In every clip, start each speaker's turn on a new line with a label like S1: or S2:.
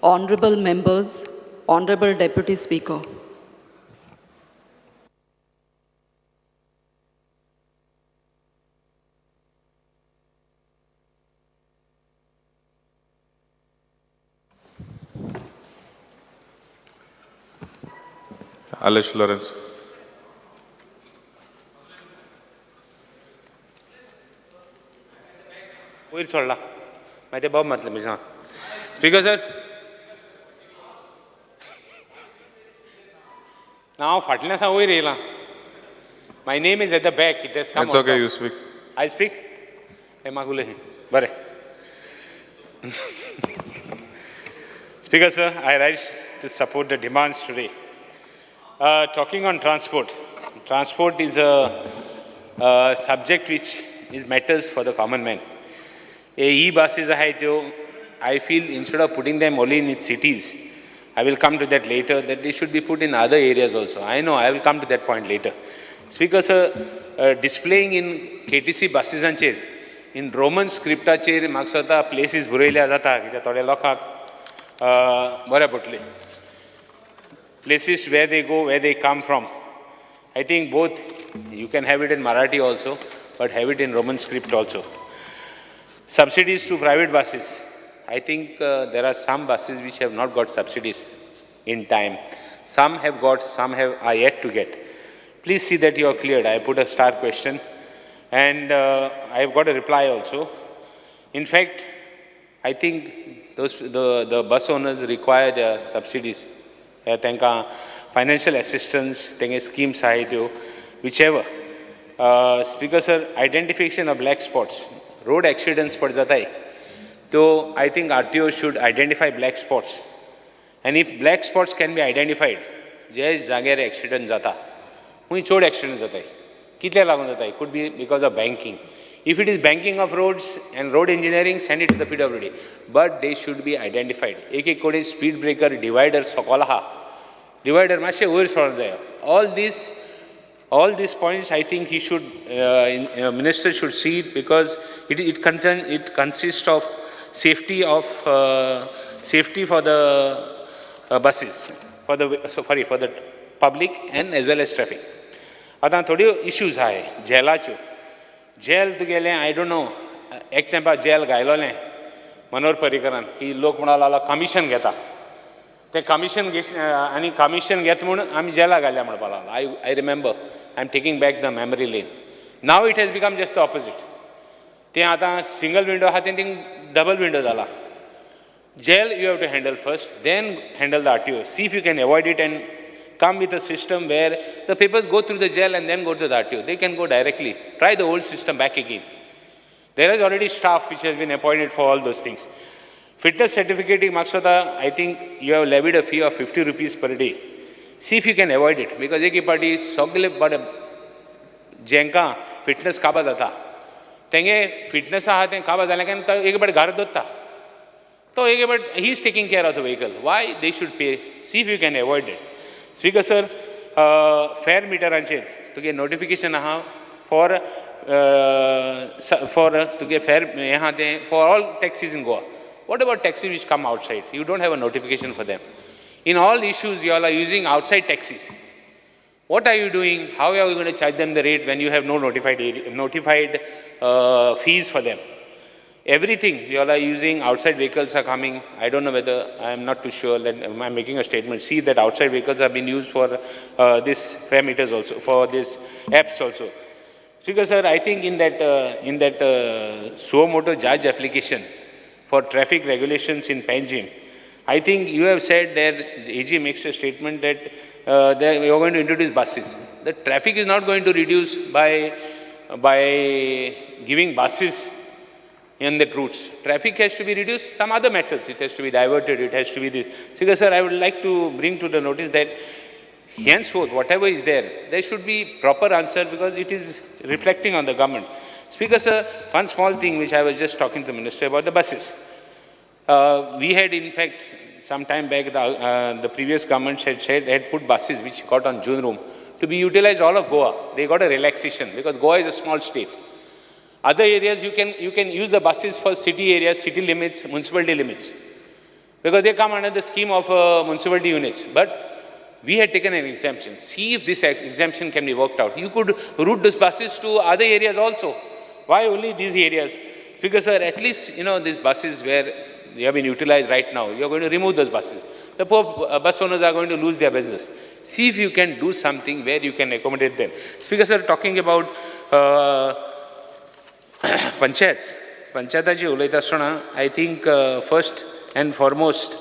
S1: Honorable members, Honorable Deputy Speaker.
S2: Alesh Lawrence.
S3: वयर सोडला मागीर ते बॉब मारतले म्हणजे स्पीकर सर ना हांव फाटल्यान आसा वयर येयलां. My name is at the back, it has come.
S2: It's okay, you speak.
S3: I speak. हे म्हाका उलय. बरें. Speaker sir, I rise to support the demands today. Talking on transport, transport is a subject which is matters for the common man. A e-buses आहाय त्यो, I feel instead of putting them only in cities, I will come to that later, that they should be put in other areas also. I know, I will come to that point later. Speaker sir, displaying in KTC buses in Roman scriptaचेर म्हाका स्वता places बरयल्या जाता कित्याक थोड्या लोकांक बरें पडटलें. Places where they go, where they come from. I think both, you can have it in Marathi also, but have it in Roman script also. Subsidies to private buses. I think there are some buses which have not got subsidies in time. Some have got, some have are yet to get. Please see that you are cleared. I put a star question and I have got a reply also. In fact, I think the bus owners require their subsidies. तांकां financial assistance, तेंगे schemes आहाय त्यो, whichever. Speaker sir, identification of black spots. Road accidents पड जाताय त्यो, I think RTO should identify black spots. And if black spots can be identified, जे जाग्यार accident जाता, खूंय चड एक्सिडंट जाताय, कितले लागून जाताय, could be because of banking. If it is banking of roads and road engineering, send it to the PWD. But they should be identified. एक एक कडेन स्पीड ब्रेकर, डिवायडर सकल आहा, डिवायडर मातशें वयर सरोंक जाय. All these points, I think he should, minister should see it because it consists of safety for the buses, for the, so sorry, for the public and as well as traffic. आतां थोड्यो issues आहाय जेलाच्यो. Gel तुगेलें, I don't know, एक तेंपार gel घायलोलें Manohar पर्रीकरान की लोक म्हणूंक लागलो कमिशन घेता तें, कमिशन घे आनी कमिशन घेत म्हूण आमी जेला घाल्या म्हणपाक लागलो. I remember, I am taking back the memory lane. Now it has become just the opposite. तें आतां सिंगल विंडो आहा तें थिंग डबल विंडो जाला. Jail you have to handle first, then handle the RTO. See if you can avoid it and come with a system where the papers go through the jail and then go to the RTO. They can go directly. Try the old system back again. There is already staff which has been appointed for all those things. Fitness certificate, म्हाका दिसता, I think you have levied a fee of ₹50 per day. See if you can avoid it because एक पाटी सगळे बरे जेंकां fitness काबा जाता, तेंगे fitness आहा तें काबा जालें काय तो एक पाटी घरा दवरता. तो एक but he is taking care of the vehicle. Why they should pay? See if you can avoid it. Speaker sir, fare मिटरांचेर तुगे नोटिफिकेशन आहा फॉर तुगे फेर हें आहा तें for all taxis in Goa. What about taxis which come outside? You don't have a notification for them. In all issues, you all are using outside taxis. What are you doing? How are you going to charge them the rate when you have no notified fees for them? Everything you all are using, outside vehicles are coming. I don't know whether, I am not too sure that I'm making a statement. See that outside vehicles have been used for this fare meters also, for this apps also. Because sir, I think in that suo moto judge application for traffic regulations in Panjim, I think you have said that AG makes a statement that you are going to introduce buses. The traffic is not going to reduce by giving buses in that routes. Traffic has to be reduced, some other methods. It has to be diverted, it has to be this. Because sir, I would like to bring to the notice that henceforth, whatever is there, there should be proper answer because it is reflecting on the government. Speaker sir, one small thing which I was just talking to the minister about the buses. We had in fact, some time back, the previous government had said they had put buses which got on June room to be utilized all of Goa. They got a relaxation because Goa is a small state. Other areas you can use the buses for city areas, city limits, municipality limits. Because they come under the scheme of municipality units. But we had taken an exemption. See if this exemption can be worked out. You could route these buses to other areas also. Why only these areas? Because, sir, at least, you know, these buses where they have been utilized right now, you are going to remove those buses. The poor bus owners are going to lose their business. See if you can do something where you can accommodate them. Speaker, sir, talking about panchayats, पंचायताची उलयता आसतना I think first and foremost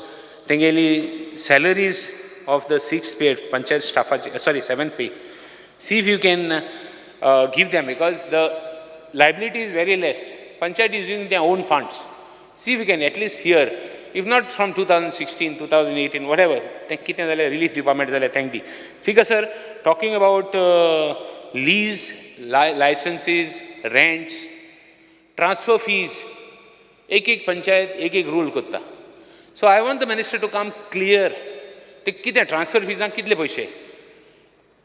S3: तेंगेली salaries of the sixth pay panchayat स्टाफाची, sorry, seventh pay, see if you can give them, because the liability is very less. Panchayat is using their own funds. See if you can at least here, if not from 2016, 2018, whatever, तें कितें जाल्यार relief दिवपा मेळटा जाल्यार thank the. Speaker sir, talking about lease, licenses, rents, transfer fees, एक एक पंचायत एक एक रूल करता. So I want the minister to come clear, ते कितें ट्रान्सफर फिजांक कितले पयशे,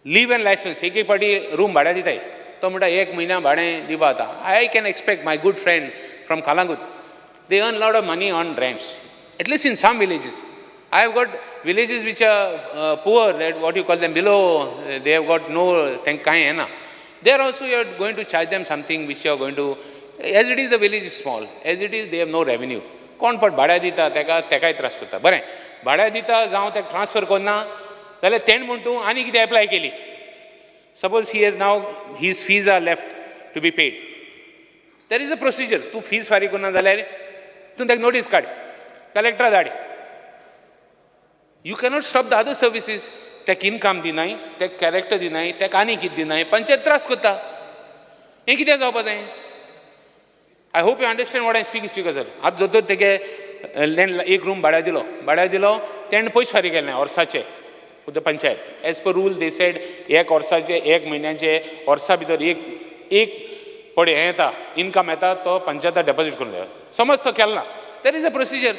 S3: लीव एंड लायसन्स. एक एक पाटी रूम भाड्या दिताय, तो म्हणटा एक म्हयन्या भाडें दिवपा जाता. I can expect my good friend from Calangute, they earn lot of money on rents, at least in some villages. I have got villages which are poor, that what you call them, below, they have got no, तेंकां कांय येना. There also you are going to charge them something which you are going to, as it is the village is small, as it is they have no revenue. कोण पट भाड्या दिता तेका, तेकाय त्रास करता. बरें, भाड्या दिता जावं तेका ट्रान्सफर करना जाल्यार तेणें म्हण तूं आनी कितें एप्लाय केली. Suppose he has now, his fees are left to be paid, there is a procedure. तूं फीज फारीक करना जाल्यार तूं ताका नोटीस काड, कलेक्टरा धाड. You cannot stop the other services. ताका इनकम दिनाय, ताका कॅरेक्टर दिनाय, ताका आनी कितें दिनाय, पंचायत त्रास करता. हें कितें जावपा जाय? I hope you understand what I speak, Speaker sir. आतां जर तेगे एक रूम भाड्या दिलो, भाड्या दिलो, तेणें पयशे फारीक केले ना वर्साचे. The panchayat, as per rule, they said एक वर्साचे, एक म्हयन्याचे, वर्सा भितर एक एक पळय हें येता, इनकम येता, तो पंचायता डेपोजीट करून जाय. समज तो केलो ना, there is a procedure.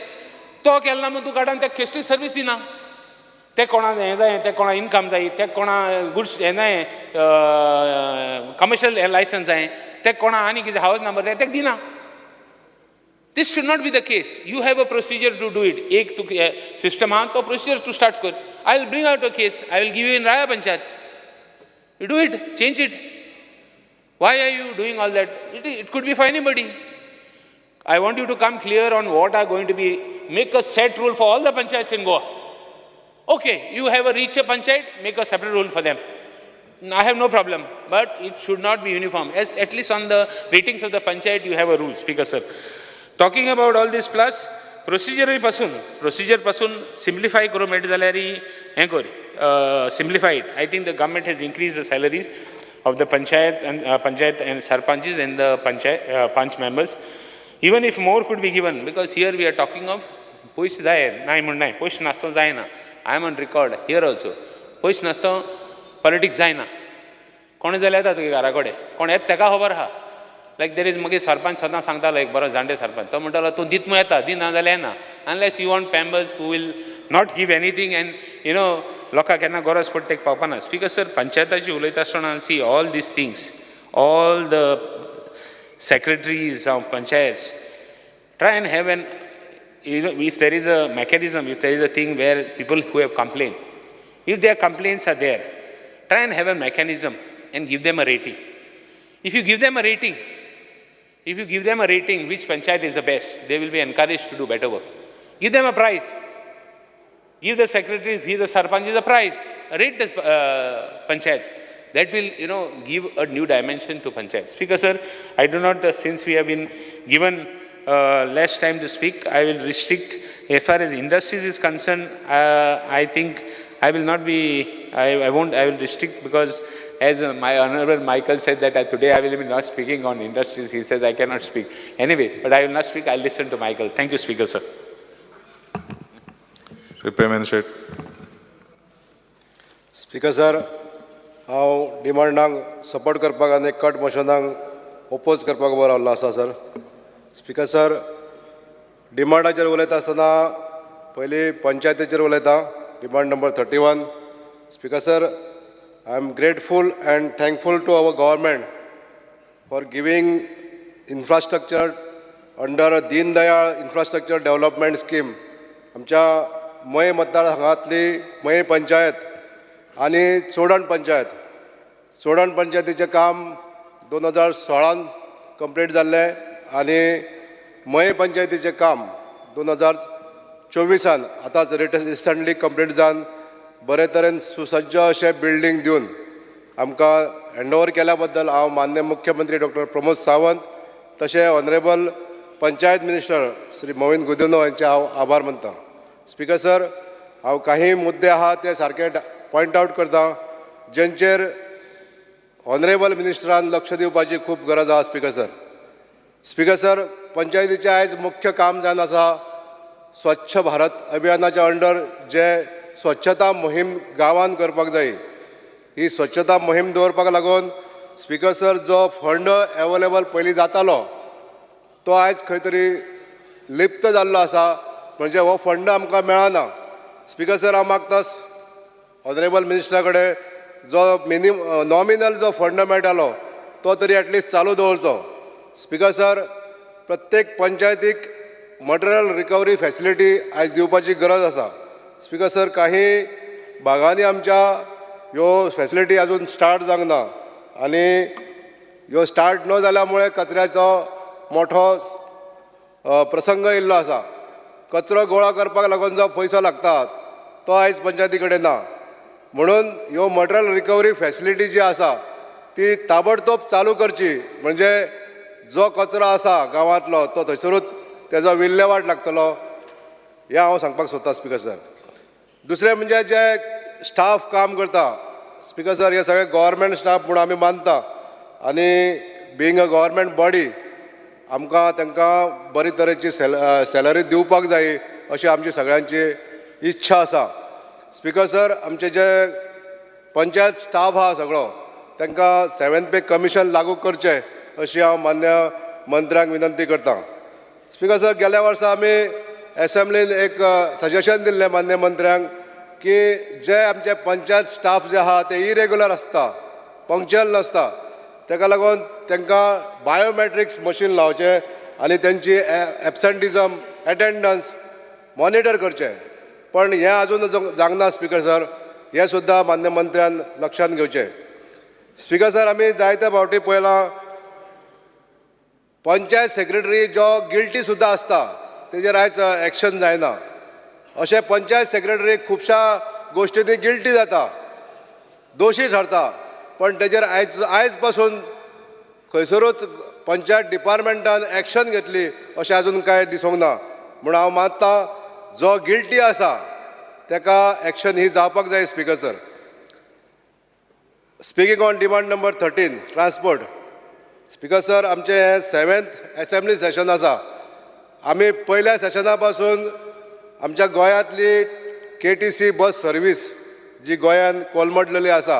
S3: तो केलो ना म्हण तूं काड आनी ताका कसली सर्वीस दिना. ते कोणा हें जाय, ते कोणा इनकम जाय, ते कोणा गुड्स हें जाय, कमर्शियल लायसन्स जाय, ते कोणा आनी कितें हावस नंबर जाय, तेका दिना. This should not be the case. You have a procedure to do it. एक तुका सिस्टम आहा, तो प्रोसिजर तूं स्टार्ट कर. I will bring out a case, I will give you in Raia panchayat. You do it, change it. Why are you doing all that? It could be for anybody. I want you to come clear on what are going to be, make a set rule for all the panchayats in Goa. Okay, you have a richer panchayat, make a separate rule for them. I have no problem, but it should not be uniform. As at least on the ratings of the panchayat, you have a rule, Speaker sir. Talking about all this plus, procedure पासून, procedure पासून simplify करूं मेळटा जाल्यार हें कर, simplify it. I think the government has increased the salaries of the panchayats and panchayat and sarpanches and the panchayat panch members. Even if more could be given, because here we are talking of पयशे जाय, नाय म्हण नाय, पयशे नासतना जायना. I am on record here also. पयशे नासतना पॉलिटिक्स जायना. कोण जाल्यार येता तुगे घरा कडेन, कोण येता तेका खबर आहा. लायक there is, मागीर सरपंच सदां सांगतालो, एक बरो जाणटे सरपंच, तो म्हणटालो तूं दित म्हूण येता, दिना जाल्यार येना. Unless you want members who will not give anything and you know लोकांक केन्ना गरज पडटा तेका पावपाना. स्पीकर सर, पंचायताची उलयता आसतना, see all these things, all the secretaries of panchayats, try and have an, if there is a mechanism, if there is a thing where people who have complained, if their complaints are there, try and have a mechanism and give them a rating. If you give them a rating, if you give them a rating which panchayat is the best, they will be encouraged to do better work. Give them a prize. Give the secretaries, give the sarpanches a prize. Rate the panchayats. That will give a new dimension to panchayats. Speaker sir, I do not, since we have been given less time to speak, I will restrict. As far as industries is concerned, I think I will not be, I won't, I will restrict because as my honorable Michael said that today I will be not speaking on industries. He says I cannot speak. Anyway, but I will not speak, I will listen to Michael. Thank you, Speaker sir.
S2: Shri Premen Shet.
S4: Speaker sir, हांव डिमांडांक support करपाक आनी cut मोशनाक oppose करपाक उबो रावल्लो आसा sir. Speaker sir, डिमांडाचेर उलयता आसतना पयलीं पंचायतीचेर उलयता. Demand number 31. Speaker sir, I am grateful and thankful to our government for giving infrastructure under Deen Dayal Infrastructure Development Scheme. आमच्या मये मतदारसंघातली मये पंचायत आनी चोडण पंचायत. चोडण पंचायतीचें काम 2016 कंप्लीट जाल्लें आनी मये पंचायतीचें काम 2024 आतांच रिसंटली कंप्लीट जावन बरे तरेन सुसज्ज अशें बिल्डींग दिवन आमकां हँड ओवर केल्या बद्दल हांव मान्य मुख्यमंत्री डॉक्टर प्रमोद सावंत तशें ऑनरेबल पंचायत मिनिस्टर श्री मोविन गुदिन्हो हांचे हांव आभार मानता. स्पिकर सर, हांव काही मुद्दे आहा ते सारके पॉयंट आवट करता जेंचेर ऑनरेबल मिनिस्टरान लक्ष दिवपाची खूब गरज आहा. स्पिकर सर, स्पिकर सर, पंचायतीचें आयज मुख्य काम जावन आसा स्वच्छ भारत अभियानाच्या अंडर जे स्वच्छता मोहीम गांवांत करपाक जाय. ही स्वच्छता मोहीम दवरपाक लागून स्पिकर सर, जो फंड एवेलेबल पयलीं जातालो तो आयज खंय तरी लिप्त जाल्लो आसा, म्हणजे हो फंड आमकां मेळना. स्पिकर सर, हांव मागता ऑनरेबल मिनिस्टरा कडेन जो नॉमिनल जो फंड मेळटालो तो तरी एटलिस्ट चालू दवरचो. स्पिकर सर, प्रत्येक पंचायतीक मटेरियल रिकवरी फॅसिलिटी आयज दिवपाची गरज आसा. स्पिकर सर, काही भागांनी आमच्या ह्यो फॅसिलिटी अजून स्टार्ट जावंक ना आनी ह्यो स्टार्ट न जाल्या मुळे कचऱ्याचो मोठो प्रसंग येयल्लो आसा. कचरो गोळा करपाक लागून जो पयसो लागता तो आयज पंचायती कडेन ना, म्हणून ह्यो मटेरियल रिकवरी फॅसिलिटी जी आसा ती ताबडतोब चालू करची, म्हणजे जो कचरो आसा गांवांतलो तो थंयसरूच तेजो विल्लेवाट लागतलो, हें हांव सांगपाक सोदतां. स्पिकर सर, दुसरें म्हणजे जे स्टाफ काम करता, स्पिकर सर, हे सगळे गव्हर्मेंट स्टाफ म्हूण आमी मानता आनी बिंग अ गव्हर्मेंट बॉडी आमकां तांकां बरी तरेची सॅलरी दिवपाक जाय अशी आमची सगळ्यांची इच्छा आसा. स्पिकर सर, आमचे जे पंचायत स्टाफ आहा सगळो तांकां सेवन पे कमिशन लागू करचें अशी हांव मान्य मंत्र्यांक विनंती करतां. स्पिकर सर, गेल्या वर्सा आमी एसेंब्लीन एक सजेशन दिल्लें मान्य मंत्र्यांक की जे आमचे पंचायत स्टाफ जे आहा ते इरेगुलर आसता, पंक्चुअल नासता, ताका लागून तांकां बायोमॅट्रिक्स मशीन लावचें आनी तेंची एबसंटिजम एटेंडन्स मॉनिटर करचें, पण हें आजून जावंक ना. स्पिकर सर, हें सुद्दां मान्य मंत्र्यान लक्षांत घेवचें. स्पिकर सर, आमी जायते फावटी पळयलां पंचायत सेक्रेटरी जो गिल्टी सुद्दां आसता तेजेर आयज एक्शन जायना. अशें पंचायत सेक्रेटरी खुबश्या गोश्टींनी गिल्टी जाता, दोशी ठरता, पण तेजेर आयज पासून खंयसरूच पंचायत डिपार्टमेंटान एक्शन घेतली अशें आजून कांय दिसूंक ना. म्हूण हांव मानता जो गिल्टी आसा तेका एक्शन ही जावपाक जाय. Speaker sir, speaking on demand number 13, transport. Speaker sir, आमचें हें सेवेंथ एसेंब्ली सेशन आसा. आमी पयल्या सेशना पासून आमच्या गोंयांतली केटीसी बस सर्वीस जी गोंयान कोलमडलेली आसा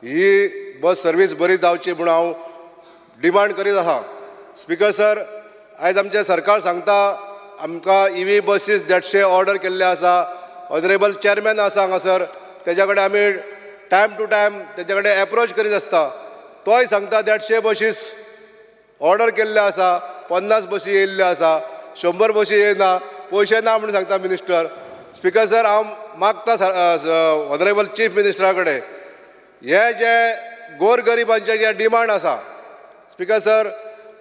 S4: ही बस सर्वीस बरी जावची म्हूण हांव डिमांड करीत आसा. स्पिकर सर, आयज आमचें सरकार सांगता आमकां इवी बसीस 150 ऑर्डर केल्ले आसा. ऑनरेबल चॅरमॅन आसा हांगासर, तेज्या कडेन आमी टायम टू टायम तेज्या कडेन एप्रोच करीत आसता. तोय सांगता 150 बशीस ऑर्डर केल्ले आसा, 50 बसी येयल्ल्यो आसा, 100 बसी येयना, पयशे ना म्हूण सांगता मिनिस्टर. स्पिकर सर, हांव मागता ऑनरेबल चीफ मिनिस्टरा कडेन हे जे गोर गरिबांचे जे डिमांड आसा, स्पिकर सर,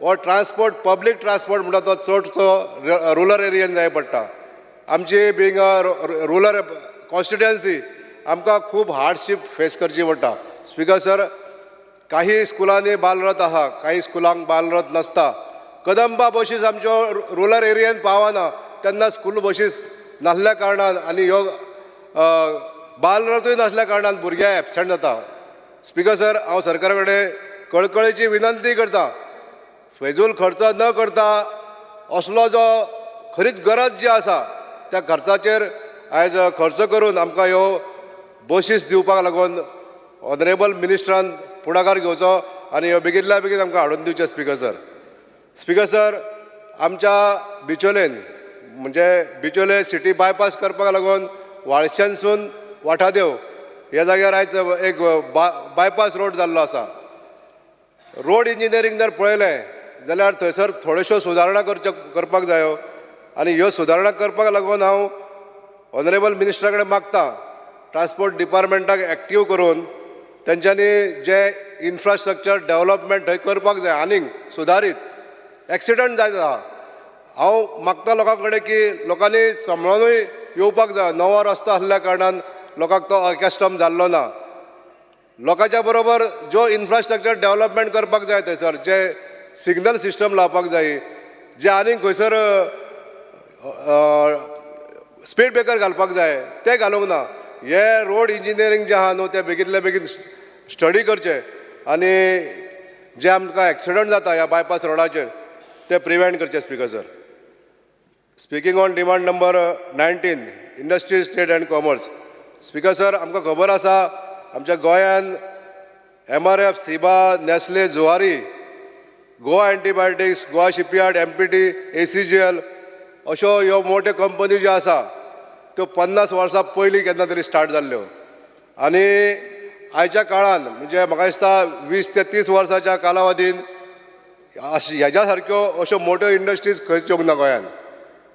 S4: हो ट्रांसपोर्ट पब्लीक ट्रांसपोर्ट म्हणटा तो चडसो रुरल एरियन जाय पडटा. आमची बिंग अ रुरल कॉन्स्टिट्युएन्सी आमकां खूब हार्डशीप फेस करची पडटा. स्पिकर सर, काही स्कुलांनी बालरथ आहा, काही स्कुलांक बालरथ नासता. कदंबा बशीस आमच्यो रुरल एरियेन पावना, तेन्ना स्कूल बशीस नासल्या कारणान आनी ह्यो बालरथूय नासल्या कारणान भुरगे एबसंट जाता. स्पिकर सर, हांव सरकारा कडेन कळकळेची विनंती करता, फेजूल खर्च न करता असलो जो खरीच गरज जी आसा त्या खर्चाचेर आयज खर्च करून आमकां ह्यो बशीस दिवपाक लागून ऑनरेबल मिनिस्टरान फुडाकार घेवचो आनी ह्यो बेगितल्या बेगीन आमकां हाडून दिवच्यो. स्पिकर सर, स्पिकर सर, आमच्या बिचोलेन म्हणजे बिचोले सिटी बायपास करपाक लागून वाळशेनसून वाठादेव ह्या जाग्यार आयज एक बायपास रोड जाल्लो आसा. रोड इंजिनियरींग जर पळयलें जाल्यार थंयसर थोड्योश्यो सुदारणा करपाक जायो आनी ह्यो सुदारणा करपाक लागून हांव ऑनरेबल मिनिस्टरा कडेन मागता, ट्रान्सपोर्ट डिपार्टमेंटाक एक्टीव करून तेंच्यांनी जे इन्फ्रास्ट्रक्चर डेवलपमेंट थंय करपाक जाय आनीक सुदारीत. एक्सिडंट जायत आहा. हांव मागता लोकां कडेन की लोकांनी सांबाळुनूय येवपाक जाय. नवो रस्तो आसल्या कारणान लोकांक तो अकस्टम जाल्लो ना. लोकांच्या बरोबर ज्यो इन्फ्रास्ट्रक्चर डेवलपमेंट करपाक जाय थंयसर, जे सिग्नल सिस्टम लावपाक जाय, जे आनीक खंयसर स्पीड ब्रेकर घालपाक जाय, ते घालूंक ना. हे रोड इंजिनियरींग जें आहा न्हू, तें बेगीनल्या बेगीन स्टडी करचें आनी जे आमकां एक्सिडंट जाता ह्या बायपास रोडाचेर ते प्रिवेंट करचे. Speaker sir, speaking on demand number 19, industries, trade and commerce. Speaker sir, आमकां खबर आसा, आमच्या गोंयान MRF, सिबा, Nestle, Zuari, Goa antibiotics, Goa shipyard, MPT, ACGL अश्यो ह्यो मोट्यो कंपनी ज्यो आसा त्यो 50 वर्सां पयलीं केन्ना तरी स्टार्ट जाल्ल्यो आनी आयच्या काळान, म्हणजे म्हाका दिसता 20 ते 30 वर्साच्या कालावधीन ह्याच्या सारक्यो अश्यो मोट्यो इंडस्ट्रीज खंयच येवंक ना गोंयान.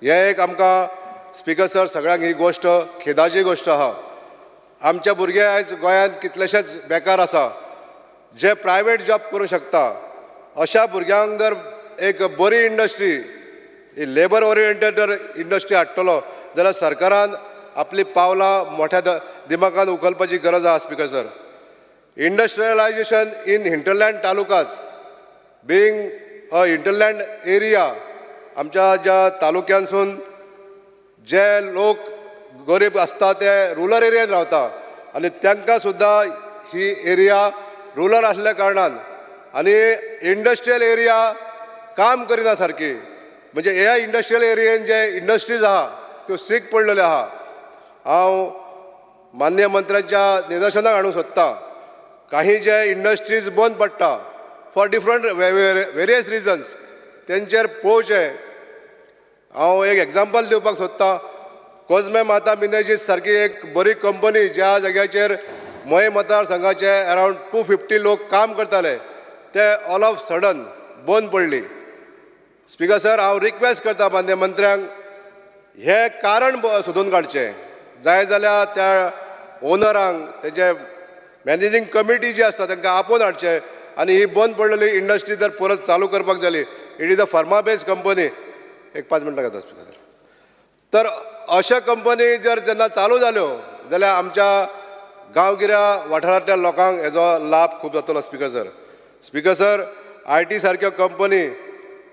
S4: हें एक आमकां, स्पिकर सर, सगळ्यांक ही गोश्ट खेदाची गोश्ट आहा. आमचे भुरगे आयज गोंयांत कितलेशेच बेकार आसा. जे प्रायवेट जॉब करूंक शकता अशा भुरग्यांक जर एक बरी इंडस्ट्री, लेबर ओरिएंटेड जर इंडस्ट्री हाडटलो जाल्यार सरकारान आपली पावलां मोठ्या दिमागान उखलपाची गरज आहा. Speaker sir, industrialization in hinterland talukas, being a hinterland area, आमच्या ज्या तालुक्यांसून जे लोक गरीब आसता ते रुरल एरियेन रावता आनी तांकां सुद्दां ही एरिया रुरल आसल्या कारणान आनी इंडस्ट्रियल एरिया काम करिना सारकी. म्हणजे ह्या इंडस्ट्रियल एरियेन जे इंडस्ट्रीज आहा त्यो सीक पडलेल्यो आहा. हांव मान्य मंत्र्यांच्या निदर्शनाक हाडूंक सोदतां, काही जे इंडस्ट्रीज बंद पडटा फॉर डिफरंट वेरियस रिजन्स, तेंचेर पळोवचें. हांव एक एग्जाम्पल दिवपाक सोदतां. कोजमे माता मिनेजीस सारकी एक बरी कंपनी, ज्या जाग्याचेर मये मतदारसंघाचे अरावंड 250 लोक काम करताले, ते ऑल ऑफ सडन बंद पडली. स्पिकर सर, हांव रिक्वेस्ट करता मान्य मंत्र्यांक, हें कारण सोदून काडचें. जाय जाल्यार त्या ओनरांक, तेजे मॅनेजींग कमिटी जी आसता तांकां आपोवन हाडचें आनी ही बंद पडलेली इंडस्ट्री जर परत चालू करपाक जाली, it is a pharma based company. एक 5 मिनटां घेता स्पिकर सर. तर अशा कंपनी जर जेन्ना चालू जाल्यो जाल्यार आमच्या गांवगिऱ्या वाठारांतल्या लोकांक हेजो लाभ खूब जातलो. Speaker sir, speaker sir, IT सारक्यो कंपनी,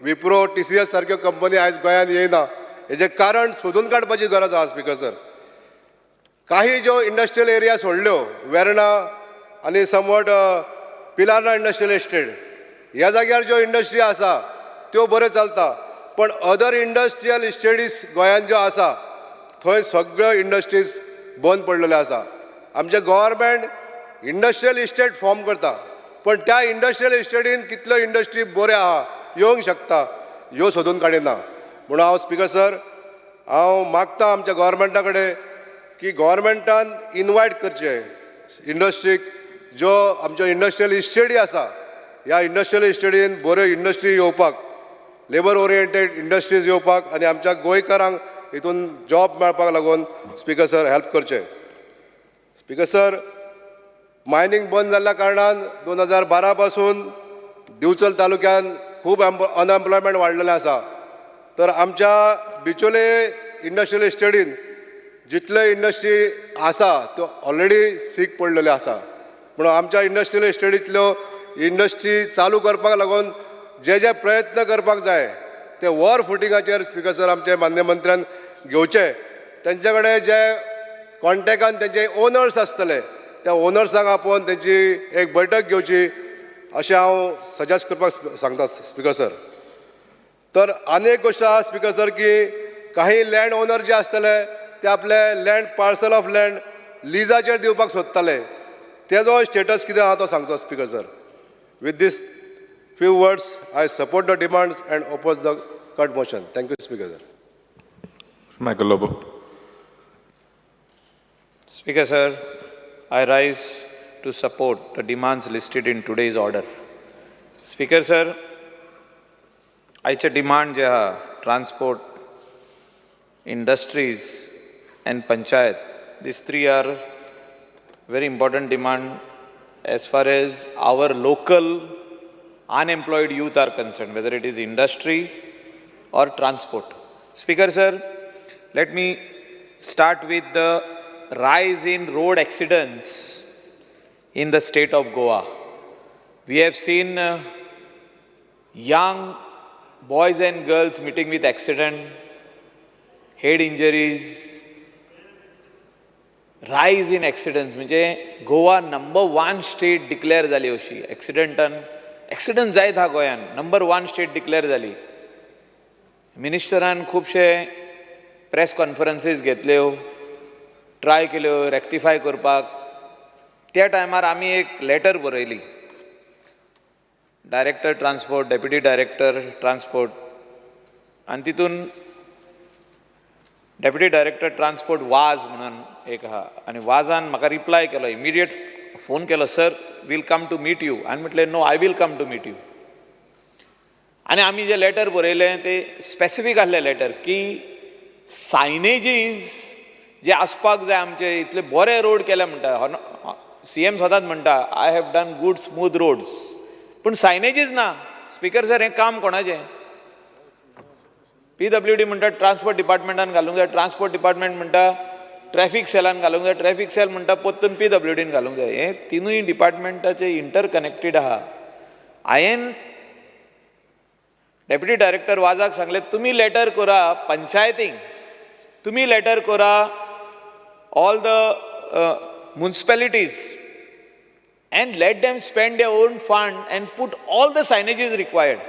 S4: विप्रो, टीसीएस सारक्यो कंपनी आयज गोंयांत येयना, हेजें कारण सोदून काडपाची गरज आसा. स्पिकर सर, काही ज्यो इंडस्ट्रियल एरिया सोडल्यो, वेर्णा आनी समवट पिलार्ना इंडस्ट्रियल इस्टेट, ह्या जाग्यार ज्यो इंडस्ट्री आसा त्यो बऱ्यो चलता, पण अदर इंडस्ट्रियल इस्टेटीस गोंयांत ज्यो आसा थंय सगळ्यो इंडस्ट्रीज बंद पडलेल्यो आसा. आमचें गव्हर्मेंट इंडस्ट्रियल इस्टेट फॉर्म करता, पण त्या इंडस्ट्रियल इस्टेटीन कितल्यो इंडस्ट्री बऱ्यो आहा, येवंक शकता, ह्यो सोदून काडिना. म्हणून हांव, स्पिकर सर, हांव मागता आमच्या गव्हर्मेंटा कडेन की गव्हर्मेंटान इनवायट करचें इंडस्ट्रीक. ज्यो आमच्यो इंडस्ट्रियल इस्टेटी आसा, ह्या इंडस्ट्रियल इस्टेटीन बऱ्यो इंडस्ट्री येवपाक, लेबर ओरिएंटेड इंडस्ट्रीज येवपाक आनी आमच्या गोंयकारांक हितून जॉब मेळपाक लागून, स्पिकर सर, हेल्प करचें. स्पिकर सर, मायनींग बंद जाल्ल्या कारणान 2012 पासून दिवचल तालुक्यान खूब अनएम्प्लॉयमेंट वाडलेलें आसा. तर आमच्या बिचोले इंडस्ट्रियल इस्टेटीन जितले इंडस्ट्री आसा त्यो ऑलरेडी सीक पडलेल्यो आसा. म्हणून आमच्या इंडस्ट्रियल इस्टेटींतल्यो इंडस्ट्री चालू करपाक लागून जे जे प्रयत्न करपाक जाय ते वॉर फुटिंगाचेर, स्पिकर सर, आमचे मान्य मंत्र्यान घेवचे. तेंचे कडेन जे कॉन्टेक्टान तेंचे ओनर्स आसतले, त्या ओनर्सांक आपोवन तेंची एक बैठक घेवची अशें हांव सजेस्ट करपाक सांगता, स्पिकर सर. तर आनी एक गोश्ट आहा, स्पिकर सर, की काही लँड ओनर जे आसतले ते आपले लँड, पार्सल ऑफ लँड लिजाचेर दिवपाक सोदताले. तेजो स्टेटस कितें आहा तो सांगचो, speaker sir. With this few words, I support the demands and oppose the cut motion. Thank you, Speaker sir.
S2: Michael Lobo.
S5: Speaker, sir, I rise to support the demands listed in today's order. Speaker, sir, आयचे demand जे आहा, transport, industries and panchayat. These three are very important demand as far as our local unemployed youth are concerned, whether it is industry or transport. Speaker sir, let me start with the rise in road accidents in the state of Goa. We have seen young boys and girls meeting with accident, head injuries, rise in accidents. म्हणजे Goa number one state declare जाली अशी एक्सिडंटान, accident जायत आहा गोंयान, number one state declare जाली. मिनिस्टरान खुबशे press कॉन्फरन्सीस घेतल्यो, try केल्यो रेक्टिफाय करपाक. त्या टायमार आमी एक लेटर बरयली director transport, deputy director transport, आनी तितून डेप्युटी डायरेक्टर ट्रान्सपोर्ट वाज म्हणून एक आहा, आनी वाजान म्हाका रिप्लाय केलो, इमिडिएट फोन केलो, sir will come to meet you. आनी म्हटलें no, I will come to meet you. आनी आमी जें लेटर बरयलें तें स्पेसिफीक आसलें लेटर की सायनेजीस जे आसपाक जाय आमचे, इतले बरे रोड केले म्हणटा सी एम सदांच म्हणटा I have done good smooth roads, पूण सायनेजीस ना. स्पिकर सर, हें काम कोणाचें? पी डब्ल्यू डी म्हणटा ट्रान्सपोर्ट डिपार्टमेंटान घालूंक जाय, ट्रान्सपोर्ट डिपार्टमेंट म्हणटा ट्रॅफीक सेलान घालूंक जाय, ट्रॅफीक सेल म्हणटा परतून पी डब्ल्यू डीन घालूंक जाय. हें तिनूय डिपार्टमेंटाचे इंटरकनेक्टेड आहा. हांवें डेप्युटी डायरेक्टर वाजाक सांगलें, तुमी लेटर करा पंचायतींक, तुमी लेटर करा all the municipalities and let them spend their own fund and put all the signages required.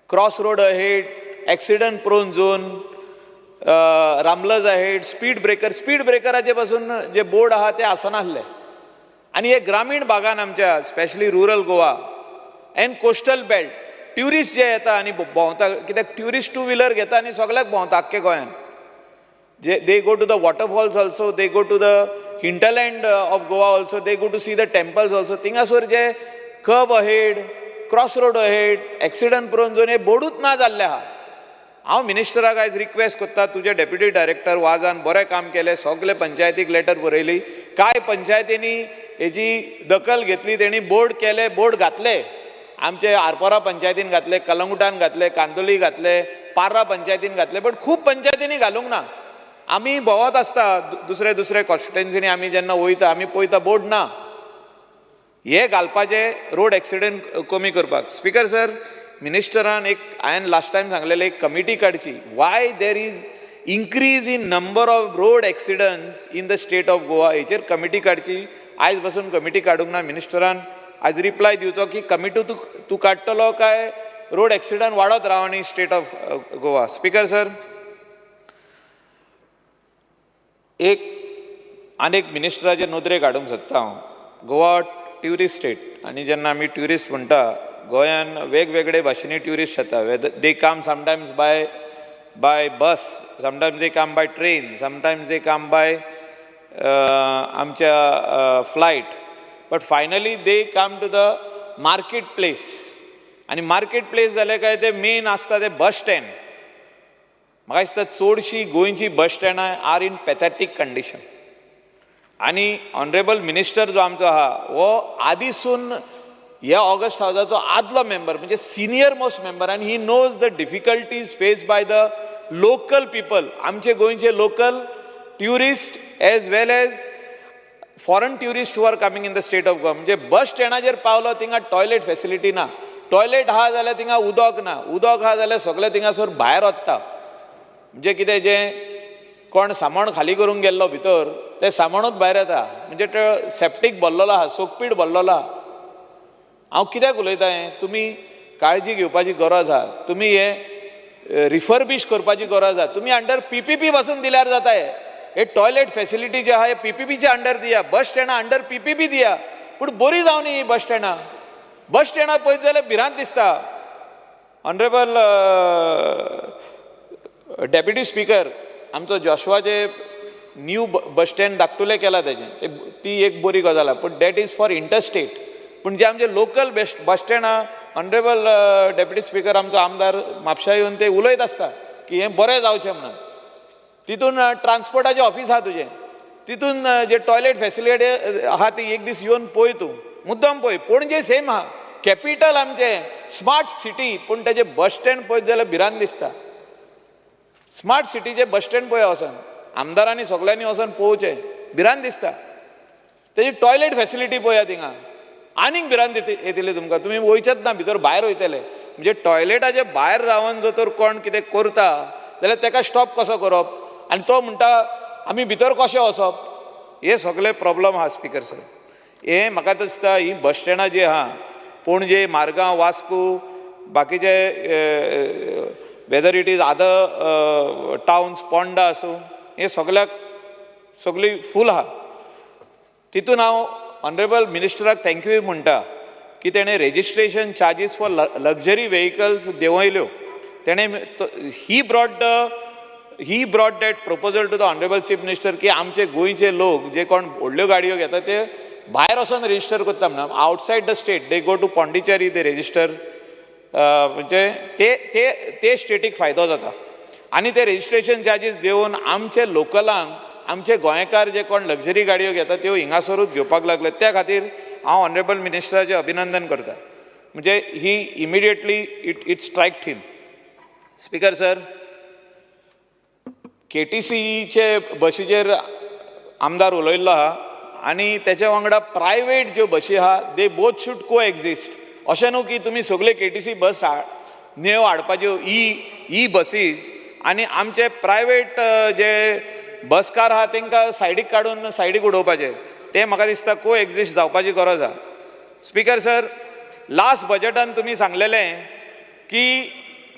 S5: Cross road ahead, accident prone zone, ramblers ahead, speed breaker. Speed ब्रेकराचे पासून जे board आहा ते आसनासले. आनी हे ग्रामीण भागान आमच्या, specially rural Goa and coastal belt, tourist जे येता आनी भोंवता, कित्याक ट्युरिस्ट टू व्हिलर घेता आनी सगल्याक भोंवता आख्खे गोंयान. जे they go to the waterfalls also, they go to the hinterland of Goa also, they go to see the temples also. थिंगासर J curve ahead, cross road ahead, accident prone zone हे बोर्डूच ना जाल्ले आहा. हांव मिनिस्टराक आयज रिक्वेस्ट करता, तुजे deputy director वाजान बरें काम केलें, सगले पंचायतीक लेटर बरयली, कांय पंचायतींनी हेजी दखल घेतली, तेणी बोर्ड केले, बोर्ड घातले. आमचे आरपोरा पंचायतीन घातले, कलंगुटान घातले, कांदोली घातले, पार्रा पंचायतीन घातले, बट खूब पंचायतींनी घालूंक ना. आमी भोंवत आसता दुसरे दुसरे कॉन्स्टिट्युएन्सीनी, आमी जेन्ना वयता आमी पळयता बोर्ड ना. हे घालपाचे रोड एक्सिडंट कमी करपाक. स्पिकर सर, मिनिस्टरान एक हांवें लास्ट टायम सांगलेलें, एक कमिटी काडची, why there is increase in number of road accidents in the state of Goa, हेचेर कमिटी काडची. आयज पासून कमिटी काडूंक ना. मिनिस्टरान आयज रिप्लाय दिवचो की कमिटी तूं तूं काडटलो काय रोड एक्सिडंट वाडत राव आनी state of Goa. Speaker sir, एक आनी एक मिनिस्टराचे नदरेक हाडूंक सोदता हांव, गोवा ट्युरिस्ट स्टेट, आनी जेन्ना आमी ट्युरिस्ट म्हणटा, गोंयान वेगवेगळे भाशेनी ट्युरिस्ट येता. Whether they come sometimes by bus, sometimes they come by train, sometimes they come by आमच्या flight, but finally they come to the market place. आनी मार्केट प्लेस जालें काय ते मेन आसता ते बस स्टँड. म्हाका दिसता चडशीं गोंयचीं बस स्टँडां are in pathetic condition. आनी ऑनरेबल मिनिस्टर जो आमचो आहा हो आदीसून ह्या ऑगस्ट हावजाचो आदलो मेंबर, म्हणजे सिनियर मोस्ट मेंबर, आनी he knows the difficulties face by the local people. आमचे गोंयचे local tourist as well as foreign tourist who are coming in the state of Goa. म्हणजे बस स्टँडाचेर पावलो थिंगा टॉयलेट फेसिलिटी ना, toilet आहा जाल्यार थिंगा उदक ना, उदक आहा जाल्यार सगळें थिंगासर भायर वता. म्हणजे कितें, जें कोण सामान खाली करूंक गेल्लो भितर तें सामानूच भायर येता, म्हणजे तो सेप्टीक भरलेलो आहा, सोकपीट भरलेलो आहा. हांव कित्याक उलयता हें, तुमी काळजी घेवपाची गरज आहा, तुमी हें रिफर्बीश करपाची गरज आहा. तुमी अंडर पीपीपी पासून दिल्यार जाता. हे टॉयलेट फेसिलिटी जे आहा हे पीपीपीच्या अंडर दिया, बस स्टँडा अंडर पीपीपी दिया, पूण बरी जावनी ही बस स्टँडां. बस स्टँडां पळयत जाल्यार भिरांत दिसता. ऑनरेबल डेप्युटी स्पिकर, आमचो जोशवाचे न्यू बस स्टँड धाकटुलें केलां तेजें, ती एक बरी गजाल आहा, पूण that is for interstate. पूण जे आमचे लोकल बेस्ट बस स्टँड आहा, ऑनरेबल डेप्युटी स्पिकर, आमचो आमदार म्हापशा येवन ते उलयत आसता की हें बरें जावचें म्हणून. तितून ट्रान्सपोर्टाचें ऑफीस आहा तुजें, तितून जे टॉयलेट फेसिलिटी आहा ती एक दीस येवन पळय तूं, मुद्दम पळय. पणजे सेम आहा, कॅपिटल आमचें, स्मार्ट सिटी, पूण तेजें बस स्टँड पळयत जाल्यार भिरांत दिसता. स्मार्ट सिटीचे बस स्टँड पळय वचोन, आमदारांनी सगल्यांनी वचोन पळोवचें, भिरांत दिसता. तेजी टॉयलेट फेसिलिटी पळया थिंगा, आनीक भिरांत येतली तुमकां, तुमी वयचेच ना भितर, भायर वयतले. म्हणजे टॉयलेटाचे भायर रावन जर तर कोण कितें करता जाल्यार तेका स्टॉप कसो करप, आनी तो म्हणटा आमी भितर कशें वचप. हे सगळे प्रॉब्लम आहा स्पिकर सर. हे म्हाका दिसता ही बस स्टँडां जी आहा पणजे, मारगांव, वास्को, बाकीचे whether it is other towns, Ponda आसूं, हे सगळ्याक सगळी फूल आहा. तितून हांव ऑनरेबल मिनिस्टराक थँक्यूय म्हणटा की तेणें registration charges for luxury vehicles देंवयल्यो. तेणें he brought that proposal to the honourable chief minister की आमचे गोंयचे लोक जे कोण व्हडल्यो गाडयो घेता ते भायर वचोन रेजिस्टर करता म्हणून, outside the state they go to Pondicherry, they register, म्हणजे ते ते ते स्टेटीक फायदो जाता. आनी ते रेजिस्ट्रेशन चार्जीस देवन आमचे लोकलांक, आमचे गोंयकार जे कोण लग्जरी गाडयो घेता त्यो हिंगासरूच घेवपाक लागले. त्या खातीर हांव ऑनरेबल मिनिस्टराचें अभिनंदन करता, म्हणजे he immediately it strike him. Speaker sir, केटीसीचे बशीचेर आमदार उलयल्लो आहा आनी तेच्या वांगडा प्रायवेट ज्यो बशी आहा, they both should coexist. अशें न्हू की तुमी सगळे केटीसी बस नेव हाडपाच्यो, ई बसीस, आनी आमचे प्रायवेट जे बसकार आहा तांकां सायडीक काडून सायडीक उडोवपाचे. ते म्हाका दिसता को एक्झिस्ट जावपाची गरज आहा. स्पिकर सर, लास्ट बजटान तुमी सांगलेलें की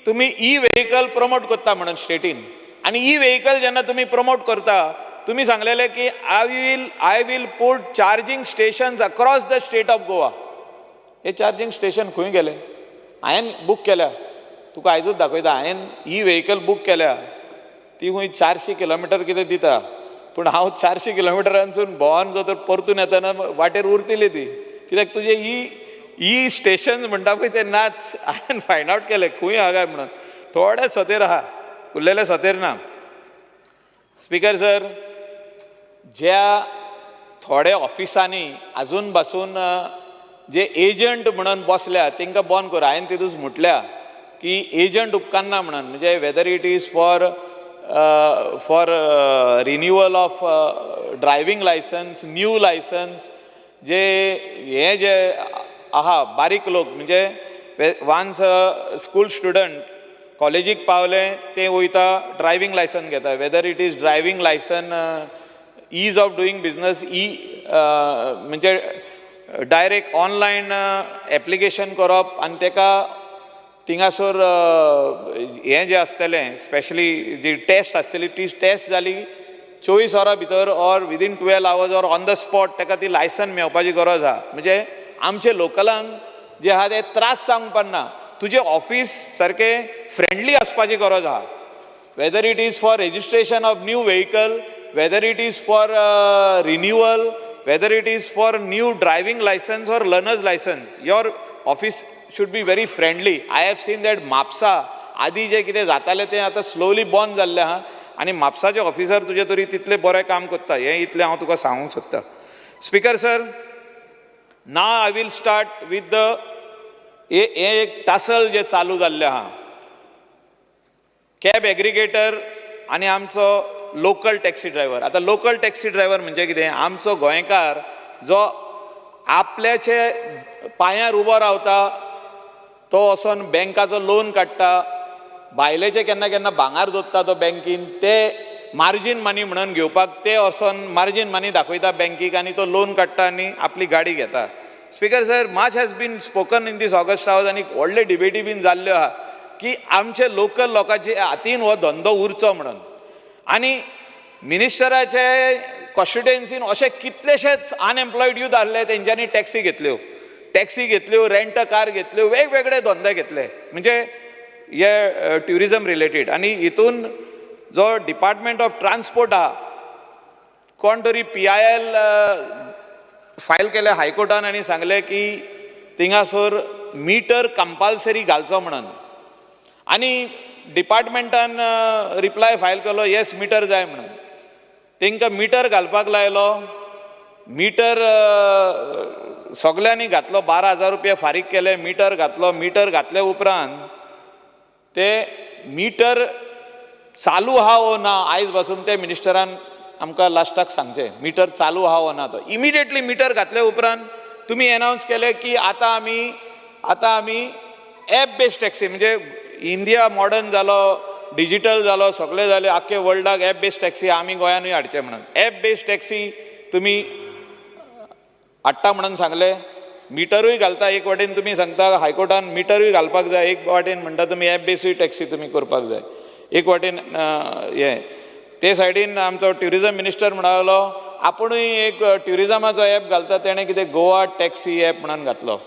S5: तुमी ई व्हेकल प्रमोट करता म्हणून स्टेटीन, आनी ई व्हेकल जेन्ना तुमी प्रमोट करता, तुमी सांगलेलें की I will put charging stations across the state of Goa. हे चार्जींग स्टेशन खंय गेले? हांवें बूक केल्या, तुका आयजूच दाखयता. हांवें ई व्हेकल बूक केल्या, ती खंय 400 किलोमिटर कितें दिता, पूण हांव 400 किलोमिटरांसून भोंवन जो तर परतून येतना वाटेर उरतली ती, कित्याक तुजें ई ई स्टेशन म्हणटा पळय ते नाच. हांवें फायंड आवट केलें खंय आहा काय म्हणून, थोडे सोतेर आहा, उरलेले सोतेर ना. स्पिकर सर, ज्या थोड्या ऑफिसांनी अजून पासून जे एजंट म्हणून बसल्या तांकां बंद कर. हांवें तितूच म्हटल्या की एजंट उपकारना म्हणून, म्हणजे whether it is for renewal of driving licence, new licence, जे हे जे आहा बारीक लोक, म्हणजे वन्स स्कूल स्टुडंट कॉलेजीक पावले ते वयता ड्रायवींग लायसन्स घेता, whether it is driving licence, ease of doing business, e म्हणजे डायरेक्ट ऑनलायन एप्लिकेशन करप आनी तेका थिंगासर हें जें आसतलें, स्पेशली जी टेस्ट आसतली ती टेस्ट जाली 24 वरां भितर or within 12 hours or on the spot तेका ती लायसन मेळपाची गरज आहा. म्हणजे आमचे लोकलांक जे आहा ते त्रास जावंक पडना. तुजें ऑफीस सारकें फ्रेंडली आसपाची गरज आहा, whether it is for registration of new vehicle, whether it is for renewal, whether it is for new driving license or learner's license, your office should be very friendly. I have seen that Mapusa आदी जे कितें जातालें तें आतां slowly बंद जाल्लें आहा आनी म्हापसाचे officer तुजे तरी तितलें बरें काम करता, हें इतलें हांव तुका सांगूंक सोदतां. Speaker sir, now I will start with the हे एक टसल जे चालू जाल्लें आहा, कॅब एग्रिगेटर आनी आमचो लोकल टॅक्सी ड्रायव्हर. आतां लोकल टॅक्सी ड्रायव्हर म्हणजे कितें? आमचो गोंयकार जो आपल्याचे पांयार उबो रावता, तो वचोन बँकाचो लोन काडटा, बायलेचें केन्ना केन्ना भांगार दवरता तो बँकीन, ते मार्जीन मनी म्हणून घेवपाक, ते वचोन मार्जीन मनी दाखयता बँकीक आनी तो लोन काडटा आनी आपली गाडी घेता. Speaker sir, much has been spoken in this august house आनी व्हडले डिबेटी बीन जाल्ल्यो आहा की आमचे लोकल लोकांचे हातीन हो धंदो उरचो म्हणून. आनी मिनिस्टराचे कॉन्स्टिट्युएन्सीन अशे कितलेशेच अनएम्प्लॉयड यूथ आहले, तेंच्यांनी टॅक्सी घेतल्यो, टॅक्सी घेतल्यो, रेंट कार घेतल्यो, वेगवेगळे धंदे घेतले, म्हणजे हे ट्युरिजम रिलेटेड. आनी हितून जो डिपार्टमेंट ऑफ ट्रान्सपोर्ट आहा, कोण तरी पीआयएल फायल केलें हायकोर्टान आनी सांगलें की थिंगासर मिटर कंपल्सरी घालचो म्हणून. आनी डिपार्टमेंटान रिप्लाय फायल केलो, येस मिटर जाय म्हणून. तांकां मिटर घालपाक लायलो. मिटर सगल्यांनी घातलो. 12,000 रुपया फारीक केले, मिटर घातलो. मिटर घातले उपरांत ते मिटर चालू आहा वो ना, आयज पासून ते मिनिस्टरान आमकां लास्टाक सांगचें, मिटर चालू आहा वो ना तो. इमिडिएटली मिटर घातले उपरांत तुमी एनावन्स केलें की आतां आमी एप बेस्ड टॅक्सी. म्हणजे इंडिया मॉडर्न जालो, डिजिटल जालो, सगळें जालें, आख्खे वर्ल्डाक एप बेस्ड टॅक्सी आमी गोंयानूय हाडचें म्हणून. एप बेस्ड टॅक्सी तुमी हाडटा म्हणून सांगलें, मिटरूय घालता. एक वाटेन तुमी सांगता हायकोर्टान मिटरूय घालपाक जाय, एक वाटेन म्हणटा तुमी एप बेसूय टॅक्सी तुमी करपाक जाय. एक वाटेन हें ते सायडीन आमचो ट्युरिजम मिनिस्टर म्हणलो आपुणूय एक ट्युरिजमाचो एप घालता. तेणें कितें गोवा टॅक्सी एप म्हणून घातलो.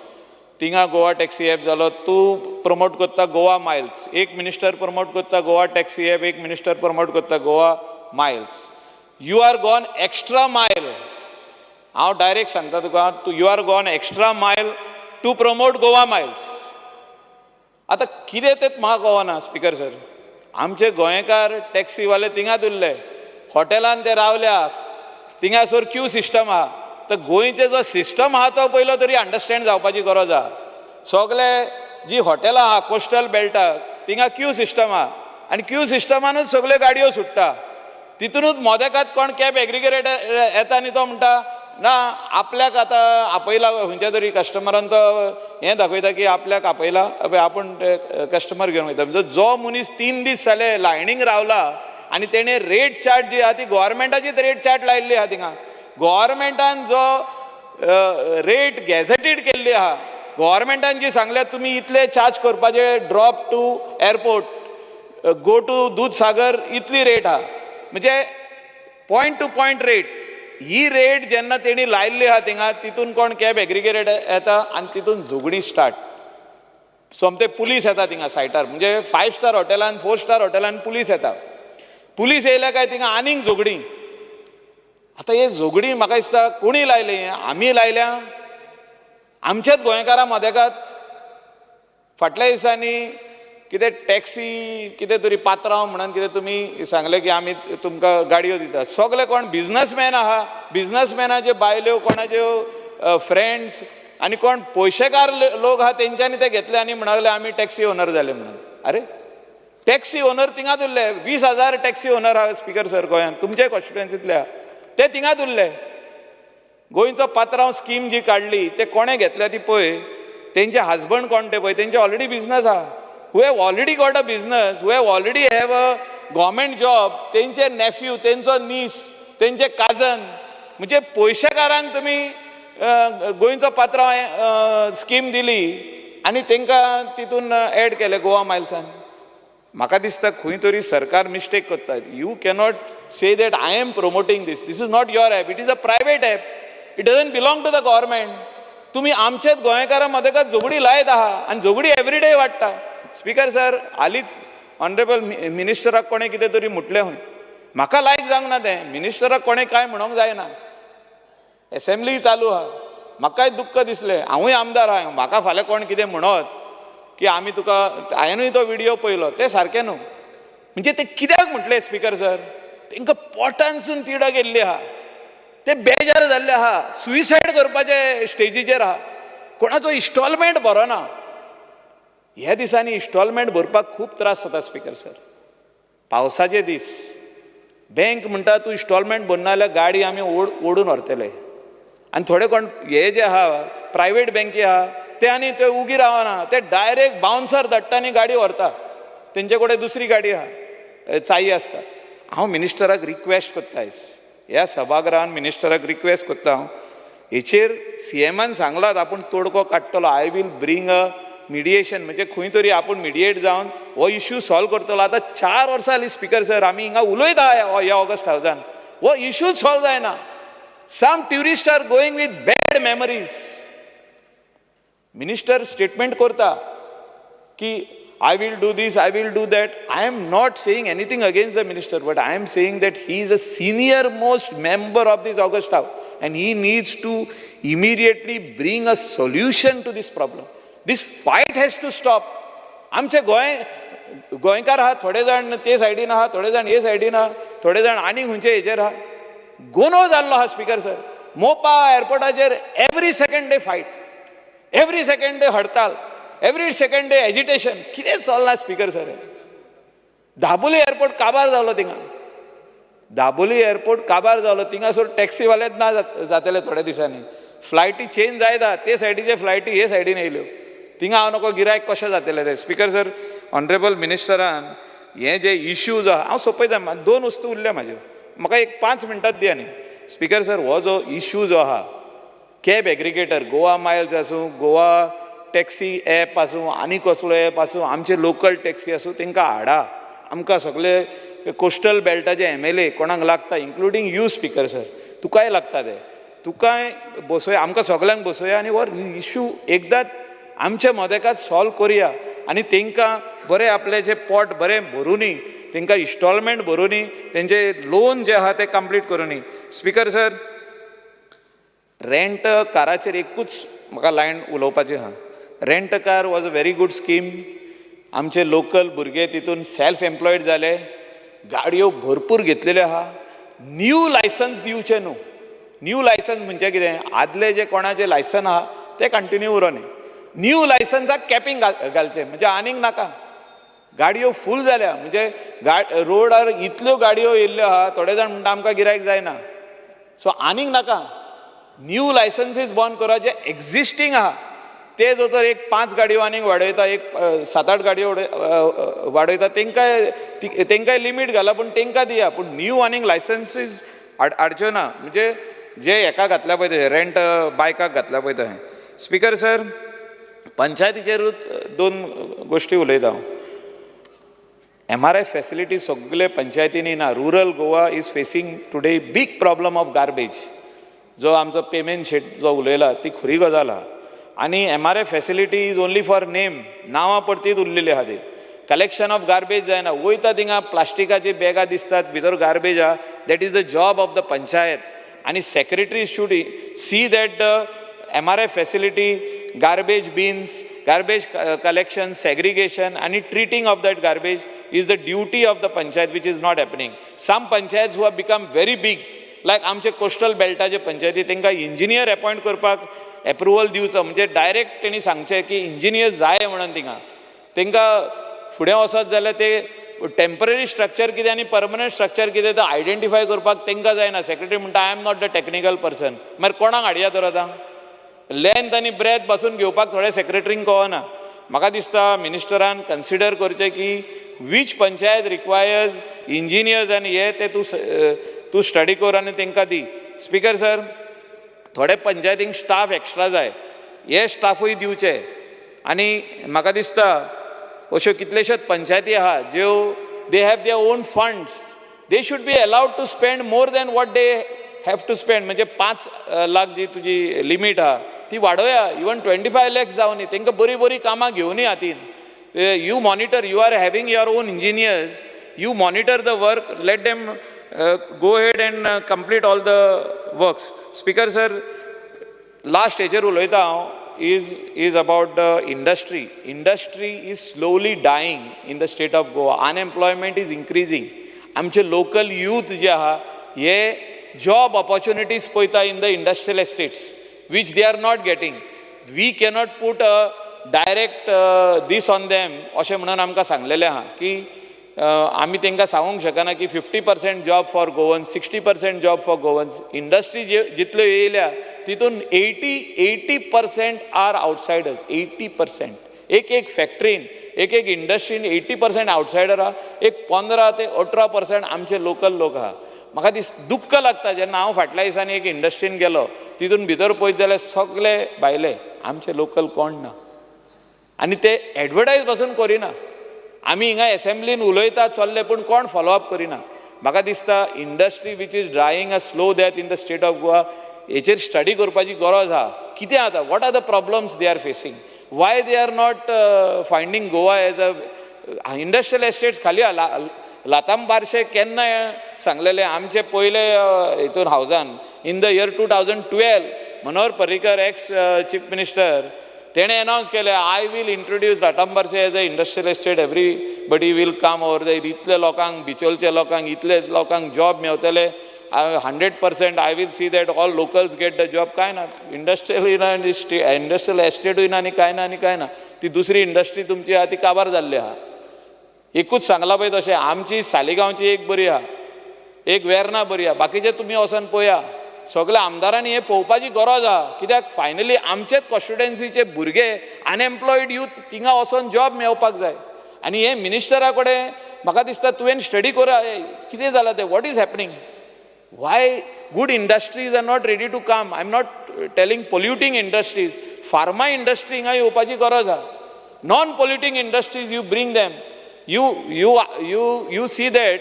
S5: थिंगा गोवा टॅक्सी एप जालो. तूं प्रमोट करता गोवा मायल्स. एक मिनिस्टर प्रमोट करता गोवा टॅक्सी एप, एक मिनिस्टर प्रमोट करता Goa miles. You are gone extra mile. हांव डायरेक्ट सांगता तुका, तूं you are gone extra mile to promote Goa Miles. आतां कितें तें म्हाका कळना स्पिकर सर. आमचे गोंयकार टॅक्सीवाले थिंगात उरले, हॉटेलान ते रावल्या. थिंगासर क्यू सिस्टम आहा. तर गोंयचे जो सिस्टम आहा तो पयलो तरी अंडरस्टँड जावपाची गरज आहा. सगळे जी हॉटेलां आहा कोस्टल बेल्टाक, थिंगा क्यू सिस्टम आहा आनी क्यू सिस्टमानूच सगळ्यो गाडयो सुट्टा. तितूनच मोदेकात कोण कॅब एग्रिगेटर येता आनी तो म्हणटा ना आपल्याक आतां आपयला खंयच्या तरी कस्टमरान. तो हें दाखयता की आपल्याक आपयला, पळय आपूण ते कस्टमर घेवन वयता. म्हणजे जो मनीस 3 दीस जाले लायनीक रावला आनी तेणें रेट चार्ट जी आहा ती गोवोरमेंटाचीच रेट चार्ट लायिल्ली आहा. थिंगा गोवोरमेंटान जो रेट गॅझेटेड केल्ली आहा, गोवोरमेंटान जी सांगल्या तुमी इतले चार्ज करपाचे, drop to airport, go to Dudhsagar इतली रेट आहा, म्हणजे पॉयंट टू पॉयंट रेट. ही रेट जेन्ना तेणी लायिल्ली आहा थिंगा, तितून कोण कॅब एग्रिगेटर येता आनी तितून झगडीं स्टार्ट. सोमते पुलीस येता थिंगा सायटार. म्हणजे फायव स्टार हॉटेलान, फोर स्टार हॉटेलान पुलीस येता. पुलीस येयले काय थिंगा आनीक झगडीं. आतां हे झगडीं म्हाका दिसता कोणी लायली? आमी लायल्या, आमच्याच गोंयकारां मदेकात. फाटल्या दिसांनी कितें टॅक्सी कितें तरी पात्रांव म्हणून कितें तुमी सांगलें की आमी तुमकां गाडयो दितात. सगले कोण बिजनसमॅन आहा, बिजनसमॅनाच्यो बायल्यो, कोणाच्यो फ्रेंड्स आनी कोण पयशेकार लोक आहा, तेंच्यांनी ते घेतले आनी म्हणले आमी टॅक्सी ओनर जाले म्हणून. अरे, टॅक्सी ओनर थिंगाच उरले. 20,000 टॅक्सी ओनर आहा स्पिकर सर गोंयांत, तुमचे कॉन्स्टिट्युएन्सीतले आहा, ते थिंगाच उरले. गोंयचो पात्रांव स्कीम जी काडली ते कोणें घेतल्या ती पळय. तेंचे हजबंड कोण ते पळय. तेंचे ऑलरेडी बिजनस आहा, who have already got a business, who have already have a government job, तेंचे नेफ्यू, तेंचो नीस, तेंचे काजन. म्हणजे पयशेकारांक तुमी गोंयचो पात्रांव स्कीम दिली आनी तांकां तितून एड केले गोवा मायल्सान. म्हाका दिसता खंय तरी सरकार मिस्टेक करता. You cannot say that I am promoting this. This is not your app. It is a private app. It doesn't belong to the government. तुमी आमचेच गोंयकारां मदेकात झगडीं लायत आहा आनी झगडीं एवरीडे वाडटा. स्पिकर सर, हालींच ऑनरेबल मिनिस्टराक कोणें कितें तरी म्हटलें खंय. म्हाका लायक जावंक ना तें. मिनिस्टराक कोणें कांय म्हणोंक जायना. एसेंब्ली चालू आहा. म्हाकाय दुख्ख दिसलें. हांवूय आमदार आहा. म्हाका फाल्यां कोण कितें म्हणत की आमी तुका, हांवेनूय तो विडियो पळयलो, तें सारकें न्हू. म्हणजे ते कित्याक म्हटलें स्पिकर सर, तांकां पोटानसून तिडक येयल्ली आहा, ते बेजार जाल्ले आहा, सुसायड करपाचे स्टेजीचेर आहा. कोणाचो इन्स्टॉलमेंट भरना. ह्या दिसांनी इन्स्टॉलमेंट भरपाक खूब त्रास जाता स्पिकर सर. पावसाचे दीस, बँक म्हणटा तूं इन्स्टॉलमेंट भरना जाल्यार गाडी आमी ओड ओडून व्हरतले. आनी थोडे कोण हे जे आहा, प्रायवेट बँकी आहा, ते आनी ते उगी रावना, ते डायरेक्ट बाउन्सर धाडटा आनी गाडी व्हरता. तेंचे कडेन दुसरी गाडी आहा, चाई आसता. हांव मिनिस्टराक रिक्वेस्ट करता आयज ह्या सभागृहान, मिनिस्टराक रिक्वेस्ट करता हांव हेचेर. सीएमान सांगलात आपूण तोडको काडटलो, I will bring a mediation, म्हणजे खंय तरी आपूण मिडिएट जावन हो इश्यू सॉल्व करतलो. आतां 4 वर्सां जालीं स्पिकर सर, आमी हिंगा उलयता ह्या ऑगस्ट हावजान, हो इश्यूच सॉल्व जायना. Some tourist are going with bad memories. Minister statement करता की I will do this, I will do that. I am not saying anything against the minister, but I am saying that he is a senior most member of this august house and he needs to immediately bring a solution to this problem. This fight has to stop. आमचे गोंय गोंयकार आहा थोडे जाण ते सायडीन आहा, थोडे जाण हे सायडीन आहा, थोडे जाण आनी खंयचे हेजेर आहा. गोंदळ जाल्लो आहा स्पिकर सर. मोपा एअरपोर्टाचेर every second day fight, every second day हडताल, एवरी सेकंड डे एजिटेशन. कितें चल्लां स्पिकर सर? दाबोली एअरपोर्ट काबार जालो थिंगा, दाबोली एअरपोर्ट काबार जालो थिंगासर. टॅक्सीवालेच ना जातले थोड्या दिसांनी. फ्लायटी चेंज जायत, ते सायडीचे फ्लायटी हे सायडीन येयल्यो. थिंगा हांव नको गिरायक कशें जातलें तें. स्पिकर सर, ऑनरेबल मिनिस्टरान हे जे इश्यूज आहा, हांव सोंपयता. दोन वस्तू उरल्या म्हाज्यो, म्हाका एक 5 मिनटात दी. आनी स्पिकर सर, हो जो इश्यू जो आहा, कॅब एग्रिगेटर, गोवा मायल्स आसूं, गोवा टॅक्सी एप आसूं, आनी कसलो एप आसूं, आमचे लोकल टॅक्सी आसूं, तांकां हाडा. आमकां सगळे कोस्टल बेल्टाचे एमएलए कोणाक लागता, इन्क्लुडींग you speaker sir, तुकाय लागता ते, तुकाय बसोया, आमकां सगल्यांक बसोया आनी हो इश्यू एकदांच आमच्या मदेकात सॉल्व करुया आनी तांकां बरें आपलें पोट बरें भरुनी, तांकां इन्स्टॉलमेंट भरुनी, तेंचे लोन जे आहा ते कंप्लीट करुनी. स्पिकर सर, रेंट काराचेर एकूच म्हाका लायन उलोवपाची आहा. Rent car was a very good scheme. आमचे लोकल भुरगे तितून सेल्फ एम्प्लॉयड जाले, गाडयो भरपूर घेतलेल्यो आहा. न्यू लायसन्स दिवचें न्हू. न्यू लायसन्स म्हणजे कितें, आदले जे कोणाचे लायसन आहा ते कंटिन्यू उरोनी. न्यू लायसन्साक कॅपिंग घालचें, म्हणजे आनीक नाका. गाडयो फूल जाल्या, म्हणजे रोडार इतल्यो गाडयो येयल्ल्यो आहा, थोडे जाण म्हणटा आमकां गिरायक जायना. सो आनीक नाका, न्यू लायसन्सीस बंद करा. जे एक्झिस्टींग आहा ते जो तर एक पांच गाडयो आनीक वाडयता, एक सात आठ गाडयो वाडयता, तेंकां तेंकांय लिमीट घाला, पूण तेंकां दिया. पूण न्यू आनीक लायसन्सीस हाडच्यो ना. म्हणजे जे हेका घातल्या पळय ते रेंट बायकाक घातल्या पळय तशें. स्पिकर सर, पंचायतीचेरूच दोन गोश्टी उलयता हांव. एमआरएफ फॅसिलिटी सगळे पंचायतींनी ना. Rural Goa is facing today big problem of garbage. जो आमचो पेमेंट शेट जो उलयला ती खरी गजाल आहा. आनी MRF facility is only for name, नांवां परतीत उरलेली आहा ती. कलेक्शन ऑफ गार्बेज जायना. वयता थिंगा प्लास्टिकाची बॅगां दिसतात, भितर गार्बेज आहा. That is the job of the panchayat आनी secretary should see that the MRF facility, garbage bins, garbage collection, segregation आनी treating of that garbage is the duty of the panchayat, which is not happening. Some panchayats who have become very big, like आमचे coastal बेल्टाचे पंचायती, तांकां engineer appoint करपाक approval दिवचो. म्हणजे direct तेणी सांगचें की इंजिनियर जाय म्हणून थिंगा. तांकां फुडें वचत जाल्यार ते टेम्पररी स्ट्रक्चर कितें आनी परमनंट स्ट्रक्चर कितें तें आयडेंटिफाय करपाक तांकां जायना. सेक्रेटरी म्हणटा, "I am not the technical person." मागीर कोणाक हाडया तर? आतां लेंथ आनी ब्रेथ पासून घेवपाक थोडे सेक्रेटरींक कळना. म्हाका दिसता मिनिस्टरान कन्सिडर करचें की वीच पंचायत रिक्वायर्स इंजिनियर्स आनी हे ते तूं तूं स्टडी कर आनी तांकां दी. स्पिकर सर, थोडे पंचायतींक स्टाफ एक्स्ट्रा जाय, हे स्टाफूय दिवचे. आनी म्हाका दिसता अश्यो कितलेश्योच पंचायती आहा ज्यो they have their own funds, they should be allowed to spend more than what they have to spend. म्हणजे 5 लाख जी तुजी लिमीट आहा ती वाडोवया, इवन 25 लॅक्स जावनी. तांकां बरीं बरीं कामां घेवनी हातीन. You monitor, you are having your own engineers, you monitor the work, let them go ahead and complete all the works. Speaker sir, last हेजेर उलयता हांव, is about the industry. Industry is slowly dying in the state of Goa. Unemployment is increasing. आमचे local youth जे आहा हे job opportunities पळयता in the industrial estates, which they are not getting. We cannot put a direct these on them. अशें म्हणून आमकां सांगलेलें आहा की आमी तांकां सांगूंक शकना की 50% job for Goan, 60% job for Goans. Industry जे जितल्यो येयल्या तितून 80% are outsiders, 80%. एक एक फॅक्टरीन, एक एक इंडस्ट्रीन 80% आउटसायडर आहा, एक 15 ते 18% आमचे लोकल लोक आहा. म्हाका दीस दुख्ख लागता जेन्ना हांव फाटल्या दिसांनी एक इंडस्ट्रीन गेलो, तितून भितर पळयत जाल्यार सगळे भायले, आमचे लोकल कोण ना. आनी ते एडवर्टायज पासून करिना. आमी हिंगा एसेंब्लीन उलयता चल्ले, पूण कोण फॉलोअप करिना. म्हाका दिसता industry which is dying a slow death in the state of Goa, हेचेर स्टडी करपाची गरज आहा. कितें आतां, what are the problems they are facing, why they are not finding Goa as a industrial estates? खाली लाताम बारशे केन्ना सांगलेले आमचे पयले हितून हावजान, in the year 2012, Manohar Parrikar, ex chief minister. तेणें एनावन्स केलें, I will introduce Ratambarsem as a industrial estate, everybody will come over there. इतले लोकांक, बिचोलच्या लोकांक, इतले लोकांक job मेवतले. 100% I will see that all locals get the job. काय ना, industrial ना आनी इंडस्ट्रियल एस्टेटूय ना आनी काय ना आनी काय ना. ती दुसरी इंडस्ट्री तुमची आहा ती काबार जाल्ली आहा. एकूच सांगलां पळय तशें, आमची सालिगांवची एक बरी आहा, एक वेर्ना बरी आहा, बाकीचे तुमी वचोन पळया. सगल्या आमदारांनी हें पळोवपाची गरज आहा, कित्याक फायनली आमचेच कॉन्स्टिट्युएन्सीचे भुरगे अनएम्प्लॉयड यूथ थिंगा वचोन जॉब मेळोवपाक जाय. आनी हे मिनिस्टरा कडेन म्हाका दिसता तुवें स्टडी करा कितें जालां तें, what is happening, why good industries are not ready to come. I am not telling polluting industries, pharma industry हिंगा येवपाची गरज आहा. Non polluting industries you bring them. You see that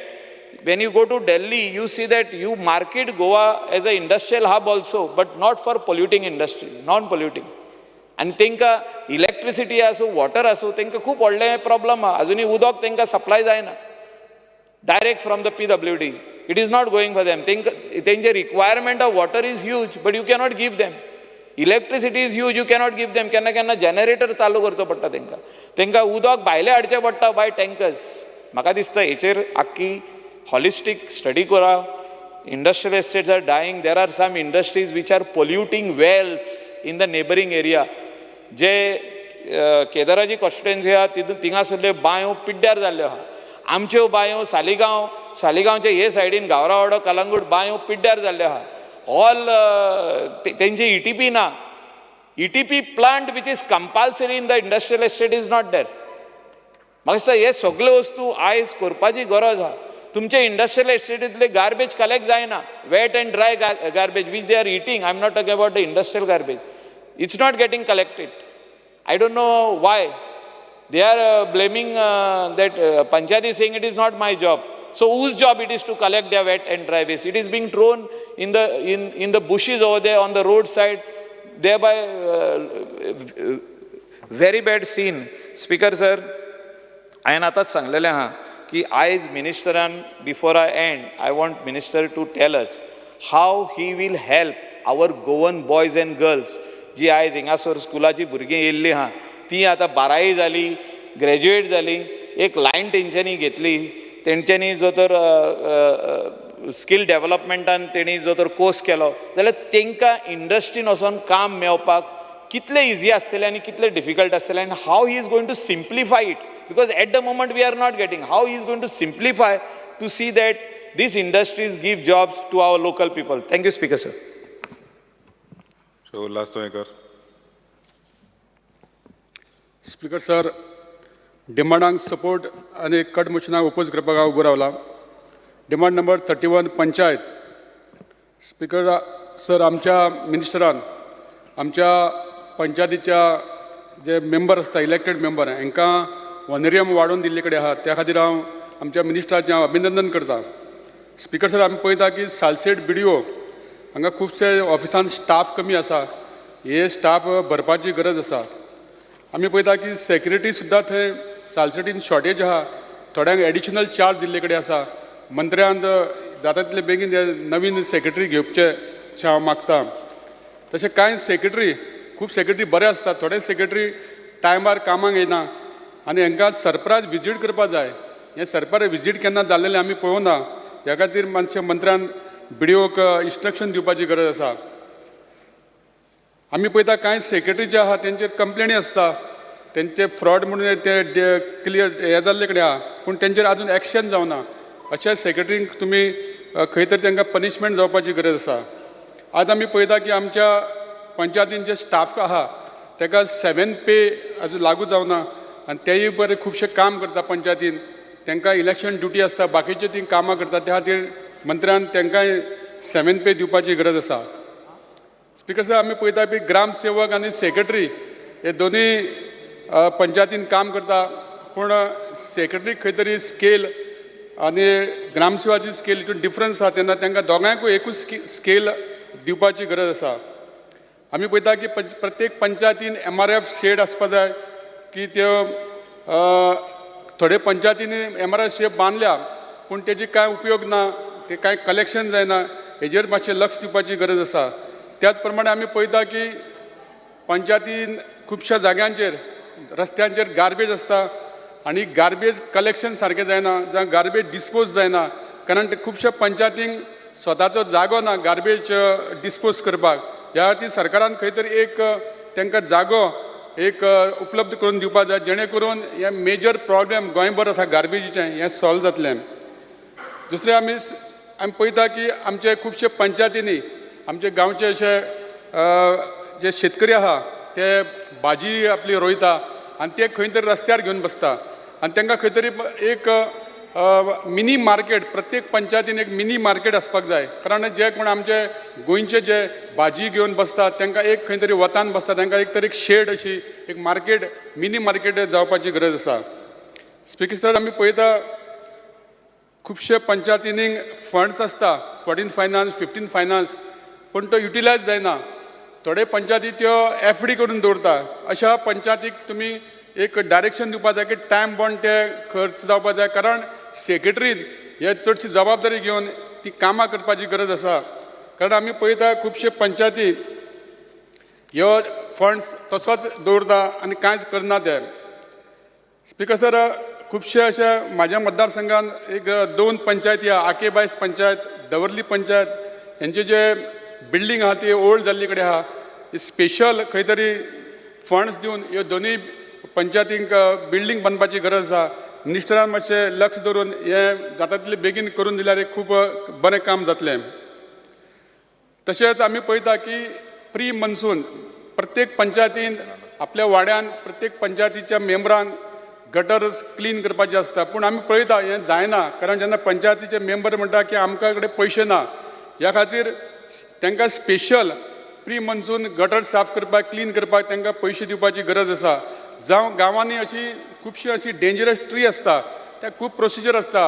S5: when you go to Delhi, you see that you market Goa as a industrial hub also, but not for polluting industries, non polluting. आनी तांकां electricity आसूं, water आसूं, तांकां खूब व्हडलें problem आहा. अजुनूय उदक तांकां सप्लाय जायना direct from the PWD. It is not going for them. तेंचे requirement of water is huge, but you cannot give them. Electricity is huge, you cannot give them. केन्ना केन्ना जनरेटर चालू करचो पडटा तांकां. तांकां उदक भायलें हाडचें पडटा बाय टँकर्स. म्हाका दिसता हेचेर आख्खी हॉलिस्टीक स्टडी करा. Industrial estates are dying. There are some industries which are polluting wells in the neighbouring area. जे केदाराची कॉन्स्टिट्युएन्सी आहा तितून थिंगासरल्यो बांयो पिड्ड्यार जाल्ल्यो आहा. आमच्यो बांयो सालिगांव, सालिगांवचे हे सायडीन गावरावाडो, कलंगूट बांयो पिड्ड्यार जाल्ल्यो आहा. ऑल तेंचे ईटीपी ना. ETP plant which is compulsory in the industrial estate is not there. म्हाका दिसता हे सगल्यो वस्तू आयज करपाची गरज आहा. तुमचे इंडस्ट्रियल एस्टेटींतले गार्बेज कलेक्ट जायना. Wet and dry garbage which they are eating, I am not talking about the industrial garbage, it's not getting collected. I don't know why. They are blaming that panchayat is saying it is not my job. So whose job it is to collect their wet and dry waste? It is being thrown in the bushes over there on the roadside, thereby very bad scene. Speaker sir, हांवें आतांच सांगलेलें आहा की आयज मिनिस्टरान, before I end, I want minister to tell us how he will help our Goan boys and girls. जी आयज हिंगासर स्कुलाची भुरगीं येयल्लीं आहा ती आतां बारावी जाली, ग्रॅज्युएट जाली, एक लायन तेंच्यांनी घेतली, तेंच्यांनी जो तर स्कील डेवलपमेंटान तेणी जो तर कोर्स केलो जाल्यार तेंकां इंडस्ट्रीन वचोन काम मेळपाक कितलें इजी आसतलें आनी कितलें डिफिकल्ट आसतलें, आनी how he is going to simplify it, because at the moment we are not getting, how he is going to simplify to see that these industries give jobs to our local people. Thank you, Speaker sir.
S2: Shri Ulhas Tuyenkar.
S6: Speaker sir, डिमांडांक support आनी cut मोशनाक oppose करपाक हांव उबो रावला. Demand number 31, panchayat. Speaker sir, आमच्या मिनिस्टरान आमच्या पंचायतीच्या जे member आसता, elected member, हांकां ऑनरेरियम वाडोवन दिल्ले कडेन आहा. त्या खातीर हांव आमच्या मिनिस्टराचें हांव अभिनंदन करता. स्पीकर सर, आमी पळयता की सालसेट बीडीओ हांगा खुबशे ऑफिसान स्टाफ कमी आसा. हे स्टाफ भरपाची गरज आसा. आमी पळयता की सेक्युरिटी सुद्दां थंय सालसेटीन शॉर्टेज आहा. थोड्यांक एडिशनल चार्ज दिल्ले कडेन आसा. मंत्र्यान जाता तितले बेगीन हे नवीन सेक्रेटरी घेवचे अशें हांव मागता. तशें कांय सेक्रेटरी, खूब सेक्रेटरी बरे आसतात, थोडे सेक्रेटरी टायमार कामाक येना आनी हांकां सरप्रायज विजीट करपा जाय. हें सरप्रायज विजीट केन्ना जाल्लेलें आमी पळोवना. ह्या खातीर मातशें मंत्र्यान बीडीओक इन्स्ट्रक्शन दिवपाची गरज आसा. आमी पळयता कांय सेक्रेटरी जे आहा तेंचेर कंप्लेनी आसता, तेंचे फ्रॉड म्हणून ते क्लियर हे जाल्ले कडेन आहा, पूण तेंचेर आजून एक्शन जावना. अशा सेक्रेटरींक तुमी खंय तरी तांकां पनिशमेंट जावपाची गरज आसा. आज आमी पळयता की आमच्या पंचायतीन जे स्टाफ आहा ताका 7 पे आजून लागू जावना आनी तेय बरें खुबशें काम करता पंचायतीन. तांकां इलेक्शन ड्युटी आसता, बाकीचे ती कामां करता. त्या खातीर मंत्र्यान तांकांय 7 पे दिवपाची गरज आसा. स्पीकर साहेब, आमी पळयता की ग्रामसेवक आनी सेक्रेटरी हे दोनूय पंचायतीन काम करता, पूण सेक्रेटरी खंय तरी स्केल आनी ग्रामसेवाची स्केल हितून डिफरन्स आसा. तेन्ना तांकां दोगांयकूय एकूच स्केल दिवपाची गरज आसा. आमी पळयता की प्रत्येक पंचायतीन MRF shade आसपा जाय की त्यो थोडे पंचायतींनी MRF shade बांदल्या पूण तेजी कांय उपयोग ना, ते कांय कलेक्शन जायना. हेजेर मातशें लक्ष दिवपाची गरज आसा. त्याच प्रमाणे आमी पळयता की पंचायतीन खुबश्या जाग्यांचेर रस्त्यांचेर गार्बेज आसता आनी गार्बेज कलेक्शन सारकें जायना जावं गार्बेज डिस्पोज जायना, कारण ते खुबश्या पंचायतींक स्वताचो जागो ना गार्बेज डिस्पोज करपाक. ह्या खातीर सरकारान खंय तरी एक तांकां जागो एक उपलब्ध करून दिवपाक जाय, जेणे करून हे मेजर प्रॉब्लेम गोंयभर आसा गार्बेजीचें हें सॉल्व जातलें. दुसरें आमी पळयता की आमचे खुबशे पंचायतींनी आमचे गांवचे अशे जे शेतकरी आहा ते भाजी आपली रोयता आनी ते खंय तरी रस्त्यार घेवन बसता आनी तांकां खंय तरी एक मिनी मार्केट, प्रत्येक पंचायतीन एक मिनी मार्केट आसपाक जाय, कारण जे कोण आमचे गोंयचे जे भाजी घेवन बसतात तांकां एक खंय तरी वतान बसता, तांकां एक तरी एक शेड अशी एक मार्केट, मिनी मार्केट जावपाची गरज आसा. स्पिकर सर, आमी पळयता खुबशे पंचायतींनी फंड्स आसता, 14 फायनान्स, 15 फायनान्स, पूण तो युटिलायज जायना. थोडे पंचायती त्यो एफडी करून दवरता. अशा पंचायतीक तुमी एक डायरेक्शन दिवपा जाय की टायम बॉन्ड ते खर्च जावपा जाय, कारण सेक्रेटरीन हे चडशी जबाबदारी घेवन ती कामां करपाची गरज आसा. कारण आमी पळयता खुबशे पंचायती ह्यो फंड्स तसोच दवरता आनी कांयच करना ते. स्पिकर सर, खुबशे अशे म्हाज्या मतदारसंघान एक दोन पंचायती आहा, आके बायस पंचायत, दवर्ली पंचायत, हेंचे जे बिल्डींग आहा ती ओल्ड जाल्ली कडेन आहा. स्पेशल खंय तरी फंड्स दिवन ह्यो दोनूय पंचायतींक बिल्डींग बांदपाची गरज आसा. मिनिस्टरान मातशें लक्ष दवरून हें जाता तितलें बेगीन करून दिल्यार एक खूब बरें काम जातलें. तशेंच आमी पळयता की प्री मन्सून प्रत्येक पंचायतीन आपल्या वाड्यान प्रत्येक पंचायतीच्या मेंबरांक गटर्स क्लीन करपाचे आसता, पूण आमी पळयता हें जायना, कारण जेन्ना पंचायतीचे मेंबर म्हणटा की आमकां कडेन पयशे ना, ह्या खातीर तांकां स्पेशल प्री मन्सून गटर साफ करपाक, क्लीन करपाक तांकां पयशे दिवपाची गरज आसा. जावं गांवांनी अशी खुबशी अशी डेंजरस ट्री आसता, त्या खूब प्रोसिजर आसता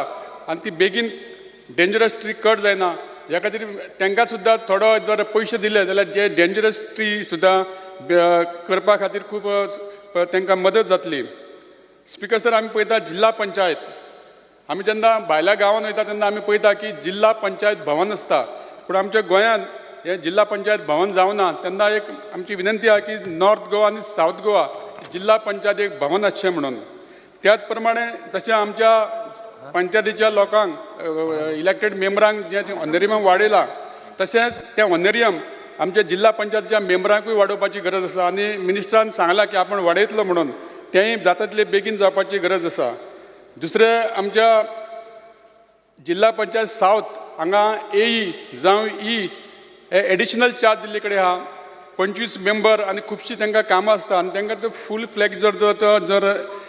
S6: आनी ती बेगीन डेंजरस ट्री कट जायना. ह्या खातीर तांकां सुद्दां थोडो जर पयशे दिले जाल्यार जे डेंजरस ट्री सुद्दां करपा खातीर खूब तांकां मदत जातली. स्पिकर सर, आमी पळयता जिल्हा पंचायत, आमी जेन्ना भायल्या गांवांत वयता तेन्ना आमी पळयता की जिल्हा पंचायत भवन आसता, पूण आमच्या गोंयांत हें जिल्हा पंचायत भवन जावना. तेन्ना एक आमची विनंती आहा की नॉर्थ गोवा आनी सावथ गोवा जिल्हा पंचायत एक भवन आसचें म्हणून. त्याच प्रमाणे जशें आमच्या पंचायतीच्या लोकांक, इलेक्टेड मेंबरांक जें ऑनरियम वाडयलां, तशेंच तें ऑनरियम आमच्या जिल्हा पंचायतीच्या मेंबरांकूय वाडोवपाची गरज आसा आनी मिनिस्टरान सांगलां की आपूण वाडयतलो म्हणून, तेंय जाता तितलें बेगीन जावपाची गरज आसा. दुसरें, आमच्या जिल्हा पंचायत सावथ हांगा एई जावं ई हे एडिशनल चार्ज दिल्ले कडेन आहा. 25 मेंबर आनी खुबशीं तांकां कामां आसता आनी तांकां ते फूल फ्लॅज जर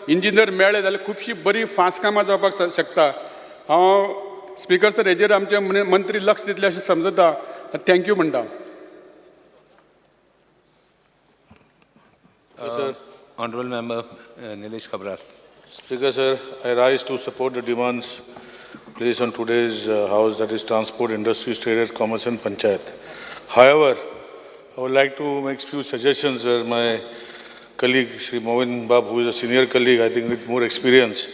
S6: इंजिनियर मेळ्ळे जाल्यार खुबशीं बरीं फास्ट कामां जावपाक शकता. हांव स्पिकर सर हेजेर आमचे मंत्री लक्ष दितले अशें समजता. Thank you म्हणटा.
S7: Sir.
S3: Honorable Member Nilesh Cabral.
S7: Speaker, sir, I rise to support the demands placed on today's House, that is Transport, Industries, Trade, Commerce and Panchayat. However, I would like to make few suggestions where my colleague, Shri Movin Bab, who is a senior colleague, I think with more experience,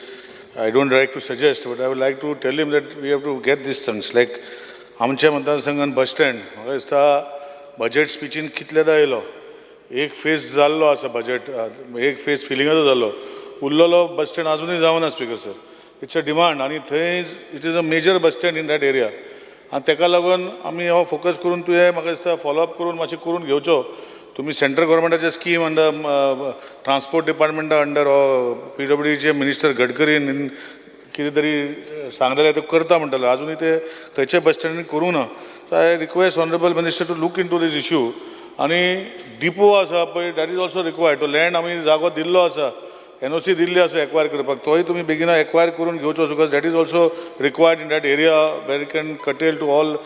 S7: I don't like to suggest, but I would like to tell him that we have to get these things. Like, आमच्या मतदारसंघान bus stand, म्हाका दिसता budget स्पिचीन कितलेदा येयलो, एक phase जाल्लो आसा budget, एक phase फिलिंगाचो जाल्लो, उरलेलो bus stand अजुनूय जावना. Speaker sir, it's a demand आनी थंय it is a major bus stand in that area आनी तेका लागून आमी हो फोकस करून तुवें म्हाका दिसता फॉलोअप करून मातशें करून घेवचो. तुमी सेंट्रल गव्हर्मेंटाचे स्कीम अंडर ट्रान्सपोर्ट डिपार्टमेंटा अंडर हो पीडब्ल्यूडीचे मिनिस्टर गडकरीन कितें तरी सांगलेलें, तें करता म्हणटाले, अजुनूय ते खंयच्या बस स्टँडांनी करूं ना. So I request honourable minister to look into this issue. आनी डिपो आसा पळय, that is also required. तो लँड आमी जागो दिल्लो आसा, एनओसी दिल्ली आसा एक्वायर करपाक, तोय तुमी बेगिना एक्वायर करून घेवचो, because that is also required in that area where it can curtail to all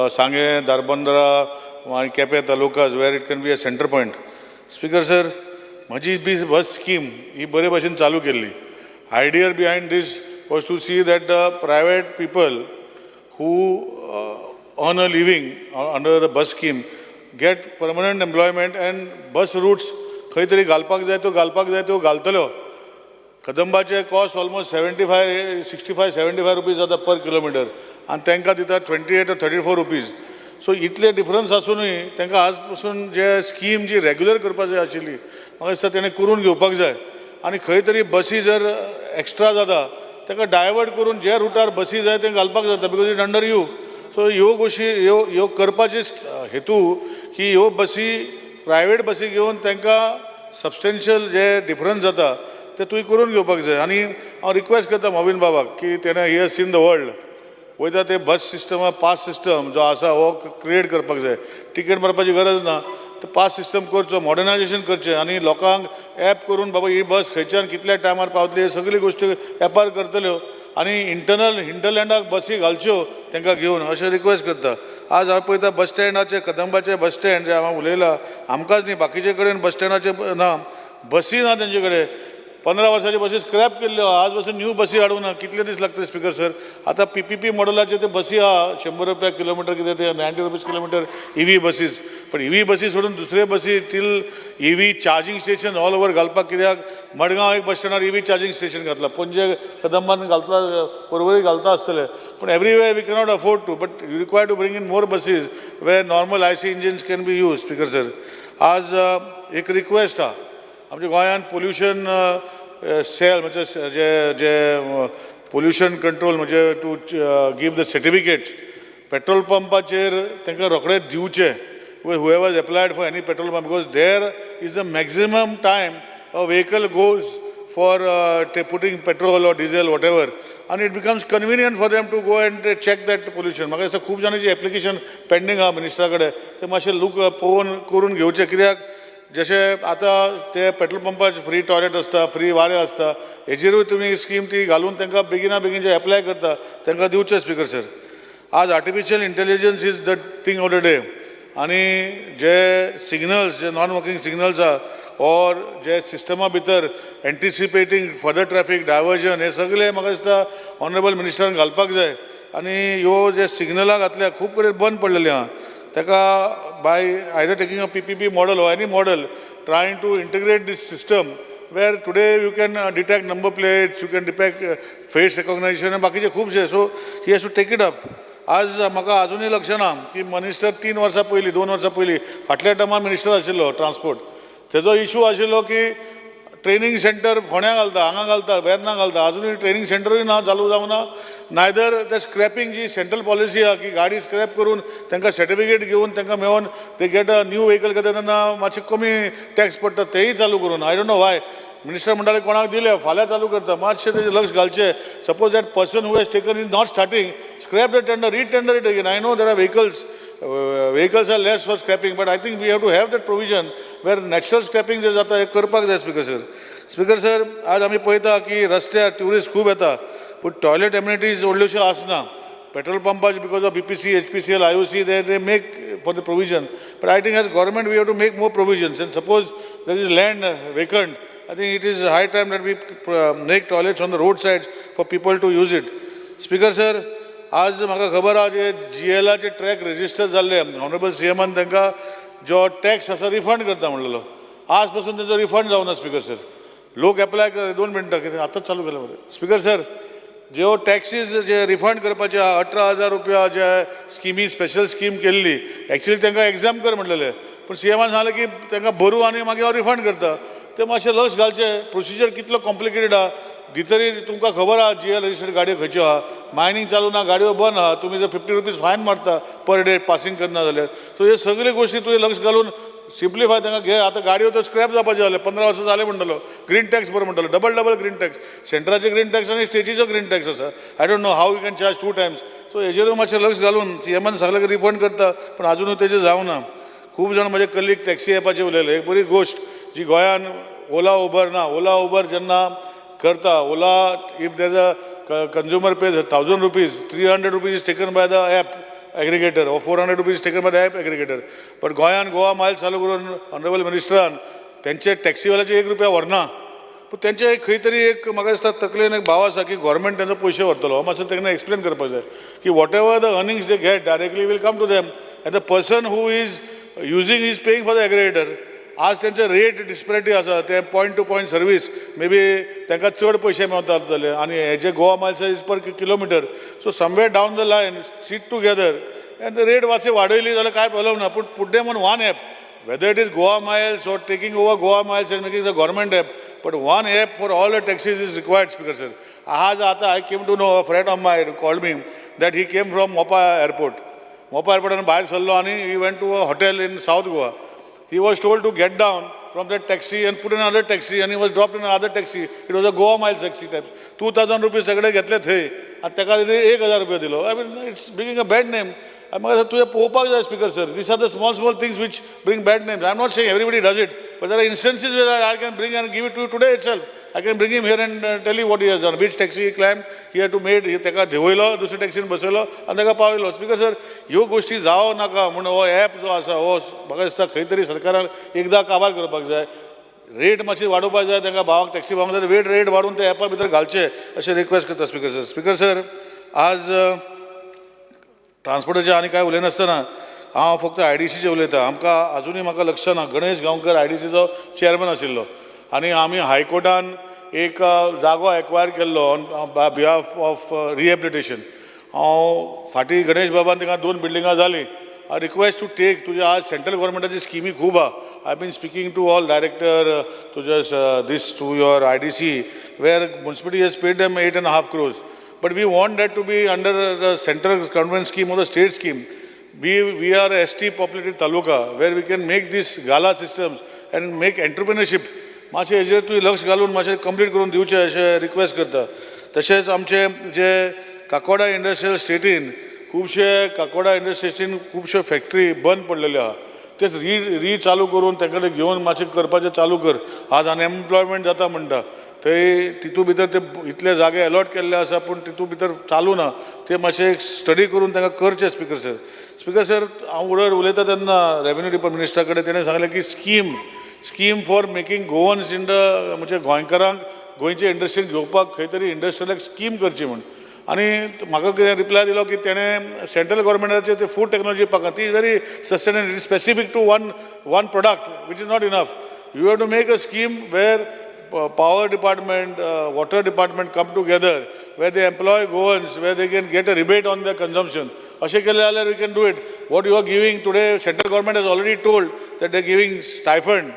S7: Sanguem, Dharbandora आनी Quepem talukas where it can be a centre point. Speaker sir, म्हजी बी बस स्कीम ही बरे भशेन चालू केल्ली. Idea behind this was to see that the private people who earn a living under the bus scheme get permanent employment and bus routes खंय तरी घालपाक जाय त्यो, घालपाक जाय त्यो घालतल्यो. कदंबाचे cost almost 75, 65, 75 rupees जाता पर किलोमिटर आनी तांकां दिता 28 or 34 rupees. सो इतले डिफरन्स आसुनूय तांकां आज पसून जे स्कीम जी रेगुलर करपा जाय आशिल्ली, म्हाका दिसता तेणें करून घेवपाक जाय. आनी खंय तरी बसी जर एक्स्ट्रा जाता, ताका डायवर्ट करून जे रुटार बसी जाय ते घालपाक जाता, because it under you. So ह्यो गोश्टी ह्यो करपाचे हेतू की ह्यो बसी, प्रायवेट बसी घेवन तांकां सबस्टेन्शियल जे डिफरन्स जाता ते तुवें करून घेवपाक जाय. आनी हांव रिक्वेस्ट करता मोविन बाबाक की तेणें, he has seen the world, वयता ते बस सिस्टम, पास सिस्टम जो आसा हो क्रिएट करपाक जाय. टिकेट मारपाची गरज ना, तो पास सिस्टम करचो, मॉडर्नायजेशन करचें आनी लोकांक एप करून बाबा ही बस खंयच्यान कितल्या टायमार पावतली, हे सगळी गोश्टी एपार करतल्यो आनी इंटरनल हिंटरलँडाक बसी घालच्यो तांकां घेवन, अशें रिक्वेस्ट करता. आज हांव पळयता बस स्टँडाचे, कदंबाचे बस स्टँड जे हांव उलयलां, आमकांच न्ही, बाकीचे कडेन बस स्टँडाचे ना, बसी ना तेंचे कडेन. 15 वर्साच्यो बसी स्क्रॅप केल्ल्यो, आज पासून न्यू बसी हाडूंक ना. कितले दीस लागतले, स्पिकर सर? आतां पीपीपी मॉडलाचे ते बसी आहा, 100 रुपया किलोमिटर कितें ते, ₹90 kilometer EV buses. पण इवी बसी सोडून दुसरे बसी till EV charging station all over घालपाक कित्याक? मडगांव एक बस स्टँडार इवी चार्जींग स्टेशन घातला, पणजे कदंबान घालता, पर्वरी घालता आसतले, पूण everywhere we cannot afford to, but you require to bring in more buses way normal I C engines can be use. Speaker sir, आज एक रिक्वेस्ट आहा. आमच्या गोंयांत पोल्युशन सेल म्हणजे जे जे पोल्युशन कंट्रोल म्हणजे to give the certificates, petrol पंपाचेर तांकां रोखडेच दिवचे, whoever applied for any petrol pump, because there is the maximum time a vehicle goes for putting petrol or diesel, whatever, and it becomes convenient for them to go and check that pollution. म्हाका दिसता खूब जाणांची application pending आहा मिनिस्टरा कडेन, ते मातशें look पळोवन करून घेवचें. कित्याक जशें आतां ते पेट्रोल पंपार फ्री टॉयलेट आसता, फ्री वारें आसता, हेजेरूय तुमी स्कीम ती घालून तांकां बेगिना बेगीन जे एप्लाय करता तांकां दिवचें. स्पिकर सर, आज artificial intelligence is the thing of the day आनी जे सिग्नल्स, जे नॉन वर्किंग सिग्नल्स आहा ऑर जे सिस्टमा भितर एन्टिसिपेटींग फर्दर ट्रॅफिक डायवर्जन, हे सगळे म्हाका दिसता ऑनरेबल मिनिस्टरान घालपाक जाय. आनी ह्यो जे सिग्नलां घातल्या, खूब कडेन बंद पडलेली आहा, ताका by either taking a PPP model or any model, trying to integrate this system where today you can detect number plates, you can detect face recognition आणि बाकीचे खुबशे. So he has to take it up. आज म्हाका अजुनूय लक्ष ना की minister 3 वर्सां पयलीं, 2 वर्सां पयलीं, फाटल्या टर्मार मिनिस्टर आशिल्लो ट्रान्सपोर्ट, तेजो इशू आशिल्लो की ट्रेनींग सेंटर फोंड्या घालता, हांगा घालता, वेर्ना घालता, अजुनूय ट्रेनींग सेंटरूय ना चालू जावना. नायदर ते स्क्रॅपिंग जी सेंट्रल पॉलिसी आहा की गाडी स्क्रॅप करून तांकां सर्टिफिकेट घेवन तांकां मेळोन they get a new vehicle करता तेन्ना मातशें कमी टॅक्स पडटा, तेय चालू करून. I don't know why minister म्हणटाले कोणाक दिले, फाल्यां चालू करता. मातशें तेजें लक्ष घालचें. Suppose that person who has taken is not starting, scrap the tender, re-tender it again. I know there are vehicles are less for scrapping, but I think we have to have that provision where natural scrapping जे जाता हें करपाक जाय. Speaker sir, speaker sir, आज आमी पळयता की रस्त्यार tourist खूब येता, पूण टॉयलेट एमिनिटीज व्हडल्योश्यो आसना. पेट्रोल पंपाचे because of BPC, HPCL, IOC, they make for the provision, but I think as government we have to make more provisions, and suppose there is land vacant, I think it is high time that we make toilets on the road sides for people to use it. Speaker sir, आज म्हाका खबर आहा, जे जीएलाचे track register जाल्ले, honourable सीएमान तांकां जो tax आसा refund करता म्हणलेलो, आज पासून तेजो रिफंड जावना. स्पिकर सर, लोक एप्लाय कर, 2 मिनटां, कितें आतांच चालू केलें मरे. स्पिकर सर, ज्यो टॅक्सीज जे रिफंड करपाचे 18,000 रुपया जे स्किमी, स्पेशल स्कीम केल्ली, एक्चुअली तांकां एग्जाम कर म्हणलेले, पूण सीएमान सांगलें की तांकां भरूं आनी मागीर हांव रिफंड करता. ते मातशें लक्ष घालचें. प्रोसिजर कितलो कॉम्प्लिकेटेड आहा भितरी तुमकां खबर आहा. जीएल रजिस्टर्ड गाडयो खंयच्यो आहा, मायनींग चालू ना, गाडयो बंद आहा, तुमी जर ₹50 फायन मारता पर डे पासींग करना जाल्यार. सो हे सगळे गोश्टी तुवें लक्ष घालून सिम्प्लिफाय तांकां घे. आतां गाडयो तर स्क्रॅप जावपाच्यो जाल्यो, 15 वर्सां जालें म्हणटलो. ग्रीन टॅक्स बरो म्हणटलो, डबल डबल ग्रीन टॅक्स, सेंट्राचे ग्रीन टॅक्स आनी स्टेटीचो ग्रीन टॅक्स आसा. I don't know how you can charge two times. So हेजेरूय मातशें लक्ष घालून, सीएमान सांगलें की रिफंड करता, पूण अजुनूय तेजें जावना. खूब जाण म्हजे कलीग टॅक्सी एपाचेर उलयले. एक बरी गोश्ट जी गोंयान ओला उबर ना. ओला उबर जेन्ना करता, Ola, if there a consumer pays ₹1000, ₹300 is taken by the app aggregator or ₹400 taken by the app aggregator. But गोंयान गोवा मायल चालू करून ऑनरेबल मिनिस्टरान तेंचे टॅक्सीवाल्याचे 1 रुपया व्हरना, पूण तेंचे एक खंय तरी एक म्हाका दिसता तकलेन एक भाव आसा की गव्हर्मेंट तेंचो पयशे व्हरतलो. हो मातसो तांकां एक्सप्लेन करपाक जाय की whatever the earnings they get directly will come to them, and the person who is using is paying for the aggregator. आज तेंचे रेट डिस्पॅरिटी आसा, ते point to point service may be तांकां चड पयशे मेवता जातले आनी हे जे Goa miles is per kilometer. So somewhere down the line, sit together And rate मातशे वाडयली जाल्यार कांय प्रॉब्लम ना, पूण put them on one app, whether it is Goa Miles or taking over Goa Miles and making the government app, but one app for all the taxis is required, Speaker sir. आज आतां I came to know, a friend of mine called me that he came from Mopa airport. Mopa एअरपोर्टान भायर सरलो आनी he went to a hotel in South Goa. He was told to get down from that taxi and put in another taxi, and he was dropped in another taxi. It was a Goa Miles taxi type. 2000 rupees सगळे घेतले थंय आनी ताका 1000 रुपया दिलो. I mean, it's bringing a bad name. म्हाका दिसता तुवें पळोवपाक जाय, Speaker sir. These are the small small things which bring bad names. I am not saying everybody does it, but there are instances where I can bring and give it to today itself. I can bring him here and tell you what he has done, which taxi he climbed, he had to made, ताका देंवयलो, दुसऱ्या टॅक्सीन बसयलो आनी ताका पावयलो. Speaker sir, ह्यो गोश्टी जावं नाका म्हूण हो एप जो आसा हो म्हाका दिसता खंय तरी सरकारान एकदां काबार करपाक जाय. रेट मातशी वाडोवपाक जाय तांकां भावांक, टॅक्सी भावांक जाय वेट रेट वाडोवन ते एपा भितर घालचे अशें रिक्वेस्ट करता, स्पीकर सर. स्पीकर सर, आज ट्रान्सपोर्टाचें आनी कांय उलयनासतना हांव फक्त आयडीसीचें उलयतां. आमकां आजुनूय म्हाका लक्ष ना, गणेश गांवकर आयडीसीचो चेअरमॅन आशिल्लो आनी आमी हायकोर्टान एक जागो एक्वायर केल्लो ऑन बिहाफ ऑफ रिहेबिलिटेशन. हांव फाटीं गणेश बाबान थिंगा दोन बिल्डिंगां जालीं. I request to take तुजे आज सेंट्रल गव्हर्मेंटाची स्किमी खूब आहा. I been speaking to all director तुजे this to your IDC, where municipality has paid them 8.5 crores. But we want that to be under the central government scheme or the state scheme. We are a ST populated taluka where we can make these gala systems and make entrepreneurship. मातशें हेजेर तुवें लक्ष घालून मातशें complete करून दिवचें अशें request करता. तशेंच आमचे जे काकोडा इंडस्ट्रियल स्टेटीन खुबशे, काकोडा इंडस्ट्रियल स्टेटीन खुबश्यो फॅक्टरी बंद पडलेल्यो आहा, ते री री चालू करून तेंकडे घेवन मातशें करपाचें चालू कर. आज अनएम्प्लॉयमेंट जाता म्हणटा थंय, तितू भितर ते इतले जागे अलॉट केल्ले आसा, पूण तितू भितर चालू ना. ते मातशें एक स्टडी करून तांकां करचें, स्पीकर सर. स्पीकर सर, हांव उलय उलयता तेन्ना रेवेन्यू डिपार्टमेंट मिनिस्टरा कडेन तेणें सांगलें की scheme for making Goans in the, म्हणजे गोंयकारांक गोंयचे इंडस्ट्रीन घेवपाक खंय तरी इंडस्ट्रियल स्कीम करची म्हूण. आनी म्हाका कितें रिप्लाय दिलो की तेणें सेंट्रल गव्हर्मेंटाचे ते फूड टॅक्नॉलॉजी पार्कां ती very sustain, specific to one product, which is not enough. You have to make a scheme where power department, water department come together, where they employ Goans, where they can get a rebate on their consumption. अशें केलें जाल्यार we can do it. What you are giving today, central government has already told that they giving stipend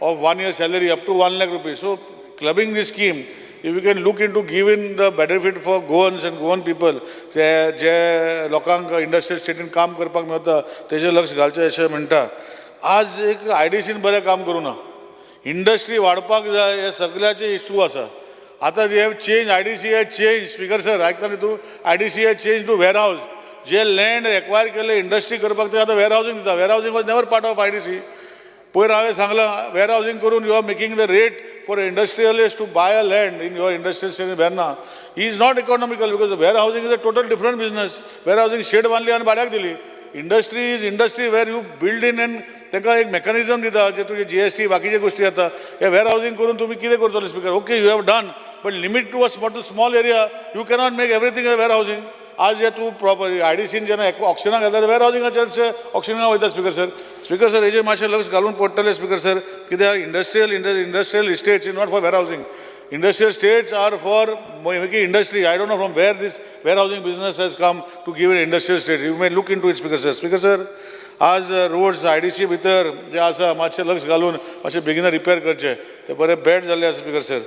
S7: of one year salary up to 1 lakh rupees. So clubbing this scheme, if you can look into giving the benefit for Goans and Goan people, जे जे लोकांक industrial स्टेटीन काम करपाक मेळटा तेजेर लक्ष घालचें अशें म्हणटा. आज एक आयडीसीन बरें काम करूं ना. इंडस्ट्री वाडपाक जाय हे सगळ्याचे इशू आसा. आतां they have change, IDC has change, Speaker sir, आयकता न्ही तूं? IDC has change to warehouse. J land acquire केल्ले इंडस्ट्री करपाक ते आतां वेर हावजींग दिता. Warehousing was never part of IDC. पयर हांवें सांगलां, वेर हावजींग करून you are making the rate for industrialist to buy a land in your industrial state Verna is not economical, because warehousing is a total different business. Warehousing shed बांदली आनी भाड्याक दिली. Industry is industry, where you build in and तांकां एक mechanism दिता, जे तुजे GST बाकीचे गोश्टी जाता. हे वेर हावजींग करून तुमी कितें करतले, Speaker? Okay, you have done, but limit to a small small area. You cannot make everything a where housing. आज जे तूं प्रॉपर आयडीसीन जेन्ना ऑक्शनाक घालता, वेर हावजिंगाचेर चडशे ऑक्शनाक वयता, स्पीकर सर. स्पीकर सर, हेजेर मातशें लक्ष घालून पडटलें, स्पीकर सर, कित्याक industrial estates is not for warehousing. Industrial estates are for making industry. I don't know from where this warehousing business has come to give an industrial estate. You may look into it, Speaker sir. Speaker sir, आज roads IDC भितर जे आसा मातशें लक्ष घालून मातशें बेगीन repair करचे, ते बरे बॅड जाल्ले आसा, Speaker sir.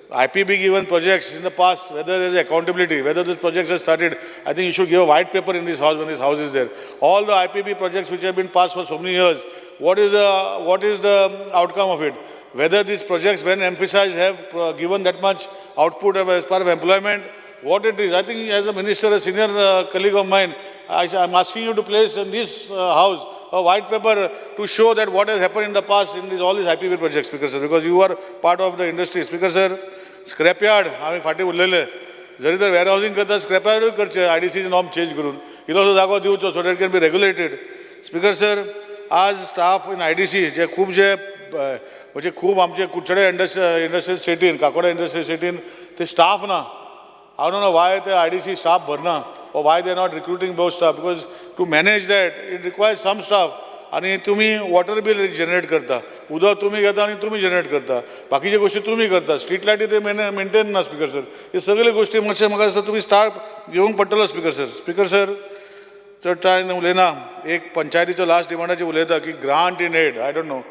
S7: IPB given projects in the past, whether there is accountability, whether these projects have started, I think you should give a white paper in this house when this house is there. All the IPB projects which have been passed for so many years, what is the outcome of it? Whether these projects, when emphasized, have given that much output of, as part of employment, what it is. I think as a minister, a senior colleague of mine, I am asking you to place in this house a white paper to show that what has happened in the past in all these IPB projects, Speaker sir, because you are part of the industry. Speaker sir, scrapyard, हांवें फाटीं उलयलें, जरी तर wear housing करता, स्क्रॅपयार्डूय करचें आयडीसीचे norm change करून इल्लोसो जागो दिवचो, so that can be regulated. Speaker sir, आज स्टाफ इन आयडीसी जे खुबशे म्हणजे खूब आमचे कुडचडे इंडस्ट्रियल स्टेटीन, काकोडा इंडस्ट्रियल स्टेटीन ते स्टाफ ना. I don't know why the IDC staff भरना or why they are not recruiting more staff, because to manage that it requires some staff. आणि तुम्ही वॉटर बिल जनरेट करता, उदक तुमी घेता आनी तुमी जनरेट करता, बाकीच्यो गोश्टी तुमी करता, स्ट्रीट लायटी ते मेंटेन ना. स्पीकर सर, हे सगळे गोश्टी मातशें म्हाका दिसता तुमी स्टाफ घेवंक पडटलो, स्पीकर सर. Speaker sir, चड टायम उलयना. एक पंचायतीचो लास्ट डिमांडाची उलयता की grant in aid. I don't know,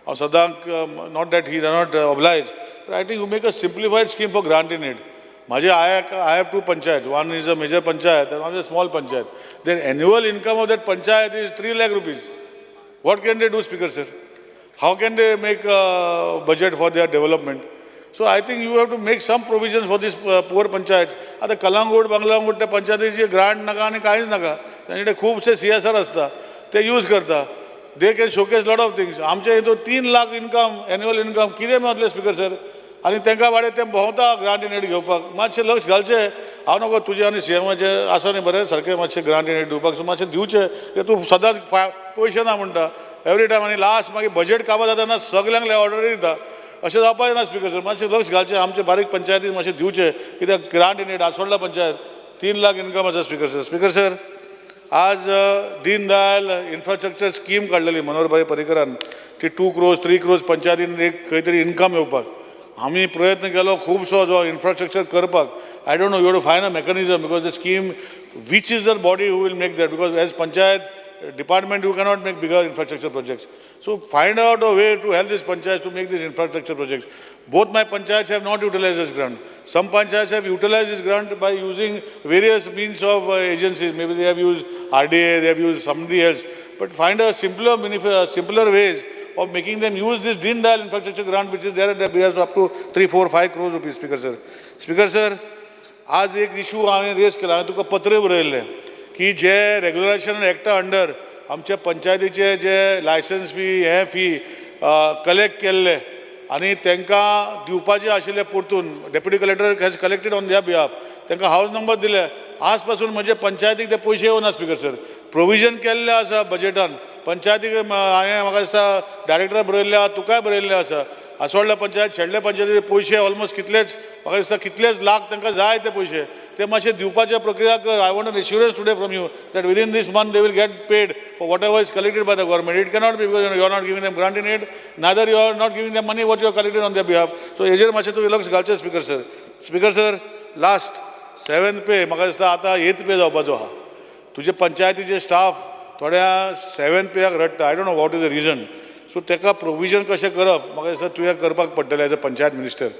S7: हांव सदांक, not that he not oblige, but I think you make a simplified scheme for grant in aid. म्हाजे I have two panchayat. One is a major panchayat and one is a small panchayat. Then annual income of that panchayat is 3 lakh rupees. What can they do, Speaker sir? How can they make a budget for their development? So I think you have to make some provisions for these poor panchayats. आतां कलांगूट बंगलांगूट त्या पंचायतीची grant नाका आनी कांयच नाका. तांचे कडेन खुबशे CSR आसता, ते यूज करता. They can showcase lot of things. आमचे हितून 3 लाख इनकम, एन्युअल इनकम कितें मेळटलें, स्पिकर सर? आनी तांकां बाबडे ते भोंवता ग्रांट इन एड घेवपाक. मातशें लक्ष घालचें. हांव नको तुजें आनी सीएमाचें आसा न्ही बरें सारकें, मातशें ग्रांट इन एड दिवपाक. सो मातशें दिवचें, कित्याक तूं सदांच पयशे ना म्हणटा एवरी टायम आनी लास्ट मागीर बजेट काबार जाता, सगल्यांक ऑर्डरी दिता. अशें जावपाक जायना, स्पिकर सर. मातशें लक्ष घालचें, आमचे बारीक पंचायतीन मातशें दिवचें, कित्याक ग्रांट इन एड आसोडला पंचायत 3 लाख इनकम आसा, स्पिकर सर. स्पिकर सर, आज दीनदयाल इन्फ्रास्ट्रक्चर स्कीम काडलेली मनोहरभाई पर्रीकरान ती 2 क्रोर्स, 3 क्रोर्स पंचायतीन एक खंय तरी इनकम येवपाक. आमी प्रयत्न केलो खुबसो जो इन्फ्रास्ट्रक्चर करपाक. I don't know, you to find a mechanism, because the scheme, which is the body who will make that? Because as panchayat department you cannot make bigger infrastructure projects. So find out a way to help this panchayats to make these infrastructure projects. Both my panchayats have not utilized this grant. Some panchayats have utilized this grant by using various means of agencies. Maybe they have used RDA, they have used somebody else. But find a simpler ways of making them use this Deen Dayal infrastructure grant, which is there at the behalf up to 3, 4, 5 crores rupees, Speaker sir. Speaker sir, आज एक issue हांवें rays केला. हांवें तुका पत्र बरयल्लें की जे regulation एक्टा under आमच्या पंचायतीचे जे लायसन्स फी, हे फी कलेक्ट केल्ले आनी तांकां दिवपाचे आशिल्ले परतून, deputy collector has collected on their behalf, तांकां हावस नंबर दिले. आज पासून म्हणजे पंचायतीक ते पयशे येवना, स्पिकर सर. प्रोविजन केल्लें आसा बजेटान पंचायतीक. हांवें म्हाका दिसता डायरेक्टर बरयल्लें आहा, तुकाय बरयल्लें आसा. आसोडल्या पंचायत, शेडले पंचायतीचे पयशे ऑलमोस्ट कितलेच, म्हाका दिसता कितलेच लाख तांकां जाय. ते पयशे ते मातशे दिवपाचे प्रक्रिया कर. I want an assurance today from you that within this month they will get paid for whatever is collected by the government. It cannot be because you are not giving them grant in aid, neither you are not giving them money what you are collected on the behalf. So हेजेर मातशें तुवें लक्ष घालचें, Speaker sir. Speaker sir, last seventh pay म्हाका दिसता आतां एथ pay जावपाचो आहा. तुजे पंचायतीचे स्टाफ थोड्या सेवेंथ पेयाक रडटा. I don't know what is the reason. So ताका प्रोविजन कशें करप, म्हाका दिसता तुवें करपाक पडटलें as a panchayat minister.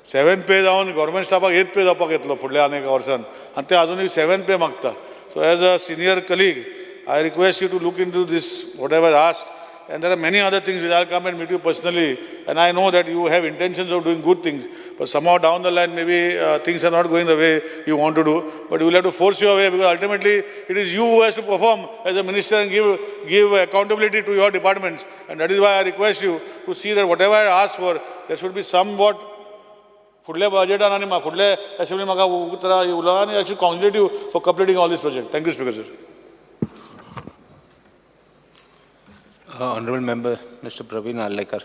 S7: Seventh pay जावन गव्हर्मेंट स्टाफाक एथ पे जावपाक येतलो फुडल्या आनी एका वर्सान आनी ते आजुनूय सेवेंथ पे मागता. So as a senior colleague, I request you to look into this, whatever asked, and there are many other things which I'll come and meet you personally. And I know that you have intentions of doing good things, but somehow down the line, maybe things are not going the way you want to do. But you will have to force your way, because ultimately it is you who has to perform as a minister and give accountability to your departments. And that is why I request you to see that whatever I ask for, there should be somewhat फुडल्या बजेटान आनी फुडल्या assembly म्हाका उतरां उलोवं आनी I should congratulate you for completing all this project. Thank you, Speaker sir.
S3: Honorable Member, Mr. Praveen Arlekar.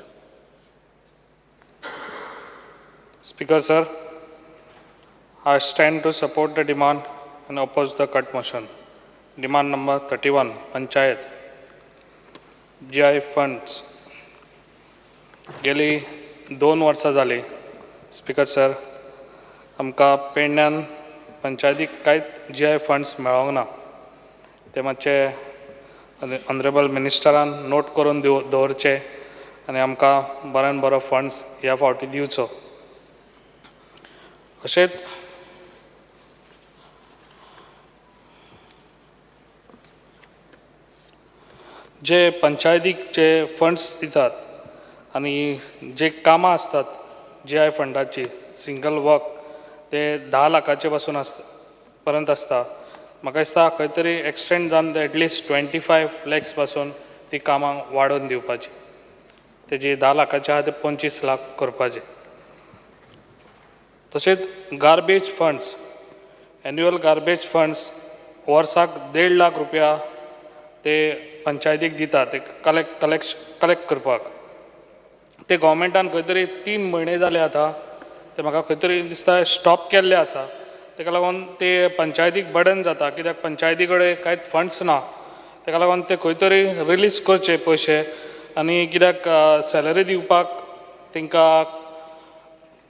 S8: Speaker, sir, I stand to support the demand and oppose the cut motion. Demand number 31, Panchayat. GI funds. गेली 2 वर्सां जालीं, speaker sir, आमकां पेडण्यान पंचायतीक कांयच GI funds मेळोंक ना. ते मातशे ऑनरेबल मिनिस्टरान नोट करून दवरचे आनी आमकां बऱ्यान बरो फंड्स ह्या फावटी दिवचो. अशेंच जे पंचायतीक जे फंड्स दितात आनी जे कामां आसतात जीआय फंडाची, सिंगल वर्क ते 10 लाखाचे पासून आसता पर्यंत आसता. म्हाका दिसता खंय तरी एक्सटेंड जावन ते एटलिस्ट 25 लॅक्स पासून ती कामां वाडोवन दिवपाची. तेजी 10 लाखाचे आहा ते 25 लाख करपाचे. तशेंच garbage funds, annual garbage funds वर्साक 1.5 लाख रुपया ते पंचायतीक दिता ते कलेक्ट करपाक. ते गोवोरमेंटान खंय तरी 3 म्हयने जाले आतां ते म्हाका खंय तरी दिसता स्टॉप केल्ले आसा. तेका लागून ते पंचायतीक बर्डन जाता, कित्याक पंचायती कडेन कांयच फंड्स ना. तेका लागून ते खंय तरी रिलीज करचे पयशे आनी कित्याक सॅलरी दिवपाक तांकां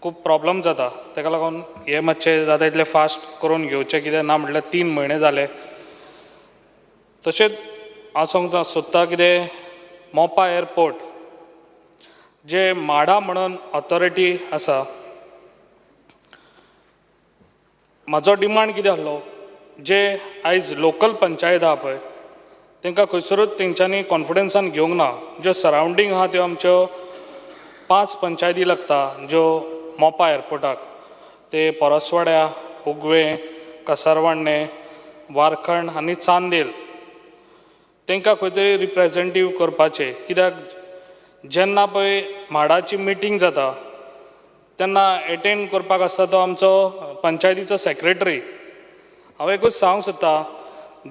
S8: खूब प्रॉब्लम जाता. तेका लागून हे मातशें जाता तितलें फास्ट करून घेवचें, कित्याक ना म्हटल्यार 3 म्हयने जाले. तशेंच हांव सांगता सोदता कितें मोपा एरपोर्ट जे माडा म्हणून ऑथॉरिटी आसा, म्हाजो डिमांड कितें आसलो, जे आयज लोकल पंचायत आहा पळय तांकां खंयसरूच तेंच्यांनी कॉन्फिडन्सान घेवंक ना. ज्यो सरावंडींग आहा त्यो आमच्यो 5 पंचायती लागता ज्यो मोपा एरपोर्टाक, ते परसवाड्या, उगवें, कसरवाडणें, वारखंड आनी चांदेल, तांकां खंय तरी रिप्रेजेंटीव करपाचें. कित्याक जेन्ना पळय म्हाडाची मिटींग जाता तेन्ना एटेंड करपाक आसता तो आमचो पंचायतीचो सेक्रेटरी. हांव एकूच सांगूंक सोदता,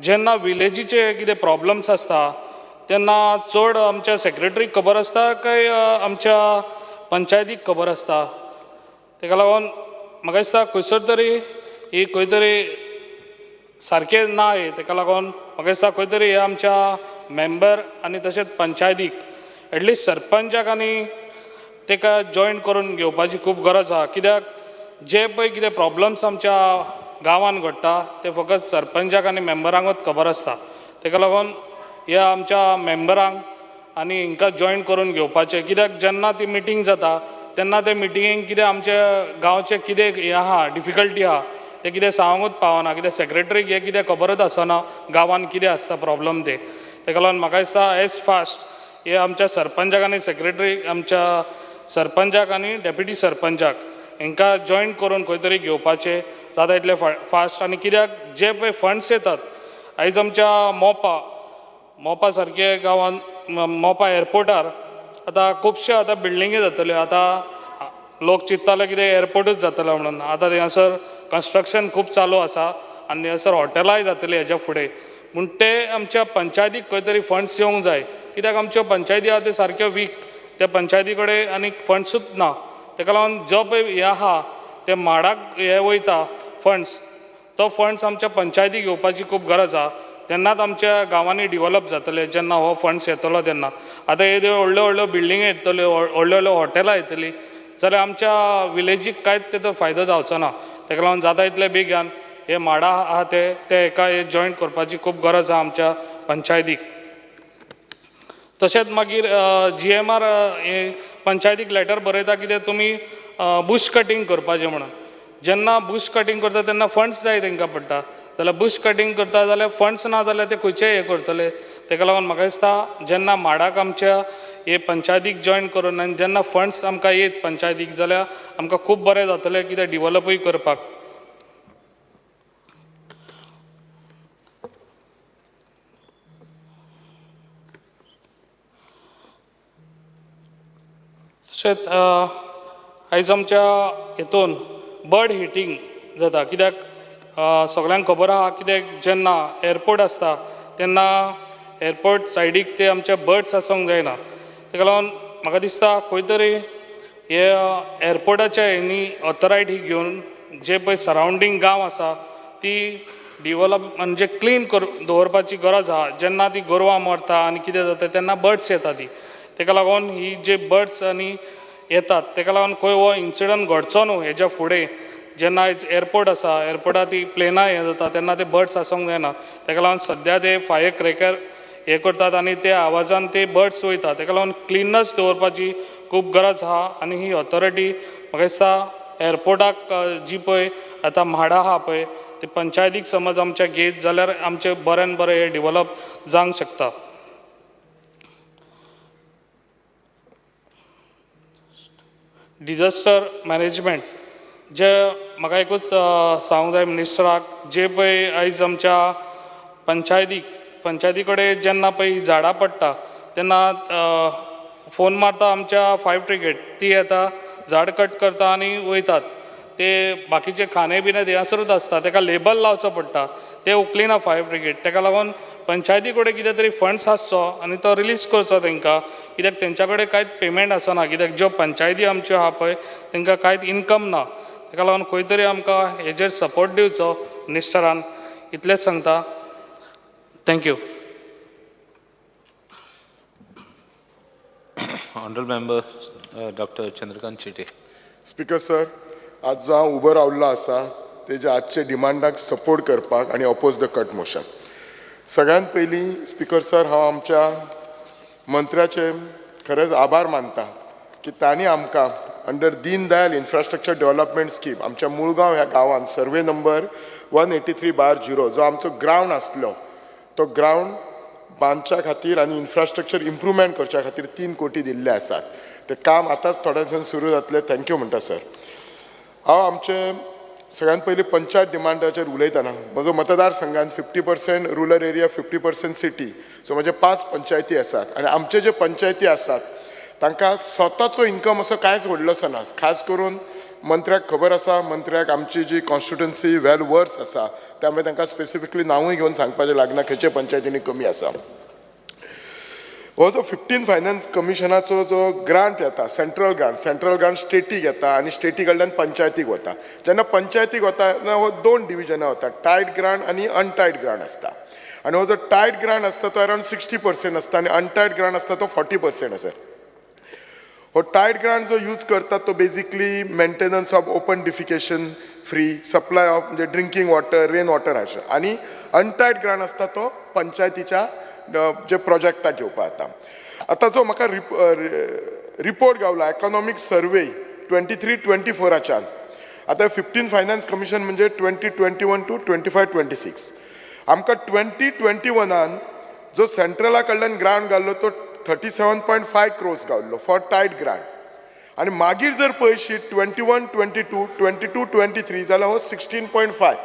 S8: जेन्ना विलेजीचे कितें प्रॉब्लम्स आसता तेन्ना चड आमच्या सेक्रेटरीक खबर आसता काय आमच्या पंचायतीक खबर आसता? तेका लागून म्हाका दिसता खंयसर तरी ही खंय तरी सारकें ना हें. तेका लागून म्हाका दिसता खंय तरी हे आमच्या मेंबर आनी तशेंच पंचायतीक एटलिस्ट सरपंचाक आनी तेका जॉयन करून घेवपाची खूब गरज आहा. कित्याक जे पळय कितें प्रॉब्लम्स आमच्या गांवान घडटा ते फकत सरपंचाक आनी मेंबरांकूच खबर आसता. तेका लागून ह्या आमच्या मेंबरांक आनी हिंकां जॉयन करून घेवपाचें. कित्याक जेन्ना ती मिटींग जाता तेन्ना ते मिटिंगेक कितें आमच्या गांवचें कितें हें आहा, डिफिकल्टी आहा तें कितें सांगूंकच पावना. कित्याक सेक्रेटरीक हें कितें खबरच आसना गांवान कितें आसता प्रॉब्लम ते. तेका लागून म्हाका दिसता एज फास्ट हे आमच्या सरपंचाक आनी सेक्रेटरीक, आमच्या सरपंचाक आनी डेप्युटी सरपंचाक हांकां जॉयन करून खंय तरी घेवपाचें जाता इतलें फास्ट. आनी कित्याक जे पळय फंड्स येतात आयज आमच्या मोपा, मोपा सारके गांवांत, मोपा एरपोर्टार आतां खुबशे आतां बिल्डिंगी जातल्यो. आतां लोक चिंत्ताले कितें एरपोर्टूच जातलो म्हणून, आतां थंयसर कन्स्ट्रक्शन खूब चालू आसा आनी थंयसर हॉटेलांय जातलीं हेज्या फुडें. म्हूण ते आमच्या पंचायतीक खंय तरी फंड्स येवंक जाय. कित्याक आमच्यो पंचायती आहा त्यो सारक्यो वीक, त्या पंचायती कडेन आनी फंड्सूच ना. तेका लागून जो पळय हें आहा ते माडाक हे वयता फंड्स, तो फंड्स आमच्या पंचायतीक येवपाची खूब गरज आहा. तेन्नाच आमच्या गांवांनी डिवॉलप जातले जेन्ना हो फंड्स येतलो तेन्ना. आतां येद्यो व्हडल्यो व्हडल्यो बिल्डिंग्यो येतल्यो, व्हडल्यो व्हडल्यो हॉटेलां येतलीं जाल्यार आमच्या विलेजीक कांयच तेचो फायदो जावचो ना. तेका लागून जाता इतले बेगान हे माडा आहा ते हेका हे जॉयन करपाची खूब गरज आहा आमच्या पंचायतीक. तशेंच मागीर GMR हे पंचायतीक लेटर बरयता कितें तुमी बुश कटींग करपाचें म्हणून. जेन्ना बुश कटींग करता तेन्ना फंड्स जाय तेंकां पडटा, जाल्यार बुश कटींग करता जाल्यार फंड्स ना जाल्यार ते खंयचे हें करतले. तेका लागून म्हाका दिसता जेन्ना माडाक आमच्या हे पंचायतीक जॉयन करून आनी जेन्ना फंड्स आमकां येत पंचायतीक जाल्यार आमकां खूब बरें जातलें कितें डिवॉलपूय करपाक. तशेंच आयज आमच्या हेतून बर्ड हिटींग जाता. कित्याक सगल्यांक खबर आहा कित्याक जेन्ना एरपोर्ट आसता तेन्ना एरपोर्ट सायडीक ते आमचे बर्ड्स आसूंक जायना. तेका लागून म्हाका दिसता खंय तरी हे एरपोर्टाच्या हेंनी ऑथोरिटी घेवन जे पळय सरावंडींग गांव आसा ती डिवॉलप म्हणजे क्लीन दवरपाची गरज आहा. जेन्ना ती गोरवां मरता आनी कितें जाता तेन्ना बर्ड्स येता ती, तेका लागून ही जे बर्ड्स आनी येतात तेका लागून खंय हो इन्सिडंट घडचो न्हू हेज्या फुडें. जेन्ना आयज एरपोर्ट आसा, एरपोर्टार ती प्लेनां हें जाता तेन्ना ते बर्ड्स आसूंक जायना. तेका लागून सद्या ते फायर क्रॅकर हें करतात आनी त्या आवाजान ते बर्ड्स वयता. तेका लागून क्लिननेस दवरपाची खूब गरज आहा. आनी ही ऑथॉरिटी म्हाका दिसता एरपोर्टाक जी पळय आतां म्हाडा आहा पळय ते पंचायतीक समज आमच्या घेत जाल्यार आमचें बऱ्यान बरें हें डिवॉलप जावंक शकता. डिजास्टर मॅनेजमेंट जे म्हाका एकूच सांगूंक जाय मिनिस्टराक, जे पळय आयज आमच्या पंचायती कडेन जेन्ना पळय झाडां पडटा तेन्ना फोन मारता आमच्या फायर ब्रिगेड, ती येता झाड कट करता आनी वयतात. ते बाकीचे खाने बिने थंयसरूच आसता, तेका लेबल लावचो पडटा, ते उखलिना फायर ब्रिगेड. तेका लागून पंचायती कडेन कितें तरी फंड्स आसचो आनी तो रिलीज करचो तेंकां. कित्याक तेंच्या कडेन कांयच पेमेंट आसना. कित्याक ज्यो पंचायती आमच्यो आहा पळय तेंकां कांयच इनकम ना. तेका लागून खंय तरी आमकां हेजेर सपोर्ट दिवचो मिनिस्टरान, इतलेंच सांगता. Thank you.
S5: Honourable member doctor Chandrakant Shetye.
S9: Speaker sir, आज जो हांव उबो रावल्लो आसा तेज्या आजच्या डिमांडाक सपोर्ट करपाक आनी oppose the cut motion. सगळ्यांत पयलीं स्पिकर सर, हांव आमच्या मंत्र्याचे खरेंच आभार मानता की तांणी आमकां under Deen Dayal infrastructure development scheme आमच्या मुळगांव ह्या गांवांत survey number 183/0 जो आमचो ग्रावंड आसलो तो ग्रावंड बांदच्या खातीर आनी इन्फ्रास्ट्रक्चर इम्प्रुवमेंट करच्या खातीर 3 कोटी दिल्ले आसात. तें काम आतांच थोड्या दिसान सुरू जातलें. Thank you म्हणटा सर. हांव आमचे सगळ्यात पयलीं पंचायत डिमांडाचेर उलयतना, म्हजो मतदारसंघात 50% rural area, 50% city, so म्हजे पांच पंचायती आसात आनी आमचे जे पंचायती आसात तांकां स्वताचो इन्कम असो कांयच व्हडलोसो ना. खास करून मंत्र्याक खबर आसा, मंत्र्याक आमची जी कॉन्स्टिट्युन्सी वेल वर्स आसा, त्यामुळे तांकां स्पेसिफिकली नांवूय घेवन सांगपाचें लागना खंयच्या पंचायतींनी कमी आसा. हो जो 15 फायनान्स कमिशनाचो जो ग्रांट येता, central grant, central grant static येता आनी स्टेटी कडल्यान पंचायतीक वता. जेन्ना पंचायतीक वता तेन्ना हो दोन डिविजनां वता, टायड ग्रांट आनी अनटायड ग्रांट आसता. आनी हो जो टायड ग्रांट आसता तो अरावंड 60% आसता आनी अनटायड ग्रांट आसता तो 40% आसा. हो टायड ग्रांट जो यूज करतात तो basically maintenance of open defecation free, supply of म्हणजे ड्रिंकींग वॉटर, रेन वॉटर अशें. आनी अनटायड ग्रांट आसता तो पंचायतीच्या जे प्रोजेक्टाक घेवपा जाता. आतां जो म्हाका रिपोर्ट गावला इकॉनॉमीक सर्वे 23-24आच्यान, आतां 15 फायनान्स कमिशन म्हणजे 2021 to 25-26, आमकां 2021आन जो सेंट्रला कडल्यान ग्रांट घाल्लो तो 37.5 crores गावल्लो फॉर टायड ग्रांट. आनी मागीर जर पळयशी 21-22, 22-23 जाल्यार हो 16.5.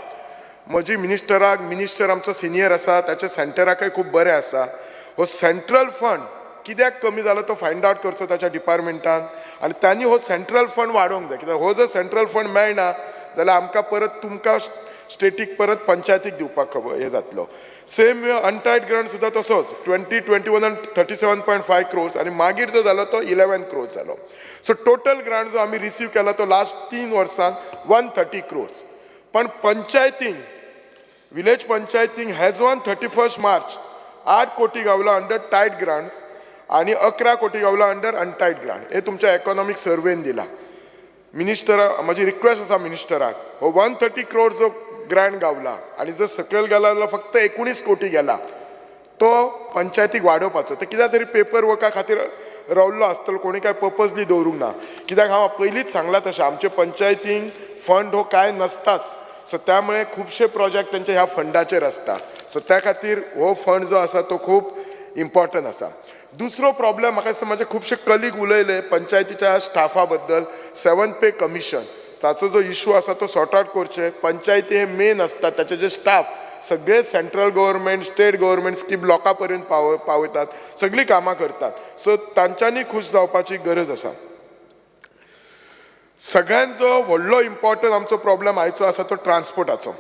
S9: म्हजी मिनिस्टराक, मिनिस्टर आमचो सिनियर आसा, ताच्या सेंटराकय खूब बरें आसा, हो सेंट्रल फंड कित्याक कमी जालो तो फायंड आवट करचो ताच्या डिपार्टमेंटान आनी तांणी हो सेंट्रल फंड वाडोवंक जाय. कित्याक हो जर सेंट्रल फंड मेळना जाल्यार आमकां परत तुमकां स्टेटीक परत पंचायतीक दिवपाक खबर हें जातलो. सेम अनटायड ग्रांट सुद्दां तसोच 2021आन 37.5 crores आनी मागीर जो जालो तो 11 क्रोर्स जालो. सो टोटल ग्रांट जो आमी रिसीव केला तो लास्ट 3 वर्सांत 130 क्रोर्स. पण पंचायतींक, विलेज पंचायतींक has on 31 March 8 कोटी गावला अंडर टायड ग्रांट्स आनी 11 कोटी गावला अंडर अनटायड ग्रांट. हे तुमच्या इकॉनॉमीक सर्वेन दिला. मिनिस्टरा, म्हजी रिक्वेस्ट आसा मिनिस्टराक, हो 130 क्रोर जो ग्रांट गावला आनी जर सकयल गेला जाल्यार फक्त 19 कोटी गेला, तो पंचायतीक वाडोवपाचो. ते कित्याक तरी पेपर वर्का खातीर रावल्लो आसतलो, कोणी काय पर्पजली दवरूंक ना. कित्याक हांव पयलींच सांगलां तशें आमचे पंचायतींक फंड हो कांय नसताच. सो त्यामुळे खुबशे प्रोजेक्ट तेंचे ह्या फंडाचेर आसता. सो त्या खातीर हो फंड जो आसा तो खूब इम्पॉर्टंट आसा. दुसरो प्रॉब्लेम, म्हाका दिसता म्हाजे खुबशे कलीग उलयले पंचायतीच्या स्टाफा बद्दल, सेवन पे कमिशन ताचो जो इशू आसा तो सॉर्ट आवट करचे. पंचायती हे मेन आसता, ताचे जे स्टाफ सगळे central government, state government scheme लोकां पर्यंत पावयतात, सगळीं कामां करतात. सो तांच्यांनी खूश जावपाची गरज आसा. सगळ्यांत जो व्हडलो इम्पॉर्टंट आमचो प्रॉब्लेम आयचो आसा तो ट्रान्सपोर्टाचो.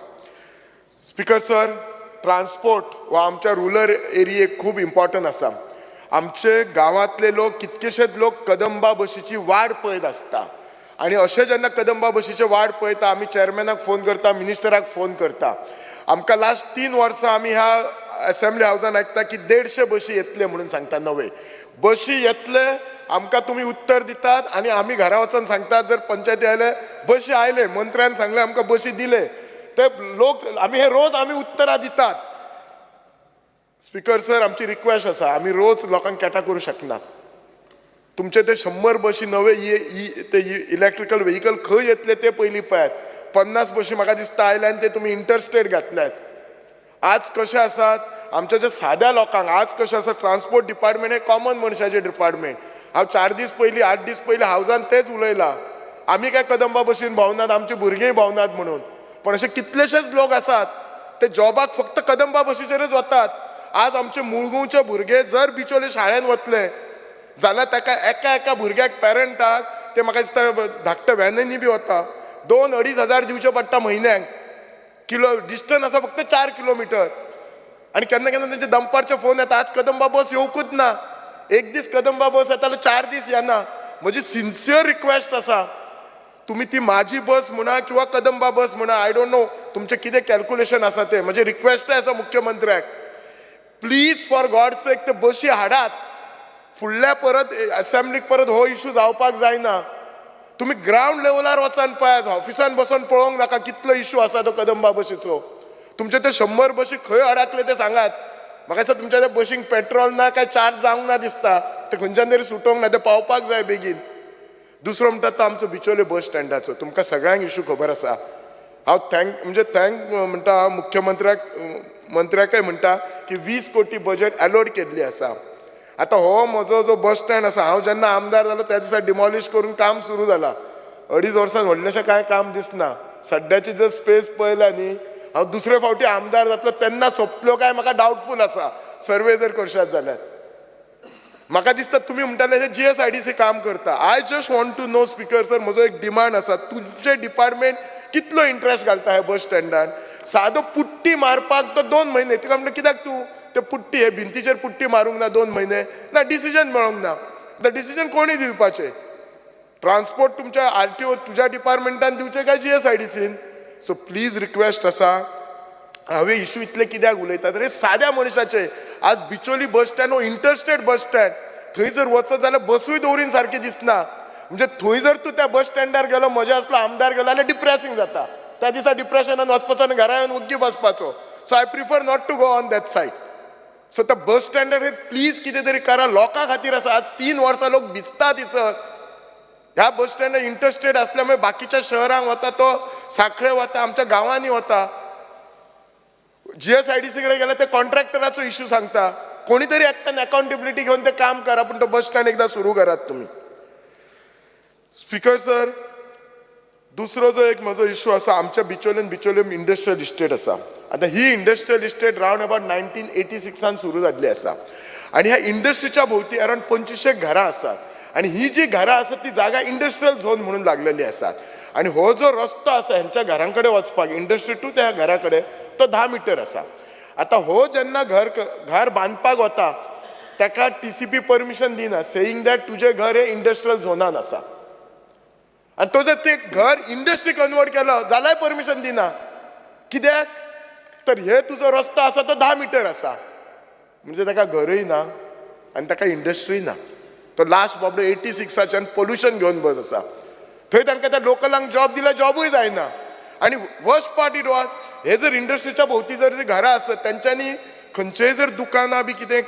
S9: स्पिकर सर, ट्रान्सपोर्ट हो आमच्या रुरल एरियेक खूब इम्पॉर्टंट आसा. आमचे गांवांतले लोक, कितकेशेच लोक कदंबा बशीची वाट पळयत आसता आनी अशें जेन्ना कदंबा बशीची वाट पळयता, आमी चॅरमॅनाक फोन करता, मिनिस्टराक फोन करता. आमकां लास्ट 3 वर्सां आमी ह्या एसेंब्ली हावजान आयकता की 150 बशी येतले म्हणून सांगता. नवे बशी येतले आमकां तुमी उत्तर दितात आनी आमी घरा वचोन सांगतात, जर पंचायती आयले बशी आयले, मंत्र्यान सांगले आमकां बशी दिले. ते लोक आमी हे रोज आमी उत्तरां दितात. स्पिकर सर, आमची रिक्वेस्ट आसा, आमी रोज लोकांक केटा करूं शकनात. तुमचे ते 100 बशी नवे ते इलेक्ट्रिकल व्हेकल खंय येतले ते पयलीं पळयात. 50 बशी म्हाका दिसता आयले आनी ते तुमी इंटरस्टेट घातल्यात. आज कशें आसात आमच्या ज्या साद्या लोकांक, आज कशें आसा, ट्रान्सपोर्ट डिपार्टमेंट हें कॉमन मनशाचें डिपार्टमेंट. हांव 4 दीस पयलीं, 8 दीस पयलीं हावजान तेच उलयलां, आमी काय कदंबा बशीन भोंवनात, आमची भुरगींय भोंवनात म्हणून. पण अशे कितलेशेच लोक आसात ते जॉबाक फक्त कदंबा बशीचेरच वतात. आज आमचे मुळगांवचे भुरगे जर बिचोले शाळेन वतले जाल्यार ताका एका एका भुरग्याक, पेरंटाक ते म्हाका दिसता धाकट्या व्हॅनांनी बी वता, 2-2.5 हजार दिवचे पडटा म्हयन्याक. किलो डिस्टन्स आसा फक्त 4 किलोमिटर. आनी केन्ना केन्ना तेंचे दनपारचे फोन येता, आज कदंबा बस येवकूच ना. एक दीस कदंबा बस येता जाल्यार 4 दीस येना. म्हजी सिन्सियर रिक्वेस्ट आसा, तुमी ती माझी बस म्हणा किंवा कदंबा बस म्हणा, I don't know तुमचें कितें कॅल्कुलेशन आसा तें. म्हजें रिक्वेस्टय आसा मुख्यमंत्र्याक, प्लीज फॉर गॉड सेक ते बशी हाडात. फुडल्या परत असेंब्लीक परत हो इशू जावपाक जायना. तुमी ग्रावंड लेवलार वचान पळयात, ऑफिसान बसोन पळोवंक नाका कितलो इशू आसा तो कदंबा बशीचो. तुमचे ते 100 बशी खंय अडकले ते सांगात. म्हाका दिसता तुमच्या त्या बशींक पेट्रोल ना काय चार्ज जावंक ना दिसता, ते खंयच्यान तरी सुटोवंक ना, ते पावपाक जाय बेगीन. दुसरो म्हणटा तो आमचो बिचोले बस स्टँडाचो, तुमकां सगळ्यांक इशू खबर आसा. हांव thank म्हणजे thank म्हणटा हांव मुख्यमंत्र्याक, मंत्र्याकय म्हणटा की 20 कोटी बजेट एलोट केल्ली आसा. आतां हो म्हजो जो बस स्टँड आसा, हांव जेन्ना आमदार जालो त्या दिसा डिमॉलिश करून काम सुरू जाला. 2.5 वर्सां व्हडलेशें कांय काम दिसना. सद्याची जर स्पेस पळयल्या न्ही, हांव दुसरे फावटी आमदार जातलो तेन्ना सोंपतलो काय म्हाका डावटफूल आसा. सर्वे जर करशात जाल्यार म्हाका दिसता तुमी म्हणटाले हे GSIDC काम करता. I just want to know speaker sir, म्हजो एक डिमांड आसा, तुमचें डिपार्टमेंट कितलो इंट्रस्ट घालता ह्या बस स्टँडान? सादो पुट्टी मारपाक तो 2 म्हयने, तिका म्हणटा कित्याक तूं ते पुट्टी हे भिंतीचेर पुट्टी मारूंक ना 2 म्हयने, ना डिसिजन मेळोंक ना. आतां डिसिजन कोणी दिवपाचें? ट्रान्सपोर्ट तुमच्या RTO तुज्या डिपार्टमेंटान दिवचें काय GSIDCन? सो प्लीज रिक्वेस्ट आसा, हांवें इशू इतले कित्याक उलयता तर हे साद्या मनशाचे. आज बिचोली बस स्टँड हो इंटरस्टेट बस स्टँड, थंय जर वचत जाल्यार बसूय दवरीन सारकी दिसना. म्हणजे थंय जर तूं त्या बस स्टँडार गेलो, म्हज्या असलो आमदार गेलो जाल्यार डिप्रेसींग जाता. त्या दिसा डिप्रेशनान वचपाचो आनी घरा येवन वग्गी बसपाचो. So I prefer not to go on that side. So त्या बस स्टँडार हे प्लीज कितें तरी करा, लोकां खातीर आसा. आज 3 वर्सां लोक भिजता दिसत. ह्या बस स्टँडार इंटरस्टेट आसल्या मुळे बाकीच्या शहरांक वता, तो सांखळे वता, आमच्या गांवांनी वता. GSIDC कडेन गेल्यार ते कॉन्ट्रॅक्टराचो इशू सांगता. कोणी तरी एकट्यान अकाउंटेबिलिटी घेवन ते काम करा, पूण तो बस स्टँड एकदां सुरू करात तुमी. स्पीकर सर, दुसरो जो एक म्हजो इशू आसा, आमच्या बिचोलेन बिचोलेम इंडस्ट्रियल इस्टेट आसा. आतां ही इंडस्ट्रियल इस्टेट रावंड अबाउट 1986 सुरू जाल्ली आसा आनी ह्या इंडस्ट्रीच्या भोंवती अरावंड 25 घरां आसात आनी ही जी घरां आसात ती जागा इंडस्ट्रियल झोन म्हणून लागलेली आसात. आनी हो जो रस्तो आसा हेंच्या घरां कडेन वचपाक, इंडस्ट्री टू त्या घरा कडेन, तो 10 मिटर आसा. आतां हो जेन्ना घर बांदपाक वता ताका TCP permission दिना, सेईंग that तुजें घर हें इंडस्ट्रियल झोनान आसा. आनी तो जर ते घर इंडस्ट्री कन्वर्ट केलो जाल्यार परमिशन दिना. कित्याक तर हे तुजो रस्तो आसा तो 10 मिटर आसा, म्हणजे ताका घरय ना आनी ताका इंडस्ट्री ना. तो लास्ट बाबडो 86 पोल्युशन घेवन बस आसा. थंय तांकां त्या लोकलांक जॉब दिल्यार जॉबूय जायना. आनी वर्स्ट पार्ट it was, हे जर इंडस्ट्रीच्या भोंवती जर घरां आसत तेंच्यांनी खंयचेय जर दुकानां बी कितें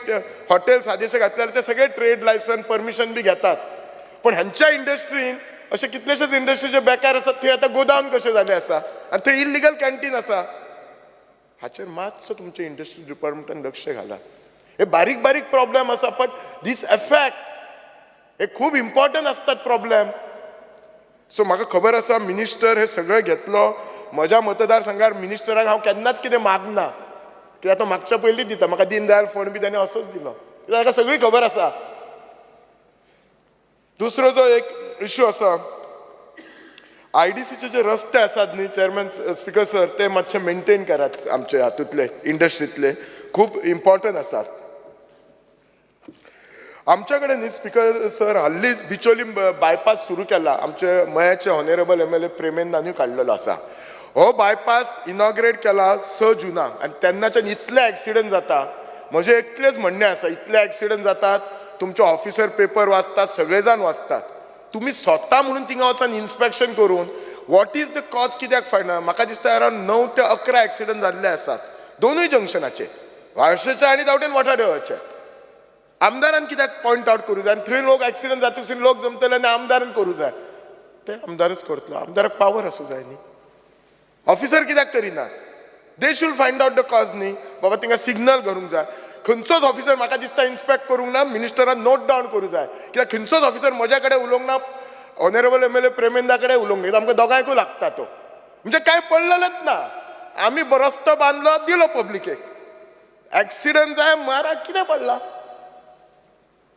S9: हॉटेल सादेशे घातले जाल्यार ते सगळे ट्रेड लायसन परमिशन बी घेतात. पूण हांच्या इंडस्ट्रीन अशे कितलेशेच इंडस्ट्रीचे बेकार आसात, थंय आतां गोदाम कशें जालें आसा आनी थंय इल्लिगल कॅन्टीन आसा. हाचेर मातसो तुमच्या इंडस्ट्री डिपार्टमेंटान लक्ष घाला. हे बारीक बारीक प्रॉब्लेम आसा, बट these effect हे खूब इम्पॉर्टंट आसतात प्रॉब्लेम. सो म्हाका खबर आसा मिनिस्टर हे सगळें घेतलो. म्हज्या मतदारसंघार मिनिस्टराक हांव केन्नाच कितें मागना, कित्याक तो मागच्या पयलींच दिता. म्हाका दीन दयाल फंड बी ताणें असोच दिलो, कित्याक ताका सगळी खबर आसा. दुसरो जो एक इशू आसा, IDCचे जे रस्ते आसात न्ही चेअरमॅन स्पिकर सर, ते मातशे मेनटेन करात. आमचे हातूंतले इंडस्ट्रींतले खूब इम्पॉर्टंट आसात आमच्या कडेन न्ही स्पिकर सर. हाल्लीच बिचोली बायपास सुरू केला, आमचे मयाचे ऑनरेबल MLA प्रेमेंदानूय काडलेलो आसा. हो बायपास इनॉग्रेट केला 6 जुनाक आनी तेन्नाच्यान इतले एक्सिडंट जाता. म्हजें एकलेच म्हणणें आसा, इतले एक्सिडंट जातात, तुमचे ऑफिसर पेपर वाचतात, सगळे जाण वाचतात, तुमी स्वता म्हणून थिंगा वचून इन्स्पेक्शन करून what is the cause कित्याक फायना. म्हाका दिसता अरावंड 9 ते 11 एक्सिडंट जाल्ले आसात दोनूय जंक्शनाचे, वाळशेचे आनी तावटेन वठादेवळाचे. आमदारान कित्याक पॉयंट आवट करूं जाय आनी थंय लोक एक्सिडंट जातकच लोक जमतले आनी आमदारान करूं जाय, ते आमदारच करतलो. आमदाराक पावर आसूं जाय न्ही. ऑफिसर कित्याक करिनात? They should find out the cause न्ही. बाबा थिंगा सिग्नल करूंक जाय. खंयचोच ऑफिसर म्हाका दिसता इन्स्पेक्ट करूंक ना, मिनिस्टरान नोट डावन करूं जाय. कित्याक खंयचोच ऑफिसर म्हज्या कडेन उलोवंक ना, ऑनरेबल MLA प्रेमेंदा कडेन उलोवंक ना, आमकां दोगांयकूय लागता तो. म्हणजे कांय पडलेलेच ना. आमी रस्तो बांदलो दिलो पब्लिकेक, एक्सिडंट जाय मारा कितें पडला?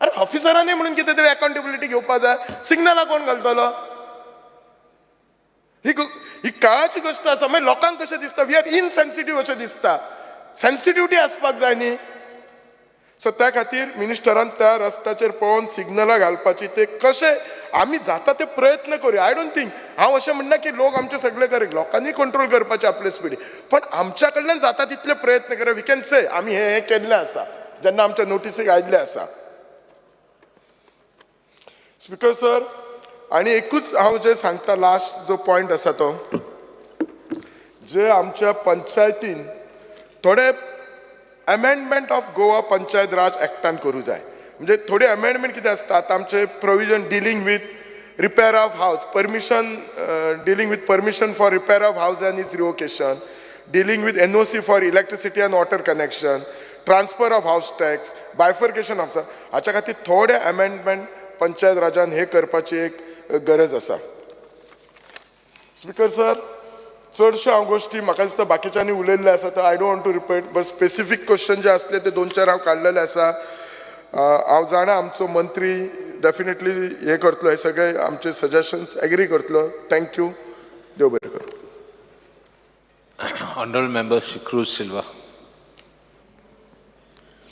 S9: अरे ऑफिसरांनी म्हणून कितें तरी अकाउंटेबिलिटी घेवपा जाय. सिग्नलां कोण घालतलो? ही काळाची गोश्ट आसा. मागीर लोकांक कशें दिसता, we are insensitive अशें दिसता. सेन्सिटिविटी आसपाक जाय न्ही. सो त्या खातीर मिनिस्टरान त्या रस्त्याचेर पळोवन सिग्नलां घालपाची, ते कशें आमी जाता ते प्रयत्न करूया. I don't think, हांव अशें म्हणना की लोक आमचे सगळे करेक्ट, लोकांनी कंट्रोल करपाचे आपले स्पिडी, पण आमच्या कडल्यान जाता तितले प्रयत्न करूया. We can से आमी हें हें केल्लें आसा जेन्ना आमच्या नोटिसीक आयिल्लें आसा. स्पिकर सर, आनी एकूच हांव जें सांगता, लास्ट जो पॉयंट आसा तो जे आमच्या पंचायतीन थोडे Amendment of Goa Panchayat Raj एक्टान करूं जाय. म्हणजे थोडी अमेंडमेंट कितें आसता, आतां आमचे provision dealing with repair of house permission, dealing with permission for repair of house and its revocation, dealing with NOC for electricity and water connection, transfer of house tax, bifurcation of, हाच्या खातीर थोडे amendment panchayat राजान हे करपाची एक गरज आसा. Speaker sir, चडश्यो हांव गोश्टी म्हाका दिसता बाकीच्यांनी उलयल्ले आसा, तर I don't want to repeat, but specific question जे आसले ते दोन चार हांव काडलेले आसा. हांव जाणा आमचो मंत्री डेफिनेटली हे करतलो, हे सगळे आमचे सजेशन्स एग्री करतलो. Thank you, देव बरें करूं.
S5: Honorable Member Shri Cruz Silva.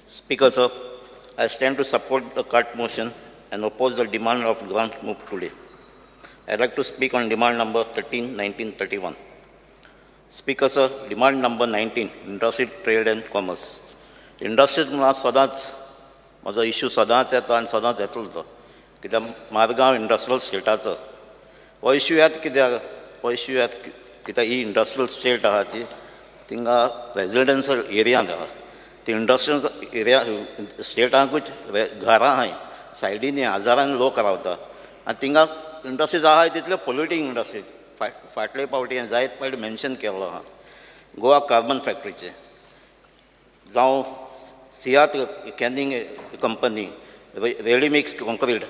S10: Speaker, sir, I stand to support the cut motion and oppose the demand of grant moved today. I'd like to speak on demand number 13, 19, 31. Speaker, sir, demand number 19, Industry, Trade and Commerce. Industry म्हणल्यार सदांच म्हजो issue सदांच येता आनी सदांच येतलो तो, कित्याक मारगांव इंडस्ट्रियल स्टेटाचो हो इश्यू येता. कित्याक हो इश्यू येता? कित्याक ही इंडस्ट्रियल स्टेट आहा ती थिंगा रेजिडेन्शियल एरियांत आहा. ती इंडस्ट्रियल एरिया स्टेटांकूच घरां आहाय, सायडीनी हजारांनी लोक रावता आनी थिंगा इंडस्ट्रीज आहाय तितल्यो पोल्युटींग इंडस्ट्रीज. फाटले फावटी हांवें जायत फावटी मेन्शन केल्लो आहा, गोवा कार्बन फॅक्टरीचें जावं सियात कॅनिंग कंपनी, रेडीमिक्स कॉन्क्रीट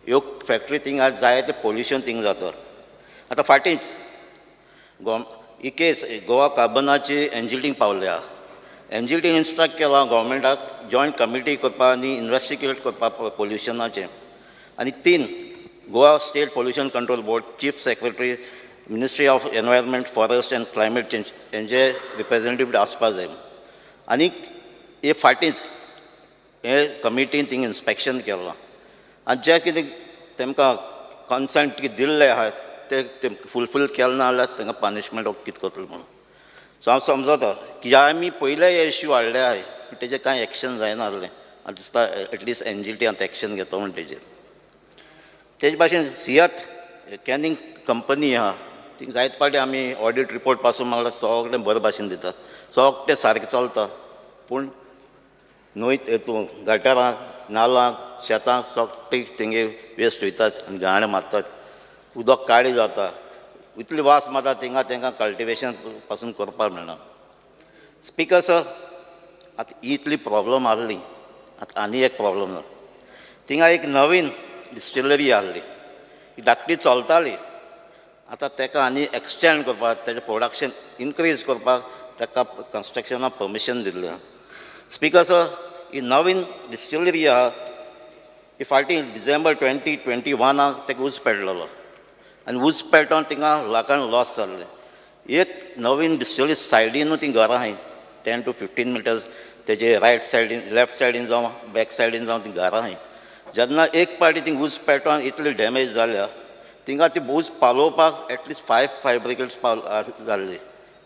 S10: ह्यो फॅक्टरी, थिंगा जायते पोल्युशन थिंगा जाता. आतां फाटींच ही केस गोवा कार्बनाची एनजीटीक पावल्या. एनजीटीन इन्स्ट्रक्ट केला गव्हर्मेंटाक जॉयंट कमिटी करपाक आनी इन्वेस्टिगेट करपाक पोल्युशनाचें. आनी तीन Goa State Pollution Control Board, Chief Secretary, Ministry of Environment, Forest and Climate Change हेंचे रिप्रेजेंटेटीव आसपा जाय. आनी हे फाटींच हे कमिटीन थिंग इन्स्पेक्शन केलां आनी जें कितें तेमकां कन्संट कितें दिल्लें आहा ते फुलफील केलें ना जाल्यार तांकां पनिशमेंट कितें करतलो म्हणून. सो हांव समजता की आमी पयले हे इश्यू हाडले आहाय, पूण तेजेर कांय एक्शन जायना आसलें. आनी दिसता एटलिस्ट एनजीटी आतां एक्शन घेतो म्हण तेजेर. तेज भाशेन सियात कॅनिंग कंपनी आहा, थिंग जायते फावटी आमी ऑडीट रिपोर्ट पासून मागल्यार सगळें बरे भाशेन दितात, सगळें सारकें चलता, पूण न्हंय हितून गटारां, नालांक, शेतां सगळीं तेंगे वेस्ट वयतात आनी घाण मारतात. उदक काळें जाता, इतली वास मारता थिंगा, तांकां कल्टिवेशन पासून करपाक मेळना. स्पिकर सर, आतां इतली प्रॉब्लम आहली, आतां आनी एक प्रॉब्लम जाता. थिंगा एक नवीन डिस्टिलरी आहली, ही धाकटी चलताली. आतां ताका आनी एक्सटेंड करपाक, तेजें प्रोडक्शन इनक्रीज करपाक ताका कन्स्ट्रक्शनाक परमिशन दिल्लें आहा. स्पिकर सर, ही नवीन डिस्टिलरी आहा ही फाटीं डिसेंबर 2021 ताका उजो पेटलेलो आनी उजो पेटोन थिंगा लाखान लॉस जाल्लें. एक नवीन डिस्टिलरी सायडीनू ती घरां आहाय, 10 टू 15 मिटर्स तेजे रायट सायडीन, लेफ्ट सायडीन जावं बॅक सायडीन जावं ती घरां आहाय. जेन्ना एक पावटी थिंग उजो पेटोन इतली डॅमेज जाल्या, थिंगा ती उजो पालोवपाक एटलिस्ट फायव फायर ब्रिगेड्स पाव जाल्ली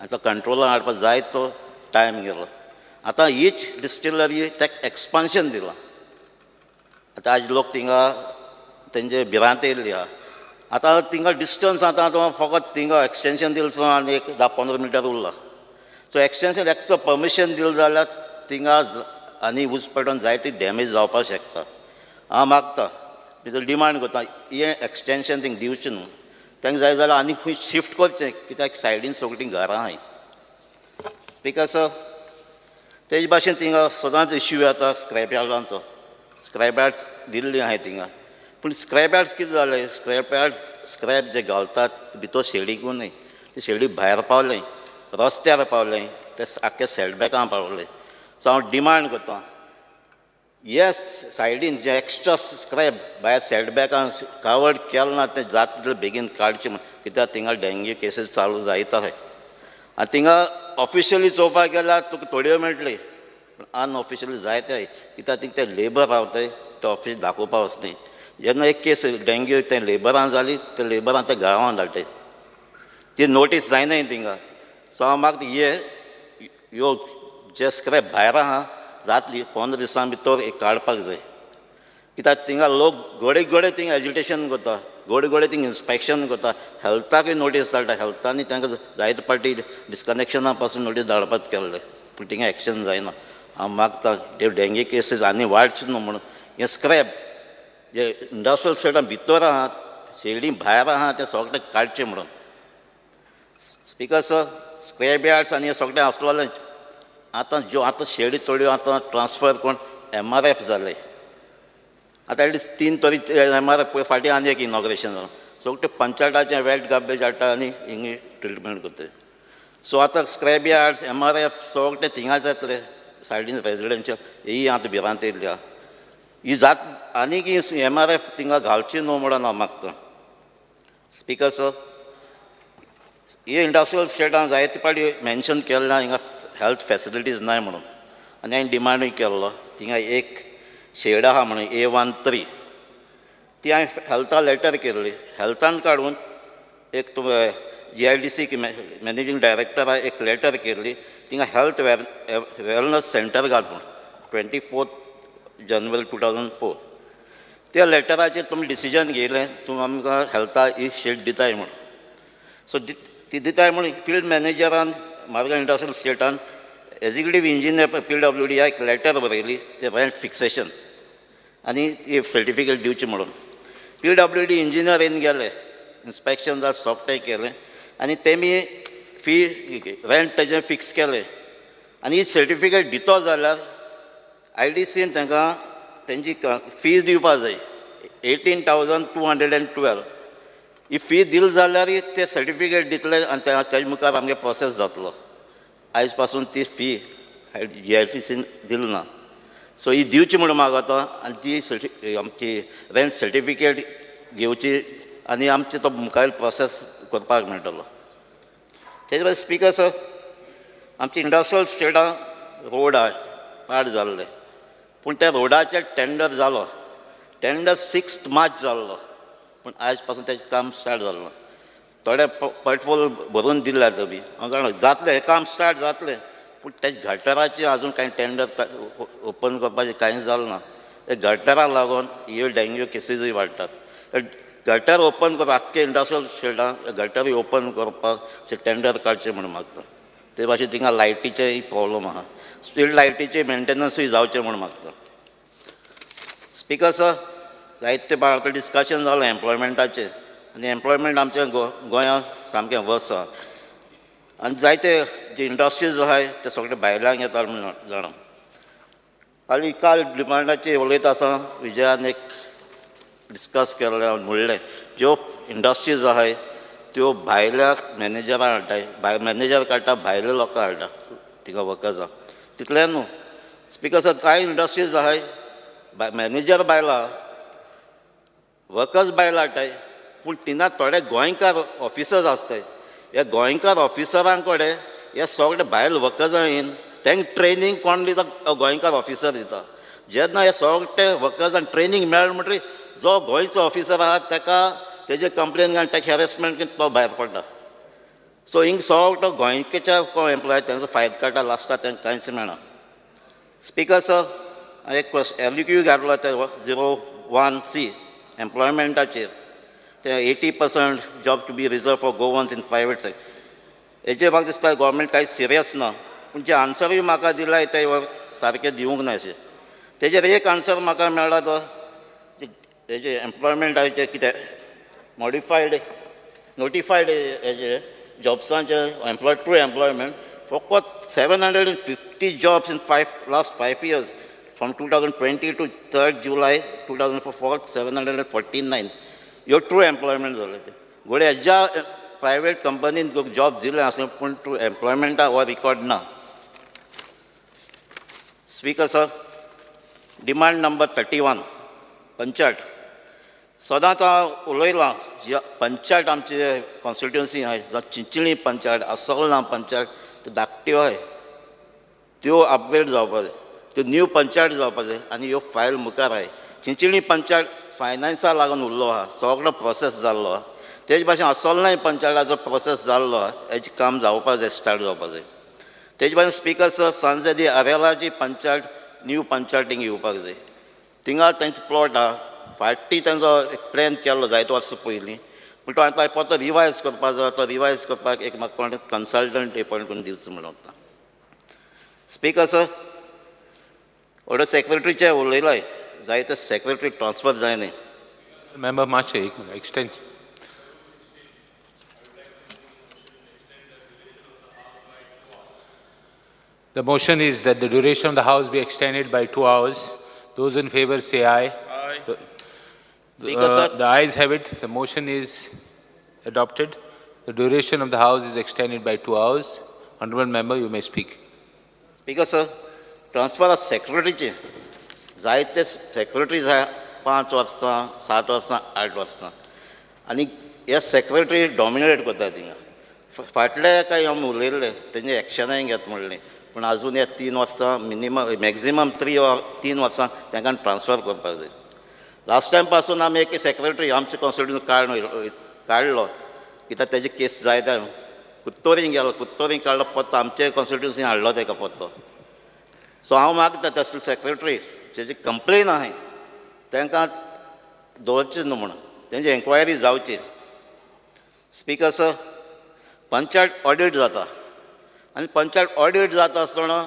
S10: आनी तो कंट्रोलान हाडपाक जाय तो टायम गेलो. आतां हीच डिस्टिलरी ताका एक्सपान्शन दिलां. आतां आज लोक थिंगा तेंचे भिरांत येयल्ली आहा. आतां थिंगा डिस्टन्स आतां तो फकत थिंगा एक्सटेंशन दिलें आनी एक 10-15 मिटर उरला. सो एक्सटेंशन एक्स्ट्रा परमिशन दिलें जाल्यार थिंगा आनी उजो पेटोन जायती डॅमेज जावपाक शकता. हांव मागता, भितर डिमांड करता, हें एक्सटेंशन थिंग दिवचें न्हू. तांकां जाय जाल्यार आनी खंय शिफ्ट करचें, कित्याक सायडीन सगळीं घरां आहाय. Because तेज भाशेन थिंगा सदांच इश्यू येता स्क्रॅप यार्डांचो. स्क्रॅप यार्ड्स दिल्ली आहाय थिंगा, पूण स्क्रॅप यार्ड्स कितें जालें, स्क्रॅप यार्ड स्क्रॅप जे घालतात भितर शेडीकू न्हय, ते शेडी भायर पावलें, रस्त्यार पावलें, ते आख्खे सेटबॅकां पावले. सो हांव डिमांड करता, येस सायडीन जे एक्स्ट्रा स्क्रॅप भायर सेटबॅकां कवर्ड केलें ना तें जाता तितलें बेगीन काडचें म्हण, कित्याक थिंगा डेंग्यू केसीस चालू जायत आहाय. आनी थिंगा ऑफिशियली चोवपाक गेल्यार तुका थोड्यो मेळटली, पूण अनऑफिशियली जायते, कित्याक थिंग ते लेबर रावताय, ते ऑफिस दाखोवपा वचनाय. जेन्ना एक केस डेंग्यू ते लेबरां जाली, ते लेबरां ते गांवां धाडटाय, ती नोटीस जायनाय थिंगा. सो हांव मागता, हे ह्यो जे स्क्रॅप भायर आहा जातली 15 दिसां भितर एक काडपाक जाय, कित्याक थिंगा लोक घडये घडये थिंग एजिटेशन करता, घडये घडये थिंग इन्स्पेक्शन करता, हेल्थाकूय नोटीस धाडटा. हेल्थांनी तांकां जायते फावटी डिस्कनेक्शना पासून नोटीस धाडपाक केल्ले, पूण थिंगा एक्शन जायना. हांव मागता ते डेंगी केसीस आनी वाडचे न्हू म्हणून हें स्क्रॅप जे इंडस्ट्रियल स्टेटां भितर आहात, शेडी भायर आहा, तें सगळें काडचें म्हणून. स्पिकर सर, स्क्रॅप यार्ड्स आनी हें सगळें आसलोलेंच. आतां ज्यो आतां शेडी थोड्यो आतां ट्रान्सफर कोण एमआरएफ जाले. आतां एटलिस्ट 3 तरी एमआरएफ पळय, फाटीं आनी एक इनॉग्रेशन जालां. सगळे पंचायताचें वेट गार्बेज हाडटा आनी हिंगा ट्रिटमेंट करता. सो आतां स्क्रॅप यार्ड्स, एमआरएफ सगळे थिंगा जातले, सायडीन रेजिडेन्शियल ही आतां भिरांत येयल्ली आहा. ही जात आनीक ही एमआरएफ थिंगा घालची न्हू म्हणून हांव मागता. स्पिकर सर, ही इंडस्ट्रियल स्टेटान जायते पाटी मेन्शन केल्लें हिंगा हेल्थ फेसिलिटीज नाय म्हणून, आनी हांवें डिमांडूय केल्लो थिंगा एक शेड आहा म्हणून A13, ती हांवें हेल्था लेटर केल्ली. हेल्थान काडून एक GIDC managing डायरेक्टराक एक लेटर केल्ली, थिंगा हेल्थ वेलनस सेंटर घाल म्हूण, 24 January 2004. त्या लेटराचेर तुमी डिसिजन घेयलें, तुमी आमकां हेल्था ही शीट दिताय म्हूण. सो ती दिताय म्हूण फिल्ड मॅनेजरान मार्गां इंडस्ट्रियल स्टेटान एग्जिक्युटीव इंजिनियर PWD एक लेटर बरयली, ते रेंट फिक्सेशन आनी ती सर्टिफिकेट दिवची म्हणून. PWD engineer येवन गेले, इन्स्पेक्शन जावन सगळें केलें आनी तेमी फी रेंट तेजें फिक्स केलें. आनी ही सर्टिफिकेट दितो जाल्यार IDCन तांकां तेंची फीज दिवपा जाय 18,212. ही फी दिली जाल्यार ते सर्टिफिकेट दितले आनी तेजे मुखार आमगे प्रोसेस जातलो. आयज पासून ती फी GIDCन दिली ना. सो ही दिवची म्हणून मागता आनी ती आमची रेंट सर्टिफिकेट घेवची आनी आमचे तो मुखार प्रोसेस करपाक मेळटलो. तेजे भायर स्पिकर सर, आमची इंडस्ट्रियल स्टेटां रोड आहा पाड जाल्ले, पूण त्या रोडाचेर टेंडर जालो, टेंडर 6 मार्च जाल्लो, पूण आयज पासून तेजें काम स्टार्ट जालें ना. थोडे पेट्रोल भरून दिल्या तुमी, हांव जाणा जातलें हें काम स्टार्ट जातलें, पूण तेजे गटराचें आजून कांय टेंडर ओपन करपाचें कांय जालें ना. ते गटराक लागून ह्यो डेंग्यू केसीजूय वाडटात. गटर ओपन करपाक आख्खे इंडस्ट्रियल स्टेटां गटरूय ओपन करपाक टेंडर काडचें म्हूण मागता. ते भाशेन थिंगा लायटीचेय प्रोब्लम आहा, स्ट्रीट लायटीचें मेन्टेनन्सूय जावचें म्हूण मागता. स्पिकर सर, जायते आतां डिस्कशन जालें एम्प्लॉयमेंटाचें आनी एम्प्लॉयमेंट आमच्या गोंयांत सामकें वर्स आहा आनी जायते जे इंडस्ट्रीज आहाय ते सगळे भायल्यान येता म्हूण जाणा. आनी काल डिमांडाचेर उलयता आसतना विजयान एक डिस्कस केल्लें, म्हणलें ज्यो इंडस्ट्रीज आहाय त्यो भायल्या मॅनेजरां हाडटाय, भायर मॅनेजर काडटा, भायले लोकां हाडटा थिंगा वर्कर्सां. तितलें न्हू स्पिकर सर, कांय इंडस्ट्रीज आहाय मॅनेजर बायलां, वर्कर्स बायलां हाडटाय, पूण थिंगा थोडे गोंयकार ऑफिसर्स आसताय. ह्या गोंयकार ऑफिसरां कडेन हे सगळे भायल वर्कर्सां येवन तांकां ट्रेनींग कोण दिता, गोंयकार ऑफिसर दिता. जेन्ना हे सगळे वर्कर्सांक ट्रेनींग मेळ्ळें म्हणटकीर जो गोंयचो ऑफिसर आहा ताका तेजे कंप्लेन घालून ताका हॅरेसमेंट करून तो भायर पडटा. सो हिंग सगळो गोंयच्या कोण एम्प्लॉय तांचो फायदो काडटा, लास्टाक तांकां कांयच मेळना. स्पिकर सर, एक LQ घातलो ते 01C एम्प्लॉयमेंटाचेर, ते 80% job to be reserve for Goans in private sector. हेजेर म्हाका दिसता गोवोरमेंट कांय सिरियस ना, पूण जे आन्सरूय म्हाका दिलाय ते सारकें दिवंक ना अशें. तेजेर एक आन्सर म्हाका मेळ्ळा तो हेजे एम्प्लॉयमेंटाचें कितें मॉडिफायड नोटिफायड हेजे जॉब्सांचे एम्प्लॉय ट्रू एम्प्लॉयमेंट फकत 750 jobs in last 5 years from 2020 to 3 July 2004 749 ह्यो ट्रू एम्प्लॉयमेंट जालें. तें घोडे हेज्या प्रायवेट कंपनीन जॉब दिलें आसलें, पूण ट्रू एम्प्लॉयमेंटा हो रिकॉर्ड ना. Speaker sir, demand number 31 panchayat. सदांच हांव उलयलां, पंचायत आमचे कॉन्स्टिट्युएन्सी आहाय, जावं चिंचणी पंचायत, आसोलना पंचायत, त्यो धाकट्यो आहाय, त्यो अपग्रेड जावपा जाय, त्यो न्यू पंचायत जावपा जाय. आनी ह्यो फायल मुखार आहाय. चिंचणी पंचायत फायनान्सा लागून उरलो आहा, सगळो प्रोसेस जाल्लो आहा. तेज भाशेन आसोलनाय पंचायताचो प्रोसेस जाल्लो आहा, हेजें काम जावपा जाय, स्टार्ट जावपा जाय. तेज भाशेन स्पिकर सर, सांजेदी आरेलाची पंचायत न्यू पंचायतींक येवपाक जाय. थिंगा तेंचो प्लॉट आहा, फाटीं तेंचो एक प्लॅन केल्लो जायते वर्सां पयलीं, पूण तो आतां परतो रिवायज करपाक जाय. तो रिवायज करपाक एक म्हाका कोण कन्सल्टंट एपॉयंट करून दिवचो म्हणून वता. Speaker sir, ऑर्डर सेक्रेटरीचे उलयलाय जायते सेक्रेटरी ट्रान्सफर जायना.
S3: मेंबर मातशें एक minute extension. The motion is that the duration of the House be extended by 2 hours. Those in favor say aye. Aye.
S10: Speaker, sir.
S3: The ayes have it. The motion is adopted. The duration of the House is extended by 2 hours. Honorable member, you may speak.
S10: Speaker sir, transfer of सेक्रेटरीचे जायते secretary जाय 5 वर्सां 7 वर्सां 8 वर्सां आनी हे secretary dominate करता थिंगा. फाटले कांय आमी उलयल्ले तेंचे एक्शनाय घेत म्हणलें, पूण आजून ह्या 3 वर्सां मिनिमम मॅक्झिमम 3 वर्सां तांकां ट्रान्सफर करपाक जाय. लास्ट टायम पासून आमी एक सेक्रेटरी आमचे कॉन्स्टिट्युशन काडलो कित्याक तेजी केस जायते कुत्तोरीन गेलो, कुत्तोरीन काडलो पत्तो आमचे कॉन्स्टिट्युन्सीन हाडलो तेका पत्तो. सो हांव मागता तसले सेक्रेटरी तेजी कंप्लेन आहाय तांकां दवरचें न्हू म्हणून तेंची एन्क्वायरी जावची. स्पिकर सर, पंचायत ऑडीट जाता आनी पंचायत ऑडीट जाता आसतना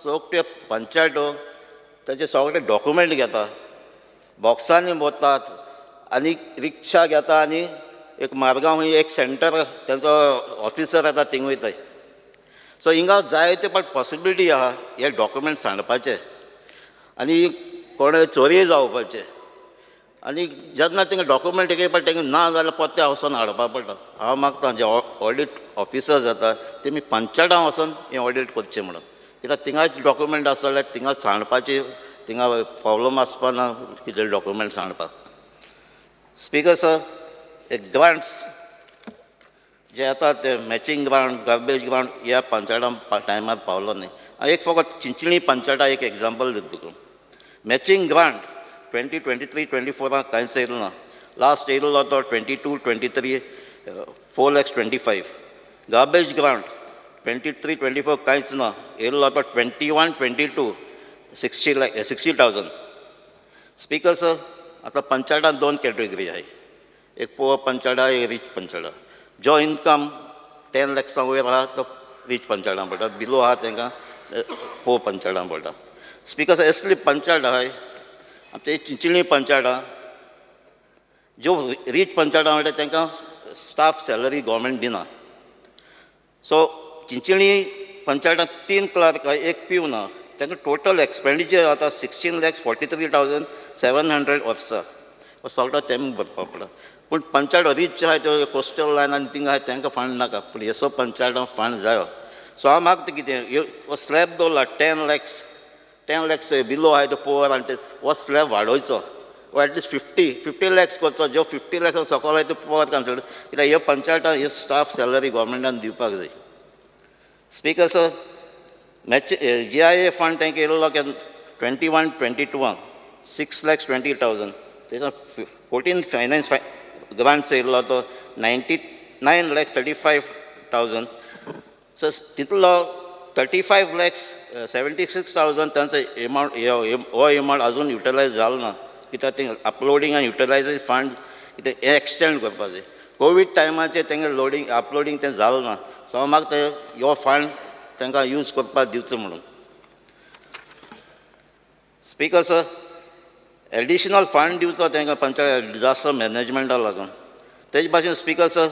S10: सगळे पंचायत तेजे सगळे डॉक्युमेंट घेता, बॉक्सांनी वतात आनी रिक्षा घेता आनी एक मार्गांव एक सेंटर तेंचो ऑफिसर येता थिंग वयताय. सो हिंगा जायते पण पॉसिबिलिटी आहा हे डॉक्युमेंट सांडपाचे आनी कोण चोरय जावपाचे आनी जेन्ना तेंगे डॉक्युमेंट एक पण तेंगे ना जाल्यार परते वचोन हाडपा पडटा. हांव मागता जे ऑडीट ऑफिसर जाता तेमी पंचायतां वचोन हें ऑडीट करचें म्हणून, कित्याक थिंगा डॉक्युमेंट आसा जाल्यार थिंगा सांडपाची थिंगा प्रॉब्लम आसपा ना कितें डॉक्युमेंट सांडपाक. स्पिकर सर, एक ग्रांट्स जे येता ते मॅचींग ग्रांट, गार्बेज ग्रांट ह्या पंचायतां टायमार पावलो न्ही. एक फकत चिंचणी पंचायता एक एग्जाम्पल दिता तुका. मॅचींग ग्रांट 2023-24 कांयच येयलो ना. लास्ट येयलो तो 22-23 4,25,000. गार्बेज ग्रांट 23-24 कांयच ना, येयलो तो 21-22 60,000. स्पिकर सर, आतां पंचायतान 2 कॅटेगरी आहाय, एक पुअर पंचायत, एक रीच पंचायत. जो इनकम 10 लॅक्सां वयर आहा तो रीच पंचायतान पडटा, बिलो आहा तांकां पुअर पंचायतान पडटा. स्पिकर सर, असली पंचायत आहाय आमचे चिंचणी पंचायत आहा, ज्यो रीच पंचायत म्हणटा तांकां स्टाफ सॅलरी गव्हर्मेंट दिना. सो चिंचणी पंचायतान 3 क्लर्क आहा, एक पिवन आहा, तांकां टोटल एक्सपेंडिचर जाता 16,43,700 वर्सा सगळो तेम भरपा पडटा. पूण पंचायत रीच आहाय त्यो कोस्टल लायन आनी थिंगा आहाय तांकां फंड नाका, पूण हेसो पंचायतान फंड जायो. सो हांव मागता कितें हो स्लॅब दवरला 10 लॅक्स, 10 लॅक्स बिलो आहाय तो पुअर आनी ते हो स्लॅब वाडोवचो, वो एटलिस्ट 50 लॅक्स करचो. ज्यो 50 लॅक्सां सकयल आहाय त्यो पुअर कन्सिडर, कित्याक ह्यो पंचायतान ह्यो स्टाफ सॅलरी गव्हर्मेंटान दिवपाक जाय. Speaker sir, match GIA fund तांकां येयल्लो 21-22 6,20,000. तेजो 14 फायनान्स ग्रांट्स येयल्लो तो 99,35,000. सो तितलो 35,76,000 तांचो एमावंट हो एमावंट आजून युटिलायज जालो ना, कित्याक ते अपलोडींग आनी युटिलायजेशन फंड कितें हें एक्सटेंड करपा जाय. कोवीड टायमाचेर तेंगे लोडींग अपलोडींग तें जालें ना. सो हांव मागता हो फंड तांकां यूज करपाक दिवचो म्हणून. स्पिकर सर, एडिशनल फंड दिवचो तांकां पंचायत डिजास्टर मॅनेजमेंटाक लागून. तेजे भाशेन स्पिकर सर,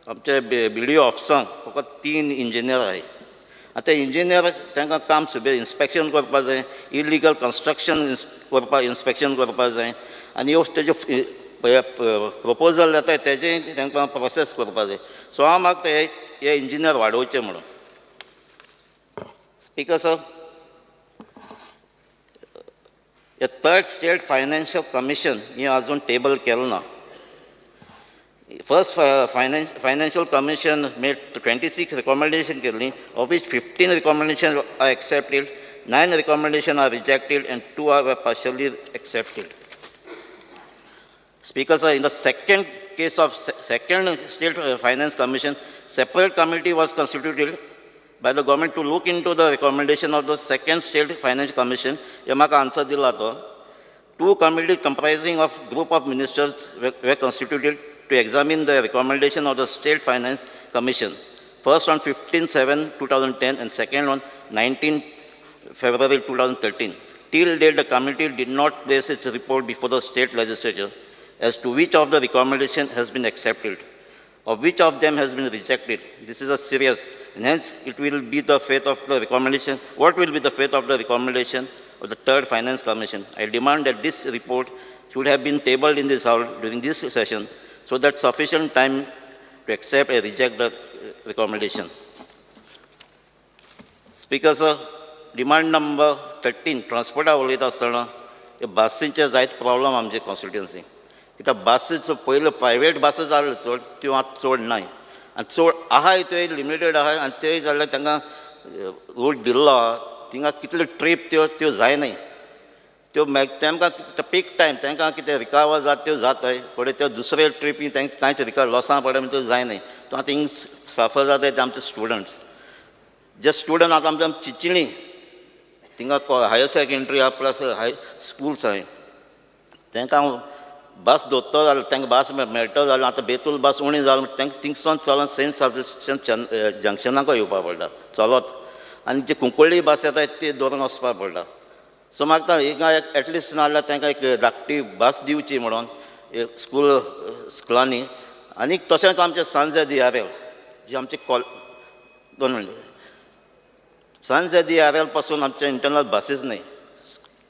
S10: आमचे बी डी ओ ऑफिसांक फकत 3 इंजिनियर आहाय. आतां ते इंजिनियर तांकां काम सुबे इन्स्पेक्शन करपा जाय, इलिगल कन्स्ट्रक्शन करपा इन्स्पेक्शन करपा जाय आनी ह्यो तेज्यो प्रपोजल येता तेजें तांकां प्रोसेस करपा जाय. सो हांव मागता हे इंजिनियर वाडोवचे म्हणून. स्पिकर सर, हे थर्ड स्टेट फायनान्शियल कमिशन हें आजून टेबल केलें ना. First financial commission made 26 recommendation केल्ली, of which 15 recommendation are accepted, 9 recommendation are rejected and 2 are partially accepted. Speaker sir, in the second case of second state finance commission, separate committee was constituted by the government to look into the recommendation of the second state finance commission. हे म्हाका answer दिला तो. 2 committees comprising of group of ministers were constituted to examine the recommendation of the State Finance Commission. First on 15/7/2010 and second on 19 February 2013. Till date, the committee did not place its report before the state legislature as to which of the recommendation has been accepted or which of them has been rejected. This is a serious, and hence it will be the fate of the recommendation. What will be the fate of the recommendation of the third Finance Commission? I demand that this report should have been tabled in this house during this session so that sufficient time to accept or reject the recommendation. Speaker sir, demand number 13, ट्रान्सपोर्टा उलयता आसतना हे बसींचे जायते problem आमचे constituency. कित्याक बसीचो पयल्यो private बसी जाल्यो चड, त्यो आतां चड नाय आनी चड आहाय त्यो लिमिटेड आहाय आनी त्यो जाल्यार तांकां रूट दिल्लो आहा थिंगा कितल्यो ट्रीप त्यो त्यो जायनाय त्यो तेमकां पीक टायम तांकां कितें रिकवर जाता त्यो जाताय, फुडें त्यो दुसरे ट्रिपी तांकां कांयच रिकवर लॉसां पडटा त्यो जायनाय. तो आतां हिंग सफर जाताय ते आमचे स्टुडंट्स, जे स्टुडंट आतां आमच्या चिंचणी थिंगा हायर सेकेंडरी आहा प्लस हाय स्कुल्स आहाय, तांकां बस दोत्तो जाल्यार तांकां बस मेळटलो जाल्यार आतां बेतूल बस उणी जाल तांकां थिंगसून चलोन सेंट सेबास्टियन जंक्शनाकूय येवपा पडटा चलत, आनी जे कुंकळ्ळी बस येता ती दवरून वचपा पडटा. सो म्हाका हिंगा एटलिस्ट ना जाल्यार तांकां एक धाकटी बस दिवची म्हणून स्कूल स्कुलांनी. आनी तशेंच आमचें सांज दी आर एल जी आमची कॉल 2 मिनटां सांज दी आर एल पासून आमचे इंटरनल बसीस न्हय,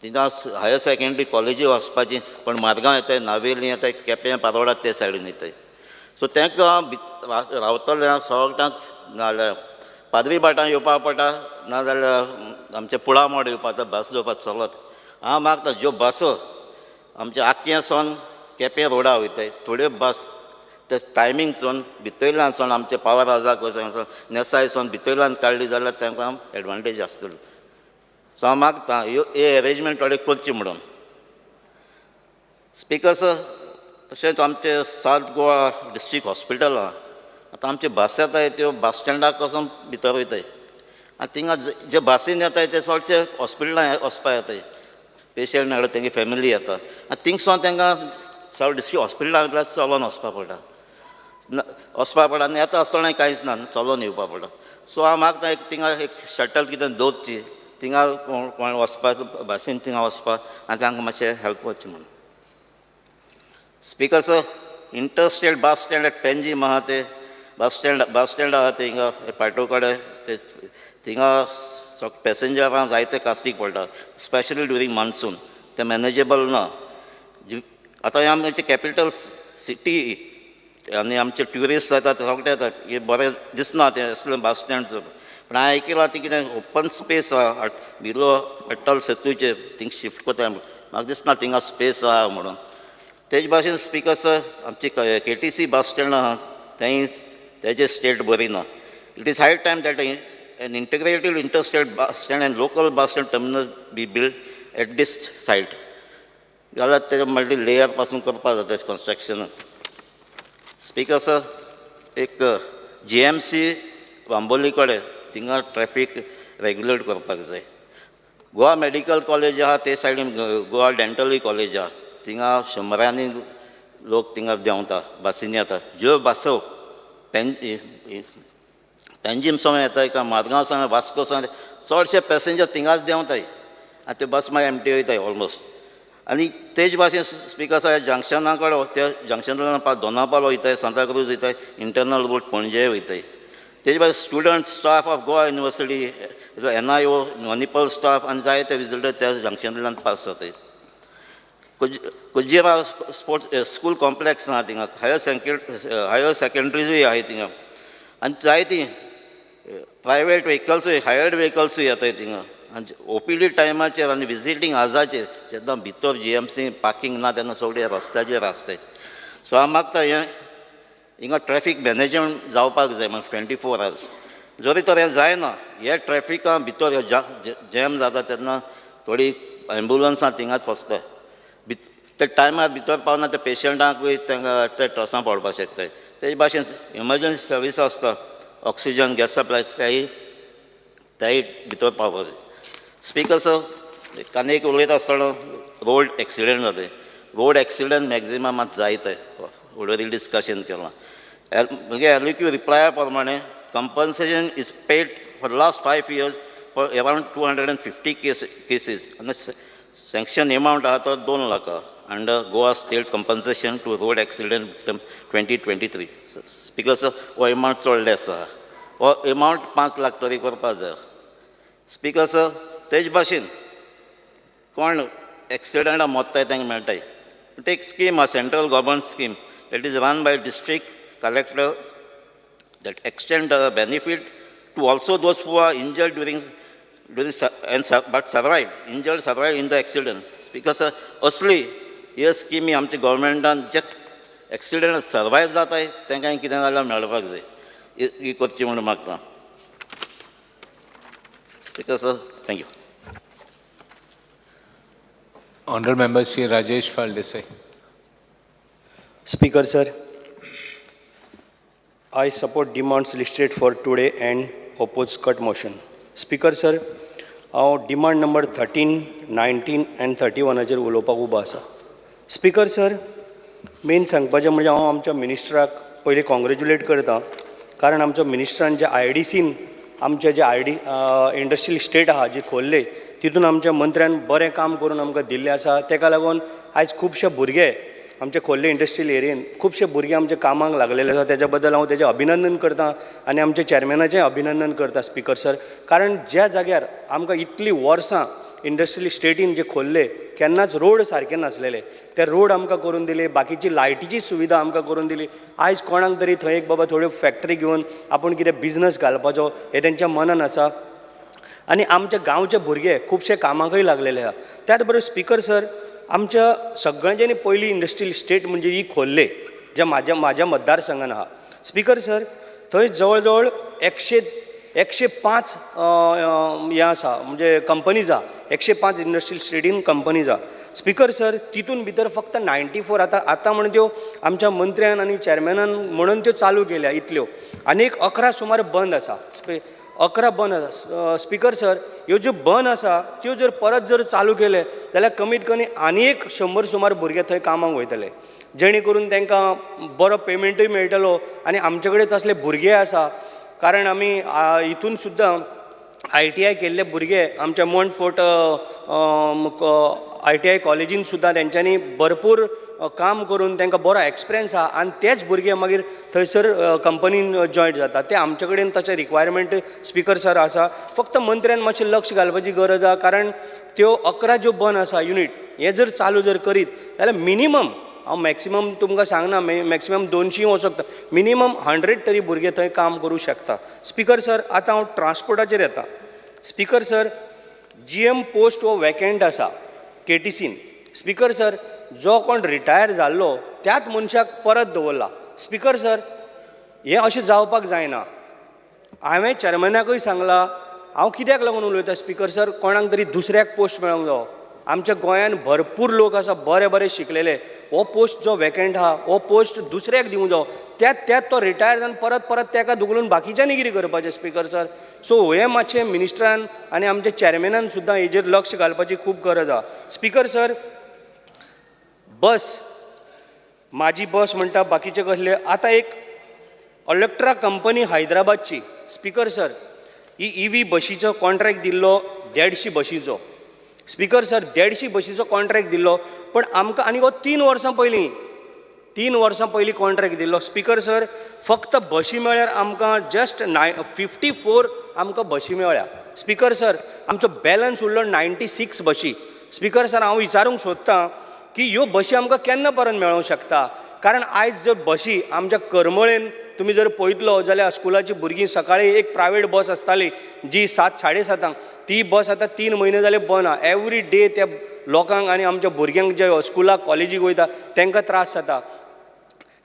S10: थिंगा हायर सेकेंडरी कॉलेजी वचपाची पण मार्गांव येताय, नावेली येताय, केपें पारोडा ते सायडीन येताय. सो तांकां रावतले सगळ्यांक नाजाल्यार पाद्री भाटां येवपाक पडटा, नाजाल्यार आमचे पुळामोड येवपा पडटा बस घेवपाक चलत. हांव मागता ज्यो बसो आमचे आक्यां सावन केपें रोडा वयताय थोड्यो बस ते टायमींग चोवन भितरल्यान सावन आमचे पावर हावजाक वचोन नेसाय सावन भितरल्यान काडली जाल्यार तांकां एडवांटेज आसतली. सो हांव मागता ह्यो हे एरेंजमेंट थोडे करची म्हणून. स्पिकर सर, तशेंच आमचें सावथ गोवा डिस्ट्रिक्ट हॉस्पिटल आहा, आतां आमचे बस येताय त्यो बस स्टँडाक वचोन भितर वयताय आनी थिंगा जे बसीन येताय ते चडशे हॉस्पिटलां वचपा येताय, पेशंट हाडून तेंगे फॅमिली येता आनी थिंगसून तांकां सावथ डिस्ट्रिक्ट हॉस्पिटलां चलोन वचपा पडटा, वचपा पडटा आनी येता आसतना कांयच ना चलोन येवपा पडटा. सो हांव मागता एक थिंगा एक शटल कितें दवरची थिंगा कोण वचपाक बसीन थिंगा वचपाक आनी तांकां मातशें हेल्प करचें म्हणून. Speaker sir, interstate bus stand at Panjim आहा ते बस स्टँड आहा ते हिंगा पाटो कडेन ते थिंगा पॅसेंजरांक जायते कास्तीक पडटा, स्पेशली ड्युरींग मान्सून ते मॅनेजेबल ना. आतां आमचे कॅपिटल सिटी आनी आमचे ट्युरिस्ट येतात सगळे येतात, हें बरें दिसना तें असलें बस स्टँड. पूण हांवें आयकलां ती कितें ओपन स्पेस आहा बिलो अटल सेतूचेर थिंग शिफ्ट करता, म्हाका दिसना थिंगा स्पेस आहा म्हणून. तेज भाशेन स्पिकर सर, आमची KTC bus stand आहा थंय तेजे स्टेट बरी ना. It is high time that an integrated interstate bus stand and local bus stand terminus be built at this site. जाल्यार तेजें मल्टी लेयर पासून करपाक जाता कन्स्ट्रक्शन. स्पिकर सर, एक GMC Bambolim कडेन थिंगा ट्रॅफीक रेगुलेट करपाक जाय. गोवा मेडिकल कॉलेज आहा ते सायडीन गोवा डेंटलूय कॉलेज आहा, थिंगा शंबरांनी लोक थिंगा देंवता बसींनी येता. ज्यो बसो पेंजीम सावन येताय काय मारगांव सावन वास्को सावन चडशे पॅसेंजर थिंगाच देंवताय आनी ते बस मागीर एमटी वयताय ऑलमोस्ट. आनी तेज भाशेन स्पिकर साहेब जंक्शना कडेन त्या जंक्शनांतल्यान दोनापाल वयताय, सांताक्रूज वयताय, इंटरनल रूट पणजे वयताय. तेज भाशेन student staff of Goa university, NIO, Manipal staff आनी जायते विजिटर त्या जंक्शनांतल्यान पास जाताय. कुजिरा स्पोर्ट्स स्कूल कॉम्प्लेक्स आहा थिंगा, हायर सेकेंडरीजूय आहाय थिंगा आनी जायतीं प्रायवेट व्हेकल्सूय हायर्ड व्हेकल्सूय येताय थिंगा. आनी OPD टायमाचेर आनी विजिटींग आर्जाचेर जेन्ना भितर GMC parking ना तेन्ना सगळे रस्त्याचेर आसताय. सो हांव मागता हें हिंगा ट्रॅफीक मॅनेजमेंट जावपाक जाय मागीर 24 आवर्स. जरी तर हें जायना हे ट्रॅफिका भितर जॅम जाता तेन्ना थोडी एम्बुलन्सां थिंगाच फसता, ते टायमार भितर पावना ते पेशंटांकूय तांकां ते ट्रसां पडपाक शकताय. तेज भाशेन इमर्जन्सी सर्वीस आसता, ऑक्सिजन गॅस सप्लाय तेय भितर पावपाक जाय. स्पिकर सर, आनी एक उलयता आसतना रोड एक्सिडंट जाताय. रोड एक्सिडंट मॅक्झिमम आतां जायत ऑलरेडी डिस्कशन केलां. म्हगे LEQ रिप्लाया प्रमाणे compensation is paid for last 5 years for around 250 cases आनी Sanction amount आहा तो 2 लाखा under Goa State Compensation to Road Accident Victim 2023. Speaker sir, हो एमावंट चड लेस आहा. हो एमावंट 5 लाख तरी करपा जाय. स्पीकर सर, तेज भाशेन कोण एक्सिडंटा मोत्ताय तांकां मेळटाय. पूण एक स्कीम आहा, central government scheme, that is run by district collector, that extend the benefit to also those who are injured during and but survive, injured, survive in the accident. Speaker sir, असली हे स्किमी आमच्या गव्हर्मेंटान जे accident survive जाताय तांकां कितें जाल्यार मेळपाक जाय. ही करची म्हणून मागता. Speaker sir, thank you.
S3: Honorable Member Shri Rajesh Faldesai.
S11: Speaker sir, I support demands listed for today and oppose cut motion. Speaker sir, हांव demand number 13, 19 and 31 हाचेर उलोवपाक उबो आसा. स्पीकर सर, मेन सांगपाचें म्हणजे हांव आमच्या मिनिस्टराक पयलीं कॉंग्रेच्युलेट करता, कारण आमचो मिनिस्टरान जे आयडीसीन आमचे जे आयडी इंडस्ट्रियल इस्टेट आहा जी खोल्ले, तितून आमच्या मंत्र्यान बरें काम करून आमकां दिल्लें आसा. तेका लागून आयज खुबशे भुरगे आमचे खोल्ले इंडस्ट्रियल एरियेन खुबशे भुरगे आमचे कामाक लागलेले आसा. तेज्या बद्दल हांव तेजें अभिनंदन करता आनी आमच्या चॅरमॅनाचें अभिनंदन करता स्पीकर सर, कारण ज्या जाग्यार आमकां इतलीं वर्सां इंडस्ट्रियल इस्टेटीन जे खोल्ले केन्नाच रोड सारके नासलेले, ते रोड आमकां करून दिले, बाकीची लायटीची सुविधा आमकां करून दिली. आयज कोणाक तरी थंय एक बाबा थोड्यो फॅक्टरी घेवन आपूण कितें बिजनस घालपाचो हें तेंच्या मनान आसा आनी आमच्या गांवचे भुरगे खुबशे कामाकय लागलेले आहा. त्याच बरोबर स्पीकर सर, आमच्या सगळ्यांच्यानी पयली इंडस्ट्रियल इस्टेट म्हणजे ही खोल्ले, जे म्हाज्या मतदारसंघान आहा. स्पीकर सर, थंय जवळ जवळ 105 हें आसा, म्हणजे कंपनीज आहा. 105 इंडस्ट्रियल इस्टेटीन कंपनीज आहा. स्पीकर सर, तितून भितर फक्त 94 आतां म्हणून त्यो आमच्या मंत्र्यान आनी चॅरमॅनान म्हणून त्यो चालू केल्या इतल्यो, आनी एक 11 सुमार बंद आसा. 11 बंद आसा. स्पीकर सर, ह्यो ज्यो बंद आसा त्यो जर परत जर चालू केले जाल्यार कमीत कमी आनी एक 100 सुमार भुरगे थंय कामाक वयतले, जेणे करून तांकां बरो पेमेंटूय मेळटलो. आनी आमचे कडेन तसले भुरगे आसा, कारण आमी हितून सुद्दां आयटीआय केल्ले भुरगे आमच्या मोंटफोर्ट आयटीआय कॉलेजीन सुद्दां तेंच्यांनी भरपूर काम करून तांकां बरो एक्सपिरियन्स आहा आनी तेच भुरगे मागीर थंयसर कंपनीन जॉयन जाता. ते आमचे कडेन तशें रिक्वायरमेंट स्पीकर सर आसा. फक्त मंत्र्यान मातशें लक्ष घालपाची गरज आहा, कारण त्यो 11 ज्यो बंद आसा युनीट, हे जर चालू जर करीत जाल्यार मिनिमम, हांव मॅक्सिमम तुमकां सांगना, मॅक्सिमम 200 वचोंक शकता, मिनिमम 100 तरी भुरगे थंय काम करूं शकता. स्पीकर सर, आतां हांव ट्रान्सपोर्टाचेर येता. स्पीकर सर, जीएम पोस्ट हो वेकेंट आसा केटीसीन. स्पीकर सर, जो कोण रिटायर जाल्लो त्याच मनशाक परत दवरला. स्पीकर सर, हें अशें जावपाक जायना. हांवें चॅरमॅनाकूय सांगलां. हांव कित्याक लागून उलयता स्पीकर सर, कोणाक तरी दुसऱ्याक पोस्ट मेळोंक जावो. आमच्या गोंयान भरपूर लोक आसा बरे बरे शिकलेले. हो पोस्ट जो वेकेंट आहा हो पोस्ट दुसऱ्याक दिवंक जावो. त्यात त्यात तो रिटायर जावन परत परत तेका धुकलून बाकीच्यांनी कितें करपाचें स्पीकर सर? सो हें मातशें मिनिस्टरान आनी आमच्या चॅरमॅनान सुद्दां हेजेर लक्ष घालपाची खूब गरज आहा. स्पीकर सर, बस माझी बस म्हणटा, बाकीचे कसले. आतां एक इलेक्ट्रा कंपनी हैदराबादची, स्पीकर सर, ही इवी बशीचो कॉन्ट्रॅक्ट दिल्लो 150 बशीचो. स्पीकर सर, 150 बशीचो कॉन्ट्रॅक्ट दिल्लो, पण आमकां आनी हो 3 वर्सां पयलीं, 3 वर्सां पयलीं कॉन्ट्रॅक्ट दिल्लो. स्पीकर सर, फक्त बशी मेळ्ळ्यार आमकां जस्ट 54 आमकां बशी मेळ्ळ्या. स्पीकर सर, आमचो बॅलन्स उरलो 96 बशी. स्पीकर सर, हांव विचारूंक सोदतां की ह्यो बशी आमकां केन्ना परत मेळोंक शकता? कारण आयज जर बशी आमच्या करमळेन तुमी जर पळयतलो जाल्यार स्कुलाची भुरगीं सकाळी एक प्रायवेट बस आसताली जी 7 7:30, ती बस आतां 3 म्हयने जाले बंद आहा. एवरी डे त्या लोकांक आनी आमच्या भुरग्यांक जे स्कुलाक कॉलेजीक वयता तांकां त्रास जाता.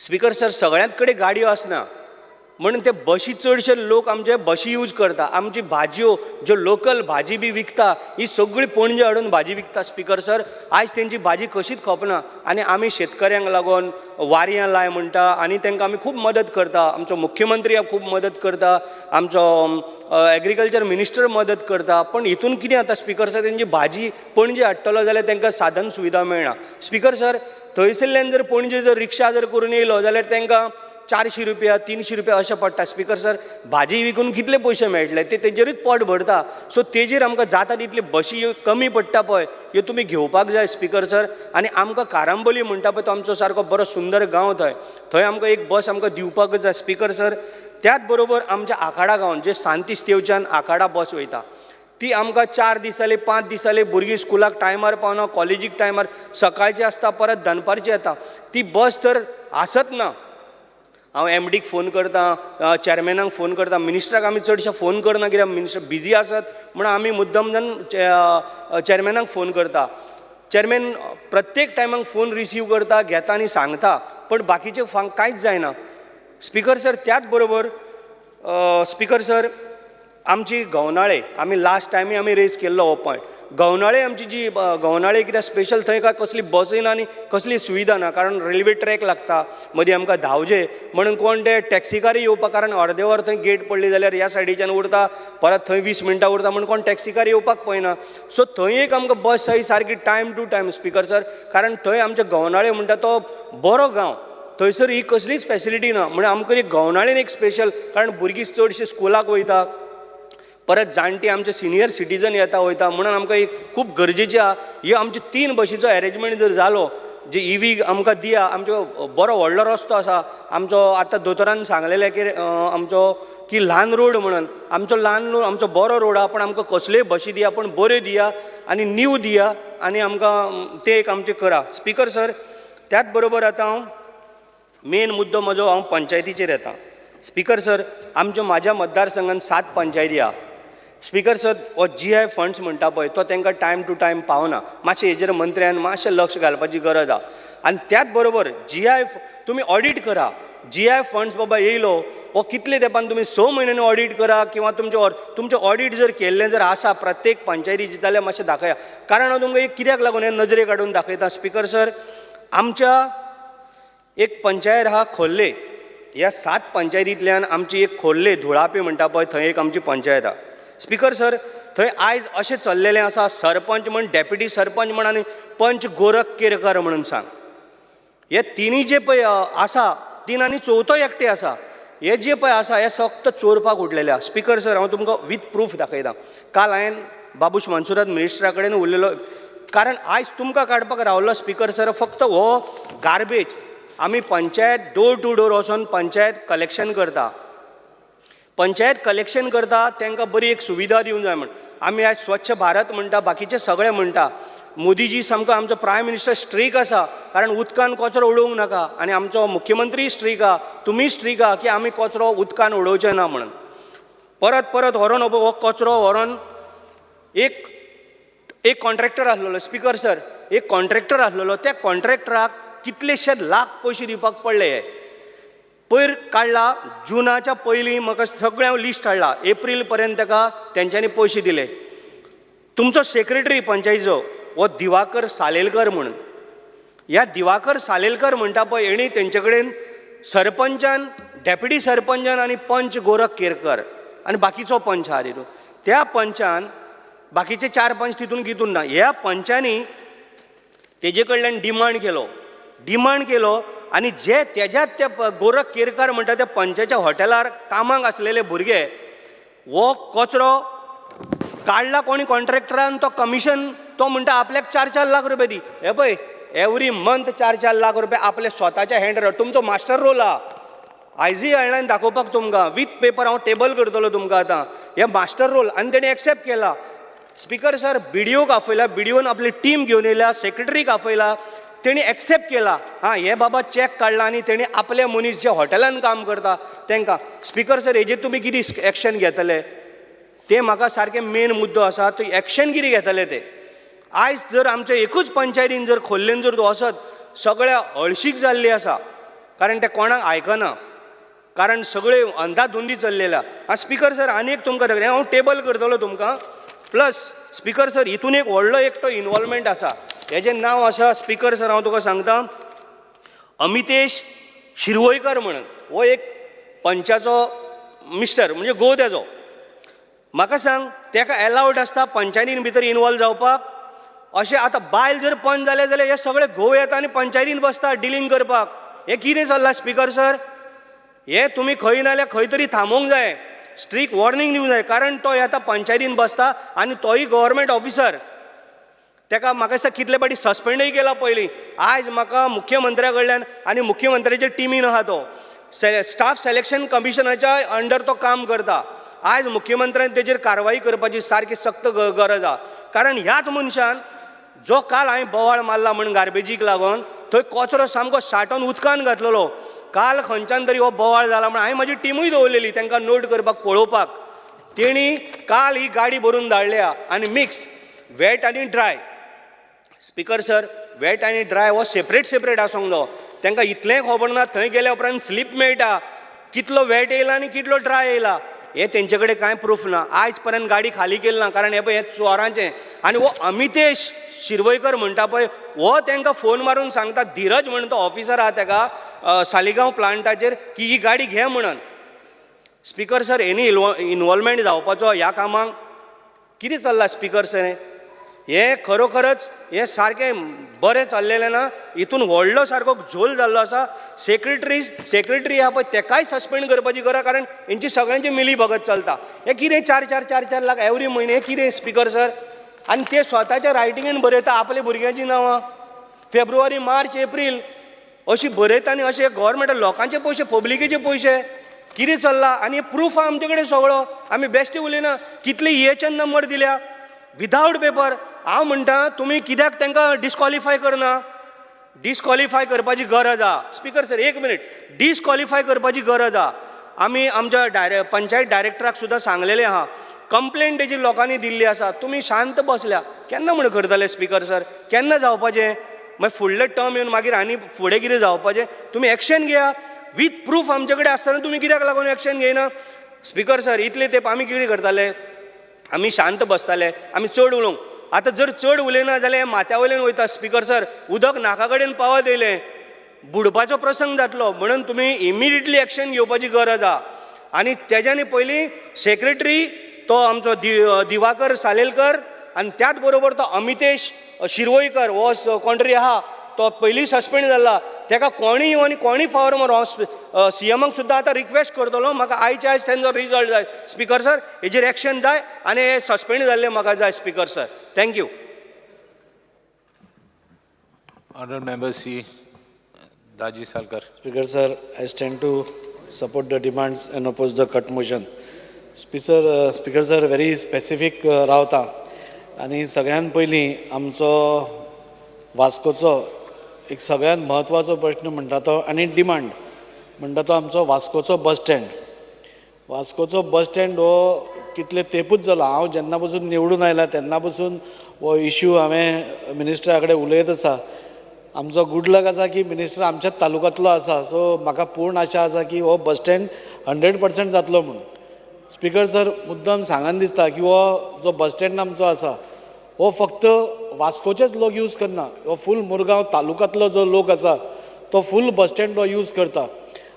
S11: स्पीकर सर, सगळ्यांत कडेन गाडयो आसना म्हणून ते बशी चडशे लोक आमचे बशी यूज करता. आमची भाजयो ज्यो लोकल भाजी बी विकता, ही सगळी पणजे हाडून भाजी विकता. स्पीकर सर, आयज तेंची भाजी कशीच खपना आनी आमी शेतकऱ्यांक लागून वारयां लाय म्हणटा आनी तांकां आमी खूब मदत करता. आमचो मुख्यमंत्री खूब मदत करता, आमचो एग्रीकल्चर मिनिस्टर मदत करता, पण हितून कितें जाता स्पीकर सर, तेंची भाजी पणजे हाडटलो जाल्यार तांकां साधन सुविधा मेळना. स्पीकर सर, थंयसरल्यान जर पणजे जर रिक्षा जर करून येयलो जाल्यार तांकां 400 रुपया, 300 रुपया अशें पडटा. स्पिकर सर, भाजी विकून कितले पयशे मेळटले? ते तेजेरूच पोट भरता. सो तेजेर आमकां जाता तितले बशी कमी पडटा पळय, ह्यो तुमी घेवपाक जाय स्पिकर सर. आनी आमकां कारांबोली म्हणटा पळय, तो आमचो सारको बरो सुंदर गांव, थंय थंय आमकां एक बस आमकां दिवपाकच जाय स्पिकर सर. त्याच बरोबर आमच्या आखाडा गांवान जे सांतिस्तेवच्यान आखाडा बस वयता, ती आमकां 4 दीस जाले, 5 दीस जाले, भुरगीं स्कुलाक टायमार पावना, कॉलेजीक टायमार, सकाळची आसता परत दनपारची येता. ती बस तर आसत ना. हांव एमडीक फोन करता, चॅरमॅनाक फोन करता, मिनिस्टराक आमी चडशे फोन करना कित्याक मिनिस्टर बिजी आसत म्हूण आमी मुद्दम जावन चॅरमॅनाक फोन करता. चॅरमॅन प्रत्येक टायमाक फोन रिसीव करता, घेता आनी सांगता, पण बाकीचे कांयच जायना स्पिकर सर. त्याच बरोबर स्पिकर सर, आमची गवनाळे आमी लास्ट टायमी आमी रेज केल्लो हो पॉयंट. गवनाळे आमची जी गवनाळे कित्याक स्पेशल थंय काय कसली बसय ना आनी कसली सुविधा ना, कारण रेल्वे ट्रॅक लागता मदीं आमकां धांवचे म्हणून कोण ते टॅक्सीकारय येवपाक, कारण अर्दे वर थंय गेट पडली जाल्यार ह्या सायडीच्यान उरता, परत थंय 20 मिनटां उरता, म्हूण कोण टॅक्सीकार येवपाक पळयना. सो थंय एक आमकां बस जाय सारकी time to time speaker sir, कारण थंय आमच्या गवनाळे म्हणटा तो बरो गांव, थंयसर ही कसलीच फॅसिलिटी ना. म्हणून आमकां एक गवनाळेन एक स्पेशल, कारण भुरगीं चडशीं स्कुलाक वयता, परत जाणटी आमचे सिनियर सिटीजन येता वयता, म्हणून आमकां एक खूब गरजेची आहा. ही आमची 3 बशीचो एरेंजमेंट जर जालो, जे ईवी आमकां दिया, आमचो बरो व्हडलो रस्तो आसा आमचो. आतां दोतोरान सांगलेलें की आमचो की ल्हान रोड म्हणून, आमचो ल्हान आमचो बरो रोड आहा, पण आमकां कसल्योय बशी दिया, पण बऱ्यो दिया आनी नीव दिया आनी आमकां तें एक आमचें करा स्पिकर सर. त्याच बरोबर आतां हांव मेन मुद्दो म्हजो हांव पंचायतीचेर येता स्पिकर सर. आमच्या म्हाज्या मतदारसंघान 7 पंचायती आहा स्पिकर सर. हो जीआय फंड्स म्हणटा पळय, तो तांकां टायम टू टायम पावना. मातशें हेजेर मंत्र्यान मातशें लक्ष घालपाची गरज आहा. आनी त्याच बरोबर जीआय तुमी ऑडीट करा, जीआय फंड्स बाबा येयलो हो कितले तेंपान तुमी 6 म्हयन्यांनी ऑडीट करा, किंवा तुमचें ऑडीट जर केल्लें जर आसा प्रत्येक पंचायतीचें जाल्यार मातशें दाखया. कारण हांव तुमकां एक कित्याक लागून हें नजरे काडून दाखयता स्पिकर सर, आमच्या एक पंचायत आहा खोर्ले, ह्या 7 पंचायतींतल्यान आमची एक खोर्ले धुळापे म्हणटा पळय, थंय एक आमची पंचायत आहा स्पिकर सर. थंय आयज अशें चल्लेलें आसा, सरपंच म्हण, डेप्युटी सरपंच म्हण आनी पंच गोरख केरकर म्हणून सांग, हे तिनूय जे पळय आसा, 3 आनी चवथो एकटे आसा, हे जे पळय आसा हे फक्त चोरपाक उठलेले आसा स्पिकर सर. हांव तुमकां वीथ प्रूफ दाखयता. काल हांवें बाबूश मनसुरात मिनिस्टरा कडेन उलयलो, कारण आयज तुमकां काडपाक रावलो स्पिकर सर फक्त हो गार्बेज. आमी पंचायत डोर टू डोर वचोन पंचायत कलेक्शन करता, पंचायत कलेक्शन करता, तांकां बरी एक सुविधा दिवंक जाय म्हण. आमी आयज स्वच्छ भारत म्हणटा, बाकीचे सगळे म्हणटा, मोदीजी सामको आमचो प्रायम मिनिस्टर स्ट्रीक आसा, कारण उदकान कचरो उडोवंक नाका, आनी आमचो मुख्यमंत्री स्ट्रीक आहा, तुमी स्ट्रीक आहा की आमी कचरो उदकान उडोवचे ना म्हणून. परत परत व्हरोन हो कचरो व्हरोन एक कॉन्ट्रॅक्टर आसलेलो स्पिकर सर, एक कॉन्ट्रॅक्टर आसलेलो, त्या कॉन्ट्रॅक्टराक कितलेशे लाख पयशे दिवपाक पडले. हे पयर काडला जुनाच्या पयलीं, म्हाका सगळें हांव लिस्ट हाडला, एप्रील पर्यंत ताका तेंच्यांनी पयशे दिले. तुमचो सेक्रेटरी पंचायतीचो हो दिवाकर सालेलकर म्हणून, ह्या दिवाकर सालेलकर म्हणटा पळय, हेणी तेंचे कडेन सरपंचान, डेप्युटी सरपंचान आनी पंच गोरख केरकर आनी बाकीचो पंच आहा तितून, त्या पंचान बाकीचे 4 पंच तितून कितून ना, ह्या पंचांनी तेजे कडल्यान डिमांड केलो, डिमांड केलो आनी जे तेज्यात त्या गोरख केरकर म्हणटा त्या पंचाच्या हॉटेलार कामाक आसलेले भुरगे हो कचरो काडला कोणी कॉन्ट्रॅक्टरान, तो कमिशन तो म्हणटा आपल्याक 4-4 लाख रुपया दी. हे पळय एवरी मंथ 4-4 लाख रुपया आपल्या स्वताच्या हँड, तुमचो मास्टर रोल आहा, आयजूय हाडल्यान दाखोवपाक तुमकां वीथ पेपर हांव टेबल करतलो तुमकां आतां. हे मास्टर रोल आनी तेणी एक्सेप्ट केला स्पिकर सर. बीडीओक आपयला, बीडीओन आपली टीम घेवन येयल्या, सेक्रेटरीक आपयला, तेणी एक्सेप्ट केला हां हे बाबा चॅक काडला आनी तेणी आपले मनीस जे हॉटेलान काम करता तांकां. स्पिकर सर हेजेर तुमी कितें एक्शन घेतले ते म्हाका सारकें मेन मुद्दो आसा, तो एक्शन कितें घेतले ते. आयज जर आमच्या एकूच पंचायतीन जर खोल्लेन जर वचत सगळ्या हळशीक जाल्ली आसा, कारण ते कोणाक आयकना, कारण सगळे अंधाधुंदी चल्लेल्या. आं स्पिकर सर आनी एक तुमकां दाखयता, हांव टेबल करतलो तुमकां. प्लस स्पिकर सर हितून एक व्हडलो एकटो इनवॉल्वमेंट आसा, हेजें नांव आसा स्पिकर सर हांव तुका सांगता, अमितेश शिरवयकर म्हणून, हो एक पंचाचो मिस्टर म्हणजे घोव तेजो. म्हाका सांग तेका एलावड आसता पंचायतीन भितर इनवॉल्व जावपाक? अशें आतां बायल जर पंच जालें जाल्यार हे सगळे घोव येता आनी पंचायतीन बसता डिलींग करपाक. हें कितें चल्लां स्पिकर सर? हे तुमी खंय ना जाल्यार खंय तरी थांबोवंक जाय, स्ट्रीक वॉर्निंग दिवंक जाय, कारण तो येता पंचायतीन बसता आनी तोय गव्हर्मेंट ऑफिसर. तेका म्हाका दिसता कितले फावटी सस्पेंडूय केला पयलीं. आयज म्हाका मुख्यमंत्र्या कडल्यान आनी मुख्यमंत्र्याच्या टिमीन आहा तो, स्टाफ सिलेक्शन कमिशनाच्या अंडर तो काम करता. आयज मुख्यमंत्र्यान तेजेर कारवाई करपाची सारकी सक्त गरज आहा, कारण ह्याच मनशान जो काल हांवें बोवाळ मारला म्हण गार्बेजीक लागून थंय कचरो सामको साठोवन उदकान घातलेलो. काल खंयच्यान तरी हो बोवाळ जाला म्हण हांवें म्हजी टिमूय दवरलेली तांकां नोट करपाक पळोवपाक. तेणी काल ही गाडी भरून धाडल्या आनी मिक्स वेट आनी ड्राय. स्पिकर सर, वेट आनी ड्राय हो सेपरेट सेपरेट आसूंक जायो. तांकां इतलेंय खबर ना थंय गेल्या उपरांत स्लीप मेळटा कितलो वेट येयला आनी कितलो ड्राय येयला हें तेंचे कडेन कांय प्रूफ ना. आयज पर्यंत गाडी खाली केली ना, कारण हें पळय हें चोरांचें. आनी हो अमितेश शिरवयकर म्हणटा पळय हो तांकां फोन मारून सांगता, धीरज म्हण तो ऑफिसर आहा तेका सालिगांव प्लांटाचेर, की ही गाडी घे म्हणून. स्पिकर सर, हेणी इनवॉल्वमेंट जावपाचो ह्या कामाक. कितें चल्लां स्पिकर सर हें? खरोखरच हें सारकें बरें चल्लेलें ना. हितून व्हडलो सारको झोल जाल्लो आसा. सेक्रेटरी आहा पळय तेकाय सस्पेंड करपाची गरज, कारण हेंची सगळ्यांची मिली भगत चलता. हें कितें 4 4 4 4 लाख एवरी म्हयने, हें कितें स्पिकर सर? आनी ते स्वताच्या रायटिंगेन बरयता आपल्या भुरग्यांचीं नांवां, फेब्रुवारी मार्च एप्रील अशी बरयता. आनी अशें गव्हर्मेंट लोकांचे पयशे, पब्लिकेचे पयशे, कितें चल्लां? आनी प्रूफ आहा आमचे कडेन सगळो, आमी बेश्टे उलयना. कितले EHN number दिल्या विदावट पेपर. हांव म्हणटा तुमी कित्याक तांकां डिस्कॉलिफाय करना? डिस्कॉलिफाय करपाची गरज आहा. स्पिकर सर एक मिनीट, डिस्कॉलिफाय करपाची गरज आहा. आमी आमच्या पंचायत डायरेक्टराक सुद्दां सांगलेलें आहा, कंप्लेन तेजी लोकांनी दिल्ली आसा. तुमी शांत बसल्या केन्ना म्हण करतले स्पिकर सर? केन्ना जावपाचें? मागीर फुडले टर्म येवन मागीर आनी फुडें कितें जावपाचें? तुमी एक्शन घेया वीथ प्रूफ आमचे कडेन आसतना तुमी कित्याक लागून एक्शन घेयना? स्पिकर सर इतले तेंप आमी कितें करताले? आमी शांत बसताले, आमी चड उलोवंक. आतां जर चड उलयना जाल्यार माथ्या वयल्यान वयता स्पिकर सर, उदक नाका कडेन पावत येयलें, बुडपाचो प्रसंग जातलो. म्हणून तुमी इमिडिएटली एक्शन घेवपाची गरज आहा. आनी तेज्यानी पयलीं सेक्रेटरी तो आमचो दिवाकर सालेलकर आनी त्याच बरोबर तो अमितेश शिरवयकर हो कोण तरी आहा तो पयलीं सस्पेंड जाला. तेका कोणी येवन आनी कोणी फावर मारू. हांव सीएमाक सुद्दां आतां रिक्वेस्ट करतलो, म्हाका आयचे आयज तेंचो रिजल्ट जाय स्पिकर सर. हेजेर एक्शन जाय आनी हे सस्पेंड जाल्ले म्हाका जाय speaker sir. Thank you.
S3: Honourable member C Daji Salkar.
S12: Speaker sir, I stand to support the demands and oppose the cut motion. Speaker sir, very specific रावता आनी सगळ्यान पयलीं आमचो वास्कोचो एक सगळ्यान म्हत्वाचो प्रश्न म्हणटा तो आनी डिमांड म्हणटा तो आमचो वास्कोचो बस स्टँड. वास्कोचो बस स्टँड हो कितले तेंपूच जालो, हांव जेन्ना पसून निवडून आयला तेन्ना पसून हो इश्यू हांवें मिनिस्टरा कडेन उलयत आसा. आमचो गूड लक आसा की मिनिस्टर आमच्याच तालुक्यांतलो आसा, सो म्हाका पूर्ण आशा आसा की हो बस स्टँड 100% जातलो म्हणून. स्पिकर सर, मुद्दम सांगन दिसता की हो जो बस स्टँड आमचो आसा हो फक्त वास्कोचेच लोक यूज करना, हो फूल मुरगांव तालुक्यांतलो जो लोक आसा तो फूल बस स्टँड हो यूज करता.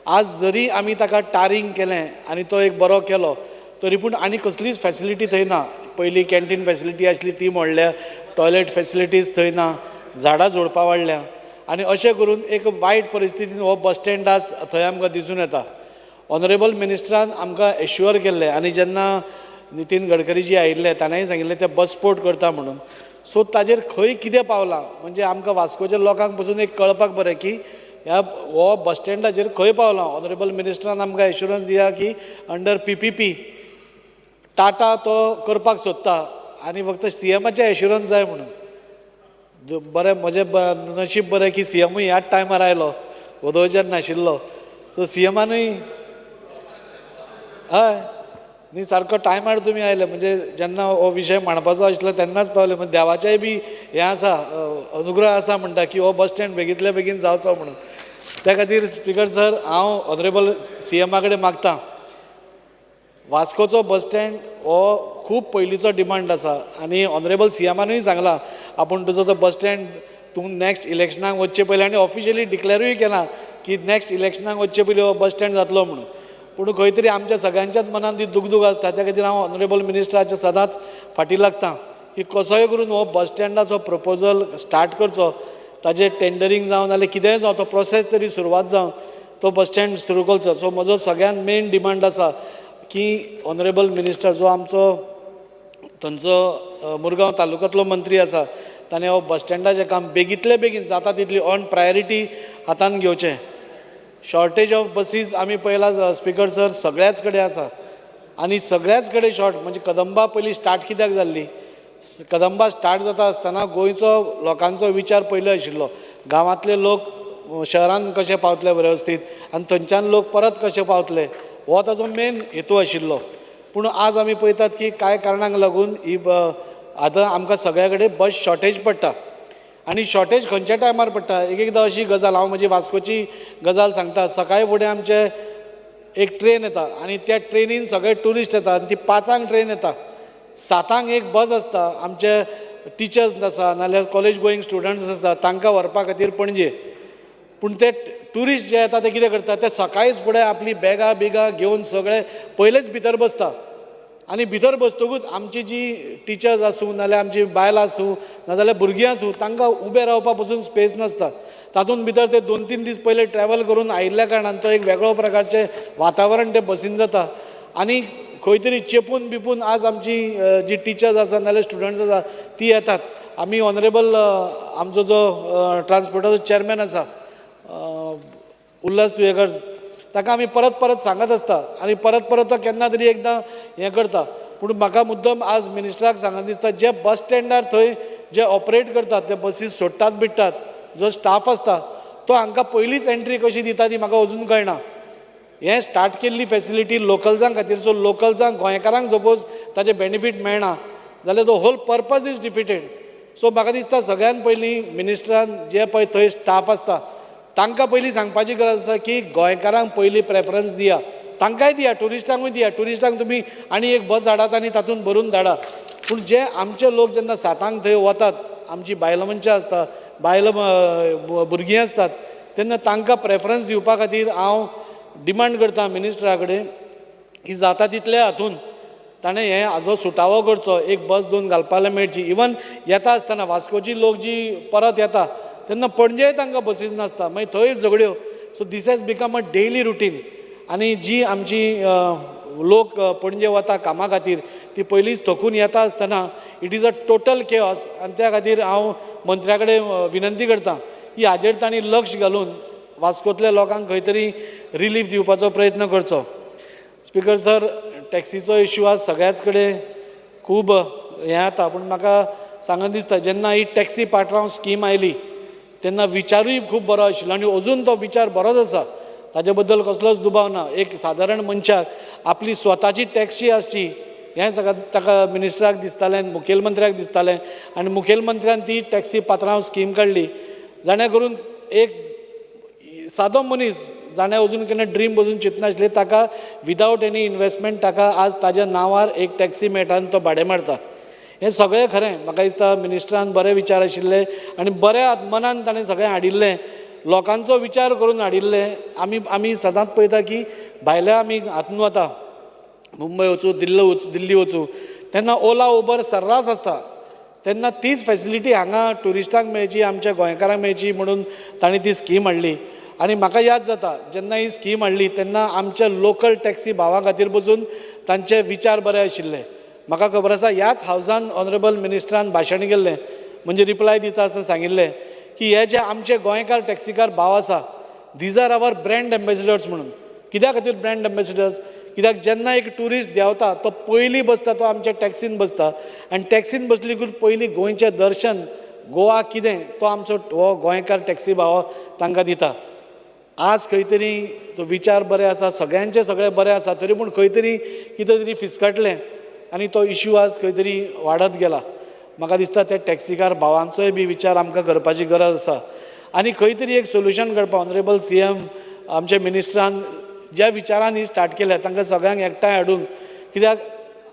S12: आज जरी आमी ताका टारींग केलें आनी तो एक बरो केलो तरी पूण आनी कसलीच फॅसिलिटी थंय ना. पयलीं कॅन्टीन फॅसिलिटी आसली ती मोडल्या, टॉयलेट फॅसिलिटीज थंय ना, झाडां झोडपां वाडल्या आनी अशें करून एक वायट परिस्थितीन हो बस स्टँड आज थंय आमकां दिसून येता. ऑनरेबल मिनिस्टरान आमकां एश्युअर केल्लें आनी जेन्ना नितीन गडकरी जी आयिल्ले ताणेंय सांगिल्लें ते बस पोर्ट करता म्हणून. सो ताजेर खंय कितें पावलां म्हणजे आमकां वास्कोच्या लोकांक पसून एक कळपाक बरें की ह्या हो बस स्टँडाचेर खंय पावलां. ऑनरेबल मिनिस्टरान आमकां एश्युरन्स दिया की अंडर PPP Tata तो करपाक सोदता आनी फक्त सीएमाचें एश्युरन्स जाय म्हणून. बरें म्हजें नशीब बरें की सीएमूय ह्याच टायमार आयलो, वदोवच्यान नाशिल्लो. सो सीएमानूय हय न्ही सारको टायमार तुमी आयले, म्हणजे जेन्ना हो विशय मांडपाचो आशिल्लो तेन्नाच पावले. म्हणजे देवाचेय बी हें आसा, अनुग्रह आसा म्हणटा की हो बस स्टँड बेगींतल्या बेगीन जावचो म्हणून. त्या खातीर स्पिकर सर, हांव ऑनरेबल सीएमा कडेन मागता, वास्कोचो बस स्टँड हो खूब पयलींचो डिमांड आसा आनी ऑनरेबल सीएमानूय सांगलां आपूण तुजो तो बस स्टँड तूं नॅक्स्ट इलेक्शनाक वचचे पयलीं, आनी ऑफिशियली डिक्लेरूय केलां की नॅक्स्ट इलेक्शनाक वचचे पयलीं हो बस स्टँड जातलो म्हणून. पूण खंय तरी आमच्या सगळ्यांच्याच मनान ती दुगदूग आसता. त्या खातीर हांव ऑनरेबल मिनिस्टराच्या सदांच फाटीं लागता की कसोय करून हो बस स्टँडाचो प्रपोजल स्टार्ट करचो, ताजें टेंडरींग जावं नाल्यार कितेंय जावं तो प्रोसेस तरी सुरवात जावन तो बस स्टँड सुरू करचो. सो म्हजो सगळ्यान मेन डिमांड आसा की ऑनरेबल मिनिस्टर जो आमचो थंयचो मुरगांव तालुक्यांतलो मंत्री आसा ताणें हो बस स्टँडाचें काम बेगींतले बेगीन जाता तितली ऑन प्रायोरिटी हातान घेवचें. शॉर्टेज ऑफ बसीस आमी पळयला स्पिकर सर सगळ्याच कडेन आसा आनी सगळ्याच कडेन शॉर्ट म्हणजे कदंबा पयलीं स्टार्ट कित्याक जाल्ली, कदंबा स्टार्ट जाता आसतना गोंयचो लोकांचो विचार पयलो आशिल्लो गांवांतले लोक शहरान कशे पावतले वेवस्थीत आनी थंयच्यान लोक परत कशे पावतले हो ताजो मेन हेतू आशिल्लो. पूण आज आमी पळयतात की कांय कारणांक लागून ही आतां आमकां सगळ्या कडेन बस शॉर्टेज पडटा आनी शॉर्टेज खंयच्या टायमार पडटा एक एकदां अशी गजाल हांव म्हजी वास्कोची गजाल सांगता. सकाळी फुडें आमचे एक ट्रेन येता आनी त्या ट्रेनीन सगळे ट्युरिस्ट येता आनी ती 5 ट्रेन येता, 7 एक बस आसता आमचे टिचर्स आसा नाल्यार कॉलेज गोईंग स्टुडंट्स आसा तांकां व्हरपा खातीर पणजे. पूण ते ट्युरिस्ट जे येता ते कितें करता ते सकाळीच फुडें आपली बॅगां बिगां घेवन सगळे पयलेच भितर बसता आनी भितर बसतकूच आमची जी टिचर्स आसूं नाल्यार आमची बायलां आसूं नाजाल्यार भुरगीं आसूं तांकां उबें रावपा पसून स्पेस नासता. तातूंत भितर ते 2-3 दीस पयले ट्रॅवल करून आयिल्ल्या कारणान तो एक वेगळो प्रकारचें वातावरण ते बसीन जाता आनी खंय तरी चेपून बिपून आज आमची जी टिचर्स आसा नाल्यार स्टुडंट्स आसा ती येतात. आमी ऑनरेबल आमचो जो ट्रान्सपोर्टाचो चॅरमॅन आसा उल्हास तुयेकर ताका आमी परत परत सांगत आसता आनी परत परत तो केन्ना तरी एकदां हें करता. पूण म्हाका मुद्दम आज मिनिस्टराक सांगन दिसता जे बस स्टँडार थंय जे ऑपरेट करतात ते बसीस सोडटात बिडटात जो स्टाफ आसता तो हांकां पयलींच एंट्री कशी दिता ती म्हाका अजून कळना. हें स्टार्ट केल्ली फेसिलिटी लोकल्सां खातीर, सो लोकल्सांक गोंयकारांक सपोज ताजें बेनिफीट मेळना जाल्यार the whole purpose is defeated. So म्हाका दिसता सगळ्यान पयलीं मिनिस्टरान जे पळय थंय स्टाफ आसता तांकां पयलीं सांगपाची गरज आसा की गोंयकारांक पयलीं प्रेफरन्स दिया, तांकांय दिया, ट्युरिस्टांकूय दिया. ट्युरिस्टांक तुमी आनी एक बस हाडात आनी तातूंत भरून धाडा. पूण जे आमचे लोक जेन्ना 7 थंय वतात आमची बायलां मनशां आसता बायलां भुरगीं आसतात तेन्ना तांकां प्रेफरन्स दिवपा खातीर हांव डिमांड करता मिनिस्टरा कडेन की जाता तितले हातून ताणें हें हाजो सुटावो करचो, एक बस 2 घालपाक मेळची. इवन येता आसतना वास्कोची लोक जी परत येता तेन्ना पणजेय तांकां बसीस नासता मागीर थंय झगड्यो. So this has become a daily routine. आनी जी आमची लोक पणजे वता कामा खातीर ती पयलींच थकून येता आसतना it is a total chaos. आनी त्या खातीर हांव मंत्र्या कडेन विनंती करता की हाजेर तांणी लक्ष घालून वास्कोतल्या लोकांक खंय तरी रिलीफ दिवपाचो प्रयत्न करचो. स्पिकर सर टॅक्सीचो इश्यू आज सगळ्याच कडेन खूब हें जाता पूण म्हाका सांगन दिसता जेन्ना ही टॅक्सी पात्रांव स्कीम आयली तेन्ना विचारूय खूब बरो आशिल्लो आनी अजून तो विचार बरोच आसा ताजे बद्दल कसलोच दुबाव ना. एक सादारण मनशाक आपली स्वताची टॅक्सी आसची हें ताका मिनिस्टराक दिसतालें, मुखेलमंत्र्याक दिसतालें आनी मुखेलमंत्र्यान ती टॅक्सी पात्रांव स्कीम काडली जाणें करून एक सादो मनीस जाणें अजून केन्ना ड्रीम बसून चिंतनाशिल्लें ताका विदावट एनी इनवेस्टमेंट ताका आज ताज्या नांवार एक टॅक्सी मेळटा आनी तो भाडें मारता. हें सगळें खरें म्हाका दिसता मिनिस्टरान बरे विचार आशिल्ले आनी बऱ्या मनान ताणें सगळें हाडिल्लें, लोकांचो विचार करून हाडिल्लें. आमी आमी सदांच पळयता की भायल्या आमी हातून वता मुंबय वचूं दिल्ली वचूं तेन्ना ओला उबर सर्रास आसता तेन्ना तीच फेसिलिटी हांगा ट्युरिस्टांक मेळची आमच्या गोंयकारांक मेळची म्हणून ताणें ती स्कीम हाडली. आनी म्हाका याद जाता जेन्ना ही स्कीम हाडली तेन्ना आमच्या लोकल टॅक्सी भावां खातीर बसून तांचे विचार बरे आशिल्ले. म्हाका खबर आसा ह्याच हावजान ऑनरेबल मिनिस्टरान भाशण केल्लें म्हणजे रिप्लाय दिता आसतना सांगिल्लें की हे जे आमचे गोंयकार टॅक्सीकार भाव आसा these are our brand ambassadors म्हणून. कित्या खातीर ब्रँड एम्बेसिडर्स? कित्याक जेन्ना एक ट्युरिस्ट देंवता तो पयलीं बसता तो आमच्या टॅक्सीन बसता आनी टॅक्सीन बसली की पयलीं गोंयचें दर्शन गोवा कितें तो आमचो हो गोंयकार टॅक्सी भाव तांकां दिता. आज खंय तरी तो विचार बरे आसा सगळ्यांचे सगळे बरे आसा तरी पूण खंय तरी कितें तरी फिसकटलें आनी तो इश्यू आज खंय तरी वाडत गेला. म्हाका दिसता त्या टॅक्सीकार भावांचोय बी विचार आमकां करपाची गरज आसा आनी खंय तरी एक सोल्युशन करपाक ऑनरेबल CM आमच्या मिनिस्टरान ज्या विचारान ही स्टार्ट केल्या तांकां सगळ्यांक एकठांय हाडून कित्याक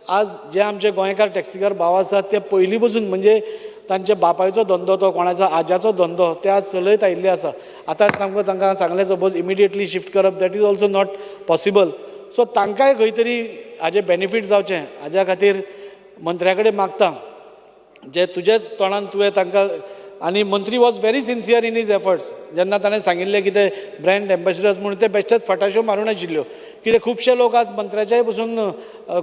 S12: आज जे आमचे गोंयकार टॅक्सीकार भाव आसात ते पयलीं पसून म्हणजे तांच्या बापायचो धंदो तो कोणाचो आज्याचो धंदो ते आज चलयत आयिल्ले आसा. आतां तांकां तांकां सांगलें सपोज इमिडिएटली शिफ्ट करप that is also not possible. So तांकांय खंय तरी हाजें बेनिफीट जावचें हाज्या खातीर मंत्र्या कडेन मागता जे तुजेच तोंडान तुवें तांकां आनी मंत्री was very sincere in his efforts. जेन्ना ताणें सांगिल्लें की ते ब्रँड एम्बेसिडर्स म्हणून ते बेश्टेच फटाश्यो मारूंक नाशिल्ल्यो, कित्याक खुबशे लोक आज मंत्र्याच्याय पसून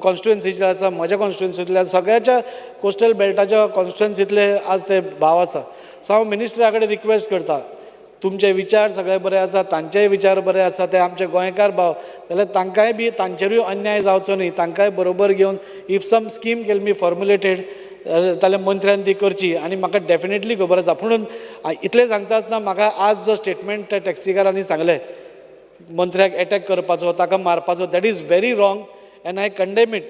S12: कॉन्स्टिट्युएन्सीचे आसा, म्हज्या कॉन्स्टिट्युएन्सींतल्या सगळ्याच्या कोस्टल बेल्टाच्या कॉन्स्टिट्युएन्सींतले आज ते भाव आसा. सो हांव मिनिस्टरा कडेन रिक्वेस्ट करता, तुमचे विचार सगळे बरे आसा, तांचेय विचार बरे आसा, ते आमचे गोंयकार भाव जाल्यार तांकांय बी तांचेरूय अन्याय जावचो न्ही, तांकांय बरोबर घेवन if some scheme can be formulated जाल्यार मंत्र्यान ती करची. आनी म्हाका डेफिनेटली खबर आसा. पुणून इतलें सांगता आसतना म्हाका आज जो स्टेटमेंट त्या टॅक्सीकारांनी सांगलें मंत्र्याक एटॅक करपाचो, ताका मारपाचो, that is very wrong and I condemn it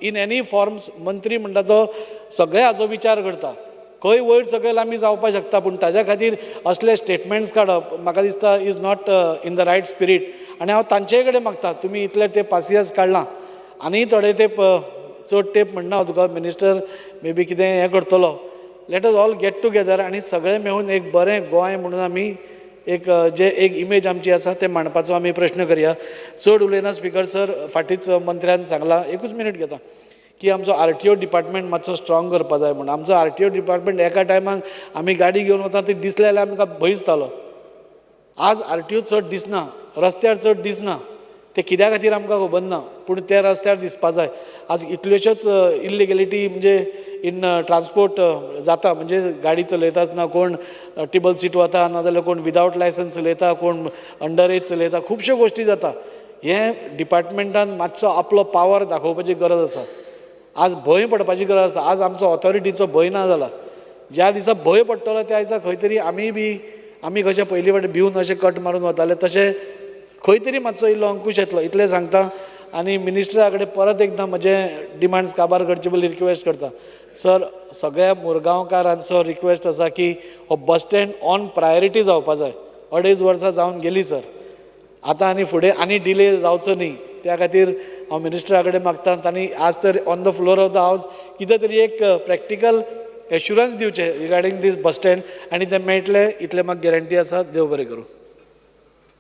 S12: in any forms. मंत्री म्हणटा तो सगळे हाजो विचार करता, खंय वयर सकयल आमी जावपाक शकता, पूण ताज्या खातीर असले स्टेटमेंट्स काडप म्हाका दिसता is not in the right spirit. आनी हांव तांचेय कडेन मागता, तुमी इतले तेंप पासियेंस काडलां आनी थोडे तेंप, चड तेंप म्हणना हांव तुका, मिनिस्टर मे बी कितें हें करतलो, let us all get together आनी सगळे मेळून एक बरें गोंय म्हणून आमी एक जे एक इमेज आमची आसा तें मांडपाचो आमी प्रश्न करया. चड उलयना स्पिकर सर, फाटींच मंत्र्यान सांगलां, एकूच मिनीट घेता की आमचो आरटीओ डिपार्टमेंट मातसो स्ट्रॉंग करपा जाय म्हणून. आमचो आरटीओ डिपार्टमेंट एका टायमाक आमी गाडी घेवन वता ती दिसले जाल्यार आमकां भंय दिसतालो. आज आरटीओ चड दिसना, रस्त्यार चड दिसना, ते कित्या खातीर आमकां खबर ना, पूण ते रस्त्यार दिसपा जाय. आज इतल्योश्योच इल्लिगेलिटी म्हणजे इन ट्रांसपोर्ट जाता, म्हणजे गाडी चलयता आसतना कोण टिबल सीट वता, नाजाल्यार कोण विदावट लायसन्स चलयता, कोण अंडर एज चलयता, खुबश्यो गोश्टी जाता. हें डिपार्टमेंटान मातसो आपलो पावर दाखोवपाची गरज आसा. आज भंय पडपाची गरज आसा. आज आमचो ऑथॉरिटीचो भंय ना जाला. ज्या दिसा भंय पडटलो त्या दिसा खंय तरी आमी बी आमी कशें पयलीं फावटी भिवन अशें कट मारून वताले तशें खंय तरी मातसो इल्लो अंकूश येतलो, इतलें सांगता. आनी मिनिस्टरा कडेन परत एकदां म्हजे डिमांड्स काबार करचे पयलीं रिक्वेस्ट करता, सर सगळ्या मुरगांवकारांचो रिक्वेस्ट आसा की हो बस स्टँड ऑन प्रायोरिटी जावपा जाय. 2.5 वर्सां जावन गेलीं सर, आतां आनी फुडें आनी डिले जावचो न्ही, त्या खातीर हांव मिनिस्टरा कडेन मागता तांणी आज तर on the floor of the house कितें तरी एक प्रॅक्टिकल एश्युरन्स दिवचें रिगार्डींग दीस बस स्टँड, आनी तें मेळटलें इतलें म्हाका गॅरंटी आसा. देव बरें करूं.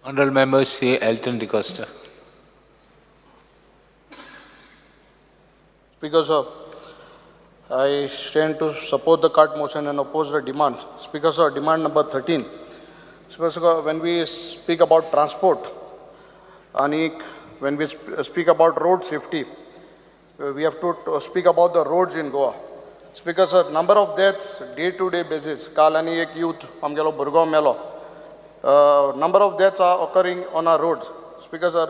S3: Honorable Member Shri Elton D'Costa.
S13: Speaker sir, I stand to support the cart motion and oppose the demand. Speaker sir, demand number 13. Speaker sir, when we speak about transport, and when we speak about road safety, we have to speak about the roads in Goa. Speaker sir, number of deaths day-to-day basis, काल आनी एक youth आमगेलो भुरगो मेलो. Number of deaths are occurring on our roads. Speaker sir,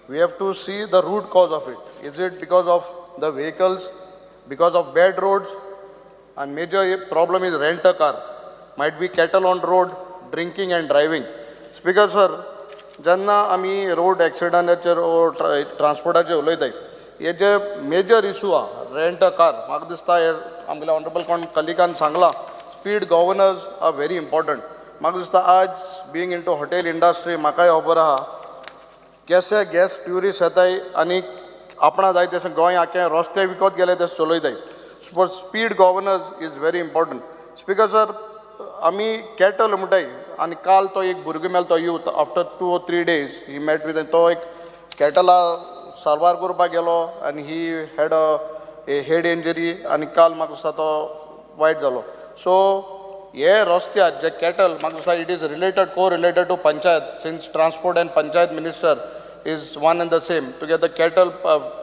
S13: we have to see the root cause of it. Is it because of the vehicles, because of bad roads? And major problem is rent a car. Might be cattle on road, drinking and driving. Speaker sir, जेन्ना आमी road एक्सिडंटाचेर ओ ट्रांसपोर्टाचेर उलयताय, हे जे major issue आहा rent a car, म्हाका दिसता हे आमगेल्या honourable कोण कलिकान सांगलां, speed governors are very important. म्हाका दिसता आज being into hotel industry म्हाकाय खबर आहा कशे गॅस्ट ट्युरिस्ट येताय आनी आपणा जाय तशें गोंय आख्खें रस्ते विकत गेले तशें चलयताय. Speed governors is very important. Speaker sir, आमी कॅटल म्हणटाय आनी काल तो एक भुरगो मेलो, तो youth after 2 or 3 days he met with, तो एक कॅटला सारवार करपाक गेलो आनी he had a head injury आनी काल म्हाका दिसता तो वायट जालो. सो हे रस्त्यार जे कॅटल म्हाका दिसता it is related co related to panchayat, since transport and panchayat minister is one and the same. तुगे the cattle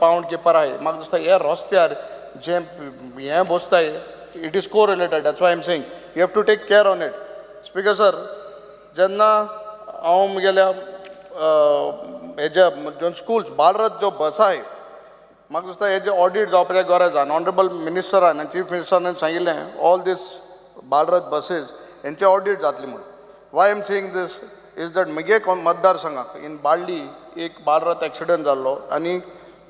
S13: pound keeper आहाय, म्हाका दिसता हे रस्त्यार जे हें बसताय it is co related. That's why I am saying you have to take care on it. Speaker sir, जेन्ना हांव म्हगेल्या हेज्या स्कुल्स बालरथ ज्यो बस आहाय, म्हाका दिसता हेजें ऑडीट जावपाचें गरज आहा. ऑनरेबल मिनिस्टरान आनी चीफ मिनिस्टरान सांगिल्लें ऑल दीस बालरथ बसीस हेंचे ऑडीट जातली म्हणून. Why am saying this is that म्हगे मतदारसंघाक इन बाळ्ळी एक बालरथ एक्सिडंट जाल्लो आनी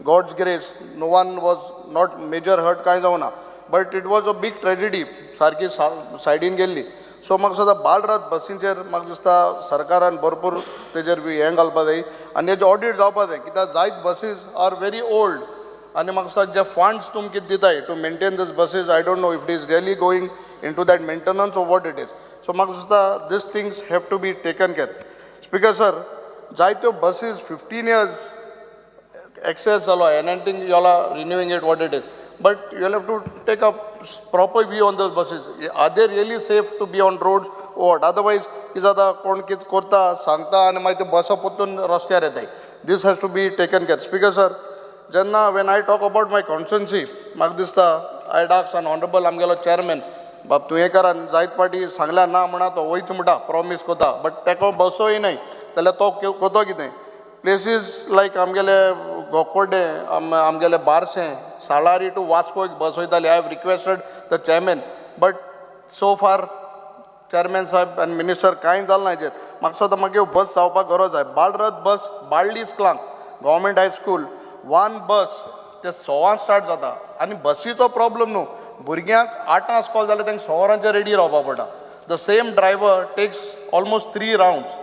S13: God's grace no one was not major hurt कांय जावना, but it was a big tragedy, सारकी सायडीन गेल्ली. सो म्हाका दिसता बालरथ बसींचेर म्हाका दिसता सरकारान भरपूर तेजेर हें घालपा जाय आनी हेजें ऑडीट जावपा जाय, कित्याक जायत buses are very old आनी म्हाका दिसता जे फंड्स तुमकां दिताय to maintain these buses, I don't know if it is really going into that maintenance or what it is. So म्हाका दिसता these things have to be taken care. Speaker sir, जायत्यो बसीस 15 years access जालो एनएनटींग you all are renewing it what it is. But you have to take a proper view on those buses. Are they really safe to be on roads what? Otherwise कितें जाता, कोण कितें करता सांगता आनी मागीर ते बसो परतून रस्त्यार येताय. This has to be taken care. Speaker sir, जेन्ना when I talk about my constituency, म्हाका दिसता I ask an honourable आमगेलो चॅरमॅन बाब तुयेंकारान जायत पाटी सांगल्या ना म्हणा तो वयच म्हणटा, प्रॉमीस करता, बट ताका बसोय नाय जाल्यार तो करतो कितें. प्लेसीस लायक आमगेले गोकोडे, आमगेले बारशें, सालारी टू वास्को एक बस वयताली. I have requested the chairman, but so far chairman साहेब आनी मिनिस्टर कांय जालें ना हेजेर. म्हाका दिसता मागीर बस जावपाक गरज आसा. बालरथ बस Balli स्कुलांक, government high school one bus ते 1:15 स्टार्ट जाता. आनी बसीचो प्रॉब्लम न्हू, भुरग्यांक 8 स्कॉल जाल्यार तांकां 100 वरांचेर रेडी रावपा पडटा. The same driver takes almost 3 rounds.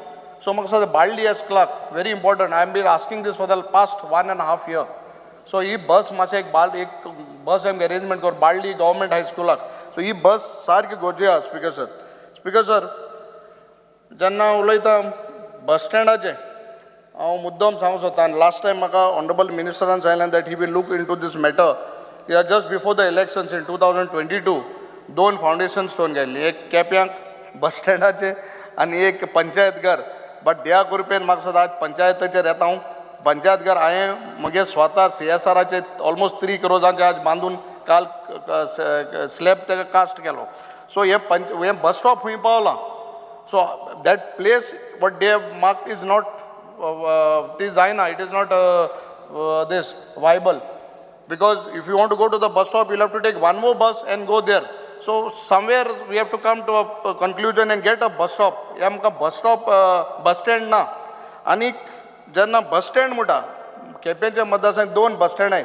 S13: So म्हाका दिसता बाळ्ळी एस क्लाक very important. I am been asking this for the past 1.5 year. So ही बस मातशें एक बस आमकां अरेंजमेंट कर बाळ्ळी गव्हर्मेंट हायस्कुलाक. सो ही बस सारकी गरजे आसा. स्पिकर सर, स्पिकर सर, जेन्ना उलयता बस स्टँडाचें हांव मुद्दम सांगूंक सोदता. आनी लास्ट टायम म्हाका ऑनरेबल मिनिस्टरान सांगलें that he will look into this matter. कित्याक just before the elections in 2022 2 foundation stone घाल्ली, एक केप्यांक बस स्टँडाचें आनी एक पंचायत घर. बट देवा कृपेन म्हाका दिसता आज पंचायतीचेर येता हांव. पंचायत घर हांवें म्हगे स्वता CSRाचे ऑलमोस्ट 3 crores आज बांदून काल स्लॅब ताका कास्ट केलो. सो हें हें बस स्टॉप खंय पावलां. So that place what they have mark is not ती जायना, it is not this viable. Because if you want to go to the bus stop, you have to take one more bus and go there. So somewhere we have to come to a conclusion and get a bus stop. हे आमकां bus stop, bus stand ना. आनीक जेन्ना bus stand म्हणटा, केपेंच्या मतदारसंघात 2 bus stand आहाय.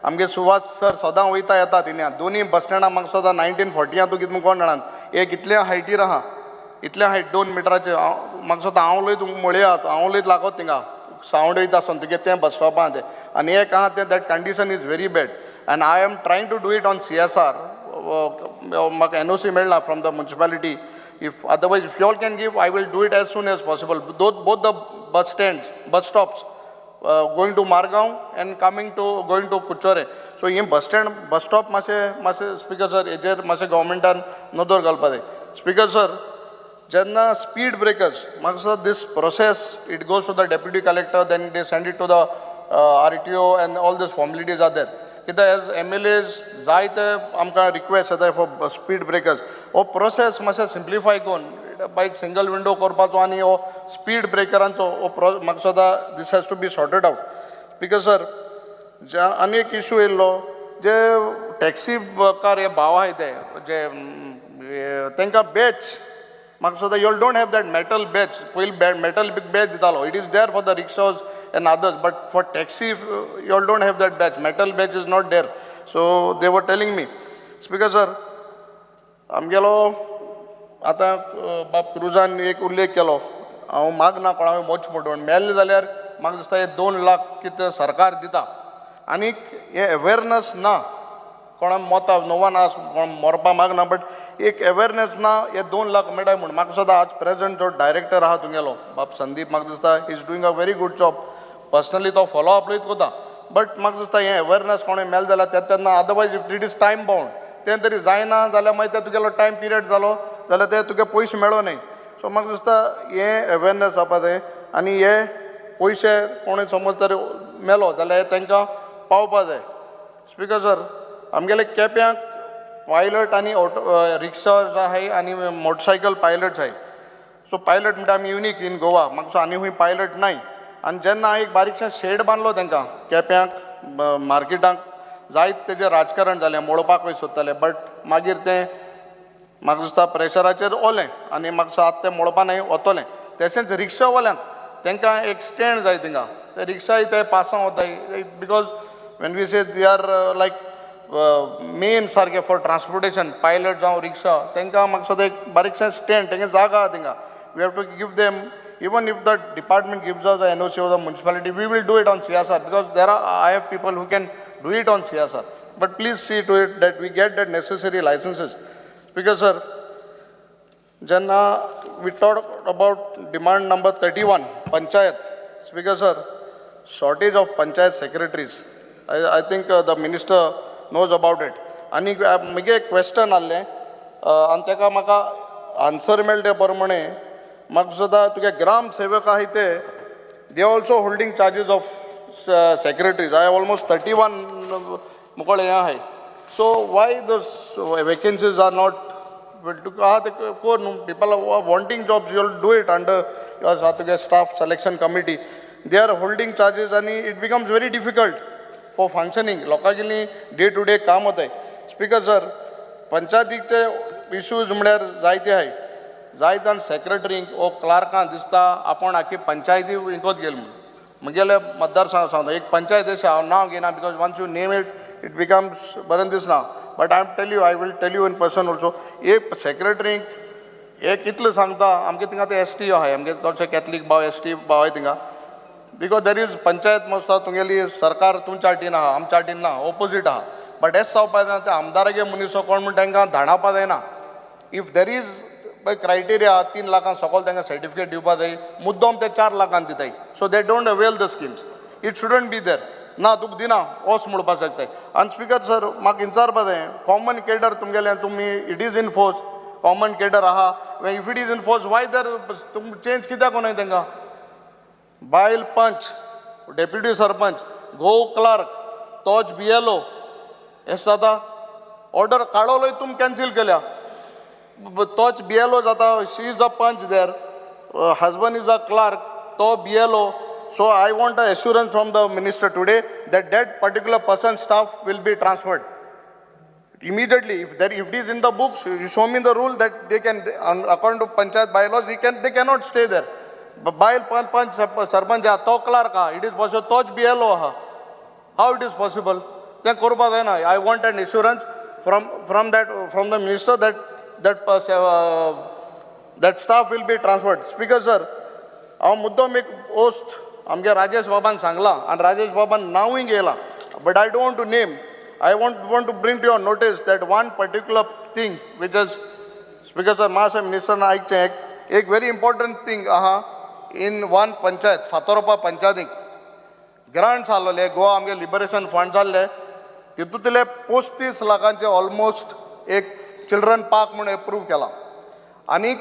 S13: आमगे सुवास sir सदां वयता येता तिन्या दोनूय बस स्टँडां म्हाका सदां 1940 तूं कितें कोण जाणात. एक इतल्या हायटीर आहा, इतल्या हायट 2 मिटराचें. म्हाका दिसता हांव लयत मळयात, हांव लयत लागत थिंगा सावंड वयता आसतना तुगे तें बस स्टॉपां तें. आनी एक आहा तें that condition is very bad. And I am trying to do it on CSR. म्हाका NOC मेळना from the municipality. If otherwise if you all can give, I will do it as soon as possible. Both the bus stands, bus stops going to Margao and coming to going to Curchorem. So हें bus stand bus stop मातशें मातशें speaker sir हेजेर मातशें गव्हर्मेंटान नदर घालपा जाय. Speaker sir, जेन्ना speed breakers म्हाका दिसता this process it goes to the deputy collector, then they send it to the RTO and all these formalities are there. कित्याक एज MLAs जायते आमकां रिक्वेस्ट येता फॉर स्पीड ब्रेकर्स. हो process मातशें simplify करून बायक single window करपाचो आनी हो स्पीड ब्रेकरांचो हो म्हाका दिसता this has to be sorted out. Because sir, ज्या आनी एक इशू येयल्लो, जे टॅक्सी कार हे भाव आहाय ते जे तांकां बॅच म्हाका दिसता you all don't have that metal badge. पयलीं मेटल बॅच दितालो, it is there for the rickshaws and others, but for taxi you all don't have that badge. Metal badge is not there. So they were telling me. Speaker sir, आमगेलो आतां बाब क्रुजान एक उल्लेख केलो, हांव मागना कोणा मोच म्हणून मेल्लें जाल्यार म्हाका दिसता हे 2 लाख कितें सरकार दिता. आनीक हे अवेरनस ना, कोणा मोता नोवान आस कोण मरपा मागना, बट एक अवेरनस ना हे 2 लाख मेळटा म्हूण. म्हाका दिसता आज प्रेजंट जो डायरेक्टर आहा तुगेलो बाब संदीप, म्हाका दिसता is doing a very good job. Personally तो फॉलो अप लयत करता, बट म्हाका दिसता हें अवेरनस कोणें मेलें जाल्यार तें तेन्ना, otherwise if it is time bound तें तरी जायना जाल्यार मागीर तें तुगेलो टायम पिरियड जालो जाल्यार ते तुगे पयशे मेळो न्हय. सो म्हाका दिसता हें अवेरनस जावपा जाय आनी हे पयशे कोणूय समज तर मेलो जाल्यार तांकां पावपा जाय. स्पिकर सर, आमगेले केप्यांक पायलट आनी ऑटो रिक्षा आहाय आनी मोटरसायकल पायलट्स आहाय. सो पायलट म्हणटा आमी युनीक इन गोवा, म्हाका दिसता आनी खूंय पायलट नाय. आनी जेन्ना हांवें एक बारीकशें शेड बांदलो तांकां केप्यांक मार्केटाक, जायत तेजें राजकारण जालें, मोडपाकूय सोदताले, बट मागीर तें म्हाका दिसता प्रेशराचेर ओलें आनी म्हाका दिसता आतां तें मोडपा न्हय वतलें. तशेंच रिक्षावाल्यांक तांकां एक स्टँड जाय थिंगा, ते रिक्षाय ते पासां वताय, because when we say they are like main सारके फॉर ट्रान्सपोर्टेशन, पायलट जावं रिक्षा, तांकां म्हाका दिसता एक बारीकशें स्टँड, तांकां जागा आहा थिंगा. We have to give them, even if the department gives us NOC or the municipality, we will do it on CSR, because there are, I have people who can do it on CSR. But please see to it that we get that necessary licenses. Because sir, जेन्ना we talk about demand number 31, panchayat. Speaker sir, shortage of panchayat secretaries. I think the minister knows about it. आनी म्हगे एक question आहलें आनी ताका म्हाका answer मेळ्ळा ते प्रमाणे म्हाका सुद्दां तुगे ग्राम सेवक आहाय ते they also holding charges of secretaries. I almost 31 मुकोळे हें आहाय. So why those vacancies are not आहा ते कोर न्हू. People are wanting jobs, you do it under your तुगे staff selection committee. They are holding charges आनी it becomes very difficult for functioning. लोकांगेली day to day काम वताय. Speaker sir, पंचायतीचे issues म्हळ्यार जायते आहाय. जाय जाण सेक्रेटरींक वो क्लार्कां दिसता आपूण आख्खी पंचायती विकत घेयल म्हूण. म्हगेले मतदारसंघ सांगता, एक पंचायत अशें हांव नांव घेयना because once you name it, it becomes बरें दिसना, but I am tell you, I will tell you in person also. एक सेक्रेटरींक एक इतलें सांगता, आमगे थिंगा ते एस टी आहाय, आमगे चडशे कॅथलीक भाव, एस टी भाव आहाय थिंगा, because there is panchayat मस्त तुमगेली सरकार तुमच्या हाटीन आहा, आमच्या हाटीन ना, ओपोजीट आहा. बट एस जावपा जायना, ते आमदारागे मनीस कोण म्हूण तांकां धाडावपा जायना. If there is criteria 3 लाखां सकयल तांकां सर्टिफिकेट दिवपा जाय, मुद्दम ते 4 लाखान दिताय, so they don't avail the schemes. It shouldn't be there. ना तुका दिना ओस म्हणपाक शकताय. आनी स्पीकर सर, म्हाका विचारपा जाय, कॉमन केडर तुमगेले तुमी, it is in force, common cadre आहा. If it is in force, why there तुमी चेंज कित्याक कोनाय तांकां? बायल पंच, डेप्युटी सरपंच, घोव क्लार्क, तोच बीएलओ, एस जाता? ऑर्डर काडलोय तुमी कॅन्सील केल्या. तोच बीएलओ जाता. She is a panch there, husband is a clerk, तो BLO. So I want a assurance from the minister today that that particular person staff will be transferred immediately. If it is in the books, you show me the rule that they can, according to panchayat bylaws, they cannot stay there. बायल पंच सरपंच आहा, तो clerk आहा, it is possible? तोच BLO आहा, how it is possible? तें करपा जायना. I want an assurance from the minister that that staff will be transferred. Speaker sir, हांव मुद्दम एक वस्त आमगे राजेश बाबान सांगलां आनी राजेश बाबान नांवूय घेयलां, but I don't want to name. I want to bring to your notice that one particular thing which is, speaker sir, मातशें मिनिस्टरान आयकचें. एक एक व्हेरी इम्पॉर्टंट थींग आहा. इन वन पंचायत, फातोरपा पंचायतीक ग्रांट्स आसलेले, गोवा आमगे लिबरेशन फंड जाल्ले, तितूंतले 35 लाखांचे ऑलमोस्ट एक चिल्ड्रन पार्क म्हूण एप्रूव केला. आनीक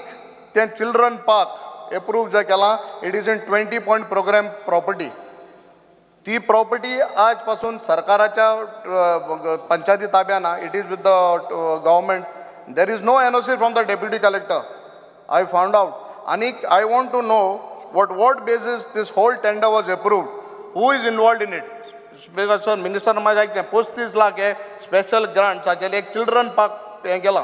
S13: तें चिल्ड्रन पार्क एप्रूव जें केलां, it is in 20 point program property. ती प्रॉपर्टी आज पासून सरकाराच्या पंचायती ताब्यान ना. It is with the government. There is no NOC from the deputy collector, I found out. आनीक I want to know what basis this whole tender was approved, who is involved in it. Because sir, minister म्हाजें आयकचें, 35 लाख हे special grant हाचेर एक children park हें केलां.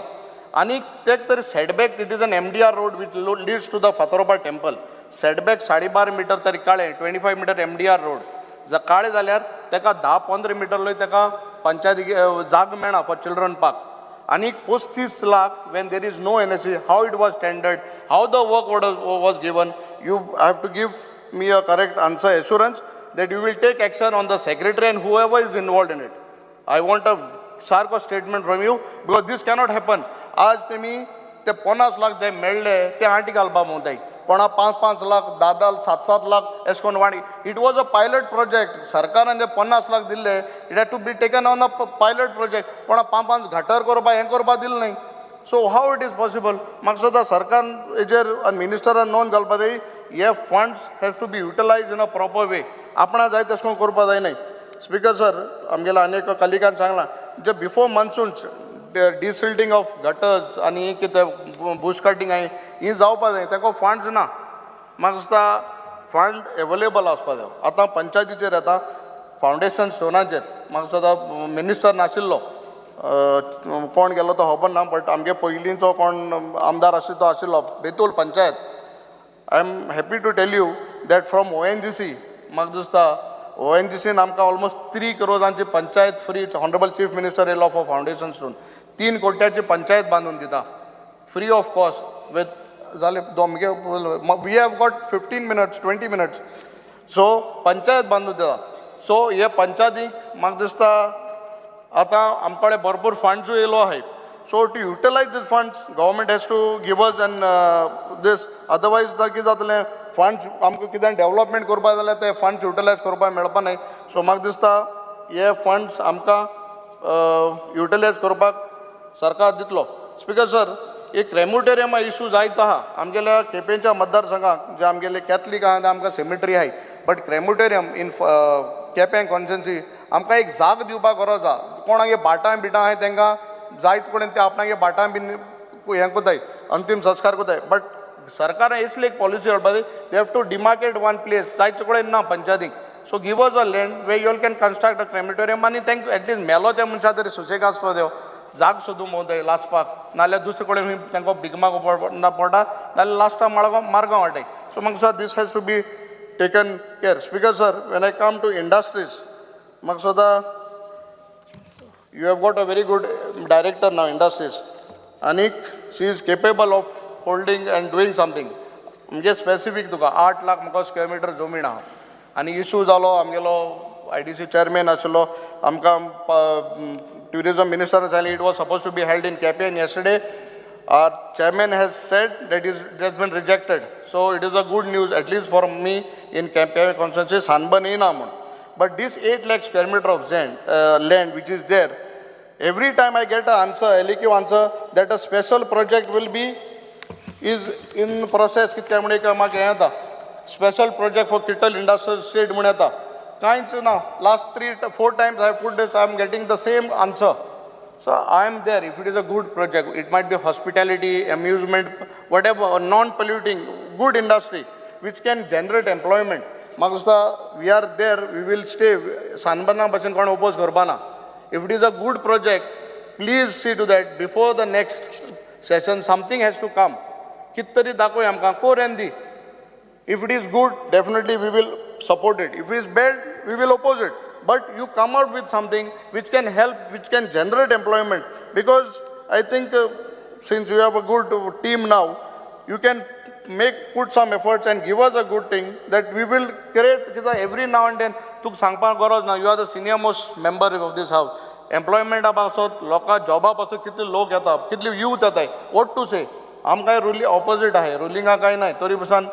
S13: आनी ते तरी setback, it is an MDR road which leads to the Fatorpa temple. Setback 12.5 meter तरी काळें, 25 meter MDR road जर काळें जाल्यार ताका 10-15 मिटर ताका पंचायती जाग मेळना फॉर चिल्ड्रन पार्क. आनी 35 lakh, when there is no NOC, how it was tendered, how the work was given? You have to give me a correct answer, assurance that you will take action on the secretary and whoever is involved in it. I want a सारको statement from you because this cannot happen. आज तेमी ते 50 लाख जे मेळ्ळे ते aunty घालपा म्हणताय. कोणा 5-5 लाख, 10-10, 7-7 लाख एश कोन्न वाणी. It was a pilot project. सरकारान जे 50 लाख दिल्ले, it had to be taken on a pilot project. कोणा पांच पांच गटर करपा, हें करपा दिलें न्हय. So how it is possible? म्हाका सुद्दां सरकारान हेजेर आनी मिनिस्टरान नोंद घालपा जाय, हे funds has to be utilise in a proper way. आपणा जाय तशें करून करपा जाय न्हय. स्पीकर सर, आमगेल्या आनी एक कलिगान सांगलां, जे before monsoon desilting of gutters आनी कितें बुश कटींग आनी ही जावपा जाय. ताका फंड्स ना. म्हाका दिसता फंड एवेलेबल आसपा जाय. आतां पंचायतीचेर येता, फावंडेशन स्टोनाचेर म्हाका दिसता मिनिस्टर नाशिल्लो, कोण गेलो तो खबर ना, बट आमगे पयलींचो कोण आमदार आशिल्लो तो आशिल्लो. Betul panchayat, I am happy to tell you that from ONGC, म्हाका दिसता ओएनजीसीन आमकां ऑलमोस्ट 3 क्रोजांची panchayat free, honourable chief minister येयलो फॉर फावंडेशन स्टोन, 3 कोट्याची पंचायत बांदून दिता फ्री ऑफ कॉस्ट विथ जाले. म्हगे we have got 15 minutes, 20 minutes, so panchayat बांदून दिता. सो हे पंचायतीक म्हाका दिसता आतां आमचे कडेन भरपूर फंड्सूय येयलो आहाय. So to utilize this funds, government has to give us an this, otherwise कितें जातलें? फंड्स आमकां कितें डेवलपमेंट करपा जाल्यार ते फंड्स युटिलायज करपाक मेळपा न्हय. सो म्हाका दिसता हे फंड्स आमकां युटिलायज करपाक सरकार दितलो. स्पिकर सर, एक क्रेमोटेरियमा इशू जायत आहा आमगेल्या केपेंच्या मतदारसंघाक. जे आमगेले कॅथलीक आहा ते आमकां सेमिटरी आहाय, बट क्रेमोटेरियम इन केपें कॉन्स्टिट्युएन्सी आमकां एक जाग दिवपाक गरज आहा. कोणागे भाटां बिटां आहाय तेंकां जायत कडेन ते आपणागे भाटां बीन हें कोताय, अंतीम संस्कार कोताय. बट सरकारान असली एक पॉलिसी हाडपा जाय, they have to demarcate one place, जायते कडेन ना पंचायतीक. So give us a land where you all can construct a crematorium आनी तांकां एटलिस्ट मेलो त्या मनशा तरी सुसेग आसपा जायो, जाग सोदूंक भोंवताय लासपाक. नाल्यार दुसरे कडेन तांकां भिगमाक पडटा, नाल्यार लास्टाक मडगांव मारगांव हाडटाय. सो म्हाका दिसता this has to be taken care. Speaker sir, when I come to industries, म्हाका दिसता you have got a very good director now industries, आनीक she is capable of holding and doing something. म्हणजे specific तुका 8 लाख म्हाका square metre जमीन आहा आनी issue जालो आमगेलो IDC chairman आशिल्लो, आमकां ट्युरिजम मिनिस्टरान सांगलें it was suppose to be held in Quepem yesterday. Our chairman has said that is it has been rejected. So it is a good news at least for me in Quepem constituency, sunburn येयना म्हूण. But this 8 lakh square meter of land which is there, every time I get an answer, LAQ answer, that a special project will be is in process. कितक्या म्हण एक म्हाका हें येता, special project for Kittel industrial state म्हूण येता. कांयच ना. Last 3-4 times I put this, I am getting the same answer. So I am there. If it is a good project, it might be hospitality, amusement, whatever, non-polluting, good industry, which can generate employment. म्हाका दिसता we are there, we will stay. सानबर्ना भशेन कोण oppose करपा ना. If it is a good project, please see to that before the next session something has to come. कित तरी दाखय आमकां, कोर आनी दी. If it is good, definitely we will support it. If it is bad, we will oppose it. But you come out with something which can help, which can generate employment. Because I think since you have a good team now, you can put some efforts and give us a good thing that we will create. Every now and then, तुका सांगपाक गरज ना, you are the senior most member of this house. Employment पासत, लोकां जॉबा पासत कितले लोक येता, कितले यूथ येताय. What to say? आमकां रुली ऑपोजीट आहाय, रुलिंगा कांय नाय, तरी पसून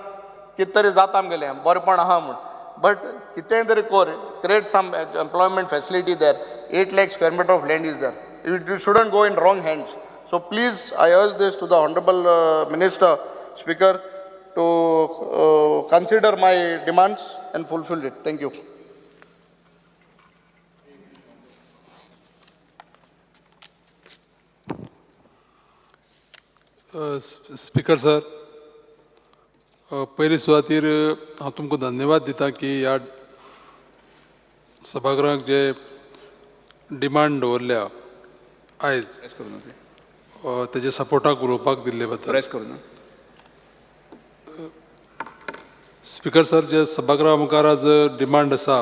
S13: कितें तरी जाता आमगेलें बरेपण आहा म्हूण. बट कितेंय तरी कोर, create some employment facility there. 8 lakh square meter of land is there. It shouldn't go in wrong hands. So please, I urge this to the honourable minister, speaker, to consider my demands and fulfil it. Thank you.
S6: Speaker sir, पयले सुवातीर हांव तुमकां धन्यवाद दिता की ह्या सभागृहाक जे demand दवरल्या आयज तेजे सपोर्टाक उलोवपाक दिल्ले बद्दल. स्पीकर सर, जे सभागृहा मुखार आज डिमांड आसा,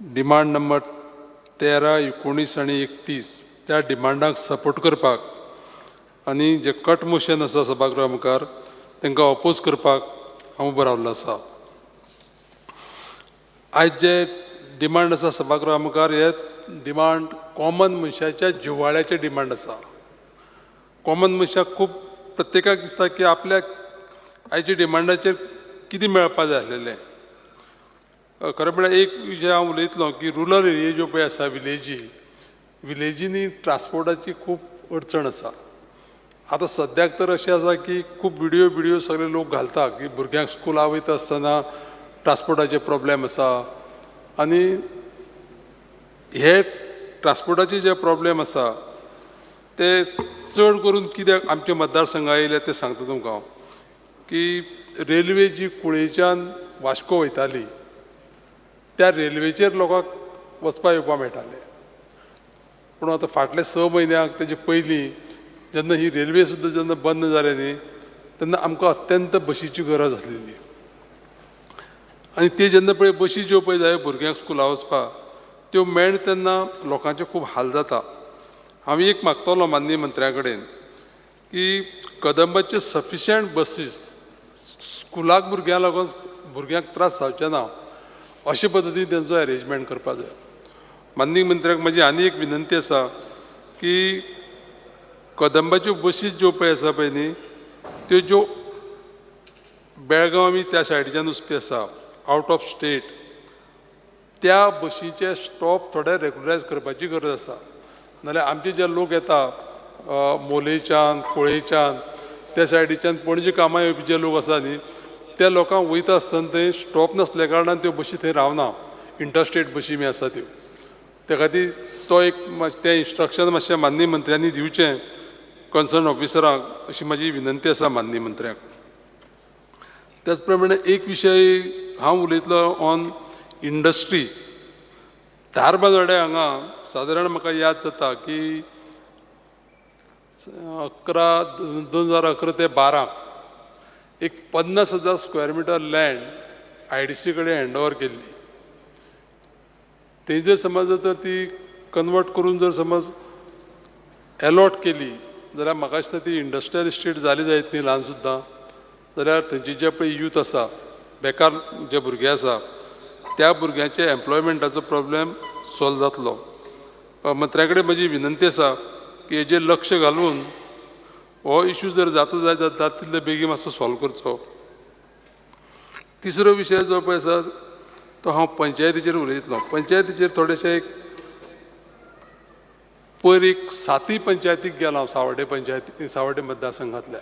S6: डिमांड नंबर 13, 19 आनी 31, त्या डिमांडाक सपोर्ट करपाक आनी जे कट मोशन आसा सभागृहा मुखार तांकां ओपोज करपाक हांव उबो रावल्लो आसा. आयज जे डिमांड आसा सभागृहा मुखार, हे डिमांड कॉमन मनशाच्या जिवाळ्याचे डिमांड आसा. कॉमन मनशाक खूब प्रत्येकाक दिसता की आपल्याक आयच्या डिमांडाचेर कितें मेळपा जाय आसलेलें. खरें म्हळ्यार एक विशय हांव उलयतलो की रुरल एरिया ज्यो पळय आसा विलेजी, विलेजींनी ट्रांसपोर्टाची खूब अडचण आसा. आतां सद्याक तर अशें आसा की खूब विडियो सगळे लोक घालता की भुरग्यांक स्कुला वयता आसतना ट्रांसपोर्टाचे प्रॉब्लेम आसा आनी हे ट्रांसपोर्टाचे जे प्रॉब्लेम आसा ते चड करून कित्याक आमच्या मतदारसंघा येयले ते सांगता तुमकां हांव की रेल्वे जी कुळेच्यान वास्को वयताली त्या रेल्वेचेर लोकांक वचपा येवपा मेळटालें. पूण आतां फाटले 6 म्हयन्याक तेजे पयलीं जेन्ना ही रेल्वे सुद्दां जेन्ना बंद जाली न्ही तेन्ना आमकां अत्यंत बशीची गरज आसलेली आनी ती जेन्ना पळय बशी ज्यो पळय जाय भुरग्यांक स्कुला वचपाक त्यो मेळ तेन्ना लोकांचे खूब हाल जाता. हांव एक मागतलो माननीय मंत्र्या कडेन की कदंबाचे सफिशियंट बसीस स्कुलाक भुरग्यांक लागून भुरग्यांक त्रास जावचे ना अशे पद्दतीन तेंचो एरेंजमेंट करपाक जाय. माननीय मंत्र्याक म्हजी आनी एक विनंती आसा की कदंबाच्यो बसीस ज्यो पळय आसा पळय न्ही त्यो ज्यो बेळगांव आमी त्या सायडीच्यान वचपी आसा आवट ऑफ स्टेट त्या बशींचे स्टॉप थोडे रेगुलरायज करपाची गरज आसा. नाल्यार आमचे जे लोक येता मोलेच्यान, कुळेच्यान, त्या सायडीच्यान पणजे कामां येवपी जे लोक आसा न्ही, त्या लोकांक वयता आसतना थंय स्टॉप नासल्या कारणान त्यो बशी थंय रावना, इंटरस्टेट बशी बी आसा त्यो. त्या खातीर तो एक तें इन्स्ट्रक्शन मातशें माननीय मंत्र्यांनी दिवचें कन्सर्न ऑफिसरांक, अशी म्हाजी विनंती आसा माननीय मंत्र्यांक. त्याच प्रमाणे एक विशय हांव उलयतलो ऑन इंडस्ट्रीज. धारबांदोड्या हांगा सादारण म्हाका याद जाता की 2011 ते 12 एक 50,000 स्क्वेअर मिटर लँड IDC कडेन हँड ओवर केल्ली. थंय जर समज जर ती कन्वर्ट करून जर समज एलॉट केली जाल्यार म्हाका दिसता ती इंडस्ट्रियल इस्टेट जाली जायत न्ही ल्हान सुद्दां, जाल्यार थंयचे जे पळय यूथ आसा, बेकार जे भुरगे आसा, त्या भुरग्यांचे एम्प्लॉयमेंटाचो प्रॉब्लेम सॉल्व जातलो. मंत्र्या कडेन म्हजी विनंती आसा की हेजेर लक्ष घालून हो इशू जर जाता जायत जाता तितले बेगीन मातसो सॉल्व करचो. तिसरो विशय जो पळय आसा तो हांव पंचायतीचेर उलयतलो. पंचायतीचेर थोडेशें एक पयर एक सातय पंचायतीक गेलो हांव, सावड्डे पंचायती, सावड्डे मतदारसंघांतल्या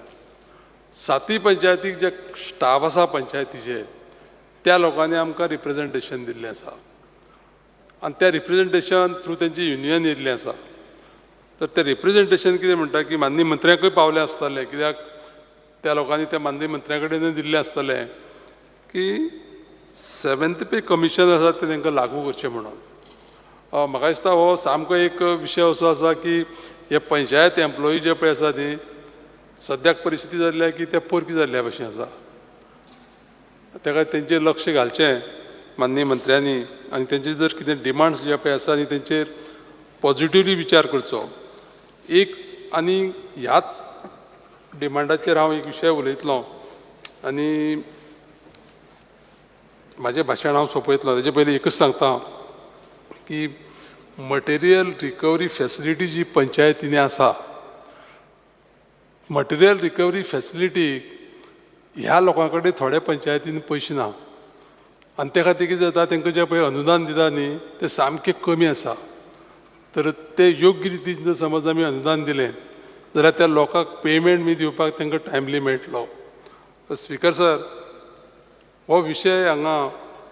S6: सातय पंचायतीक जे स्टाफ आसा पंचायतीचे त्या लोकांनी आमकां रिप्रेजेंटेशन दिल्लें आसा आनी त्या रिप्रेजेंटेशन थ्रू तेंची युनियन येयल्लें आसा. तर तें रिप्रेजेंटेशन कितें म्हणटा की माननीय मंत्र्यांकूय पावलें आसतलें, कित्याक त्या लोकांनी त्या माननीय मंत्र्यां कडेनूय दिल्लें आसतलें की 7th पे कमिशन आसा तें तांकां लागू करचें म्हणून. म्हाका दिसता हो सामको एक विशय असो आसा की हे पंचायत एम्प्लॉई जे पळय आसा न्ही, सद्याक परिस्थिती जाल्ली की ते पोरकी जाल्ल्या भशेन आसा. ताका तेंचेर लक्ष घालचें माननीय मंत्र्यांनी आनी तेंचे जर कितें डिमांड्स जे पळय आसा न्ही तेंचेर पॉजिटिवली विचार करचो. एक आनी ह्याच डिमांडाचेर हांव एक विशय उलयतलो आनी म्हाजें भाशण हांव सोंपयतलो. तेजे पयलीं एकूच सांगता की मटेरियल रिकवरी फॅसिलिटी जी पंचायतींनी आसा, मटेरियल रिकवरी फॅसिलिटी ह्या लोकां कडेन थोड्या पंचायतींनी पयशे ना आनी त्या खातीर कितें जाता, तांकां जें पळय अनुदान दिता न्ही तें सामकें कमी आसा. तर तें योग्य रितीन जर समज आमी अनुदान दिलें जाल्यार त्या लोकांक पेमेंट बी दिवपाक तांकां टायमली मेळटलो. स्पिकर सर, हो विशय हांगा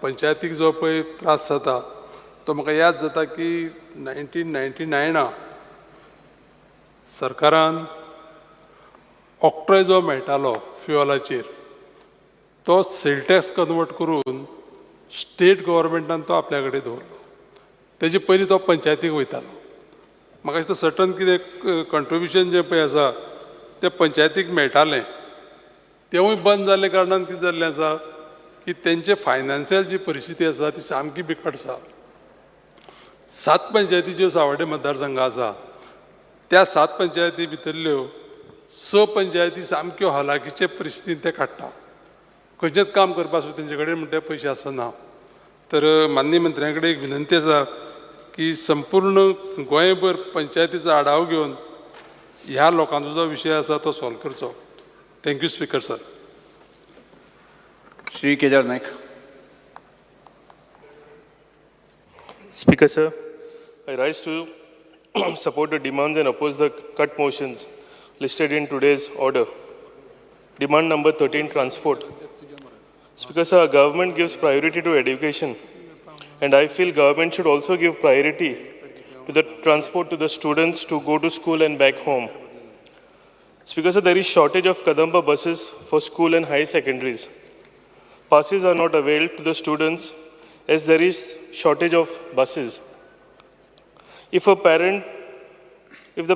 S6: पंचायतीक जो पळय त्रास जाता तो म्हाका याद जाता की 1999 सरकारान ऑक्ट्रॉय जो मेळटालो फ्युअलाचेर तो सेल टॅक्स कन्वर्ट करून स्टेट गव्हर्मेंटान तो आपल्या कडेन दवरलो. तेजे पयलीं तो पंचायतीक वयतालो. म्हाका दिसता सर्टन कितें कंट्रिब्युशन जें पळय आसा तें पंचायतीक मेळटालें, तेवूय बंद जाल्ले कारणान कितें जाल्लें आसा की तेंचे फायनान्शियल जी परिस्थिती आसा ती सामकी बिकट आसा. 7 पंचायती ज्यो सावड्डे मतदारसंघ आसा त्या 7 पंचायती भितरल्यो 6 पंचायती सामक्यो हलाखीचे परिस्थितीन ते काडटा, खंयचेंच काम करपा सुद्दां तेंचे कडेन म्हणटा पयशे आसना. तर माननीय मंत्र्यां कडेन एक विनंती आसा की संपूर्ण गोंयभर पंचायतीचो आढावो घेवन ह्या लोकांचो जो विशय आसा तो सॉल्व करचो. Thank you speaker sir.
S14: Shri Kedar Naik.
S15: Speaker sir, I rise to support the demands and oppose the cut motions listed in today's order. Demand number 13, transport. Speaker sir, our government gives priority to education, and I feel government should also give priority to the transport to the students to go to school and back home. Speaker sir, there is shortage of Kadamba buses for school and high secondaries. Passes are not availed to the students as there is shortage of buses. If the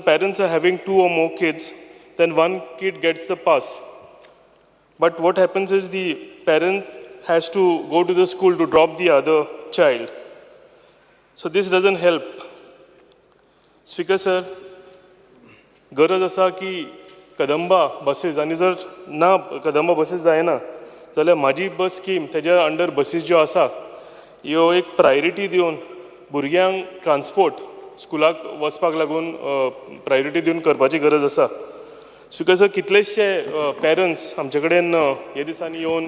S15: parents are having 2 or more kids, then one kid gets the pass. But what happens is the parent has to go to the school to drop the other child. So this doesn't help. Speaker sir, गरज आसा की Kadamba buses आनी जर ना Kadamba buses जायना जाल्यार म्हाजी बस scheme तेज्या अंडर बसीस ज्यो आसा ह्यो एक प्रायोरिटी दिवन भुरग्यांक ट्रान्सपोर्ट स्कुलाक वचपाक लागून प्रायोरिटी दिवन करपाची गरज आसा. स्पिकर सर, कितलेशे पेरंट्स आमचे कडेन हे दिसांनी येवन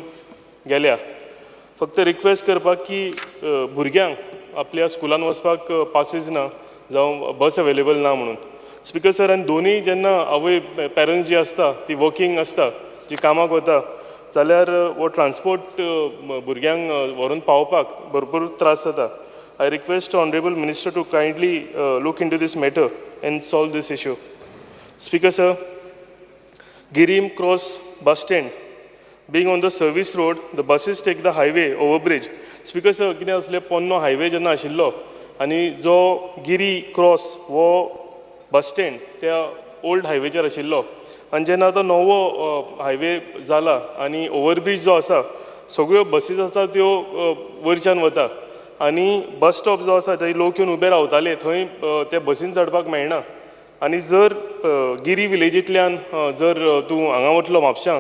S15: गेल्या, फक्त रिक्वेस्ट करपाक की भुरग्यांक आपल्या स्कुलान वचपाक पासीस ना जावं बस अवेलेबल ना म्हणून. स्पिकर सर, आनी दोनूय जेन्ना आवय पेरंट्स जी आसता ती वर्कींग आसता, जी कामाक वता, जाल्यार हो ट्रांसपोर्ट भुरग्यांक व्हरून पावोवपाक भरपूर त्रास जाता. I request honourable minister to kindly look into this matter and solve this issue. Speaker sir, Guirim Cross bus stand being on the service road, the buses take the highway overbridge. Speaker sir, कितें आसलें, पोन्नो highway जेन्ना आशिल्लो आनी जो Giri cross हो bus stand त्या old हायवेचेर आशिल्लो आनी जेन्ना आतां नवो हायवे जाला आनी ओवरब्रीज जो आसा, सगळ्यो बसीस आसा त्यो वयरच्यान वता आनी बस स्टॉप जो आसा थंय लोक येवन उबे रावताले, थंय ते बसीन चडपाक मेळना. आनी जर गिरी विलेजींतल्यान जर तूं हांगा वतलो म्हापशां,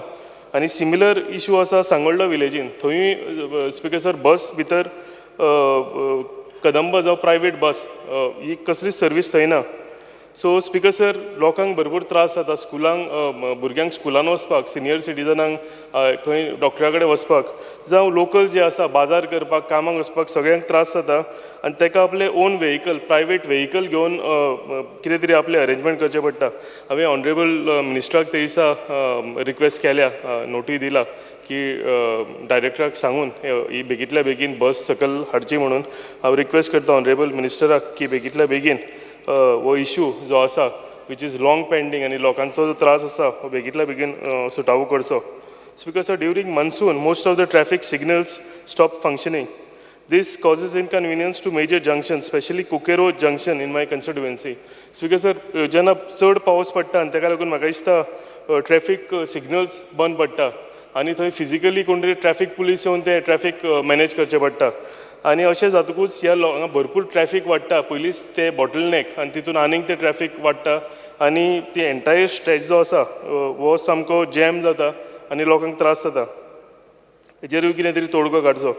S15: आनी सिमिलर इशू आसा सांगोल्डा विलेजीन, थंयूय स्पिकर सर बस भितर कदंब जावं प्रायवेट बस ही कसलीच सर्वीस थंय ना. सो स्पिकर सर, लोकांक भरपूर त्रास जाता, स्कुलांक भुरग्यांक स्कुलान वचपाक, सिनियर सिटीजनांक खंय डॉक्टरा कडेन वचपाक, जावं लोकल जे आसा बाजार करपाक, कामाक वचपाक, सगळ्यांक त्रास जाता आनी ताका आपलें ओन व्हेकल, प्रायवेट व्हेकल घेवन कितें तरी आपलें अरेंजमेंट करचें पडटा. हांवें ऑनरेबल मिनिस्टराक ते दिसा रिक्वेस्ट केल्या, नोटी दिला की डायरेक्टराक सांगून ही बेगींतल्या बेगीन बस सकयल हाडची म्हणून. हांव रिक्वेस्ट करता ऑनरेबल मिनिस्टराक की बेगींतल्या बेगीन हो इशू जो आसा, which is long pending, आनी लोकांचो जो त्रास आसा हो बेगींतल्या बेगीन सुटावो करचो. Speaker sir, during monsoon, most of the traffic signals stop functioning. This causes inconvenience to major junctions, especially Coqueiro junction in my constituency. Speaker sir, जेन्ना चड पावस पडटा आनी ताका लागून म्हाका दिसता ट्रॅफीक सिग्नल्स बंद पडटा आनी थंय फिजिकली कोण तरी ट्रॅफीक पुलीस येवन ते ट्रॅफीक मॅनेज करचें पडटा आनी अशें जातकूच ह्या हांगा भरपूर ट्रॅफीक वाडटा. पयलींच ते बॉटल नॅक आनी तितून आनीक ते ट्रॅफीक वाडटा आनी ती एंटायर स्ट्रेच जो आसा हो सामको जॅम जाता आनी लोकांक त्रास जाता. हेजेरूय कितें तरी तोडगो काडचो.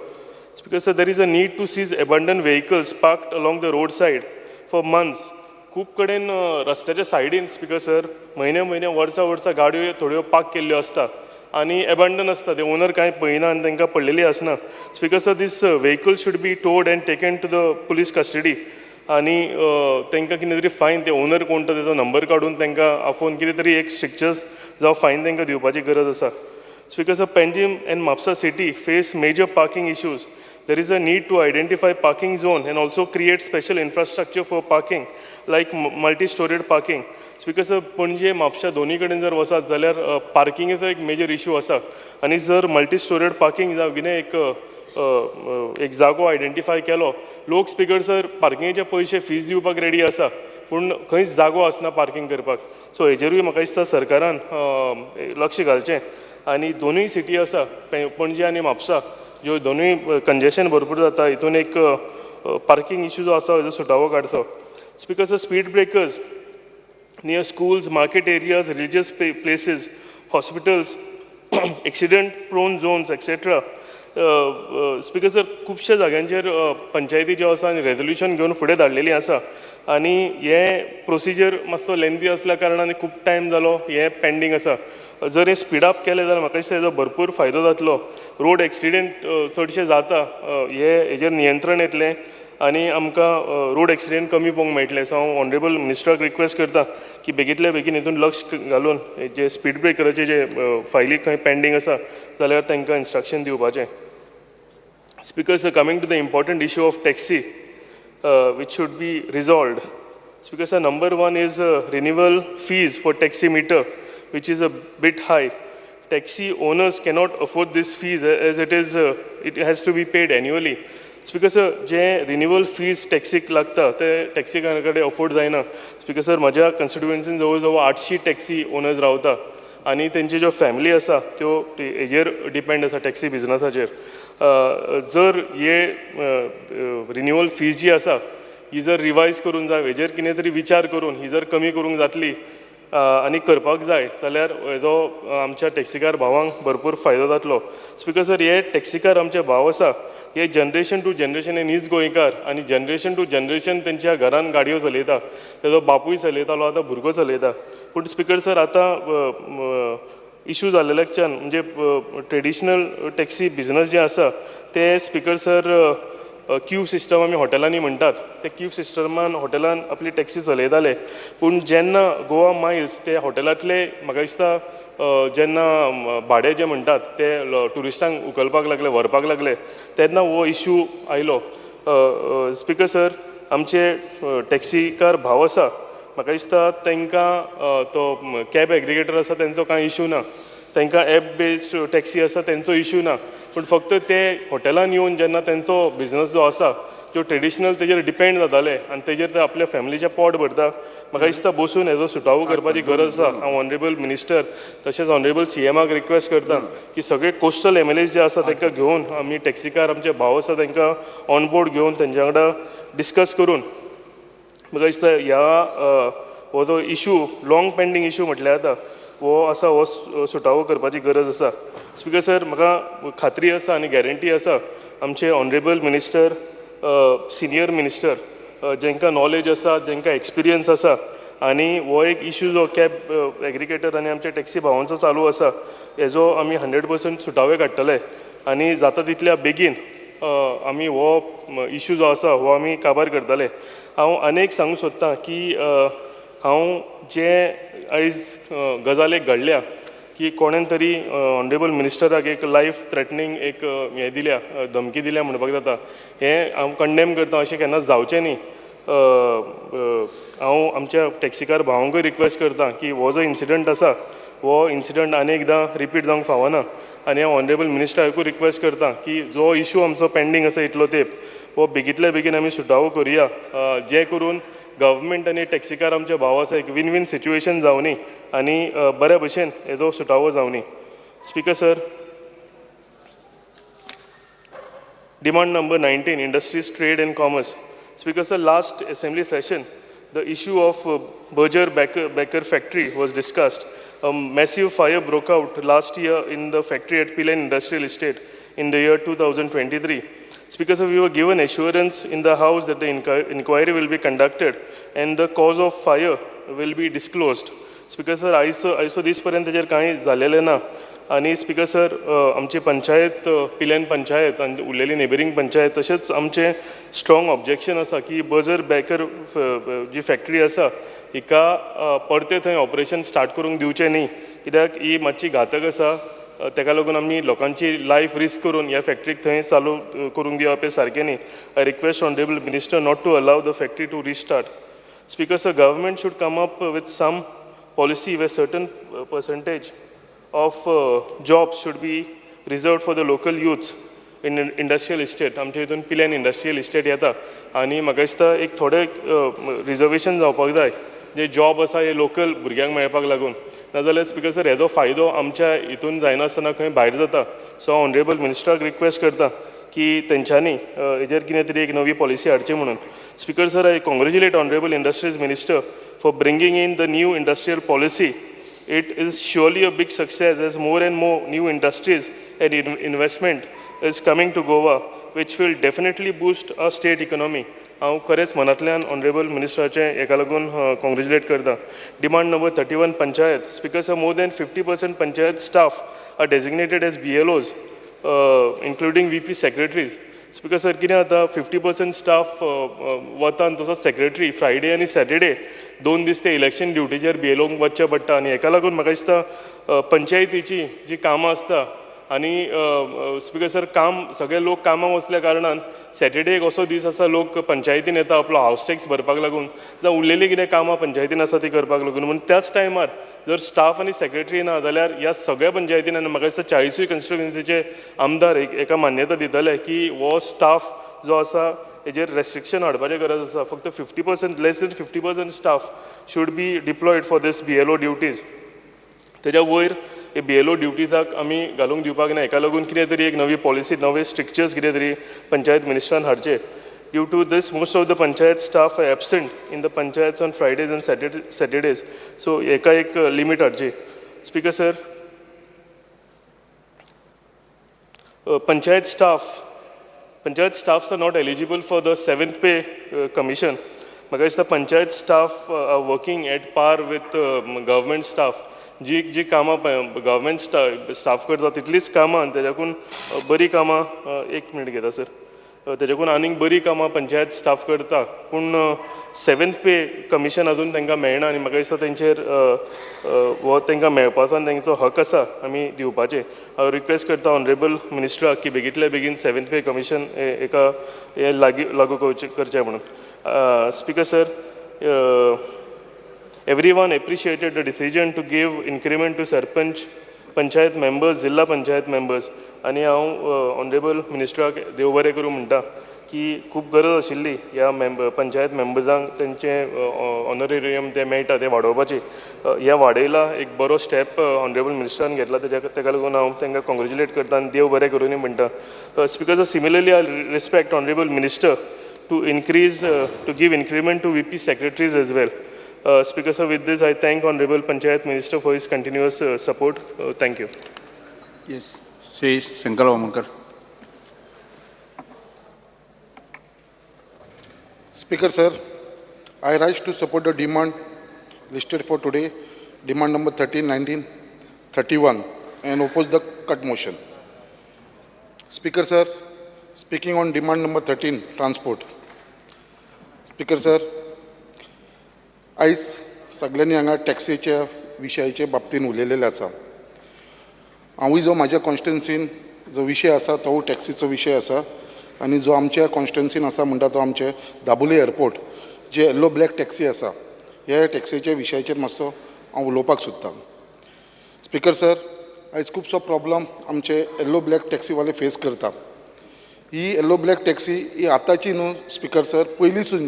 S15: Speaker sir, there is a need to seize abandoned vehicles parked along the road side for months. खूब कडेन रस्त्याच्या सायडीन, स्पिकर सर, म्हयने म्हयने, वर्सां वर्सां गाडयो थोड्यो पार्क केल्ल्यो आसता आनी एबंडन आसता. ते ओनर कांय पळयना आनी तांकां पडलेली आसना. Speaker sir, this vehicle should be towed and taken to the police custody आनी तांकां कितें तरी फायन, ते ओनर कोण तो तेजो नंबर काडून तांकां आफोवन कितें तरी एक स्ट्रिक्चर्स जावं फायन तांकां दिवपाची गरज आसा. Speaker sir, Panjim and Mapsa city face major parking issues. There is a need to identify parking zone and also create special infrastructure for parking, like multi-storied parking. Speaker sir, Panaji, Mapusa दोन्ही कडेन जर वचत जाल्यार पार्किंगेचो एक major issue आसा आनी जर multi storeyed parking जावं कितें एक अ, अ, एक जागो आयडेंटिफाय केलो, लोक, स्पिकर सर, पार्किंगेचे पयशे फीज दिवपाक रेडी आसा, पूण खंयच जागो आसना पार्किंग करपाक. सो हेजेरूय म्हाका दिसता सरकारान लक्ष घालचें आनी दोनूय सिटी आसा, पणजे आनी म्हापसा, ज्यो दोनूय कंजेशन भरपूर जाता, हितून एक पार्किंग इशू जो आसा हेजो सुटावो काडचो. Speaker sir, speed breakers near schools, market areas, religious places, hospitals, accident prone zones, etc. Speaker sir, खुबश्या जाग्यांचेर पंचायती ज्यो आसा आनी रेजोल्युशन घेवन फुडें धाडलेली आसा आनी हे प्रोसिजर मातसो लेंदी आसल्या कारणान खूब टायम जालो हें पेंडींग आसा. जर हें स्पीड अप केलें जाल्यार म्हाका दिसता हेजो भरपूर फायदो जातलो. रोड एक्सिडेंट चडशे जाता, हे हेजेर नियंत्रण येतलें आनी आमकां रोड एक्सिडेंट कमी पळोवंक मेळटले. सो हांव ऑनरेबल मिनिस्टराक रिक्वेस्ट करता की बेगींतल्या बेगीन हितून लक्ष घालून जे स्पीड ब्रेकराचे जे फायली खंय पेंडींग आसा जाल्यार तांकां इन्स्ट्रक्शन दिवपाचें. Speaker sir, coming to the important issue of taxi, which should be resolved. Speaker sir, number one is renewal fees for taxi meter, which is a bit high. Taxi owners cannot afford this fees as it has to be paid annually. Speaker sir, J renewal fees टॅक्सीक लागता ते टॅक्सीकारा कडेन afford जायना. Speaker sir, म्हज्या कॉन्स्टिट्युएन्सीन जवळ जवळ 800 taxi owners रावता आनी तेंची ज्यो फॅमिली आसा त्यो हेजेर डिपेंड आसा, टॅक्सी बिजनसाचेर. जर हे रिन्युअल फीज जी आसा ही जर रिवायज करून जाय, हेजेर कितें तरी विचार करून ही जर कमी करूंक जातली आनी करपाक जाय जाल्यार हेजो आमच्या टॅक्सीकार भावांक भरपूर फायदो जातलो. स्पिकर सर, हे टॅक्सीकार आमचे भाव आसा, हे जनरेशन टू जनरेशन हे नीज गोंयकार आनी जनरेशन टू जनरेशन तेंच्या घरान गाडयो चलयता. तेजो बापूय चलयतालो, आतां भुरगो चलयता. पूण स्पिकर सर, आतां इशू जाल्लेल्याच्यान म्हणजे ट्रेडिशनल टॅक्सी बिजनस जे आसा ते, स्पिकर सर, क्यू सिस्टम आमी हॉटेलांनी म्हणटात, ते क्यू सिस्टमान हॉटेलान आपली टॅक्सी चलयताले. पूण जेन्ना गोवा मायल्स ते हॉटेलांतले म्हाका दिसता जेन्ना भाडें जें म्हणटात ते ट्युरिस्टांक उखलपाक लागले, व्हरपाक लागले, तेन्ना हो इशू आयलो. स्पिकर सर, आमचे टॅक्सीकार भाव आसा, म्हाका दिसता तांकां तो कॅब एग्रीगेटर आसा तेंचो कांय इशू ना, तांकां एप बेज्ड टॅक्सी आसा तेंचो इशू ना, पूण फक्त ते हॉटेलान येवन जेन्ना तेंचो बिजनस जो आसा त्यो ट्रेडिशनल तेजेर डिपेंड जाताले आनी तेजेर ते आपल्या फॅमिलीचें पोट भरता. म्हाका दिसता बसून हेजो सुटावो करपाची गरज आसा. हांव ऑनरेबल मिनिस्टर तशेंच ऑनरेबल सीएमाक रिक्वेस्ट करता की सगळे कोस्टल एमएलएज जे आसा तांकां घेवन आमी टॅक्सीकार आमचे भाव आसा तांकां ऑन बोर्ड घेवन तेंच्या वांगडा डिस्कस करून म्हाका दिसता ह्या हो जो इशू लॉंग पेंडींग इशू म्हटल्यार जाता हो आसा, हो सुटावो करपाची गरज आसा. स्पिकर सर, म्हाका खात्री आसा आनी गॅरंटी आसा आमचे ऑनरेबल मिनिस्टर, सिनियर मिनिस्टर, जेंकां नॉलेज आसा, जेंकां एक्सपिरियन्स आसा, आनी हो एक इशू जो कॅब एग्रीगेटर आनी आमच्या टॅक्सी भावांचो चालू आसा हेजो आमी 100% सुटावे काडटले आनी जाता तितल्या बेगीन आमी हो इशू जो आसा हो आमी काबार करतले. हांव आनी एक सांगूंक सोदतां की हांव जे आयज गजाल एक घडल्या की कोणेन तरी ऑनरेबल मिनिस्टराक एक लायफ थ्रेटनींग एक हें दिल्या, धमकी दिल्या म्हणपाक जाता, हें हांव कंडेम करता. अशें केन्नाच जावचें न्ही. हांव आमच्या टॅक्सीकार भावांकूय रिक्वेस्ट करता की हो जो इन्सिडंट आसा हो इन्सिडंट आनी एकदां रिपीट जावंक फावना. आनी हांव ऑनरेबल मिनिस्टराकूय रिक्वेस्ट करता की जो इशू आमचो पेंडींग आसा इतलो तेंप हो बेगींतल्या बेगीन आमी सुटावो करुया, जें करून गव्हर्मेंट आनी टॅक्सीकार आमचे भाव आसा एक विन विन सिच्युएशन जावनी आनी बऱ्या भशेन हेजो सुटावो जावनी. Speaker sir, demand number 19, industries, trade and commerce. Speaker sir, last assembly session the issue of Berger Becker factory was discussed. A massive fire broke out last year in the factory at Pilerne Industrial Estate in the year 2023. Speaker sir, we were given assurance in the house that the inquiry will be conducted and the cause of fire will be disclosed. Speaker sir, आयसो दीस पर्यंत तेजेर कांय जालेलें ना. आनी speaker sir, आमची पंचायत, पिलेन पंचायत आनी उरलेली neighbouring panchayat तशेंच आमचें स्ट्रॉंग ऑब्जेक्शन आसा की बर्जर बेकर जी फॅक्टरी आसा हिका परतें थंय ऑपरेशन स्टार्ट करूंक दिवचें न्ही, कित्याक ही मातशी घातक आसा. तेका लागून आमी लोकांची लायफ रिस्क करून ह्या फॅक्टरीक थंय चालू करूंक दिवप हें सारकें न्ही. I request honourable minister not to allow the factory to restart. Speaker sir, government should come up with some policy where certain percentage of jobs should be reserved for the local youths in industrial estate. आमच्या हितून पिल्यान industrial estate येता आनी म्हाका दिसता एक थोडे reservation जावपाक जाय जे जॉब आसा हे लोकल भुरग्यांक मेळपाक लागून. नाजाल्यार स्पिकर सर, हेजो फायदो आमच्या हितून जायनासतना खंय भायर जाता. सो हांव ऑनरेबल मिनिस्टराक रिक्वेस्ट करता की तेंच्यांनी हेजेर कितें तरी एक नवी पॉलिसी हाडची म्हणून. Speaker sir, I congratulate honourable industries minister for bringing in the new industrial policy. It is surely a big success as more and more new industries and investment is coming to Goa, which will definitely boost our state economy. हांव खरेंच मनांतल्यान honourable मिनिस्टराचें हेका लागून congratulate करता. Demand number 31, panchayat. Speaker sir, more than 50% panchayat staff are designated as BLOs, including VP secretaries. Speaker sir, कितें जाता, 50% staff वता आनी तसोच सेक्रेटरी फ्रायडे आनी सॅटर्डे 2 दीस ते इलेक्शन ड्युटीचेर बीएलओंक वचचें पडटा. आनी हेका लागून म्हाका दिसता पंचायतीची जी कामां आसता आनी स्पिकर सर, काम सगळे लोक कामाक वचल्या कारणान सॅटर्डे एक असो दीस आसा लोक पंचायतीन येता आपलो हावस टॅक्स भरपाक लागून, जावं उरलेलीं कितें कामां पंचायतीन आसा ती करपाक लागून. म्हणून त्याच टायमार जर स्टाफ आनी सेक्रेटरी ना जाल्यार ह्या सगळ्या पंचायतीन, आनी म्हाका दिसता 40 कॉन्स्टिट्युएन्सीचे आमदार एका मान्यता दितले की हो स्टाफ जो आसा हेजेर रेस्ट्रिक्शन हाडपाची गरज आसा. फक्त 50%, less than 50% staff should be deployed for this BLO duties. तेज्या वयर हे बीएलओ ड्युटीजाक आमी घालूंक दिवपाक ना. हेका लागून कितें तरी एक नवी पॉलिसी, नवे स्ट्रिक्चर्स कितें तरी panchayat मिनिस्टरान हाडचे. Due to this most of the panchayat staff are absent in the panchayats on Fridays and Saturdays. So हेका एक limit हाडची. Speaker sir, panchayat staffs are not eligible for the 7th pay commission. म्हाका दिसता panchayat staff are working at par with government staff. जी जी कामां government staff करता तितलीच कामां आनी तेज्याकून बरीं कामां, एक मिनट घेता सर, तेज्याकून आनीक बरीं कामां पंचायत स्टाफ करता, पूण सेवन्थ पे कमिशन अजून तांकां मेळना आनी म्हाका दिसता तेंचेर हो तांकां मेळपाचो आनी तेंचो हक आसा आमी दिवपाचें. हांव रिक्वेस्ट करता ऑनरेबल मिनिस्टराक की बेगींतल्या बेगीन सेवन्थ पे कमिशन एका हें लागू लागू करचें म्हणून. Speaker sir, everyone appreciated the decision to give increment to sarpanch, panchayat members, zilla panchayat members. आनी हांव ऑनरेबल मिनिस्टराक देव बरें करूं म्हणटा की खूब गरज आशिल्ली ह्या पंचायत मेंबर्सांक तेंचें ऑनरेरियम तें मेळटा तें वाडोवपाचें. हें वाडयलां, एक बरो स्टेप ऑनरेबल मिनिस्टरान घेतला, तेका लागून हांव तांकां कॉंग्रेच्युलेट करता आनी देव बरें करूं म्हणटा. Speaker sir, similarly I respect honourable minister to increase, to give increment to VP secretaries as well. Speaker sir, with this I thank Honorable Panchayat Minister for his continuous support. Thank you.
S14: Yes, Shri Shankar Vamanakar.
S13: Speaker sir, I rise to support the demand listed for today, demand number 13, 19, 31, and oppose the cut motion. Speaker sir, speaking on demand number 13, transport. Speaker sir, आयज सगल्यांनी हांगा टॅक्सीच्या विशयाचे बाबतीन उलयलेलें आसा. हांवूय जो म्हाज्या कॉन्स्टिट्युएन्सीन जो विशय आसा तो टॅक्सीचो विशय आसा आनी जो आमच्या कॉन्स्टिट्युएन्सीन आसा म्हणटा तो आमचे दाबोली एअरपोर्ट जे येल्लो ब्लॅक टॅक्सी आसा, ह्या टॅक्सीच्या विशयाचेर मातसो हांव उलोवपाक सोदतां. स्पीकर सर, आयज खुबसो प्रॉब्लम आमचे येल्लो ब्लॅक टॅक्सीवाले फेस करता. ही येल्लो ब्लॅक टॅक्सी ही आतांची न्हू स्पीकर सर, पयलींसून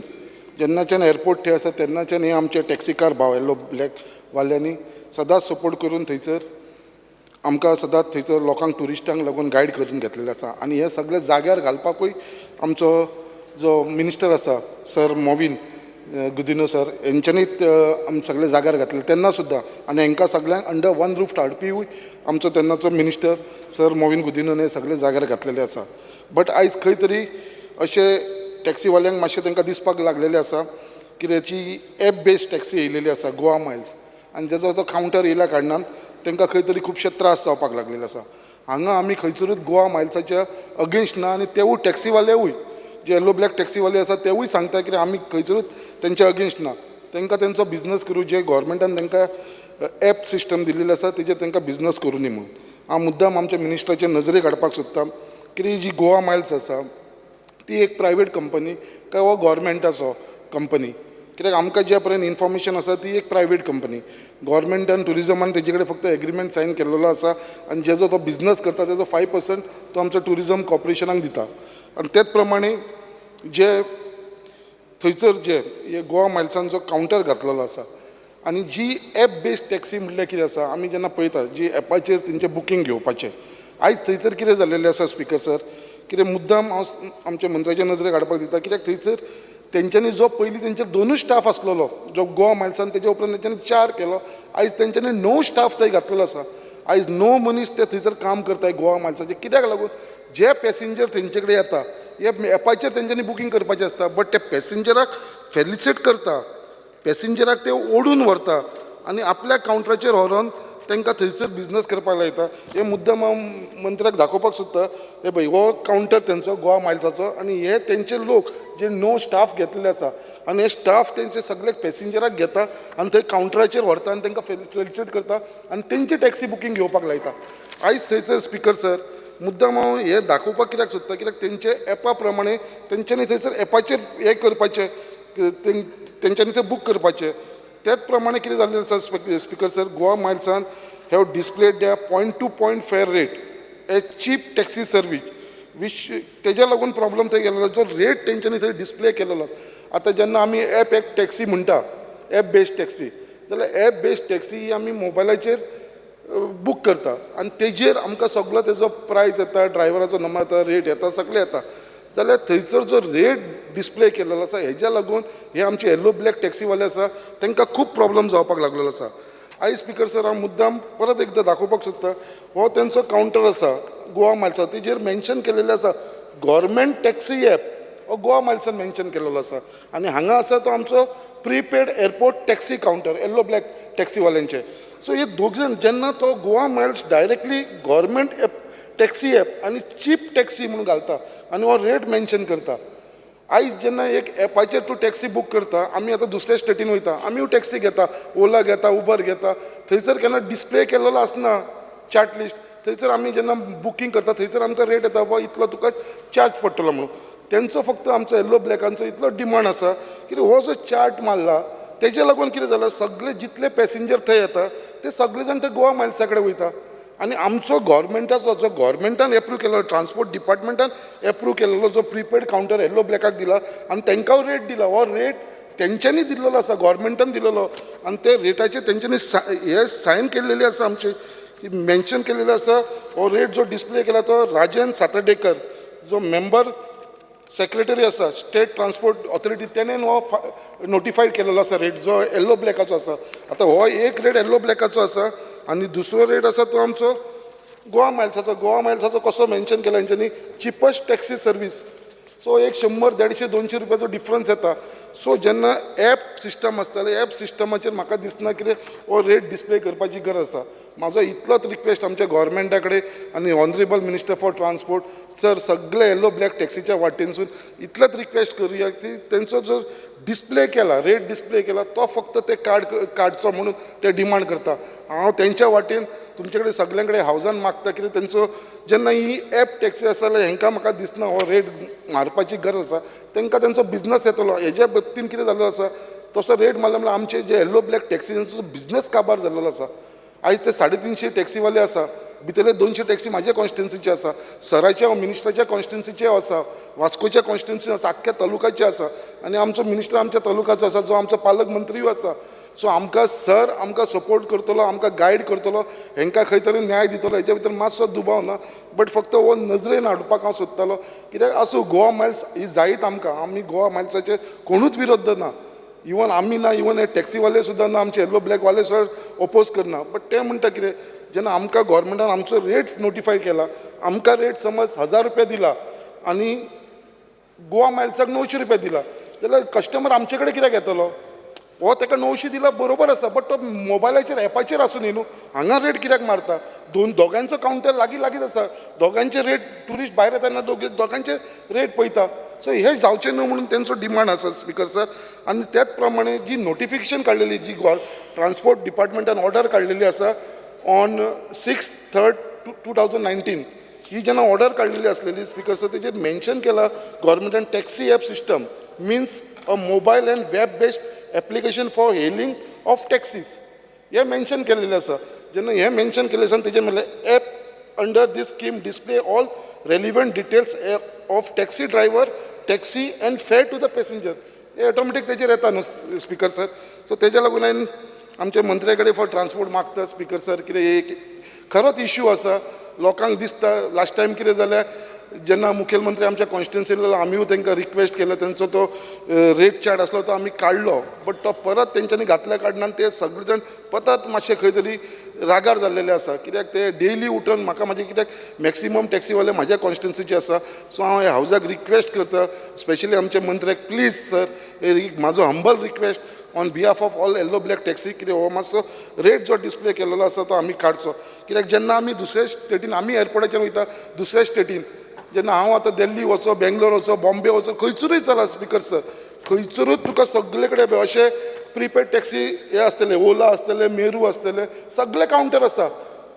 S13: जेन्नाच्यान एअरपोर्ट थंय आसा तेन्नाच्यान हे आमचे टॅक्सीकार भाव येल्लो ब्लॅक वाल्यांनी सदांच सपोर्ट करून थंयसर आमकां सदांच थंयसर लोकांक ट्युरिस्टांक लागून गायड करून घेतलेलें आसा. आनी हे सगळे जाग्यार घालपाकूय आमचो जो मिनिस्टर आसा सर मॉवीन गुदिन्हो सर हेंच्यांनीच आमी सगळे जाग्यार घातले तेन्ना सुद्दां. आनी हांकां सगळ्यांक अंडर वन रूफ हाडपीवूय आमचो तेन्नाचो मिनिस्टर सर मॉवीन गुदिन्होन हे सगळे जाग्यार घातलेले आसा. बट आयज खंय तरी अशें टॅक्सीवाल्यांक मातशें तांकां दिसपाक लागलेलें आसा कित्याची एप बेस्ड टॅक्सी येयलेली आसा गोवा मायल्स, आनी जेजो तो कावंटर येयल्या कारणान तांकां खंय तरी खुबशे त्रास जावपाक लागलेले आसा. हांगा आमी खंयसरूच गोवा मायल्साच्या अगेन्स्ट ना आनी तेवूय टॅक्सीवालेवूय जे येल्लो ब्लॅक टॅक्सीवाले आसा तेवूय सांगता की आमी खंयसरूच तेंच्या अगेन्स्ट ना, तांकां तेंचो बिजनस करूं, जे गोवोरमेंटान तांकां एप सिस्टम दिल्ली आसा तेजेर तांकां बिजनस करूं दी म्हणून. हांव मुद्दाम आमच्या मिनिस्टराचे नजरेक हाडपाक सोदता की जी गोवा मायल्स आसा ती एक प्रायवेट कंपनी काय हो गोवोरमेंटाचो कंपनी, कित्याक आमकां ज्या पर्यंत इन्फॉर्मेशन आसा ती एक प्रायवेट कंपनी. गोवोरमेंटान ट्युरिजमान तेजे कडेन फक्त एग्रीमेंट सायन केल्लो आसा आनी जेजो तो बिजनस करता तेजो 5% तो आमचो ट्युरिजम कॉर्पोरेशनाक दिता. आनी तेच प्रमाणे जे थंयसर जे गोवा मायल्सान जो कावंटर घातलेलो आसा आनी जी एप बेस्ड टॅक्सी म्हटल्यार कितें आसा, आमी जेन्ना पळयता जी एपाचेर तेंचें बुकींग घेवपाचें, आयज थंयसर कितें जाल्लेलें आसा स्पीकर सर, कितें मुद्दाम हांव आमच्या मंत्र्याच्या नजरेक हाडपाक दिता, कित्याक थंयसर तेंच्यांनी जो पयलीं तेंचेर 2 स्टाफ आसलेलो जो गोवा मायल्सान, तेजे उपरांत तेंच्यांनी 4 केलो, आयज तेंच्यांनी 9 स्टाफ थंय घातलेलो आसा. आयज 9 मनीस ते थंयसर काम करताय गोवा मायल्साचे, कित्याक लागून जे पॅसेंजर तेंचे कडेन येता हे एपाचेर तेंच्यांनी बुकींग करपाचें आसता, बट ते पॅसेंजराक फेलिसिट करता, पॅसेंजराक ते ओडून व्हरता आनी आपल्या कावंटराचेर व्हरोन तांकां थंयसर बिजनस करपाक लायता. हे मुद्दाम हांव मंत्र्याक दाखोवपाक सोदता, हे पळय हो कावंटर तेंचो गोवा मायल्साचो आनी हे तेंचे लोक जे 9 स्टाफ घेतलेले आसा आनी हे स्टाफ तेंचे सगळे पॅसेंजराक घेता आनी थंय कावंटराचेर व्हरता आनी तांकां फेलिसिट करता आनी तेंची टॅक्सी बुकींग घेवपाक लायता. आयज थंयसर स्पीकर सर मुद्दाम हांव हे दाखोवपाक कित्याक सोदता, कित्याक तेंचे एपा प्रमाणे तेंच्यांनी थंयसर एपाचेर हें करपाचें, तेंच्यांनी तें बूक करपाचें. त्याच प्रमाणे कितें जाल्लें आसा स्पीकर सर, गोवा मायल्सान have displayed the point to point fare rate a cheap taxi service which तेज्या लागून प्रॉब्लम थंय गेलेलो, जो रेट तेंच्यांनी थंय डिस्प्ले केलेलो. आतां जेन्ना आमी एप एक टॅक्सी म्हणटा, एप बेस्ड टॅक्सी, जाल्यार एप बेस्ड टॅक्सी ही आमी मोबायलाचेर बूक करता आनी तेजेर आमकां सगलो तेजो प्रायस येता, ड्रायव्हराचो नंबर येता, रेट येता, सगळें येता. जाल्यार थंयसर जो रेट डिस्प्ले केलेलो आसा हेज्या लागून हे आमचे येल्लो ब्लॅक टॅक्सीवाले आसा तांकां खूब प्रॉब्लम जावपाक लागलेलो आसा. आयज स्पीकर सर हांव मुद्दाम परत एकदां दाखोवपाक सोदता, हो तेंचो कावंटर आसा गोवा मायल्सा, तेजेर मेन्शन केलेलें आसा गव्हर्मेंट टॅक्सी एप, हो गोवा मायल्सान मेन्शन केलेलो आसा आनी हांगा आसा तो आमचो prepaid airport taxi counter yellow black टॅक्सीवाल्यांचे. सो हे दोग जाण जेन्ना तो Goa miles directly government app
S16: taxi app आनी चीप टॅक्सी म्हणून घालता आनी हो रेट मेन्शन करता. आयज जेन्ना एक एपाचेर तूं टॅक्सी बूक करता, आमी आतां दुसऱ्या स्टेटीन वयता, आमीय टॅक्सी घेता, ओला घेता, उबर घेता, थंयसर केन्ना डिस्प्ले केल्लो आसना चार्ट लिस्ट. थंयसर आमी जेन्ना बुकींग करता थंयसर आमकां रेट येता, बाबा इतलो तुका चार्ज पडटलो म्हणून. तेंचो फक्त आमचो येल्लो ब्लॅकांचो इतलो डिमांड आसा की हो जो चार्ट मारला तेजे लागून कितें जालां, सगळे जितले पॅसेंजर थंय येता ते सगळे जाण ते गोवा मायल्सा कडेन वयता. आनी आमचो गोवोरमेंटाचो जो गोवोरमेंटान एप्रूव केल्लो, ट्रान्सपोर्ट डिपार्टमेंटान एप्रूव केल्लो जो प्रिपेड कावंटर येल्लो ब्लॅकाक दिला आनी तांकां रेट दिला, हो रेट तेंच्यांनी दिल्लो आसा, गोवोरमेंटान दिल्लो आनी ते रेटाचेर तेंच्यांनी हे सायन केल्लेली आसा, आमची मेन्शन केलेलें आसा. हो रेट जो डिस्प्ले केला तो राजन सातर्डेकर जो मेंबर सेक्रेटरी आसा स्टेट ट्रान्सपोर्ट ऑथॉरिटी, तेणेन हो नोटिफायड केलेलो आसा रेट जो येल्लो ब्लॅकाचो आसा. आतां हो एक रेट येल्लो ब्लॅकाचो आसा आनी दुसरो रेट आसा तो आमचो गोवा मायल्साचो. गोवा मायल्साचो कसो मेन्शन केला हेंच्यांनी, चिपस्ट टॅक्सी सर्वीस. सो एक 100, 150, 200 रुपयाचो डिफरन्स येता. सो जेन्ना एप सिस्टम आसताले, एप सिस्टमाचेर म्हाका दिसना कितें हो रेट डिस्प्ले करपाची गरज आसा. म्हाजो इतलोच रिक्वेस्ट आमच्या गोवोरमेंटा कडेन आनी honourable minister for transport sir, सगळे येल्लो ब्लॅक टॅक्सीच्या वाटेनसून इतलेच रिक्वेस्ट करुया की तेंचो जो डिस्प्ले केला, रेट डिस्प्ले केला तो फक्त ते काडचो म्हणून ते डिमांड करता. हांव तेंच्या वाटेन तुमचे कडेन सगल्यां कडेन हावजान मागता कितें तेंचो जेन्ना ही एप टॅक्सी आसा जाल्यार हेंकां म्हाका दिसना हो रेट मारपाची गरज आसा. तेंकां तेंचो बिजनस येतलो. हेज्या बाबतीन कितें जाल्लो आसा, तसो रेट मारलो म्हणल्यार आमचे जे येल्लो ब्लॅक टॅक्सींचो बिजनस काबार जाल्लो आसा. आयज ते 350 टॅक्सीवाले आसा, भितरले 200 टॅक्सी म्हाज्या कॉन्स्टिट्युन्सीचे आसा, सराच्या मिनिस्टराच्या कॉन्स्टिट्युन्सीचे आसा, वास्कोच्या कॉन्स्टिट्युन्सी आसा, आख्ख्या तालुकाचे आसा. आनी आमचो मिनिस्टर आमच्या तालुकाचो आसा, जो आमचो पालक मंत्रीय आसा. सो आमकां सर आमकां सपोर्ट करतलो, आमकां गायड करतलो, हेंकां खंय तरी न्याय दितलो हेच्या भितर मातसो दुबाव ना. बट फक्त हो नजरेन हाडपाक हांव सोदतालो कित्याक आसूं, गोवा मायल्स ही जायत आमकां, आमी गोवा मायल्साचेर कोणूच विरोध ना, इवन आमी ना, इवन हे टॅक्सीवाले सुद्दां ना, आमचे येल्लो ब्लॅकवाले सुद्दां ओपोज करना. बट ते म्हणटा कितें, जेन्ना आमकां गोवोरमेंटान आमचो रेट नोटिफाय केला, आमकां रेट समज 1000 रुपया दिला आनी गोवा मायल्साक 900 रुपया दिला जाल्यार कस्टमर आमचे कडेन कित्याक येतलो? हो ताका 900 दिला बरोबर आसा, बट तो मोबायलाचेर एपाचेर आसूं न्ही न्हू, हांगा रेट कित्याक मारता? दोगांचो कावंटर लागीं लागींच आसा, दोगांचे रेट ट्युरिस्ट भायर येतना दोगांचे रेट पळयता. सो हें जावचें न्हू म्हणून तेंचो डिमांड आसा स्पिकर सर. आनी त्याच प्रमाणे जी नोटिफिकेशन काडलेली, जी ट्रान्सपोर्ट डिपार्टमेंटान ऑर्डर काडलेली आसा ऑन 6/3/2019, ही जेन्ना ऑर्डर काडलेली आसलेली स्पिकर सर, तेजेर मेन्शन केला गव्हर्मेंटान taxi app system means a mobile and web based application for hailing of taxis, हें मेन्शन केलेलें आसा. जेन्ना हें मेन्शन केलें आसा तेजेर म्हणलें app under this scheme display all relevant details of taxi driver, taxi and fare to the passenger, hey automatic तेजेर येता न्हू स्पिकर सर. सो तेज्या लागून हांवें आमच्या मंत्र्या कडेन फॉर ट्रान्सपोर्ट मागता स्पिकर सर, कितें एक खरोच इश्यू आसा, लोकांक दिसता. लास्ट टायम कितें जालें, जेन्ना मुखेलमंत्री आमच्या कॉन्स्टिट्युन्सीन आमीय तांकां रिक्वेस्ट केलें, तेंचो तो रेट चार्ट आसलो तो आमी काडलो, बट तो परत तेंच्यांनी घातल्या कारणान ते सगळे जाण परत मातशे खंय तरी रागार जाल्लेले आसा. कित्याक ते डेली उठून म्हाका म्हाजे, कित्याक मॅक्सिमम टॅक्सीवाले म्हाज्या कॉन्स्टिट्युन्सीचे आसा. सो हांव ह्या हावजाक रिक्वेस्ट करता, स्पेशली आमच्या मंत्र्याक, प्लीज सर, म्हाजो humble request on behalf of all yellow black taxi, कितें हो मातसो रेट जो डिस्प्ले केलेलो आसा तो आमी काडचो. कित्याक जेन्ना आमी दुसऱ्या स्टेटीन, आमी एअरपोर्टाचेर वयता दुसऱ्या स्टेटीन, जेन्ना हांव आतां दिल्ली वचो, बेंगलोर वचो, बॉम्बे वचो, खंयसरूय चला स्पिकर सर, खंयसरूच तुका सगळे कडेन अशे प्रिपेड टॅक्सी हे आसतले, ओला आसतले, मेरू आसतले, सगळे कावंटर आसा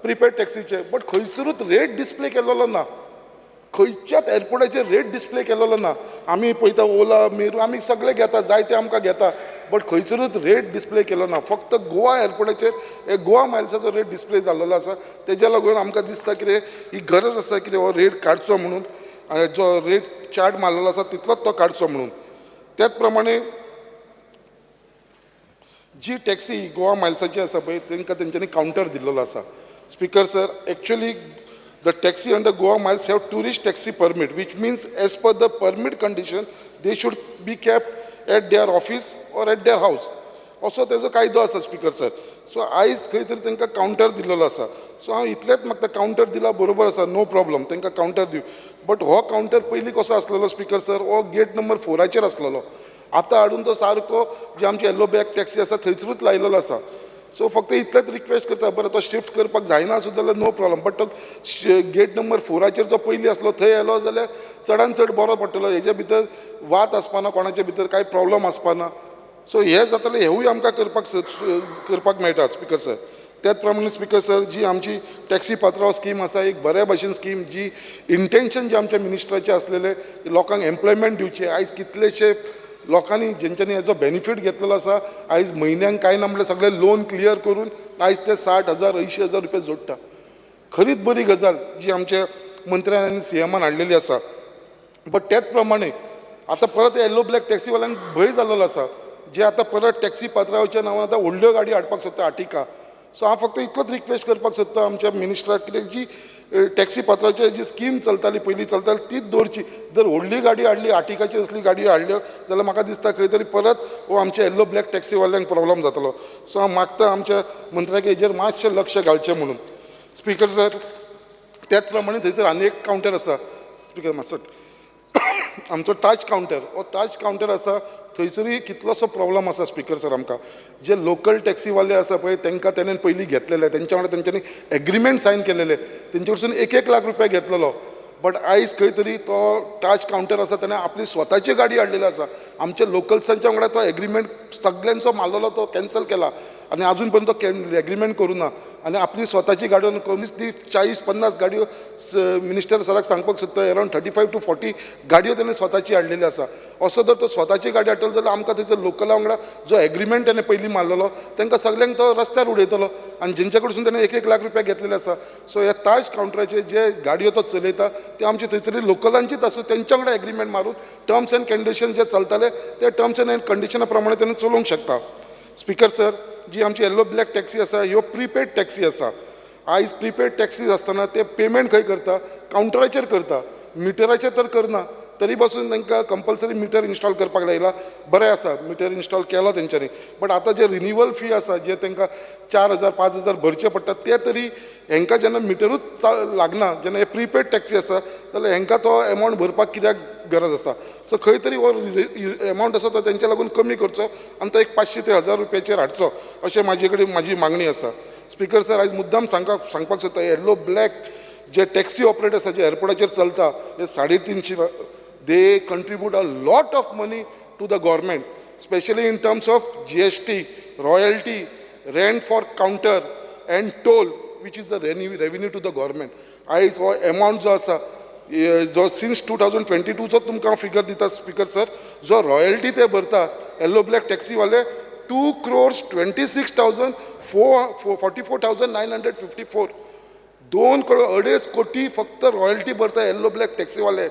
S16: प्रिपेड टॅक्सीचे, बट खंयसरूच रेट डिस्प्ले केलेलो ना, खंयच्याच एअरपोर्टाचेर रेट डिस्प्ले केलेलो ना. आमी पळयता ओला, मेरू, आमी सगळे घेता, जायते आमकां घेता, बट खंयसरूच रेट डिस्प्ले केलो ना. फक्त गोवा एअरपोर्टाचेर एक गोवा मायल्साचो रेट डिस्प्ले जाल्लो आसा. तेज्या लागून आमकां दिसता कितें ही गरज आसा कितें हो रेट काडचो म्हणून, जो रेट चार्ट मारलेलो आसा तितलोच तो काडचो म्हणून. त्याच प्रमाणे जी टॅक्सी गोवा मायल्साची आसा पळय, तांकां तेंच्यांनी कावंटर दिल्लो आसा. Speaker sir, actually the taxi under Goa Miles have tourist taxi permit, which means as per the permit condition they should be kept at their office or at their house, असो तेजो कायदो आसा speaker sir. So आयज खंय तरी तांकां counter दिल्लो आसा. सो हांव इतलेंच मागता, कावंटर दिला बरोबर आसा, नो प्रॉब्लम, तांकां कावंटर दिवं, बट हो कावंटर पयलीं कसो आसलेलो स्पिकर सर, हो गेट नंबर 4 आसलेलो, आतां हाडून तो सारको जी आमची येल्लो बॅग टॅक्सी आसा थंयसरूच लायलेलो आसा. सो फक्त इतलेंच रिक्वेस्ट करता, बरें तो शिफ्ट करपाक जायना सुद्दां जाल्यार नो प्रॉब्लम, बट तो गेट नंबर 4 जो पयलीं आसलो थंय येयलो जाल्यार चडान चड बरो पडटलो. हेजे भितर वाद आसपाना, कोणाचे भितर कांय प्रॉब्लम आसपाना. सो हें जातलें, हेवूय आमकां करपाक मेळटा स्पिकर सर. त्याच प्रमाणे स्पिकर सर, जी आमची टॅक्सी पात्रांव स्कीम आसा, एक बऱ्या भशेन स्कीम, जी इंटेन्शन जे आमच्या मिनिस्टराचें आसलेलें लोकांक एम्प्लॉयमेंट दिवचें. आयज कितलेशे लोकांनी जेंच्यांनी हेजो बेनिफीट घेतलेलो आसा, आयज म्हयन्यांक कांय ना म्हणल्यार सगळें लोन क्लियर करून आयज ते 60,000 80,000 रुपया जोडटा. खरीच बरी गजाल जी आमच्या मंत्र्यान आनी सीएमान हाडलेली आसा. बट त्याच प्रमाणे आतां परत येल्लो ब्लॅक टॅक्सीवाल्यांक भंय जाल्लो आसा, जे आतां परत टॅक्सी पात्रांवच्या नांवान आतां व्हडल्यो गाडी हाडपाक सोदता आर्टिका. सो हांव फक्त इतलोच रिक्वेस्ट करपाक सोदता आमच्या मिनिस्टराक, कित्याक जी टॅक्सी पात्राची जी स्कीम चलताली पयलीं चलताली तीच दवरची. जर व्हडली गाडी हाडली, आर्टिकाची असली गाडी हाडल्यो जाल्यार म्हाका दिसता खंय तरी परत हो आमच्या येल्लो ब्लॅक टॅक्सीवाल्यांक प्रॉब्लम जातलो. सो हांव मागता आमच्या मंत्र्याक हेजेर मातशें लक्ष घालचें म्हणून. स्पिकर सर, त्याच प्रमाणे थंयसर आनी एक कावंटर आसा स्पिकर मातसो, आमचो ताज कावंटर, हो ताज कावंटर आसा थंयसरूय कितलोसो प्रॉब्लम आसा स्पिकर सर. आमकां जे लोकल टॅक्सीवाले आसा पळय तांकां तेणेन पयलीं घेतलेले, तेंच्या वांगडा तेंच्यांनी एग्रीमेंट सायन केलेले, तेंचे कडसून 1-1 लाख रुपया घेतलेलो. बट आयज खंय तरी तो ताज कावंटर आसा तेणें आपली स्वताची गाडी हाडलेली आसा. आमच्या लोकल्सांच्या वांगडा तो एग्रीमेंट सगल्यांचो मारलेलो तो कॅन्सल केला आनी आजून पर्यंत तो एग्रीमेंट करूं ना आनी आपली स्वताची गाडयो कमीच ती 40-50 गाडयो मिनिस्टर सराक सांगपाक सोदता, अरावंड 35 to 40 गाडयो तेणें स्वताची हाडलेली आसा. असो जर तो स्वताची गाडी हाडटलो जाल्यार आमकां थंयसर लोकला वांगडा जो एग्रीमेंट तेणें पयलीं मारलेलो तांकां सगल्यांक तो रस्त्यार उडयतलो आनी जेंच्या कडसून तेणें 1-1 लाख रुपया घेतलेले आसा. सो ह्या ताज कावंटराचेर जे गाडयो तो चलयता ते आमचे थंयसर लोकलांचीच आसूं, तेंच्या वांगडा एग्रीमेंट मारून टर्म्स एंड कंडिशन जे चलताले ते टर्म्स एंड कंडिशना प्रमाणे तेणें चलोवंक शकता. स्पिकर सर, जी आमची येल्लो ब्लॅक टॅक्सी आसा ह्यो प्रिपेड टॅक्सी आसा. आयज प्रिपेड टॅक्सीज आसतना ते पेमेंट खंय करता, कावंटराचेर करता, मिटराचेर तर करना. तरी पासून तांकां कंपल्सरी मिटर इन्स्टॉल करपाक लायला, बरें आसा मिटर इन्स्टॉल केलो तेंच्यांनी. बट आतां जे रिन्युअल फी आसा जे तांकां 4,000 5,000 भरचे पडटा ते तरी हेंकां जेन्ना मिटरूच लागना, जेन्ना हे प्रिपेड टॅक्सी आसा जाल्यार हेंकां तो एमावंट भरपाक कित्याक गरज आसा. सो खंय तरी हो एमावंट आसा तो तेंच्या लागून कमी करचो आनी तो एक 500 ते 1000 रुपयाचेर हाडचो अशें म्हाजे कडेन म्हाजी मागणी आसा. स्पिकर सर, आयज मुद्दाम सांगपाक सोदता, येल्लो ब्लॅक जे टॅक्सी ऑपरेटर्स आसा जे एअरपोर्टाचेर चलता हे 350, they contribute a lot of money to the government, specially in terms of GST, royalty, rent for counter and toll, which is the revenue to the government. आयज हो amount जो आसा जो since 2022चो तुमकां हांव फिगर दिता स्पिकर सर, जो royalty ते भरता येल्लो ब्लॅक टॅक्सीवाले 2,26,044,954, 2 करोड 2.5 कोटी फक्त रॉयल्टी भरता येल्लो ब्लॅक टॅक्सीवाले.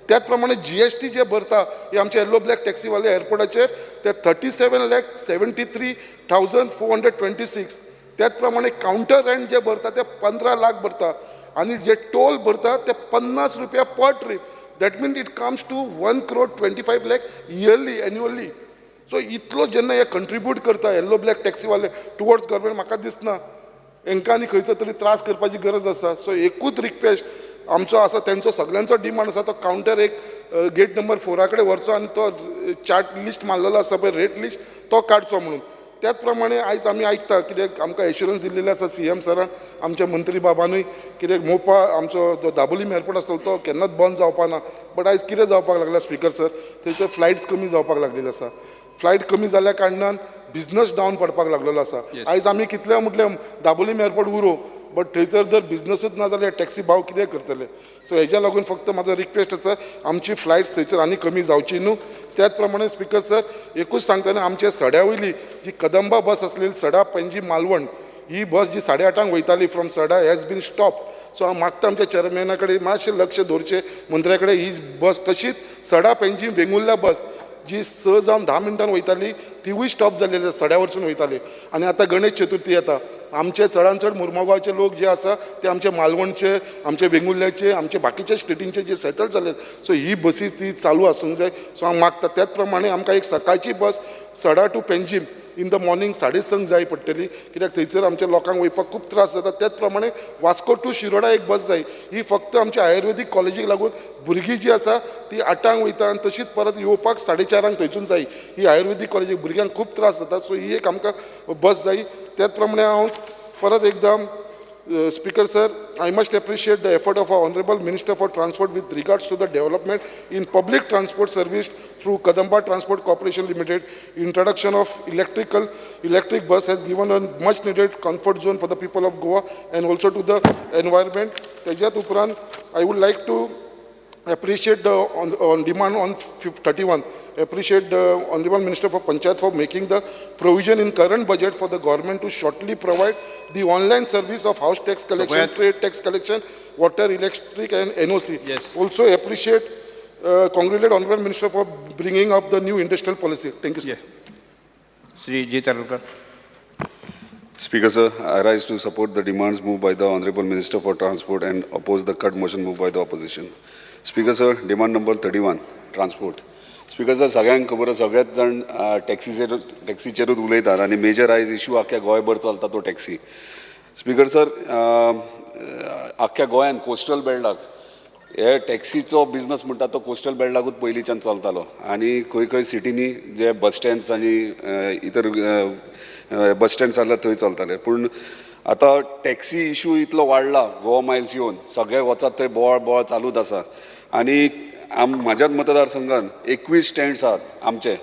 S16: त्याच प्रमाणे GST जे भरता हे आमचे येल्लो ब्लॅक टॅक्सीवाले एअरपोर्टाचेर ते 37,73,426. त्याच प्रमाणे कावंटर रेंट जे भरता ते 15 लाख भरता आनी जे टोल भरता ते 50 रुपया per trip. That mean it comes to 1,25,00,000 yearly, annually. So इतलो जेन्ना हे कंट्रिब्यूट करता येल्लो ब्लॅक टॅक्सीवाले टुवर्ड्स गव्हर्मेंट, म्हाका दिसना हेंकां आनी खंयचो तरी त्रास करपाची गरज आसा. सो एकूच रिक्वेस्ट आमचो आसा, तेंचो सगल्यांचो डिमांड आसा, तो कावंटर एक गेट नंबर 4 कडेन व्हरचो आनी तो चार्ट लिस्ट मारलेलो आसता पळय, रेट लिस्ट, तो काडचो म्हणून. त्याच प्रमाणे आयज आमी आयकता कित्याक आमकां एश्युरन्स दिल्लेले आसा सीएम सरान, आमच्या मंत्री बाबानूय, कित्याक मोपा आमचो जो दाबोलीम एअरपोर्ट आसलो तो केन्नाच बंद जावपा ना. बट आयज कितें जावपाक लागला स्पिकर सर, थंयसर फ्लायट्स कमी जावपाक लागलेले आसा. फ्लायट कमी जाल्ल्या कारणान बिजनस डावन पडपाक लागलेलो आसा. आयज आमी कितले म्हटलें दाबोलीम एअरपोर्ट उरो, बट थंयसर जर बिजनसूच ना जाल्यार टॅक्सी भाव कितें करतले. सो हेज्या लागून फक्त म्हाजो रिक्वेस्ट आसा, आमची फ्लायट्स थंयसर आनी कमी जावची न्हू. त्याच प्रमाणे स्पिकर सर एकूच सांगतना, आमच्या सड्या वयली जी कदंबा बस आसलेली सडा पणजी मालवण, ही बस जी 8:30 वयताली from Sada has been stop. So हांव मागता आमच्या चेअरमॅना कडेन मातशें लक्ष दवरचें, मंत्र्या कडेन, ही बस तशीच सडा पणजी वेंगुर्ला बस जी 6 जावन 10 मिनटान वयताली तिवूय स्टॉप जाल्लेली आसा, सड्या वरसून वयताली. आनी आतां गणेश चतुर्थी येता, आमचे चडान चड मुर्मगांवचे लोक जे आसा ते आमचे मालवणचे, आमचे वेंगुर्ल्याचे, आमचे बाकीचे स्टेटींचे जे सेटल जाले, सो ही बसी ती चालू आसूंक जाय. सो हांव मागता त्याच प्रमाणे आमकां एक सकाळची bus Sada to Panjim in the morning 6:30 जाय पडटली, कित्याक थंयसर आमच्या लोकांक वयपाक खूब त्रास जाता. त्याच प्रमाणे वास्को टू शिरोडा एक बस जाय, ही फक्त आमच्या आयुर्वेदीक कॉलेजीक लागून भुरगीं जी आसा ती 8 वयता आनी तशीच परत येवपाक 4:30 थंयसून जाय. ही आयुर्वेदीक कॉलेजीक भुरग्यांक खूब त्रास जाता. सो ही एक आमकां बस जाय. त्याच प्रमाणे हांव परत एकदां Speaker sir, I must appreciate the effort of our Honorable Minister for Transport with regards to the development in public transport service through Kadamba Transport Corporation Limited. Introduction of electric bus has given a much needed comfort zone for the people of Goa and also to the environment. Tejat Upran, I would like to appreciate the on demand on 31. Appreciate the Honorable Minister for Panchayat for making the provision in current budget for the government to shortly provide the online service of house tax collection, trade tax collection, water, electric and NOC.
S14: Yes.
S16: Also appreciate, congratulate Honorable Minister for bringing up the new industrial policy. Thank you, sir.
S14: Yes. Shri G. Tarlekar.
S2: Speaker, sir, I rise to support the demands moved by the Honorable Minister for Transport and oppose the cut motion moved by the opposition. Speaker, sir, demand number 31, transport. Speaker sir, सगळ्यांक खबर आसा, सगळेच जाण टॅक्सीचेरूच उलयतात आनी major आयज issue आख्ख्या गोंयभर चलता तो टॅक्सी. स्पीकर सर, आख्ख्या गोंयांत कोस्टल बेल्टाक हे टॅक्सीचो बिजनस म्हणटा तो कोस्टल बेल्टाकूच पयलींच्यान चलतालो आनी खंय खंय सिटींनी जे बस स्टँड्स आनी इतर बस स्टँड्स आसल्या थंय चलताले. पूण आतां टॅक्सी इशू इतलो वाडला गोवा मायल्स येवन सगळे वचात थंय बोवाळ बोवाळ चालूच आसा आनी म्हाज्याच मतदारसंघान 21 स्टँड्स आहात आमचे,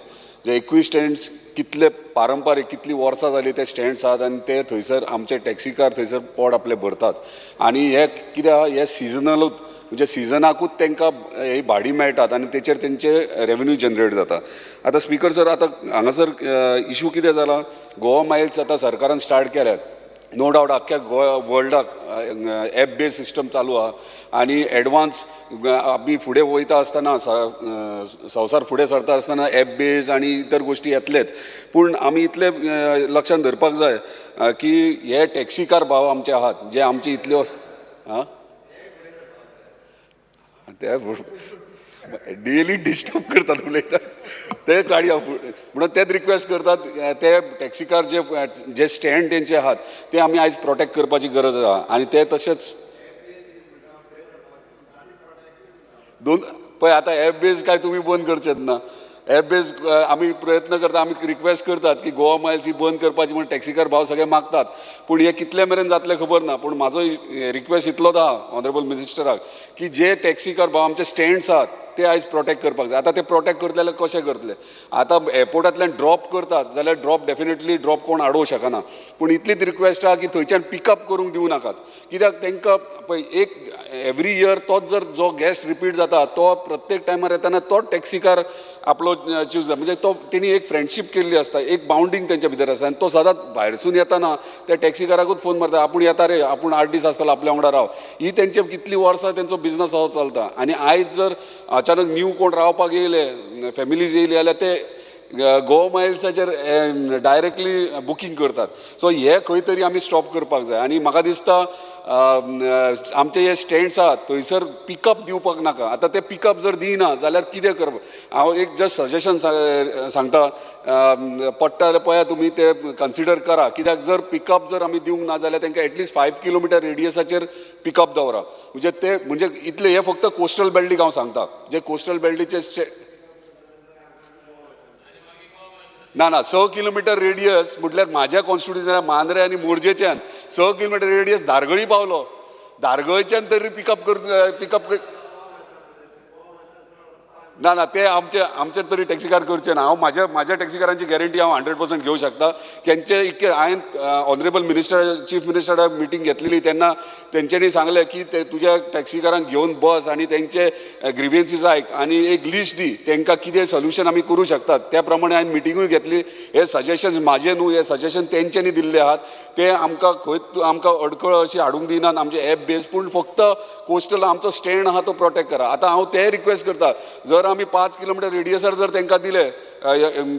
S2: जे 21 स्टँड्स कितले पारंपारीक कितलीं वर्सां जालीं ते स्टँड्स आहात आनी ते थंयसर आमचे टॅक्सीकार थंयसर पोट आपलें भरतात आनी हे कित्याक हे सिजनलूच म्हणजे सिजनाकूच तांकां ही भाडी मेळटात आनी तेचेर तेंचे रेवेन्यू जनरेट जाता. आतां स्पीकर सर, आतां हांगासर इशू कितें जाला, गोवा मायल्स आतां सरकारान स्टार्ट केल्यात, नो डावट आख्ख्या गोवा वर्ल्डाक एप बेज सिस्टम चालू आहा आनी एडवान्स आमी फुडें वयता आसतना संवसार फुडें सरता आसतना एप बेज आनी इतर गोश्टी येतलेच. पूण आमी इतले लक्षांत धरपाक जाय की हे टॅक्सीकार भाव आमचे आहात जे आमचे इतल्यो आं ते डेली डिस्टर्ब करतात उलयतात ते गाडी म्हणून तेच रिक्वेस्ट करतात ते टॅक्सीकार जे जे स्टँड तेंचे आहात ते आमी आयज प्रोटेक्ट करपाची गरज आहा आनी ते तशेंच दोन पळय आतां एप बेज काय तुमी बंद करचेत ना. एप बेज आमी प्रयत्न करता, आमी रिक्वेस्ट करतात की गोवा मायल्स ही बंद करपाची म्हण टॅक्सीकार भाव सगळे मागतात, पूण हे कितले मेरेन जातलें खबर ना. पूण म्हाजो रिक्वेस्ट इतलोच आहा ऑनरेबल मिनिस्टराक की जे टॅक्सीकार भाव आमचे स्टँड्स आहात ते आयज प्रोटेक्ट करपाक जाय. आतां ते प्रोटेक्ट करतले जाल्यार कशें करतले, आतां एअरपोर्टांतल्यान ड्रॉप करतात जाल्यार ड्रॉप डेफिनेटली ड्रॉप कोण आडोवंक शकना, पूण इतलीच रिक्वेस्ट आहा की थंयच्यान पिकअप करूंक दिवं नाकात, कित्याक तांकां पळय एक एवरी इयर तोच जर जो गॅस्ट रिपीट जाता तो प्रत्येक टायमार येताना तोच टॅक्सीकार आपलो चूज जाता, म्हणजे तो तेणी एक फ्रेंडशीप केल्ली आसता, एक बाउंडींग तेंच्या भितर आसता आनी तो सदांच भायरसून येताना त्या टॅक्सीकाराकूच फोन मारता, आपूण येता रे, आपूण 8 दीस आसतलो आपल्या वांगडा राव. ही तेंचे कितलीं वर्सां तेंचो बिजनस असो चलता आनी आयज जर अचानक न्यू कोण रावपाक येयले, फॅमिलीज येयली जाल्यार ते गोवा मायल्साचेर डायरेक्टली बुकींग करतात. सो हे खंय तरी आमी स्टॉप करपाक जाय आनी म्हाका दिसता आमचे हे स्टँड्स आहात थंयसर पिकअप दिवपाक नाका. आतां ते पिकअप जर दिना जाल्यार कितें करप, हांव एक जस्ट सजेशन सांगता, पडटा जाल्यार पळया तुमी ते कन्सिडर करा, कित्याक जर पिकअप जर आमी दिवंक ना जाल्यार तांकां एटलिस्ट 5 किलोमिटर रेडियसाचेर पिकअप दवरा, म्हणजे ते म्हणजे इतले हे फक्त कोस्टल बेल्टीक हांव सांगता, जे कोस्टल बेल्टीचे ना ना 6 किलोमिटर रेडियस म्हटल्यार म्हाज्या कॉन्स्टिट्युन्सीन मांद्रे आनी मोरजेच्यान 6 किलोमिटर रेडियस धारगळी पावलो, धारगळच्यान तरी पिकअप पिकअप ना ना ते आमचे आमचे तरी टॅक्सीकार करचे ना. हांव म्हाज्या म्हाज्या टॅक्सीकारांची गॅरंटी हांव 100% घेवंक शकता. तेंचे इतके हांवें ऑनरेबल मिनिस्टर चीफ मिनिस्टरा मिटींग घेतलेली तेन्ना तेंच्यांनी सांगलें की ते तुज्या टॅक्सीकारांक घेवन बस आनी तेंचे ग्रिवियन्सीस आयक आनी एक लिस्ट दी तेंकां कितें सोल्युशन आमी करूं शकतात. त्या प्रमाणे हांवें मिटिंगूय घेतली. हे सजेशन्स म्हाजे न्हू, हे सजेशन तेंच्यांनी दिल्ले आहात, ते आमकां खंय आमकां अडखळ अशी हाडूंक दिनात आमचे एप बेज, पूण फक्त कोस्टल आमचो स्टँड आहा तो प्रोटेक्ट करा. आतां हांव ते रिक्वेस्ट करता, जर आमी 5 किलोमिटर रेडियसार जर तांकां दिले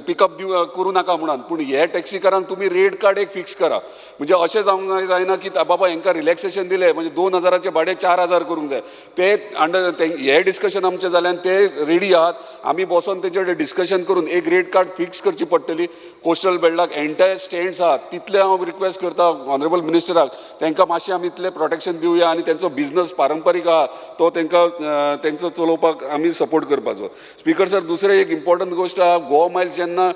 S2: पिकअप दिव करूं नाका म्हणून, पूण हे टॅक्सीकारांक तुमी रेट कार्ड एक फिक्स करा. म्हणजे अशें जावंक जायना की बाबा हेंकां रिलॅक्सेशन दिलें म्हणजे 2000 भाडें 4000 करूंक जाय. ते अंडर हे डिस्कशन आमचें जालें आनी ते रेडी आहात. आमी बसोन तेंचे कडेन डिस्कशन करून एक रेट कार्ड फिक्स करची पडटली. कोस्टल बेल्टाक एंटायर स्टँड्स आहात तितले हांव रिक्वेस्ट करता ऑनरेबल मिनिस्टराक, तांकां मातशें आमी इतलें प्रोटेक्शन दिवया आनी तेंचो बिजनस पारंपारीक आहा तो तांकां तेंचो चलोवपाक आमी सपोर्ट करपाचो. स्पीकर सर, दुसरें एक इम्पॉर्टंट गोश्ट आहा, गोवा मायल्स जेन्ना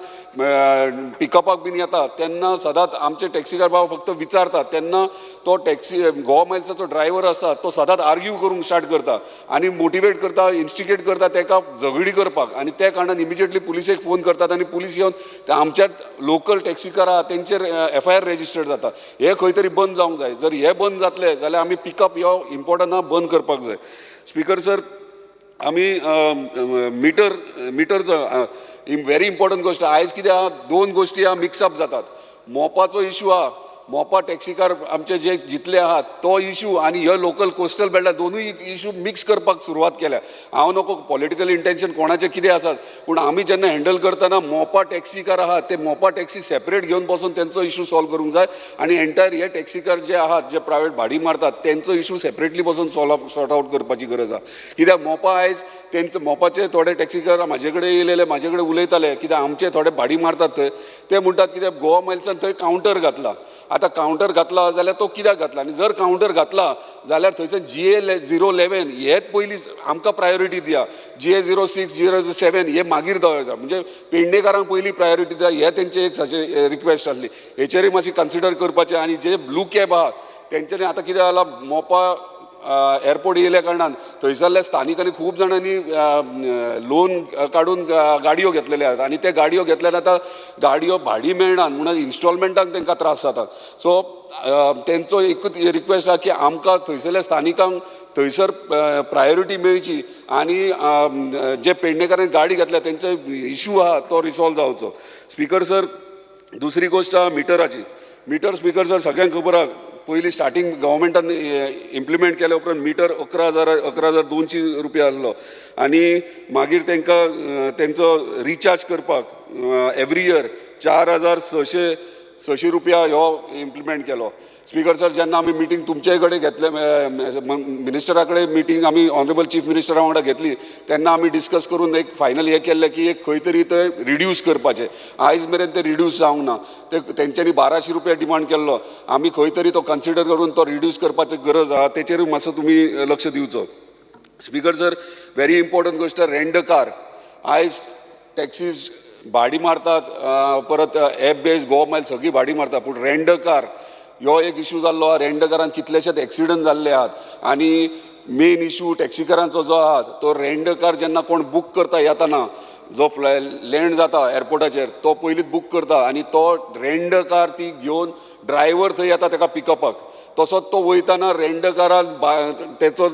S2: पिकअपाक बीन येता तेन्ना सदांच आमचे टॅक्सीकार बाबा फक्त विचारतात, तेन्ना तो टॅक्सी गोवा मायल्साचो ड्रायव्हर आसता तो सदांच आर्ग्यू करूंक स्टार्ट करता आनी मोटिवेट करता, इन्स्टिगेट करता ताका झगडी करपाक, आनी त्या कारणान इमिजिएटली पुलिसेक फोन करतात आनी पुलीस येवन आमच्या लोकल टॅक्सीकार आहा तेंचेर FIR registered जाता. हे खंय तरी बंद जावंक जाय. जर हे बंद जातले जाल्यार आमी पिकअप हो इम्पॉर्टंट आहा बंद करपाक जाय. स्पीकर सर, आमी मिटरचो व्हेरी इम्पॉर्टंट गोश्ट. आयज कितें आहा, दोन गोश्टी आहा मिक्सअप जातात. मोपाचो इशू आहा, मोपा टॅक्सीकार आमचे जे जितले आहात तो इशू आनी ह्यो लोकल कोस्टल बेल्टा दोनूय इशू मिक्स करपाक सुरवात केल्या. हांव नको पॉलिटिकल इंटेन्शन कोणाचें कितें आसात, पूण आमी जेन्ना हँडल करतना मोपा टॅक्सीकार आहात ते मोपा टॅक्सी सेपरेट घेवन बसून तेंचो इशू सॉल्व करूंक जाय आनी एंटायर हे टॅक्सीकार जे आहात जे प्रायवेट भाडी मारतात तेंचो इशू सेपरेटली बसून सॉर्ट आवट करपाची गरज आहा. कित्याक मोपा आयज तेंचे मोपाचे थोडे टॅक्सीकार म्हाजे कडेन येयलेले, म्हाजे कडेन उलयताले कित्याक आमचे थोडे भाडी मारतात थंय, ते म्हणटात कित्याक गोवा मायल्सान थंय कावंटर घातला. आतां कावंटर घातला जाल्यार तो कित्याक घातला, आनी जर कावंटर घातला जाल्यार थंयसर GA 011 हेच पयलीं आमकां प्रायोरिटी दिया, GA 06 07 हे मागीर दवरता, म्हणजे पेडणेकारांक पयलीं प्रायोरिटी दिया, हे तेंचे एक सजे रिक्वेस्ट आसली. हेचेरूय मातशी कन्सिडर करपाचें. आनी जे ब्लू कॅब आहा तेंच्यांनी आतां कितें जालां, मोपा एअरपोर्ट येयल्या कारणान थंयसरल्या स्थानिकांनी खूब जाणांनी लोन काडून गाडयो घेतलेले आसात आनी ते गाडयो घेतल्यार आतां गाडयो भाडी मेळनात म्हणून इन्स्टॉलमेंटाक तांकां त्रास जातात. सो तेंचो एकूच रिक्वेस्ट आहा की आमकां थंयसरल्या स्थानिकांक थंयसर प्रायोरिटी मेळची आनी जे पेडणेकारांनी गाडी घेतल्या तेंचो इशू आहा तो रिसॉल्व जावचो. स्पीकर सर, दुसरी गोश्ट आहा मिटराची. मिटर स्पीकर सर सगळ्यांक खबर आहा, पयलीं स्टार्टींग गव्हर्मेंटान इम्प्लिमेंट केल्या उपरांत मिटर 11,200 रुपया आहलो आनी मागीर तांकां तेंचो रिचार्ज करपाक एवरी इयर 4,600 रुपया हो इम्प्लिमेंट केलो. स्पीकर सर, जेन्ना आमी मिटींग तुमचे कडेन घेतले, मिनिस्टरा कडेन मिटींग आमी ऑनरेबल चीफ मिनिस्टरा वांगडा घेतली तेन्ना आमी डिस्कस करून एक फायनल हें केल्लें की एक खंय तरी ते रिड्यूस करपाचें. आयज मेरेन ते रिड्यूस जावंक ना. ते तेंच्यांनी 1200 रुपया डिमांड केल्लो, आमी खंय तरी तो कन्सिडर करून तो रिड्यूस करपाची गरज आहा, तेचेरूय मातसो तुमी लक्ष दिवचो. स्पीकर सर, व्हेरी इम्पॉर्टंट गोश्ट, रेंट कार. आयज टॅक्सीज भाडी मारतात, परत एप बेज गोवा मायल सगळी भाडी मारतात, पूण रेंट कार ह्यो एक इशू जाल्लो आहा. रेंट कारान कितलेशेच एक्सिडंट जाल्ले आहात आनी मेन इशू टॅक्सीकारांचो जो आहा तो रेंट कार जेन्ना कोण बूक करता येताना जो लँड जाता एअरपोर्टाचेर तो पयलींच बूक करता आनी तो रेंट कार ती घेवन ड्रायव्हर थंय येता ताका पिकअपाक, तसोच तो वयताना रेंट कारान तेचो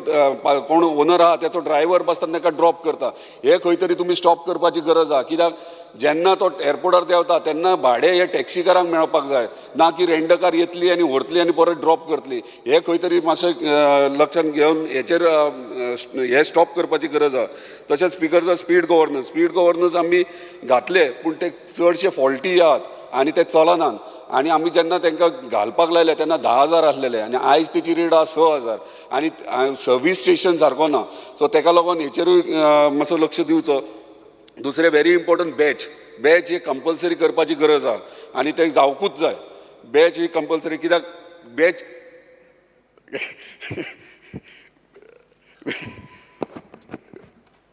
S2: कोण ओनर आहा तेचो ड्रायव्हर बसता ताका ड्रॉप करता. हे खंय तरी तुमी स्टॉप करपाची गरज आहा, कित्याक जेन्ना तो एअरपोर्टार देंवता तेन्ना भाडें हे टॅक्सीकारांक मेळपाक जाय, ना की रेंट कार येतली आनी व्हरतली आनी परत ड्रॉप करतली. हे खंय तरी मातशें लक्षांत घेवन हेचेर हे स्टॉप करपाची गरज आहा. तशेंच speaker sir, speed governance, speed governance आमी घातले पूण ते चडशे फॉल्टी आहात आनी ते चलनात आनी आमी जेन्ना तांकां घालपाक लायले तेन्ना 10,000 आसलेले आनी आयज तेची रेट आहा 6,000 आनी सर्वीस स्टेशन सारको ना. सो ताका लागून हेचेरूय मातसो लक्ष दिवचो. दुसरें व्हेरी इम्पॉर्टंट, बॅच, बॅच ही कंपल्सरी करपाची गरज आहा आनी ते जावकूच जाय. बॅच ही कंपल्सरी कित्याक बॅच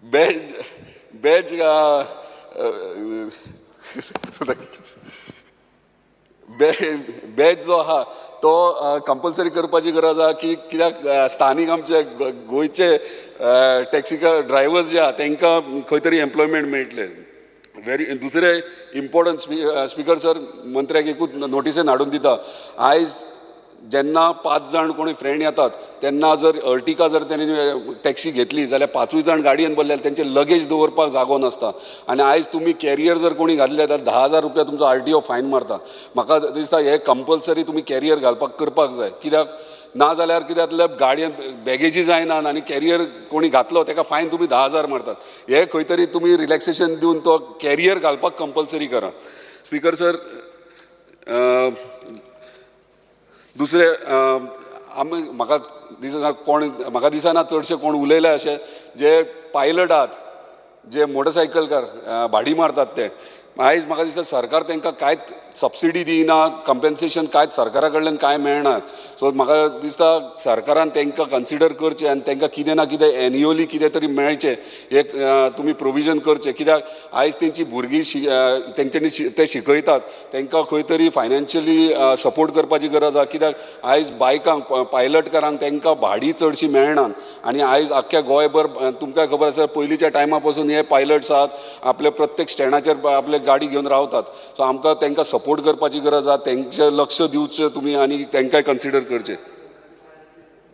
S2: बॅच बॅच बॅच जो आहा तो कंपल्सरी करपाची गरज आहा की कित्याक स्थानीक आमचे गोंयचे टॅक्सी ड्रायव्हर्स जे आहा तांकां खंय तरी एम्प्लॉयमेंट मेळटलें. व्हेरी दुसरें इम्पॉर्टंट, स्पीकर सर, मंत्र्याक एकूच नोटिसेन हाडून दिता, आयज जेन्ना 5 जाण कोणी फ्रेंड येतात तेन्ना जर अर्टिका जर तेणी टॅक्सी घेतली जाल्यार 5 जाण गाडयेन बसले जाल्यार तेंचे लगेज दवरपाक जागो नासता. आनी आयज तुमी कॅरियर जर कोणी घातले जाल्यार 10,000 रुपया तुमचो RTO fine मारता. म्हाका दिसता हे कंपल्सरी तुमी कॅरियर घालपाक करपाक जाय, कित्याक ना जाल्यार कितें जातलें, गाडयेन बॅगेजी जायना आनी कॅरियर कोणी घातलो तेका फायन तुमी 10,000 मारतात. हे खंय तरी तुमी रिलॅक्सेशन दिवन तो कॅरियर घालपाक कंपल्सरी करा. स्पीकर सर, दुसरें आमी म्हाका दिसना कोण, म्हाका दिसना चडशे कोण उलयले अशें, जे पायलट आहात, जे मोटरसायकलकार भाडी मारतात ते, आयज म्हाका दिसता सरकार तांकां कांयच सबसिडी दिना, कंपेन्सेशन कांयच सरकारा कडल्यान कांय मेळना. सो म्हाका दिसता सरकारान तांकां कन्सिडर करचें आनी तांकां कितें ना कितें एन्युअली कितें तरी मेळचें, एक तुमी प्रोविजन करचें. कित्याक आयज तेंची भुरगीं तेंच्यांनी ते शिकयतात, तांकां खंय तरी फायनान्शियली सपोर्ट करपाची गरज आसा. कित्याक आयज बायकांक, पायलटकारांक तांकां भाडी चडशी मेळना. आनी आयज आख्ख्या गोंयभर तुमकां खबर आसा पयलींच्या टायमा पसून हे पायलट्स आहात आपल्या प्रत्येक स्टँडाचेर आपले गाडी घेवन रावतात. सो आमकां तांकां सपोर्ट करपाची गरज आसा, तेंचें लक्ष दिवचें तुमी आनी तांकांय कन्सिडर करचें.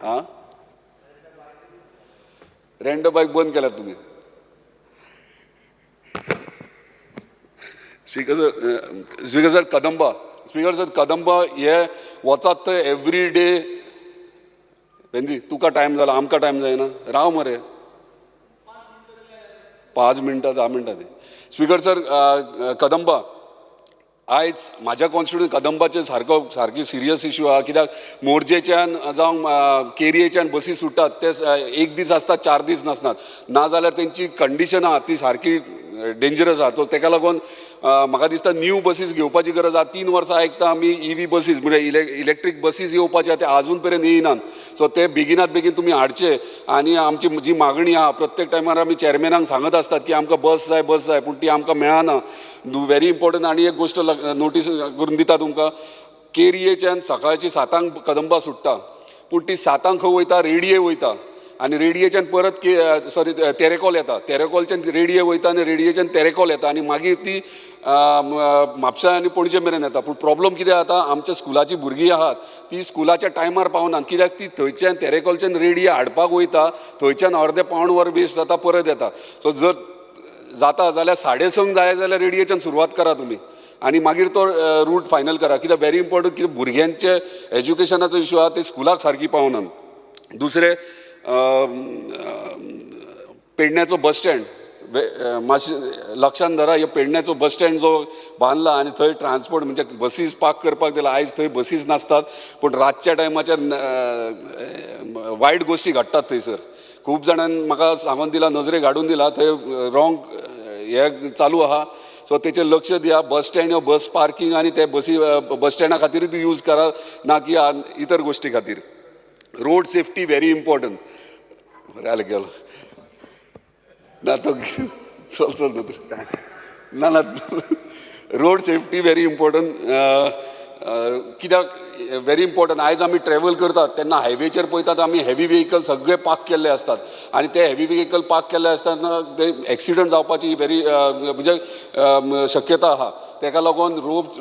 S2: आं, रेंट बायक बंद केल्यात तुमी. Speaker sir, Kadamba, speaker sir, Kadamba हे वचात थंय एवरी डे. वेंजी तुका टायम जाला, आमकां टायम जायना, राव मरे 5 मिनटां 10 मिनटां ती. स्पीकर सर, कदंबा आयज म्हाज्या कॉन्स्टिट्युएन्सी कदंबाचे सारको सारकी सिरियस इश्यू आहा. कित्याक मोरजेच्यान जावं केरयेच्यान बसी सुट्टात ते एक दीस आसतात, 4 दीस नासतात, ना जाल्यार तेंची कंडिशन आहा ती सारकी डेंजरस आहा. सो तेका लागून म्हाका दिसता न्यू बसीस घेवपाची गरज आहा. 3 वर्सां आयकता आमी EV बसीस म्हणजे इलेक्ट्रीक बसीस येवपाचे आहा, ते आजून पर्यंत येयनात. सो ते बेगिनात बेगीन तुमी हाडचे. आनी आमची जी मागणी आहा प्रत्येक टायमार आमी चेअरमॅनाक सांगत आसतात की आमकां बस जाय, बस जाय, पूण ती आमकां मेळना. Very important. आनी एक गोश्ट नोटीस करून दिता तुमकां, केरयेच्यान सकाळची 7 कदंबा सुट्टा, पूण ती 7 खंय वयता, रेडिये वयता, आनी रेडियेच्यान परत सॉरी तेरेकोल येता, तेरेकोलच्यान रेडिये वयता आनी रेडियेच्यान तेरेकोल येता आनी मागीर ती म्हापसा आनी पणजे मेरेन येता. पूण प्रॉब्लम कितें जाता, आमच्या स्कुलाचीं भुरगीं आहात ती स्कुलाच्या टायमार पावनात, कित्याक ती थंयच्यान तेरेकोलच्यान रेडिये हाडपाक वयता, थंयच्यान अर्दें पावण वर वेस्ट जाता, परत येता. सो जर जाता जाल्यार 6:30 जाय जाल्यार रेडियेच्यान सुरवात करा तुमी आनी मागीर तो रूट फायनल करा. कित्याक व्हेरी इम्पॉर्टंट, कित्याक भुरग्यांचे एज्युकेशनाचो इशू आहा, ते स्कुलाक सारकी पावनात. दुसरें, पेडण्याचो बस स्टँड मातशें लक्षान धरा, ह्यो पेडण्याचो बस स्टँड जो बांदला आनी थंय ट्रान्सपोर्ट म्हणजे बसीस पार्क करपाक दिला, आयज थंय बसीस नासतात, पूण रातच्या टायमाचेर वायट गोश्टी घडटात थंयसर. खूब जाणांनी म्हाका सांगून दिला, नजरेक हाडून दिला, थंय रॉंग हे चालू आहा. सो तेचेर लक्ष दिया. बस स्टँड ह्यो बस पार्कींग आनी ते बसी बस स्टँडा खातीरूच यूज करा, ना की इतर गोश्टी खातीर. Road safety very important. बरें गेलो ना तो चल चल दोतोर ना ना. रोड सेफ्टी व्हेरी इम्पॉर्टंट कित्याक व्हेरी इम्पॉर्टंट, आयज आमी ट्रॅवल करतात तेन्ना हायवेचेर पळयतात आमी हेवी व्हेकल सगळे पार्क केल्ले आसतात आनी ते हेवी व्हेकल पार्क केल्ले आसतना ते एक्सिडंट जावपाची व्हेरी म्हणजे शक्यता आहा. तेका लागून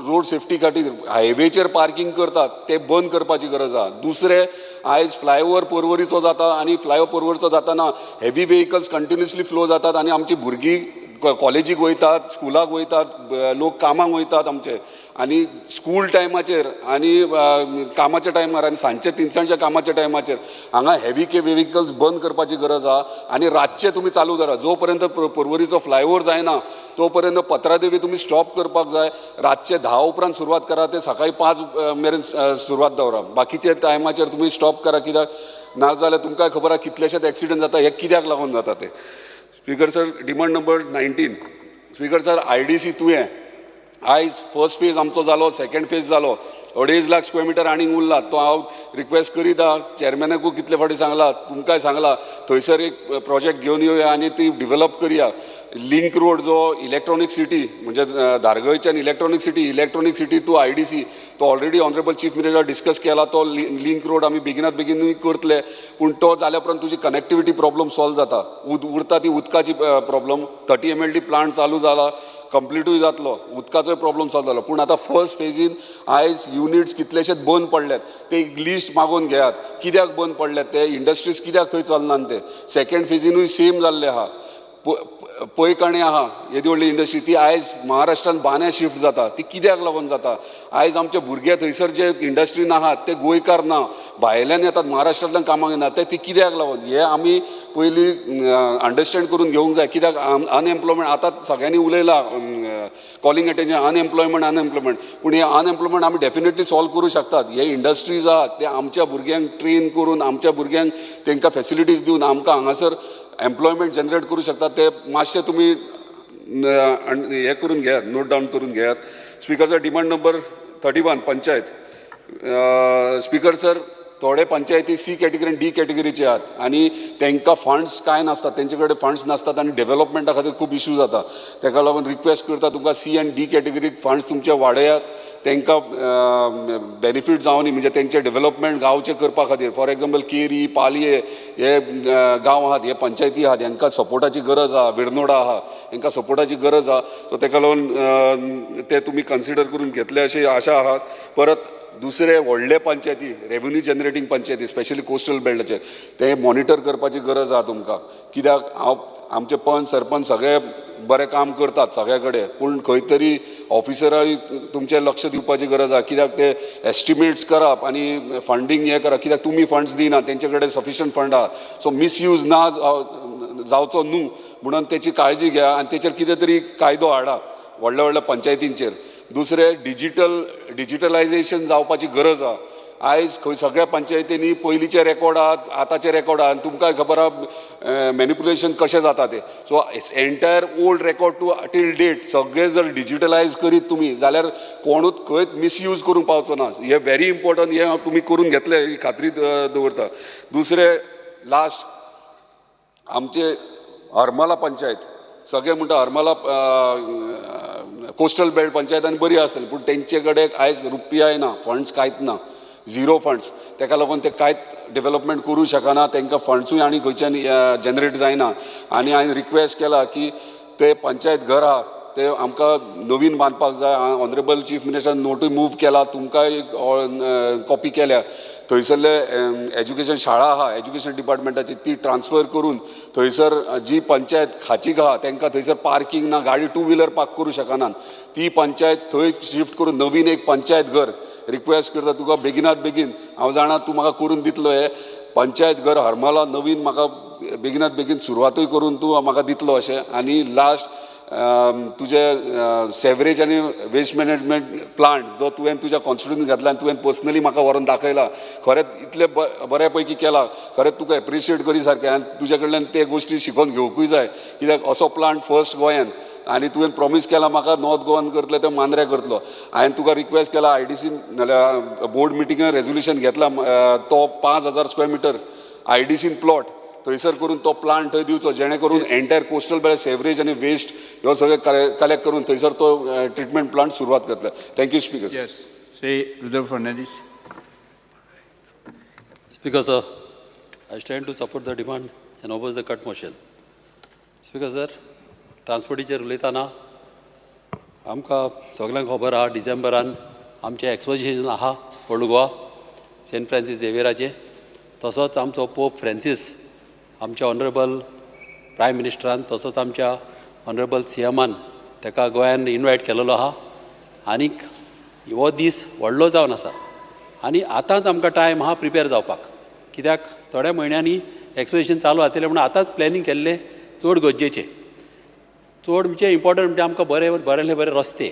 S2: रोड सेफ्टी खातीर हायवेचेर पार्कींग करतात ते बंद करपाची गरज आहा. दुसरें, आयज फ्लायओवर पर्वरीचो जाता आनी फ्लायओवर पर्वरीचो जाताना हेवी व्हेकल्स कंटिन्युअसली फ्लो जातात आनी आमची भुरगीं कॉलेजीक वयतात, स्कुलाक वयतात, लोक कामाक वयतात आमचे, आनी स्कूल टायमाचेर आनी कामाच्या टायमार आनी सांजचे तिनसांजच्या कामाच्या टायमाचेर हांगा हेवी व्हेकल्स बंद करपाची गरज आहा. आनी रातचे तुमी चालू दवरा, जो पर्यंत पर्वरीचो फ्लायओवर जायना तो पर्यंत पत्रादेवी तुमी स्टॉप करपाक जाय. रातचे 10 उपरांत सुरवात करा, ते सकाळी 5 मेरेन सुरवात दवरा, बाकीचे टायमाचेर तुमी स्टॉप करा. कित्याक ना जाल्यार तुमकां खबर आहा कितलेशेच एक्सिडंट जाता, हे कित्याक लागून जाता ते. Speaker sir, demand number 19. Speaker sir, IDC तुयें आयज फर्स्ट फेज आमचो जालो, सेकंड फेज जालो, 2.5 लाख स्क्वेअर मिटर आनीक उरला. तो हांव रिक्वेस्ट करीत आहा, चेअरमॅनाकूय कितले फावटी सांगला, तुमकांय सांगला, थंयसर एक प्रोजेक्ट घेवन येवया आनी ती डिवेलप करया. लिंक रोड जो इलेक्ट्रॉनीक सिटी म्हणजे धारगळच्यान इलेक्ट्रॉनीक सिटी टू IDC तो already honourable chief minister discuss केला. तो लिंक रोड आमी बेगिनात बेगीनूय करतले, पूण तो जाल्या उपरांत तुजी कनेक्टिविटी प्रॉब्लम सॉल्व जाता. उरता ती उदकाची प्रॉब्लम. 30 MLD plant चालू जाला, कंप्लिटूय जातलो, उदकाचोय प्रॉब्लम सॉल्व जालो. पूण आतां फर्स्ट फेजीन आयज युनिट्स कितलेशेच बंद पडल्यात, ते एक लिस्ट मागोवन घेयात कित्याक बंद पडल्यात ते इंडस्ट्रीज, कित्याक थंय चलनात ते. सेकेंड फेजीनूय सेम जाल्लें आहा. पयकाणी आहा येदी व्हडली इंडस्ट्री, ती आयज महाराष्ट्रान बान्या शिफ्ट जाता, ती कित्याक लागून जाता? आयज आमचे भुरगे थंयसर जे इंडस्ट्रीन आहात ते गोंयकार ना, भायल्यान येतात, महाराष्ट्रांतल्यान कामाक येना ते, ती कित्याक लागून? हे आमी पयलीं अंडरस्टँड करून घेवंक जाय. कित्याक अनएम्प्लॉयमेंट आतां सगळ्यांनी उलयला, कॉलिंग एटेन्शन अनएम्प्लॉयमेंट अनएम्प्लॉयमेंट, पूण हे अनएम्प्लॉयमेंट आमी डेफिनेटली सॉल्व करूं शकतात. हे इंडस्ट्रीज आहात ते आमच्या भुरग्यांक ट्रेन करून, आमच्या भुरग्यांक तांकां फेसिलिटीज दिवन आमकां हांगासर एम्प्लॉयमेंट जनरेट करूं शकतात. ते मातशें तुमी हें करून घेयात, नोट डावन करून घेयात. Speaker sir, demand number 31 panchayat. Speaker sir, थोडे पंचायती सी कॅटेगरी आनी डी कॅटेगरीचे आहात आनी तांकां फंड्स कांय नासतात, तेंचे कडेन फंड्स नासतात आनी डेव्हलपमेंटा खातीर खूब इशू जाता. ताका लागून रिक्वेस्ट करता तुमकां, सी आनी डी कॅटेगरीक फंड्स तुमचे वाडयात, तांकां बेनिफीट जावनी, म्हणजे तेंचे डेव्हलपमेंट गांवचें करपा खातीर. फॉर एग्जाम्पल केरी, पालये हे गांव आहात, हे पंचायती आहात, हांकां सपोर्टाची गरज आहा. विर्नोडा आहा, हांकां सपोर्टाची गरज आहा. सो ताका लागून ते तुमी कन्सिडर करून घेतले अशी आशा आहात. परत दुसरे व्हडले पंचायती, रेवन्यू जनरेटींग पंचायती, स्पेशली कोस्टल बेल्टाचेर ते मॉनिटर करपाची गरज आहा तुमकां. कित्याक हांव आमचे पंच सरपंच सगळे बरें काम करतात सगळे कडेन, पूण खंय तरी ऑफिसराय तुमचें लक्ष दिवपाची गरज आहा. कित्याक ते एस्टिमेट्स करप आनी फंडींग हें करप, कित्याक तुमी फंड्स दिना, तेंचे कडेन सफिशंट फंड आहा. सो मिसयूज ना जावचो न्हू म्हणून तेची काळजी घेया आनी तेचेर कितें तरी कायदो हाडा व्हडल्या व्हडल्या पंचायतींचेर. दुसरें डिजिटलायजेशन जावपाची गरज आहा. आयज खंय सगळ्या पंचायतींनी पयलींचे रेकॉर्ड आहात, आतांचे रेकॉर्ड आहा, आनी तुमकांय खबर आहा मॅनिपुलेशन कशें जाता तें. So entire old record to till date सगळें जर डिजिटलायज करीत तुमी जाल्यार कोणूच खंयच मिसयूज करूंक पावचो ना. हें व्हेरी इम्पोर्टंट, हें तुमी करून घेतलें ही खात्री दवरता. दुसरें लास्ट आमचे हरमला पंचायत, सगळे म्हणटा हरमला कोस्टल बेल्ट पंचायत आनी बरी आसतली, पूण तेंचे कडेन आयज रुपयाय ना, फंड्स कांयच ना, झिरो फंड्स. तेका लागून ते कांयच डेव्हलपमेंट करूं शकना, तांकां फंड्सूय आनी खंयच्यान जनरेट जायना. आनी हांवें रिक्वेस्ट केला की ते पंचायत घर आहा ते आमकां नवीन बांदपाक जाय. ऑनरेबल चीफ मिनिस्टरान नोटूय मूव केला, तुमकांय कॉपी केल्या. थंयसरले एज्युकेशन शाळा आहा एज्युकेशन डिपार्टमेंटाची, ती ट्रान्सफर करून थंयसर जी पंचायत खाचीक आहा तांकां थंयसर पार्कींग ना, गाडी टू व्हिलर पार्क करूं शकनात, ती पंचायत थंय शिफ्ट करून नवीन एक पंचायत घर रिक्वेस्ट करता तुका बेगिनात बेगीन. हांव जाणा तूं म्हाका करून दितलो हें पंचायत घर हरमला नवीन, म्हाका बेगिनात बेगीन सुरवातूय करून तूं म्हाका दितलो अशें. आनी लास्ट तुजे सेवरेज आनी वेस्ट मॅनेजमेंट प्लांट जो तुवें तुज्या कॉन्स्टिट्युन्सीन घातला आनी तुवें पर्सनली म्हाका व्हरोन दाखयला, खरेंच इतलें बऱ्या पैकी केला, खरेंच तुका एप्रिशिएट करी सारकें. आनी तुज्या कडल्यान ते गोश्टी शिकोवन घेवकूय जाय, कित्याक असो प्लांट फर्स्ट गोंयान. आनी तुवें प्रॉमीस केला म्हाका नॉर्थ गोवान करतले ते मांद्र्या करतलो. हांवें तुका रिक्वेस्ट केला, आयडीसीन नाल्यार बोर्ड मिटिंगान रेजोल्युशन घेतला, तो 5000 स्क्वेअर मिटर आयडीसीन प्लॉट थंयसर करून तो प्लांट थंय दिवचो, जेणे करून एंटायर कोस्टल बेल्ट सेवरेज आनी वेस्ट ह्यो सगळे कलेक्ट करून थंयसर तो ट्रिटमेंट प्लांट सुरवात करतले. Thank you speaker.
S14: Yes, Shri Rudra Fernandes.
S17: Speaker sir, I stand to support the demand and oppose the cut motion. Speaker sir, ट्रान्सपोर्टीचेर उलयतना आमकां सगल्यांक खबर आहा, डिसेंबरान आमचें एक्सपोजिशन आहा ओल्ड गोवा सेंट फ्रांसीस झेवियराचें. तसोच आमचो पोप फ्रांसीस आमच्या ऑनरेबल प्रायम मिनिस्टरान तसोच आमच्या ऑनरेबल सी एमान ताका गोंयान इनवायट केलेलो आहा. आनीक हो दीस व्हडलो जावन आसा आनी आतांच आमकां टायम आहा प्रिपेर जावपाक, कित्याक थोड्या म्हयन्यांनी एक्सपोजिशन चालू जातलें म्हणून आतांच प्लॅनिंग केल्लें चड गरजेचें. चड म्हणजे इम्पॉर्टंट म्हणजे आमकां बरे बरेले बरे रस्ते,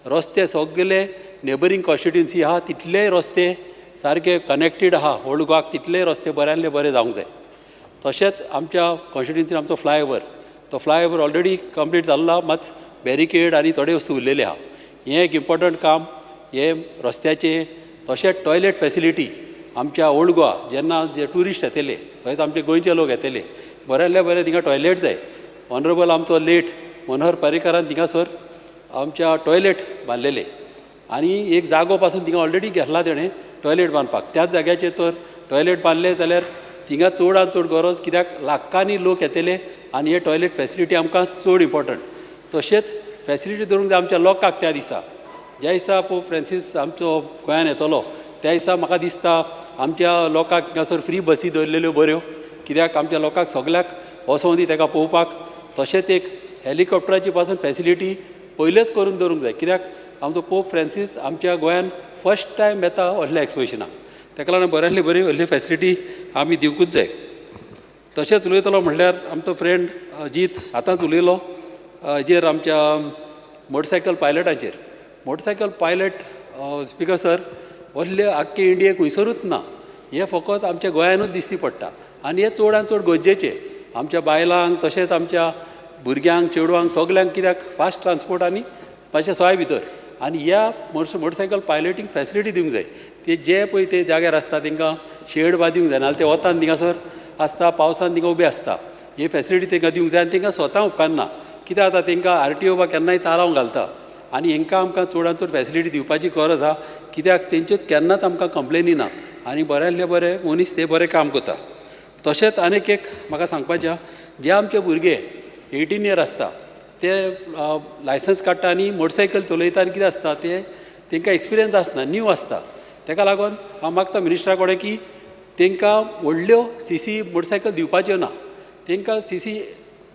S17: रस्ते सगळे नेबरींग कॉन्स्टिट्युन्सी आहा तितलेय रस्ते सारके कनेक्टेड आहा ओल्ड गोवाक, तितलेय रस्ते बऱ्यांतले बरे जावंक जाय. तशेंच आमच्या कॉन्स्टिट्युन्सीन आमचो फ्लायओवर, तो फ्लायओवर ऑलरेडी कंप्लीट जाल्लो, मात बॅरिकेड आनी थोडे वस्तू उरलेले आहा. हें एक इम्पॉर्टंट काम हें रस्त्याचें. तशेंच टॉयलेट फॅसिलिटी आमच्या ओल्ड गोवा जेन्ना जे ट्युरिस्ट येतले, तशेंच आमचे गोंयचे लोक येतले, बऱ्यांतले बरें थिंगा टॉयलेट जाय. ऑनरेबल आमचो लेट मनोहर पर्रीकारान थिंगासर आमच्या टॉयलेट बांदलेले आनी एक जागो पासून थिंगा ऑलरेडी घेतला तेणें टॉयलेट बांदपाक. त्याच जाग्याचेर तर टॉयलेट बांदले जाल्यार थिंगा चडान चड गरज, कित्याक लाखांनी लोक येतले आनी हे टॉयलेट फॅसिलिटी आमकां चड इम्पॉर्टंट. तशेंच फॅसिलिटी दवरूंक जाय आमच्या लोकांक. त्या दिसा, ज्या दिसा पोप फ्रांसीस आमचो गोंयान येतलो, त्या दिसा म्हाका दिसता आमच्या लोकांक हांगासर फ्री बसी दवरलेल्यो बऱ्यो, कित्याक आमच्या लोकांक सगल्याक वचों दी ताका पळोवपाक. तशेंच एक हेलिकॉप्टराची पासून फॅसिलिटी पयलेच करून दवरूंक जाय, कित्याक आमचो पोप फ्रांसीस आमच्या गोंयान फर्स्ट टायम येता व्हडल्या एक्सपोजिशनाक. ताका लागून बऱ्यांतली बरी व्हडली फॅसिलिटी आमी दिवंकूच जाय. तशेंच उलयतलो म्हणल्यार आमचो फ्रेंड जीत आतांच उलयलो हेजेर, आमच्या मोटरसायकल पायलटाचेर. मोटरसायकल पायलट, स्पिकर सर, व्हडले आख्खे इंडियेक खंयसरूच ना, हें फकत आमच्या गोंयानूच दिश्टी पडटा. आनी हें चडान चड गरजेचें आमच्या बायलांक, तशेंच आमच्या भुरग्यांक, चेडवांक, सगल्यांक, कित्याक फास्ट ट्रान्सपोर्ट आनी मातशें सोय भितर. आनी ह्या मोटरसायकल पायलटींक फॅसिलिटी दिवंक जाय. ते जे पळय ते जाग्यार आसता तांकां शेड बा दिवंक जाय, नाजाल्यार ते वतान थिंगासर आसता, पावसान थिंगा उबे आसता. ही फॅसिलिटी तांकां दिवंक जाय आनी तांकां स्वता उपकारना. कित्याक जाता, तांकां आरटीओ बा केन्नाय तालांव घालता आनी हांकां आमकां चडान चड फॅसिलिटी दिवपाची गरज आसा, कित्याक तेंच्योच केन्नाच आमकां कंप्लेनी ना आनी बऱ्यांतले बरे मनीस ते बरें काम करता. तशेंच आनीक एक म्हाका सांगपाचें आसा, जे आमचे भुरगे 18 इयर आसता ते लायसन्स काडटा आनी मोटरसायकल चलयता, आनी कितें आसता ते तांकां एक्सपिरियन्स आसना, न्यू आसता. ताका लागून हांव मागता मिनिस्टरा कडेन की तांकां व्हडल्यो सीसी मोटरसायकल दिवपाच्यो ना, तांकां सीसी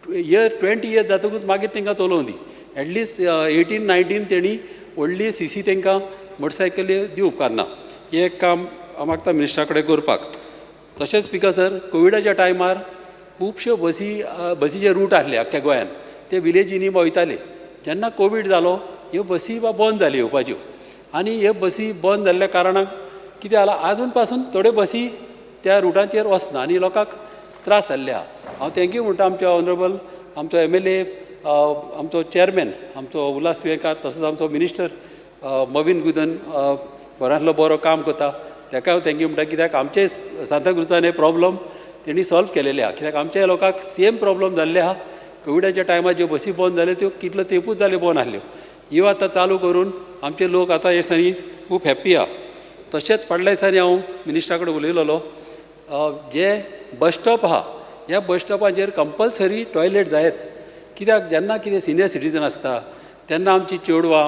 S17: इयर 20 इयर्स जातकूच मागीर तांकां चलोवं दी. एटलिस्ट 18 19 तेणी व्हडली सीसी तांकां मोटरसायकली दिवंक उपकारना. हें एक काम हांव मागता मिनिस्टरा कडेन करपाक. तशेंच स्पिकर सर, कोविडाच्या टायमार खुबश्यो बसी, बसीचे रूट आसले आख्ख्या गोंयान, ते विलेजींनी वयताले. जेन्ना कोवीड जालो, ह्यो बसी बा बंद जाल्यो येवपाच्यो, आनी ह्यो बसी बंद जाल्ल्या कारणान कितें जालां, आजून पासून थोड्यो बसी त्या रुटांचेर वचना आनी लोकांक त्रास जाल्ले आहा. हांव thank you म्हणटा आमच्या ऑनरेबल आमचो एमएलए, आमचो चेअरमॅन आमचो उल्हास तुयेंकार, तसोच आमचो मिनिस्टर मॉवीन गुदिन्हो बऱ्यांतलो बरो काम करता, ताका हांव thank you म्हणटा, कित्याक आमचे सांताक्रुजान हे प्रॉब्लम तेणी सॉल्व केलेले आहा. कित्याक आमच्या लोकांक सेम प्रॉब्लम जाल्ले आहा. कोविडाच्या टायमार ज्यो बसी बंद जाल्यो त्यो कितलो तेंपूच जाल्यो बंद आसल्यो, ह्यो आतां चालू करून आमचे लोक आतां हे दिसांनी खूब हॅप्पी आहा. तशेंच फाटल्या दिसांनी हांव मिनिस्टरा कडेन उलयलेलो, जे बस स्टॉप आहा ह्या बस स्टॉपाचेर कंपल्सरी टॉयलेट जायच, कित्याक जेन्ना कितें सिनियर सिटीजन आसता तेन्ना आमची चेडवां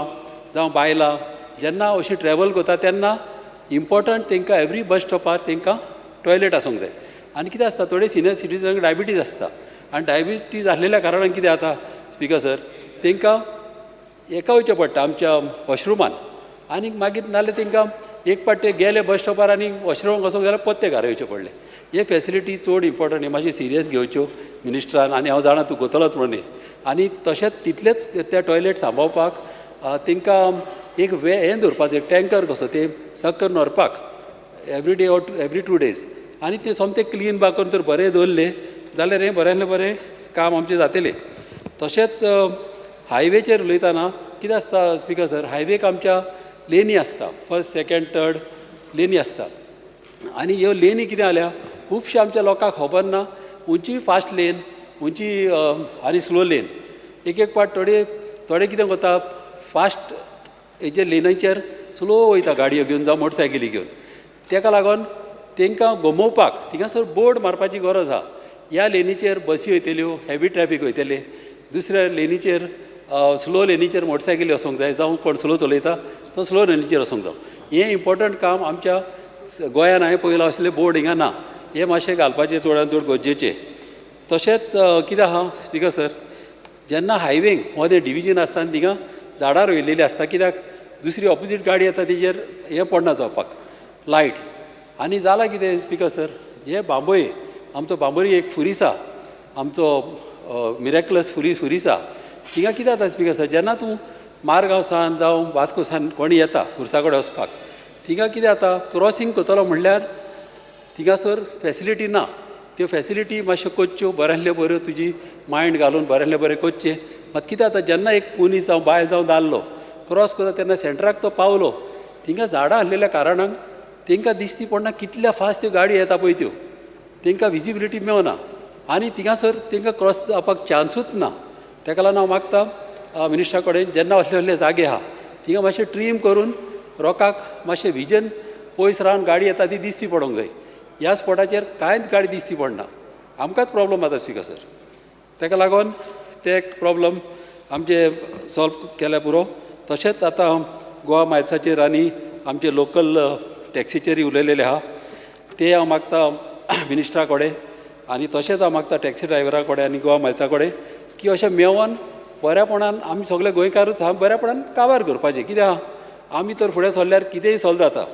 S17: जावं बायलां जेन्ना अशी ट्रॅवल करता तेन्ना इम्पॉर्टंट तांकां एवरी बस स्टॉपार तांकां टॉयलेट आसूंक जाय. आनी कितें आसता, थोडे सिनियर सिटीजनांक डायबिटीज आसता आनी डायबिटीज आसलेल्या कारणान कितें जाता स्पिकर सर, तांकां हेका वयचें पडटा आमच्या वॉशरुमान, आनी मागीर नाजाल्यार तांकां एक पाट ते गेले बस स्टॉपार आनी वॉशरुमाक वचोंक जाल्यार परते घरा येवचें पडलें. हे फॅसिलिटी चड इम्पॉर्टंट, हे मातशें सिरियस घेवच्यो मिनिस्टरान, आनी हांव जाणा तूं घेतलोच म्हणून. आनी तशेंच तितलेंच त्या टॉयलेट सांबाळपाक तांकां एक हें दवरपाचें, टँकर कसो ते सक करून व्हरपाक every day or every 2 days, आनी ते सोमतें क्लीन बा करून तर बरें दवरलें जाल्यार हें बऱ्यांतलें बरें काम आमचें जातलें. तशेंच हायवेचेर उलयतना कितें आसता स्पिकर सर, हायवेक आमच्या लेनी आसता, फर्स्ट सेकेंड थर्ड लेनी आसता, आनी ह्यो लेनी कितें जाल्या खुबश्या आमच्या लोकांक खबर ना, उंची फास्ट लेन, उंची आनी स्लो लेन. एक एक पाट थोडे थोडे कितें करता, फास्ट हेजे लेनीचेर स्लो वयता गाडयो घेवन जावं मोटरसायकली घेवन, ताका लागून तांकां गमोवपाक थिंगासर बोर्ड मारपाची गरज आहा. ह्या लेनीचेर बसी वयतल्यो, हेवी ट्रॅफीक वयतले, दुसऱ्या लेनीचेर स्लो लेनीचेर मोटरसायकली वचोंक जाय, जावं कोण स्लो चलयता तो स्लो लेनीचेर वचोंक जावं. हें इम्पॉर्टंट काम आमच्या गोंयान हांवें पळयलां असले बोर्ड हिंगा ना, हें मातशें घालपाचें चडान चड गरजेचें. तशेंच कितें आहा स्पिकर सर, जेन्ना हायवेंक मदें डिविजन आसता आनी थिंगा झाडां रोयलेलीं आसता, कित्याक दुसरी ऑपोजीट गाडी येता तेजेर हें पडना जावपाक लायट. आनी जालां कितें स्पिकर सर, जे बांबोळे आमचो बांबोळी एक फुरीस आहा, आमचो मिरेकलस फुरीस आहा, थिंगा कितें जाता स्पिकर सर, जेन्ना तूं मारगांव सान जावं वास्को सान कोणी येता खुर्सा कडेन वचपाक, थिंगा कितें जाता क्रॉसींग करतलो म्हणल्यार थिंगासर फॅसिलिटी ना. त्यो फॅसिलिटी मातश्यो करच्यो बऱ्यांतल्यो बऱ्यो, तुजी मायंड घालून बऱ्यांतलें बरें करचें. मात कितें जाता, जेन्ना एक मनीस जावं बायल जावं दादलो क्रॉस करता तेन्ना सेंटराक तो पावलो, थिंगा झाडां आसलेल्या कारणान तांकां दिसती पडना कितल्या फास्ट त्यो गाडी येता पळय त्यो, तांकां विजिबिलिटी मेवना आनी थिंगासर तांकां क्रॉस जावपाक चान्सूच ना. ताका लागून हांव मागता मिनिस्टरा कडेन, जेन्ना असले असले जागे आहा थिंगा मातशें ट्रीम करून रोकाक मातशें विजन पयस रावन गाडी येता ती दिसती पडोंक जाय. ह्या स्पॉटाचेर कांयच गाडी दिसती पडना, आमकांच प्रॉब्लम जाता स्पिकर सर. ताका लागून ते एक प्रॉब्लम आमचे सॉल्व केल्या पुरो. तशेंच आतां गोवा मायल्साचेर आनी आमचे लोकल टॅक्सीचेरूय उलयलेले आहा, ते हांव मागता मिनिस्टरा कडेन आनी तशेंच हांव मागता टॅक्सी ड्रायव्हरा कडेन आनी गोवा मायल्सा कडेन की अशें मेवोन बऱ्यापणान आमी सगळे गोंयकारूच आहा, बऱ्यापणान काबार करपाचें. कित्याक आमी तर फुडें सरल्यार कितेंय सॉल्व जाता.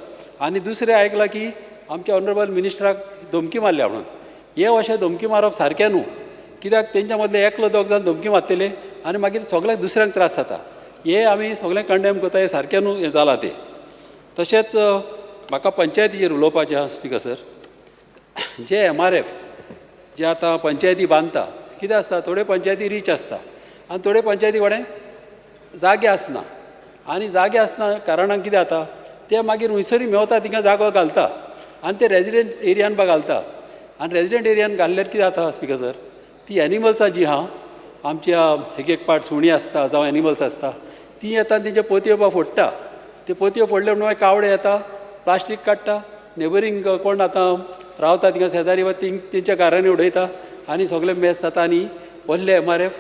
S17: आनी दुसरें आयकलां की आमच्या ऑनरेबल मिनिस्टराक धमकी मारल्या म्हणून, हें अशें धमकी मारप सारकें न्हू. कित्याक तेंच्या मदले एकलो दोग जाण धमकी मारतले आनी मागीर सगळ्यांक दुसऱ्यांक त्रास जाता. हे आमी सगळें कंडेम करता, हें सारकें न्हू हें जालां तें. तशेंच म्हाका पंचायतीचेर उलोवपाचें आसा स्पिकर सर. जे MRF जे आतां पंचायती बांदता, कितें आसता थोड्यो पंचायती रीच आसता आनी थोड्यो पंचायती कडेन जागे आसना, आनी जागे आसना कारणान कितें जाता ते मागीर हुंयसरूय मेवता तिंगा जागो घालता आनी ते रेजिडेंट एरियान बा घालता. आनी रेजिडेंट एरियान घाल्ल्यार कितें जाता स्पिकर सर, ती एनिमल्सां जीं आहा आमच्या एक एक पाट सुणी आसता जावं एनिमल्स आसता, ती येता आनी तेंचे पोतयो बा फोडटा. ते पोतयो फोडले म्हणून मागीर कावडे येता, प्लास्टीक काडटा, नेबरींग कोण आतां रावता तिंगा शेजारी वा तेंच्या घरांनी उडयता आनी सगळें मेस जाता. आनी व्हडले MRF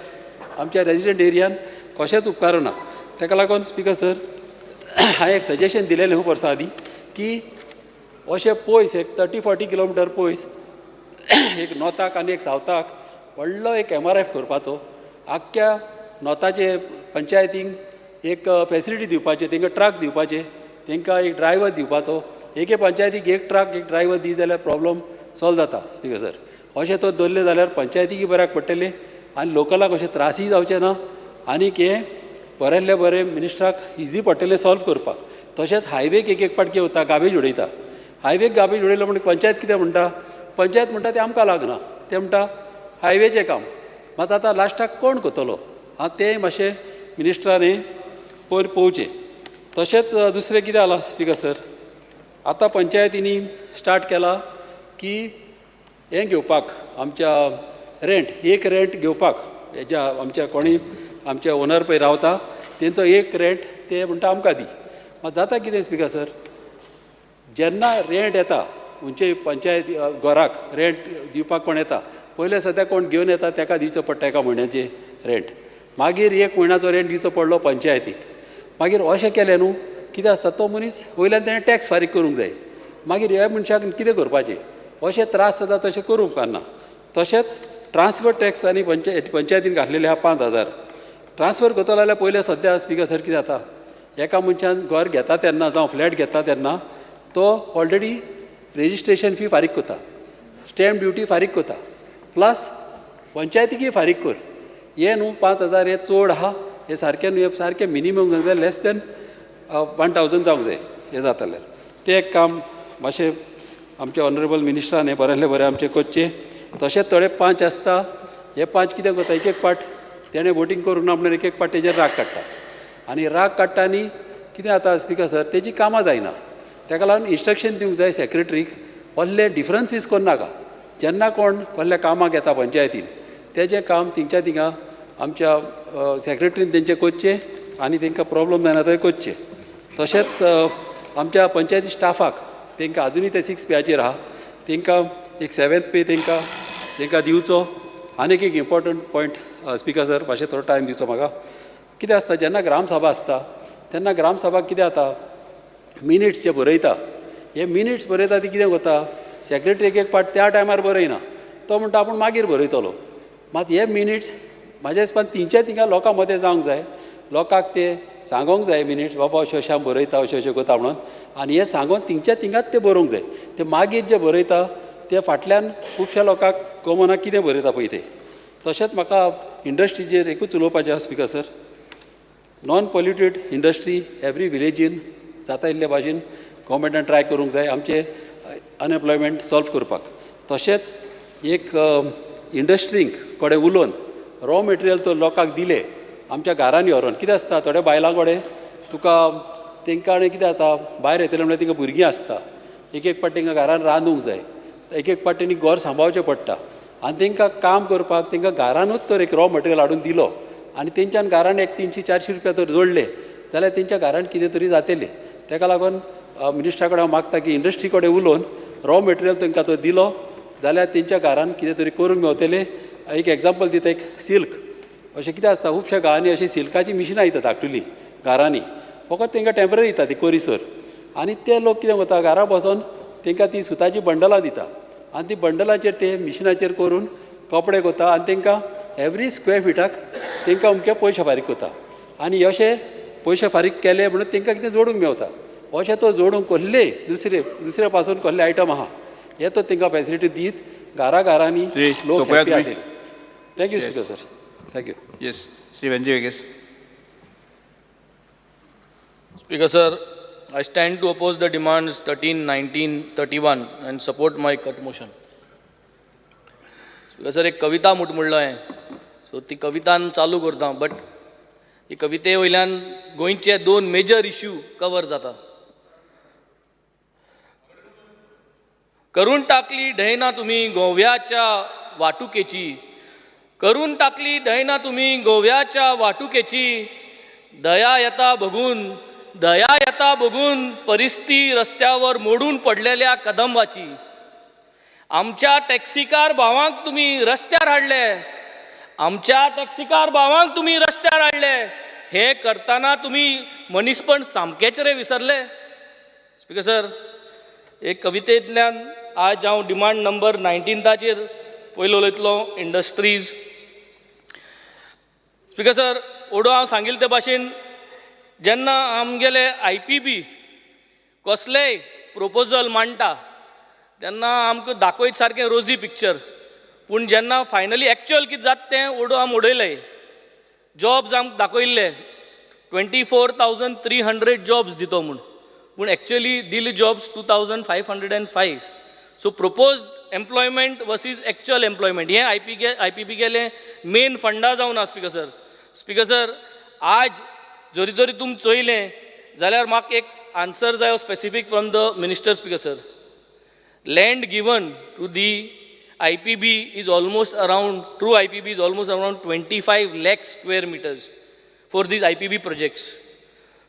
S17: आमच्या रेजिडंट एरियान कशेंच उपकारना. ताका लागून स्पिकर सर हांवें एक सजेशन दिलेलें खूब वर्सां आदीं की अशें पयस एक 30-40 किलोमिटर पयस एक नॉर्थाक आनी एक सावथाक व्हडलो एक MRF करपाचो, आख्ख्या नॉर्थाचे पंचायतींक एक फेसिलिटी दिवपाची, तांकां ट्रक दिवपाचे, तांकां एक ड्रायव्हर दिवपाचो. एके पंचायतीक एक ट्रक एक ड्रायव्हर दी जाल्यार प्रॉब्लम सॉल्व जाता स्पिकर सर. अशें तर दवरलें जाल्यार पंचायतीकय बऱ्याक पडटलें आनी लोकलाक अशें त्रासूय जावचे ना, आनीक हें बऱ्यांतलें बरें मिनिस्टराक इजी पडटलें सॉल्व करपाक. तशेंच हायवेक एक एक पाट कितें वता गार्बेज उडयता, हायवेक गार्बेज उडयलो म्हणून पंचायत कितें म्हणटा, पंचायत म्हणटा तें आमकां लागना, तें म्हणटा हायवेचें काम. मात आतां लास्टाक कोण करतलो आं तें मातशें मिनिस्टरान पयर पळोवचें. तशेंच दुसरें कितें जालां स्पिकर सर, आतां पंचायतींनी स्टार्ट केलां की हें घेवपाक आमच्या रेंट, एक रेंट घेवपाक हेज्या आमच्या कोणी आमच्या ओनर पळय रावता तेंचो एक रेंट ते म्हणटा आमकां दी. मात जाता कितें स्पिकर सर, जेन्ना रेंट येता खंयचे पंचायत घराक रेंट दिवपाक कोण येता, पयलें सद्या कोण घेवन येता ताका दिवचो पडटा एका म्हयन्याचें रेंट, मागीर एक म्हयन्याचो रेंट दिवचो पडलो पंचायतीक. मागीर अशें केलें न्हू कितें आसता तो मनीस वयल्यान तेणें टॅक्स फारीक करूंक जाय, मागीर ह्या मनशाक कितें करपाचें, अशें त्रास जाता तशें करूंक उपकारना. तशेंच ट्रान्सफर टॅक्स आनी पंचायतीन घातलेले आहा 5,000 ट्रान्सफर करतलो जाल्यार पयलें सद्या स्पिकर सर कितें जाता, एका मनशान घर घेता तेन्ना जावं फ्लॅट घेता तेन्ना तो ऑलरेडी रेजिस्ट्रेशन फी फारीक करता, स्टॅम्प ड्युटी फारीक करता, प्लस पंचायतीकय फारीक कर. हें न्हू 5,000 हें चड आहा, हें सारकें न्हू, हें सारकें मिनिमम जावंक जाय लेस देन 1,000 जावंक जाय हें जातलें. तें एक काम मातशें आमच्या ऑनरेबल मिनिस्टरान हें बऱ्यांतलें बरें आमचें करचें. तशेंच थोडे पांच आसता, हे पांच कितें करता एक एक पाट तेणें वोटींग करूंक ना म्हणून एक एक पाट तेजेर राग काडटा, आनी राग काडटा आनी कितें जाता स्पिकर सर तेजी कामां जायना. ताका लागून इन्स्ट्रक्शन दिवंक जाय सेक्रेटरीक व्हडले डिफरन्सीस करनाका, जेन्ना कोण कसल्या कामाक येता पंचायतीन तेजें काम थिंगच्या थिंगा आमच्या सेक्रेटरीन तेंचें करचें आनी तांकां प्रॉब्लम जायना थंय करचें. तशेंच आमच्या पंचायती स्टाफाक तांकां आजुनूय ते 6 पेयाचेर आहा, तांकां एक 7th पे तांकां दिवचो. आनीक एक इम्पॉर्टंट पॉयंट स्पिकर सर, मातशें थोडो टायम दिवचो म्हाका. कितें आसता जेन्ना ग्रामसभा आसता तेन्ना ग्रामसभा कितें जाता मिनिट्स जे बरयता, हे मिनिट्स बरयता ती कितें करता सेक्रेटरी एक एक पाट त्या टायमार बरयना, तो म्हणटा आपूण मागीर बरयतलो. मात हे मिनिट्स म्हाज्या हिसपान तिंच्या थिंगा लोकां मदें जावंक जाय, लोकांक ते सांगोंक जाय मिनिट्स बाबा अशें अशें हांव बरयता अशें अशें करता म्हणून, आनी हें सांगोन थिंगच्या थिंगाच ते बरोवंक जाय. ते मागीर जे बरयता ते फाटल्यान खुबश्या लोकांक कमना कितें बरयता पळय तें. तशेंच म्हाका इंडस्ट्रीचेर एकूच उलोवपाचें आसा speaker sir, non polluted industry every विलेजीन जाता इल्ले भाशेन गव्हर्मेंटान ट्राय करूंक जाय आमचें अनएम्प्लॉयमेंट सॉल्व करपाक. तशेंच एक इंडस्ट्रींक कडेन उलोवन रॉ मटेरियल तर लोकांक दिलें आमच्या घरांनी व्हरोन, कितें आसता थोड्या बायलां कडेन तुका तांकां आनी कितें जाता भायर येतलें म्हणल्यार तांकां भुरगीं आसता, एक एक पाट तांकां घरान रांदूंक जाय, एक एक पाट तेणी घर सांबाळचें पडटा, आनी तांकां काम करपाक तांकां घरानूच तर एक रॉ मटेरियल हाडून दिलो आनी तेंच्यान घरान एक 300-400 रुपया तर जोडले जाल्यार तेंच्या घरान कितें तरी जातलें. ताका लागून मिनिस्टरा कडेन हांव मागता की इंडस्ट्री कडेन उलोवन रॉ मटेरियल तांकां तो दिलो जाल्यार तेंच्या घरान कितें तरी करूंक मेवतलें. एक एग्जाम्पल दिता, एक सिल्क अशें कितें आसता, खुबश्या गांवांनी अशीं सिल्काचीं मिशिनां दिता धाकटुलीं घरांनी, फकत तांकां टेंपररी दिता ती कोरीसर. आनी ते लोक कितें करता, घरा बसोन तांकां ती सुताचीं बंडलां दिता आनी ती बंडलाचेर ते मिशिनाचेर करून कपडे करता आनी तांकां एवरी स्क्वेर फिटाक तांकां अमके पयशे फारीक करता. आनी अशे पयशे फारीक केले म्हणून तांकां कितें जोडूंक मेवता. अशें तो जोडूंक कसलेय दुसरे दुसरे पासून कसले आयटम आहा हे तो तांकां फेसिलिटी दीत घरा घरांनी लोक
S14: सोंपयात
S17: हॅप्पी
S14: तुमी.
S17: जातले. Thank you speaker sir, thank you.
S14: Yes, Shri Venzy Viegas.
S8: Speaker sir, I stand to oppose the demands 13, 19, 31 and support my cut motion. Speaker sir, एक कविता म्हणलो हांवें, सो ती कवितान चालू करता, बट ही कविते वयल्यान गोंयचे दोन मेजर इश्यू कवर जाता. करून टाकली दैना तुमी गोव्याच्या वाटुकेची, करून टाकली दैना तुमी गोव्याच्या वाटुकेची, दया येता बघून, दया येता बघून परिस्थिती रस्त्यावर मोडून पडलेल्या कदंबाची. आमच्या टॅक्सीकार भावांक तुमी रस्त्यार हाडले, आमच्या टॅक्सीकार भावांक तुमी रस्त्यार हाडले, हें करतना तुमी मनीसपण सामकेंच रे विसरले. स्पीकर सर, एक कवितेंतल्यान आज हांव डिमांड नंबर 19ताचेर पयलो उलयतलो, इंडस्ट्रीज. स्पीकर सर, ओडो हांव सांगिल्ले ते भाशेन जेन्ना आमगेले IPB कसलेय प्रोपोजल मांडटा तेन्ना आमकां दाखयत सारकें रोजी पिक्चर, पूण जेन्ना फायनली एक्चुअल कितें जाता तें ओडो आम उडयलें. जॉब्स आमकां दाखयल्ले 24,300 जॉब्स दितो म्हूण, पूण एक्चुअली दिले jobs 2,505. So propose employment versus actual employment हें IPB गेलें मेन फंडा जावन आसा. स्पीकर सर, स्पीकर सर, आज जरी जरी तुमी चोयलें जाल्यार म्हाका एक आन्सर जायो specific from the minister. Speaker sir, land given to the IPB is almost around, true IPB is almost around 25 lakh square meters for these IPB projects.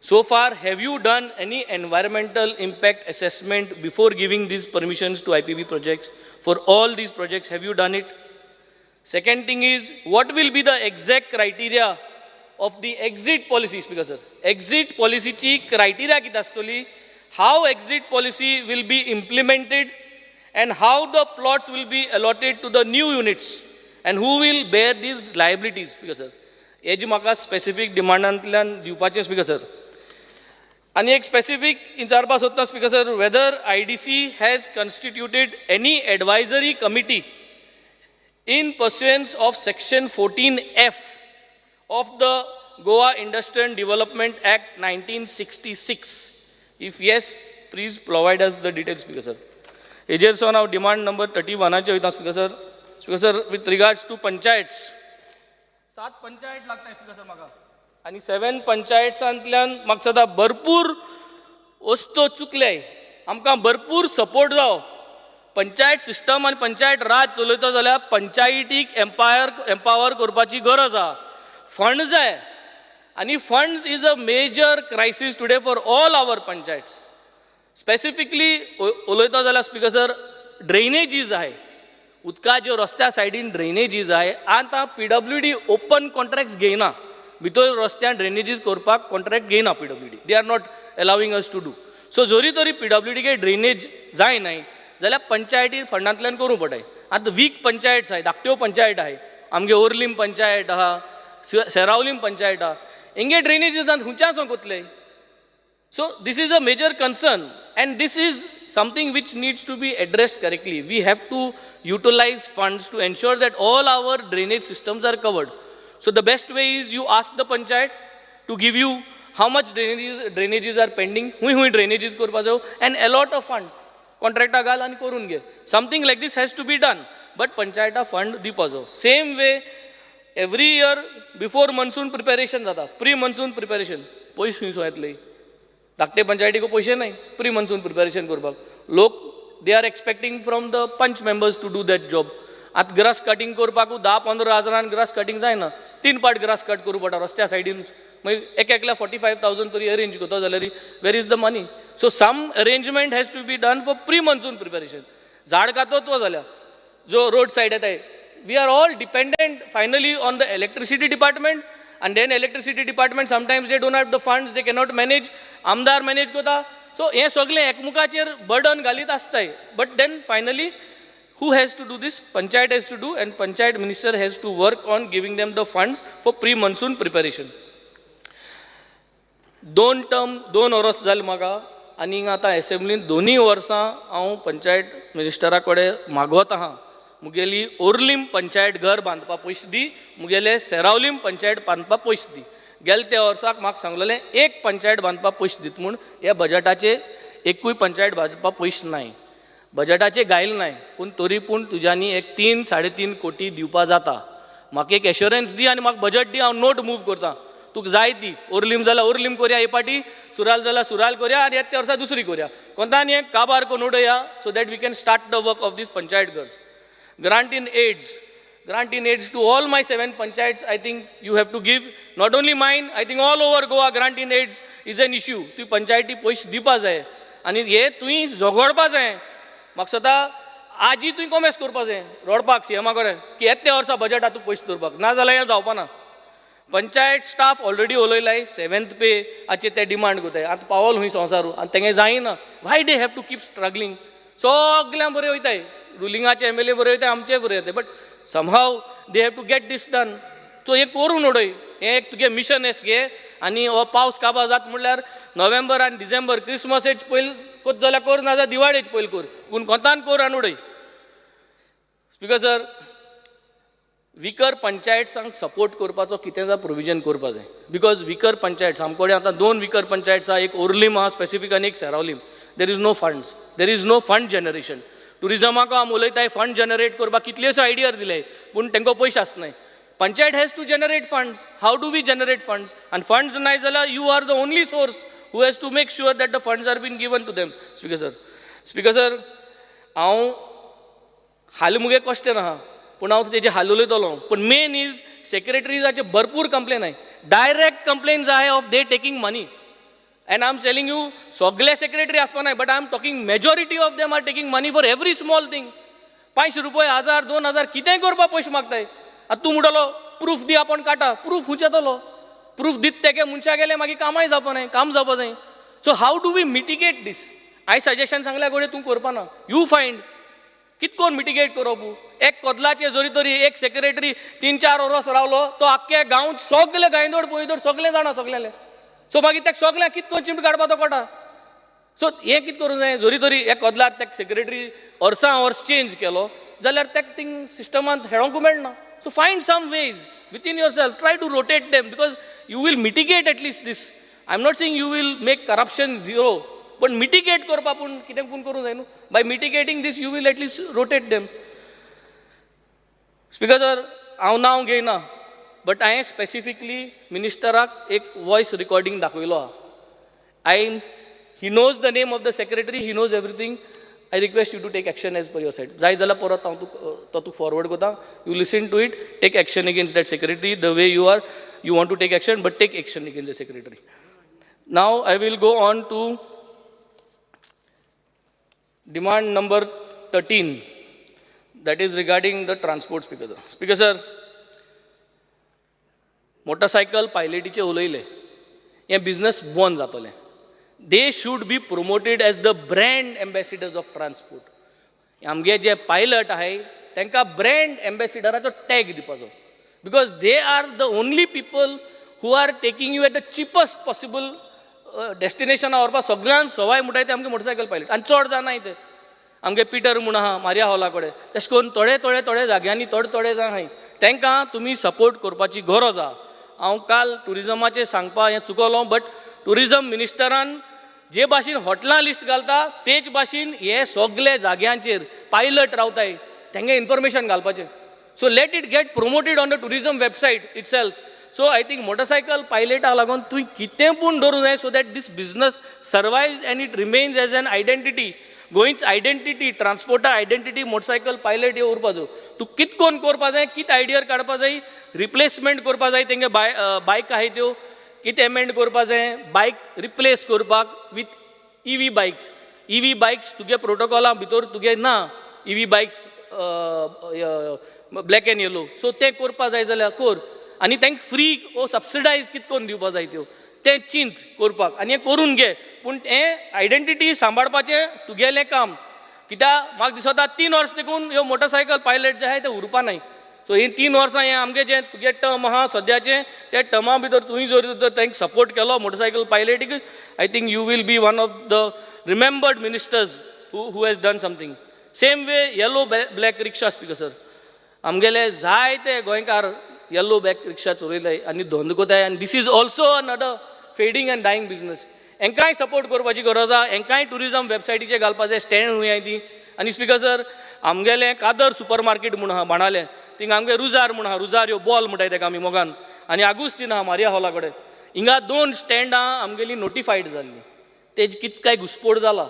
S8: So far, have you done any environmental impact assessment before giving these permissions to IPB projects? For all these projects, have you done it? Second thing is, what will be the exact criteria of the exit policy, Speaker sir? Exit policy chi criteria कितें आसतली? How exit policy will be implemented and how the plots will be allotted to the new units and who will bear these liabilities, Speaker sir? हे जी म्हाका specific डिमांडांतल्यान दिवपाचें, speaker sir. आनी एक specific विचारपा सोदता, speaker sir, whether IDC has constituted any advisory committee in pursuance of section 14F of the Goa Industrial Development Act 1966. If yes, please provide us the details, Speaker sir. हेजेर सावन हांव demand number 31आचेर वयता, speaker sir. Speaker sir, with regards to panchayats, 7 panchayat लागता speaker sir म्हाका, आनी 7 पंचायट्सांतल्यान म्हाका सदां भरपूर वस्तू चुकले, आमकां भरपूर सपोर्ट जावो. पंचायत सिस्टम आनी पंचायत राज चलयतो जाल्यार पंचायतीक एम्पावर करपाची गरज आहा. फंड जाय आनी funds is a major crisis today for all our panchayats. Specifically उलयतो जाल्यार स्पीकर सर, ड्रेनेजीज आहाय, उदकाच्यो रस्त्या सायडीन ड्रेनेजीज आहाय. आतां PWD open contracts घेयना, भितर रस्त्यान ड्रेनेजीज करपाक कॉन्ट्रॅक्ट घेयना PWD, they are not allowing us to do so. जरी तरी PWD drainage जाय न्हय जाल्यार पंचायती फंडांतल्यान करूंक पडटाय. आतां वीक पंचायट्स आहाय, धाकट्यो पंचायत आहाय, आमगे ओर्लीम पंचायत आहा, सेरावलीम पंचायत आहा, हेंगे ड्रेनेजीज खंयच्यान सावन कोतले? So this is a major concern and this is something which needs to be addressed correctly. We have to utilize funds to ensure that all our drainage systems are covered. So the best way is you ask the panchayat to give you how much drainages are pending, हुंय हुंय drainages करपा जायो, and allot a fund. Contractor घाल आनी करून घे. Something like this has to be done, but पंचायता fund दिवपा जायो. Same way, every year before monsoon preparation जाता, pre monsoon preparation, पयस खंय सो येतले? धाकटे पंचायतीक पयशे नाय प्री मनसून प्रिपेरेशन करपाक. लोक they are expecting from the panch members to do that job. आतां ग्रास कटींग करपाकू 10-15 हजारान ग्रास कटींग जायना, 3 पार्ट ग्रास कट करूं पडटा रस्त्या सायडीन. मागीर एक एकल्या 45,000 तरी अरेंज करता जाल्यार where is the money? So some arrangement has to be done for pre monsoon preparation. झाड कातत्व जाल्या जो रोड सायड येताय
S18: we are all dependent finally on the electricity department, and then electricity department sometimes they don't have the funds, they cannot manage, आमदार manage करता. So हें सगळें एकमुखाचेर burden घालीत आसताय. But then finally who has to do this? Panchayat has to do, and panchayat minister has to work on giving them the funds for pre monsoon preparation. दोन term, दोन वर्स जालें म्हाका, आनी आतां एसेंब्लीन दोनूय वर्सां हांव पंचायत मिनिस्टरा कडेन मागवत आहा, मुगेली ओर्लीम पंचायत घर बांदपा पयशे दी, मुगेले सेरावलीम पंचायत बांदपा पयशे दी. गेले त्या वर्साक म्हाका सांगलेलें एक पंचायत बांदपा पयशे दित म्हूण, ह्या बजटाचे एकूय पंचायत बांदपा पयशे नाय, बजटाचे गायल नाय, पूण तरी पूण तुज्यांनी एक 3 3.5 कोटी दिवपा जाता. म्हाका एक एश्योरन्स दी आनी म्हाका बजट दी, हांव नोट मूव करता. तुका जाय ती ओर्लीम जाल्यार ओर्लीम कोरया, हे पाटी सुराल जाल्यार सुराल कोरया, आनी येता त्या वर्सा दुसरी कोरया. कोंता आनी एक काबार कोन्न उडया, so that we can start the work of these panchayat ghars. Grant in aids, grant in aids to all my 7 panchayats, I think you have to give, not only mine, I think all over Goa grant in aids is an issue. तुवें पंचायती पयशे दिवपा जाय आनी हे तुवें झगडपा जाय. म्हाका सदां आजी तुवें कोमेस करपा जाय रडपाक सी एमा कडेन की येता त्या वर्सा बजट आतां पयशे दवरपाक, ना जाल्यार हें जावपा ना. पंचायत स्टाफ ऑलरेडी उलयलाय, 7th पे हाचे ते डिमांड करताय. आतां पावल खूंय संवसारू आनी तेंगे जायना. Why they have to keep struggling? सगल्यांक बरें वयताय, रुलिंगाचे एम एल ए बरें वयताय, आमचे बरें वयताय, but somehow they have to get this done. So हें करून उडय, हें एक तुगे मिशन एस घे. आनी हो पावस काबार जाता म्हणल्यार नोव्हेंबर आनी डिसेंबर क्रिसमसेच पयलीं कोत जाल्यार कर, ना जाल्यार दिवाळेच पयलीं कर, पूण कोंतान कर आनी उडय. स्पिकर सर, विकर पंचायत्सांक सपोर्ट करपाचो कितें जाय प्रोविजन करपा जाय, because विकर पंचायत्स आमचे कडेन आतां 2 विकर पंचायत्स आहा, एक ओर्लीम आहा स्पेसिफीक आनी एक Seraulim. There is no funds, there is no fund generation. टुरिजमाक आमी उलयताय, फंड जनरेट करपाक कितल्योश्यो आयडिया दिले, पूण तांकां पयशे आसनाय. Panchayat has to generate funds. How do we generate funds? आनी फंड्स नाय जाल्यार you are the only source who has to make sure that the funds are been given to them. Speaker sir, speaker sir, हांव हालीं मुगे question आहा, पूण हांव तेजे हाल उलयतलो. पूण मेन is सेक्रेटरीजाचे भरपूर कंप्लेन आहाय, डायरेक्ट कंप्लेन्स आहाय of they taking money. And I am telling you, सगळे सेक्रेटरी आसपा नाय, but I am talking majority of them are taking money for every small thing. 500 रुपये, 1000, 2000 कितेंय करपाक पयशे मागताय. आतां तूं म्हणटलो प्रूफ दी, आपूण काडटा, प्रूफ खंयचे येतलो? प्रूफ दित तेगे मनशा गेले मागीर कामाय जावपा नाय, काम जावपा जाय. So how do we mitigate this? हांवें सजेशन सांगल्या घडये तूं करपा ना, you find कित कोन मिटिगेट करप. एक कोदलाचे जरी तरी एक सेक्रेटरी 3-4 वर्स रावलो तो आख्खे गांव सगळे गांयदोड पोयदोड सगळे जाणा सगळ्यांले. सो मागीर तेका सगळ्यांक कित कोन चिमट काडपा तो कळटा. सो हें कितें करूंक जाय, जरी तरी एक कोदलार तेका सेक्रेटरी वर्सां वर्स चेंज केलो जाल्यार तेका थिंग सिस्टमांत हेळोंकूय मेळना. So find some ways within yourself, try to rotate them, because you will mitigate at least this. I am not saying you will make corruption zero, पण मिटिगेट करपा पूण कितें पूण करूंक जाय न्हू. By mitigating this you will at least rotate them. Speaker sir, हांव नांव घेयना, बट हांवें स्पेसिफिकली मिनिस्टराक एक वॉयस रिकॉर्डिंग दाखयलो आहा. I he knows the name of the secretary, he knows everything. I request you to take action as per your side. जाय जाल्यार परत हांव तुका तो तुका फॉरवर्ड करता, you listen to it, take action against that secretary the way you are, you want to take action, but take action against the secretary. Now I will go on to demand number 13, that is regarding the transport. Speaker sir, speaker sir, motorcycle पायलटीचे उलयले, हें business बंद जातलें. They should be promoted as the brand ambassadors of transport. आमगे जे pilot आहाय तांकां brand एम्बेसिडराचो tag दिवपाचो, because they are the only people who are taking you at the cheapest possible डेस्टिनेशना व्हरपाक सगळ्यांत सवाय म्हणटाय ते आमगे मोटरसायकल पायलट. आनी चड जाणाय ते आमगे पिटर म्हूण आहा मारिया हॉला कडेन, तशें करून थोडे थोडे थोडे जाग्यांनी थोडे थोडे जाण आहाय, तांकां तुमी सपोर्ट करपाची गरज आहा. हांव काल टुरिजमाचें सांगपा हें चुकलो, बट टुरिजम मिनिस्टरान जे भाशेन हॉटलां लिस्ट घालता तेच भाशेन हे सगळे जाग्यांचेर पायलट रावताय तेंगे इन्फॉर्मेशन घालपाचें. So let it get promoted on the tourism website itself. So I think motorcycle पायलटाक लागून तुवें कितें पूण दवरूंक जाय, so that this business survives and it remains as an identity. गोंयच identity, ट्रान्सपोर्टा identity motorcycle pilot हे उरपा जाय. तूं कित कोन करपा जाय, कित आयडिया काडपा जाय, रिप्लेसमेंट करपा जाय तेंगे बायक आहाय त्यो कितें एमेंड करपा जाय, बायक रिप्लेस करपाक with EV bikes. EV bikes तुगे प्रोटोकॉला भितर तुगे ना, इवी बायक्स ब्लॅक एंड येलो. सो तें करपा जाय जाल्यार कर आनी तांकां फ्री ओ सबसिडायज कितें करून दिवपा जाय त्यो तें चिंत करपाक आनी हें करून घे. पूण हें आयडेंटिटी सांबाळपाचें तुगेलें काम, कित्याक म्हाका दिसता 3 वर्स देखून ह्यो मोटरसायकल पायलट जे आहाय ते उरपा नाय. सो ही 3 वर्सां हें आमगें जें तुगे टर्म आहा सद्याचें, त्या टर्मा भितर तुवें जर तांकां सपोर्ट केलो motorcycle पायलटीक, I think you will be one of the remembered ministers who has done something. Same way yellow black rickshaw, speaker sir, आमगेले जायते गोंयकार येलो ब्लॅक रिक्षा चलयताय आनी धंदो कोताय आनी this is also another fading and dying business. हेंकांय support करपाची गरज आहा, हेंकांय ट्युरिजम वेबसायटीचेर घालपाचें स्टँड हुंय ती. आनी स्पीकर सर, आमगेलें कादर सुपर मार्केट म्हूण आहा बाणाले, थिंगा आमगे रुजार म्हूण आहा, रुजारियो बॉल म्हणटाय तेका आमी मोगान, आनी आगुस्तीन आहा मारिया हॉला कडेन. हिंगा 2 स्टँडां आमगेलीं नोटिफायड जाल्लीं, तेज कितें काय घुसपोड जाला,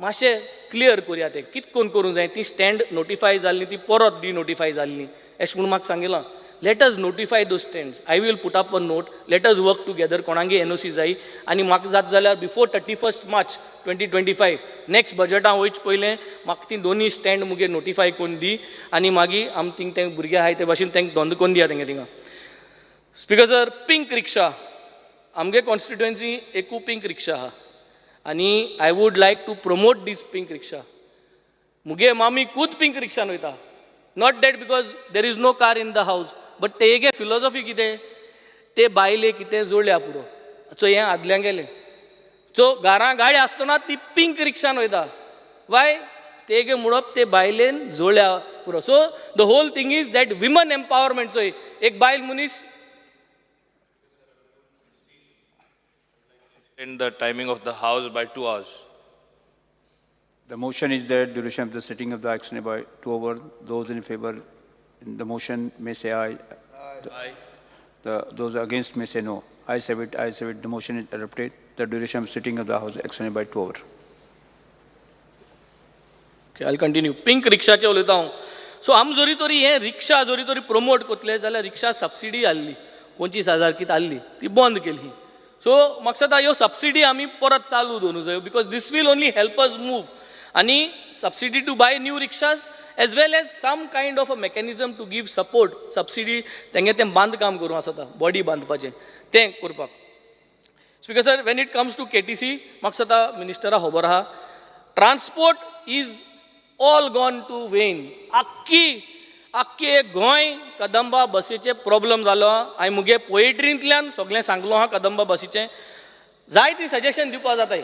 S18: मातशें क्लियर करुया तें कितें कोन करूंक जाय. ती स्टँड नोटिफाय जाल्ली ती परत डिनोटिफाय जाल्ली अशें म्हूण म्हाका सांगिलां. Let us notify those stands. I will put up a note. Let us work together. कोणागे N O C जाय आनी म्हाका जात जाल्यार बिफोर 31 मार्च 2025 नॅक्स्ट बजटां वयचे पयलें म्हाका ती दोनूय स्टँड मुगे नोटिफाय करून दी आनी मागीर आमी थिंग ते भुरगे आहाय ते भाशेन तांकां धंदो करून दिया तेंगे थिंगा. स्पीकर सर, पिंक रिक्षा, आमगे कॉन्स्टिट्युएन्सी एकू पिंक रिक्षा आहा आनी I would like to promote this pink rickshaw. मुगे मामी खूद पिंक रिक्षान वयता, not that because there is no car in the house, but तेगे फिलॉसॉफी कितें, ते बायले कितें जोडल्या पुरो. सो हें आदल्यां गेलें. सो घरां गाडी आसतना ती पिंक रिक्षान वयता, वाय तेगे म्हणप ते बायलेन जोडल्या पुरो. So the whole thing is that women empowerment. चोय एक बायल मनीस
S14: In the timing of the house by 2 hours. The motion is that duration of the sitting of the action by 2 hours. Those in favor in the motion may say aye.
S18: Aye.
S14: Those against may say no. I say it, I say it. The motion is adopted. The duration of sitting of the house extended by 2 hours.
S18: Okay, I'll continue. Pink रिक्षाचे उलयता हांव. So आम जरी तरी हें रिक्षा जरी तरी promote करतले जाल्यार रिक्षा सबसिडी आहली 25,000 कितें आहली ती बंद केली. सो म्हाका दिसता ह्यो सबसिडी आमी परत चालू दवरूंक जायो because this will only help us move. आनी subsidy to buy new rickshaws as well as some kind of a mechanism to give support subsidy तेंगे तें बांदकाम करूं आसता बॉडी बांदपाचें तें करपाक. Speaker sir, when it comes to KTC, म्हाका दिसता मिनिस्टरा खबर आहा, transport is all gone to vain. आख्खी आख्खे गोंय कदंबा बसीचे प्रॉब्लम जालो. हांवें मुगे पोएट्रींतल्यान सगळें सांगलो आहा कदंबा बसीचें, जायती सजेशन दिवपा जाताय,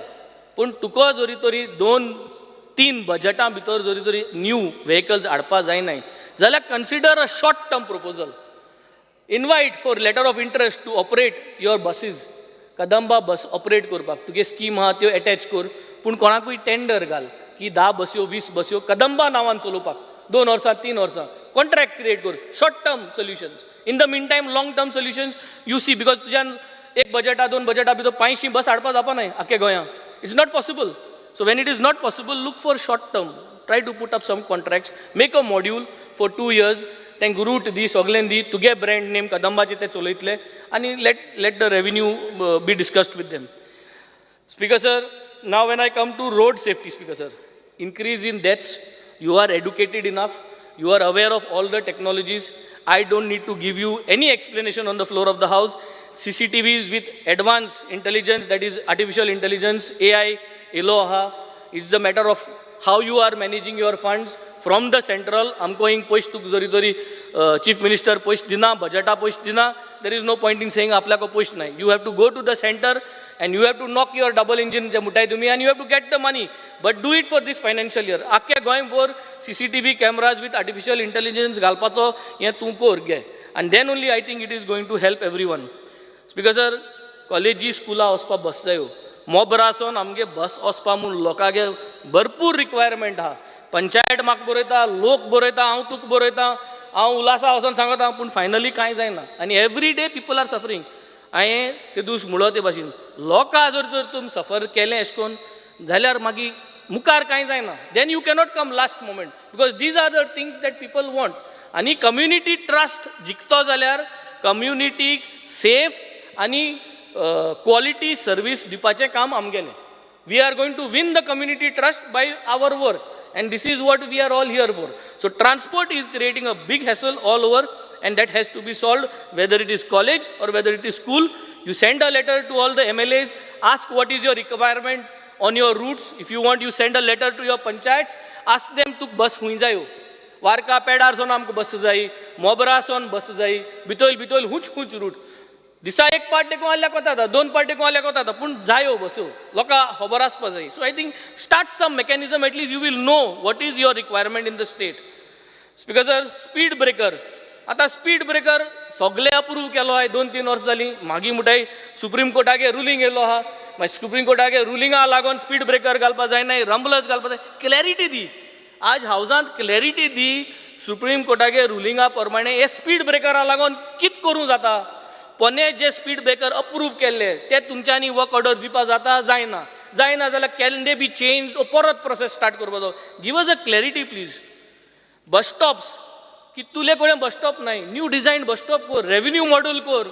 S18: पूण तुका जरी तरी 2-3 बजटां भितर जरी तरी न्यू व्हेकल्स हाडपा जायनाय जाल्यार consider a short term proposal, invite for letter of interest to operate your buses, Kadamba bus operate करपाक तुगे स्कीम आहा त्यो एटॅच कर, पूण कोणाकूय टेंडर घाल की 10 बस्यो 20 बस्यो कदंबा नांवान चलोवपाक 2 वर्सां 3 वर्सां कॉन्ट्रॅक्ट क्रिएट कर, short term solutions. In the mean time long term solutions you see, because तुज्यान 1 बजटा 2 बजटा भितर 500 बस हाडपा जावपा नाय आख्खे गोंयांत, it's not possible. So when it is not possible, look for short term, try to put up some contracts, make a module for 2 years, तांकां route दी सगळें दी, तुगे ब्रँड नेम कदंबाचे ते चलयतले आनी let the revenue be discussed with them. Speaker sir, now when I come to road safety, speaker sir, increase in deaths, you are educated enough, you are aware of all the technologies. I don't need to give you any explanation on the floor of the house. CCTVs with advanced intelligence, that is artificial intelligence, AI, Eloha, it's a matter of how you are managing your funds from the central. आमकां हिंग पयशे तुका जरी तरी chief minister पयशे दिना, बजटा पयशे दिना, there is no point in saying आपल्याक पयशे नाय. You have to go to the centre and you have to knock your double engine जे म्हणटाय तुमी and you have to get the money, but do it for this financial year. आख्ख्या गोंयभर CCTV cameras with artificial intelligence घालपाचो हें तूं कर घे, आनी then only I think it is going to help every one. Speaker sir, कॉलेजी स्कुलां वचपाक बस जायो, मोबरासून आमगे बस वचपा म्हूण लोकांगे भरपूर रिक्वायरमेंट आहा. पंचायत म्हाका बरयता, लोक बरयता, हांव तुका बरयता, हांव उल्हासा वचोन सांगता, पूण फायनली कांय जायना आनी every day people are suffering. हांवें ते दीस म्हणलो ते भाशेन लोकां जर तर तुमी सफर केलें अशें करून जाल्यार मागीर मुखार कांय जायना, then you cannot come last moment, because these are the things that people want. आनी कम्युनिटी ट्रस्ट जिखतो जाल्यार कम्युनिटीक सेफ आनी क्वॉलिटी सर्वीस दिवपाचें काम आमगेलें. We are going to win the community trust by our work. And this is what we are all here for. So transport is creating a big hassle all over, and that has to be solved, whether it is college or whether it is school. You send a letter to all the MLAs, ask what is your requirement on your routes. If you want, you send a letter to your panchayats, ask them to bus हुई जायो. वारका पेडार सोन आमकां बस जाय, मोबरा सोन बस जाय, बितोयल बितोयल हुंच हुंच route. दिसा एक part देखून आल्याक वता, दोन पार्ट देखून आल्याक वता, पूण जायो बसो लोकां खबर आसपा जाय. So I think start some mechanism, at least you will know what is your requirement in the state. Speaker sir, speed breaker. आतां स्पीड ब्रेकर सगळे अप्रूव केलो आहा, 2-3 वर्सां जालीं. मागीर म्हणटाय सुप्रीम कोर्टागे रुलींग येयलो आहा, मागीर सुप्रीम कोर्टागे रुलिंगा लागून स्पीड ब्रेकर घालपा जायना, रंबलर्स घालपा जाय. क्लॅरिटी दी, आज हावजांत क्लॅरिटी दी. सुप्रीम कोर्टागे रुलिंगा प्रमाणे हे स्पीड ब्रेकरा लागून कित करूं जाता. पोने जे स्पीड ब्रेकर अप्रूव केल्ले ते तुमच्यांनी वर्क ऑर्डर दिवपा जाता जायना, जायना जाल्यार can they be change, परत प्रोसेस स्टार्ट करपाचो. Give us a clarity please. Bus stops कितुले कडेन बस स्टॉप नाय, न्यू डिजायन बस स्टॉप कर, रेवेन्यू मॉडल कर,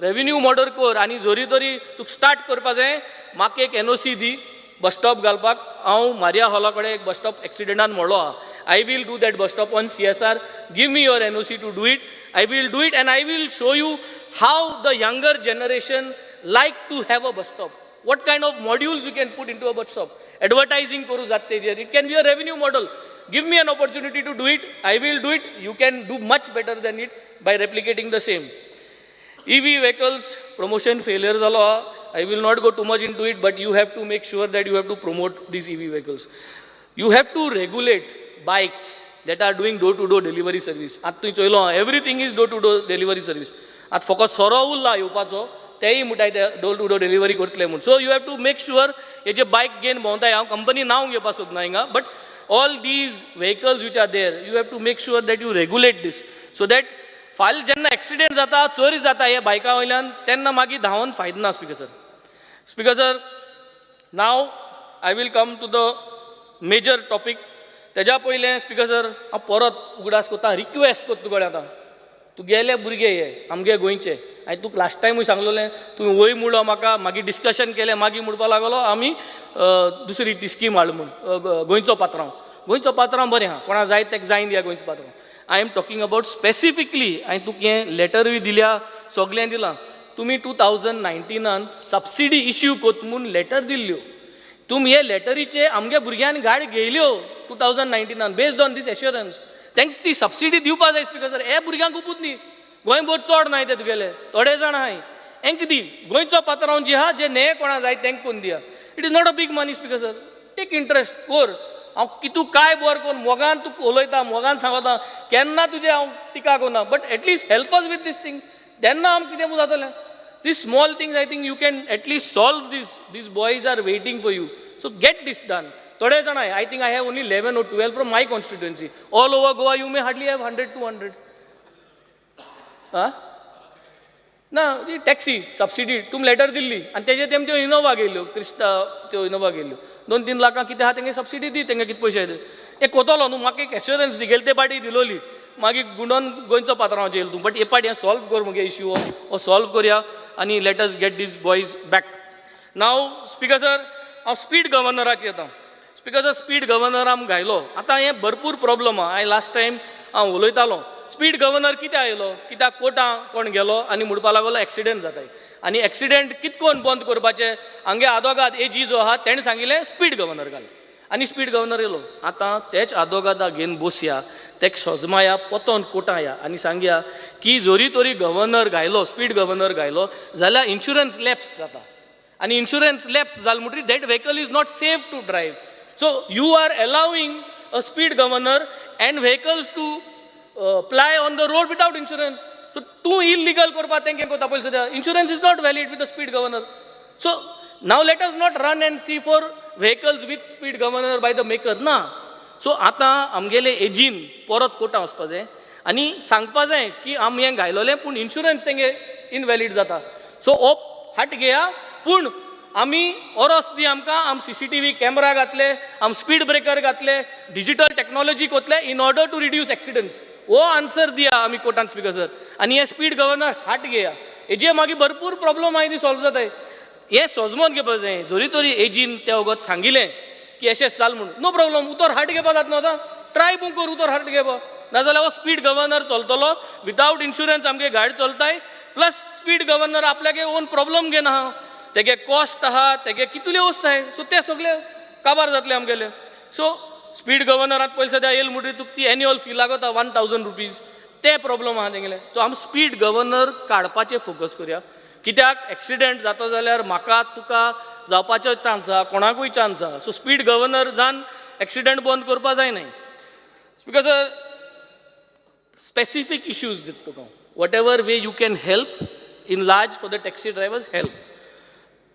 S18: रेवेन्यू मॉडल कर. आनी जोरी तरी तुका स्टार्ट करपा जाय, म्हाका एक एनओसी दी बस स्टॉप घालपाक. हांव मारिया हॉला कडेन एक बस स्टॉप एक्सिडेंटान मोडलो आहा. I will do that bus stop on CSR. Give me your NOC to do it. I will do it and I will show you how the younger generation like to have a bus stop. What kind of modules you can put into a bus stop. Advertising करूं जाता तेजेर. It can be a revenue model. Give me an opportunity to do it. I will do it. You can do much better than it by replicating the same. EV vehicles promotion failure जालो आहा. I will not go too much into it, but you have to make sure that you have to promote these EV vehicles. You have to regulate bikes that are doing door-to-door delivery service. आतां तुवें चोयलो, everything is door-to-door delivery service. आतां फकत सोरो उरला येवपाचो, तेय म्हणटाय ते डोर टू डोर डिलिव्हरी करतले म्हूण. So you have to make sure हे जे बायक घेवन भोंवताय, हांव कंपनी नांव घेवपाक सोदना हिंगा, but all these vehicles which are there, you have to make sure that you regulate this so that फाल्यां जेन्ना एक्सिडेंट जाता, चोरी जाता हे बायकां वयल्यान, तेन्ना मागीर धांवन फायदो ना. Speaker sir, speaker sir, now I will come to the major topic. तेज्या पयलें स्पीकर सर, हांव परत उगडास करता, रिक्वेस्ट करता तुगेले, आतां तुगेले भुरगे हे आमगे गोंयचे. हांवें तुका लास्ट टायमूय सांगलेलें, तुवें वय म्हणलो म्हाका, मागीर डिस्कशन केलें, मागीर म्हणपाक लागलो आमी दुसरी ती स्कीम हाड म्हूण, गोंयचो पात्रांव. गोंयचो पात्रांव बरें आहा, कोणा जाय तेका जायन दिया गोंयचो पात्रांव. I am talking about specifically, हांवें तुका हें लेटरूय दिल्या, सगळें दिलां. तुमी 2019 सबसिडी इश्यू कोत म्हूण लेटर दिल्ल्यो. तुमी हे लेटरीचे आमगे भुरग्यांनी गाडी घेयल्यो 2019 बेस्ड ऑन these assurance. तांकां ती सबसिडी दिवपा जाय स्पीकर सर. हे भुरग्यांक उपूत न्ही, गोंयभर चड नाय ते तुगेले, थोडे जाण आहाय. हेंकां दी गोंयचो पात्रांव जी आहा, जे न्हय कोणा जाय तांकां कोन्न दिया. It is not a big money speaker sir. Take interest कोर. हांव कितू काय बर कोन्न मोगान तुका उलयता, मोगान सांगता, केन्ना तुजें हांव टिका करना, but at least help us with these things. तेन्ना आमकां कितें जातलें. These small things, I think you can at least solve this. These boys are waiting for you. So get this done. थोडे जाण I think I have only 11 or 12 from my constituency. All over Goa you may hardly have 100, 200. ना, ती taxi subsidy तुमी letter दिल्ली आनी तेजे तेम त्यो Innova घेयल्यो, Crysta त्यो इनोवा घेयल्यो. 2-3 लाखां कितें आहा तेंगे सबसिडी दी, तेंगे कितें पयशे येता एक कोतलो न्हू. म्हाका एक एश्योरन्स दी, गेले ते पाटी दिलोली, मागीर गुंडोन गोंयचो पात्रांवाचेर येयलो तूं, बट हे पाटी हें सॉल्व कर मुगे इश्यू हो सॉल्व करया आनी let us get these boys back. Now speaker sir, हांव स्पीड गव्हर्नराचेर येता. स्पीकर सर, स्पीड गव्हर्नर आम घायलो. आतां हें भरपूर प्रॉब्लम आहा. हांवें लास्ट टायम हांव उलयतालो, स्पीड गव्हर्नर कित्याक आयलो, कित्याक कोर्टां कोण गेलो आनी म्हणपाक लागलो एक्सिडेंट जाताय आनी एक्सिडेंट कितकोन बंद करपाचें. हांगे आदोगाद एजी जो आहा तेणें सांगिल्लें स्पीड गव्हर्नर घाल, आनी स्पीड गव्हर्नर येयलो. आतां तेच आदोगादा घेवन बसया, तेक सोजमाया, पोतोन कोर्टां या आनी सांगया की जोरी तरी गव्हर्नर घायलो, स्पीड गव्हर्नर घायलो जाल्यार इन्शुरन्स लॅप्स जाता आनी इन्शुरन्स लॅप्स जाल म्हणटकीर that vehicle is not safe to drive. So you are allowing a speed governor and vehicles to ply on the road without insurance. So तूं illegal करपाक तेंकां कोता पयलीं सद्या. Insurance is not valid with a speed governor. So now let us not run and see for vehicles with speed governor by the maker ना. So आतां आमगेले एजीन परत कोर्टां वचपा जाय आनी सांगपा जाय की आमी हें घायलोलें पूण इन्शुरन्स तेंगे इनवॅलीड जाता. सो हो हाट घेया, पूण आमी ओरोस दी आमकां, आम CCTV camera घातले, आम स्पीड ब्रेकर घातले, डिजिटल टॅक्नॉलॉजी कोतले in order to reduce accidents. हो आन्सर दिया आमी कोर्टान स्पीकर सर. आनी हे स्पीड गव्हर्नर हाट घेया. हेजे मागीर भरपूर प्रॉब्लम आहाय ती सॉल्व जाताय. हें सोजमोन घेवपा जाय. जरी तरी एजीन त्या वगत सांगिलें की अशें जाल म्हूण. नो प्रॉब्लम, उतर हाट घेवपा जाता न्हू आतां, ट्राय बूक कर उतर हाट घेवपा. नाजाल्यार हो स्पीड गव्हर्नर चलतलो विदावट इन्शुरन्स आमगे गाडी चलताय, प्लस स्पीड गव्हर्नर आपल्यागे ओन प्रॉब्लम घेना आहा, तेगे कॉस्ट आहा, तेगे कितले वस्त आहाय, सो ते सगळे काबार जातले आमगेले. सो स्पीड गव्हर्नरात पयलीं सद्या येयल म्हणटकीर तुका ती एन्युअल फी लागता 1000 रुपीज, ते प्रॉब्लम आहा तेंगेले. सो आमी स्पीड गव्हर्नर काडपाचेर फोकस करया, कित्याक एक्सिडेंट जाता जाल्यार म्हाका तुका जावपाचो चान्स आहा, कोणाकूय चान्स आहा. सो स्पीड गव्हर्नर जावन एक्सिडेंट बंद करपा जायनाय. Because specific issues दिता तुका, whatever way you can help in large for the taxi drivers help.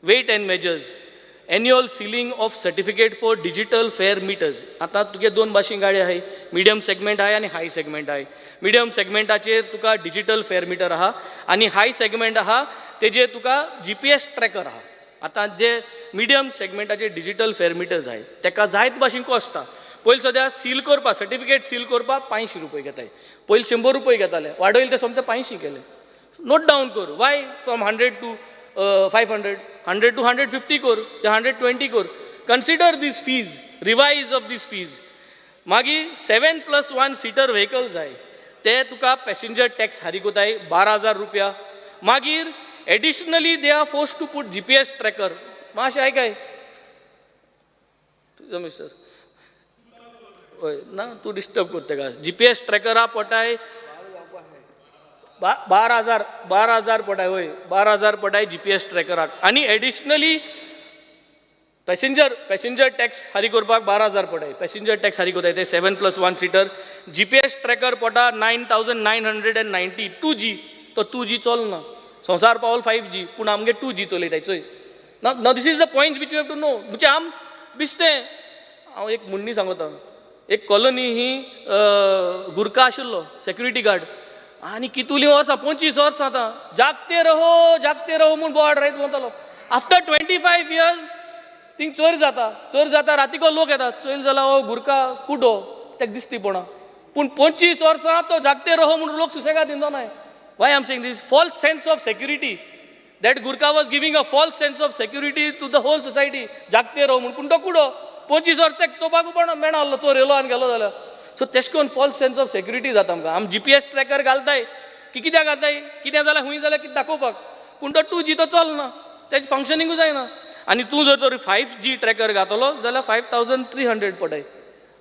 S18: Weight and measures, annual sealing of certificate for digital fare meters. आतां तुगे दोन भाशेन गाडी आहाय, मिडियम सेगमेंट आहाय आनी हाय सेगमेंट आहाय. मिडियम सेगमेंटाचेर तुका डिजीटल फेअर मिटर आहा आनी हाय सेगमेंट आहा तेजेर तुका GPS tracker आहा. आतां जे मिडियम सेगमेंटाचे डिजीटल फेअर मिटर्स आहाय तेका जायत भाशेन कॉस्ट आहा. पयलीं सद्या सील करपाक, सर्टिफिकेट सील करपाक 500 रुपये घेताय, पयलीं 100 रुपये घेताले, वाडयले ते सोमते 500 केले. नोट डावन कर, why from 100 to 500, 100 to 150 कर, या 120 कर. Consider this fees, revise of this fees. मागीर 7+1 सीटर व्हेकल्स आहाय ते तुका पॅसेंजर टॅक्स हारीक कोताय 12,000 रुपया. मागीर additionally they are force to put GPS tracker. मातशें आयकाय तुजो मिस्टर, हय ना तूं डिस्टर्ब कोत्ता तेका. GPS ट्रॅकरा पोटाय 12,000, 12,000 पडाय, वय 12,000 पडाय GPS ट्रॅकराक. आनी एडिशनली पॅसेंजर टॅक्स फारीक करपाक 12,000 पडाय, पॅसेंजर टॅक्स फारीक कोताय ते 7+1 सीटर. GPS tracker पोटा 9,990 2G, तो 2G चलना, संवसार पावल 5G, पूण आमगे 2G चलयताय चोय. ना this is the point which you have to know. म्हणजे आम बिस्तें हांव एक म्हणणी सांगता, एक कॉलनी ही गुरखा आशिल्लो सेक्युरिटी गार्ड, आनी कितुलीं वर्सां, 25 वर्सां आतां जागते रहो जागते रहो म्हूण बोवाळ रायत भोंवतालो. आफ्टर 25 इयर्स थिंग चोर जाता, चोर जाता, रातीको लोक येता, चोयल जाल्यार हो गुरखा कुडो तेका दिसती पडना, पूण 25 वर्सां तो जागते रहो म्हूण लोक सुसेगाद दिंदो नाय. Why am saying this? False sense of security, that Gurkha was giving a false sense of security to the whole society, जागते रहो म्हूण, पूण तो कुडो 25 वर्सां तेका चोवपाक पडना, मेणा आहलो चोर येयलो आनी गेलो जाल्यार. सो तेश करून फॉल्स सेन्स ऑफ सेक्युरिटी जाता आमकां. आमी GPS tracker घालताय की कित्याक घालताय, कितें जाल्यार खूंय जाल्यार कितें दाखोवपाक, पूण तो 2G तो चलना, तेजें फंक्शनिंगूय जायना. आनी तूं जर तर 5G tracker घातलो जाल्यार 5,300 पडटाय,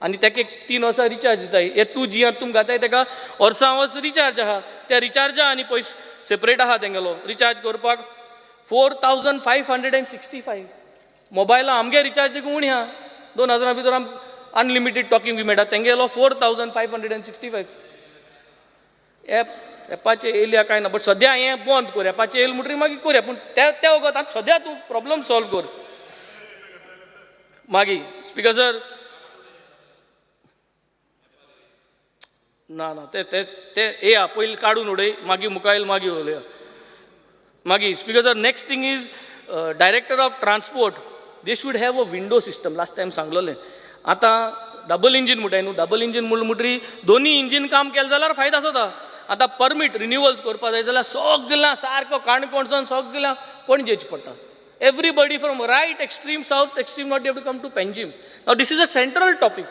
S18: आनी तेका एक 3 वर्सां रिचार्ज दिताय. हे 2G तुम घाताय तेका वर्सां वर्स रिचार्ज आहा, त्या रिचार्जा आनी पयस सेपरेट आहा तेंगेलो रिचार्ज करपाक 4,565. मोबायला आमगे रिचार्ज देखून उणें आहा, 2,000 भितर आम अनलिमिटेड टॉकिंग बी मेळटा, तेंगेलो 4,565. एप एपाचे येयल्या कांय ना, बट सद्या हें बंद कर, एपाचे येयल म्हणटकीर मागीर करया, पूण त्या वगत आतां सद्या तूं प्रॉब्लम सॉल्व कर. मागीर स्पिकर सर, ना ना ते ते ते येया पयलीं काडून उडय, मागीर मुखायल मागीर उलया. मागीर speaker sir, next thing is director of transport, they should have a window system. Last time सांगलोलें, आतां डबल इंजीन म्हणटाय न्हू, डबल इंजीन म्हणलें म्हणटकीर दोनी इंजीन काम केलें जाल्यार फायदो आसता. आतां परमीट रिन्युअल्स करपा जाय जाल्यार सगळ्यां सारको काणकोणसान सगळ्यां पणजेच पडटा. Everybody from right extreme south extreme north have to come to Panjim. Now this is a central topic,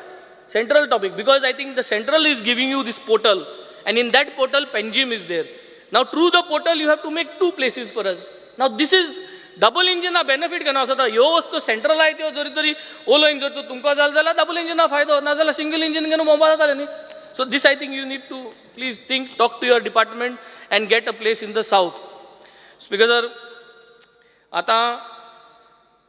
S18: central topic, because I think the central is giving you this portal, and in that portal Panjim is there. Now through the portal you have to make 2 places for us. Now this is double इंजिना benefit घेना आसता. ह्यो वस्तू central I त्यो जरी तरी ओलोयन जर तूं तुमकां जालें जाल्यार डबल इंजिना फायदो, ना जाल्यार सिंगल इंजीन घेवन भोंवपा जातालें न्ही. So this I think you need to please think, talk to your department and get a place in the south. Speaker sir, आतां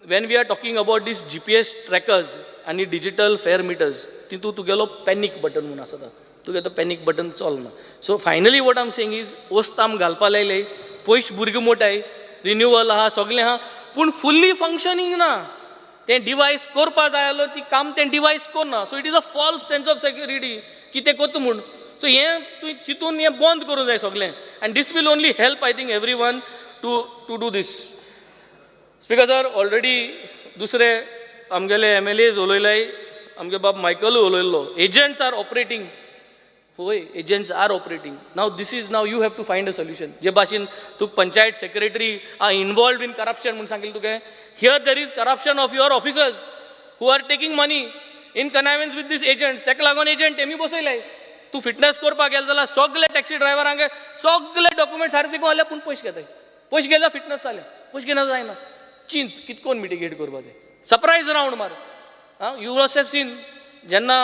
S18: when we are talking about this GPS trackers आनी digital fair metres, तितूंत तुगेलो panic button म्हूण आसता, तुगे तो panic button चलना. So finally what am saying is, वस्त आम घालपा लायले, पयशे भुरगे मोटाय, रिन्युअल आहा, सगळें आहा, पूण फुल्ली फंक्शनींग ना. तें डिवायस करपा जाय जाल्यार ती काम तें डिवायस करना. So it is a false sense of security की तें करता म्हूण. सो हें तुवें चिंतून हें बंद करूंक जाय सगळें, and this will only help I think every one to do this. Speaker sir, already दुसरे आमगेले MLAs उलयले, आमगे बाब मायकलूय उलयल्लो, एजंट्स are operating. होय, agents are operating. Now this is, now you have to find a solution. जे भाशेन तूं panchayat secretary are involved in corruption म्हूण सांगिल्लें तुवें, here there is corruption of your officers. who are taking money in connivance with these agents. ताका लागून agent तेमी बसयले. तूं फिटनस करपाक गेलो जाल्यार सगळे टॅक्सी ड्रायव्हरांक सगळे डॉक्युमेंट सारके दिवंक आसले, पूण पयशे घेताय. पयशे घेतल्यार फिटनस जालें, पयशे घेना जायना. चिंत कितकोन मिटिगेट करपा तें. सरप्रायज रावंड मार. आं, you must have seen जेन्ना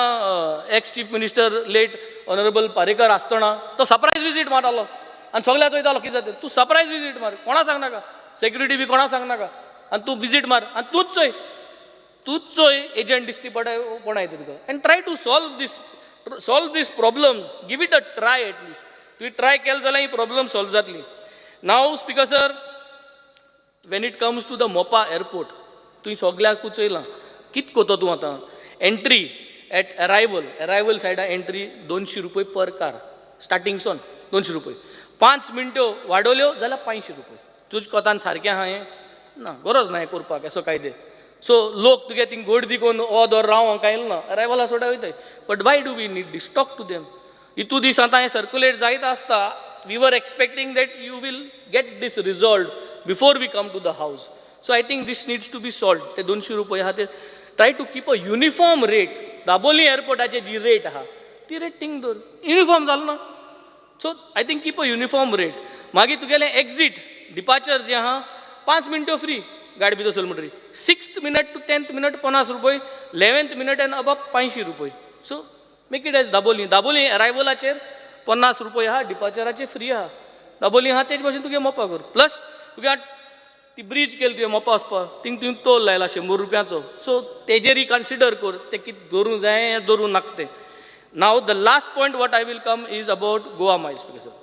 S18: ex chief minister late honourable Parrikar आसतना तो सरप्रायज विजीट मारतालो आनी सगळ्याक चोयतालो कितें जाता. तूं सरप्रायज विजीट मार, कोणा सांगनाका, सेक्युरिटी बी कोणा सांगनाका, आनी तूं विजीट मार आनी तूंच चोय, तूंच चोय एजंट दिसती पडय कोण येता तुका. And try to solve these problems. Give it a try at least. तुवें ट्राय केलें जाल्यार ही प्रॉब्लम सॉल्व जातली. Now speaker sir, when it comes to the Mopa airport, तुवें सगळ्याक चोयलां कित कोतो तूं आतां. एंट्री एट अरायवल, अरायवल सायडा एंट्री 200 रुपये पर कार, स्टार्टिंग सोन 200 रुपये. 5 मिनट्यो वाडोवल्यो जाल्यार 500 रुपये. तुज कोतान सारकें आहा हें ना, गरज ना हें करपाक असो कायदे. सो लोक तुगे थिंग गर्दी करून ओ दर राव हांकां येयलो ना, अरायवला सोडा वयताय. But why do we need this? Talk to them. इतू दीस आतां हें सर्कुलेट जायत आसता. We were expecting that you will get this resolved before we come to the house. So I think this needs to be solved. ते 200 रुपये आहा ते try to keep a uniform rate. Dabolim एअरपोर्टाचे ji rate आहा ती rate thing दवर, uniform जालो ना. So I think keep a uniform rate. मागीर तुगेलें एक्झीट डिपार्चर जें आहा 5 मिनट्यो फ्री गाडी भितर सरली म्हणटरी. 6th minute to 10th minute 50 रुपये, 11th minute and above 500 रुपये. So make it as Dabolim. Dabolim अरायवलाचेर 50 रुपये आहा, डिपार्चराचेर फ्री आहा. दाबोली आहा तेज भाशेन तुगे मोपा कर. प्लस तुगे ती ब्रीज केली तुवें मोपा वचपाक, थिंग तुवें टोल लायला 100 रुपयांचो. सो तेजेरय कन्सिडर कर तें कितें दवरूंक जाय दवरूंक नाका तें. Now the last point what I will come is about Goa Miles. Speaker sir,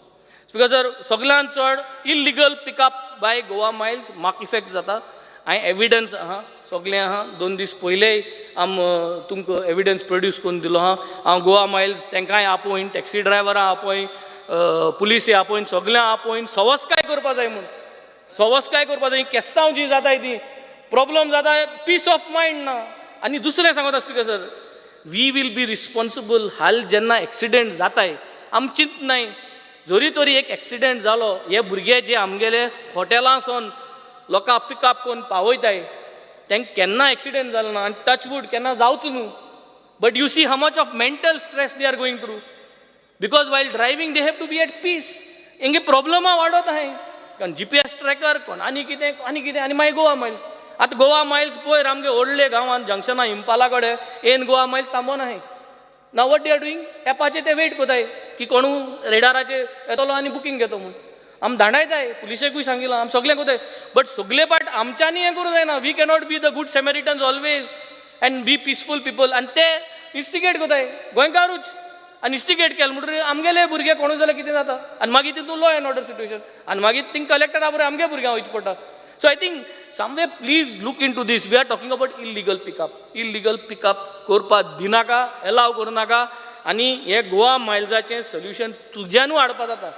S18: speaker sir, सगळ्यान चड illegal pickup by Goa Miles म्हाका इफेक्ट जाता. हांवें एविडन्स आहा सगळें आहा. 2 दीस पयले आम तुमकां एविडन्स प्रोड्यूस करून दिलो आहा. हांव गोवा मायल्स तांकांय आपोवन, टॅक्सी ड्रायव्हरां आपोवन, पुलिसी आपोवन, सगळ्यांक आपोवन सवस्काय करपा जाय म्हूण, सवस्काय करपा जाय. केस्तांव जी जाताय ती प्रॉब्लम जाता, पीस ऑफ मायंड ना. आनी दुसरें सांगता speaker sir, we will be responsible. हाल जेन्ना एक्सिडेंट जाताय आम चिंतनाय, जरी तरी एक एक्सिडेंट जालो, हे भुरगे जे आमगेले हॉटेलांसून लोकांक पिकअप करून पावयताय तांकां केन्ना एक्सिडेंट जालो ना, आनी टचवूड केन्ना जावचो न्हू. But you see how much of mental stress they are going through, because while driving they have to be at peace. हेंगे प्रॉब्लमां वाडत आहाय, कारण GPS tracker कोण आनी कितें आनी कितें, आनी मागीर गोवा मायल्स. आतां गोवा मायल्स पयर आमगे व्हडले गांवांत जंक्शना इम्पाला कडेन येन गोवा मायल्स थांबोन आहाय. Now what they are doing, एपाचेर ते वेट कोताय की कोणू रेडाराचेर येतलो आनी बुकींग घेतो म्हूण. आम धांडायताय, पुलिशेकूय सांगिलां, आम सगळें कोताय, बट सगळे पाट आमच्यांनी हें करूं जायना. We cannot be the good Samaritans always and be peaceful people. आनी ते इन्स्टिगेट कोताय गोंयकारूच, आनी इन्स्टिगेट केलें म्हणटकीर आमगेले भुरगे कोणूय जाल्यार कितें जाता, आनी मागीर तितून लॉ एंड ऑर्डर सिट्युएशन, आनी मागीर थिंग कलेक्टरा बरोबर आमगे भुरग्यांक वयचें पडटा. So I think someway please look into this. We are talking about illegal pickup. Illegal pickup करपाक दिनाका, एलाव करूं नाका. आनी हें गोवा मायल्साचें सोल्युशन तुज्यानू हाडपा जाता.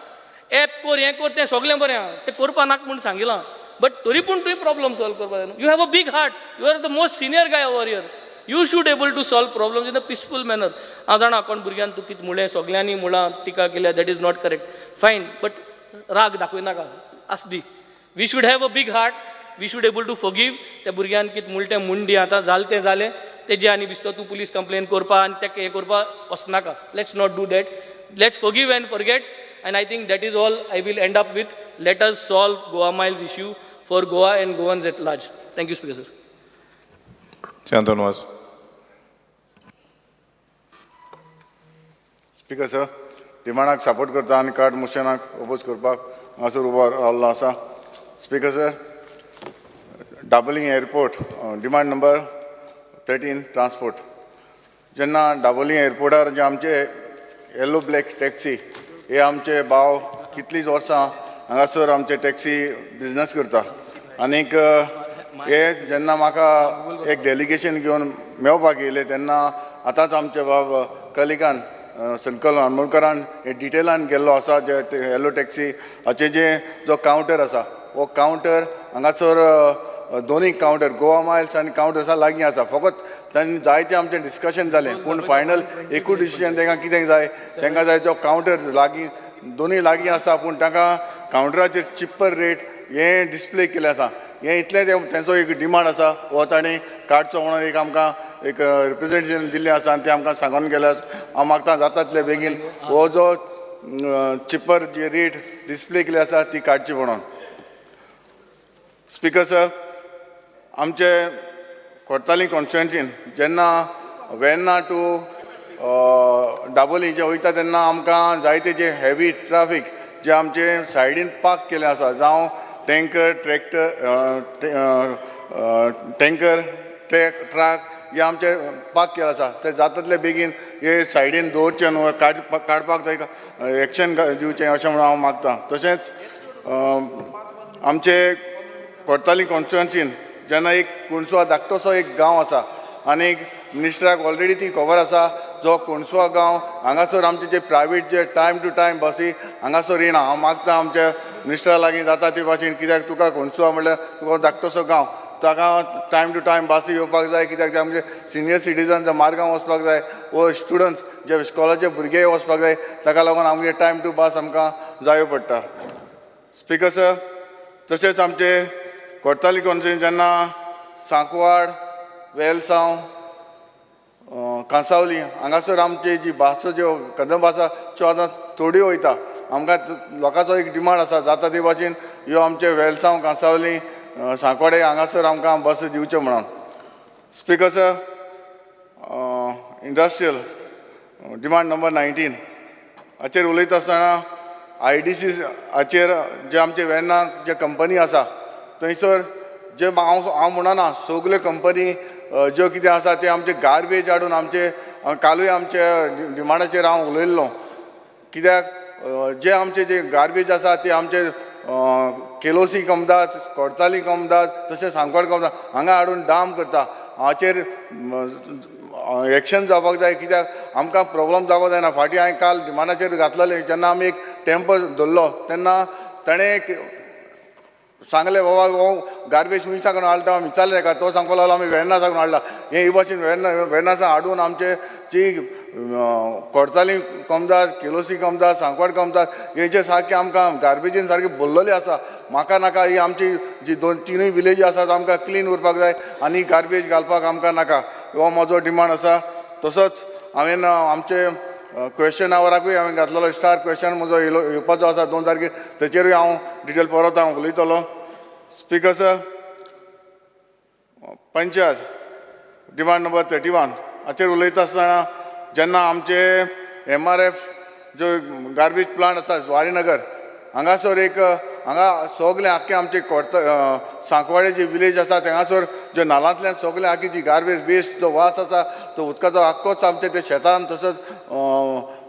S18: एप कर, हें कर, तें सगळें बरें आहा, तें करपा नाका म्हूण सांगिलां, बट तरी पूण तुवें प्रॉब्लम सॉल्व करपा जाय. You have a big heart, you are the most senior guy over here, you should able to solve problems in a peaceful manner. हांव जाणा कोण भुरग्यान तूं कितें म्हणलें, सगल्यांनी मुळां टिका केल्या, that is not correct, fine, but राग दाखयनाका, आसदी. We should have a big heart, we should able to forgive. त्या भुरग्यान कितें म्हणलें तें म्हूण दी, आतां जालें तें जालें, तेजें आनी बिस्तो तूं पुलीस कंप्लेन करपा आनी तेका हें करपा वचनाका. Let's not do that, let's forgive and forget. And I think that is all I will end up with. Let us solve Goa Miles issue for Goa and Goans at large. Thank you, Speaker sir.
S19: Anton Vaz.
S20: Speaker sir, डिमांडाक support करता आनी card मोशनाक oppose करपाक हांगासर उबो रावल्लो आसा. Speaker sir, Dabolim airport demand number 13 transport. जेन्ना दाबोलीं एअरपोर्टार जे आमचे येलो ब्लॅक टॅक्सी हे आमचे भाव कितलींच वर्सां हांगासर आमचे टॅक्सी बिजनस करता, आनीक हे जेन्ना म्हाका एक डेलिगेशन घेवन मेळपाक येयले तेन्ना आतांच आमचे बाब कलिकान संकल आमोणकरान हे डिटेलान गेल्लो आसा. जे येलो टॅक्सी हाचे जे जो कावंटर आसा हो कावंटर हांगासर दोनूय कावंटर गोवा मायल्स आनी कावंटर आसा लागीं आसा. फकत तांणी जायते आमचें डिस्कशन जालें पूण फायनल एकूच डिसिजन तांकां कितें जाय, तांकां जाय तो कावंटर लागीं दोनूय लागीं आसा पूण तांकां कावंटराचेर चिप्पर रेट हें डिस्प्ले केलें आसा. हें इतलें तेंचो एक डिमांड आसा, हो तांणी काडचो म्हणून एक आमकां एक रिप्रेजेंटेशन दिल्लें आसा आनी तें आमकां सांगून गेलें. हांव मागता जाता तितले बेगीन हो जो चिपर जी रेट डिस्प्ले केली आसा ती काडची म्हणून. स्पीकर सर, आमचे कोर्ताली कॉन्स्टिट्युएन्सीन जेन्ना वेर्ना टू दाबोली जे वयता तेन्ना आमकां जायते जे हेवी ट्राफीक जे आमचे सायडीन पार्क केले आसा, जावं टँकर ट्रॅक्टर टँकर ट्रक हे आमचे पार्क केले आसा, ते जाता तितले बेगीन हे सायडीन दवरचे न्हू, काडपाक ताका एक्शन दिवचें अशें म्हणून हांव मागता. तशेंच आमचे कोर्ताली कॉन्स्टिट्युएन्सीन जेन्ना एक कोणसुआ धाकटोसो एक गांव आसा आनी मिनिस्टराक ऑलरेडी ती खबर आसा, जो कोणसुआ गांव हांगासर आमचे जे प्रायवेट जे टायम टू टायम बसी हांगासर येना. हांव मागता आमच्या मिनिस्टरा लागीं जाता ते भाशेन, कित्याक तुका कोणसुआ म्हणल्यार तुका धाकटोसो गांव, ताका टायम टू टायम बसी येवपाक जाय, कित्याक ते आमचे सिनियर सिटीजन जे मार्गां वचपाक जाय वो स्टुडंट्स जे इस्कॉलाचे भुरगे वचपाक जाय, ताका लागून आमगे टायम टू बस आमकां जायो पडटा. स्पीकर सर, तशेंच आमचे कोर्ताली कॉन्स्टिट्युएन्सी जेन्ना सांकवाड, वेलसांव, कांसावली हांगासर आमची जी भास ज्यो कदंब आसा त्यो आतां थोड्यो वयता. आमकां लोकांचो एक डिमांड आसा जाता ते भाशेन ह्यो आमचे वेलसांव, कांसावली, सांकवाडे हांगासर आमकां बस दिवच्यो म्हणून. Speaker sir, industrial demand number 19 हाचेर उलयता आसतना IDC हाचेर जे आमचे वेर्ना जे कंपनी आसा थंयसर जे हांव म्हणना सगल्यो कंपनी ज्यो कितें आसा ते आमचे गार्बेज हाडून आमचे कालूय आमचे डिमांडाचेर हांव उलयल्लो, कित्याक जे आमचे जे गार्बेज आसा ते आमचे केलोसी कमदात, कोडताली कमदात, तशें सांकवाड कमदात हांगा हाडून डाम करता. हाचेर एक्शन जावपाक जाय, कित्याक आमकां प्रोब्लम जावपाक जायना. फाटीं हांवें काल डिमांडाचेर घातलेलें, जेन्ना आमी एक टेम्पो धरलो तेन्ना ताणें एक सांगलें, बाबा हो गार्बेज खंय साकून हाडटा आमी विचारलें ताका, तो सांगपाक लागलो आमी वेर्ना साकून हाडला. हे ही भाशेन वेर्ना सावन हाडून आमचे जी कोडताली कमदार, केलोसी कमदार, सांकवाड कमदार हेचे सारके आमकां गार्बेजीन सारके भरलेले आसा. म्हाका नाका ही आमची जी दोन तिनूय विलेजी आसात आमकां क्लीन उरपाक जाय आनी गार्बेज घालपाक आमकां नाका, हो म्हजो डिमांड आसा. तसोच हांवें आमचे क्वेश्चन आवराकूय हांवें घातलेलो स्टार क्वेश्चन म्हजो येवपाचो आसा 2 तारखेर, तेचेरूय हांव डिटेल परत हांव उलयतलो. Speaker sir, panchayat demand number 31 हाचेर उलयता आसतना जेन्ना आमचे MRF जो गार्बेज प्लांट आसा जुवारीनगर हांगासर एक हांगा सगळे आख्खे आमचे सांकवाडे जे विलेज आसा थंगासर जे नालांतल्यान सगळे आख्खी जी गार्बेज वेस्ट जो वास आसा तो उदकाचो आख्खोच आमचे ते शेतान तसोच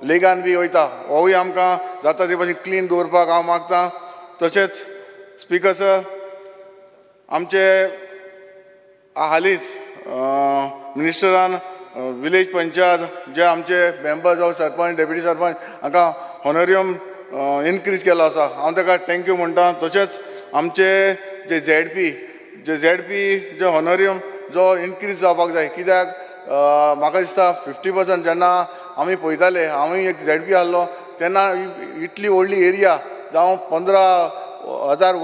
S20: लेगान बी वयता, होवूय आमकां जाता ते भाशेन क्लीन दवरपाक हांव मागता. तशेंच स्पीकर सर, आमचे हालींच मिनिस्टरान विलेज पंचायत जे आमचे मेंबर जावं सरपंच, डेप्युटी सरपंच हांकां हॉनोरियम इनक्रीज केलो आसा, हांव ताका thank you म्हणटा. तशेंच आमचे जे झेडपी जे हॉनोरियम जो इनक्रीज जावपाक जाय, कित्याक म्हाका दिसता 50% जेन्ना आमी पळयताले, हांवूय एक झेडपी आहलो तेन्ना इतली व्हडली एरिया जावं 15,000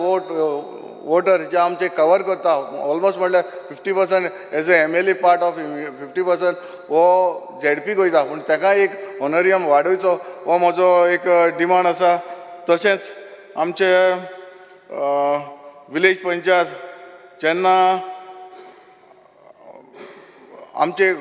S20: वोटर जे आमचे कवर करता, ऑलमोस्ट म्हणल्यार 50% as a MLA part of 50% हो झेडपीक वयता, पूण ताका एक हॉनोरियम वाडोवचो हो म्हजो एक डिमांड आसा. तशेंच आमचे विलेज पंचायत जेन्ना आमचे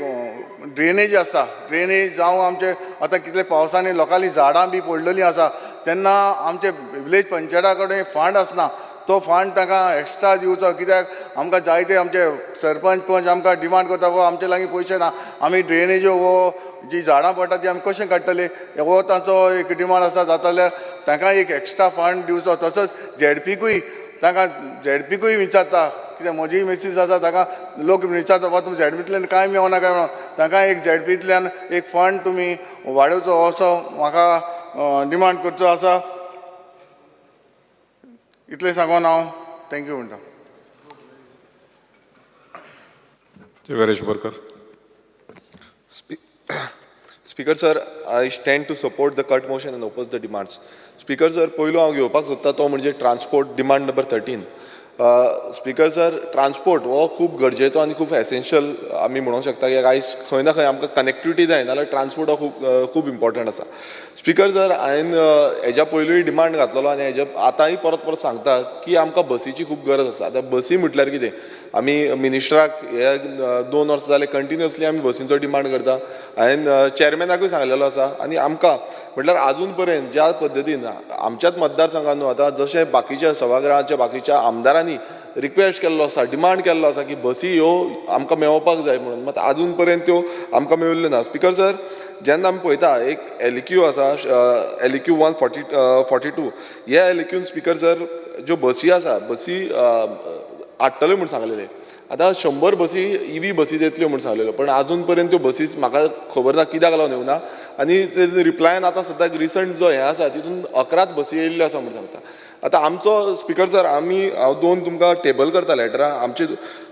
S20: ड्रेनेज आसा, ड्रेनेज जावं आमचे आतां कितले पावसांनी लोकांनी झाडां बी पडलेलीं आसा तेन्ना आमचे विलेज पंचायता कडेन फंड आसना, तो फंड तांकां एक्स्ट्रा दिवचो, कित्याक आमकां जायते आमचे सरपंच पंच आमकां डिमांड करता, बाबा आमचे लागीं पयशे ना, आमी ड्रेनेज्यो वो जी झाडां पडटा ती आमी कशें काडटले, हो तांचो एक डिमांड आसा. जाता जाल्यार तांकां एक एक्स्ट्रा फंड दिवचो. तसोच झेडपीकूय तांकां झेडपीकूय विचारता, कित्याक म्हजी मिसीस आसा ताका लोक विचारता, बाबा तुमी झेडपींतल्यान कांय मेवना काय म्हणून, तांकां एक झेडपींतल्यान एक फंड तुमी वाडोवचो असो म्हाका डिमांड करचो आसा. इतलें सांगून हांव thank you म्हणटा.
S19: Veeresh Borkar.
S21: Speaker sir, I stand to support the cut motion and oppose the demands. Speaker sir, पयलो हांव घेवपाक सोदता तो म्हणजे transport demand number 13. Speaker sir, transport हो खूब गरजेचो आनी खूब एसेन्शियल आमी म्हणूंक शकता, कित्याक आयज खंय ना खंय आमकां कनेक्टिविटी जाय नाल्यार ट्रान्सपोर्ट हो खूब खूब इम्पोर्टंट आसा. स्पीकर सर, हांवें हेज्या पयलूय डिमांड घातलेलो आनी हेज्या आतांय परत परत सांगता की आमकां बसीची खूब गरज आसा. आतां बसी म्हटल्यार कितें, आमी मिनिस्टराक हे 2 वर्सां जाले कंटिन्युअसली आमी बसींचो डिमांड करता. हांवें चॅरमॅनाकूय सांगलेलो आसा. आनी आमकां म्हटल्यार आजून पर्यंत ज्या पद्दतीन आमच्याच मतदारसंघान न्हू, आतां जशें बाकीच्या सभागृहाच्या बाकीच्या आमदारांनी रिक्वेस्ट केल्लो आसा, डिमांड केल्लो आसा की बसी ह्यो आमकां मेळोवपाक जाय म्हणून, मात आजून पर्यंत त्यो आमकां मेळिल्ल्यो ना. स्पीकर सर, जेन्ना आमी पळयता, एक एलइक्यू आसा, एलइक्यू 142. ह्या एलइक्यून, स्पीकर सर, ज्यो बसी आसा, बसी हाडटल्यो म्हूण सांगलेले. आतां 100 बसी, इवी बसीस येतल्यो म्हूण सांगलेल्यो, पण आजून पर्यंत त्यो बसीस म्हाका खबर ना कित्याक लागून येवना. आनी ते रिप्लायन आतां सद्याक रिसंट जो हें आसा, तितून 11च बसी येयल्ल्यो आसा म्हूण सांगता. आतां आमचो, स्पीकर सर, आमी हांव दोन तुमकां टेबल करता लेटरां. आमचे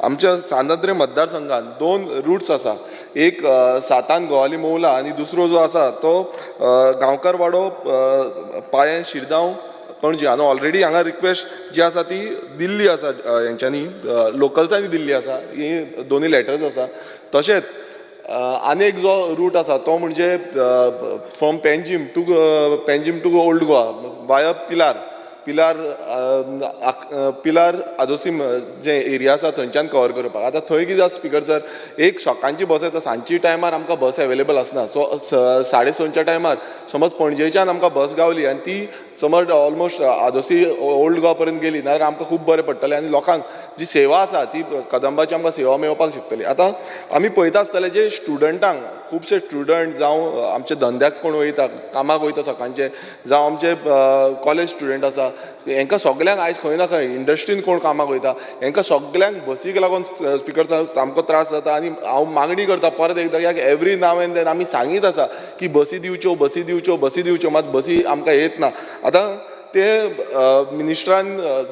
S21: आमच्या सांत आंद्रे मतदारसंघात दोन रुट्स आसा. एक सातान गोवाली मोवला आनी दुसरो जो आसा तो गांवकारवाडो पायें शिरदांव पणजी. आनी ऑलरेडी हांगा रिक्वेस्ट जी आसा ती दिल्ली आसा, हेंच्यांनी, लोकल्सांनी दिल्ली आसा. ही दोनूय लेटर्स आसा. तशेंच आनी एक जो रूट आसा तो म्हणजे from Panjim to Old Goa via Pilar Pilar Pilar Adosim J area आसा थंयच्यान कवर करपाक. आतां थंय कितें जाता, स्पीकर सर, एक सकाळची बस येता, सांजची टायमार आमकां बस एवेलेबल आसना. सो 6:30च्या टायमार समज पणजेच्यान आमकां बस गावली आनी ती समज ऑलमोस्ट आदोसी ओल्ड गोवा पर्यंत गेली नाल्यार आमकां खूब बरें पडटलें आनी लोकांक जी सेवा आसा ती कदंबाची आमकां सेवा मेळपाक शकतली. आतां आमी पळयता आसतले जे स्टुडंटांक, खुबशे स्टुडंट जावं आमच्या धंद्याक कोण वयता, कामाक वयता सकाळचे, जावं आमचे कॉलेज स्टुडंट आसा, हेंकां सगल्यांक आयज खंय ना खंय इंडस्ट्रीन कोण कामाक वयता, हेंकां सगल्यांक बसीक लागून, स्पीकर, सामको त्रास जाता. आनी हांव मागणी करता परत एकदां, कित्याक एवरी नाव एंड then आमी सांगीत आसा की बसी दिवच्यो, बसी दिवच्यो, बसी दिवच्यो, मात बसी आमकां येत ना. आतां ते मिनिस्टरान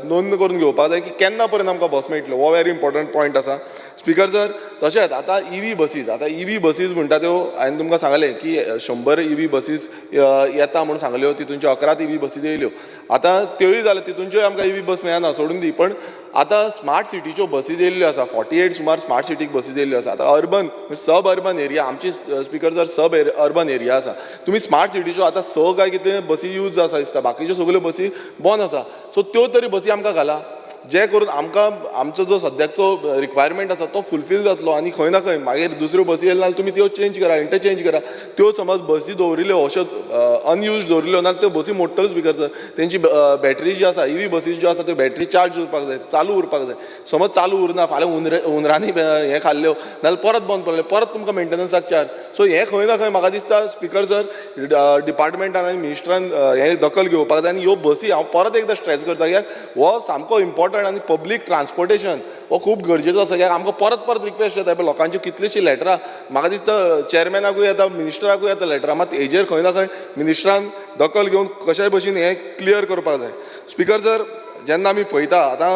S21: नोंद करून घेवपाक जाय की केन्ना पर्यंत आमकां बस मेळटल्यो. हो वेरी इम्पॉर्टंट पॉयंट आसा, स्पीकर सर. तशेंच आतां इवी बसीस, आतां इवी बसीस म्हणटा त्यो, हांवें तुमकां सांगलें की 100 इवी बसीस येता म्हूण सांगल्यो, तितूनच्यो 11च इवी बसीस येयल्यो. आतां त्योय जाल्यो, तितूनच्योय आमकां इवी बस मेळना, सोडून दी. पण आतां स्मार्ट सिटीच्यो बसीस येयल्ल्यो आसा, 48 सुमार स्मार्ट सिटीक बसीस येयल्ल्यो आसा. आतां अर्बन, सब अर्बन एरिया आमची, स्पीकर सर, सब अर्बन एरिया आसा. तुमी स्मार्ट सिटीच्यो आतां स काय कितें बसी यूज आसा दिसता, बाकीच्यो सगल्यो बसी बंद आसा. सो त्यो तरी बसी आमकां घाला, जे करून आमकां आमचो जो सद्याकचो रिक्वायरमेंट आसा तो फुलफील जातलो. आनी खंय ना खंय मागीर दुसऱ्यो बसी येयले जाल्यार तुमी त्यो चेंज करा, इंटरचेंज करा. त्यो समज बसी दवरिल्यो, अश्यो अनयूज दवरिल्यो नाल्यार त्यो बसी मोडटल्यो, स्पीकर सर. तेंची बॅटरी जी आसा, इवी बसी ज्यो आसा, त्यो बॅटरी चार्ज उरपाक जाय, चालू उरपाक जाय. समज चालू उरना, फाल्यां हुंदरांनी हें खाल्ल्यो नाल्यार परत बंद पडले, परत तुमकां मेंटेनन्साक चार्ज. सो हें खंय ना खंय म्हाका दिसता, स्पीकर सर, डिपार्टमेंटान आनी मिनिस्टरान हें दखल घेवपाक जाय. आनी ह्यो बसी हांव परत एकदां स्ट्रेस करता, कित्याक हो सामको इम्पॉर्टंट आनी पब्लीक ट्रान्सपोर्टेशन हो खूब गरजेचो आसा, कित्याक आमकां परत परत रिक्वेस्ट येता. पळय लोकांच्यो कितलीशीं लेटरां, म्हाका दिसता चॅरमॅनाकूय येता, मिनिस्टराकूय येता लेटरां, मात हेजेर खंय ना खंय मिनिस्टरान दखल घेवन कशाय भशेन हें क्लियर करपाक जाय. स्पीकर सर, जेन्ना आमी पळयता आतां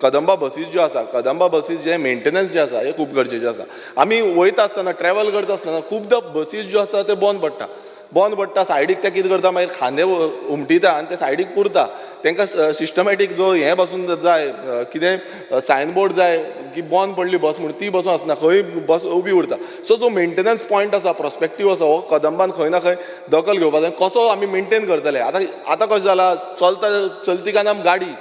S21: कदंबा बसीस ज्यो आसा, कदंबा बसीस जे मेंटेनन्स जे आसा, हे खूब गरजेचें आसा. आमी वयता आसतना, ट्रॅवल करता आसतना खुबदां बसीस ज्यो आसता त्यो बंद पडटा, बंद पडटा सायडीक. ते कितें करता मागीर, खांदे हुमटिता आनी ते सायडीक पुरता. तांकां सिस्टमॅटीक जो हें बसून जाय, कितें सायन बोर्ड जाय की बंद पडली बस म्हूण, ती बसून आसना, खंय बस उबी उरता. सो जो मेंटेनन्स पॉयंट आसा, प्रोस्पेक्टीव आसा, हो कदंबान खंय ना खंय दखल घेवपाक जाय, कसो आमी मेंटेन करतले. आतां आतां कशें जालां, चलता चलती का नाम गाडी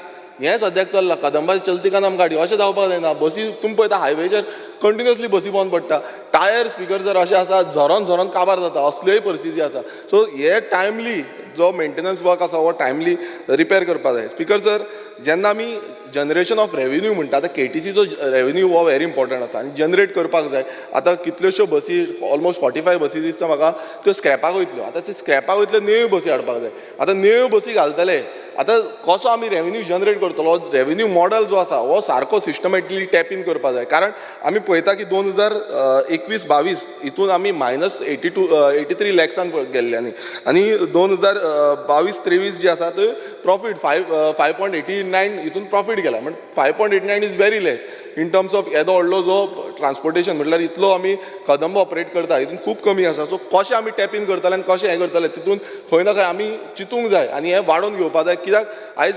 S21: हें सद्याक चल्लां. कदंबाचें चलती का नाम गाडी अशें जावपाक जायना. बसी तुमी पळयता, हायवेचेर कंटिन्युअसली बसी बंद पडटा. टायर, स्पीकर सर, अशें आसा, झरोन झरोन काबार जाता, असल्योय परिस्थिती आसा. सो हे टायमली जो मेंटेनन्स वर्क आसा हो टायमली रिपेर करपाक जाय. स्पीकर सर, जेन्ना आमी जनरेशन ऑफ रेवेन्यू म्हणटा, आतां केटीसीचो रेवेन्यू हो वेरी इम्पॉर्टंट आसा आनी जनरेट करपाक जाय. आतां कितल्योश्यो बसी, ऑलमोस्ट 45 बसी दिसता म्हाका, त्यो स्क्रॅपाक वयतल्यो. आतां ते स्क्रॅपाक वयतल्यो, नव्यो बसी हाडपाक जाय. आतां नव्यो बसी घालतले, आतां कसो आमी रेवेन्यू जनरेट करतलो? रेवेन्यू मॉडल जो आसा हो सारको सिस्टमॅटिकली टॅप इन करपाक जाय, कारण आमी पळयता की 2021-22 हितून आमी मायनस 82, 83 लॅक्सान गेल्ले आनी 2022-23 जी आसा थंय प्रॉफीट 5.89 हितून प्रॉफीट. प्रॉफीट केला. म्हण 5.89 is very less in terms of येदो व्हडलो जो ट्रान्सपोर्टेशन, म्हटल्यार इतलो आमी कदंब ऑपरेट करता हितून खूब कमी आसा. सो कशें आमी टॅप इन करतले आनी कशें हें करतले तितून खंय ना खंय आमी चिंतूंक जाय आनी हें वाडोवन घेवपा जाय, कित्याक आयज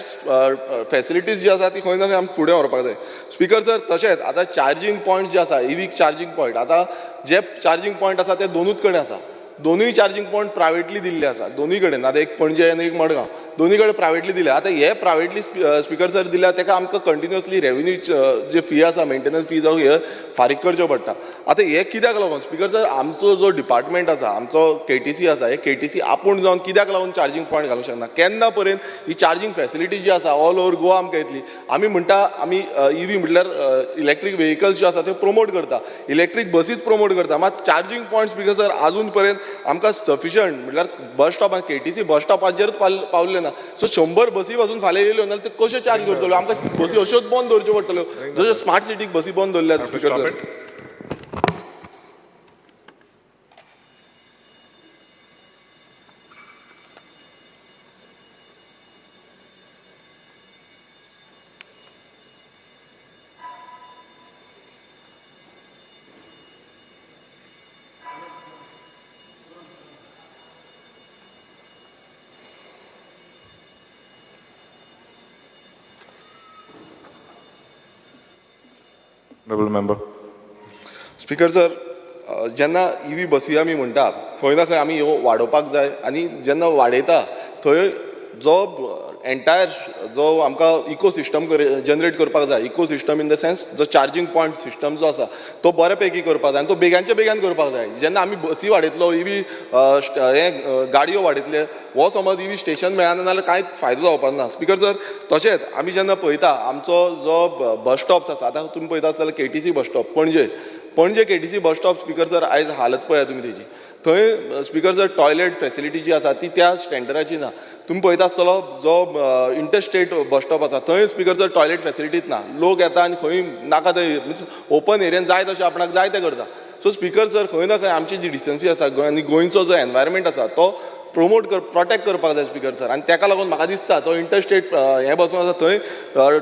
S21: फॅसिलिटीज जी आसा ती खंय ना खंय आमी फुडें व्हरपाक जाय. स्पिकर सर, तशेंच आतां चार्जींग पॉयंट्स जे आसा, इवी चार्जींग पॉयंट, आतां जे चार्जींग पॉयंट आसा ते दोनूच कडेन आसा. दोनूय चार्जींग पॉयंट प्रायवेटली दिल्ले आसा दोनूय कडेन. आतां एक पणजे आनी एक मडगांव, दोनूय कडेन प्रायवेटली दिल्या. आतां हे प्रायवेटली स्पिकर सर दिल्या तेका आमकां कंटिन्युअसली रेवेन्यू जे फी आसा, मेंटेनन्स फी जावं हे फारीक करच्यो पडटा. आतां हे कित्याक लागून स्पिकर सर, आमचो जो डिपार्टमेंट आसा, आमचो केटीसी आसा, हे केटीसी आपूण जावन कित्याक लागून चार्जींग पॉयंट घालूंक शकना? केन्ना पर्यंत ही चार्जींग फॅसिलिटी जी आसा ऑल ओवर गोवा आमकां येतली? आमी म्हणटा आमी इवी म्हटल्यार इलेक्ट्रीक वेहिकल्स ज्यो आसा त्यो प्रमोट करता, इलेक्ट्रीक बसीस प्रमोट करता, मात चार्जींग पॉयंट स्पिकर सर आजून पर्यंत आमकां सफिशंट म्हटल्यार बस स्टॉपान केटीसी बस स्टॉपाचेरूच पावले ना. सो 100 बसी पासून फाल्यां येयल्यो नाल्यार त्यो कश्यो चार्ज करतल्यो? आमकां बसी अश्योच बंद दवरच्यो पडटल्यो, जश्यो स्मार्ट सिटीक बसी बंद दवरल्यात. Speaker sir.
S19: Honorable member.
S21: Speaker sir, जेन्ना इवी बसी आमी म्हणटा खंय ना खंय आमी ह्यो वाडोवपाक जाय आनी जेन्ना वाडयता थंय जो एंटायर जो आमकां इको सिस्टम जनरेट करपाक जाय, eco system in the sense जो चार्जींग पॉयंट सिस्टम जो आसा तो बऱ्या पैकी करपाक जाय आनी तो बेगानच्या बेगान करपाक जाय. जेन्ना आमी बसी वाडयतलो, इवी हे गाडयो वाडयतले, हो समज इवी स्टेशन मेळना जाल्यार कांय फायदो जावपाक ना. स्पिकर सर, तशेंच आमी जेन्ना पळयता आमचो जो बस स्टॉप्स आसा, आतां तुमी पळयता आसतले KTC bus stop Panaji, Panaji KTC bus stop speaker sir आयज हालत पळया तुमी तेजी. थंय स्पिकर सर टॉयलेट फॅसिलिटी जी आसा ती त्या स्टँडर्डाची ना. तुमी पळयता आसतलो जो इंटरस्टेट बस स्टॉप आसा थंय स्पिकर सर टॉयलेट फॅसिलिटीच ना. लोक येता आनी खंय नाका थंय मिन्स ओपन एरियन जाय तशें आपणाक जाय तें करता. सो स्पिकर सर खंय ना खंय आमची जी डिसन्सी आसा आनी गोंयचो जो एनवायरमेंट आसा तो प्रमोट प्रोटेक्ट करपाक जाय स्पिकर सर. आनी तेका लागून म्हाका दिसता तो इंटरस्टेट हें बसून आसा थंय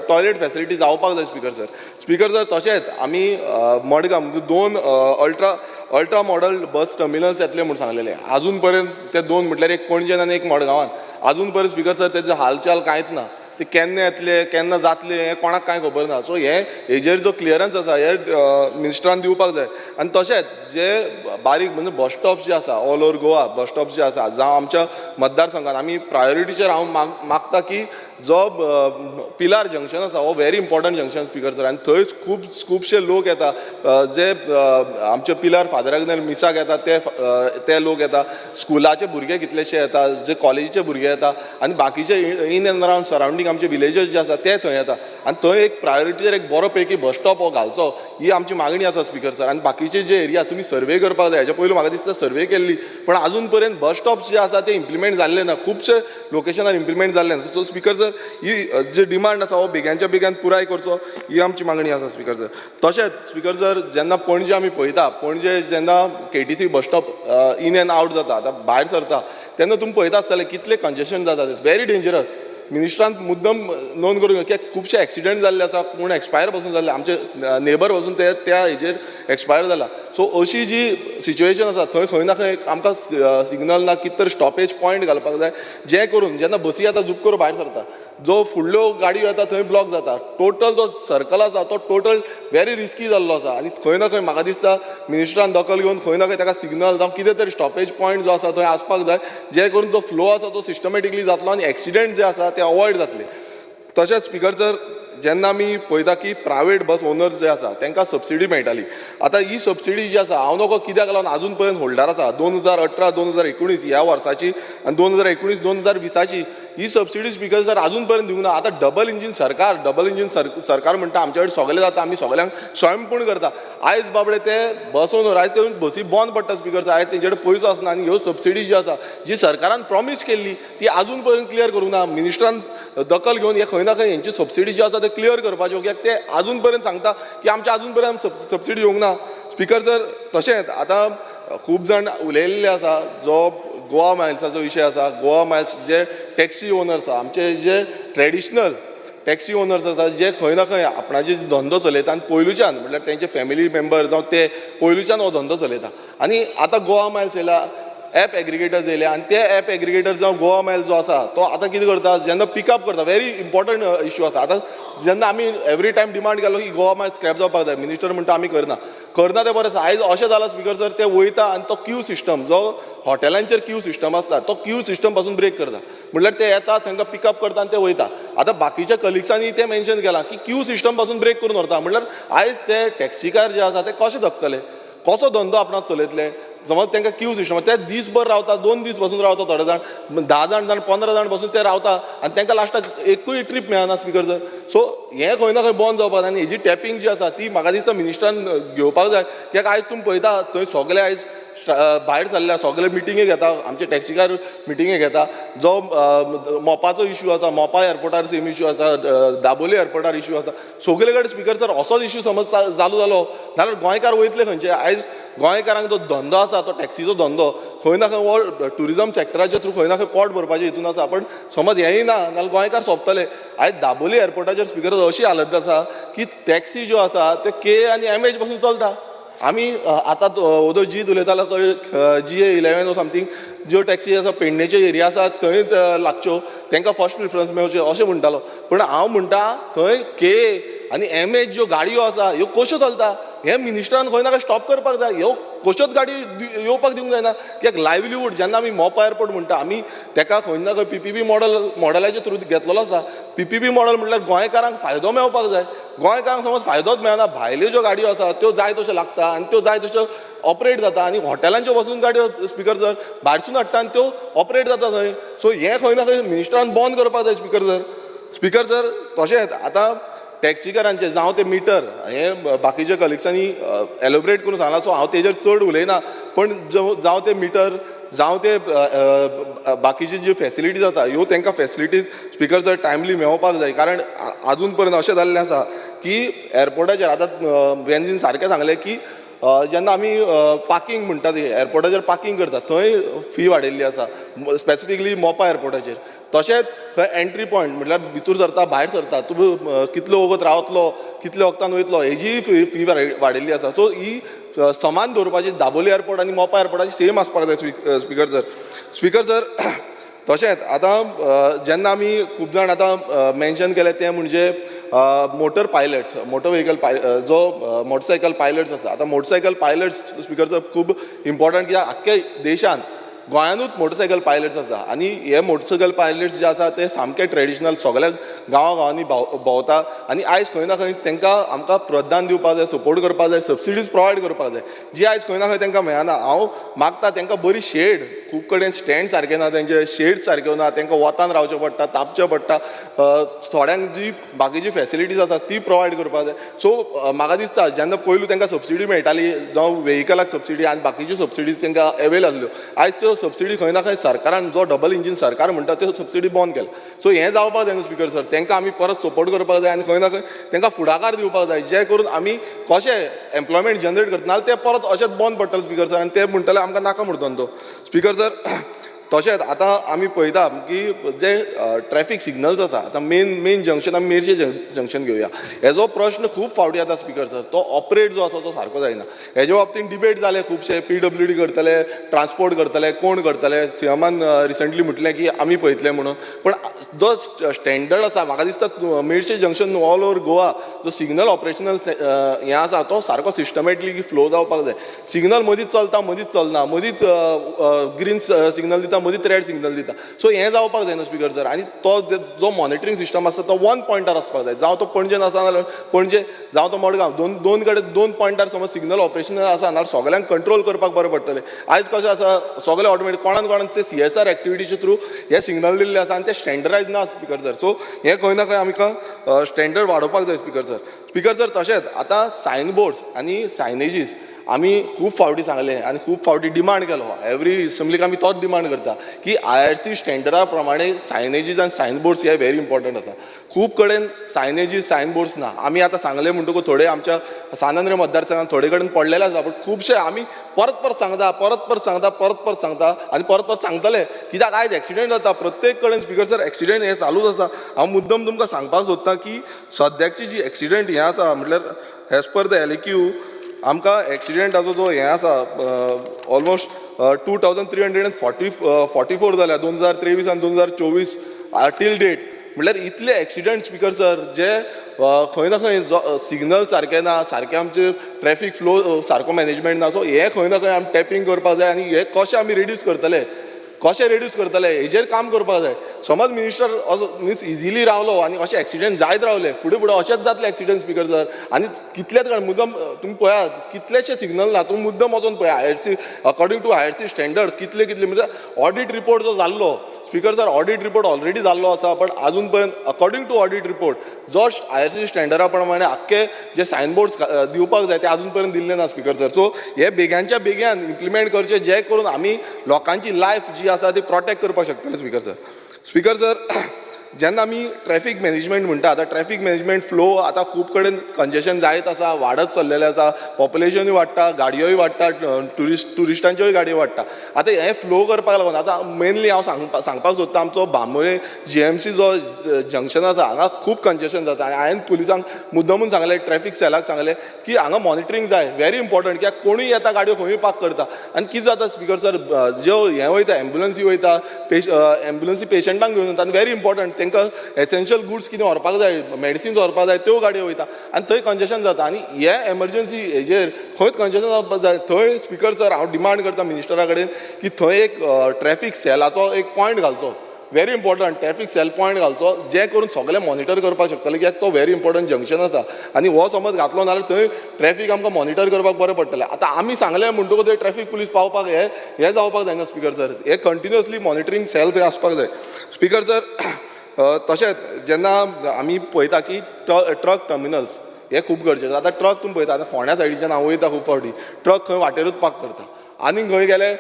S21: टॉयलेट फॅसिलिटी जावपाक जाय स्पिकर सर. स्पिकर सर, तशेंच आमी मडगांव म्हणजे 2 अल्ट्रा मॉडल बस टर्मिनल्स येतले म्हूण सांगलेले, आजून पर्यंत ते 2 म्हटल्यार एक पणजेन आनी एक मडगांवान आजून पर्यंत स्पिकर सर तेजो हालचाल कांयच ना. ते केन्ना येतले केन्ना जातले हें कोणाक कांय खबर ना. सो हे हेजेर जो क्लियरन्स आसा हे मिनिस्टरान दिवपाक जाय. आनी तशेंच जे बारीक म्हणजे बस स्टॉप्स जे आसा all over Goa bus stops जे आसा, जावं आमच्या मतदारसंघान आमी प्रायोरिटीचेर हांव मागता की जो पिलार जंक्शन आसा हो very important junction speaker sir. आनी थंय खूब खुबशे लोक येता जे आमचे पिलार फादर आग्नेल मिसाक येता ते लोक येता, स्कुलाचे भुरगे कितलेशे येता, जे कॉलेजीचे भुरगे येता आनी बाकीचे इन एंड अरावंड सरावंडींग आमचे विलेजस जे आसा ते थंय येता. आनी थंय एक प्रायोरिटीचेर एक बरो पैकी बस स्टॉप हो घालचो ही आमची मागणी आसा स्पिकर सर. आनी बाकीचे जे एरिया तुमी सर्वे करपाक जाय, हेच्या पयलू म्हाका दिसता सर्वे केल्ली पण आजून पर्यंत बस स्टॉप जे आसा ते इम्प्लिमेंट जाल्ले ना, खुबशे लोकेशनार इम्प्लिमेंट जाल्ले ना. सो स्पिकर सर ही जे डिमांड आसा हो बेग्यांच्या बेग्यान पुराय करचो ही आमची मागणी आसा स्पिकर सर. तशेंच स्पिकर सर जेन्ना पणजे आमी पळयता, पणजे जेन्ना KTC bus stop in and out जाता, आतां भायर सरता तेन्ना तुमी पळयता आसतले कितले कंजेशन जाता, व्हेरी डेंजरस. मिनिस्टरान मुद्दम नोंद करून कित्याक खुबशे एक्सिडंट जाल्ले आसा, कोण एक्सपायर पासून जाल्ले, आमचे नेबर पासून ते त्या हेजेर एक्सपायर जाला. सो अशी जी सिच्युएशन आसा थंय खंय ना खंय आमकां सिग्नल ना कितें तरी स्टॉपेज पॉयंट घालपाक जाय, जे करून जेन्ना बसी आतां झूप करून भायर सरता जो फुडल्यो गाडयो येता थंय ब्लॉक जाता, टोटल जो सर्कल आसा तो टोटल व्हेरी रिस्की जाल्लो आसा. आनी खंय ना खंय म्हाका दिसता मिनिस्टरान दखल घेवन खंय ना खंय ताका सिग्नल जावं कितें तरी स्टॉपेज पॉयंट जो आसा थंय आसपाक जाय, जे करून जो फ्लो आसा तो सिस्टमॅटिकली जातलो आनी एक्सिडंट जे आसा ते अवॉयड जातले. तशेंच स्पिकर सर जेन्ना आमी पळयता की प्रायवेट बस ओनर्स जे आसा तांकां सबसिडी मेळटाली, आतां ही सबसिडी जी आसा हांव नको कित्याक लागून आजून पर्यंत होल्डार आसा. 2018 2019 ह्या वर्साची आनी 2019 2020 ही सबसिडी स्पिकर सर आजून पर्यंत दिवंक ना. आतां डबल इंजीन सरकार, डबल इंजीन सरकार म्हणटा आमचे कडेन सगळें जाता, आमी सगळ्यांक स्वयंपूर्ण करता. आयज बाबडे ते बस ओनर आयज ते बसी बंद पडटा स्पिकर सर, आयज तेंचे कडेन पयसो आसना आनी ह्यो सबसिडी ज्यो आसा जी सरकारान प्रॉमीस केल्ली ती आजून पर्यंत क्लियर करूंक ना. मिनिस्टरान दखल घेवन हे खंय ना खंय हेंची सबसिडी जी आसा ते क्लियर करपाच्यो, कित्याक ते आजून पर्यंत सांगता की आमचे आजून पर्यंत सबसिडी येवंक ना. स्पिकर सर तशेंच आतां खूब जाण उलयल्ले आसा जो गोवा मायल्साचो विशय आसा, गोवा मायल्स जे टॅक्सी ओनर्स आसा, आमचे जे ट्रेडिशनल टॅक्सी ओनर्स आसा जे खंय ना खंय आपणाचे धंदो चलयता आनी पयलुच्यान म्हटल्यार तेंचे फॅमिली मेंबर जावं ते पयलुच्यान हो धंदो चलयता. आनी आतां गोवा मायल्स येयला, एप एग्रिगेटर्स येयले आनी ते एप एग्रिगेटर जावं गोवा मायल्स जो आसा तो आतां कितें करता, जेन्ना पिकअप करता, व्हेरी इम्पोर्टंट इश्यू आसा. आतां जेन्ना आमी एवरी टायम डिमांड केलो की गोवा मायल्स स्क्रॅप जावपाक जाय, मिनिस्टर म्हणटा आमी करना, करना तें बरें आसा. आयज अशें जालां स्पिकर सर, ते वयता आनी तो क्यू सिस्टम जो हॉटेलांचेर क्यू सिस्टम आसता तो क्यू सिस्टम पासून ब्रेक करता. म्हटल्यार ते येता, तांकां पिकअप करता आनी ते वयता. आतां बाकीच्या कलिग्सांनी तें मेन्शन केलां की क्यू सिस्टम पासून ब्रेक करून व्हरता. म्हटल्यार आयज ते टॅक्सीकार जे आसा ते कशे जगतले, कसो धंदो आपणाक चलयतले? समज तांकां क्यू सिस्टम, ते दीसभर रावता, 2 दीस बसून रावता, थोडे जाण 10 जाण जाण 15 जाण बसून ते रावता आनी तांकां लास्टाक एकूय ट्रीप मेळना स्पिकर सर. सो हें खंय ना खंय बंद जावपाक जाय आनी हेजी टॅपींग जी आसा ती म्हाका दिसता मिनिस्टरान घेवपाक जाय. कित्याक आयज तुमी पळयता थंय सगळे आयज भायर सरल्या, सगळे मिटिंगे घेता, आमचे टॅक्सीकार मिटिंगे घेता. जो मोपाचो इश्यू आसा, मोपा एअरपोर्टार सेम इश्यू आसा, दाबोली एअरपोर्टार इश्यू आसा, सगळे कडेन स्पिकर सर असोच इश्यू समज चालू जालो नाल्यार गोंयकार वयतले खंयचे? आयज गोंयकारांक जो धंदो आसा तो टॅक्सीचो धंदो खंय ना खंय हो ट्युरिजम सॅक्टराच्या थ्रू खंय ना खंय पोट भरपाचे हितून आसा. पण समज हेंय ना नाल्यार गोंयकार सोंपतले. आयज दाबोली एअरपोर्टाचेर स्पिकर अशी हालत आसा की टॅक्सी ज्यो आसा त्यो के आनी एम एच पासून चलता. आमी आतां ओदो जीत उलयतालो GA 11 or something ज्यो टॅक्सी आसा पेडणेचे एरिया आसा थंय लागच्यो, तांकां फर्स्ट प्रिफरन्स मेळच्यो अशें म्हणटालो. पूण हांव म्हणटा थंय के आनी एम एच ज्यो गाडयो आसा ह्यो कश्यो चलता हें मिनिस्टरान खंय ना खंय स्टॉप करपाक जाय. ह्यो कश्योच गाडी येवपाक दिवंक जायना. कित्याक लायवलीहूड जेन्ना आमी मोपा एअरपोर्ट म्हणटा आमी तेका खंय ना खंय PPP model मॉडलाचे थ्रू घेतलेलो आसा. PPP model म्हटल्यार गोंयकारांक फायदो मेळपाक जाय. गोंयकारांक समज फायदोच मेळना, भायल्यो ज्यो गाडयो आसा त्यो जाय तश्यो लागता आनी त्यो जाय तश्यो ऑपरेट जाता आनी हॉटेलांच्यो बसून गाडयो स्पिकर सर भायरसून हाडटा आनी त्यो ऑपरेट जाता थंय. सो हें खंय ना खंय मिनिस्टरान बंद करपाक जाय स्पिकर सर. स्पिकर सर तशेंच आतां टॅक्सीकारांचे जावं ते मिटर हें बाकीच्या कलिग्सांनी एलोबरेट करून सांगलां, सो हांव तेजेर चड उलयना. पण जावं ते मिटर जावं ते बाकीचे ज्यो फॅसिलिटीज आसा ह्यो तांकां फॅसिलिटीज स्पिकर सर टायमली मेळोवपाक जाय. कारण आजून पर्यंत अशें जाल्लें आसा की एअरपोर्टाचेर आतां वेन्झीन सारकें सांगलें की जेन्ना आमी पार्कींग म्हणटा ती एअरपोर्टाचेर पार्कींग करता थंय फी वाडयल्ली आसा, स्पेसिफिकली मोपा एअरपोर्टाचेर. तशेंच थंय एंट्री पॉयंट म्हटल्यार भितूर सरता भायर सरता तूं कितलो वगत रावतलो कितले वखदान वयतलो हेजी फी वाडयल्ली आसा. सो ही समान दवरपाची दाबोली एअरपोर्ट आनी मोपा एअरपोर्टाची सेम आसपाक जाय स्पिकर सर. स्पिकर सर तशेंच आतां जेन्ना आमी खूब जाण आतां मेन्शन केलें तें म्हणजे मोटर पायलट्स, मोटर व्हेकल जो मोटरसायकल पायलट्स आसा. आतां मोटरसायकल पायलट्स स्पिकर सर खूब इम्पोर्टंट, कित्याक आख्खे देशान गोंयानूच मोटरसायकल पायलट्स आसा आनी हे मोटरसायकल पायलट्स जे आसा ते सामके ट्रेडिशनल सगळ्या गांवा गांवांनी भोंवता आनी आयज खंय ना खंय तांकां आमकां प्रोत्साहन दिवपाक जाय, सपोर्ट करपाक जाय, सबसिडीज प्रोवायड करपाक जाय जी आयज खंय ना खंय तांकां मेळना. हांव मागता तांकां बरी शेड, खूब कडेन स्टँड सारके ना, तेंचे शेड सारक्यो ना, तांकां वतान रावचें पडटा, तापचें पडटा, थोड्यांक जी बाकीची फॅसिलिटीज आसा ती प्रोवायड करपाक जाय. सो म्हाका दिसता जेन्ना पयलू तांकां सबसिडी मेळटाली जावं व्हेकलाक सबसिडी आनी बाकीच्यो सबसिडीज तांकां एवेल आसल्यो, आयज त्यो सबसिडी खंय ना खंय सरकारान जो डबल इंजीन सरकार म्हणटा त्यो सबसिडी बंद केल्या. सो हें जावपाक जायना स्पिकर सर, तांकां आमी परत सपोर्ट करपाक जाय आनी खंय ना खंय तांकां फुडाकार दिवपाक जाय जे करून आमी कशें एम्प्लॉयमेंट जनरेट करता, नाजाल्यार ते परत अशेंच बंद पडटले स्पिकर सर आनी ते म्हणटले आमकां नाका म्हूण धंदो. स्पिकर सर तशेंच आतां आमी पळयता की जे ट्रॅफीक सिग्नल्स आसा, आतां मेन जंक्शन आमी मेरशे जंक्शन घेवया, हेजो प्रश्न खूब फावटी येता स्पिकर सर, तो ऑपरेट जो आसा तो सारको जायना. हेजे बाबतीन डिबेट जाले खुबशे, PWD करतले, ट्रान्सपोर्ट करतले, कोण करतले, सीएमान रिसंटली म्हटलें की आमी पळयतले म्हणून, पण जो स्टँडर्ड आसा म्हाका दिसता Merces junction all over Goa जो सिग्नल ऑपरेशनल हें आसा तो सारको सिस्टमॅटिकली फ्लो जावपाक जाय. सिग्नल मदींच चलता, मदींच चलना, मदींच ग्रीन सिग्नल दिता, मदींच रेड सिग्नल दिता. सो हें जावपाक जायना स्पिकर सर. आनी तो जो मॉनिटरींग सिस्टम आसा तो वन पॉयंटार आसपाक जाय, जावं तो पणजेन आसा नाल्यार पणजे, जावं तो मडगांव, दोन कडेन दोन पॉयंटार समज सिग्नल ऑपरेशनल आसा नाल्यार सगळ्यांक कंट्रोल करपाक बरें पडटलें. आयज कशें आसा सगळे ऑटोमॅटीक कोणान कोणान ते CSR एक्टिविटीचे थ्रू हे सिग्नल दिल्ले आसा आनी ते स्टँडर्डायज ना स्पिकर सर. सो हें खंय ना खंय आमकां स्टँडर्ड वाडोवपाक जाय स्पिकर सर. स्पिकर सर तशेंच आतां सायन बोर्ड्स आनी सायनेजीस आमी खूब फावटी सांगलें आनी खूब फावटी डिमांड केलो. एवरी असेंब्लीक आमी तोच डिमांड करता की IRC स्टँडर्डा प्रमाणे सायनेजीस आनी सायन बोर्ड्स हे व्हेरी इम्पॉर्टंट आसा. खूब कडेन सायनेजीस सायन बोर्ड्स ना. आमी आतां सांगलें म्हणटकूच थोडे आमच्या सांत आंद्रे मतदारसंघात थोडे कडेन पडलेले आसा, बट खुबशे आमी परत परत सांगता, परत परत सांगता, परत परत सांगता आनी परत परत सांगतले. कित्याक आयज एक्सिडेंट जाता प्रत्येक कडेन स्पीकर सर, एक्सिडेंट हे चालूच आसा. हांव मुद्दम तुमकां सांगपाक सोदता की सद्याची जी एक्सिडेंट हें आसा म्हटल्यार एज पर the LAQ आमकां एक्सिडेंटाचो जो हें आसा ऑलमोस्ट 2344 जाल्या 2023 आनी 2024 टील डेट. म्हटल्यार इतले एक्सिडेंट स्पीकर सर जे खंय ना खंय सिग्नल सारके ना, सारके आमचे ट्रॅफीक फ्लो सारको मॅनेजमेंट ना. सो हें खंय ना खंय आमी टॅपींग करपाक जाय आनी हें कशें आमी रिड्यूस करतले, कशें रिड्यूस करतले हेजेर काम करपाक जाय. समज मिनिस्टर असो मिन्स इजिली रावलो आनी अशें एक्सिडेंट जायत रावले फुडें फुडें अशेंच जातले एक्सिडेंट स्पीकर सर. आनी कितलेच कडेन मुद्दम तुमी पळयात कितलेशे सिग्नल ना, तुमी मुद्दम वचोन पळया IRC according to IRC standard कितले कितले म्हणजे ऑडीट रिपोर्ट जो जाल्लो speaker sir, audit report already जाल्लो आसा, बट आजून पर्यंत अकॉर्डींग टू ऑडीट रिपोर्ट जो IRC स्टँडर्डा प्रमाणे आख्खे जे सायन बोर्ड्स दिवपाक जाय ते आजून पर्यंत दिल्ले ना स्पीकर सर. सो हे बेग्यांच्या बेग्यान इम्प्लिमेंट करचे जे करून आमी लोकांची लायफ जी आसा ती प्रोटेक्ट करपाक शकतले स्पीकर सर. स्पीकर सर, जेन्ना आमी ट्रॅफीक मॅनेजमेंट म्हणटा, आतां ट्रॅफीक मॅनेजमेंट फ्लो आतां खूब कडेन कंजेशन जायत आसा, वाडत चल्लेलें आसा, पॉप्युलेशनूय वाडटा, गाडयोय वाडटा, ट्युरिस्टांच्योय गाडयो वाडटा. आतां हें फ्लो करपाक लागून आतां मेनली हांव सांगपाक सोदता आमचो बांबोळे GMC जो जंक्शन आसा हांगा खूब कंजेशन जाता. आनी हांवें पुलिसांक मुद्दमून सांगलें, ट्रॅफीक सेलाक सांगलें की हांगा मॉनिटरींग जाय, व्हेरी इम्पॉर्टंट. कित्याक कोणूय येता गाडयो खंयूय पार्क करता आनी कितें जाता स्पीकर सर, ज्यो हें वयता एम्बुलन्सी वयता, एम्बुलन्सी पेशंटांक घेवन वयता आनी व्हेरी इम्पॉर्टंट तांकां एसेन्शियल गुड्स कितें व्हरपाक जाय, मेडिसिन्स व्हरपाक जाय, त्यो गाडयो वयता आनी थंय कंजेशन जाता. आनी हे एमर्जन्सी हेजेर खंयच कंजेशन जावपाक जाय थंय स्पीकर सर हांव डिमांड करता मिनिस्टरा कडेन की थंय एक ट्रॅफीक सेलाचो एक पॉयंट घालचो, very important traffic cell point घालचो, जे करून सगळें मॉनिटर करपाक शकतले. कित्याक तो व्हेरी इम्पॉर्टंट जंक्शन आसा आनी हो समज घातलो ना जाल्यार थंय ट्रॅफीक आमकां मॉनिटर करपाक बरें पडटलें. आतां आमी सांगलें म्हणटकूच थंय ट्रॅफीक पुलीस पावपाक हें जावपाक जायना स्पीकर सर, हे कंटिन्युअसली मॉनिटरींग सेल थंय आसपाक जाय स्पीकर सर. तशेंच जेन्ना आमी पळयता की ट्रक टर्मिनल्स हे खूब गरजेचें. आतां ट्रक तुमी पळयता, आतां फोंड्या सायडीच्यान हांव वयता खूब फावटी, ट्रक खंय वाटेरूच पार्क करता आनी खंय गेले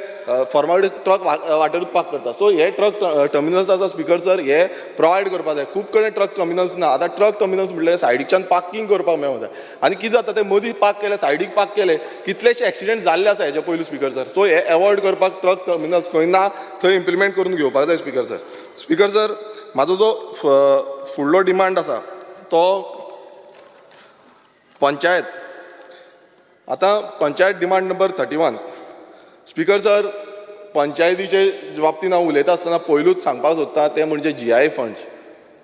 S21: फॉर्मालिटी ट्रक वाटेरूच पार्क करता. सो हे ट्रक टर्मिनल्स आसा स्पीकर सर, हे प्रोवायड करपाक जाय. खूब कडेन ट्रक टर्मिनल्स ना. आतां ट्रक टर्मिनल्स म्हणल्यार सायडीच्यान पार्कींग करपाक मेळूंक जाय आनी कितें जाता ते मदीं पार्क केले, सायडीक पार्क केले, कितलेशे एक्सिडेंट जाल्ले आसा हेजे पयलू स्पीकर सर. सो हे एवॉयड करपाक ट्रक टर्मिनल्स खंय ना थंय इम्प्लिमेंट करून घेवपाक जाय स्पीकर सर. स्पीकर सर, म्हाजो जो फुडलो डिमांड आसा तो पंचायत. आतां panchayat demand number 31 speaker sir, पंचायतीचे बाबतींत हांव उलयता आसतना पयलूच सांगपाक सोदता तें म्हणजे GI funds.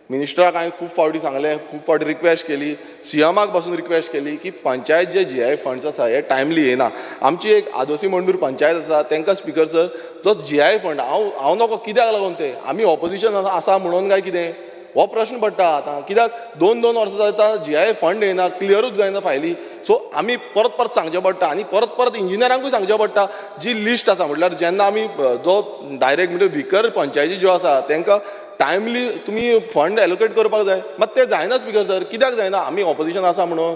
S21: मिनिस्टराक हांवें खूब फावटी सांगलें, खूब फावटी रिक्वेस्ट केली, सीएमाक पासून रिक्वेस्ट केली की पंचायत जे GI funds आसा हे टायमली येना. आमची एक आदोसी मंडूर पंचायत आसा तांकां स्पीकर सर जो GI fund हांव नको कित्याक लागून ते आमी ऑपोजिशन आसा म्हणून काय कितें हो प्रश्न पडटा आतां. कित्याक 2-2 वर्सां जाता GI fund येना, क्लियरूच जायना फायली. सो आमी परत परत सांगचें पडटा आनी परत परत इंजिनियरांकूय सांगचें पडटा. जी लिस्ट आसा म्हटल्यार जेन्ना आमी जो डायरेक्ट म्हणजे विकर पंचायती ज्यो आसा तांकां टायमली तुमी फंड एलोकेट करपाक जाय, मात तें जायना स्पीकर सर. कित्याक जायना? आमी ऑपोजिशन आसा म्हणून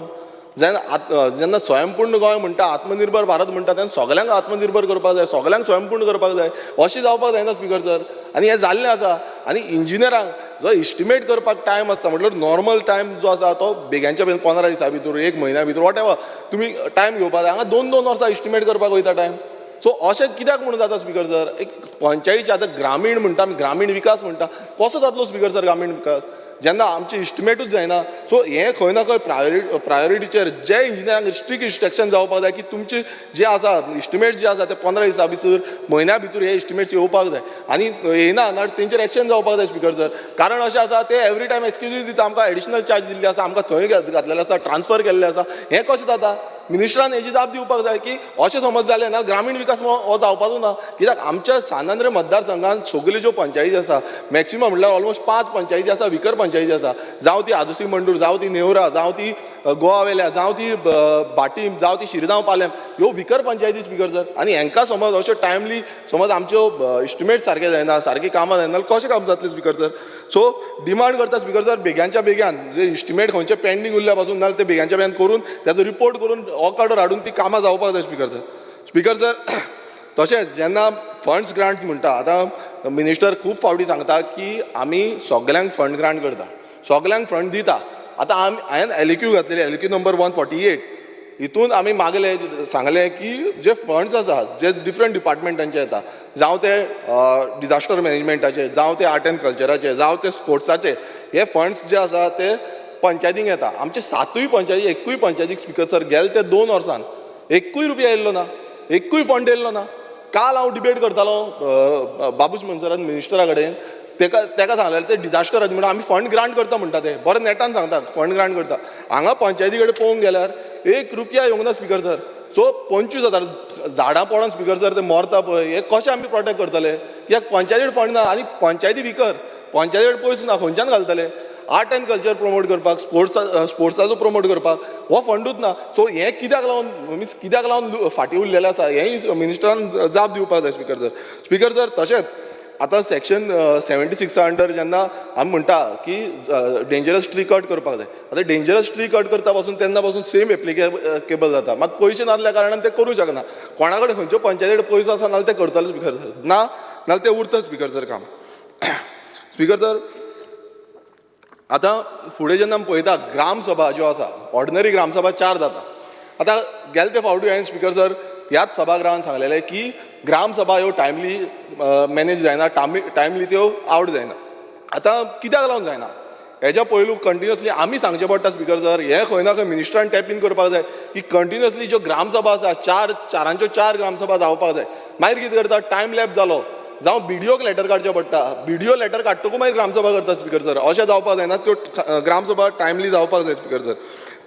S21: जायना. जेन्ना स्वयंपूर्ण गोंय म्हणटा, आत्मनिर्भर भारत म्हणटा, तेन्ना सगल्यांक आत्मनिर्भर करपाक जाय, सगल्यांक स्वयंपूर्ण करपाक जाय, अशें जावपाक जायना स्पीकर सर. आनी हें जाल्लें आसा. आनी इंजिनियरांक जो इस्टिमेट करपाक टायम आसता म्हटल्यार नॉर्मल टायम जो आसा तो बेग्यांच्या बेगीन 15 दिसां भितर, 1 म्हयन्या भितर, what ever तुमी टायम घेवपाक जाय. हांगा 2-2 वर्सां इस्टिमेट करपाक वयता टायम. सो अशें कित्याक म्हणून जाता स्पीकर सर? एक पंचायतीचे आतां ग्रामीण म्हणटा आमी, ग्रामीण विकास म्हणटा, कसो जातलो स्पीकर सर ग्रामीण विकास जेन्ना आमचे इस्टिमेटूच जायना? सो हें खंय ना खंय प्रायोरिटीचेर जे इंजिनियरांक स्ट्रिक्ट इन्स्ट्रक्शन जावपाक जाय की तुमचे जे आसा इस्टिमेट जे आसा ते 15 दिसां भितर, म्हयन्या भितर हे इस्टिमेट्स येवपाक जाय आनी येयना ना तेंचेर एक्शन जावपाक जाय स्पीकर सर. कारण अशें आसा ते एवरी टायम एक्सक्यूज दिता, आमकां एडिशनल चार्ज दिल्ली आसा, आमकां थंय घातलेलें आसा, ट्रान्सफर केल्लें आसा. हें कशें जाता? मिनिस्टरान हेजी जाप दिवपाक जाय की अशें समज जालें ना ग्रामीण विकास हो जावपाचो ना. कित्याक आमच्या सांत आंद्रे मतदारसंघात सगल्यो ज्यो पंचायती आसा मॅक्सिमम म्हटल्यार ऑलमोस्ट 5 पंचायती आसा, विकर पंचायती आसा, जावं ती आदोसी मंडूर, जावं ती नेवरा, जावं ती गोवा वेल्या, जावं ती भाटीम, जावं ती शिरगांव पालेम, ह्यो विकर पंचायती स्पीकर सर. आनी हेंकां समज अश्यो टायमली समज आमच्यो इस्टिमेट सारके जायना, सारकी कामां जायना, कशें काम जातलें स्पीकर सर? सो डिमांड करता स्पीकर सर, बेग्यांच्या बेग्यान जे इस्टिमेट खंयचे पेंडींग उरल्या पासून ना ते बेग्यांच्या बेग्यान करून ताजो रिपोर्ट करून ऑर्डर हाडून ती कामां जावपाक जाय स्पीकर सर. स्पीकर सर, तशेंच जेन्ना फंड्स ग्रांट म्हणटा, आतां मिनिस्टर खूब फावटी सांगता की आमी सगल्यांक फंड ग्रांट करता, सगल्यांक फंड दिता. आतां आमी हांवें LAQ घातलेली, LAQ number 148, हितून आमी मागले, सांगलें की जे फंड्स आसा जे डिफरंट डिपार्टमेंटांचे येता, जावं ते डिजास्टर मॅनेजमेंटाचे, जावं ते आर्ट एंड कल्चराचे, जावं ते स्पोर्ट्साचे, हे फंड्स जे आसा ते पंचायतींक येता. आमचे 7 पंचायती, एकूय पंचायतीक स्पीकर सर गेले ते 2 वर्सान एकूय रुपया येयल्लो ना, एकूय फंड येयल्लो ना. काल हांव डिबेट करतालो बाबूश मनसरान मिनिस्टरा कडेन, तेका सांगलें ते डिजास्टर म्हणून आमी फंड ग्रांट करता म्हणटा, ते बरें नेटान सांगता फंड ग्रांट करता. हांगा पंचायती कडेन पळोवंक गेल्यार 1 रुपया येवंक ना स्पीकर सर. सो 25,000 झाडां पडोन स्पीकर सर ते मरता पळय, हे कशें आमी प्रोटेक्ट करतले? कित्याक पंचायती फंड ना आनी पंचायती विकर, पंचायती कडेन पयसो ना, खंयच्यान घालतले? आर्ट एंड कल्चर प्रमोट करपाक, स्पोर्ट्साचो प्रमोट करपाक हो फंडूच ना. सो हें कित्याक लागून मिन्स कित्याक लागून फाटीं उरलेलें आसा हेंय मिनिस्टरान जाप दिवपाक जाय स्पीकर सर. स्पीकर सर, तशेंच आतां सेक्शन 76 अंडर जेन्ना आमी म्हणटा की डेंजरस ट्री कट करपाक जाय, आतां डेंजरस ट्री कट करता पासून तेन्ना पासून सेम एप्लिकेबल जाता, मात पयशे नासल्या कारणान ते करूं शकना. कोणा कडेन खंयच्यो पंचायती कडेन पयसो आसा नाल्यार ते करतले स्पीकर सर, ना नाल्यार ते उरता स्पीकर सर काम. स्पीकर सर, आतां फुडें जेन्ना आमी पळयता ग्रामसभा ज्यो आसा, ऑर्डिनरी ग्रामसभा 4 जाता. आतां गेले ते फावटी हांवें स्पीकर सर ह्याच सभागृहान सांगलेलें की ग्रामसभा ह्यो टायमली मॅनेज जायना, टायमली त्यो आवट जायना. आतां कित्याक लागून जायना हेज्या पयलू कंटिन्युअसली आमी सांगचें पडटा स्पीकर सर, हें खंय ना खंय मिनिस्टरान टॅप इन करपाक जाय की कंटिन्युअसली ज्यो ग्रामसभा आसा 4 4 ग्रामसभा जावपाक जाय. मागीर कितें करता, टायम लॅप जालो जावं बीडीओक लेटर काडचें पडटा, बीडीओ लेटर काडटकूच मागीर ग्रामसभा करता स्पीकर सर. अशें जावपाक जायना, त्यो ग्रामसभा टायमली जावपाक जाय स्पीकर सर.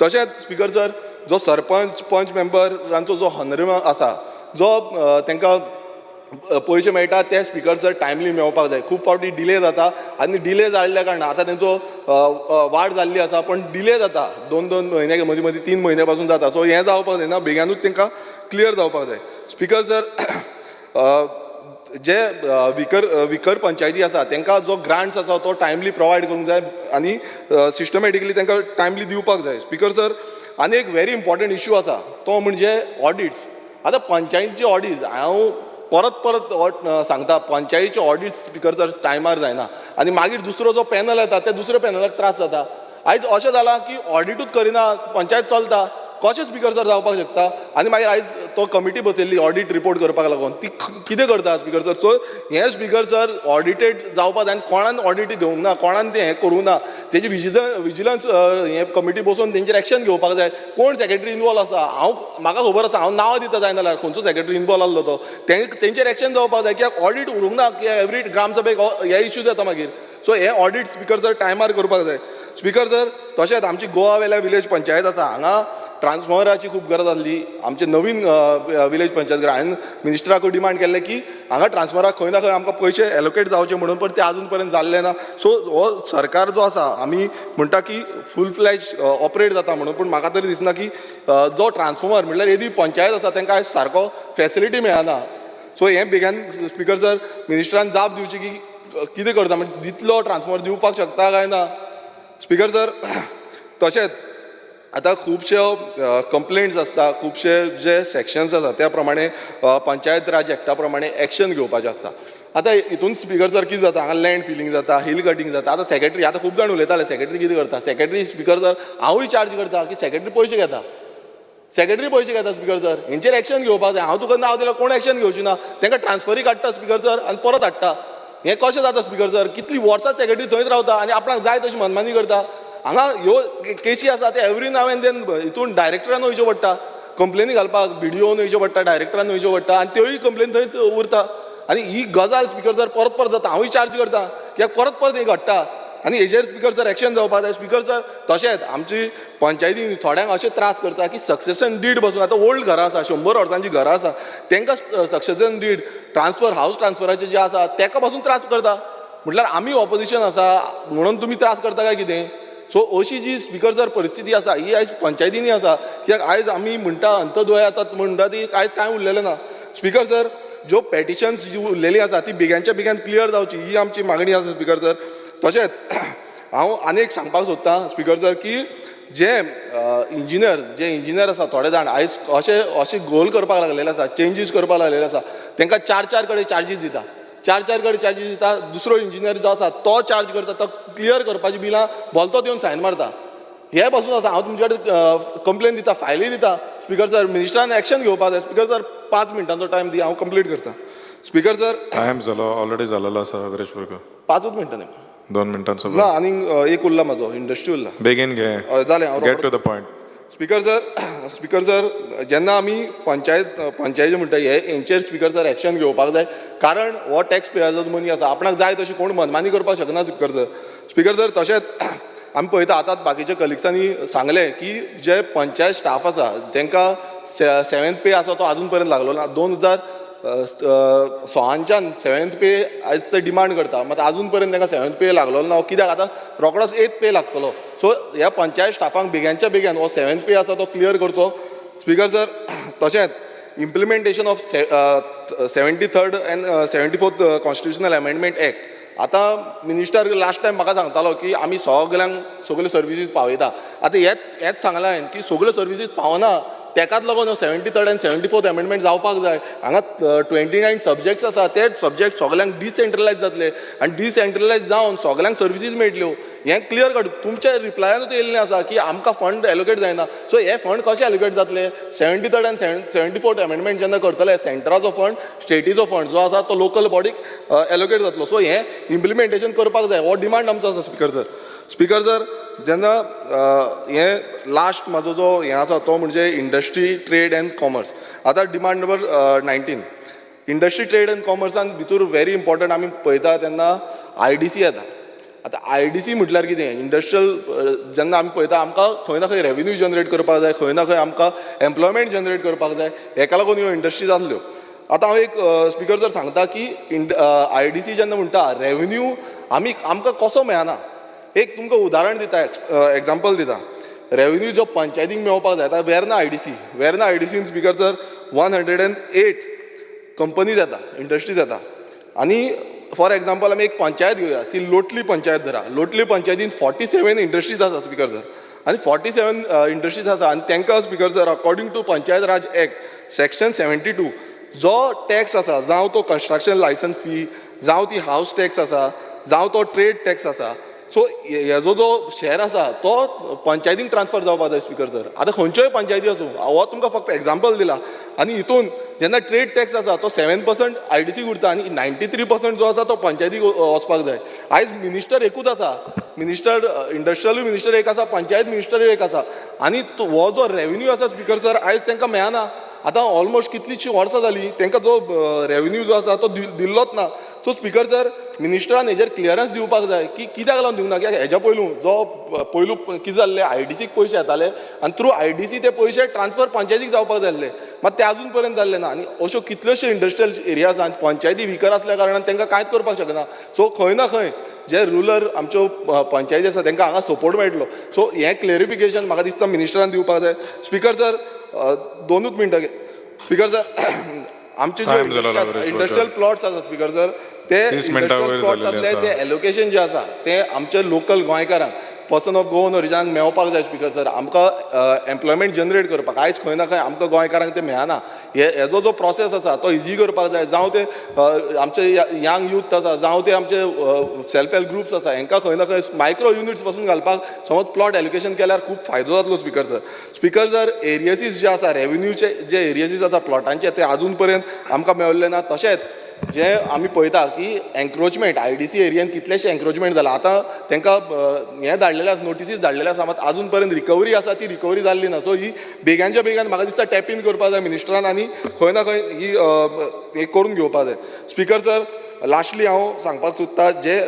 S21: तशेंच स्पीकर सर, जो सरपंच पंच मेंबरांचो जो हॉनरियम आसा, जो तांकां पयशे मेळटा ते स्पीकर सर टायमली मेळपाक जाय. खूब फावटी डिले जाता आनी डिले जाल्ल्या कारणान आतां तेंचो वाड जाल्ली आसा, पण डिले जाता 2-2 म्हयने, मदीं मदीं 3 म्हयने पासून जाता. सो हें जावपाक जायना, बेगानूच तांकां क्लियर जावपाक जाय. स्पीकर सर, जे विकर पंचायती आसा तांकां जो ग्रांट्स आसा तो टायमली प्रोवायड करूंक जाय आनी सिस्टमॅटिकली तांकां टायमली दिवपाक जाय. स्पीकर सर, आनी एक व्हेरी इम्पॉर्टंट इशू आसा तो म्हणजे ऑडिट्स. आतां पंचायतीचे ऑडिट्स हांव परत परत सांगता, पंचायतीचे ऑडिट्स स्पीकर सर टायमार जायना आनी मागीर दुसरो जो पॅनल येता त्या दुसऱ्या पॅनलाक त्रास जाता. आयज अशें जालां की ऑडिटूच करिना, पंचायत चलता, कशें स्पीकर सर जावपाक शकता? आनी मागीर आयज तो कमिटी बसयल्ली ऑडीट रिपोर्ट करपाक लागून, ती कितें करता स्पीकर सर? सो हें स्पीकर सर ऑडिटेड जावपाक जाय आनी कोणान ऑडीट घेवंक ना, कोणान तें हें करूंक ना, तेजी विजिलन्स हें कमिटी बसोवन तेंचेर एक्शन घेवपाक जाय. कोण सेक्रेटरी इनवॉल्व आसा, हांव म्हाका खबर आसा, हांव नांव दिता जायना जाल्यार खंयचो सेक्रेटरी इनवॉल्व आसलो तो, तेंचेर एक्शन जावपाक जाय. कित्याक ऑडीट उरूंक ना की एवरी ग्रामसभेक हे इश्यूज येता मागीर. सो हे ऑडीट स्पीकर सर टायमार करपाक जाय. स्पीकर सर, तशेंच आमची गोवा वेल्या विलेज पंचायत आसा, हांगा ट्रान्सफॉर्मराची खूब गरज आसली. आमचे नवीन विलेज पंचायत हांवें मिनिस्टराकूय डिमांड केल्लें की हांगा ट्रान्सफॉर्मराक खंय ना खंय आमकां पयशे एलोकेट जावचे म्हणून, पण ते आजून पर्यंत जाल्ले ना. सो हो सरकार जो आसा आमी म्हणटा की फूल फ्लॅज ऑपरेट जाता म्हणून, पूण म्हाका तरी दिसना की जो ट्रान्सफॉर्मर म्हणल्यार येदी पंचायत आसा तांकां आयज सारको फेसिलिटी मेळना. सो हें बेगीन स्पीकर सर मिनिस्टरान जाप दिवची की कितें करता, म्हणजे दितलो ट्रान्सफॉर्मर दिवपाक शकता काय ना. स्पीकर सर, तशेंच आतां खुबश्यो कंप्लेंट्स आसता, खुबशे जे सेक्शन्स आसा त्या प्रमाणे पंचायत राज एक्टा प्रमाणे एक्शन घेवपाचें आसता. आतां हितून स्पीकर सर कितें जाता, हांगा लँड फिलींग जाता, हिल कटींग जाता. आतां सेक्रेटरी, आतां खूब जाण उलयताले सेक्रेटरी कितें करता, सेक्रेटरी स्पीकर सर हांवूय चार्ज करता की सेक्रेटरी पयशे घेता, सेक्रेटरी पयशे घेता स्पीकर सर, हेंचेर एक्शन घेवपाक जाय. हांव तुका नांव दिल्यार कोण एक्शन घेवची ना, तांकां ट्रान्सफरी काडटा स्पीकर सर आनी परत हाडटा. हें कशें जाता स्पीकर सर? कितली वर्सां सेक्रेटरी थंयच रावता आनी आपणाक जाय तशी मनमानी करता. हांगा ह्यो केशी आसा ते एवरी नाव एंड then हितून डायरेक्टरान वयचें पडटा कंप्लेनी घालपाक, बीडीओन वयचें पडटा, डायरेक्टरान वयचें पडटा आनी त्योय कंप्लेन थंयच उरता. आनी ही गजाल स्पीकर सर परत परत जाता. हांवूय चार्ज करता कित्याक परत परत हें घडटा आनी हेजेर स्पीकर सर एक्शन जावपाक जाय. स्पीकर सर, तशेंच आमची पंचायतीन थोड्यांक अशें त्रास करता की सक्सेशन did बसून, आतां ओल्ड घरां आसा, 100 वर्सांची घरां आसा, तांकां सक्सेशन did transfer house ट्रान्सफराचें जें आसा ताका पासून त्रास करता. म्हटल्यार आमी ऑपोजिशन आसा म्हणून तुमी त्रास करता काय कितें? सो अशी जी स्पीकर सर परिस्थिती आसा ही आयज पंचायतींनी आसा. कित्याक आयज आमी म्हणटा अंतदोय आतां म्हणटा ती आयज कांय उरलेलें ना. स्पीकर सर, ज्यो पेटिशन्स जी उरलेली आसा ती बेग्यांच्या बेग्यान क्लियर जावची ही आमची मागणी आसा स्पीकर सर. तशेंच हांव आनी एक सांगपाक सोदतां स्पीकर सर की जे इंजिनियर आसा थोडे जाण आयज अशे अशे गोल करपाक लागलेले आसा, चेंजीस करपाक लागलेले आसा, तांकां चार चार कडेन चार्जीस दिता, चार चार कडेन चार्जीस दिता. दुसरो इंजिनियर जो आसा तो चार्ज करता, तो क्लियर करपाची बिलां बोलतोच येवन सायन मारता. हे पासून आसा हांव तुमचे कडेन कंप्लेन दिता, फायली दिता. स्पिकर सर, मिनिस्टरान एक्शन घेवपाक जाय. स्पिकर सर, 5 मिनटांचो टायम दी, हांव कंप्लीट करता. स्पिकर सर,
S19: टायम जालो, ऑलरेडी जालेलो आसा विरेश बोरकर.
S21: 5 मिनटां
S19: 2 मिनटांचो
S21: ना, आनीक एक उरला म्हाजो, इंडस्ट्री उरला.
S19: बेगीन घे,
S21: जालें, हांव
S19: get to the point.
S21: Speaker sir, speaker sir, जेन्ना आमी पंचायती म्हणटा हे हेंचेर स्पिकर सर एक्शन घेवपाक जाय, कारण हो टॅक्स पेयर्साचो मनी आसा, आपणाक जाय तशी कोण मनमानी करपाक शकना. स्पिकर सर, स्पिकर सर, तशेंच आमी पळयता आतां बाकीच्या कलिग्सांनी सांगलें की जे पंचायत स्टाफ आसा तांकां 7th पे आसा तो आजून पर्यंत लागलो ना. 2016च्यान 7th पे आयज ते डिमांड करता, मात आजून पर्यंत तांकां 7th पे लागलो ना. कित्याक आतां रोकडोच 8th पे लागतलो. सो ह्या पंचायत स्टाफांक बेग्यांच्या बेग्यान हो 7th पे आसा तो क्लियर करचो. स्पिकर सर, तशेंच implementation of 73rd and 74th constitutional amendment act. आतां मिनिस्टर लास्ट टायम म्हाका सांगतालो की आमी सगल्यांक सगल्यो सर्विसीस पावयता. आतां हेच सांगलां हांवें की सगल्यो सर्विसीस पावना, तेकाच लागून 73rd and 74th amendment जावपाक जाय. हांगा 29 सब्जेक्ट्स आसा, ते सब्जेक्ट सगल्यांक डिसेंट्रलायज जातले आनी डिसेंट्रलायज जावन सगल्यांक सर्विसीस मेळटल्यो. हें क्लियर कट तुमच्या रिप्लायानूच येयल्लें आसा की आमकां फंड एलोकेट जायना. सो हे फंड कशे एलोकेट जातले? 73rd and 74th amendment जेन्ना करतले, सेंटराचो फंड, स्टेटीचो फंड जो आसा तो लोकल बॉडीक एलोकेट जातलो. सो हें इम्प्लिमेंटेशन करपाक जाय, हो डिमांड आमचो आसा. स्पिकर सर, स्पिकर सर, जेन्ना हें लास्ट म्हाजो जो हें आसा तो म्हणजे इंडस्ट्री ट्रेड एंड कॉमर्स. आतां demand number 19, industry trade and कॉमर्सान भितर व्हेरी इम्पॉर्टंट आमी पळयता तेन्ना IDC येता. आतां IDC म्हटल्यार कितें? इंडस्ट्रियल जेन्ना आमी पळयता आमकां खंय ना खंय रेवेन्यू जनरेट करपाक जाय, खंय ना खंय आमकां एम्प्लॉयमेंट जनरेट करपाक जाय, हेका लागून ह्यो इंडस्ट्रीज आसल्यो. आतां हांव एक स्पिकर सर सांगता की IDC जेन्ना म्हणटा रेवेन्यू आमी आमकां कसो मेळना, एक तुमकां उदाहरण दिता, एग्जाम्पल दिता. रेवेन्यू जो पंचायतीक मेळोवपाक जाय, आतां वेर्ना IDC, Verna IDCन स्पिकर सर 108 कंपनीज येता, इंडस्ट्रीज येता. आनी फॉर एग्जाम्पल आमी एक पंचायत घेवया, ती लोटली पंचायत धरा. लोटली पंचायतीन 47 इंडस्ट्रीज आसा स्पिकर सर, आनी 47 इंडस्ट्रीज आसा आनी तांकां speaker sir according to Panchayat Raj act section 72 जो टॅक्स आसा, जावं तो कन्स्ट्रक्शन लायसन्स फी, जावं ती हावस टॅक्स आसा, जावं तो ट्रेड टॅक्स आसा, सो हेजो जो शेर आसा तो पंचायतीक ट्रान्सफर जावपाक जाय. स्पिकर सर, आतां खंयच्योय पंचायती आसूं, हो तुमकां फक्त एग्जाम्पल दिला. आनी हितून जेन्ना ट्रेड टॅक्स आसा तो 7% IDC उरता आनी 93% जो आसा तो पंचायतीक वचपाक जाय. आयज मिनिस्टर एकूच आसा, मिनिस्टर इंडस्ट्रियलूय मिनिस्टर एक आसा, पंचायत मिनिस्टरूय एक आसा, आनी हो जो रेवेन्यू आसा स्पिकर सर आयज तांकां मेळना. आतां ऑलमोस्ट कितलींशीं वर्सां जालीं तांकां जो रेवेन्यू जो आसा तो दिल्लोच ना. सो स्पिकर सर, मिनिस्टरान हेजेर क्लियरन्स दिवपाक जाय की कित्याक लागून दिवंक ना. कित्याक हेज्या पयलू जो पयलू कितें जाल्लें, IDCक पयशे येताले आनी थ्रू IDC ते पयशे ट्रान्सफर पंचायतीक जावपाक जाय आसले, मात ते आजून पर्यंत जाल्ले ना. आनी अश्यो कितल्योश्यो इंडस्ट्रियल एरिया आसा आनी पंचायती विकर आसल्या कारणान तांकां कांयच करपाक शकना. सो खंय ना खंय जे रुरल आमच्यो पंचायती आसा तांकां हांगा सपोर्ट मेळटलो. सो हें क्लेरिफिकेशन म्हाका दिसता मिनिस्टरान दिवपाक जाय. स्पिकर सर, 2 मिनटां. स्पिकर सर, आमचे जे इंडस्ट्रियल प्लॉट्स आसा स्पिकर सर, ते इंडस्ट्रियल प्लॉट्स आसले ते एलोकेशन जे आसा ते आमचे लोकल गोंयकारांक, पर्सन ऑफ गोवन ओरिजिनाक मेळपाक जाय. स्पिकर सर, आमकां एम्प्लॉयमेंट जनरेट करपाक आयज खंय ना खंय आमकां गोंयकारांक ते मेळना. हेजो जो प्रोसेस आसा तो इजी करपाक जाय. जावं ते आमचे यंग यूथ आसा, जावं ते आमचे सेल्फ हेल्प ग्रुप्स आसा, हेंकां खंय ना खंय मायक्रो युनिट्स पासून घालपाक समज प्लॉट एलोकेशन केल्यार खूब फायदो जातलो. स्पिकर सर, स्पिकर सर, एरियसीस जे आसा, रेवेन्यूचे जे एरियसीस आसा प्लॉटांचे ते आजून पर्यंत आमकां मेळिल्ले ना. तशेंच जे आमी पळयता की एन्क्रोचमेंट IDC एरियन कितलेशे एन्क्रोचमेंट जाला, आतां तांकां हें धाडलेलें आसा, नोटिसीस धाडलेले आसा, मात आजून पर्यंत रिकवरी आसा ती रिकवरी जाल्ली ना. सो ही बेग्यांच्या बेग्यान म्हाका दिसता टॅप इन करपाक जाय मिनिस्टरान आनी खंय ना खंय ही हें करून घेवपाक जाय. स्पिकर सर, लास्टली हांव सांगपाक सोदता जे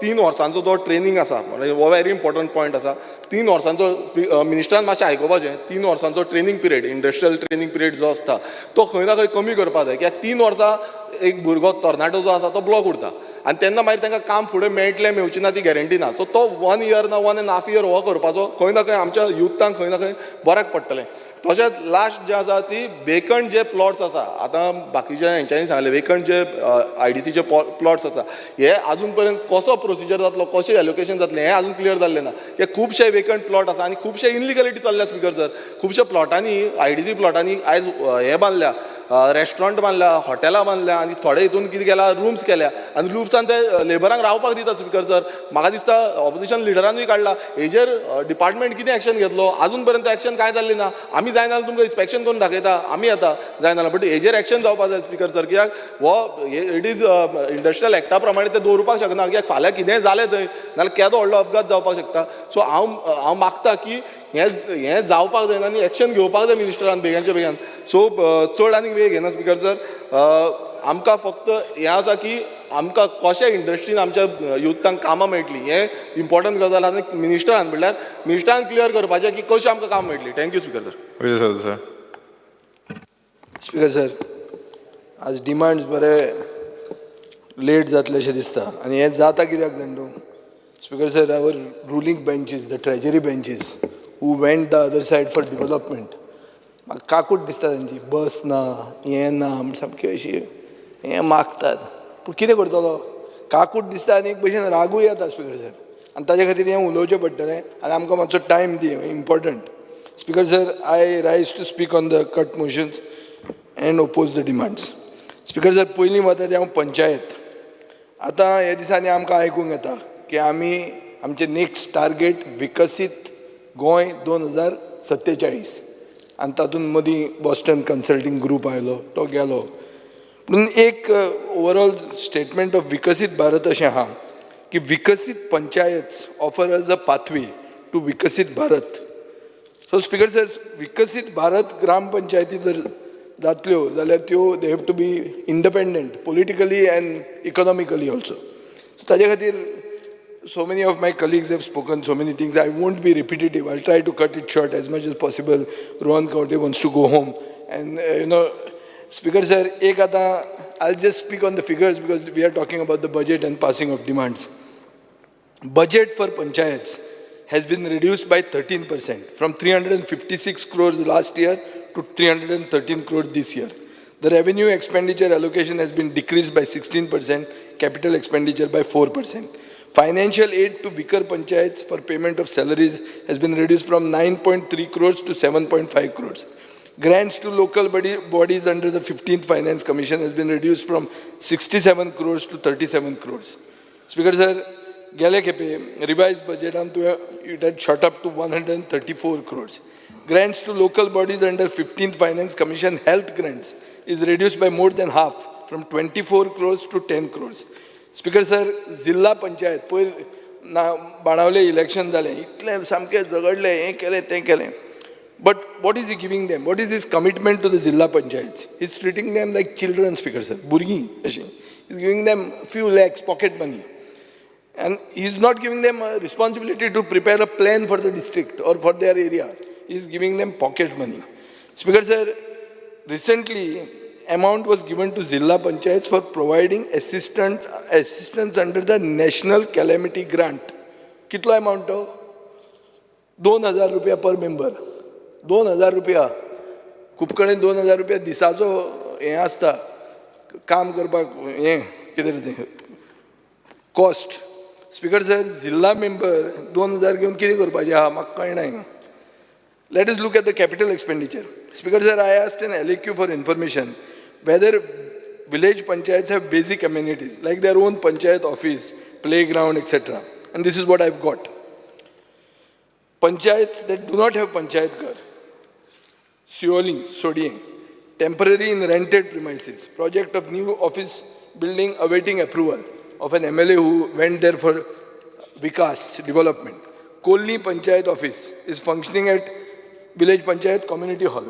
S21: 3 वर्सांचो जो ट्रेनींग आसा, हो व्हेरी इम्पॉर्टंट पॉयंट आसा. 3 वर्सांचो मिनिस्टरान मातशें आयकुपाचें, 3 वर्सांचो training period, industrial training period जो आसता तो खंय ना खंय कमी करपाक जाय. कित्याक 3 वर्सां एक भुरगो तरणाटो जो आसा तो ब्लॉक उरता आनी तेन्ना मागीर तांकां काम फुडें मेळटलें मेळचें ना ती गॅरंटी ना. सो तो 1 इयर ना 1.5 इयर हो करपाचो खंय ना खंय आमच्या युथांक खंय ना खंय बऱ्याक पडटलें. तशेंच लास्ट जे आसा ती वेकंट जे प्लॉट्स आसा, आतां बाकीच्या हेंच्यांनी सांगलें वेकंट जे IDCचे प्लॉट्स आसा हे आजून पर्यंत कसो प्रोसिजर जातलो, कशें एलोकेशन जातलें हें आजून क्लियर जाल्लें ना. हे खुबशे वेकंट प्लॉट आसा आनी खुबशे इनलिगलिटी चल्ल्या स्पिकर सर. खुबशे प्लॉटांनी IDC प्लॉटांनी आयज हे बांदल्या, रेस्टॉरंट बांदल्या, हॉटेलां बांदल्या आनी थोडे हितून कितें केलां रुम्स केल्या आनी रुम्सान ते लेबरांक रावपाक दिता स्पिकर सर. म्हाका दिसता ऑपोजिशन लिडरानूय काडला हेजेर डिपार्टमेंट कितें एक्शन घेतलो, आजून पर्यंत एक्शन कांय जाल्लें ना. आमी जायना जाल्यार तुमकां इन्स्पेक्शन करून दाखयता, आमी येता जायना जाल्यार, बट हेजेर एक्शन जावपाक जाय स्पिकर सर. कित्याक हो it is industrial एक्टा प्रमाणे ते दवरुपाक शकना, कित्याक फाल्यां कितेंय जालें थंय नाल्यार केदो व्हडलो अपघात जावपाक शकता. सो हांव मागता की हें जावपाक जायना आनी एक्शन घेवपाक जाय मिनिस्टरान बेगानच्या बेगान. सो चड आनीक वेळ घेना स्पिकर सर. आमकां फक्त हें आसा की आमकां कशें इंडस्ट्रीन आमच्या युथांक कामां मेळटलीं हें इम्पॉर्टंट गजाल आनी मिनिस्टरान म्हणल्यार मिनिस्टरान क्लियर करपाचें की कशें आमकां काम मेळटलीं. Thank you speaker sir.
S19: Vijay Sardesai.
S1: Speaker sir, आज डिमांड्स बरे लेट जातले अशें दिसता आनी हें जाता कित्याक जाण तूं speaker sir, our ruling benches, the treasury benches who went the other side for development, म्हाका काकूट दिसता तेंची, बस ना हें ना म्हण सामकी अशी हें मागतात, पूण कितें करतलो, काकूट दिसता आनी एक भशेन रागूय येता स्पिकर सर. आनी ताजे खातीर हें उलोवचें पडटलें आनी आमकां मातसो time the, important. Speaker sir, I rise to speak on the cut motions and oppose the demands. Speaker sir, पयलीं वता तें हांव पंचायत. आतां हे दिसांनी आमकां आयकूंक येता की आमी आमचें नेक्स्ट टार्गेट विकसीत गोंय 2047 आनी तातूंत मदीं बॉस्टन कन्सल्टींग ग्रूप आयलो तो गेलो. पूण एक ओवरऑल स्टेटमेंट ऑफ विकसीत भारत अशें आहा की विकसीत panchayat offer us a pathway to Viksit Bharat. So speaker sir, Viksit Bharat gram पंचायती जर जातल्यो जाल्यार त्यो they have to be independent politically and economically also. So ताजे खातीर so many of my colleagues have spoken so many things. I won't be repetitive. I'll try to cut it short as much as possible. Rohan Khaunte wants to go home. And you know, Speaker sir, ek ata, I'll just speak on the figures because we are talking about the budget and passing of demands. Budget for panchayats has been reduced by 13% from 356 crores last year to 313 crores this year. The revenue expenditure allocation has been decreased by 16%, capital expenditure by 4%. Financial aid to weaker panchayats for payment of salaries has been reduced from 9.3 crores to 7.5 crores. Grants to local bodies under the 15th Finance Commission has been reduced from 67 crores to 37 crores. Speaker sir, गेले खेपे revised budget it had shot up to 134 crores. Grants to local bodies under 15th Finance Commission health grants is reduced by more than half from 24 crores to 10 crores. Speaker sir, Zilla Panchayat, पयर ना Benaulim election जालें, इतलें सामकें झगडलें, हें केलें तें केलें. But what is he giving them? What is his commitment to the Zilla Panchayats? He's treating them like children, Speaker sir, भुरगीं अशीं. He's giving them few lakhs pocket money. And he's not giving them a responsibility to prepare a plan for the district or for their area. He's giving them pocket money. Speaker sir, recently amount was given to Zilla Panchayats for providing assistance under the National Calamity Grant. Kitlo amount to? 2,000 रुपया per member. 2,000 रुपया. खूब कडेन 2,000 रुपया दिसाचो हें आसता काम करपाक, हें कितें तें cost. Speaker sir, Zilla member 2,000 घेवन कितें करपाचें आहा म्हाका कळना. Let us look at the capital expenditure. Speaker sir, I asked an LAQ for information whether village panchayats have basic amenities like their own panchayat office, playground, etc. And this is what I've got. Panchayats that do not have panchayat ghar, Sioli, Sodiem, temporary in rented premises, project of new office building awaiting approval of an MLA who went there for Vikas development. Kolni Panchayat office is functioning at village panchayat community hall.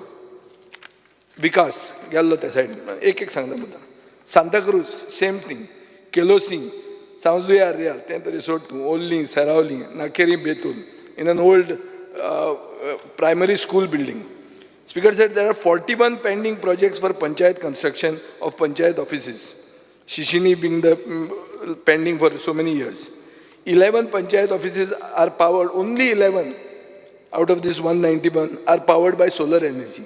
S1: Vikas, गेल्लो त्या सायडीन, एक एक सांगता मुद्दाम. Santacruz same thing. Quelossim, São José Areal, तें तरी सोड तूं, Orlim, Seraulim, Nacari, Betul, in an old primary school building. Speaker sir, there are 41 pending projects for panchayat construction of panchayat offices, Shishini being the pending for so many years. 11 panchayat offices are powered, only 11 out of this 191 are powered by solar energy.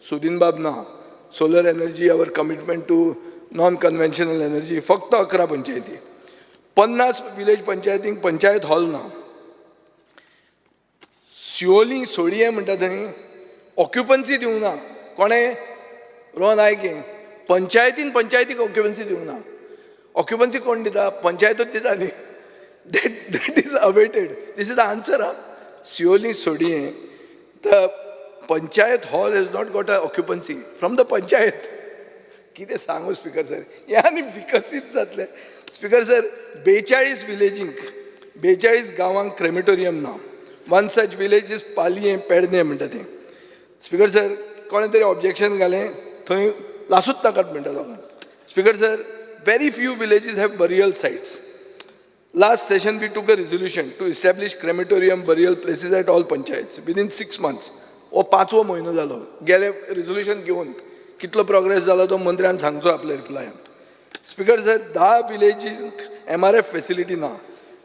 S1: Sudin Bab na, solar energy, our commitment to non-conventional energy, फक्त 11 पंचायती. 50 village पंचायतींक panchayat hall ना. सिओली सोडये म्हणटा थंय occupancy दिवंक ना. कोणें? रोहन नायक. पंचायतीन पंचायतीक ऑक्युपन्सी दिवंक ना. ऑक्युपन्सी कोण दिता? पंचायतूच दिता न्ही. That is awaited. This is the answer. हा, Siolim सोडये, the panchayat hall has not got a occupancy from the panchayat. कितें सांगू स्पीकर सर, हें आनी विकसीत जातलें? स्पीकर सर, 42 विलेजींक, 42 गांवांक क्रेमेटोरियम ना. One such village is Palayem, Pedne म्हणटा तें. स्पीकर सर, कोणें तरी ऑब्जेक्शन घालें, थंय लासूच नाकात म्हणटा लोकांक. Speaker sir, very few villages have burial sites. Last session we took a resolution to establish crematorium burial places at all panchayats within 6 months. हो पांचवो म्हयनो जालो गेले रेजोल्युशन घेवन. कितलो प्रोग्रेस जाला तो मंत्र्यान सांगचो आपल्या रिप्लायान. स्पीकर सर, 10 विलेजींक एमआरएफ फेसिलिटी ना.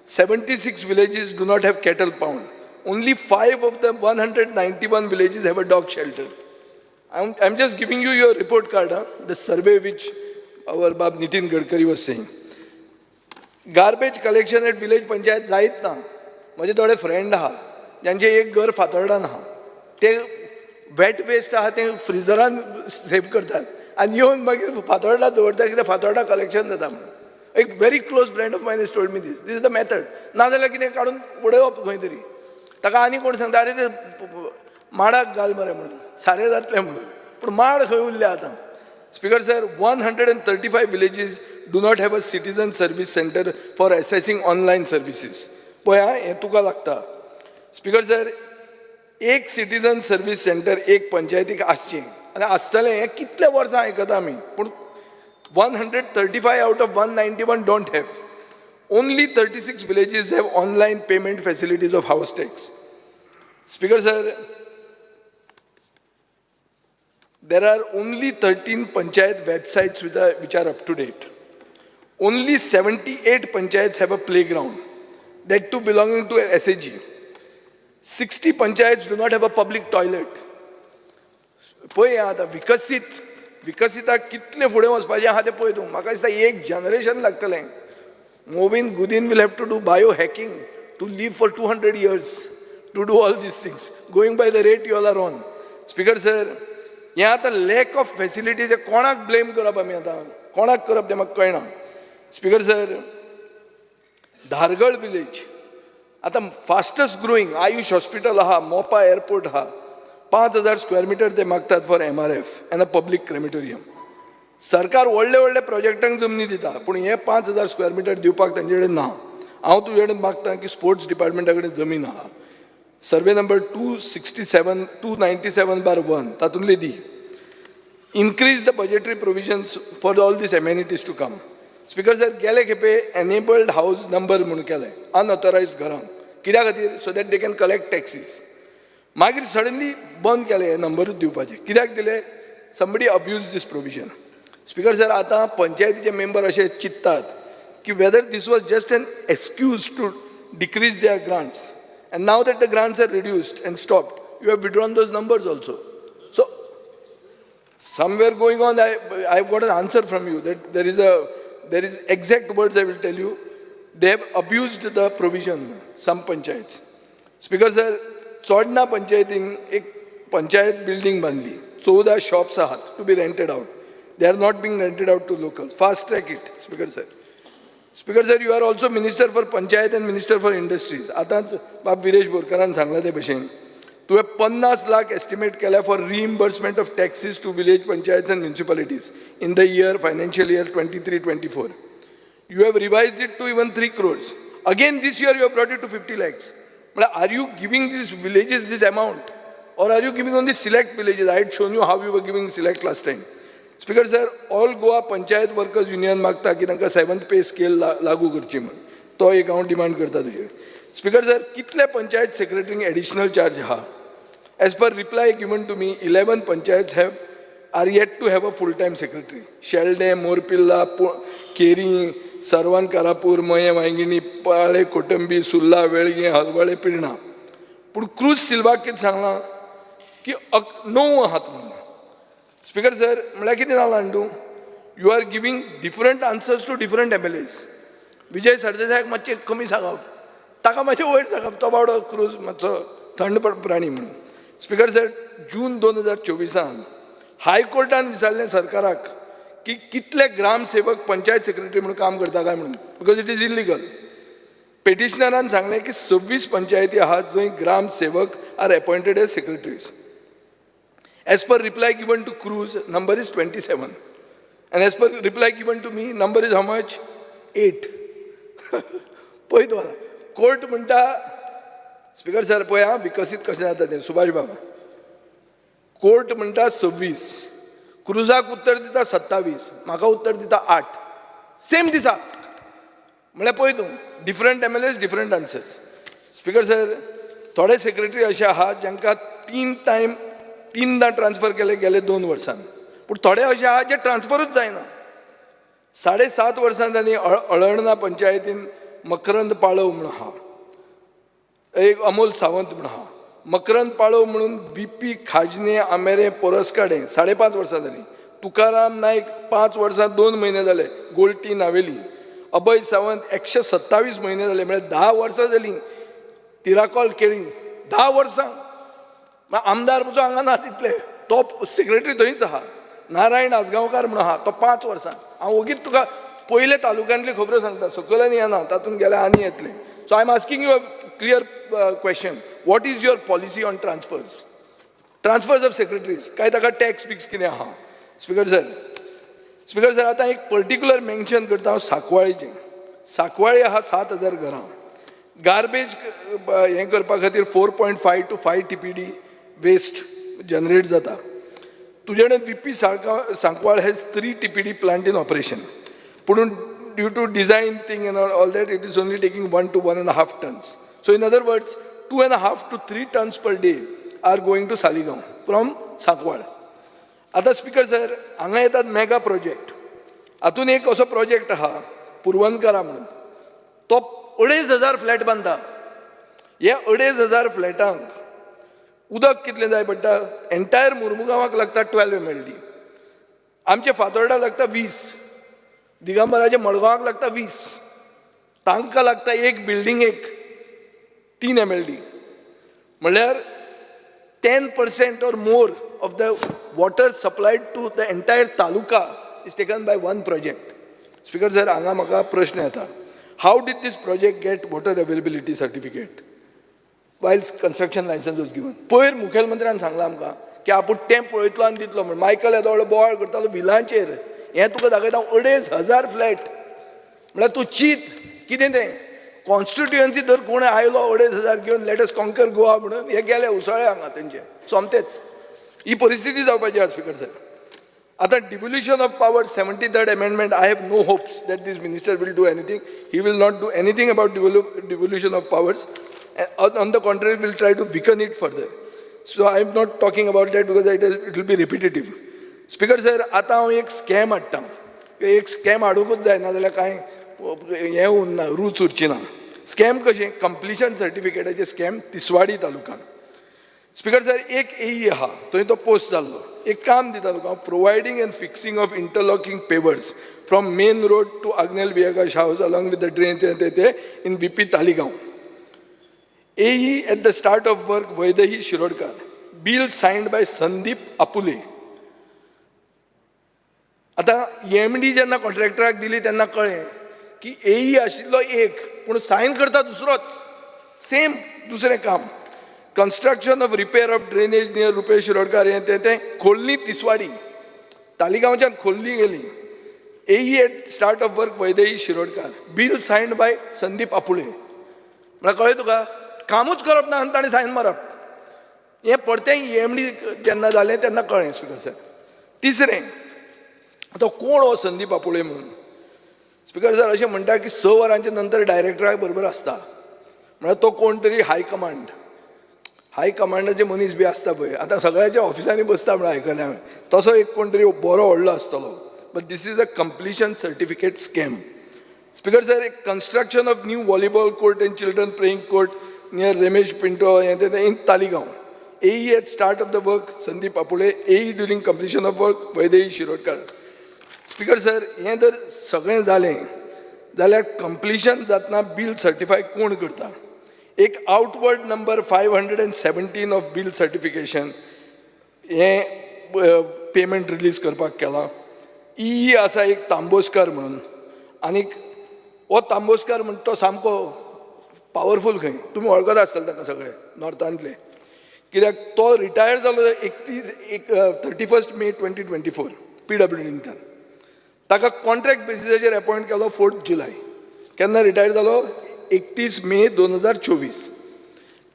S1: 76 villages do not have cattle pound. Only five of the 191 villages have a dog shelter. I'm just giving you your report card, huh? The survey which our Bab Nitin Gadkari was saying. Garbage collection at village panchayat जायत ना. म्हजे थोडे friend आहा जांचे एक घर फातोर्डान आहा, ते वेट वेस्ट आहा ते फ्रिजरान सेव करतात आनी येवन मागीर फातोर्डा दवरता, कित्याक फातोर्डा कलेक्शन जाता म्हणून. एक very close friend of mine has told me this. This is the method. नाजाल्यार कितें काडून उडोवप खंय तरी. ताका आनी कोण सांगता, अरे ते माडाक घाल मरे म्हणून, सारें जातलें म्हणून. पूण माड खंय उरल्या आतां? Speaker sir, 135 villages do not have a citizen service center for accessing online services. पळय आं, हें तुका लागता. स्पीकर सर, एक सिटीजन सर्वीस सेंटर एक पंचायतीक आसचें आनी आसतलें हें कितले वर्सां आयकता आमी, पूण 135 out of 191 don't have. Only 36 villages have online payment facilities of house tax. Speaker sir, there are only 13 panchayat websites which are up to date. Only 78 panchayats have a playground, that too belonging to SAG. 60 panchayats do not have a public toilet. पळय आतां विकसीत, विकसिताक कितलें फुडें वचपाचें आहा तें पळय तूं. म्हाका दिसता एक जनरेशन लागतलें. Mauvin Godinho will have to do bio hacking to live for 200 years to do all these things, going by the rate you all are on. Speaker sir, हें आतां लॅक ऑफ फेसिलिटीज, कोणाक blame करप आमी आतां? कोणाक करप तें म्हाका कळना. स्पीकर सर, धारगळ विलेज आतां फास्टस्ट ग्रोईंग, आयुष हॉस्पिटल आहा, मोपा एअरपोर्ट आहा. 5000 स्क्वेअर मिटर ते मागतात for MRF and a public crematorium. सरकार व्हडले व्हडले प्रोजेक्टांक जमनी दिता, पूण हे 5000 स्क्वेअर मिटर दिवपाक तांचे कडेन ना. हांव तुजे कडेन मागता की स्पोर्ट्स डिपार्टमेंटा कडेन जमीन आहा, survey number 267, 297/1, तातूंतली दी. Increase the budgetary provisions for all these amenities to come. Speaker sir, गेले खेपे एनेबल्ड हावज नंबर म्हणून केले अनऑथरायज घरांक. कित्या खातीर? So that they can collect taxes. मागीर सडनली बंद केले हे नंबरूच दिवपाचे. कित्याक दिले? Somebody abuse this provision. Speaker sir, आतां पंचायतीचे मेंबर अशे चिंततात की whether this was just an excuse to decrease their grants, and now that the grants are reduced and stopped, you have withdrawn those numbers also. So somewhere going on, I've got an answer from you that there is exact words I will tell you. They have abused the provision, some panchayats. Speaker sir, Chodna पंचायतीन एक panchayat building बांदली. 14 shops आहात to be rented out. They are not being rented out to local. Fast track it, Speaker sir. Speaker sir, you are also Minister for Panchayat and Minister for Industries. आतांच बाब विरेश बोरकारान सांगलां ते भशेन तुवें 50 lakh estimate केल्या for reimbursement of taxes to village panchayats and municipalities in the year financial year 23-24. You have revised it to even 3 crores. Again, this year you have brought it to 50 lakhs. But are you giving these villages this amount? Or are you giving only select villages? I had shown you how you were giving select last time. Speaker sir, All Goa Panchayat Workers Union मागता की तांकां seventh pay scale लागू करची म्हण. तो एक हांव demand करता तुजेर. स्पीकर सर, कितले पंचायत सेक्रेटरींक एडिशनल चार्ज आहा? As per reply given to me, 11 panchayats have are yet to have a full time secretary. Sheldem, Morpilla, Keri, Sarvan Karapur, Mayem, Vaingini, Palem, Kotambi, Surla, Velguem, Halwale, Pirna. पूण cruise सिल्वाक कितें सांगलां की 9 आहात म्हणून. Speaker sir, म्हळ्यार कितें जालां जाणा तूं, you are giving different answers to different MLAs. Vijay सरदेसायाक मातशें कमी सांगप, ताका मातशें वयर सांगप, तो बावडो क्रूज मातसो थंड प्राणी म्हणून. स्पिकर सर, जून 2024 हायकोर्टान विचारलें सरकाराक की कितले ग्रामसेवक पंचायत सेक्रेटरी म्हणून काम करता काय म्हणून, because it is illegal. पेटिशनरान सांगलें की 26 पंचायती आहात जंय ग्रामसेवक are appointed as secretaries. As per reply given to Cruz, number is 27. And as per reply given to me, number is how much? 8. पळय तूं आतां कोर्ट म्हणटा. स्पिकर सर, पळय आं, विकसीत कशें जाता तें. सुभाष बाबा, कोर्ट म्हणटा 26, क्रुजाक उत्तर दिता 27, म्हाका उत्तर दिता 8, सेम दिसा. म्हळ्यार पळय तूं, different MLAs, different answers. Speaker sir, थोडे सेक्रेटरी अशे आहात जांकां तीन टायम, तिनदां ट्रान्सफर केले गेले 2 वर्सान, पूण थोडे अशे आहात जे ट्रान्सफरूच जायना. 7.5 वर्सां जालीं. अळर्णा पंचायतीन मकरंद पाळव म्हणून आहा एक, अमोल सावंत म्हणून आहा. मकरंद पाळव म्हणून बीपी खाजने, आमेरे, पोरसकाडे, 5.5 वर्सां जालीं. तुकाराम नायक 5 वर्सां 2 म्हयने जाले, गोल्टी, नावेली. अभय सावंत 127 म्हयने जाले, म्हळ्यार 10 वर्सां जालीं, तिराकोल, केळी. 10 वर्सां. आमदार म्हजो हांगा ना तितले, तो सेक्रेटरी थंयच आहा. नारायण आजगांवकार म्हणून आहा, तो 5 वर्सां. हांव ओगीच तुका पयले तालुक्यांतली खबरो सांगता, सकयल आनी येना, तातूंत गेल्यार आनी येतलें. So I am asking you a clear question: what is your policy on transfers of secretaries? काय ताका टॅक्स बिक्स कितें आहा? स्पिकर सर, स्पिकर सर, आतां एक पर्टिक्युलर मेन्शन करता हांव सांकवाळीचें. सांकवाळी आहा 7000 घरां. गार्बेज हें करपा खातीर 4.5 to 5 TPD waste generate जाता. तुजे कडेन VP Sancoale has 3 TPD plant in operation, पूण due to design thing and all that, it is only taking 1 to 1.5 tons. So in other words, 2.5 to 3 tons per day are going to Saligao from Sancoale. आतां speaker sir, हांगा येतात mega project. हातून एक असो project आहा पुरवणकरा म्हणून, तो 2500 flat बांदता. हे 2500 फ्लॅटांक उदक कितलें जाय पडटा? एंटायर मुर्मुगांवाक लागता 12 MLD, आमचे फातोर्डा लागता 20, दिगंबराचे मडगांवाक लागता 20, तांकां लागता एक बिल्डिंगेक 3 MLD. म्हणल्यार 10% or more of the water supplied to the entire taluka is taken by one project. Speaker sir, हांगा म्हाका प्रश्न येता, how did this project get water availability certificate while construction license was given? पयर मुखेलमंत्र्यान सांगलां आमकां की आपूण तें पळयतलो आनी दितलो म्हण. मायकल येदो व्हडलो बोवाळ करतालो विलांचेर. हें तुका दाखयता, 2500 फ्लॅट. म्हळ्यार तूं चीत कितें तें. कॉन्स्टिट्युएन्सी जर कोण आयलो 2500 घेवन, let us conquer Goa म्हणून, हे गेले उसळे हांगा तेंचे सोमतेच. ही परिस्थिती जावपाची आसा, स्पिकर सर. आतां devolution of power, 73rd amendment, I have no hopes that this minister will do anything. He will not do anything about devolution of powers. On the contrary, will try to weaken it further. So I am not talking about that because it will be repetitive. Speaker sir, आतां हांव एक scam हाडटा. एक scam हाडुंकूच जाय, नाजाल्यार कांय हें उरना, रूच उरची ना. स्कॅम कशें? कंप्लिशन सर्टिफिकेटाचें स्कॅम, तिसवाडी तालुक्यान. स्पिकर सर, एक एई आहा थंय, तो पोस्ट जाल्लो. एक काम दिता तुका, providing and fixing of interlocking pavers from main road to Agnel Viegas house along with the drain ते in VP Taleigao. AE at the start of work Vaidehi Shirodkar. Bill signed by Sandeep Apule. आतां EMD जेन्ना कॉन्ट्रॅक्टराक दिली तेन्ना कळ्ळें की एई आशिल्लो एक, पूण सायन करता दुसरोच. सेम दुसरें काम, construction of repair of drainage near Rupesh Shirodkar हें तें तें, खोल्ली, तिसवाडी तालिगांवच्यान खोल्ली गेली. AE at start of work Vaidehi Shirodkar. Bill signed by Sandeep Apule. म्हळ्यार कळ्ळें तुका, कामूच करप ना आनी ताणें सायन मारप. हें परतें EMD जेन्ना जालें तेन्ना कळ्ळें, स्पिकर सर. तिसरें, आतां कोण हो संदीप आपुळे म्हणून? स्पिकर सर, अशें म्हणटा की 6 वरांच्या नंतर डायरेक्टरा बरोबर आसता. म्हळ्यार तो कोण तरी हाय कमांड. हाय कमांडाचे मनीस बी आसता पळय, आतां सगळ्याच्या ऑफिसांनी बसता म्हणून आयकलें हांवें, तसो एक कोण तरी बरो व्हडलो आसतलो. But this is a completion certificate scam. Speaker sir, एक construction of new volleyball court and children playing court near Ramesh Pinto हें तें in Taleigao. AE at start of the work Sandeep Apule, AE during completion of work Vaidehi Shirodkar. Speaker sir, हें जर सगळें जालें जाल्यार completion जातना bill certify कोण करता? एक outward number 517 of bill certification हें पेमेंट रिलीज करपाक केलां. ई आसा एक तांबोस्कर म्हणून, आनीक हो तांबोस्कर म्हण तो सामको पावरफूल खंय, तुमी वळखता आसतले ताका सगळे नॉर्थांतले, कित्याक तो रिटायर जालो 31 मे 2024 PWDंतल्यान. ताका कॉन्ट्रॅक्ट बेसिसाचेर अपॉयंट केलो 4 जुलय. केन्ना रिटायर जालो? 31 मे 2024.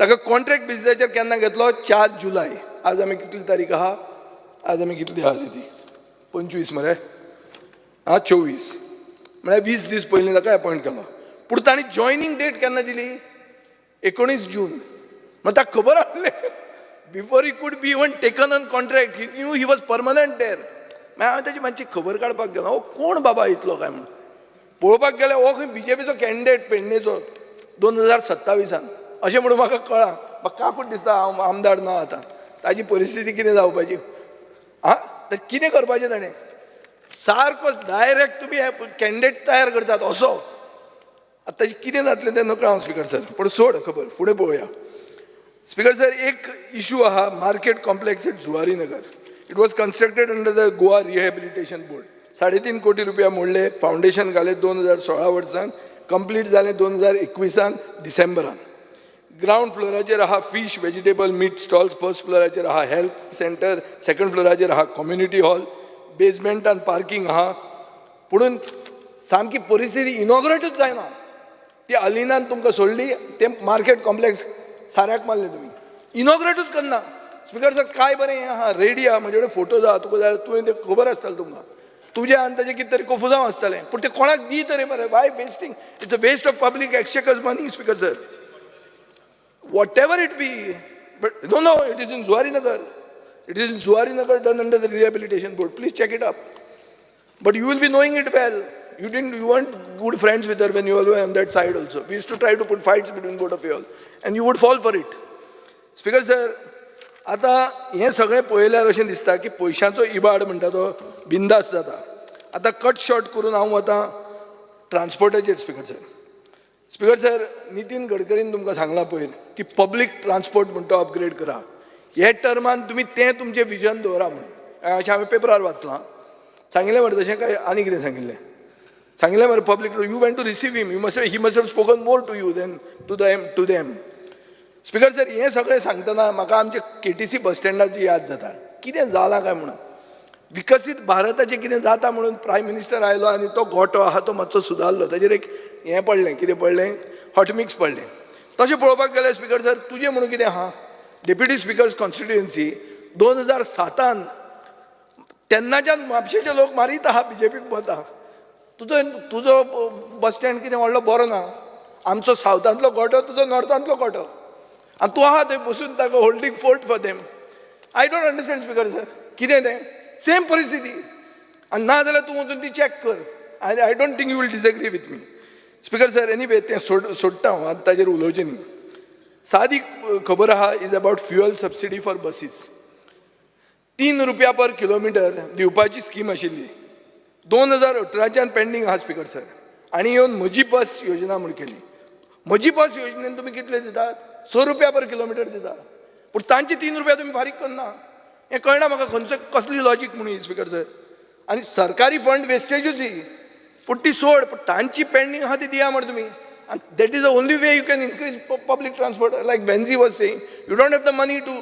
S1: ताका कॉन्ट्रॅक्ट बेसिसाचेर केन्ना घेतलो? 4 जुलय. आज आमी कितली तारीख आहा? आज आमी कितली आहा ती 25 मरे, आं 24, म्हळ्यार 20 दीस पयलीं ताका अपॉयंट केलो. पूण तांणी जॉयनींग डेट केन्ना दिली? 19 जून. मागीर ताका खबर आसलें before he could be even taken on contract, he knew he was permanent there. मागीर हांवें ताची मातशी खबर काडपाक गेलो, हो कोण बाबा इतलो काय म्हणून. पळोवपाक गेल्यार हो खंय BJPचो कॅन्डिडेट पेडणेचो 2027 अशें म्हणून म्हाका कळ्ळां. म्हाका काकूट दिसता, हांव आमदार ना आतां, ताजी परिस्थिती कितें जावपाची, आं तर कितें करपाचें ताणें? सारको डायरेक्ट तुमी कॅन्डिडेट तयार करतात असो. आतां ताजें कितें जातलें तें नकळो हांव स्पीकर सर, पूण सोड खबर, फुडें पळोवया. स्पीकर सर, एक इशू आहा market complex at Zuarinagar. It was constructed under the Goa rehabilitation board. 3.5 कोटी रुपया मोडले, फावंडेशन घालें 2016 वर्सान, कंप्लीट जालें 2021 डिसेंबरान. ग्रावंड फ्लोराचेर आहा fish vegetable meat stalls, first फ्लोराचेर आहा हेल्थ सेंटर, सेकंड फ्लोराचेर आहा कम्युनिटी हॉल, बेजमेंटान पार्कींग आहा. पुणून सामकी परिस्थिती इनॉग्रेटूच जायना. ती अलिनान तुमकां सोडली, तें मार्केट कॉम्प्लेक्स साऱ्याक मारलें तुमी, इनॉग्रेटूच करना. स्पीकर सर, काय बरें हें आहा, रेडी आहा, म्हजे कडेन फोटोज आहा, तुका जाय तुवें तें खबर आसतलें तुमकां, तुजें आनी ताजें कितें तरी कोफुजांव आसतलें, पूण तें कोणाक दी तरी मरे. Why wasting? It's a waste of public exchequer's money speaker sir. Whatever it be, but no, no, it is in Zuarinagar. It is in Zuarinagar done under the rehabilitation board. Please check it up. But you will be knowing it well. You weren't good friends with her when you were on that side also. We used to try to put fights between both of you all, and you would fall for it. Speaker sir, आतां हें सगळें पळयल्यार अशें दिसता की पयशांचो इबाड म्हणटा तो बिंदास जाता. आतां कट शॉर्ट करून हांव वतां ट्रान्सपोर्टाचेर. Speaker sir, speaker sir, Nitin गडकरीन तुमकां सांगलां पयर की पब्लीक ट्रान्सपोर्ट म्हण तो अपग्रेड करा. हे टर्मान तुमी तें तुमचें विजन दवरा म्हणून अशें हांवें पेपरार वाचलां. सांगिल्लें मरे तशें काय आनी कितें सांगिल्लें? सांगिल्लें मरे public. You went to receive him, you must he must have spoken more to you than to them to them. Speaker sir, हें सगळें सांगतना म्हाका आमचे KTC बस स्टँडाची याद जाता. कितें जालां काय म्हणून विकसीत भारताचें कितें जाता म्हणून प्रायम मिनिस्टर आयलो आनी तो गोटो आहा तो मातसो सुदारलो, ताजेर एक हें पडलें, कितें पडलें, हॉटमिक्स पडलें. तशें पळोवपाक गेल्यार स्पीकर सर, तुजें म्हणून कितें आहा, डेप्युटी स्पिकर्स कॉन्स्टिट्युएन्सी 2007 तेन्नाच्यान म्हापशेचे लोक मारीत आहा BJPक वता. तुजो तुजो बस स्टँड कितें व्हडलो बरो ना, आमचो सावथांतलो गोटो, तुजो नॉर्थांतलो गोटो, आनी तूं आहा थंय बसून ताका holding fort for them. I don't understand speaker sir, कितें तें सेम परिस्थिती. आनी ना जाल्यार तूं वचून ती चॅक कर. I don't think you will disagree with me speaker sir. Anyway, तें सोडटा हांव, आतां ताजेर उलोवचें न्ही. सादी खबर आहा is about fuel subsidy for buses. 3 रुपया पर किलोमिटर दिवपाची स्कीम आशिल्ली, 2018च्यान पेंडींग आहा स्पीकर सर. आनी येवन म्हजी बस योजना म्हूण केली. म्हजी बस योजनेन तुमी कितले दितात? 6 रुपया पर किलोमिटर दिता, पूण तांचे 3 रुपया तुमी फारीक करना. हें कळना म्हाका खंयचो कसली लॉजीक म्हणून स्पीकर सर. आनी सरकारी फंड वेस्टेजूच ही, पूण ती सोड, पूण तांची पेंडींग आहा ती दिया मरे तुमी. आनी that is the only way you can increase public transport. Like Venzy was saying, you don't have the money to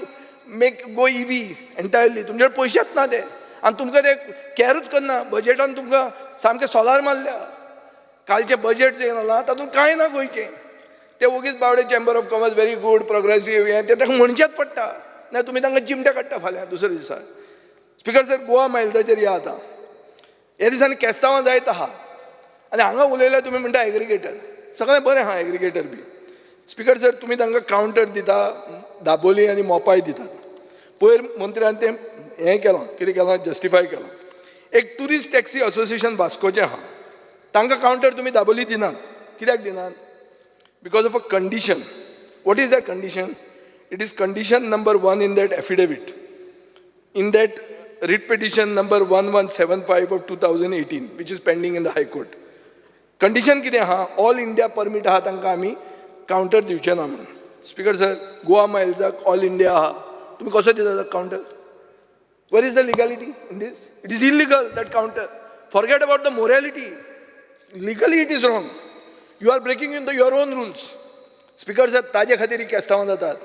S1: make go EV entirely. तुमचे कडेन पयशेच ना ते, आनी तुमकां ते कॅरूच करना. बजेटान तुमकां सामकें सोलार मारल्या. कालचें बजेट जें जालां तातूंत कांय ना गोंयचें. ते वोगीच Bawade chamber of commerce very good progressive हें तें तांकां म्हणचेंच पडटा, ना तुमी तांकां चिमटे काडटा फाल्यां दुसऱ्या दिसा. स्पीकर सर, गोवा मायल्साचेर या आतां. ह्या दिसांनी केस्तांवां जायत आहा आनी हांगा उलयल्यार तुमी म्हणटा एग्रिगेटर, सगळें बरें आहा एग्रिगेटर बी. स्पिकर सर, तुमी तांकां कावंटर दिता, दाबोली आनी मोपाय दितात. पयर मंत्र्यान तें हें केलां, कितें केलां, जस्टिफाय केलां. एक ट्युरिस्ट टॅक्सी असोसिएशन वास्कोचें आहा, तांकां कावंटर तुमी दाबोली दिनात. कित्याक दिनात? Because of a condition. What is that condition? It is condition number 1 in that affidavit, in that writ petition number 1175 of 2018, which is pending in the High Court. Condition कितें आहा? All India permit आहा, तांकां आमी counter दिवचे ना म्हणून. Speaker sir, Goa मायल्साक all India आहा, तुमी कसो दिता counter? Where is the legality in this? It is illegal, that counter. Forget about the morality, legally it is wrong. You are breaking in the your own rules. Speaker sir, ताजे खातीर ही केस्तांवां जातात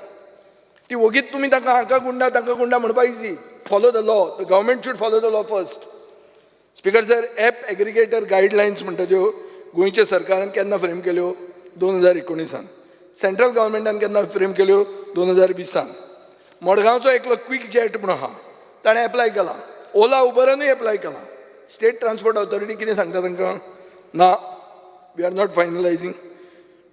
S1: ती वगीत तुमी तांकां हांकां गुंडा तांकां गुंडा म्हणपाक easy. Follow the law. The government should follow the law first. Speaker sir, app aggregator guidelines म्हणटा त्यो गोंयच्या सरकारान केन्ना फ्रेम केल्यो? 2019. सेंट्रल गव्हर्मेंटान केन्ना फ्रेम केल्यो? 2020. मडगांवचो एकलो क्वीक जेट म्हणून आहा, ताणें एप्लाय केलां. ओला उबरानूय एप्लाय केलां. स्टेट ट्रान्सपोर्ट ऑथॉरिटी कितें सांगता तांकां? ना, we are not finalizing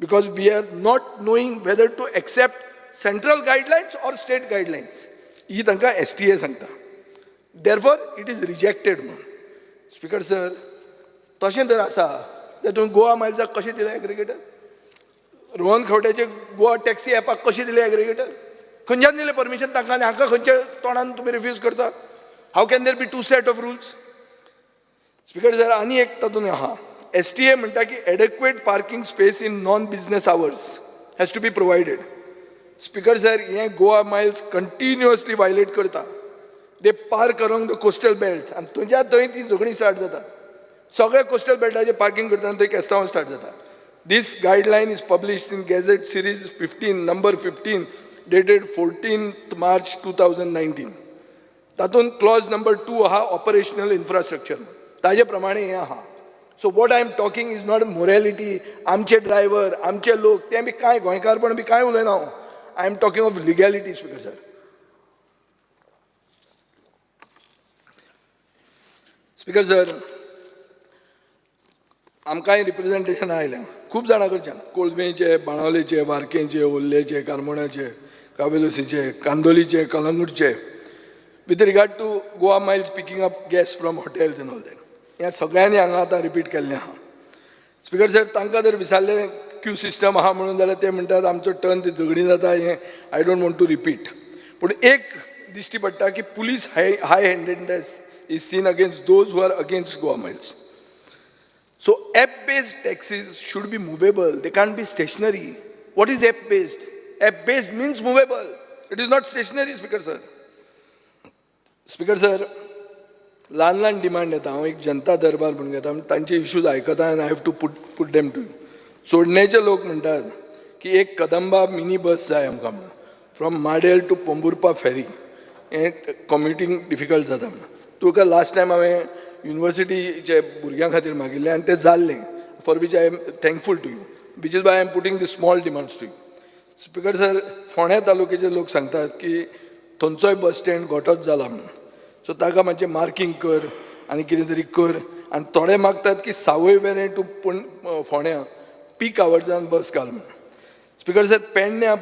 S1: because we are not knowing whether to accept central guidelines or state guidelines. ही तांकां एसटीए सांगता. Therefore it is rejected म्हणून. स्पिकर सर, तशें जर आसा जाल्यार तुमी गोवा मायल्साक कशें दिलें एग्रिगेटर? रोहन खंवट्याचे गोवा टॅक्सी ॲपाक कशें दिलें एग्रिगेटर? खंयच्यान दिलें परमिशन तांकां आनी हांकां खंयच्या तोंडान तुमी रिफ्यूज करता? How can there be two set of rules, Speaker sir? आनी एक तातूंत आहा, एसटीए म्हणटा की adequate parking space in non business hours has to be provided. Speaker sir, हें गोवा मायल्स कंटिन्युअसली वायलेट करता. They park along the coastal belt आनी थंयच्या थंय ती झगडीं स्टार्ट जाता. सगळे कोस्टल बेल्टाचेर पार्किंग करतना थंय केस्तांवां स्टार्ट जाता. This guideline is published in Gazette series 15, number 15, dated 14 March 2019. तातूंत क्लॉज नंबर 2 आहा, ऑपरेशनल इन्फ्रास्ट्रक्चर, ताजे प्रमाणे हें आहा. So what I am talking is not morality. आमचे ड्रायव्हर, आमचे लोक, ते बी कांय गोंयकारपण बी कांय उलयना हांव. I am talking of legality, Speaker sir. Speaker sir, आमकांय रिप्रेझेंटेशनां आयल्या खूब जाणां कडच्यान, कोलवेंचे, बाणावलेचे, वार्केंचे, ओल्लेचे, कारमोणाचे, कावेलोसीचे, कांदोलीचे, कलंगूटचे, with regard to Goa Miles picking up guests from hotels and all that. ह्या सगळ्यांनी हांगा आतां रिपीट केल्लें आहा. स्पिकर सर, तांकां जर विचारलें क्यू सिस्टम आहा म्हणून, जाल्यार ते म्हणटात आमचो टर्न, ती झगडीं जाता. हें I don't want to repeat, पूण एक दिश्टी पडटा की police high handedness is seen against those who are against Goa Miles. So app-based taxis should be movable. They can't be stationary. What is app-based? App-based means movable. It is not stationary, Speaker sir. Speaker sir, ल्हान ल्हान demand येता. हांव एक जनता दरबार म्हणून घेता, तांचे issues आयकता आनी I have to put them to you. चोडणेचे लोक म्हणटात की एक कदंबा मिनी बस जाय आमकां म्हणून, from Madel to Pomburpa ferry. हें कम्युटींग डिफिकल्ट जाता म्हणून. तुका लास्ट टायम हांवें युनिवर्सिटीचे भुरग्यां खातीर मागिल्लें आनी तें जाल्लें, for which I am thankful to you, which is why I am putting the small demands to you. Speaker sir, फोंड्या तालुक्याचे लोक सांगतात की थंयचोय बस स्टँड गोठोच जाला म्हणून. सो ताका मातशें मार्कींग कर आनी कितें तरी कर. आनी थोडे मागतात की सावय वेरें टू पण फोंड्या पीक आवर्सान बस घाल म्हणून. स्पिकर सर, पेडण्या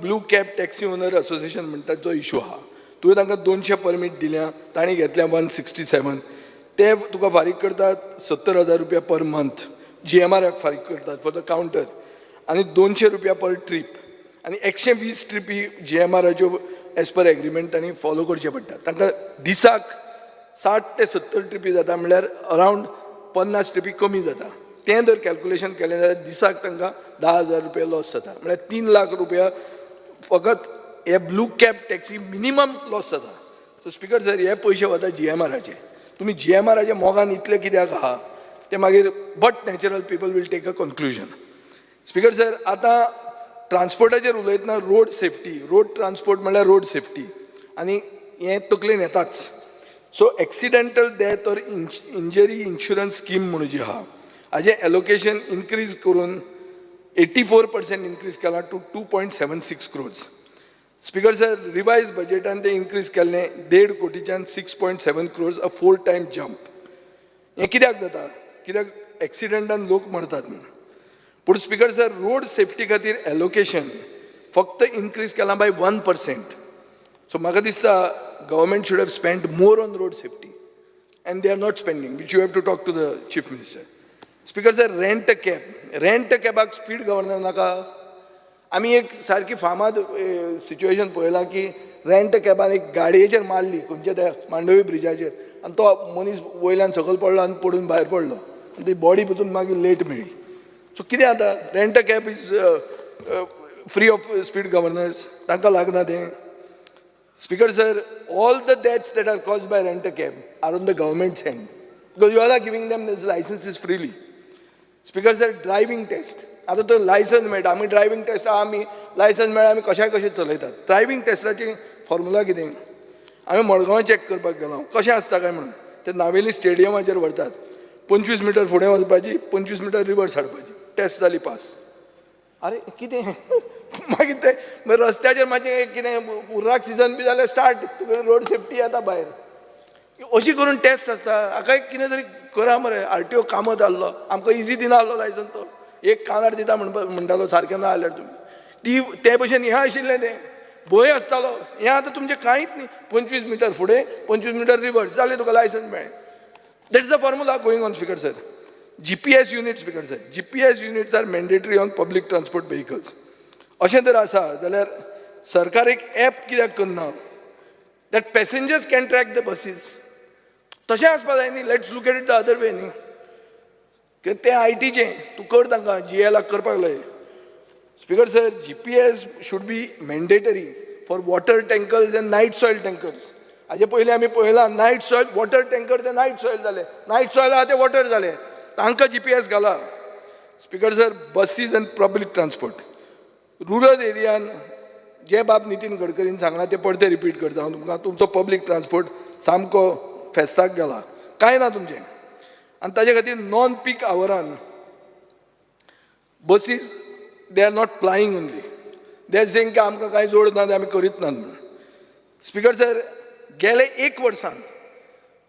S1: Blue Cab Taxi Owner Association म्हणटा जो इशू आहा, तुवें तांकां 200 परमीट दिल्या, तांणी घेतल्या 167. ते तुका फारीक करतात 70,000 रुपया पर मंथ, जीएमआराक फारीक करतात फॉर the counter, आनी 200 रुपया पर ट्रीप, आनी 120 ट्रिपी जीएमआराच्यो एज पर एग्रीमेंट तांणी फॉलो करचे पडटा. तांकां दिसाक 60 ते 70 ट्रिपी जाता, म्हणल्यार अरावंड 50 ट्रिपी कमी जाता. तें जर कॅल्कुलेशन केलें जाल्यार दिसाक तांकां 10,000 रुपया लॉस जाता, म्हणल्यार 3 लाख रुपया फकत हे blue cab taxi minimum loss जाता. सो स्पिकर सर, हे पयशे वता जीएमआराचे. तुमी जीएमआराच्या मोगान इतले कित्याक आहा ते मागीर, but natural people will take a conclusion. Speaker sir, आतां ट्रान्सपोर्टाचेर उलयतना रोड सेफ्टी, रोड ट्रान्सपोर्ट म्हणल्यार रोड सेफ्टी आनी हें तकलेन येताच. So accidental death or injury insurance scheme म्हणून जी आहा, हाजें एलोकेशन इनक्रीज करून 84% इनक्रीज केलां to 2.76 crores. Speaker sir, revise बजेटान तें इनक्रीज केल्लें देड कोटीच्यान 6.7 crores, a four time jump. हें कित्याक जाता? कित्याक एक्सिडंटान लोक मरतात म्हणून. पूण स्पीकर सर, रोड सेफ्टी खातीर एलोकेशन फक्त इनक्रीज केलां बाय 1%. सो म्हाका दिसता government should have spend more on road safety and they are not spending, which you have to talk to the chief minister. Speaker sir, rent a cab, rent a कॅबाक speed governor नाका. आमी एक सारकी फामाद situation पळयलां की rent कॅबान एक गाडयेचेर मारली खंयच्या त्या मांडवी ब्रिजाचेर आनी तो मनीस वयल्यान सकयल पडलो आनी पडून भायर पडलो आनी ती बॉडी पसून मागीर लेट मेळ्ळी. सो कितें आतां, rent a cab is free of speed governors, तांकां लागना तें. Speaker sir, all the deaths that are caused by rent a cab are on the government's hand because you are giving them these licenses freely. Speaker sir, driving test. आतां तो licence मेळटा, आमी driving taste आहा, आमी licence मेळ्ळा, आमी कशाय कशें चलयतात. ड्रायव्हींग टेस्टाची फॉर्मुला कितें, आमी मडगांव चॅक करपाक गेलो कशें आसता काय म्हणून. ते नावेली स्टेडियमाचेर व्हरतात, 25 मिटर फुडें वचपाची, 25 मिटर रिवर्स हाडपाची, टेस्ट जाली पास. अरे कितें, मागीर ते मागीर रस्त्याचेर मातशें कितें उर्राक सिजन बी जाल्यार स्टार्ट, तुगे रोड सेफ्टी येता भायर. अशी करून टेस्ट आसता. हाका एक कितें तरी करा मरे. आरटीओ कामत आहलो, आमकां इजी दिना आहलो लायसन्स, तो एक कानार दिता म्हणटालो सारकें ना जाल्यार तुमी ती ते भशेन हें आशिल्लें, तें भंय आसतालो. हें आतां तुमचें कांयच न्ही, 25 मिटर फुडें, 25 मिटर रिवर्स, जालें तुका लायसन्स मेळ्ळें. That is the formula going on. Speaker sir, GPS unit. Speaker sir, GPS units are mandatory on public transport vehicles. अशें जर आसा जाल्यार सरकार एक एप कित्याक करना that passengers can track the buses? तशें आसपा जाय न्ही. Let's look at it the other way न्ही. कित्याक तें आयटीचें तूं कर, तांकां जीएलाक करपाक लाय. Speaker sir, GPS should be mandatory for water tankers and night soil tankers. हाजे पयलीं आमी पळयलां, नायट सॉयल वॉटर टँकर ते नायट सॉयल जाले, नायट सॉयल आहा ते वॉटर जाले, तांकां जीपीएस घाला. Speaker sir, buses and public transport rural एरियान, जे बाब नितीन गडकरीन सांगलां तें परतें रिपीट करता हांव तुमकां. तुमचो पब्लीक ट्रान्सपोर्ट सामको फेस्ताक गेला, कांय ना तुमचें. आनी ताजे खातीर नॉन पीक आवरान buses, they are not plying only. They are saying की आमकां कांय जोड ना, ते आमी करीत नात म्हणून. स्पीकर सर, गेले एक वर्सान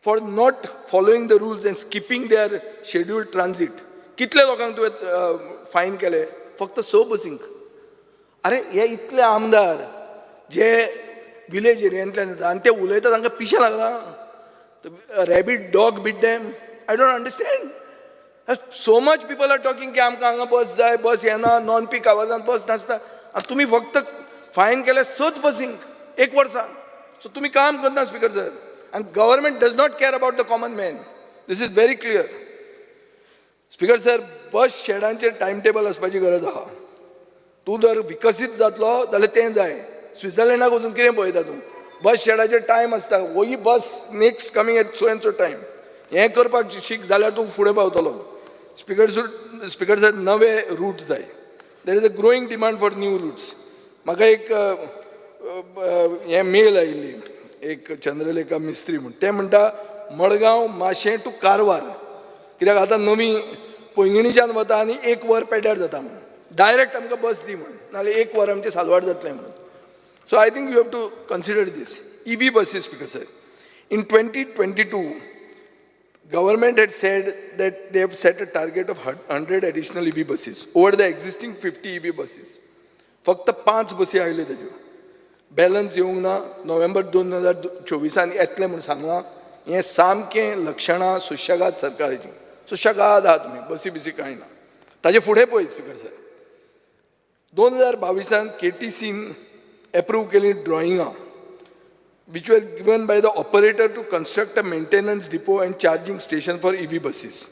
S1: for not following the rules and skipping their scheduled transit कितले लोकांक तुवें फायन केले? फक्त स बसींक. अरे, हे इतले आमदार जे विलेज एरियांतल्यान येता आनी ते उलयता, तांकां पिशें लागलां? Rabid dog bit them? I don't understand. So much people are talking की आमकां हांगा बस जाय, बस येना, नॉन पीक आवर्सान बस नासता आनी तुमी फक्त फायन केले सच बसींक एक वर्सान. सो तुमी काम करना, स्पीकर सर, आनी government does not care about the common man. This is very clear. Speaker sir, bus शेडांचेर time table आसपाची गरज आहा. तूं जर विकसीत जातलो जाल्यार तें जाय. स्वित्झर्लंडाक वचून कितें पळयता तूं? बस शेडाचेर टायम आसता, ही bus next coming at so and so time. हें करपाक शीक जाल्यार तूं फुडें पावतलो. स्पीकर सर, स्पीकर सर, नवे रूट जाय. There is a growing demand for new routes. म्हाका एक हें मेल आयिल्ली, एक चंद्रलेखा मिस्त्री म्हूण. ते म्हणटा मडगांव माशें टू कारवार, कित्याक आतां नवी पैंगिणीच्यान वता आनी एक वर पेड्ड्यार जाता म्हूण, डायरेक्ट आमकां बस दी म्हूण, नाल्यार एक वर आमचें सालवार जातलें म्हणून. So I think you have to consider this. EV buses, speaker sir. In 2022, government had said that they have set a target of 100 additional EV buses over the existing 50 EV buses. फक्त पांच बसी आयल्यो, तेज्यो balance येवंक ना. नोव्हेंबर 2024 येतलें म्हूण सांगलां. हें सामकें लक्षणां सुशेगाद सरकाराचीं, सुशेगाद आहा तुमी, बसी बिसी कांय ना. ताजे फुडें पळय स्पीकर सर, 2022 केटीसीन एप्रूव केली ड्रॉइंगां which were given by the operator to construct a maintenance depot and charging station for EV buses.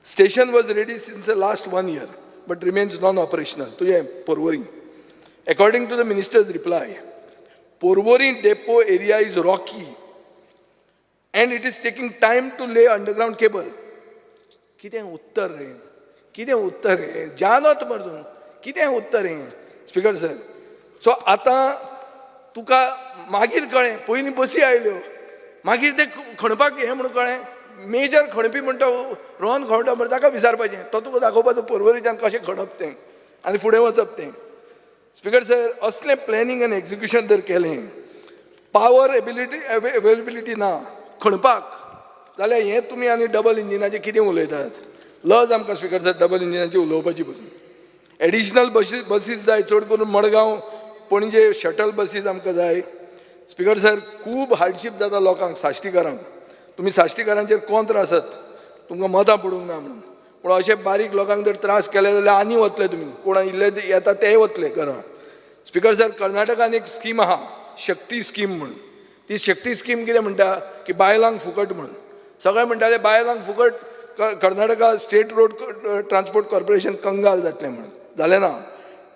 S1: Station was ready since the last one year, but remains non-operational. तुझे Porvorim. According to the minister's reply, Porvorim depot area is rocky and it is taking time to lay underground cable. कितें उत्तर रे, कितें उत्तर रे, जानत मरे तूं, कितें उत्तर हें? स्पीकर सर, सो आतां तुका मागीर कळ्ळें, पयलीं बसी आयल्यो, मागीर ते खणपाक हें म्हणून कळ्ळें. मेजर खणपी म्हणटा रोहन खंवटा मरे, ताका विचारपाचें, तो तुका दाखोवपाचो पर्वरीच्यान कशें खणप तें आनी फुडें वचप तें. स्पीकर सर, असलें प्लॅनिंग आनी एक्जिक्युशन जर केलें, पावर एबिलिटी अवेलेबिलिटी ना खणपाक जाल्यार हें तुमी आनी डबल इंजिनाचें कितें उलयतात? लज आमकां स्पीकर सर, डबल इंजिनाचें उलोवपाची पसून. एडिशनल बशी बसीस जाय, चड करून मडगांव पणजे शटल बसीस आमकां जाय. स्पिकर सर, खूब हार्डशीप जाता लोकांक साश्टीकारांक. तुमी साश्टीकारांचेर कोंत्र आसत, तुमकां मतां पडूंक ना म्हणून, पूण अशे बारीक लोकांक जर त्रास केले जाल्यार आनी वतले तुमी, कोण इल्ले येता तेय वतले घरा. स्पिकर सर, कर्नाटकान एक स्कीम आहा, शक्ती स्कीम म्हणून. ती शक्ती स्कीम कितें म्हणटा की बायलांक फुकट म्हणून. सगळे म्हणटाले बायलांक फुकट, Karnataka State Road Transport Corporation कंगाल जातलें म्हणून. जालें ना.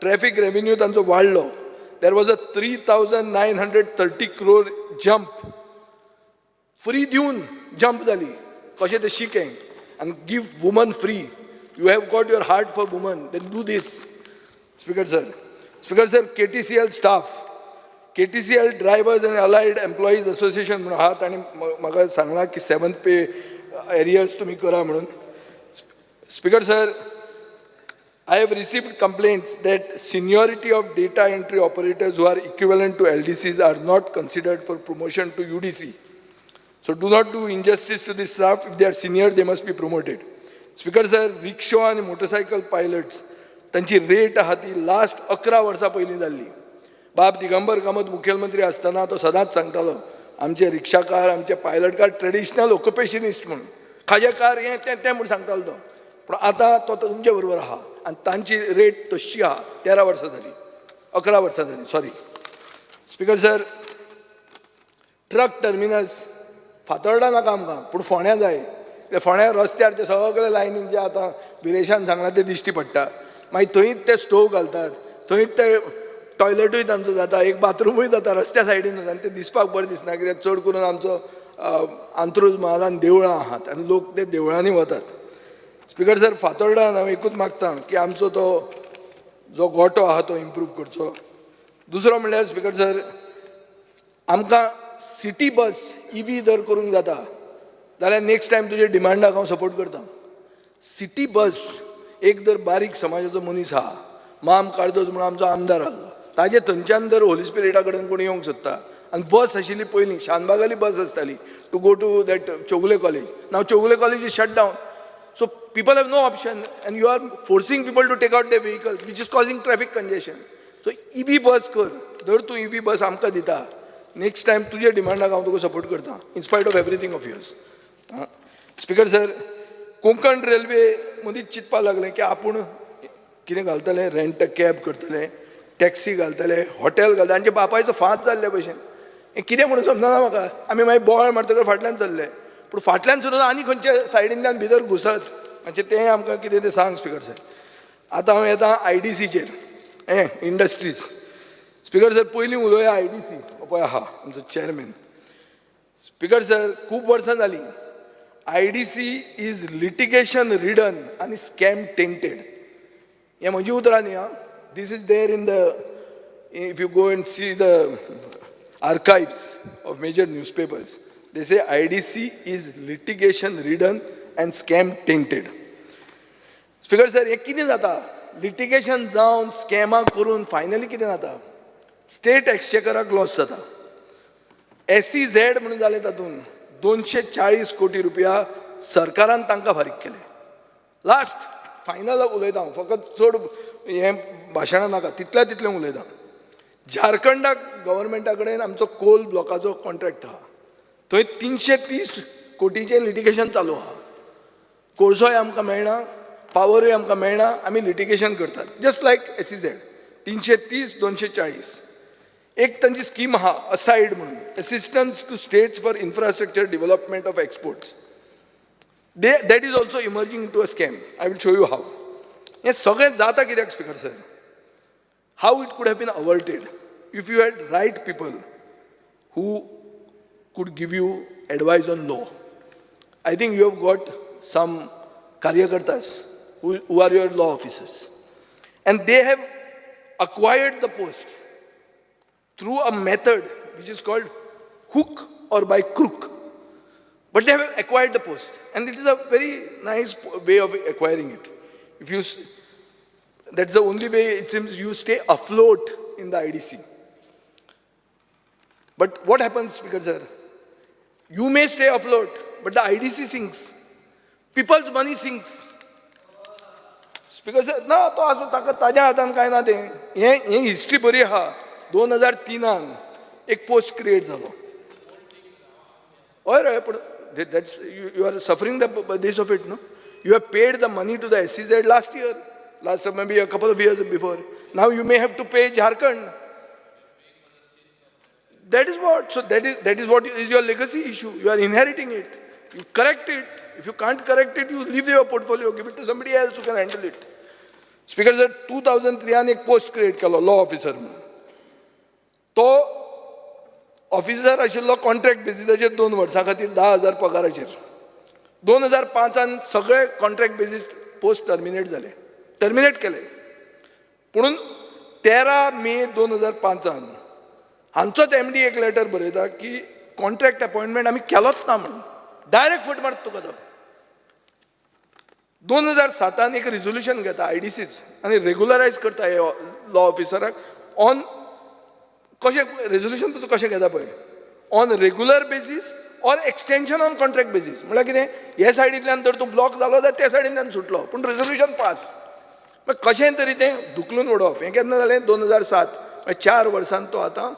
S1: ट्रॅफीक रेविन्यू तांचो वाडलो. There was a 3,930 crore jump. Free दिवन जंप जाली. कशें तें शिकें आनी give woman free. You have got your heart for woman, then do this. Speaker sir, Speaker sir, KTCL staff, KTCL Drivers and Allied Employees Association म्हणून आहा, तांणी म्हाका सांगलां की सेवन्थ पे एरियर्स तुमी करा म्हणून. Speaker sir, I have received complaints that seniority of data entry operators who are equivalent to LDCs are not considered for promotion to UDC. So do not do injustice to the staff. If they are senior, they must be promoted. Speaker sir, rickshaw आनी motorcycle pilots तांची rate आहा ती last 11 वर्सां पयलीं जाल्ली. बाब दिगंबर कामत मुखेलमंत्री आसतना तो सदांच सांगतालो, आमचे रिक्षाकार, आमचे पायलटकार ट्रेडिशनल ऑक्युपेशनिस्ट म्हणून, खाजेकार हें तें तें म्हूण सांगतालो तो. पूण आतां तो तुमचे बरोबर आहा आनी तांची रेट तशी आहा. 13 वर्सां जालीं, 11 वर्सां जालीं, sorry. Speaker sir, truck terminus Fatorda नाका आमकां, पूण फोंड्या जाय. ते फोंड्या रस्त्यार ते सगळे लायनीन जे आतां विरेशान सांगलां ते दिश्टी पडटा. मागीर थंयच ते स्टोव घालतात, थंयच ते टॉयलेटूय तांचो जाता, एक बाथरुमूय जाता रस्त्या सायडीन, आनी ते दिसपाक बरें दिसना, कित्याक चड करून आमचो अंत्रुज म्हालान देवळां आहात आनी लोक ते देवळांनी वतात. स्पिकर सर, फातोर्डान हांव एकूच मागता की आमचो तो जो गोटो आहा तो इम्प्रूव करचो. दुसरो म्हणल्यार स्पिकर सर, आमकां सिटी बस इवी जर करूंक जाता जाल्यार नेक्स्ट टायम तुजे डिमांडाक हांव सपोर्ट करता. सिटी बस एक जर बारीक समाजाचो मनीस आहा, माम कार्दोज म्हणून आमचो आमदार आहलो, ताजे थंयच्यान जर होली स्पिरिटा कडेन कोण येवंक सोदता, आनी बस आशिल्ली पयलीं शानबागाली बस आसताली to go to that Chowgule College. Now Chowgule College is shut down, so people have no option and you are forcing people to take out the vehicle, which is causing traffic congestion. So EV bus कर. जर तूं इवी बस आमकां दिता, next time तुजे डिमांडाक हांव तुका support करता, in spite of everything of yours. Speaker sir, Konkan Railway मदींच चिंतपाक लागलें की आपूण कितें घालतले, रेंट कॅब करतले, टॅक्सी घालतले, हॉटेल घालतले. आमच्या बापायचो फात जाल्ले भशेन हें कितें म्हणून समजना म्हाका. आमी मागीर बोवाळ मारतकर फाटल्यान चल्ले, पूण फाटल्यान सुद्दां आनी खंयच्या सायडींतल्यान भितर घुसत मातशें तें आमकां कितें तें सांग स्पिकर सर. आतां हांव येता आयडीसीचेर, हें इंडस्ट्रीज. स्पिकर सर, पयलीं उलोवया आयडीसी. पळय आहा आमचो चॅरमॅन. स्पिकर सर, खूब वर्सां जालीं IDC is litigation ridden आनी स्कॅम टेंटेड. हें म्हजी उतरां न्ही आं, this is there in the, if you go and see the archives of major newspapers, they say IDC is litigation ridden and scam tainted. Speaker sir, हें कितें जाता, litigation जावन स्कॅमां करून फायनली कितें जाता, स्टेट एक्सचेकराक लॉस जाता. एसईझेड म्हणून जालें, तातूंत 240 कोटी रुपया सरकारान तांकां फारीक केले. लास्ट फायनल उलयता हांव, फकत चड हें भाशणां नाका, तितल्या तितलें उलयता. झारखंडाक गव्हर्मेंटा कडेन आमचो कोल ब्लॉकाचो कॉन्ट्रॅक्ट आहा, थंय 330 कोटीचें लिटिगेशन चालू आहा. कोळसोय आमकां मेळना, पावरूय आमकां मेळना, आमी लिटिगेशन करतात, जस्ट लायक एसईझेड. 330, 240. एक तांची स्कीम आहा असायड म्हणून, Assistance to States for Infrastructure Development of Exports. They that is also emerging to a scam. I will show you how. हें सगळें जाता कित्याक speaker sir? How it could have been averted if you had right people who could give you advice on law. I think you have got some कार्यकर्तास who are your law officers. And they have acquired the post through a method which is called hook or by crook. But they have acquired the post. And it is a very nice way of acquiring it. If you, that's the only way it seems you stay afloat in the IDC. But what happens, Speaker sir? You may stay afloat, but the IDC sinks. People's money sinks. Speaker Because ना तो आसूं, ताका ताज्या हातान कांय ना तें. हें हें हिस्ट्री बरी आहा. 2003आन एक पोस्ट क्रिएट जालो. हय रे, पूण that's you are suffering the this of it, no? You have paid the money to the SEZ last year, last maybe a couple of years before. Now you may have to pay Jharkhand. That is what, so that is what is your legacy issue. You are inheriting it. You correct it. If you can't correct it, you leave your portfolio, give it to somebody else who can handle it. Speaker sir, 2003आन एक post create केलो law officer म्हणून. तो officer आशिल्लो contract बेसिसाचेर 2 वर्सां खातीर 10,000 पगाराचेर. 2005आन सगळे contract basis post terminate जाले, terminate केले. पुणून 13 मे 2005आन हांचोच एमडी एक लेटर बरयता की कॉन्ट्रॅक्ट अपॉयंटमेंट आमी केलोच ना म्हणून. डायरेक्ट फट मारता तुका तो. 2007आन एक रिजोल्युशन घेता आयडीसीच आनी रेगुलरायज करता हे लॉ ऑफिसराक ऑन कशें. रेजोल्युशन तुजो कशें घेता पळय, on regular basis or extension on contract basis. म्हळ्यार कितें, हे सायडींतल्यान जर तूं ब्लॉक जालो जाल्यार ते सायडींतल्यान सुटलो, पूण रेजोल्युशन पास. मागीर कशें तरी तें धुकलून उडोवप. हें केन्ना जालें? 2007. 4 वर्सान तो आतां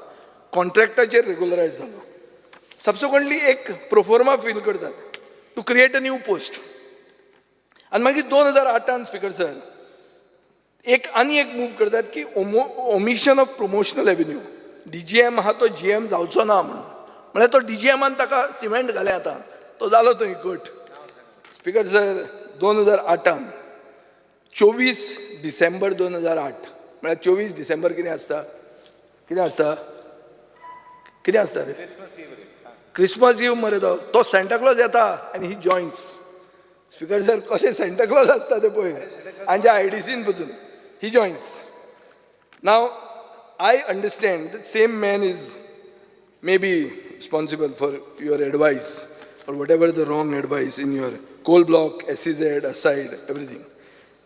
S1: कॉन्ट्रॅक्टाचेर रेगुलरायज जालो. सबसिक्वंटली एक प्रोफोर्मा फील करतात to create a new post. आनी मागीर 2008आन, स्पिकर सर, एक आनी एक मूव करतात की omission of promotional avenue. DGM आहा तो जीएम जावचो ना म्हणून. म्हळ्यार तो डीजीएमान ताका सिमेंट घालें, आतां तो जालो थंय घट. स्पिकर सर, 2008आन 24 डिसेंबर 2008, म्हळ्यार 24 डिसेंबर कितें आसता? कितें आसता? कितें आसता रे? क्रिसमस इव मरे. तो तो सँटाक्लॉज येता आनी ही जॉयन्स. स्पिकर सर, कशें सँटाक्लॉज आसता तें पळय आमच्या आयडीसीन पसून he joins. Now I understand the same man is may be responsible for your advice or whatever the wrong advice in your coal block, SEZ, aside, everything.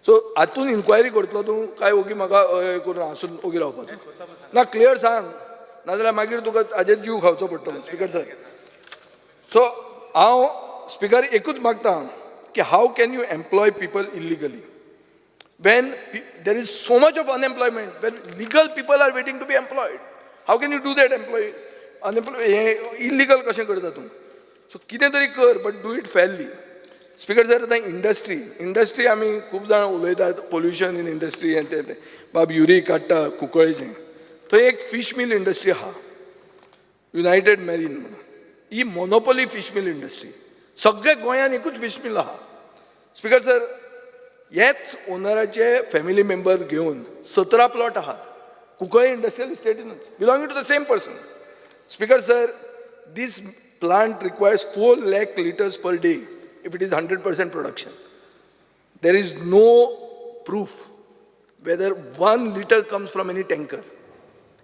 S1: So हातून इन्क्वायरी करतलो तूं काय ओगी म्हाका हय करून हांसून ओगी रावपाचो ना? क्लियर सांग, नाजाल्यार मागीर तुका हाजेर जीव खावचो पडटलो. स्पिकर सर, सो हांव स्पिकर एकूच मागता की how can you employ people illegally when there is so much of unemployment, when legal people are waiting to be employed? How can you do that? Employ unemploy, हें illegal कशें करता तूं? So कितें तरी कर, but do it fairly. Speaker sir, आतां industry, industry आमी खूब जाणां उलयतात, पोल्युशन इन इंडस्ट्री हें तें तें. बाब युरी काडटा कुंकळेचें, थंय एक फीश मिल इंडस्ट्री आहा, युनायटेड मेरीन म्हणून. ही मोनोपोली फीश मिल इंडस्ट्री. सगळे गोंयांत एकूच फीश मिल आहा. स्पिकर सर, हेच ओनराचे फॅमिली मेंबर घेवन 17 प्लॉट आहात कुंकळ्ळे इंडस्ट्रियल इस्टेटीनूच, belonging to the same person. Speaker sir, this plant requires 4 lakh litres per day if it is 100% production. There is no proof whether 1 litre comes from any tanker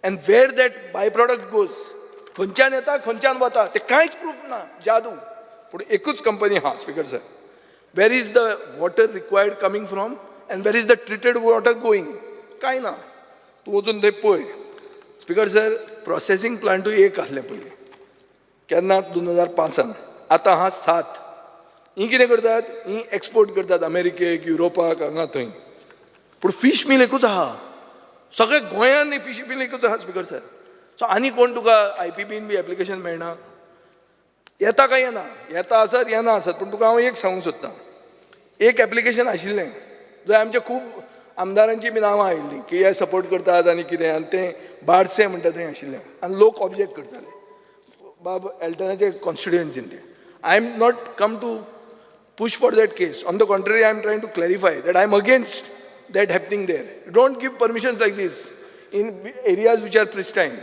S1: and where that byproduct goes. खंयच्यान येता, खंयच्यान वता, ते कांयच proof ना. जादू. पूण एकूच कंपनी आहा. Speaker sir, where is the water required coming from and where is the treated water going? कांय ना. तूं वचून थंय पळय. स्पिकर सर, प्रोसेसींग प्लांटूय एक आसलें पयलीं. केन्ना? 2005आन. आतां आहा सात. ही कितें करतात? ही एक्सपोर्ट करतात अमेरिकेक, युरोपाक, हांगा थंय. पूण फीश मिल एकूच आहा. सगळे गोंयांत फीश मिल एकूच आहा. स्पिकर सर, सो आनी कोण तुका I P been B application मेळना. येता काय येना? येता आसत, येना आसत, पूण तुका हांव एक सांगूंक सोदतां. एक एप्लिकेशन आशिल्लें जंय आमचे खूब आमदारांची बी नांवां आयिल्लीं की हे सपोर्ट करतात आनी कितें, आनी तें बारसे म्हणटा थंय आशिल्लें आनी लोक ऑब्जेक्ट करताले. बाब एल्टनाचे कॉन्स्टिट्युएन्सीन तें. I am not come to push for that case. On the contrary, I am trying to clarify that I am against that happening there. Don't give permissions like this in areas which are pristine.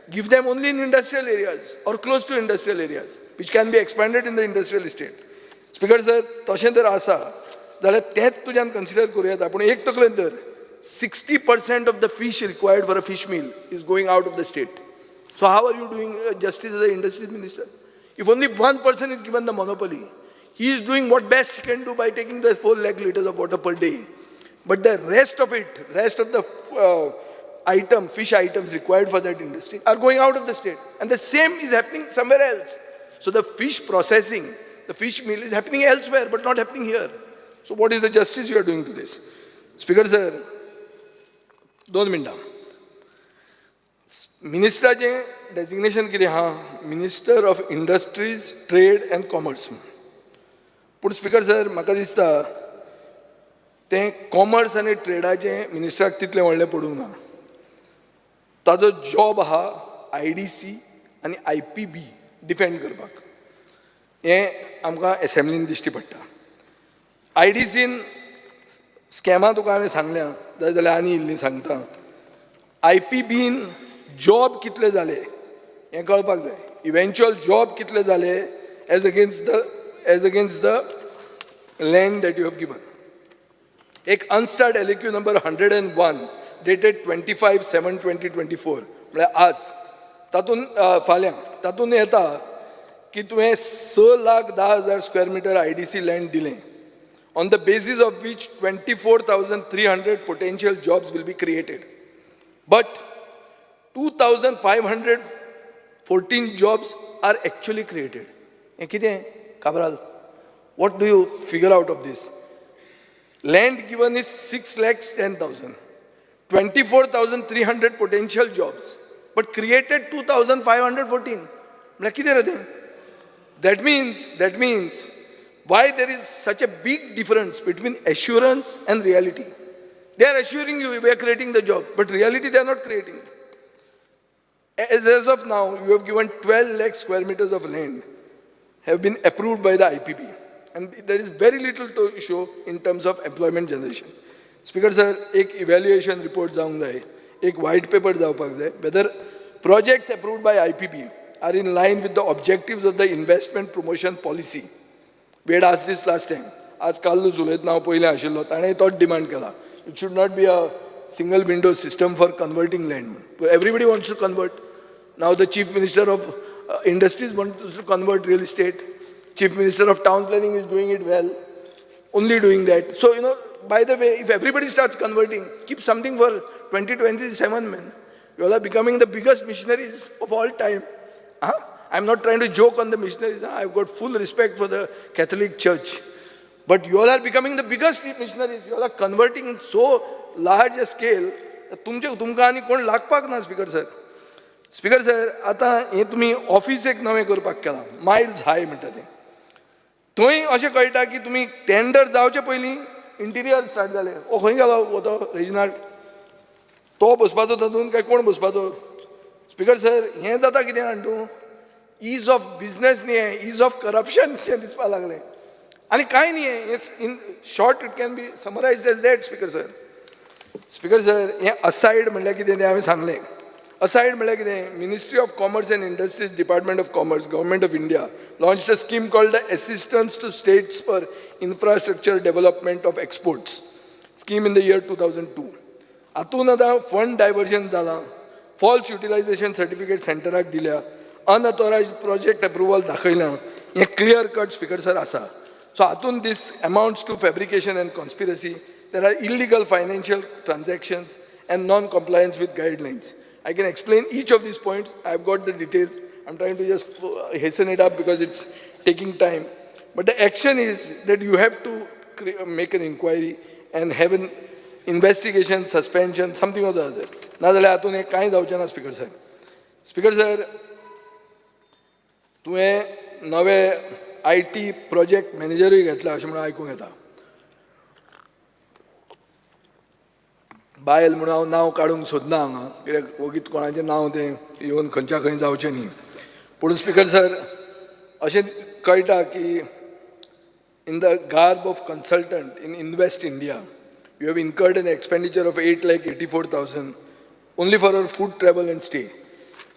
S1: Give them only in industrial areas or close to industrial areas, which can be expanded in the industrial estate. Speaker sir, तशें जर आसा जाल्यार तेंच तुज्यान consider करूं येता. पूण एक तकलेन धर, 60% of the fish required for a fish meal is going out of the state. So how are you doing justice as a industries minister? If only one person is given the monopoly, he is doing what best he can do by taking the 4 lakh liters of water per day. But the rest of it, rest of the item, fish items required for that industry are going out of the state. And the same is happening somewhere else. So the fish processing, the fish meal is happening elsewhere, but not happening here. So what is the justice you are doing to this? Speaker sir, दोन मिनटां. मिनिस्टराचें designation कितें आहा? Minister of Industries, Trade and Commerce. पूण speaker sir, म्हाका दिसता तें commerce आनी ट्रेडाचें मिनिस्टराक तितलें व्हडलें पडूंक ना. ताजो जॉब आहा आयडीसी आनी आयपीबी डिफेंड करपाक. हें आमकां एसेंब्लीन दिश्टी पडटा. आयडीसीन स्कॅमां तुका हांवें सांगल्या, जाय जाल्यार आनी इल्ली सांगता. आयपीबीन जॉब कितले जाले हें कळपाक जाय. इवेंच्युअल जॉब कितले जाले as against the land that you have given. एक unstarred LAQ number 101 dated 25/7/2024, म्हळ्यार आज, तातूंत, फाल्यां, तातूंत येता की तुवें 6,10,000 square meter IDC land दिलें, on the basis of which 24,300 potential jobs will be created, but 2514 jobs are actually created. हें कितें Cabral? What do you figure out of this? Land given is 6,10,000, 24,300 potential jobs, but created 2514. म्हळ्यार कितें रे तें? That means why there is such a big difference between assurance and reality? They are assuring you we are creating the job, but reality they are not creating. As of now, you have given 12 lakh square meters of land have been approved by the IPB. And there is very little to show in terms of employment generation. Speaker sir, एक evaluation report जावंक जाय, एक white paper जावपाक जाय, whether projects approved by IPB are in line with the objectives of the investment promotion policy. We had asked this last time. आज कार्लूस उलयतना हांव पयलें आशिल्लो, ताणें तोच डिमांड केला. It should not be a single window system for converting land. Everybody wants to convert. Now the Chief Minister of Industries wants to convert real estate. Chief Minister of Town Planning is doing it well, only doing that. So, by the way, if everybody starts converting, keep something for 2027, man. You all are becoming the biggest missionaries of all time. Huh? I'm not trying to joke on the missionaries. Huh? I've got full respect for the Catholic Church. But you all are becoming the biggest missionaries. You all are converting in so large a scale. तुमचे तुमकां आनी कोण लागपाक ना. Speaker sir, speaker sir, आतां हें तुमी office एक नवें करपाक केलां, मायल्स हाय म्हणटा तें. थंय अशें कळटा की तुमी टेंडर जावचे पयलीं इंटिरियर स्टार्ट जालें. ओ, खंय गेलो हो तो रेजिनाल्ड? तो बसपाचो तातूंत काय कोण बसपाचो? स्पीकर सर, हें जाता कितें जाण तूं, is of business न्ही, हें is of corruption शें दिसपाक लागलें आनी कांय न्ही. हें in short it can be summarized as that. Speaker sir, Speaker sir, हें असायड म्हणल्यार कितें तें हांवें सांगलें. असायड म्हणल्यार कितें? Ministry of Commerce and Industries, Department of Commerce, Government of India launch a scheme called the Assistance to States for Infrastructure Development of Exports Scheme in the year 2002. हातून आतां फंड डायवर्जन जालां, फॉल्स युटिलायझेशन सर्टिफिकेट सेंटराक दिल्या, अनऑथोरायज project approval दाखयलां. हें clear cut, speaker sir, आसा. So हातून this amounts to fabrication and conspiracy. There are illegal financial transactions and non compliance with guidelines. I can explain each of these points. I've got the details. I'm trying to just hasten it up because it's taking time. But the action is that you have to make an inquiry and have an investigation, suspension, something or the other. नाजाल्यार हातून हें कांय जावचें ना. Speaker sir, speaker sir, तुवें नवे IT project मॅनेजरूय घेतला अशें म्हणून आयकूंक येता. बायल म्हणून हांव नांव काडूंक सोदना हांगा, कित्याक वगीत कोणाचें नांव तें येवन खंयच्या खंय जावचें न्ही. पूण स्पीकर सर, अशें कळटा की in the garb of consultant in Invest India, you have incurred an expenditure of 8,84,000 only for our food, travel and stay.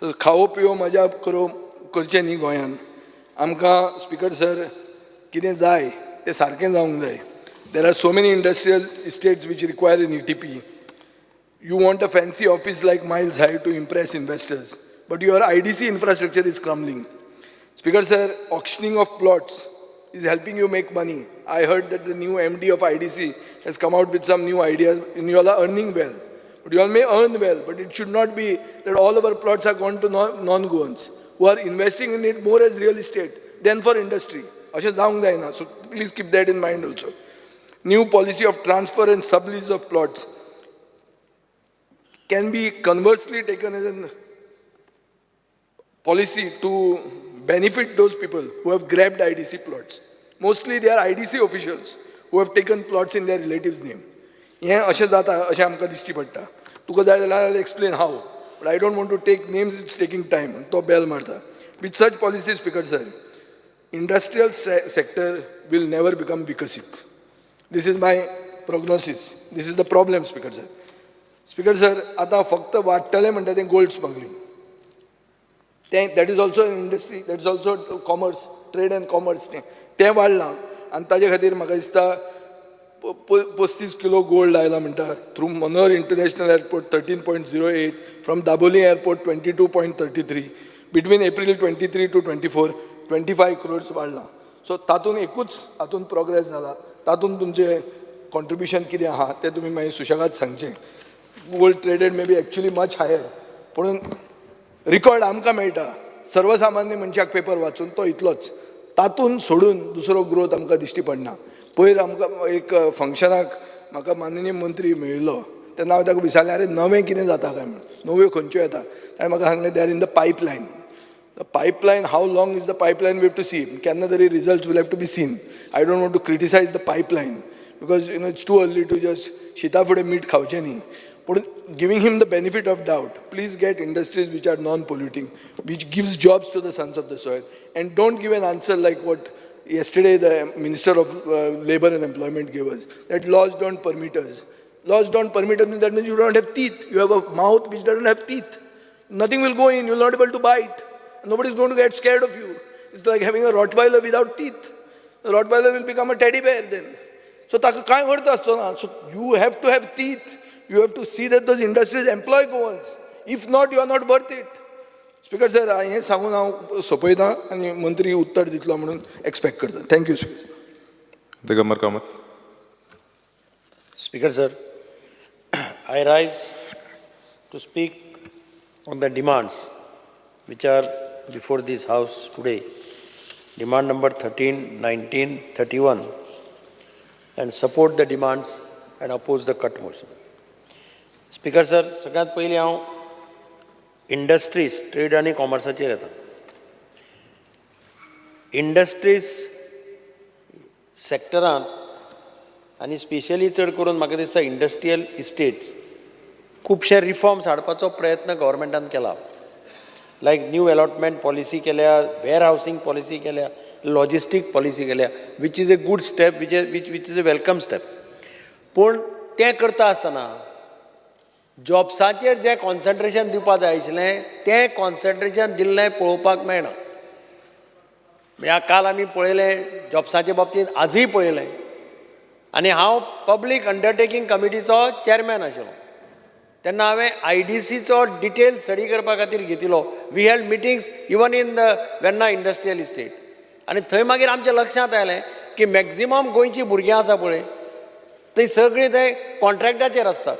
S1: So खाओ पियो मजा करो करचें न्ही गोंयान. आमकां, स्पीकर सर, कितें जाय तें सारकें जावंक जाय. There are so many industrial estates which require an ETP. You want a fancy office like Miles High to impress investors, but your IDC infrastructure is crumbling. Speaker sir, auctioning of plots is helping you make money. I heard that the new MD of IDC has come out with some new ideas and you all are earning well. But you all may earn well, but it should not be that all our plots are gone to non-Goans who are investing in it more as real estate than for industry. अशें जावंक जायना. So please keep that in mind also. New policy of transfer and sublease of plots can be conversely taken as a policy to benefit those people who have grabbed IDC plots. Mostly they are IDC officials who have taken plots in their relatives' name. हें अशें जाता अशें आमकां दिश्टी पडटा. तुका जाय जाल्यार explain how, but I don't want to take names, it's taking time. तो बेल मारता. With such policy, speaker sir, industrial sector will never become Viksit. This is my prognosis. This is the problem, speaker sir. Speaker sir, आतां फक्त वाडटलें म्हणटा तें gold smuggling. तें that is also an industry, that is also commerce, trade and commerce. तें तें वाडलां आनी ताजे खातीर म्हाका दिसता 35 किलो गोल्ड आयला म्हणटा through Manohar international airport 13.08, from Dabolim airport 22.33, between April 23 to 24 25 crores वाडलां. सो तातूंत एकूच हातूंत प्रोग्रेस जाला. तातूंत तुमचें कॉन्ट्रिब्युशन कितें आहा तें तुमी मागीर सुशेगाद सांगचें. Gold traded may be actually much higher, पूण रिकॉर्ड आमकां मेळटा सर्वसामान्य मनशाक पेपर वाचून तो इतलोच. तातूंत सोडून दुसरो ग्रोथ आमकां दिश्टी पडना. पयर आमकां एक फंक्शनाक म्हाका माननीय मंत्री मेळिल्लो तेन्ना हांवें ताका विचारलें, आरे नवें कितें जाता काय म्हूण, नव्यो खंयच्यो येता. ताणें म्हाका सांगलें, they are in the pipeline. The pipeline, how long is the pipeline, we have to see. केन्ना तरी results will have to be seen. I don't want to criticise the pipeline because you know it's too early to just शिता फुडें मीठ खावचें न्ही. पूण giving him the benefit of doubt, please get industries which are non polluting, which gives jobs to the sons of the soil, and don't give an answer like what yesterday the Minister of Labor and Employment gave us, that laws don't permit us. Laws don't permit us, that means you don't have teeth. You have a mouth which doesn't have teeth. Nothing will go in, you're not able to bite. Nobody's going to get scared of you. It's like having a Rottweiler without teeth. The Rottweiler will become a teddy bear then. So ताका कांय अर्थ आसचो ना. So you have to have teeth. You have to see that those industries employ Goans. If not, you are not worth it. Speaker sir, हें सांगून हांव सोंपयता आनी मंत्री उत्तर दितलो म्हणून एक्सपेक्ट करता. Thank you speaker sir.
S19: Digambar Kamat.
S12: Speaker sir, I rise to speak on the demands which are before this house today. Demand number 13, 19, 31, and support the demands and oppose the cut motion. Speaker sir, सगळ्यांत पयलीं हांव industries, trade आनी कॉमर्साचेर येता. Industries सॅक्टरांत आनी specially चड करून म्हाका दिसता इंडस्ट्रियल इस्टेट्स खुबशे रिफॉर्म्स हाडपाचो प्रयत्न गव्हर्मेंटान केला. लायक न्यू एलॉटमेंट पॉलिसी केल्या, वेअर हावसींग पॉलिसी केल्या, लॉजिस्टीक पॉलिसी केल्या, which is a good step, which is a welcome step. पूण तें करता आसतना जॉब्साचेर जें कॉन्सन्ट्रेशन दिवपा जाय आशिल्लें तें कॉन्सन्ट्रेशन दिल्लें पळोवपाक मेळना. ह्या काल आमी पळयलें जॉब्साचे बाबतींत, आजूय पळयलें. आनी हांव पब्लीक अंडरटेकींग कमिटीचो चॅरमॅन आशिल्लो तेन्ना हांवें आयडीसीचो डिटेल स्टडी करपा खातीर घेतिल्लो. We held meetings even in the Verna industrial estate. आनी थंय मागीर आमच्या लक्षांत आयलें की मॅक्झिमम गोंयचीं भुरगीं आसा पळय थंय सगळीं थंय कॉन्ट्रॅक्टाचेर आसतात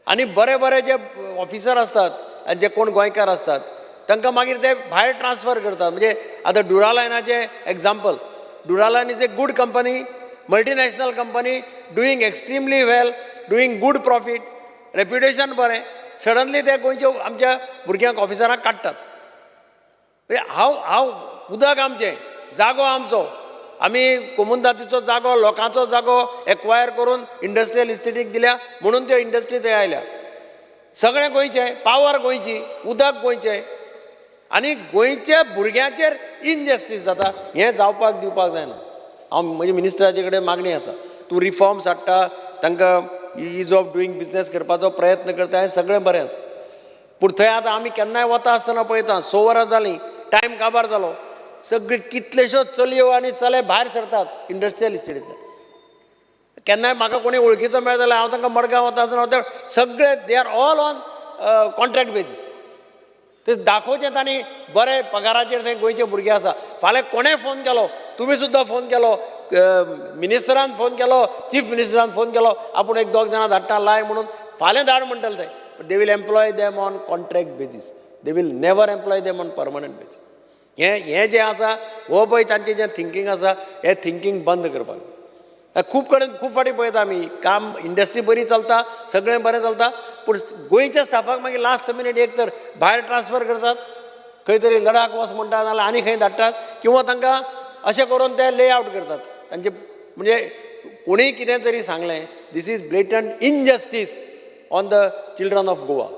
S12: आनी बरे बरे जे ऑफिसर आसतात आनी जे कोण गोंयकार आसतात तांकां मागीर ते भायर ट्रान्सफर करतात. म्हणजे आतां डुरालायनाचें example, Duraline is a good company, multinational company, doing extremely well, doing good profit, reputation बरें. सडनली ते गोंयच्या आमच्या भुरग्यांक ऑफिसरांक काडटात. म्हणजे हांव हांव उदक आमचें, जागो आमचो, आमी कोमुनदादीचो जागो, लोकांचो जागो एक्वायर करून इंडस्ट्रियल इस्टेटीक दिल्या म्हणून त्यो इंडस्ट्री थंय आयल्या. सगळें गोंयचें, पावर गोंयची, उदक गोंयचें, आनी गोंयच्या भुरग्यांचेर इनजस्टीस जाता. हें जावपाक दिवपाक जायना. हांव म्हजी मिनिस्टराचे कडेन मागणी आसा, तूं रिफॉर्म्स हाडटा, तांकां is of doing business करपाचो प्रयत्न करता, हें सगळें बरें आसा. पूण थंय आतां आमी केन्नाय वता आसतना पळयता, 6 वरां जालीं, टायम काबार जालो, सगळी कितलेश्यो चलयो आनी चले भायर सरतात इंडस्ट्रियल इस्टेटींतल्यान. केन्नाय म्हाका कोणी वळखीचो मेळत जाल्यार हांव तांकां मडगांव वता आसतना वता, सगळे they are all on contract basis. ते दाखोवचें तांणी बरे पगाराचेर थंय गोंयचे भुरगे आसा. फाल्यां कोणें फोन केलो, तुमी सुद्दां फोन केलो, मिनिस्टरान फोन केलो, चीफ मिनिस्टरान फोन केलो, आपूण एक दोग जाणां धाडटा लाय म्हणून, फाल्यां धाड म्हणटले ते. They will employ them on contract basis, they will never employ them on permanent basis. हें हें जें आसा हो पळय तांचें जें थिंकींग आसा हें थिंकींग बंद करपाक.
S4: खूब कडेन खूब फावटी पळयता आमी, काम इंडस्ट्री बरी चलता, सगळें बरें चलता, पूण गोंयच्या स्टाफाक मागीर लास्ट मिनीट एक तर भायर ट्रान्सफर करतात, खंय तरी लडाख वच म्हणटा, नाल्यार आनी खंय धाडटात, किंवा तांकां अशें करून ते ले आवट करतात तांचे. म्हणजे कोणीय कितें तरी सांगलें, this is blatant injustice on the children of Goa.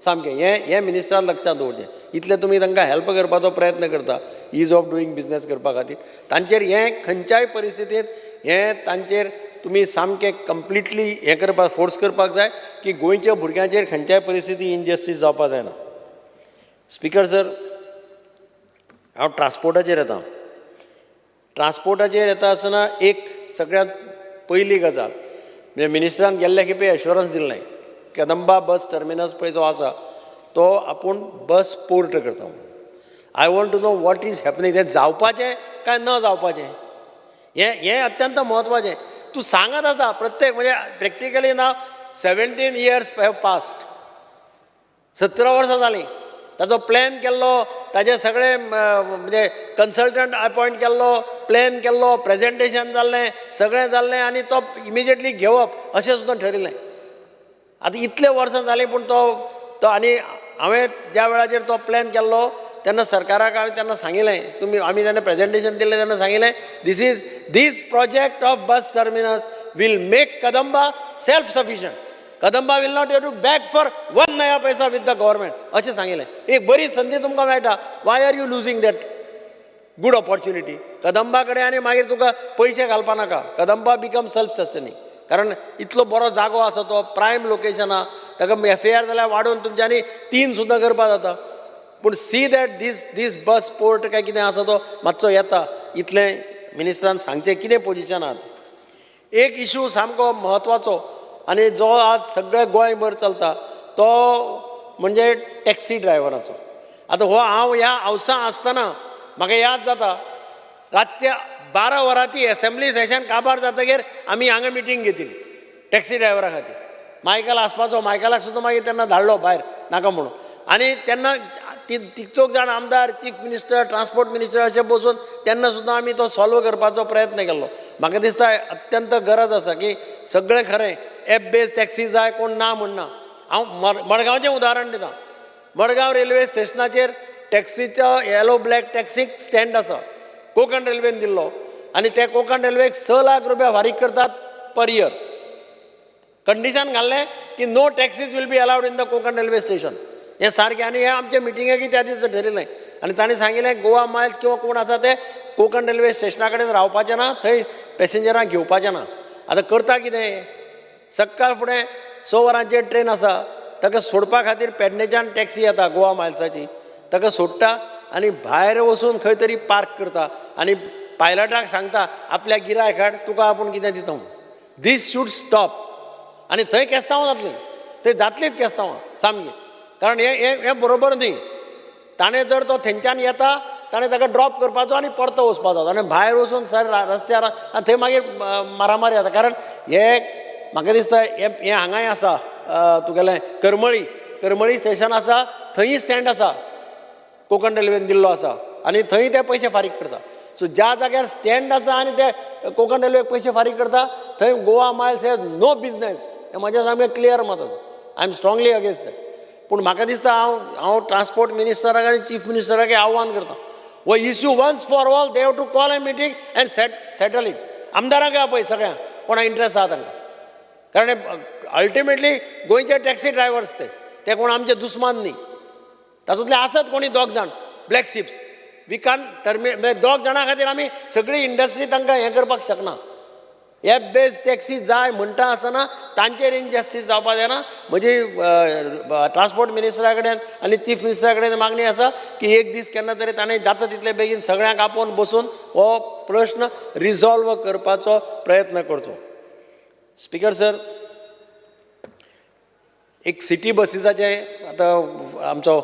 S4: सामकें हें हें मिनिस्टरान लक्षांत दवरचें. इतलें तुमी तांकां हेल्प करपाचो प्रयत्न करता is of doing business करपा खातीर, तांचेर हें खंयच्याय परिस्थितींत हें तांचेर तुमी सामकें कंप्लिटली हें करपाक फोर्स करपाक जाय की गोंयच्या भुरग्यांचेर खंयच्याय परिस्थितींत इनजस्टीस जावपाक जायना. स्पिकर सर, हांव ट्रान्सपोर्टाचेर येता. ट्रान्सपोर्टाचेर येता आसतना एक सगळ्यांत पयली गजाल म्हणजे मिनिस्टरान गेल्ले खेपे एश्योरन्स दिल्लें, कदंबा बस टर्मिनस पळय जो आसा तो आपूण बस पोर्ट करता. I want to know what is happening, तें जावपाचें काय न जावपाचें हें हें अत्यंत म्हत्वाचें. तूं सांगत आसा प्रत्येक म्हणजे प्रॅक्टिकली ना 17 years have past, 17 वर्सां जालीं ताचो प्लॅन केल्लो, ताजे सगळे म्हणजे कन्सल्टंट अपॉयंट केल्लो, प्लॅन केल्लो, प्रेजेंटेशन जाल्लें, सगळें जाल्लें आनी तो इमिजिएटली घेवप अशें सुद्दां ठरिल्लें. आतां इतले वर्सां जालीं पूण तो तो आनी हांवें ज्या वेळाचेर तो प्लॅन केल्लो तेन्ना सरकाराक हांवें तेन्ना सांगिल्लें, तुमी आमी जेन्ना प्रेजेंटेशन दिल्लें तेन्ना सांगिल्लें, this is this project of bus terminus will make Kadamba self sufficient, Kadamba will not have to beg for one naya paisa with the government अशें सांगिल्लें. एक बरी संदी तुमकां मेळटा, why are you losing that good opportunity? Kadamba कडेन आनी मागीर तुका पयशे घालपा नाका, कदंबा बिकम सेल्फ सस्टेनींग, कारण इतलो बरो जागो आसा तो, प्रायम लोकेशन आहा, ताका एफ ए आर जाल्यार वाडोवन तुमच्यांनी 3 सुद्दां करपाक जाता. पूण see that this this bus port काय कितें आसा तो मातसो येता, इतलें मिनिस्टरान सांगचें कितें पोजिशन आहा. एक इशू सामको म्हत्वाचो आनी जो आज सगळे गोंयभर चलता तो म्हणजे टॅक्सी ड्रायव्हराचो. आतां हो हांव ह्या हावसां आसतना म्हाका याद जाता, रातच्या 12 वरां ती एसेंब्ली सेशन काबार जातकीर आमी हांगा मिटींग घेतिल्ली टॅक्सी ड्रायव्हरा खातीर. मायकल आसपाचो, मायकलाक सुद्दां मागीर तेन्ना धाडलो भायर नाका म्हणून. आनी तेन्ना तिग चौग जाण आमदार, चीफ मिनिस्टर, ट्रान्सपोर्ट मिनिस्टर अशें बसून तेन्ना सुद्दां आमी तो सॉल्व करपाचो प्रयत्न केल्लो. म्हाका दिसता अत्यंत गरज आसा की सगळें खरें एप बेज टॅक्सी जाय, कोण ना म्हणना. हांव मडगांवचें उदाहरण दिता. मडगांव रेल्वे स्टेशनाचेर टॅक्सीचो येलो ब्लॅक टॅक्सीक स्टँड आसा, कोंकण रेल्वेन दिल्लो, आनी ते कोंकण रेल्वेक 6 लाख रुपया फारीक करतात पर इयर. कंडिशन घाल्लें की no taxis will be allowed in the Konkan railway station. हें सारकें आनी हें आमच्या मिटिंगेक त्या दिसा ठरिल्लें आनी तांणी सांगिल्लें गोवा मायल्स किंवा कोण आसा ते कोंकण रेल्वे स्टेशना कडेन रावपाचें ना, थंय पॅसेंजरांक घेवपाचें ना. आतां करता कितें, सकाळ फुडें 6 वरांचेर ट्रेन आसा, ताका सोडपा खातीर पेडणेच्यान टॅक्सी येता गोवा मायल्साची, ताका सोडटा आनी भायर वचून खंय तरी पार्क करता आनी पायलटाक सांगता आपल्या गिरायक हाड, तुका आपूण कितें दिता म्हणून. This should stop. आनी थंय केस्तांवां जातलीं, थंय जातलीच केस्तांवां सामकीं, कारण हें हें बरोबर न्ही. ताणें जर तो थंयच्यान येता ताणें ताका ड्रॉप करपाचो आनी परतो वचपाचो, आनी भायर वचून सर रस्त्यार आनी थंय मागीर मारामारी जाता. कारण हे म्हाका दिसता हें हें हांगाय आसा, तुगेलें करमळी, करमळी स्टेशन आसा, थंयी स्टँड आसा कोंकण रेल्वेन दिल्लो आसा आनी थंय ते पयशे फारीक करता. सो ज्या जाग्यार स्टँड आसा आनी ते कोंकण रेल्वेक पयशे फारीक करता थंय Goa Miles has no business, हें म्हजें सामकें क्लियर मत आसा. I am strongly against that. पूण म्हाका दिसता हांव हांव ट्रान्सपोर्ट मिनिस्टराक आनी चीफ मिनिस्टराक आव्हान करता, हो issue once for all they have to call a meeting and settle it. आमदारांक आपय सगळ्यांक कोणा इंट्रस्ट आहा तांकां, कारण अल्टिमेटली गोंयचे टॅक्सी ड्रायव्हर्स ते कोण आमचे दुस्मान न्ही. तातूंतले आसत कोणी 2 जाण ब्लॅक शिप्स, we कान टर्मी, 2 जाणां खातीर आमी सगळी इंडस्ट्री तांकां हें करपाक शकना. एप बेज टॅक्सी जाय म्हणटा आसतना तांचेर इनजस्टीस जावपाक जायना. म्हजी ट्रान्सपोर्ट मिनिस्टरा कडेन आनी चीफ मिनिस्टरा कडेन मागणी आसा की एक दीस केन्ना तरी ताणें जाता तितले बेगीन सगळ्यांक आपोवन बसून हो प्रश्न रिजॉल्व करपाचो प्रयत्न करचो. स्पिकर सर, एक सिटी बसीसाचें आतां आमचो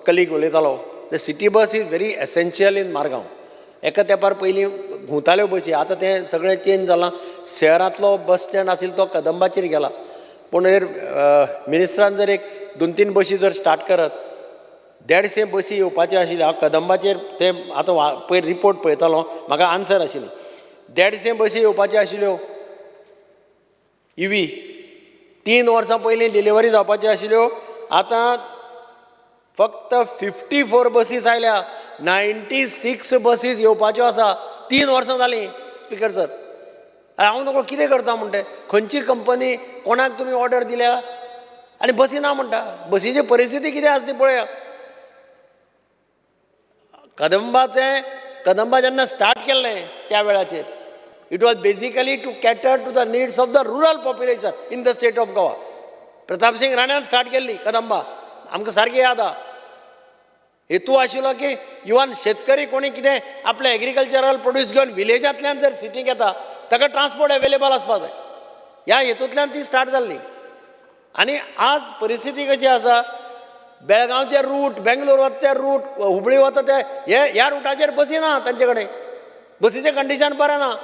S4: कलीग उलयतालो, the city bus is very essential in Margao. एका तेंपार पयलीं घुंवताल्यो बसी, आतां तें सगळें चेंज जालां. शहरांतलो बस स्टँड आशिल्लो तो कदंबाचेर गेला, पूण मिनिस्टरान जर एक 2-3 बसी जर स्टार्ट करत, 150 बसी येवपाच्यो आशिल्ल्यो. हांव कदंबाचेर ते आतां पयर रिपोर्ट पळयतालो, म्हाका आन्सर आशिल्ली 150 बसी येवपाच्यो आशिल्ल्यो. इवी 3 वर्सां पयलीं डिलिव्हरी जावपाची आशिल्ल्यो, आतां फक्त 54 बसीस आयल्या, 96 बसीस येवपाच्यो आसा. 3 वर्सां जालीं स्पीकर सर. हांव नकळो कितें करता म्हणटे, खंयची कंपनी कोणाक तुमी ऑर्डर दिल्या आनी बसी ना म्हणटा. बसीची परिस्थिती कितें आसा ती पळया. कदंबा जेन्ना स्टार्ट केल्लें त्या वेळाचेर it was basically to cater to the needs of the rural population in the state of Goa. Pratap Singh राण्यान start केल्ली कदंबा, आमकां सारकी याद आहा. हेतू आशिल्लो की इवन शेतकरी कोणी कितें आपलें एग्रीकल्चरल प्रोड्यूस घेवन विलेजांतल्यान जर सिटीक येता ताका ट्रान्सपोर्ट एवेलेबल आसपाक जाय. ह्या हेतूंतल्यान ती स्टार्ट जाल्ली. आनी आज परिस्थिती कशी आसा, बेळगांवचे रूट, बेंगलोर वता ते रूट, हुबळी वता ते, ह्या रुटाचेर बसी ना तांचे कडेन, बसीचें कंडिशन बरें ना,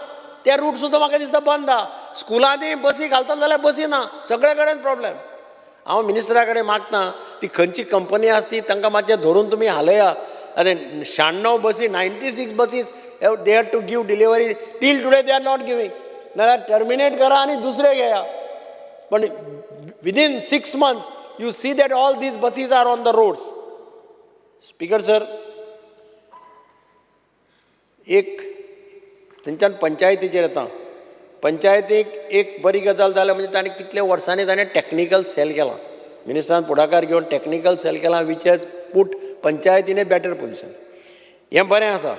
S4: ते रूट सुद्दां म्हाका दिसता बंद आहा. स्कुलांनी बसी घालता जाल्यार बसी ना, सगळे कडेन प्रॉब्लेम. हांव मिनिस्टरा कडेन मागता ती खंयची कंपनी आसा ती तांकां मातशें धरून तुमी हालया. आनी 96 बसी, 96 buses they have to give delivery, till today they are not giving. नाल्यार टर्मिनेट करा आनी दुसरे घेया. पण within 6 months you see that all these buses are on the roads. Speaker sir, एक थंयच्यान पंचायतीचेर येता. पंचायतीक एक बरी गजाल जाल्या म्हणजे ताणें कितल्या वर्सांनी ताणें टॅक्निकल सेल केला. मिनिस्टरान फुडाकार घेवन टॅक्निकल सेल केला, which has put panchayat in a better position. हें बरें आसा.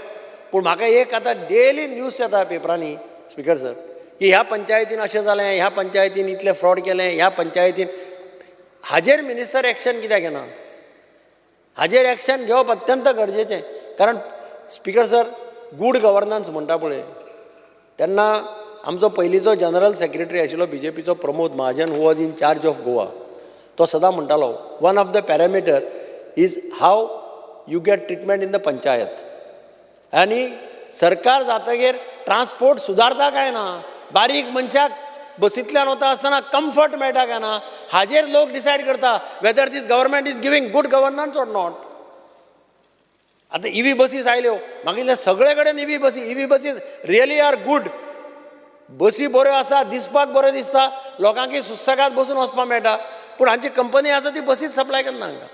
S4: पूण म्हाका एक आतां डेली न्यूज येता पेपरांनी स्पीकर सर की ह्या पंचायतीन अशें जालें, ह्या पंचायतीन इतलें फ्रॉड केलें, ह्या पंचायतीन. हाजेर मिनिस्टर एक्शन कित्याक घेना? हाजेर एक्शन घेवप अत्यंत गरजेचें. कारण स्पीकर सर, गूड गवर्नन्स म्हणटा पळय, तेन्ना आमचो पयलींचो जनरल सेक्रेटरी आशिल्लो B J पीचो Pramod Mahajan, who was in charge of Goa, तो सदां म्हणटालो one of the parameter is how you get treatment in the panchayat. आनी सरकार जातगीर ट्रान्सपोर्ट सुदारता काय ना, बारीक मनशाक बसींतल्यान वता आसतना कम्फर्ट मेळटा काय ना, हाजेर लोक डिसायड करता whether this government is giving good governance or not. आतां इवी बसीस आयल्यो, मागीर सगळे कडेन इवी बसी, EV buses really are good. बसी बऱ्यो आसा, दिसपाक बऱ्यो दिसता, लोकांक सुसेगाद बसून वचपाक मेळटा. पूण हांची कंपनी आसा ती बसीच सप्लाय करना हांकां.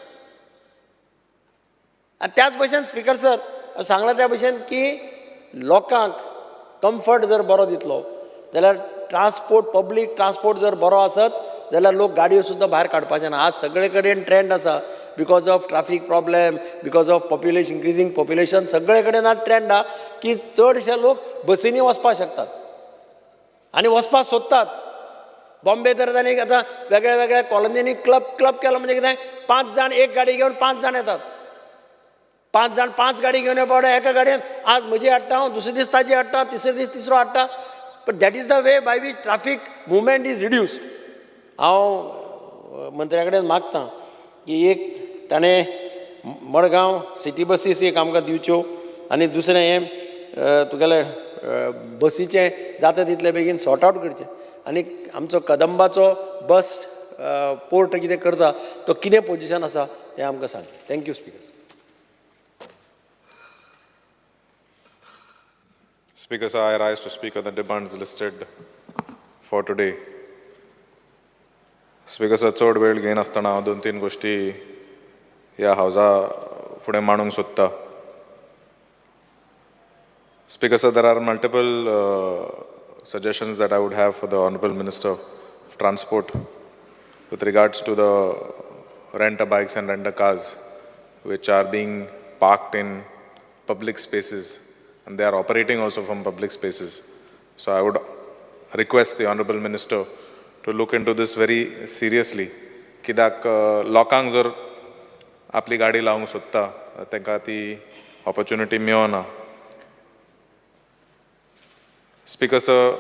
S4: आनी त्याच भशेन स्पीकर सर सांगलां त्या भशेन की लोकांक कम्फर्ट जर बरो दितलो जाल्यार ट्रान्सपोर्ट, पब्लीक ट्रान्सपोर्ट जर बरो आसत जाल्यार लोक गाडयो सुद्दां भायर काडपाचे ना. आज सगळे कडेन ट्रेंड आसा because of traffic problem, because of population, increasing population, सगळे कडेन आज ट्रेंड आहा की चडशे लोक बसींनी वचपाक शकतात आनी वचपाक सोदतात. बॉम्बे तर तांणी आतां वेगळ्या वेगळ्या कॉलनींनी क्लब केलो म्हणजे कितें, 5 जाण एक गाडी घेवन 5 जाण येतात, 5 जाण 5 गाडी घेवन येवपा पडटा. एका गाडयेन आज म्हजी हाडटा हांव, दुसरे दीस ताजी हाडटा, तिसरे दीस तिसरो हाडटा. But that is the way by which traffic movement is reduced. हांव मंत्र्या कडेन मागता की एक ताणें मडगांव सिटी बसीस एक आमकां दिवच्यो आनी दुसरें हें तुगेलें बसीचें जाता तितले बेगीन सॉर्ट आवट करचें. आनी आमचो कदंबाचो बस पोर्ट कितें करता तो कितें पोजिशन आसा तें आमकां सांग. Thank you speaker.
S19: Speaker sir, I rise to speak on the demands listed for today. Speaker sir, चड वेळ घेयनासतना हांव 2-3 गोश्टी ह्या हावजा फुडें मांडूंक सोदता. Speaker sir, there are multiple suggestions that I would have for the Honorable Minister of Transport with regards to the rent-a-bikes and rent-a-cars which are being parked in public spaces, and they are operating also from public spaces. So I would request the Honorable Minister to look into this very seriously. कित्याक लोकांक जर आपली गाडी लावंक सोदता तांकां ती opportunity मेळना. Speaker sir,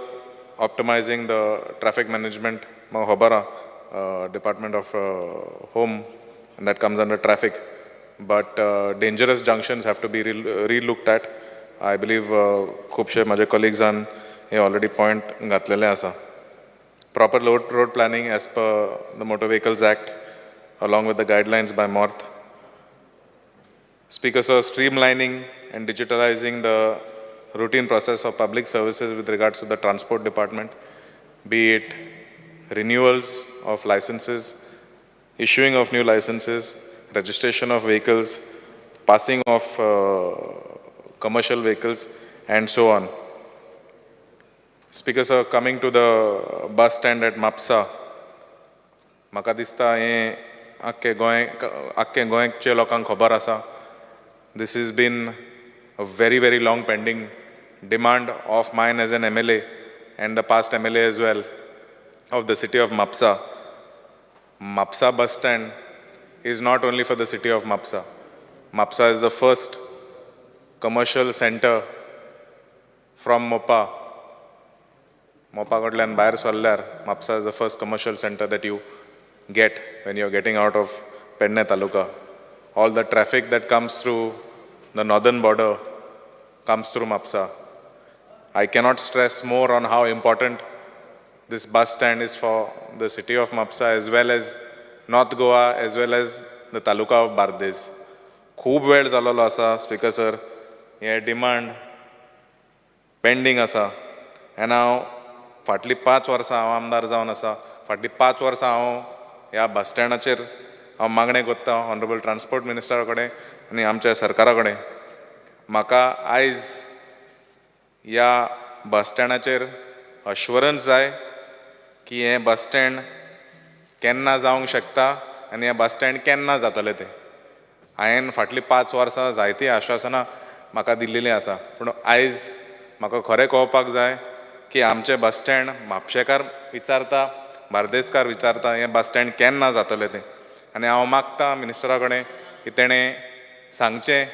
S19: optimizing the traffic management, म्हाका खबर आहा Department of Home, and that comes under traffic, but dangerous junctions have to be re-looked at. I believe खुबशे म्हाजे कलिग्सान हे ऑलरेडी पॉयंट घातलेले आसा. Proper road planning as per the Motor Vehicles Act along with the guidelines by MORTH. Speaker sir, streamlining and digitalizing the routine process of public services with regards to the transport department, be it renewals of licenses, issuing of new licenses, registration of vehicles, passing of commercial vehicles, and so on. Speaker sir, coming to the bus stand at Mapsa, म्हाका दिसता हें आख्खे गोंय आख्खे गोंयचे लोकांक खबर आसा. This is been a very very long pending demand of mine as an MLA and the past MLA as well of the city of Mapsa. Mapsa bus stand is not only for the city of Mapsa. Mapsa is the first commercial center from Mopa. Mopa कडल्यान भायर सरल्यार Mapsa is the first commercial center that you get when you're getting out of Pedne Taluka. All the traffic that comes through the northern border comes through Mapsa. I cannot stress more on how important this bus stand is for the city of Mapsa as well as North Goa as well as the taluka of Bardez. खूब वेळ जाल्लो आसा speaker sir, हे demand pending आसा आनी हांव फाटलीं 5 वर्सां हांव आमदार जावन आसा. फाटलीं 5 वर्सां हांव ह्या बस स्टँडाचेर हांव मागणें करता ऑनरेबल ट्रान्सपोर्ट मिनिस्टरा कडेन आनी आमच्या सरकारा कडेन. म्हाका आयज ह्या बस स्टँडाचेर अश्वरन्स जाय की हें बस स्टँड केन्ना जावंक शकता आनी हें बस स्टँड केन्ना जातलें तें. हांवें फाटलीं 5 वर्सां जायतीं आश्वासनां म्हाका दिल्लीं आसा, पूण आयज म्हाका खरें कळपाक जाय की आमचें बस स्टँड म्हापशेकार विचारता, बार्देसकार विचारता हें बस स्टँड केन्ना जातलें तें. आनी हांव मागता मिनिस्टरा कडेन की तेणें सांगचें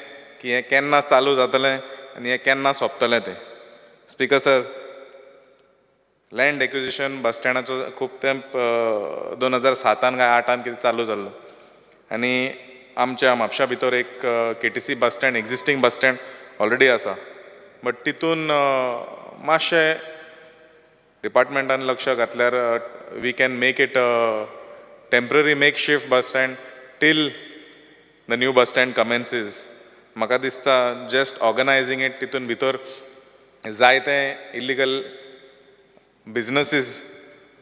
S19: की हें केन्ना चालू जातलें आनी हें केन्ना सोंपतलें तें. Speaker sir, land acquisition बस स्टँडाचो खूब तेंप 2007 काय 8 कितें चालू जाल्लो आनी आमच्या म्हापशा भितर एक KTC bus stand, existing bus stand already आसा, बट तितून मातशें डिपार्टमेंटान लक्ष घातल्यार we can make it temporary makeshift bus stand till the new bus stand commences. म्हाका दिसता जस्ट ऑर्गनायजींग it, तितून भितर जायते इल्लिगल बिजनसीस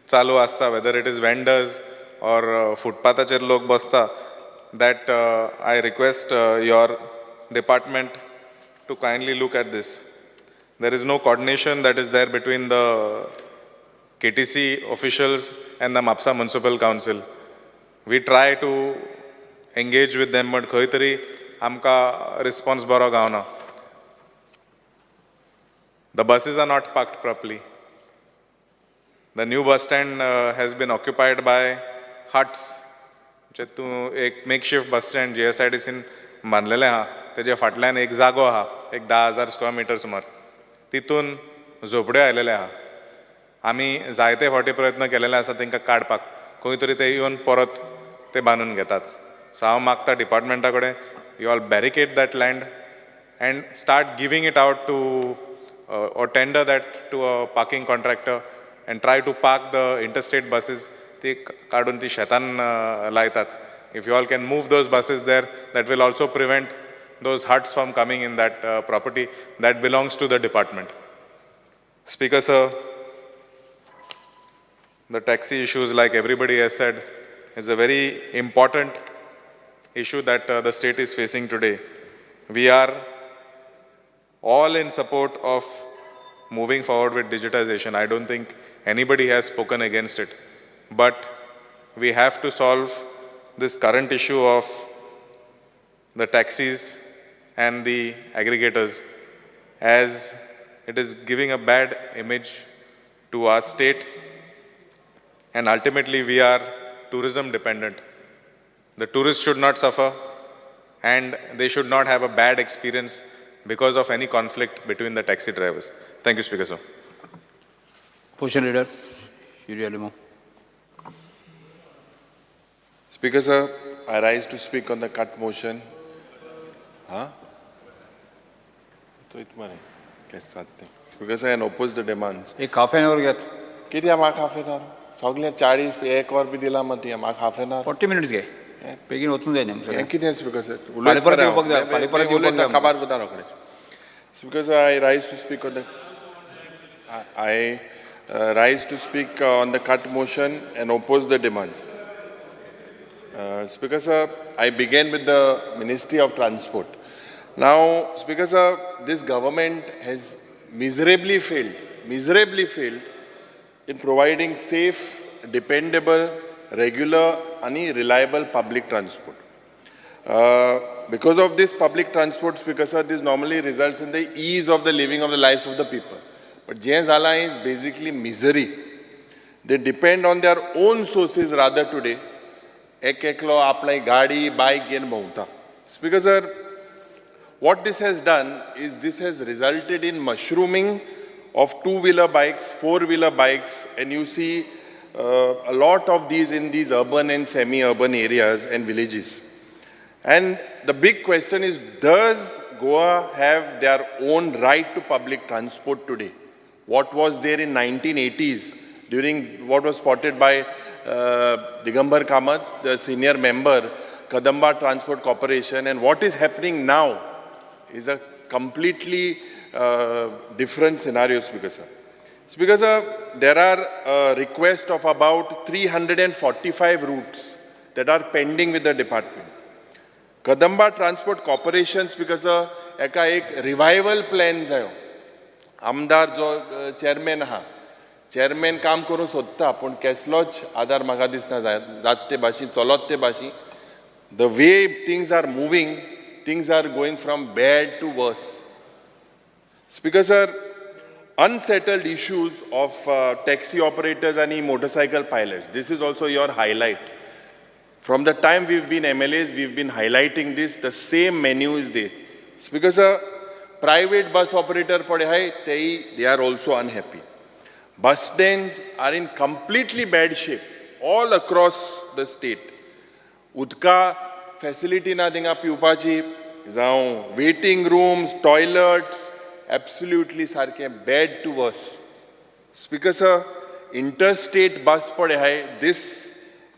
S19: चालू आसता, whether it is vendors or फुटपाथाचेर लोक बसता. That I request your department to kindly look at this. There is no coordination that is there between the KTC officials and the Mapsa Municipal Council. We try to engage with them, but खंय तरी आमकां response बरो गावना. The buses are not parked properly. The new bus stand has been occupied by huts. म्हणजे तूं एक makeshift bus stand GSIDCन बांदलेलें आहा, तेजे फाटल्यान एक जागो आहा, एक 10,000 स्क्वेअर मिटर सुमार, तितून झोपड्यो आयलेले आहा. आमी जायते फावटी प्रयत्न केलेले आसा तांकां काडपाक, खंय तरी ते येवन परत ते बांदून घेतात. सो हांव मागता डिपार्टमेंटा कडेन, you all barricade that land and start giving it out to or tender that to a parking contractor and try to park the interstate buses. ती काडून ती शेतान लायतात. If you all can move those buses there, that will also prevent those huts from coming in that property that belongs to the department. Speaker sir, the taxi issues, like everybody has said, is a very important issue that the state is facing today. We are all in support of moving forward with digitization. I don't think anybody has spoken against it. But we have to solve this current issue of the taxis and the aggregators, as it is giving a bad image to our state, and ultimately we are tourism dependent. The tourists should not suffer and they should not have a bad experience because of any conflict between the taxi drivers. Thank you, Speaker sir.
S14: Opposition Leader, Yuri Alemao.
S7: Speaker sir, I rise to speak on the cut motion. Huh? तो इतना नहीं, कैसे साथ नहीं. Speaker sir, and oppose the demands.
S14: एक half an hour घेत.
S7: किती म्हाका हाफ एन आवर? सगळें 40 एक वर बी दिला मग म्हाका हाफ एन आवर.
S14: 40 मिनिट्स घे. बेगीन वचूंक जाय न्ही.
S7: हें कितें स्पीकर सर?
S14: फाल्यां परत येवपाक जाय. फाल्यां परत येवपाक जाय.
S7: खबर कोता रोखडें. Speaker sir, I rise to speak on the I Rise to speak on the cut motion and oppose the demands. Speaker sir, I began with the Ministry of Transport. Now, Speaker sir, this government has miserably failed in providing safe, dependable, regular and reliable public transport. Because of this public transport, Speaker sir, this normally results in the ease of the living of the lives of the people. But जें जालां is basically misery. They depend on their own sources rather today. एक एकलो आपली गाडी, बायक घेवन भोंवता. Speaker sir, what this has done is this has resulted in mushrooming of two-wheeler bikes, four-wheeler bikes, and you see a lot of these in these urban and semi-urban areas and villages. And the big question is, does Goa have their own right to public transport today? What was there in 1980s during what was spotted by Digambar Kamath, the senior member, Kadamba Transport Corporation, and what is happening now is a completely different scenario, Speaker sir. Speaker sir, there are requests of about 345 routes that are pending with the department. Kadamba Transport Corporation, Speaker sir, एका एक revival plan जायो. आमदार जो chairman आहा, chairman काम करूंक सोदता, पूण केसलोच आदार म्हाका दिसना. जात ते भाशेन, चलत ते भाशेन, the way things are moving, things are going from bad to worse. Speaker sir, unsettled issues of taxi operators and motorcycle pilots. This is also your highlight. From the time we've been MLAs, we've been highlighting this. The same menu is there. Speaker sir, private bus operator पडे हाय, they are also unhappy. Bus stands are in completely bad shape all across the state. उदका facility ना थिंगा पिवपाची, जावं waiting rooms, टॉयलट्स, absolutely सारकें bad to worse. Speaker sir, interstate bus पळय आहाय, दीस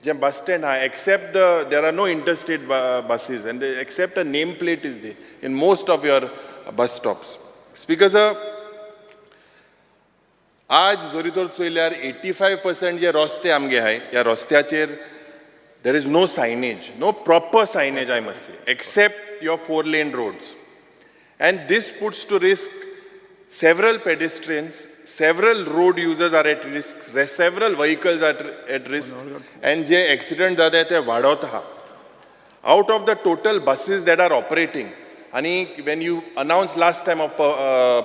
S7: जे बस स्टँड आहा, except the there are no interstate buses and except a name plate is there in most of your bus stops. Speaker sir, आज जरी तर चोयल्यार 85% जे रस्ते आमगे आहाय, ह्या रस्त्याचेर there is no signage, no proper signage, I must say, except your 4-lane roads. And this puts to risk several pedestrians, several road users are at risk, several vehicles are at risk, and J accident जाता ते वाडत आहा. Out of the total buses that are operating, आणि when you announced last time of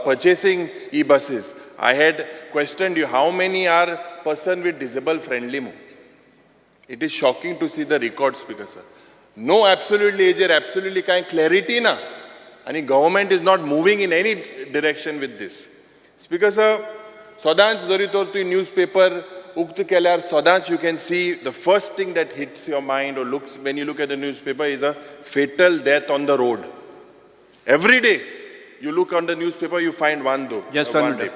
S7: purchasing e-buses, I had questioned you how many are person with disable friendly move. It is shocking to see the records, Speaker sir. No, absolutely, हेजेर absolutely कांय clarity ना आनी government is not moving in any direction with this. Speaker sir, सदांच जरी तर तुवें news paper उक्त केल्यार सदांच you can see the first thing that hits your mind or looks when you look at the newspaper is a fatal death on the road. Every day you look on the newspaper, you find one though.
S14: Just one minute.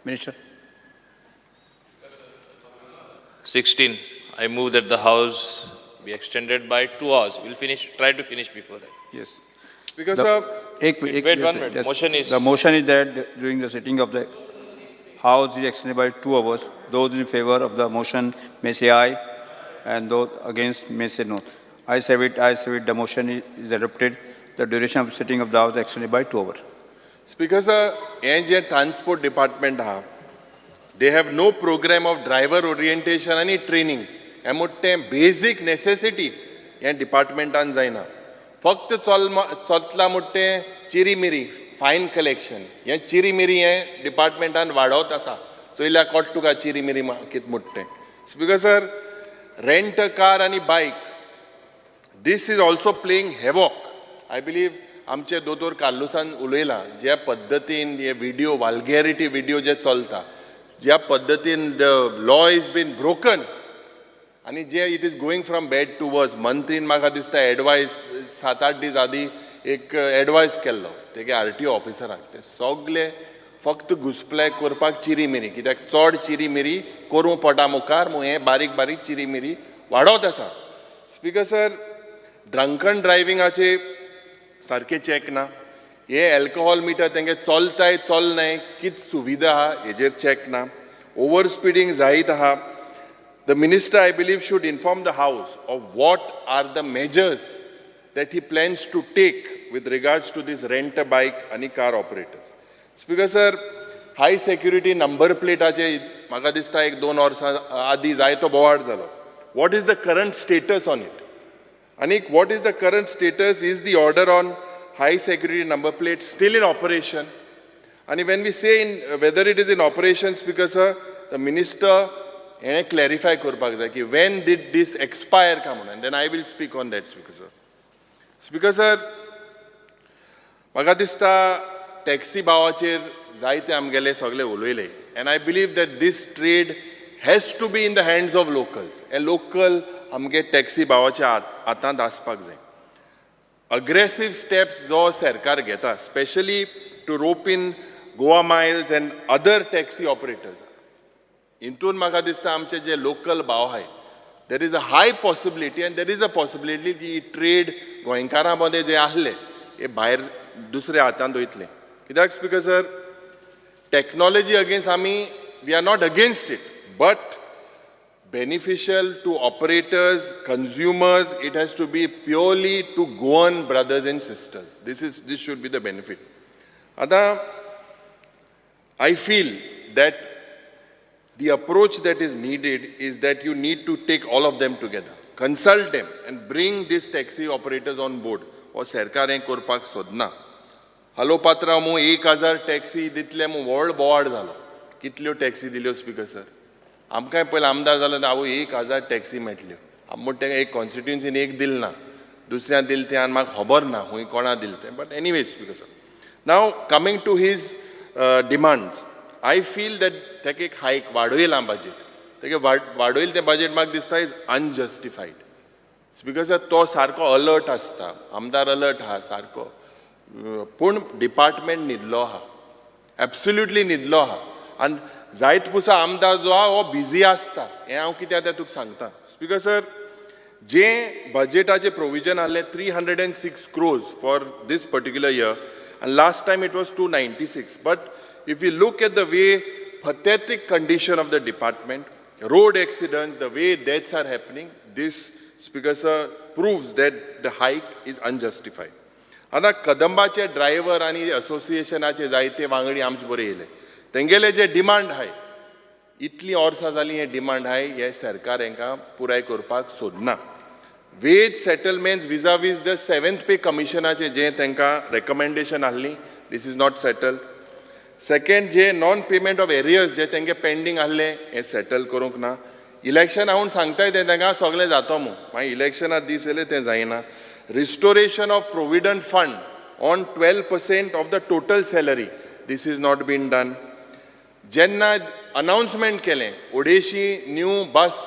S14: Minister.
S9: 16. I move that the House be extended by 2 hours. We'll finish, try to finish before that.
S14: Yes.
S7: Because
S14: एक, एक,
S9: Wait,
S14: yes,
S9: one minute.
S14: Yes.
S9: Motion is-
S14: The motion is that during the sitting of the House is extended by 2 hours. Those in favor of the motion may say aye, and those against may say no. Ayes have it, ayes have it. The motion is adopted. The duration of sitting of the House extended by 2 hours.
S7: Speaker sir, हें जें transport department आहा, they have no program of driver orientation आनी training. हें मोठें basic necessity हें डिपार्टमेंटान जायना. फक्त चल चलतला म्हणटा तें चिरीमिरी फायन कलेक्शन. हें चिरीमिरी हें डिपार्टमेंटान वाडोवत आसा. चोयल्यार कोट तुका चिरीमिरी कितें म्हणटा तें. Speaker sir, rent a car आनी bike, this is also playing havoc. I believe आमचे दोतोर कार्लुसान उलयला, ज्या पद्दतीन हे विडियो, वाल्गेरिटी विडियो जे चलता, ज्या पद्दतीन the law is been broken आनी जे it is going from bad to worse. मंत्रीन म्हाका दिसता एडवायज 7-8 दीस आदीं एक एडवायज केल्लो तेगे आरटीओ ऑफिसराक, ते सगले फक्त घुसप्ले करपाक चिरीमिरी, कित्याक चड चिरीमिरी करूं पोटा मुखार म्हूण हें बारीक बारीक चिरीमिरी वाडत आसा. स्पीकर सर, ड्रंकन ड्रायव्हिंगाचे सारकें चॅक ना. हे एल्कोहोल मिटर तेंगे चलताय चलनाय, कित सुविधा आहा हेजेर चॅक ना. ओवर स्पिडींग जायत आहा. The minister, I believe, should inform the house of what are the measures that he plans to take with regards to this rent a bike आनी car operators. Speaker sir, high security number प्लेटाचे म्हाका दिसता एक दोन वर्सां आदीं जायतो बोवाळ जालो. What is the current status on it? आनीक what is the current status? Is the order on high security number plate still in operation? आनी when we say in whether it is in operation, Speaker sir, the minister हेणें clarify करपाक जाय की when did this expire काय म्हणून, then I will speak on that, Speaker sir. Speaker sir, म्हाका दिसता taxi भावाचेर जायते आमगेले सगळे उलयले, and I believe that this trade has to be in the hands of locals. हे लोकल आमगे टॅक्सी भावाच्या हातांत आसपाक जाय. अग्रेसीव स्टेप्स जो सरकार घेता, specially to rope in Goa Miles and other taxi operators, हितून म्हाका दिसता आमचे जे लोकल भाव आहाय, there is a high possibility and there is a possibility की ट्रेड गोंयकारां मदें जे आहले हे भायर दुसऱ्या हातांत वयतले. कित्याक स्पीकर सर, टॅक्नॉलॉजी अगेन्स्ट आमी, we are not against it, but beneficial to operators, consumers, it has to be purely to Goan brothers and sisters. This should be the benefit. आतां I feel that the approach that is needed is that you need to take all of them together, consult them and bring these taxi operators on board. हो सरकार हें करपाक सोदना. Hello पात्रांव मू 1000 taxi दितले मू व्हड बोवाळ जालो. कितल्यो टॅक्सी दिल्यो स्पीकर सर? आमकांय पयलीं आमदार जालो आवय 1000 टॅक्सी मेळटल्यो. आमी म्हण तेका एक कॉन्स्टिट्युन्सीन एक दिल ना, दुसऱ्यान दिल तें आनी म्हाका खबर ना खूंय कोणा दिल तें. But anyways, Speaker sir, now coming to his demands, I feel that ताका एक हायक वाडयलां बजेट, तेगे वाडयल तें बजेट म्हाका दिसता is unjustified. Speaker sir, तो सारको अलर्ट आसता, आमदार अलर्ट आहा सारको, पूण डिपार्टमेंट न्हिदलो आहा, एब्सोल्युटली न्हिदलो आहा. आनी जायत पुसा आमदार जो आहा हो बिजी आसता, हें हांव कित्याक तें तुका सांगता. स्पीकर सर, जे बजेटाचें प्रोविजन आहलें 306 crores for this particular year, आनी last time it was 296. But if you look at the way pathetic condition of the department, road accidents, the way deaths are happening, this, Speaker sir, proves that the hike is unjustified. आतां कदंबाचे driver आनी असोसिएशनाचे जायते वांगडी आमचे बरे येयले, तेंगेले जे demand आहाय, इतलीं वर्सां जालीं हे डिमांड आहाय, हे सरकार हेंकां पुराय करपाक सोदना. Wage settlements vis-a-vis the seventh pay कमिशनाचे जे तांकां रेकमेंडेशन आहली, this is not settled. Second, J non payment of arrears जे तेंगे पेंडींग आहले हें सेटल करूंक ना. इलेक्शन हांव सांगताय तें तांकां सगळें जातो मू, मागीर इलेक्शना दीस येयले तें जायना. Restoration of provident fund on 12% of the total salary, this is not been done. जेन्ना अनाउन्समेंट केलें ओडेशी न्यू बस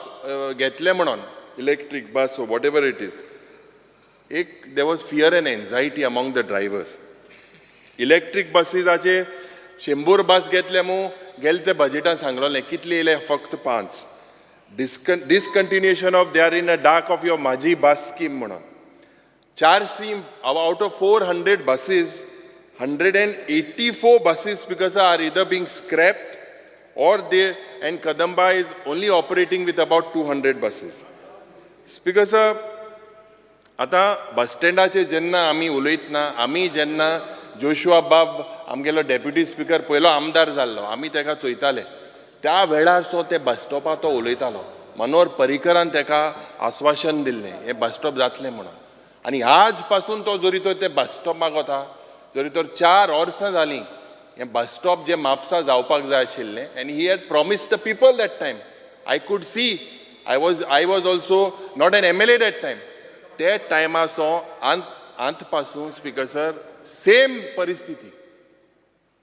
S7: घेतले म्हणून, electric bus, whatever it is, एक there was fear and anxiety among the drivers. Electric बसीसाचे 100 बस घेतले मू, गेले ते बजेटान सांगलोलें, कितले येयले? फक्त 5. Discontinuation of they are in a dark of your Mhaji bus scheme म्हणून 400 out of 400 buses, 184 buses because are either being scrapped or they, and Kadamba is only operating with about 200 buses. Speaker sir, आतां बस स्टँडाचेर जेन्ना आमी उलयतना, आमी जेन्ना Joshua बाब आमगेलो deputy speaker पयलो आमदार जाल्लो, आमी तेका चोयताले त्या वेळार, सो ते बस स्टॉपार तो उलयतालो. मनोहर पर्रीकरान तेका आस्वासन दिल्लें हें बस स्टॉप जातलें म्हणून, आनी आज पासून तो जरी तर ते बस स्टॉपाक वता, जरी तर 4 वर्सां जालीं हें बस स्टॉप जें म्हापसा जावपाक जाय आशिल्लें, and he had promised the people that time. I could see, I was also not an MLA that time. ते टायमासो आंत आंत पासून स्पीकर सर सेम परिस्थिती,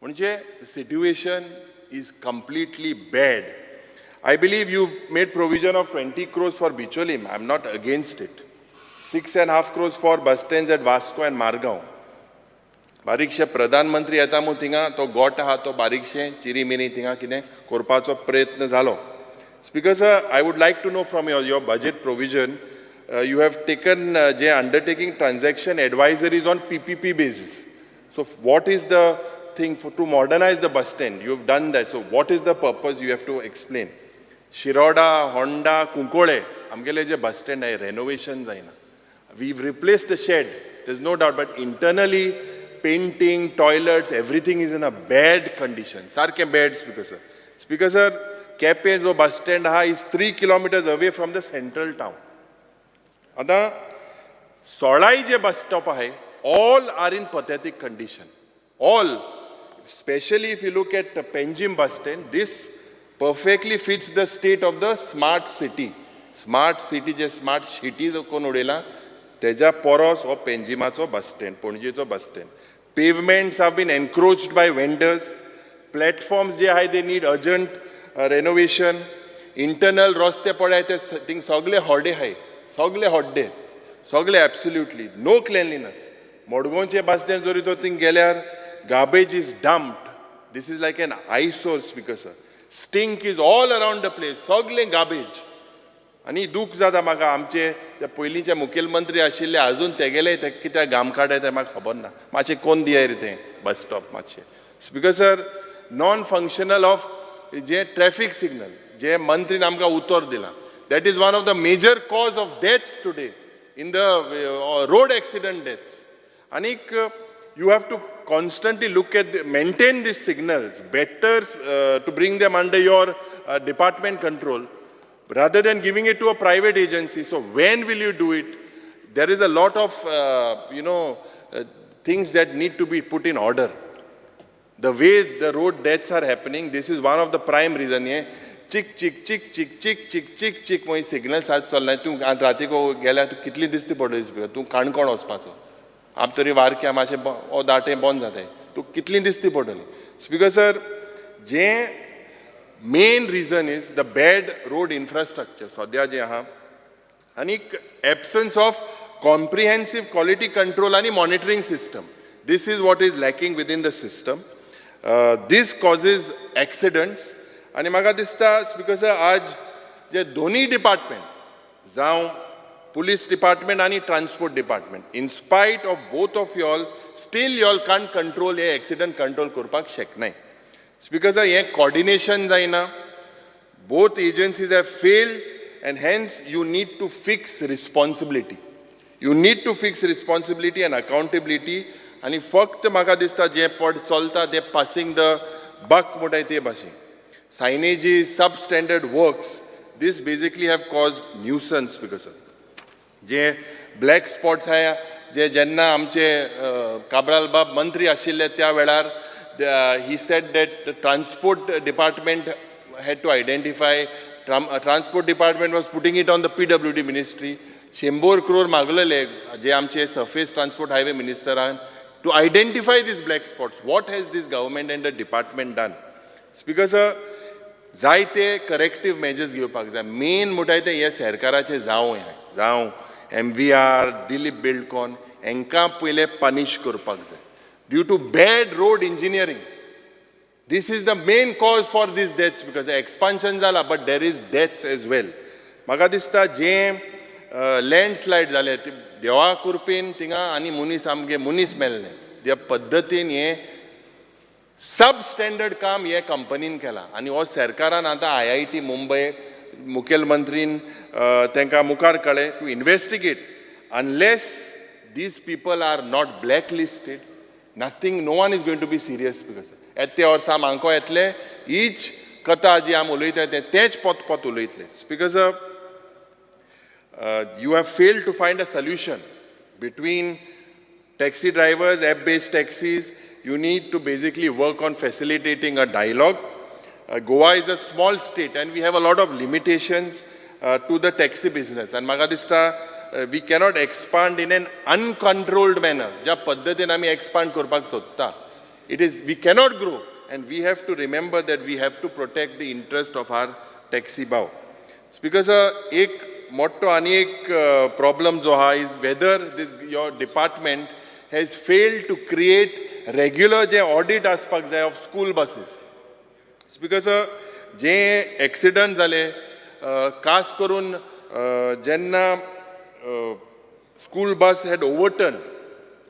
S7: म्हणजे situation is completely bad. I believe you made provision of 20 crores for Bicholim. I am not against it. 6.5 crores for bus stands at Vasco and Margao. बारीकशे प्रधानमंत्री येता म्हूण थिंगा तो गोट आहा, तो बारीकशे चिरी मिरी थिंगा कितें करपाचो प्रयत्न जालो. Speaker sir, I would like to know from your budget provision, you have taken J undertaking transaction advisories on PPP basis. So what is the thing for to modernise the bus stand. You have done that. So what is the purpose, you have to explain. Shiroda, Honda, Cuncolim आमगेले जे bus stand आहे, renovation जायना. We replace the shed, there is no doubt, but internally painting, toilets, everything is in a bad condition. सारकें bad. Speaker sir, speaker sir, Quepem जो bus stand आहा is 3 kilometers away from the central town. आतां सोळाय जे bus stop आहे, all are in pathetic condition, all. Specially if you look at Panjim bus stand, this perfectly fits the state of the smart city. Smart city J smart city जो कोण उडयला तेज्या पोरोस हो पेंजिमाचो bus stand, पणजेचो bus stand. Pavements have been encroached by vendors. Platforms जे आहाय, they need urgent renovation. Internal रस्ते पळय, ते थिंग सगळे होडे आहाय, सगळे होड्डे, सगळे, absolutely no cleanliness. मडगांवचे bus stand जरी तो थिंग गेल्यार garbage is dumped. This is like an eyesore, Speaker sir. Stink is all around the place, सगळें गार्बेज. आनी दूख जाता म्हाका, आमचे ते पयलींचे मुखेलमंत्री आशिल्ले, अजून तेगेले ते कित्याक घाम काडटाय तें म्हाका खबर ना. मातशें कोन दियाय रे तें बस स्टॉप मातशें. Speaker sir, non functional of J traffic signal, जे मंत्रीन आमकां उतर दिलां, that is one of the major cause of deaths today in the road accident deaths. आनीक you have to constantly look at, maintain these signals better, to bring them under your department control rather than giving it to a private agency. So when will you do it? There is a lot of things that need to be put in order. The way the road deaths are happening, this is one of the prime reason. हे चिक चिक चिक चिक चिक चिक चिक चिक मागीर सिग्नल सात चल्लाय. तूं आतां रातीको गेल्यार तूं कितली दिसती पडटली? तूं काणकोण वचपाचो, आम तरी वारक्या मातशें ओ दाटे बंद जाताय, तूं कितली दिसती पडटली? Speaker sir, J main reason is the bad road infrastructure सद्या जें आहा, आनीक absence of comprehensive quality control आनी monitoring system. This is what is lacking within the system. This causes accidents. आनी म्हाका दिसता, स्पीकर सर, आज जे दोनूय डिपार्टमेंट, जावं पुलीस डिपार्टमेंट आनी transport department, in spite of both of y'all, still y'all can't control hey accident control करपाक शकनाय. Speaker sir, हें coordination जायना. Both agencies have failed, and hence you need to fix responsibility. You need to fix responsibility and accountability. आनी फक्त म्हाका दिसता जें पड चलता तें पासिंग the बक म्हणटाय ते भाशेन, signages, substandard works, this basically have caused nuisance because J black spots आहा, जे जेन्ना आमचे काब्राल बाब मंत्री आशिल्ले त्या वेळार he said that the transport department had to identify. Transport department was putting it on the PWD ministry. 100 crore मागलेले जे आमचे सरफेस ट्रान्सपोर्ट हायवे मिनिस्टरान to identify these black spots. What has this government and the department done? Speaker sir, जायते करेक्टीव measures घेवपाक जाय. Main म्हणटाय तें हें सरकाराचें, जावं हें जावं एमवीआर, दिलीप बिल्डकॉन, हांकां पयलें पनिश करपाक जाय due to bad road engineering. This is the main cause for these deaths, because expansion जाला, but there is deaths as well. म्हाका दिसता जें लँडस्लायड जालें, ते देवा कृपेन थिंगा आनी मनीस, आमगे मनीस मेल्ले. त्या पद्दतीन हें सब स्टँडर्ड काम हे कंपनीन केलां आनी हो सरकारान आतां आयआयटी मुंबय, मुखेलमंत्रीन तांकां मुखार कळ्ळें to investigate. Unless these people are not black listed, nothing, no one is going to be serious, because येते वर्सा मांको येतले, हीच कथा जी आमी उलयता ते तेच पोत पोत उलयतले. Speaker sir, you have failed to find a solution between taxi drivers, app-based taxis. You need to basically work on facilitating a dialogue. Goa is a small state and we have a lot of limitations to the taxi business. And म्हाका दिसता we cannot expand in an uncontrolled manner. ज्या पद्दतीन आमी expand करपाक सोदता, it is, we cannot grow, and we have to remember that we have to protect the interest of our taxi भाव. Speaker sir, एक मोठो आनी एक प्रॉब्लम जो आहा is whether this your department has failed to create regular J audit आसपाक जाय of school buses. Speaker sir, J accident जाले, खास करून जेन्ना स्कूल बस हॅड ओवरटर्न,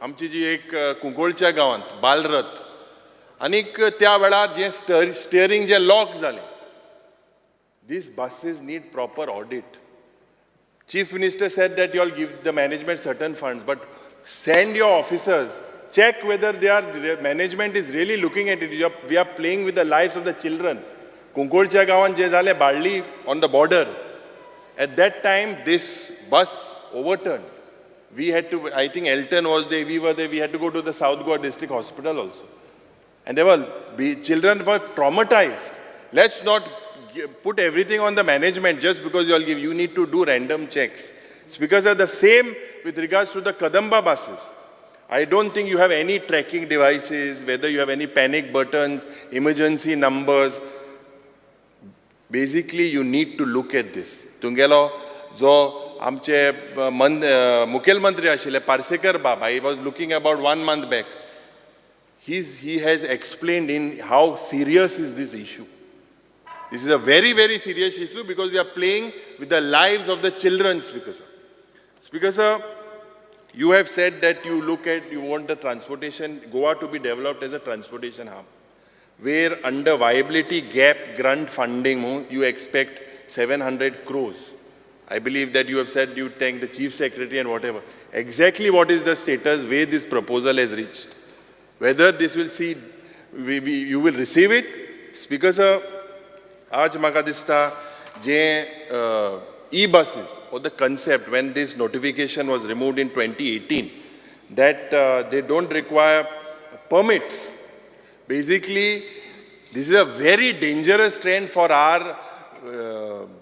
S7: आमची जी एक कुंकळच्या गांवांत बालरथ. आनीक त्या वेळार जें स्टियरींग जें लॉक जालें. These buses need proper audit. Chief Minister said that you all give the management certain funds, but send your officers, check whether their management is really looking at it. We are playing with the lives of the children. कुंकोळच्या गांवांत जे जालें, Balli on the border, at that time this bus overturned. We had to, I think Elton was there, we were there, we had to go to the South Goa District Hospital also. And they were, children were traumatized. Let's not put everything on the management just because you all give. You need to do random checks. Speakers are the same with regards to the Kadamba buses. I don't think you have any tracking devices, whether you have any panic buttons, emergency numbers. Basically, you need to look at this. तुंगेलो जो आमचे मुखेलमंत्री आशिल्ले पार्सेकर बाब, I was looking about 1 month back. He has explained in how serious is this issue. This is a very, very serious issue because we are playing with the lives of the children, Speaker sir. Speaker sir, you have said that you want the transportation, Goa to be developed as a transportation hub, where under viability gap grant funding, you expect 700 crores. I believe that you have said you thank the Chief Secretary and whatever. Exactly what is the status where this proposal has reached? Whether this will see, you will receive it? Speaker sir, आज म्हाका दिसता जे e-buses or the concept when this notification was removed in 2018 that they don't require permits. Basically, this is a very dangerous trend for our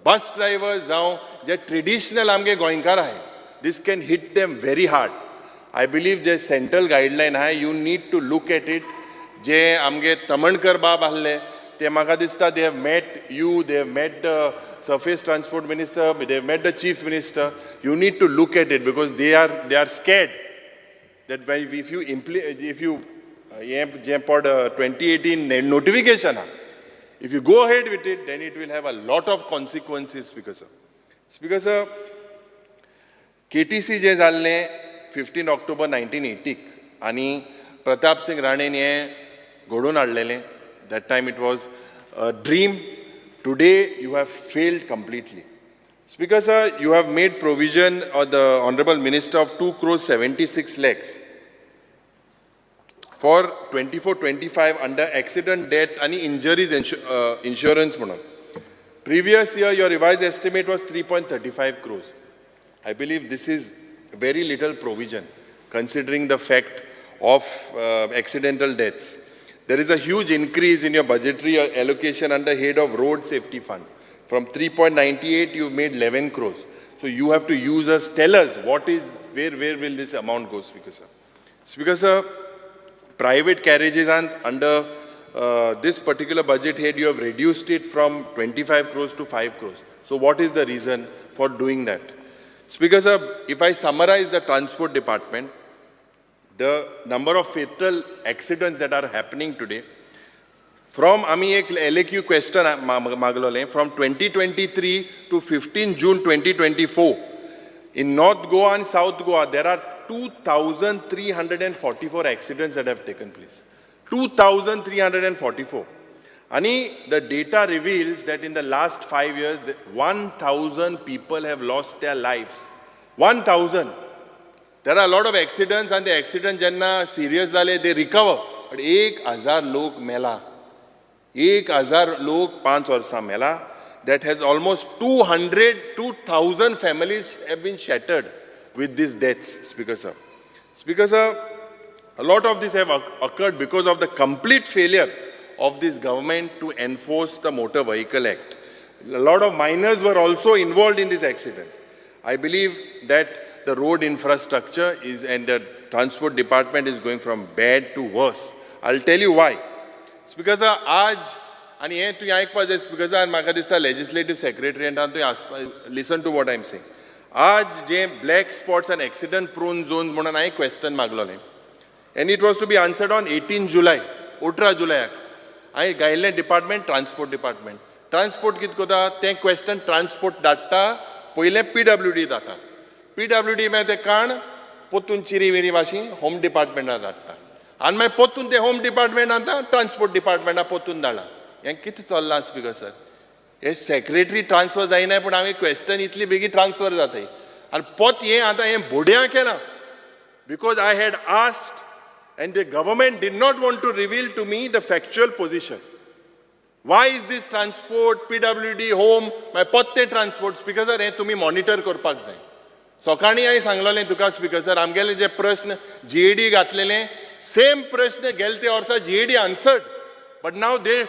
S7: bus drivers जावं जे traditional आमगे गोंयकार आहाय. This can hit them very hard. I believe the central guideline आहाय, you need to look at it. जे आमगे तमणकर बाब आहले ते म्हाका दिसता they have met you, they have met the surface transport minister, they have met the chief minister. You need to look at it because they are scared that if you हें पड 2018 notification आहा, if you go ahead with it, then it will have a lot of consequences, Speaker sir. Speaker sir, KTC जें जाल्लें 15 October 1980 आनी प्रताप सिंग राणेन हें घडोवन हाडलेलें. That time it was a dream. Today you have failed completely. Speaker sir, you have made provision of the Honorable Minister of 2 crores 76 lakhs for 24-25 under accident, death and injuries insurance. Previous year, your revised estimate was 3.35 crores. I believe this is very little provision considering the fact of accidental deaths. There is a huge increase in your budgetary allocation under head of road safety fund. From 3.98, you've made 11 crores. So you have to use us, tell us what is, where will this amount go, Speaker sir. Speaker sir, private carriages and under this particular budget head, you have reduced it from 25 crores to 5 crores. So what is the reason for doing that? Speaker sir, if I summarize the transport department, the number of fatal accidents that are happening today, from आमी एक LAQ question मागलोले, from 2023 to 15 June 2024, in North Goa and South Goa, there are 2,344 accidents that have taken place. 2,344. Ani, the data reveals that in the last 5 years, 1,000 people have lost their lives. 1,000. There are a lot of accidents, and the accidents jenna serious jale, they recover. But 1,000 lok mela. 1,000 lok 5 varsa mela. That has almost 2,000 families have been shattered with these deaths, Speaker sir. Speaker sir, a lot of this have occurred because of the complete failure of this government to enforce the Motor Vehicle Act. A lot of minors were also involved in these accidents. I believe that the road infrastructure is, and the transport department is going from bad to worse. I'll tell you why. Speaker sir, aaj, ani हे तुवें आयकपा जाय, Speaker sir, म्हाका दिसता legislative secretary and तुवें listen to what I am saying. आज जे black spots and accident prone zones म्हणून हांवें question मागलोलें, and it was to be answered on 18 July, 18 जुलयाक. हांवें गायिल्लें डिपार्टमेंट ट्रान्सपोर्ट डिपार्टमेंट. ट्रान्सपोर्ट कितें करता तें क्वेश्चन ट्रान्सपोर्ट धाडटा, पयलें PWD धाडटा, PWD मागीर तें काण पोतून चिरी विरी भाशी होम डिपार्टमेंटाक धाडटा. आनी मागीर परतून ते होम डिपार्टमेंट आतां ट्रान्सपोर्ट डिपार्टमेंटा परतून धाडला. हें कितें चल्लां स्पीकर सर? हे सेक्रेटरी ट्रान्सफर जायना, पूण हांवें क्वेश्चन इतली बेगीन ट्रान्सफर जाताय. आनी पोत हें आतां हें बोड्यां केलां, because I had asked and the government did not want to reveal to me the factual position. Why is this transport, PWD, home, मागीर पोत्ते ट्रान्सपोर्ट? स्पीकर सर, हें तुमी मॉनिटर करपाक जाय. सकाळीं हांवें सांगलेलें तुका स्पीकर सर, आमगेले जे प्रश्न जीएडी घातलेले, सेम प्रश्न गेले ते वर्सा GAD answered, but now they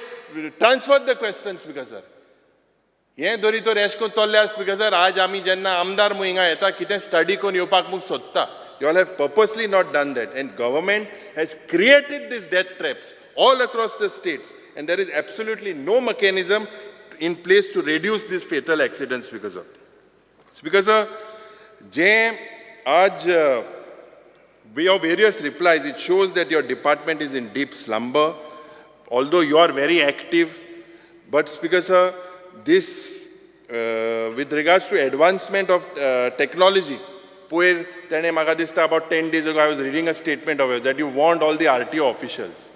S7: transfer the question. Speaker sir, हें धरी तर एशें करून चल्ल्या स्पीकर सर. आज आमी जेन्ना आमदार म्हूण हिंगा येता, कितें स्टडी करून येवपाक म्हूण सोदता. You all have purposely not done that, and government has created these death traps all across the states, and there is absolutely no mechanism in place to reduce these fatal accidents, Speaker sir. Speaker sir, जे आज your various replies, it shows that your department is in deep slumber, although you are very active. But Speaker sir, this with regards to advancement of technology, पयर तेणें म्हाका दिसता about 10 days ago I was reading a statement of that you want all the RTO officials.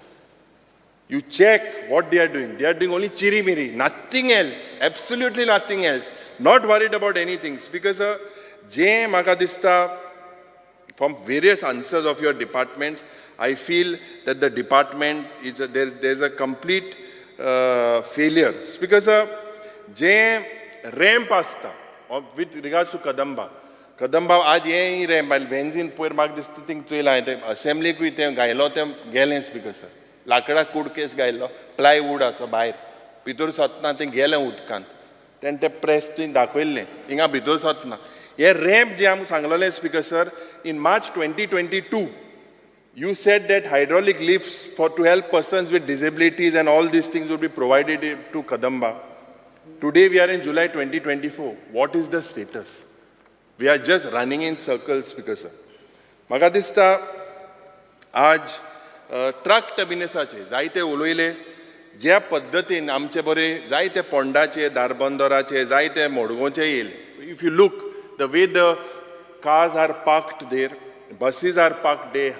S7: You check what they are doing. They are doing only chiri miri, nothing else, absolutely nothing else. Not worried about anything. Because जे म्हाका दिसता, from various answers of your departments, I feel that the department is a, there's a complete failure. Because J ramp आसता with regards to Kadamba, Kadamba आज हें ramp वेन्झीन पयर म्हाका दिसता thing चोयलां हांवें, तें असेंब्लीकूय तें घायलो, तें गेलें स्पीकर सर. लांकडा कुडकेस घायल्लो प्लायवुडाचो, भायर भितर सोदना तें गेलें उदकांत. तेणें तें प्रेस तुवें दाखयल्लें, हिंगा भितर सोदना. हे रॅम्प जे आमकां सांगलेलें Speaker sir, in March 2022 you said that hydraulic lifts for to help persons with disabilities and all these things would be provided to Kadamba. Today we are in July 2024. What is the status? We are just running in circles, Speaker sir. म्हाका दिसता आज truck टर्मिनसाचे जायते उलयले. ज्या पद्दतीन आमचे बरे जायते पोंडाचे, धारबंदराचे, जायते मडगांवचे येयले, if you look the way the cars are parked there, buses are parked there,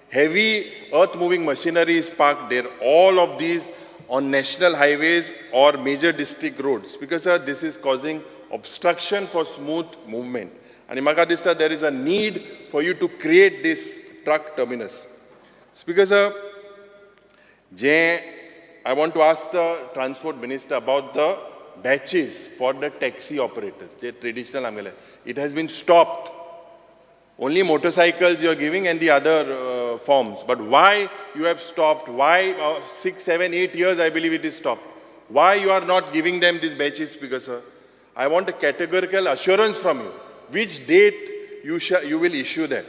S7: heavy earth moving machinery is parked there, all of these on national highways or major district roads. Because sir, this is causing obstruction for smooth movement. आनी म्हाका दिसता there is a need for you to create this truck terminus. Speaker sir, J I want to ask the transport minister about the batches for the taxi operators, J traditional आमगेले. It has been stopped. Only motorcycles you are giving and the other forms. But why you have stopped? Why 6, 7, 8 years I believe it is stopped? Why you are not giving them these batches, Speaker sir? I want a categorical assurance from you. Which date you will issue that?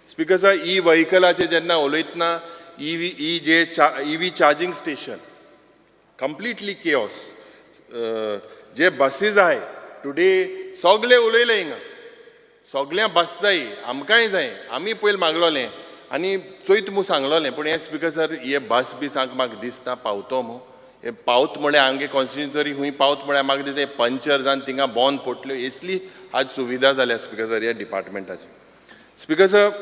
S7: Speaker sir, e व्हिकलाचे जेन्ना उलयतना, EV E J EV charging station, completely chaos. जे बसीस आहाय today, सगळे उलयले हिंगा, सगळ्यां बस जाय, आमकांय जाय. आमी पयलीं मागलोलें आनी चोयत म्हूण सांगलोलें, पूण हें स्पीकर सर, हे बस बी सांग म्हाका दिसता पावतो मू. हे पावत म्हळ्यार आमगे कॉन्स्टिट्युन्सी खंय पावत म्हळ्यार म्हाका दिसता पंचर जावन थिंगा बंद पडल्यो. इसली आज सुविधा जाल्या स्पीकर सर ह्या डिपार्टमेंटाची. Speaker sir,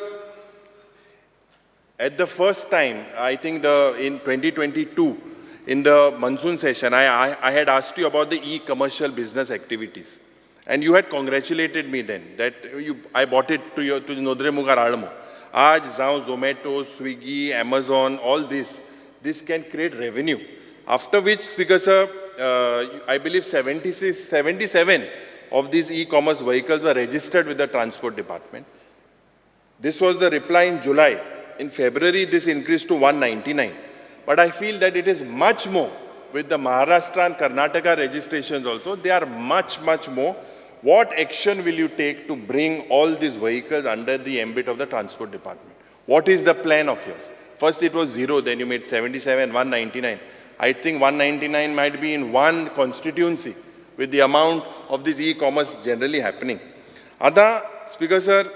S7: at the first time, I think the in 2022, in the monsoon session, I had asked you about the e-commercial business activities. And you had congratulated me then that I brought it to your to नदरे मुखार हाड म्हूण. आज जावं Zomato, Swiggy, Amazon, all this, this can create revenue. After which, Speaker sir, I believe 76, 77 of these e-commerce vehicles were registered with the transport department. This was the reply in July. In February, this increased to 199. But I feel that it is much more with the Maharashtra and Karnataka registrations also. They are much, much more. What action will you take to bring all these vehicles under the ambit of the transport department? What is the plan of yours? First it was 0, then you made 77, 199. I think 199 might be in one constituency with the amount of this e-commerce generally happening. Other, Speaker sir,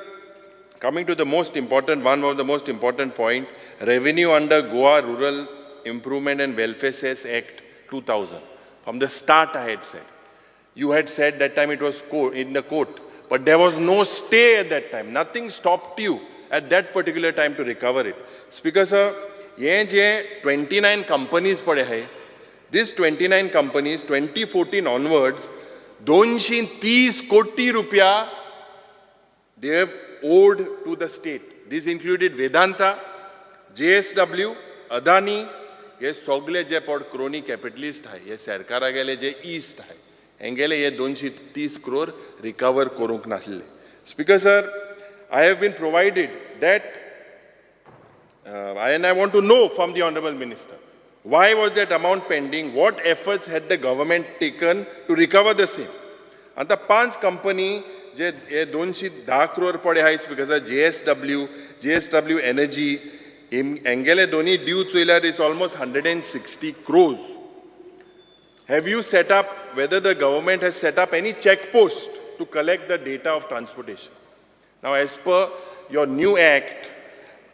S7: coming to the most important, one of the most important point, revenue under Goa Rural Improvement and Welfare Cess Act 2000. From the start I had said, you had said that time it was in the court, but there was no stay at that time. Nothing stopped you. at that particular time to recover it. Speaker sir, हे जे 29 companies पळय आहाय, this 29 companies 2014 onwards 230 कोटी रुपया they have owed to the state. This included Vedanta, JSW, Adani, हे सगळे जे पड crony capitalist आहाय, हे सरकारा गेले जे इश्ट आहाय, हेंगेले हे 230 क्रोर रिकवर करूंक नासले. Speaker sir, I have been provided that and I want to know from the Honorable Minister, why was that amount pending? What efforts had the government taken to recover the same? आतां पांच company जे हे 210 क्रोर पडे आहाय because JSW, JSW energy हेंगेले दोनी due चोयल्यार is almost 160 crores. Have you set up, whether the government has set up any check post to collect the data of transportation? Now, as per your new act,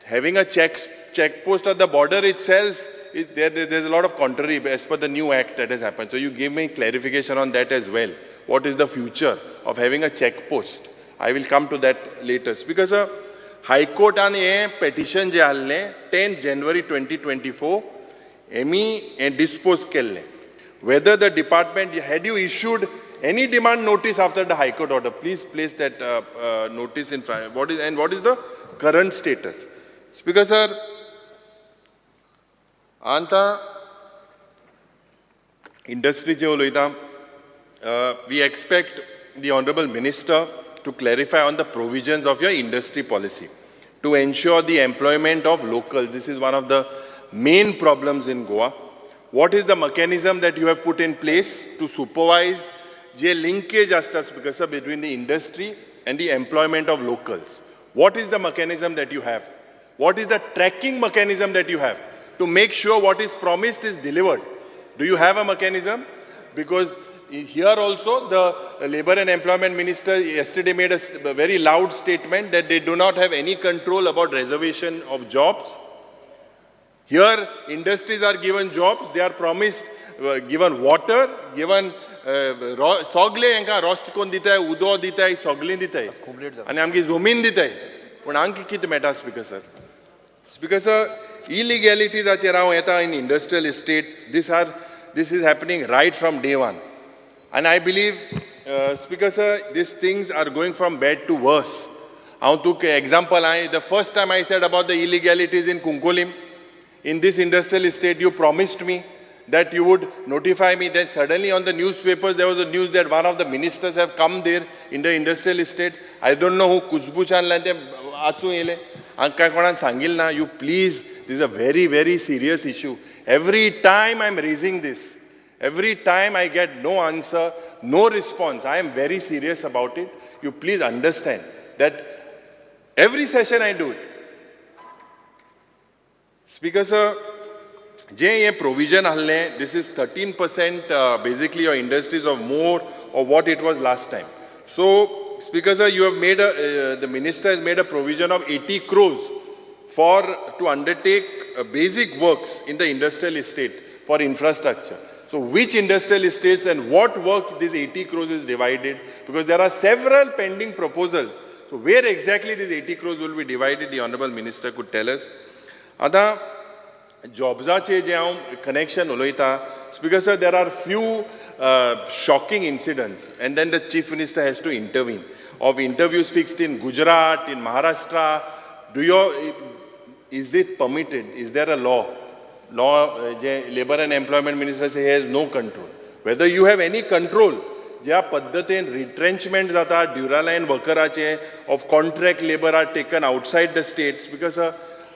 S7: having a check post at the border itself, there's a lot of contrary as per the new act that has happened. So you give me clarification on that as well. What is the future of having a check post? I will come to that later. Because High Court आन हें petition जे आहलें 10 January 2024 Hemy हें dispose केल्लें. Whether the department had you issued any demand notice after the High Court order? Please place that notice in front. What is the current status? Speaker sir, आतां इंडस्ट्रीचे उलयता. We expect the Honorable Minister to clarify on the provisions of your industry policy to ensure the employment of locals. This is one of the main problems in Goa. What is the mechanism that you have put in place to supervise J linkage आसता, Speaker sir, between the industry and the employment of locals? What is the mechanism that you have? What is the tracking mechanism that you have to make sure what is promised is delivered? Do you have a mechanism? Because here also the Labor and Employment Minister yesterday made a very loud statement that they do not have any control about reservation of jobs. Here, industries are given jobs, they are promised, given water, given सगळे हांकां roast कोन्न दिताय, उदो दिताय, सगळें दिताय आनी आमची जमीन दिताय, पूण आमकां कितें मेळटा? स्पिकर सर, स्पिकर सर, इलिगॅलिटीजाचेर हांव येता. In industrial estate, this is happening right from day one, and I believe, Speaker sir, these things are going from bad to worse. हांव तुका example, I the first time I said about the illegalities in Cuncolim, in this industrial estate, you promised me that you would notify me. Then suddenly on the newspapers there was a news that one of the ministers have come there in the industrial estate. I don't know who. कुजबूच्यान ते आचूं येयले, हांकां कोणाक सांगिल ना. You please, this is a very, very serious issue. Every time I am raising this, every time I get no answer, no response. I am very serious about it. You please understand that every session I do it. Speaker sir, जे हे provision आहलें, this is 13% basically your industries of more of what it was last time. So, Speaker sir, you have made a the minister has made a provision of 80 crores for to undertake basic works in the industrial estate for infrastructure. So which industrial estates and what work this 80 crores is divided? Because there are several pending proposals. So where exactly this 80 crores will be divided, the Honorable Minister could tell us. आतां जॉब्साचे जे हांव connection उलयता, Speaker sir, there are few shocking incidents and then the Chief Minister has to intervene, of interviews fixed in Gujarat, in Maharashtra. Do your is it permitted? Is there a law? J Labour and Employment Minister say has no control. Whether you have any control ज्या पद्दतीन retrenchment जाता ड्युरालायन वर्कराचे, of contract labour are taken outside the states, because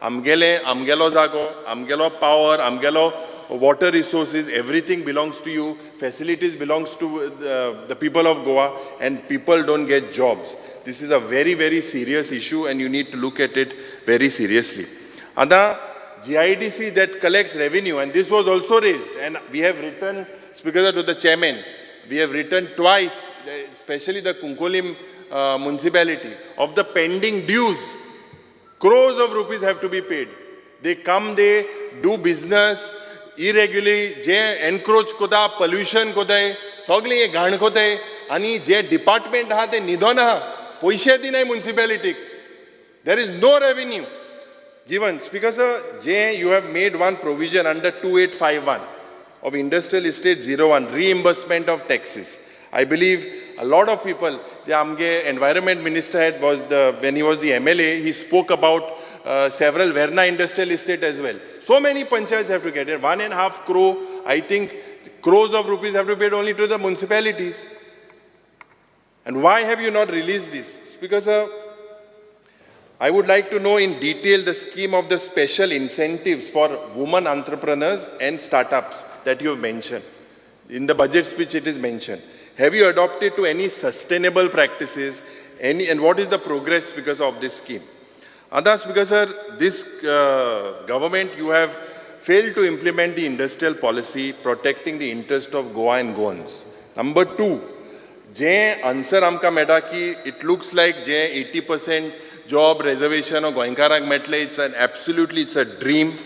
S7: आमगेले आमगेलो जागो, आमगेलो power, आमगेलो water resources, everything belongs to you, facilities belongs to the people of Goa, and people don't get jobs. This is a very, very serious issue and you need to look at it very seriously. आतां GIDC that collects revenue, and this was also raised, and we have written, Speaker, to the chairman, we have written twice, especially the Cuncolim municipality, of the pending dues. Crores of rupees have to be paid. They come, they do business irregularly, J encroach कोता, pollution कोताय, सगळें हे घाण कोताय, आनी जे department आहा ते न्हिदोन आहा, पयशे दिनाय मुन्सिपेलिटीक. There is no revenue given. Speaker sir, J, you have made one provision under 2851 of Industrial Estate 01, reimbursement of taxes. I believe a lot of people, जे आमगे environment minister had was the, when he was the MLA, he spoke about several Verna Industrial Estate as well. So many panchayats have to get it. 1.5 crore, I think crores of rupees have to be paid only to the municipalities. And why have you not released this? Speaker sir, I would like to know in detail the scheme of the special incentives for women entrepreneurs and startups that you have mentioned. In the budget speech it is mentioned. Have you adopted to any sustainable practices? And what is the progress because of this scheme? Others, because sir, this government, you have failed to implement the industrial policy protecting the interest of Goa and Goans. Number two, J answer आमकां मेळटा की it looks like J 80% job reservation गोंयकारांक मेळटलें, it's an absolutely it's a dream.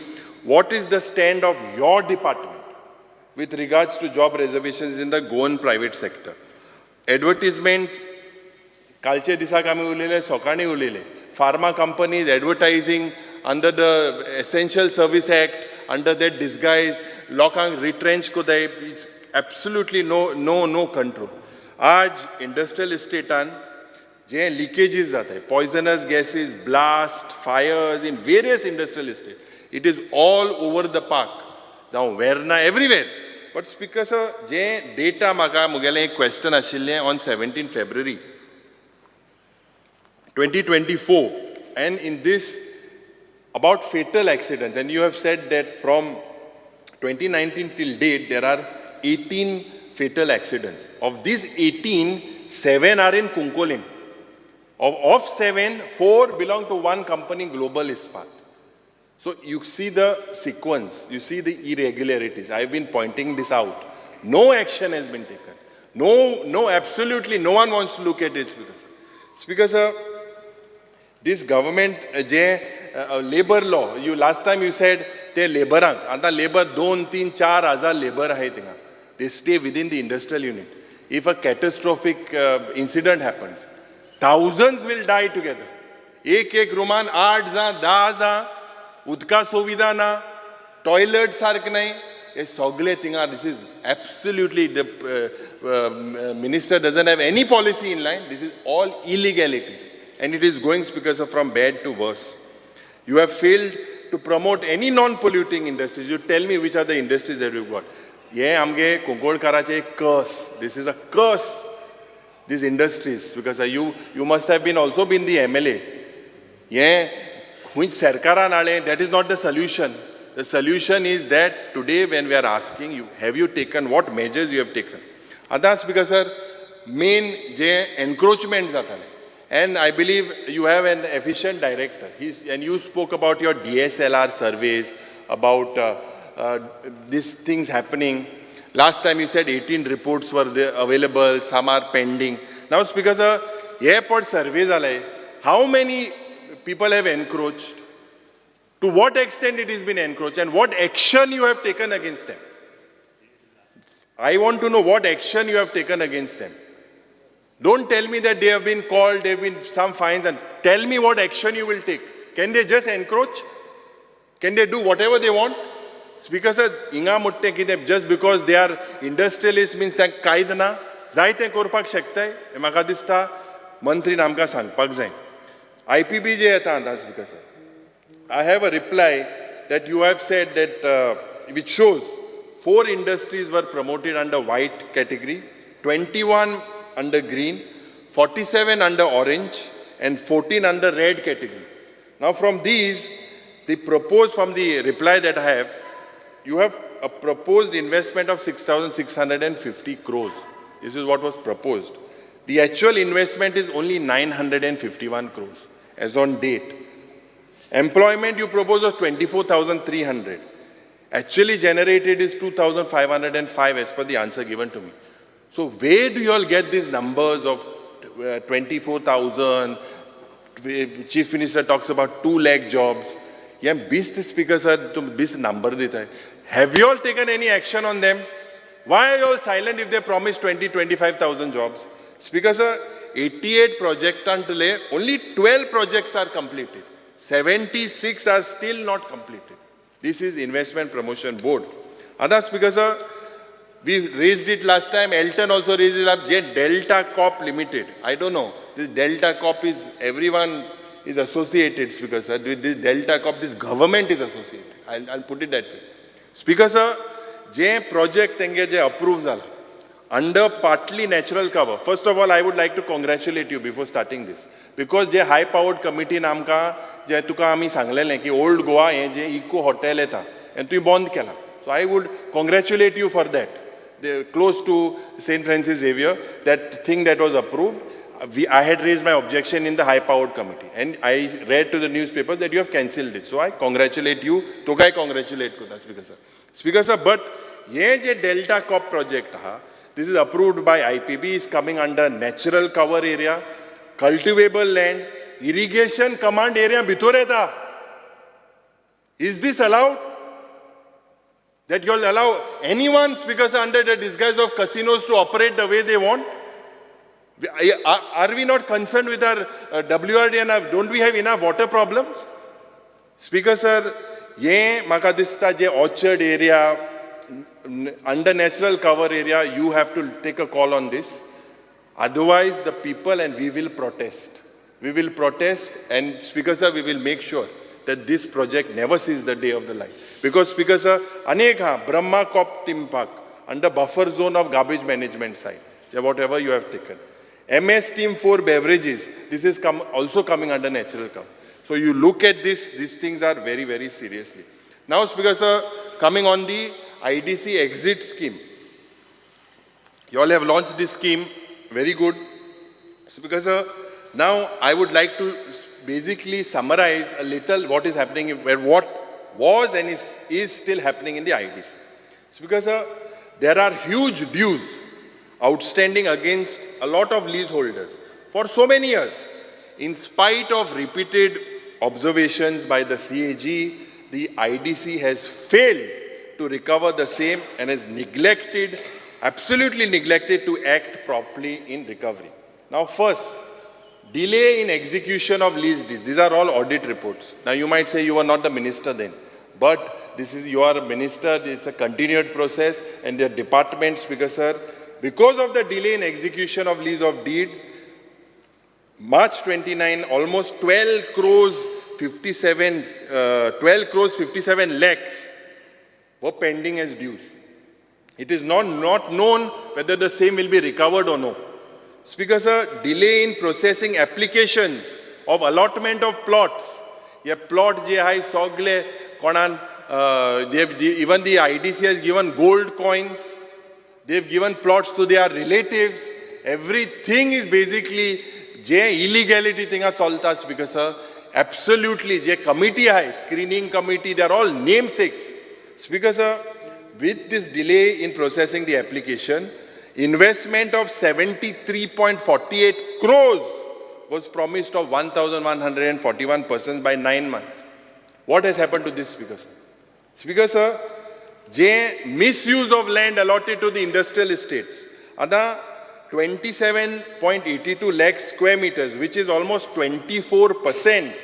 S7: What is the stand of your department with regards to job reservations in the Goan private sector? Advertisements, कालचे दिसाक आमी उलयले, सकाळीं उलयले, pharma companies advertising under the Essential Service Act, under that disguise लोकांक retrench कोताय. It's absolutely no control. आज industrial इस्टेटान जे leakages जाताय, poisonous gases, blast, fires in various industrial estate, it is all over the park, जावं Verna, everywhere. But speaker sir, J data म्हाका म्हगेलें एक question आशिल्लें on 17 February 2024, and in this about fatal accidents, and you have said that from 2019 till date there are 18 fatal accidents. Of these 18, 7 are in Cuncolim. Of 7, 4 belong to one company, Global Ispat. So you see the sequence, you see the irregularities. I've been pointing this out. No action has been taken. No, absolutely no one wants to look at it, Speaker sir. Speaker sir, this government, J labour law, you last time you said ते लेबरांक, आतां labour 2, 3, 4 हजार labour आहाय थिंगा. They stay within the industrial unit. If a catastrophic incident happens, thousands will die together. एक एक रुमान 8 जां 10 जां, उदका सुविधा ना, टॉयलेट सारकें न्हय, हे सगळे थिंगा. This is absolutely the minister doesn't have any policy in line. This is all illegalities and it is going, Speaker sir, from bad to worse. You have failed to promote any non-polluting industries. You tell me which are the industries that you've got. हे आमगे कुंकळकाराचे एक curse. This is a curse, these industries, because you must have been also been the MLA. हे खंयच सरकारान हाडलें, that is not the solution. The solution is that today when we are asking you, have you taken, what measures you have taken? आतां speaker sir, main जे encroachment जातालें, and I believe you have an efficient director. And you spoke about your DSLR surveys, about these things happening. Last time you said 18 reports were available, some are pending. Now, Speaker sir, airport surveys, how many people have encroached? To what extent it has been encroached and what action you have taken against them? I want to know what action you have taken against them. Don't tell me that they have been called, there have been some fines, and tell me what action you will take. Can they just encroach? Can they do whatever they want? Speaker sir, हिंगा म्हणटा कितें, just because they are industrialist means तांकां कायद ना, जाय तें करपाक शकताय, हें म्हाका दिसता मंत्रीन आमकां सांगपाक जाय. IPB जे येता आतां, Speaker sir, I have a reply that you have said that which shows 4 industries were promoted under white category, 21 under green, 47 under orange, and 14 under red category. Now from these, the proposed, from the reply that I have, you have a proposed investment of 6,650 crores. This is what was proposed. The actual investment is only 951 crores as on date. Employment you propose was 24,300. Actually generated is 2,505 as per the answer given to me. So where do you all get these numbers of 24,000? Chief Minister talks about 2 lakh jobs. Yeah, 20 speakers are 20 number deta hai. Have you all taken any action on them? Why are you all silent if they promised 20, 25,000 jobs? Speaker sir, 88 प्रोजेक्टांतले only 12 projects are completed, 76 are still not completed. This is Investment Promotion Board. आतां Speaker sir, we raised it last time, Elton also raised it up, J Delta Corp Limited. I don't know, this Delta Corp is, everyone is associated, Speaker sir, with this Delta Corp, this government is associated. I'll put it that way. Speaker sir, J project तेंगे जे approve जाला, under partly natural cover. First of all, I would like to congratulate you before starting this. Because J high powered committee आमकां जे तुका आमी सांगलेलें की old Goa हें जे eco hotel येता हें तुवें बंद केलां. So I would congratulate you for that. Close to St. Francis Xavier, that thing that was approved, I had raised my objection in the high powered committee and I read to the newspaper that you have cancelled it. So I congratulate you, तुकाय congratulate करता Speaker sir. Speaker sir, but हे जे Delta Corp project आहा, this is approved by IPB, is coming under natural cover area, cultivable land, irrigation command area भितर येता. Is this allowed? That you all allow anyone, Speaker sir, under the disguise of casinos to operate the way they want? Are we not concerned with our WRD and don't we have enough water problems? Speaker sir, ye maka dista je orchard area, under natural cover area, you have to take a call on this. Otherwise, the people and we will protest. We will protest and Speaker sir, we will make sure that this project never sees the day of the light. Because Speaker sir, anek Brahma Cop Team Park, under buffer zone of garbage management site, whatever you have taken. MS Team 4 beverages, this is also coming under natural cover. So you look at this, these things are very, very seriously. Now Speaker sir, coming on the IDC exit scheme. You all have launched this scheme, very good. Speaker sir, now I would like to basically summarize a little what is happening, where what was and is still happening in the IDC. Speaker sir, there are huge dues outstanding against a lot of leaseholders for so many years. In spite of repeated observations by the CAG, the IDC has failed to recover the same and has neglected, absolutely neglected to act properly in recovery. Now first, delay in execution of lease deeds. These are all audit reports. Now you might say you were not the minister then, but this is, you are a minister, it's a continued process and their departments, because sir, because of the delay in execution of lease of deeds, March 29, almost 12 crores 57 lakhs were pending as dues. It is not known whether the same will be recovered or no. Speaker sir, delay in processing applications of allotment of plots. Ye plot je hai sogle konan, even the IDC has given gold coins. They've given plots to their relatives. Everything is basically je illegality thing chalta. Speaker sir, absolutely je committee hai, screening committee, they are all namesakes. Speaker sir, with this delay in processing the application, investment of 73.48 crores was promised of 1,141 persons by 9 months. What has happened to this, Speaker sir? Speaker sir, je misuse of land allotted to the industrial estates, ada 27.82 lakh square meters, which is almost 24%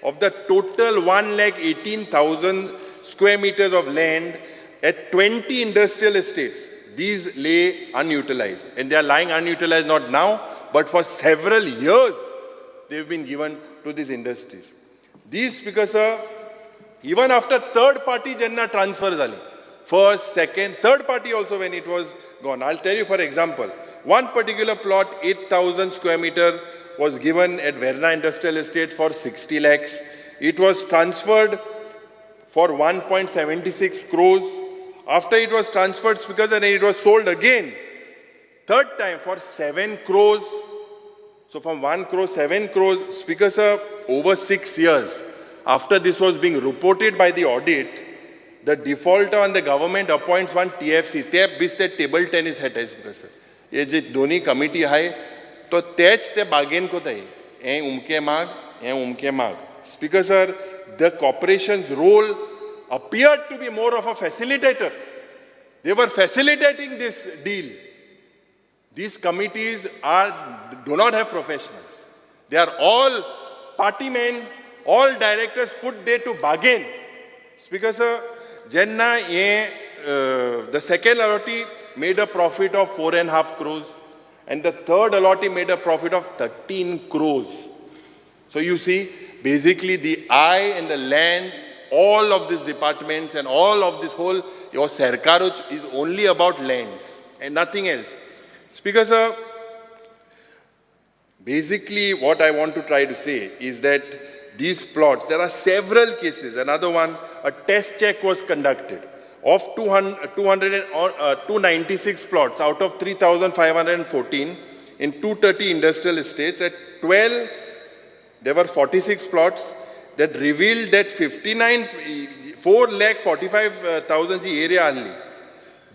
S7: of the total 1,18,000 square meters of land at 20 industrial estates. These lay unutilized, and they are lying unutilized not now, but for several years they've been given to these industries. These, Speaker sir, even after third party jenna transfer zale, first, second, third party also when it was gone. I'll tell you for example, one particular plot, 8,000 square meter, was given at Verna Industrial Estate for 60 lakhs. It was transferred for 1.76 crores. After it was transferred, Speaker sir, it was sold again, third time for 7 crores. So from 1 crore, 7 crores, Speaker sir, over 6 years, after this was being reported by the audit, the defaulter on the government appoints one TFC. ते बेश्टे table tennis खेळटाय Speaker sir. हे जे दोनी committee आहाय तो तेच ते bargain कोताय, हें उमके माग, हें उमके माग. Speaker sir, the corporation's role appeared to be more of a facilitator. They were facilitating this deal. These committees do not have professionals. They are all party men, all directors put there to bargain. Speaker sir, जेन्ना हे the second allottee made a profit of 4.5 crores and the third allottee made a profit of 13 crores. So you see, basically the eye and the land, all of these departments and all of this whole, your sarkaruch is only about lands and nothing else. Speaker sir, basically what I want to try to say is that these plots, there are several cases. Another one, a test check was conducted of 296 plots out of 3,514 in 230 industrial estates. At 12, there were 46 plots that revealed that 4,45,000 area only.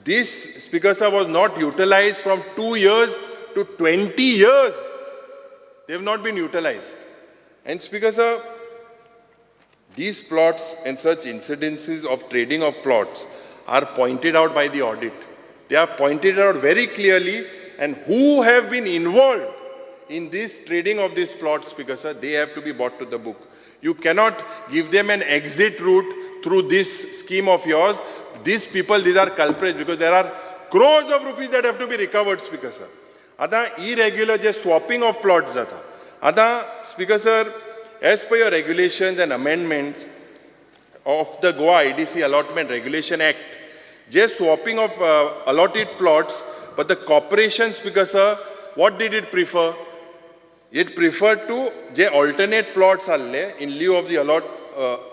S7: This, Speaker sir, was not utilized from 2 years to 20 years. They have not been utilized. And Speaker sir, these plots and such incidences of trading of plots are pointed out by the audit. They are pointed out very clearly, and who have been involved in this trading of these plots, Speaker sir, they have to be brought to the book. You cannot give them an exit route through this scheme of yours. These people, these are culprits, because there are crores of rupees that have to be recovered, Speaker sir. आता irregular je swapping of plots jata. आता Speaker sir, as per your regulations and amendments of the Goa IDC Allotment Regulation Act, je swapping of allotted plots, but the corporation, Speaker sir, what did it prefer? It preferred to je alternate plots alle in lieu of the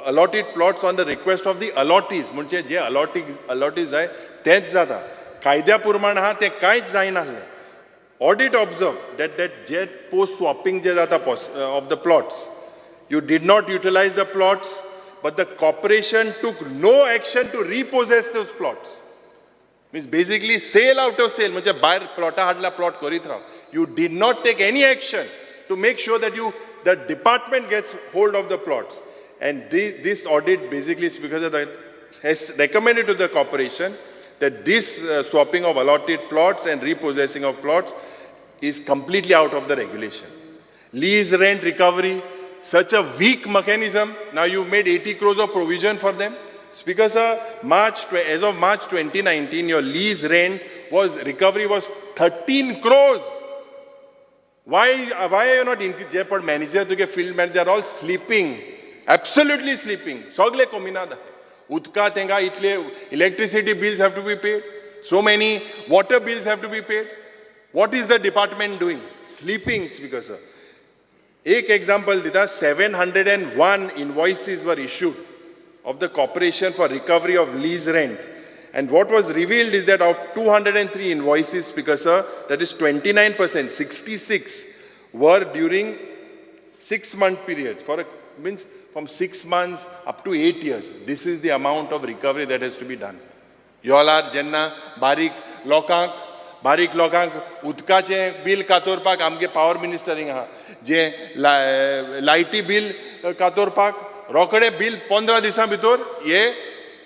S7: allotted plots on the request of the allottees. म्हणजे जे allottees जाय तेच जाता. कायद्या प्रमाण आहा ते कांयच जायनासलें. Audit observed that jet post swapping je jata of the plots. You did not utilize the plots, but the corporation took no action to repossess those plots. Means basically sale out of sale. म्हणजे भायर प्लॉटा हाडला plot करीत राव. You did not take any action to make sure that the department gets hold of the plots. And this audit basically is because of the, has recommended to the corporation that this swapping of allotted plots and repossessing of plots is completely out of the regulation. Lease rent recovery, such a weak mechanism. Now you've made 80 crores of provision for them. Speaker sir, as of March 2019, your lease rent was, recovery was 13 crores. Why are you not in Jaipur manager, to field manager, they are all sleeping, absolutely sleeping. Sogle kominada. Utka tenga itle, electricity bills have to be paid. So many water bills have to be paid. What is the department doing? Sleeping, Speaker sir. Ek example dita, 701 invoices were issued of the corporation for recovery of lease rent. And what was revealed is that of 203 invoices, Speaker sir, that is 29%, 66 were during 6-month periods. For a, means from 6 months up to 8 years. This is the amount of recovery that has to be done. You all are jenna barik लोकांक उदकाचें bill कातोरपाक आमगे power मिनिस्टरींग आहा, जे लायटी bill कातोरपाक रोखडे bill 15 दिसां भितर हे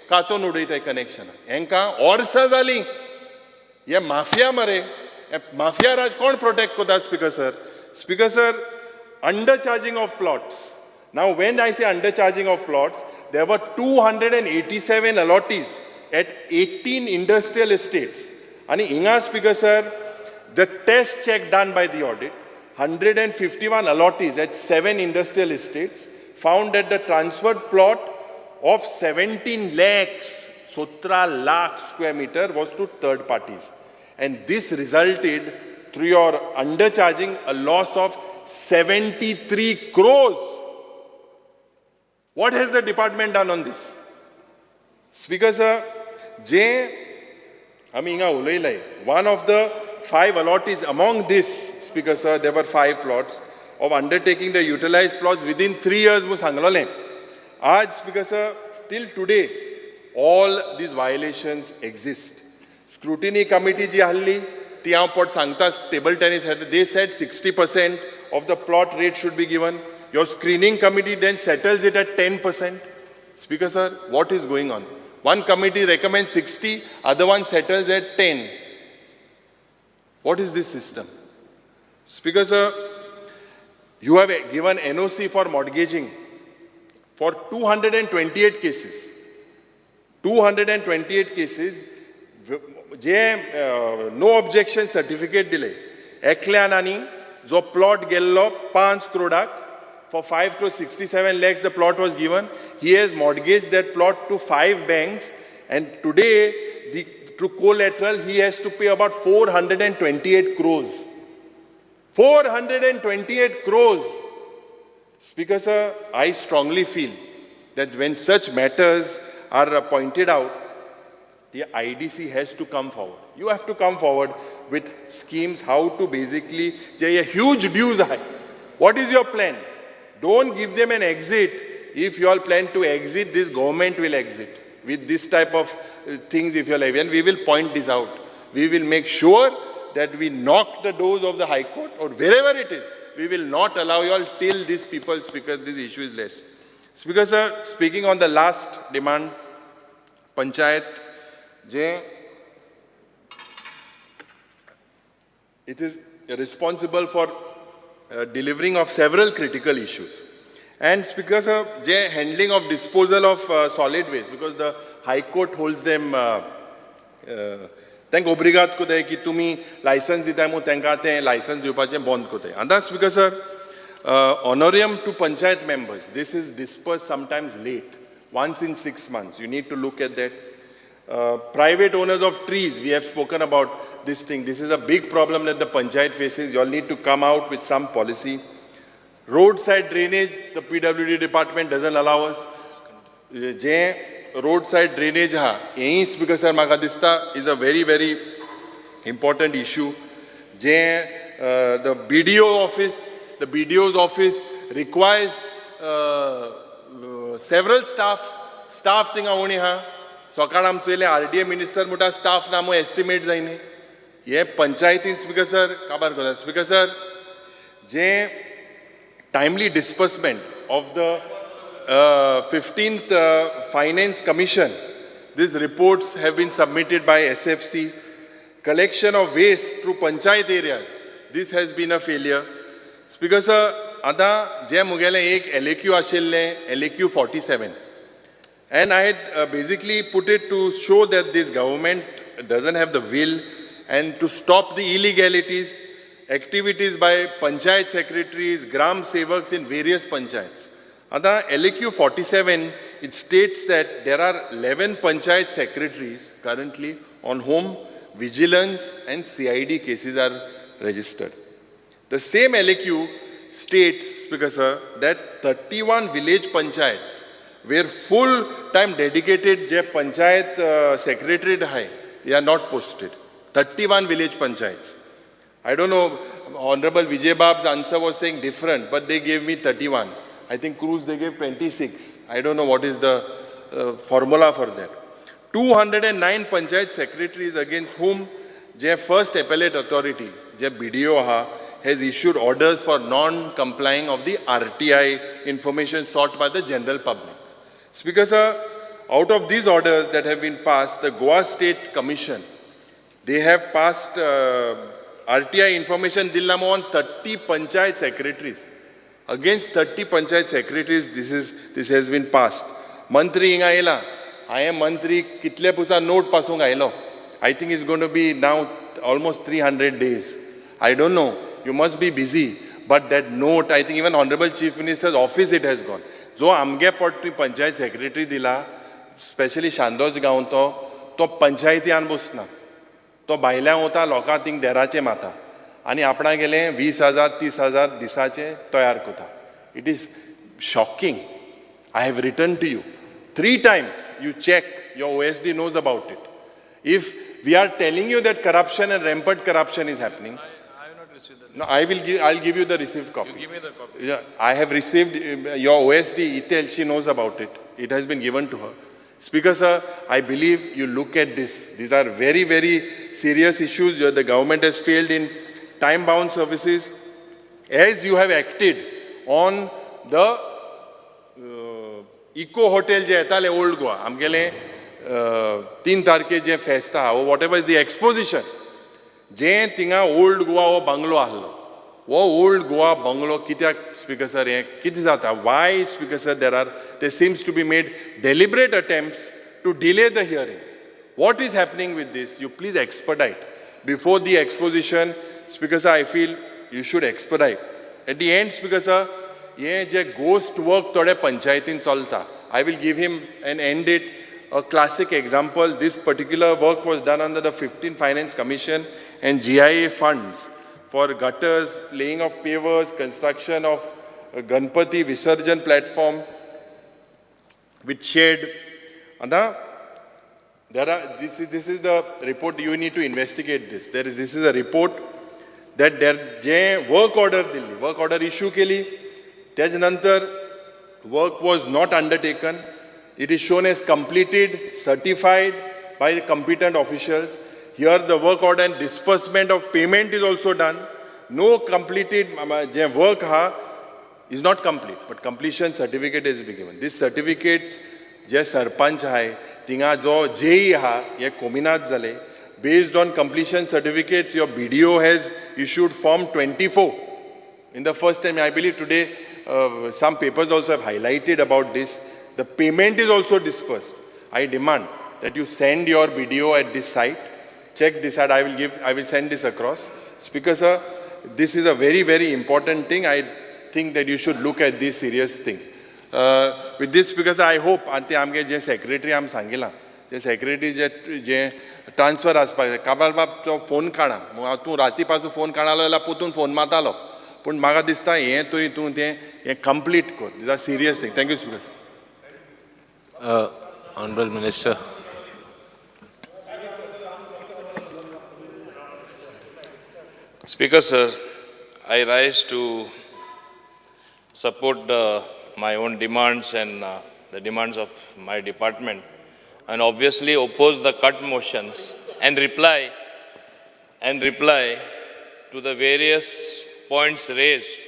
S7: कातोन उडयताय कनेक्शनां. हेंकां वर्सां जालीं. हे माफिया मरे, हे माफिया राज कोण प्रोटेक्ट करता Speaker sir? Speaker sir, undercharging of plots. Now when I say undercharging of plots, there were 287 allottees at 18 industrial estates. And Inga, Speaker sir, the test check done by the audit, 151 allottees at 7 industrial estates found that the transferred plot of 17 lakhs, 17 lakh square meter was to third parties. And this resulted, through your undercharging, a loss of 73 crores. What has the department done on this? Speaker sir, J. One of the 5 allottees among this, Speaker sir, there were 5 plots of undertaking the utilized plots within 3 years. Aaj, Speaker sir, till today, all these violations exist. Scrutiny committee ji halli, ti हांव पोट सांगता, table tennis, they said 60% of the plot rate should be given. Your screening committee then settles it at 10%. Speaker sir, what is going on? One committee recommends 60, other one settles at 10. What is this system? Speaker sir, you have given NOC for mortgaging for 228 cases. 228 cases J no objection certificate दिले एकल्यान आनी जो plot गेल्लो पांच क्रोडाक, for 5 crore 67 lakhs the plot was given. He has mortgaged that plot to 5 banks, and today the through collateral he has to pay about 428 crores. 428 crores. Speaker sir, I strongly feel that when such matters are pointed out, the IDC has to come forward. You have to come forward with schemes how to basically, J huge dues high. What is your plan? Don't give them an exit. If you all plan to exit, this government will exit with this type of things. If you are like, and we will point this out. We will make sure that we knock the doors of the High Court or wherever it is. We will not allow you all till these people, because this issue is less. Speaker sir, speaking on the last demand, Panchayat, J, it is responsible for delivering of several critical issues. And Speaker sir, J, handling of disposal of solid waste, because the High Court holds them, तांकां ओब्रिगाद कोताय की तुमी licence दिताय म्हूण तांकां तें licence दिवपाचें बंद कोताय. आतां Speaker sir, honorarium to panchayat members, this is dispersed sometimes late, once in 6 months. You need to look at that. Private owners of trees, we have spoken about this thing. This is a big problem that the panchayat faces. You all need to come out with some policy. Roadside drainage, the PWD department doesn't allow us. J roadside drainage ha, hey Speaker sir म्हाका दिसता is a very very important issue. J the BDO office, the BDO's office requires several staff. Staff थिंगा उणी हा. सकाळ आमचो येयले RDA minister म्हणटा staff ना म्हूण एस्टिमेट जायना. हे पंचायतीन स्पीकर सर काबार करता. Speaker sir, J timely disbursement of the 15th Finance Commission, these reports have been submitted by SFC. Collection of waste through panchayat areas, this has been a failure. Speaker sir, आतां जे मुगेलें एक LAQ आशिल्लें, LAQ 47, and I had basically put it to show that this government doesn't have the will and to stop the illegalities, activities by panchayat secretaries, gram sevaks in various panchayats. आता LAQ 47, it states that there are 11 panchayat secretaries currently on whom vigilance and CID cases are registered. The same LAQ states, Speaker sir, that 31 village panchayats where full-time dedicated je panchayat secretary hai, they are not posted. 31 village panchayats. I don't know, Honorable Vijay Bab's answer was saying different, but they gave me 31. I think Cruz, they gave 26. I don't know what is the formula for that. 209 panchayat secretaries against whom je first appellate authority, je BDO ha, has issued orders for non-complying of the RTI information sought by the general public. Speaker sir, out of these orders that have been passed, the Goa State Commission, they have passed RTI information dillamo on 30 panchayat secretaries. Against 30 panchayat secretaries, this has been passed. Mantri hinga येला, हांवें मंत्री कितले पुसा note पासूंक आयलो. I think it's going to be now almost 300 days. I don't know, you must be busy. But that note, I think even Honorable Chief Minister's office it has gone. जो आमगे पोट panchayat secretary दिला, specially शांदोज गांव तो पंचायती बसना. तो भायल्यान वता लोकां थिंग देराचे माता आनी आपणा गेले 20,000 30,000 दिसाचे तयार करता. It is shocking. I have written to you 3 times. You check, your OSD knows about it. If we are telling you that corruption and rampant corruption is happening,
S9: I have not received that.
S7: No, I'll give you the received copy.
S9: You give me the copy.
S7: Yeah, I have received your OSD, Itel, she knows about it. It has been given to her. Speaker sir, I believe you look at this. These are very, very serious issues. The government has failed in time-bound services. As you have acted on the eco hotel जे येताले old Goa, आमगेले 3 तारखे जे फेस्त आहा, whatever is the exposition, जें थिंगा old Goa हो bungalow आहलो, हो ओल्ड गोवा बंगलो कित्याक स्पीकर सर हें कितें जाता? Why, speaker sir, there seems to be made deliberate attempts to delay the hearings? What is happening with this? You please expedite. Before the exposition, speaker sir, I feel you should expedite. At the end, speaker sir, हें जे ghost work थोडे पंचायतीन चलता, I will give him and end it a classic example. This particular work was done under the 15 Finance Commission and GIA funds for gutters, laying of pavers, construction of a Ganpati Visarjan platform with shed. And there are, this is the report, you need to investigate this. This is a report that there J work order dilli, work order issue केली, त्याच नंतर work was not undertaken. It is shown as completed, certified by the competent officials. Here the work order and disbursement of payment is also done. No completed, J work ha is not complete, but completion certificate is be given. This certificate जे सरपंच आहाय थिंगा जो JEE आहा हे कोमिनाद जाले. Based on completion certificate your BDO has issued form 24 in the first time. I believe today some papers also have highlighted about this. The payment is also dispersed. I demand that you send your BDO at this site, check this out. I will send this across. Speaker sir, this is a very, very important thing. I think that you should look at these serious things. With this, because I hope आनी आमगे जे secretary आमी सांगिलां, जे secretary जे जे transfer आसपाक जाय. काबार बाब तो phone काडा, तूं राती पासून फोन काडलो जाल्यार पोतून फोन मारतालो, पूण म्हाका दिसता हें तरी तूं तें हें कंप्लीट कर. This are serious thing. Thank you speaker sir.
S9: Honorable Minister. Speaker sir, I rise to support my own demands and the demands of my department, and obviously oppose the cut motions and reply to the various points raised.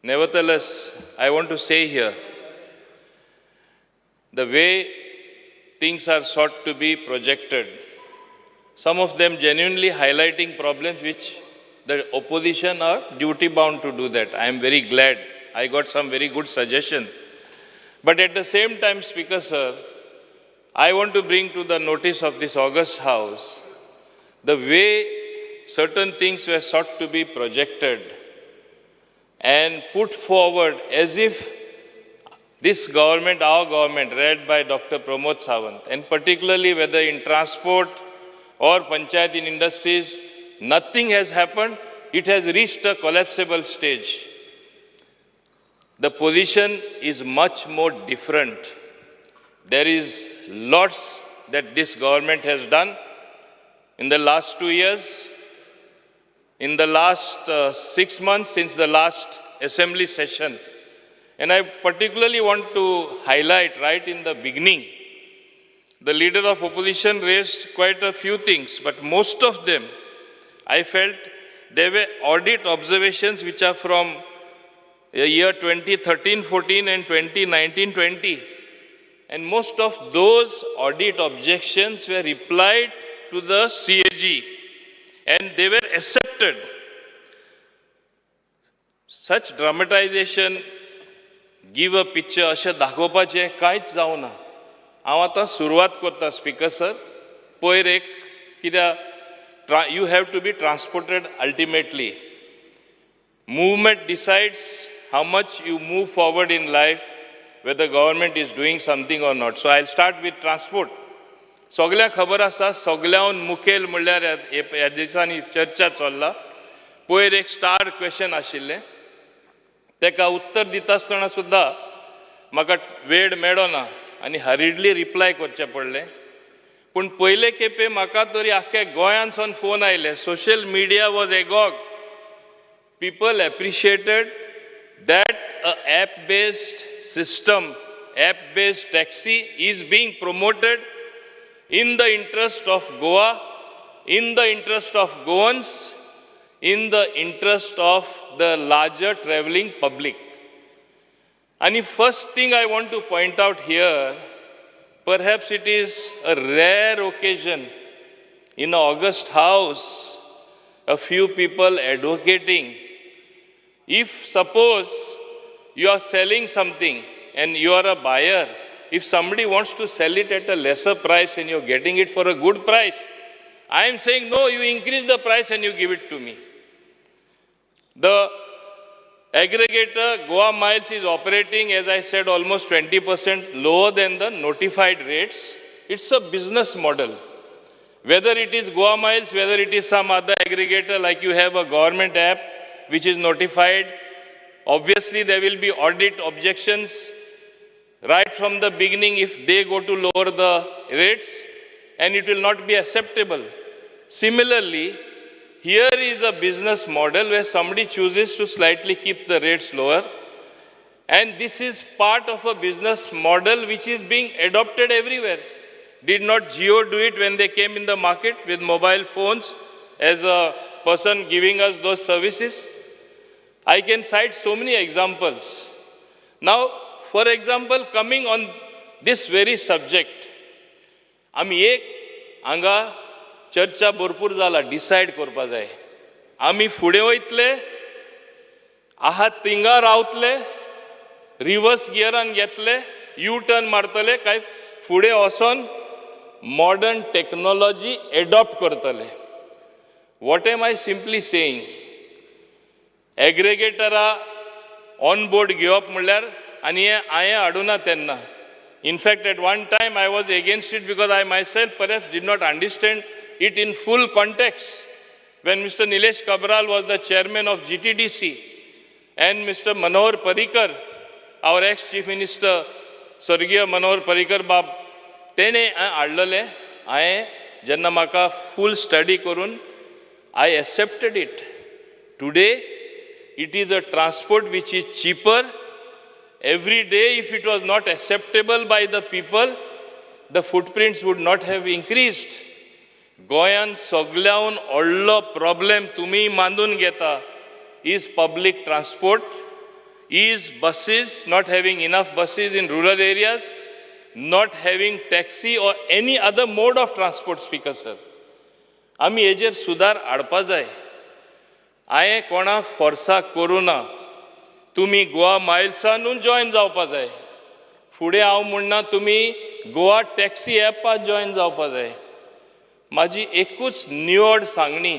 S9: Nevertheless, I want to say here, the way things are sought to be projected, some of them genuinely highlighting problems which the opposition are duty bound to do that. I am very glad. I got some very good suggestion. But at the same time, Speaker sir, I want to bring to the notice of this august house the way certain things were sought to be projected and put forward as if this government, our government, led by Dr. Pramod Sawant, and particularly whether in transport or panchayat in industries, nothing has happened. It has reached a collapsible stage. The position is much more different. There is lots that this government has done in the last 2 years, in the last 6 months since the last assembly session. And I particularly want to highlight right in the beginning, the leader of opposition raised quite a few things, but most of them, I felt they were audit observations which are from the year 2013-14 and 2019-20. And most of those audit objections were replied to the CAG and they were accepted. Such dramatization give a picture अशें दाखोवपाचें कांयच जावना. हांव आतां सुरवात करता speaker sir. पयर एक कित्याक you have to be transported ultimately. Movement decides how much you move forward in life, whether government is doing something or not. So I'll start with transport. सगळ्यांक खबर आसा, सगळ्याहून मुखेल म्हणल्यार ह्या दिसांनी चर्चा चल्ला. पयर एक स्टार क्वेश्चन आशिल्लें, ताका उत्तर दिता आसतना सुद्दां म्हाका वेळ मेळो ना आनी हरिडली रिप्लाय करचें पडलें. पूण पयले खेपे म्हाका तरी आख्ख्या गोंयांतसून फोन आयले. Social media was agog. People appreciated that a app-based system, app-based taxi is being promoted in the interest of Goa, in the interest of Goans, in the interest of the larger traveling public. And the first thing I want to point out here, perhaps it is a rare occasion In august house, a few people advocating, if suppose you are selling something and you are a buyer, if somebody wants to sell it at a lesser price and you're getting it for a good price, I am saying, no, you increase the price and you give it to me. The aggregator GoaMiles is operating, as I said, almost 20% lower than the notified rates. It's a business model. Whether it is GoaMiles, whether it is some other aggregator, like you have a government app which is notified, obviously there will be audit objections right from the beginning if they go to lower the rates, and it will not be acceptable. Similarly, here is a business model where somebody chooses to slightly keep the rates lower, and this is part of a business model which is being adopted everywhere. Did not Jio do it when they came in the market with mobile phones as a person giving us those services? I can cite so many examples. Now, for example, coming on this very subject, आमी एक हांगा चर्चा भरपूर जाला, decide करपा जाय आमी फुडें वयतले आहात थिंगा रावतले, रिवर्स गियरान घेतले, यू टर्न मारतले काय फुडें वचोन मॉडर्न टॅक्नोलॉजी एडॉप्ट करतले. What am I simply saying, एग्रेगेटरा on board घेवप म्हणल्यार, आनी हें हांवें हाडुना तेन्ना, in fact at one time I was against it because I myself perhaps did not understand it in full context. When Mr. Nilesh Cabral was the chairman of GTDC and Mr. Manohar Parrikar, our ex-chief minister, स्वर्गीय मनोहर पर्रीकर बाब, तेणें हाडलेलें. हांवें जेन्ना म्हाका फूल study करून I accepted it. Today it is a transport which is cheaper. Every day if it was not acceptable by the people, the footprints would not have increased. गोंयान सगल्याहून व्हडलो प्रॉब्लेम तुमी मानून घेता is public transport, is buses, not having enough buses in rural areas, not having taxi or any other mode of transport. Speaker sir, आमी हेजेर सुदार हाडपा जाय. हांवें कोणा फोर्सा करूं ना, तुमी गोवा मायल्सानूच जॉयन जावपा जाय. फुडें हांव म्हणना तुमी गोवा टॅक्सी एपाक जॉयन जावपा जाय. म्हाजी एकूच निवड सांगणी,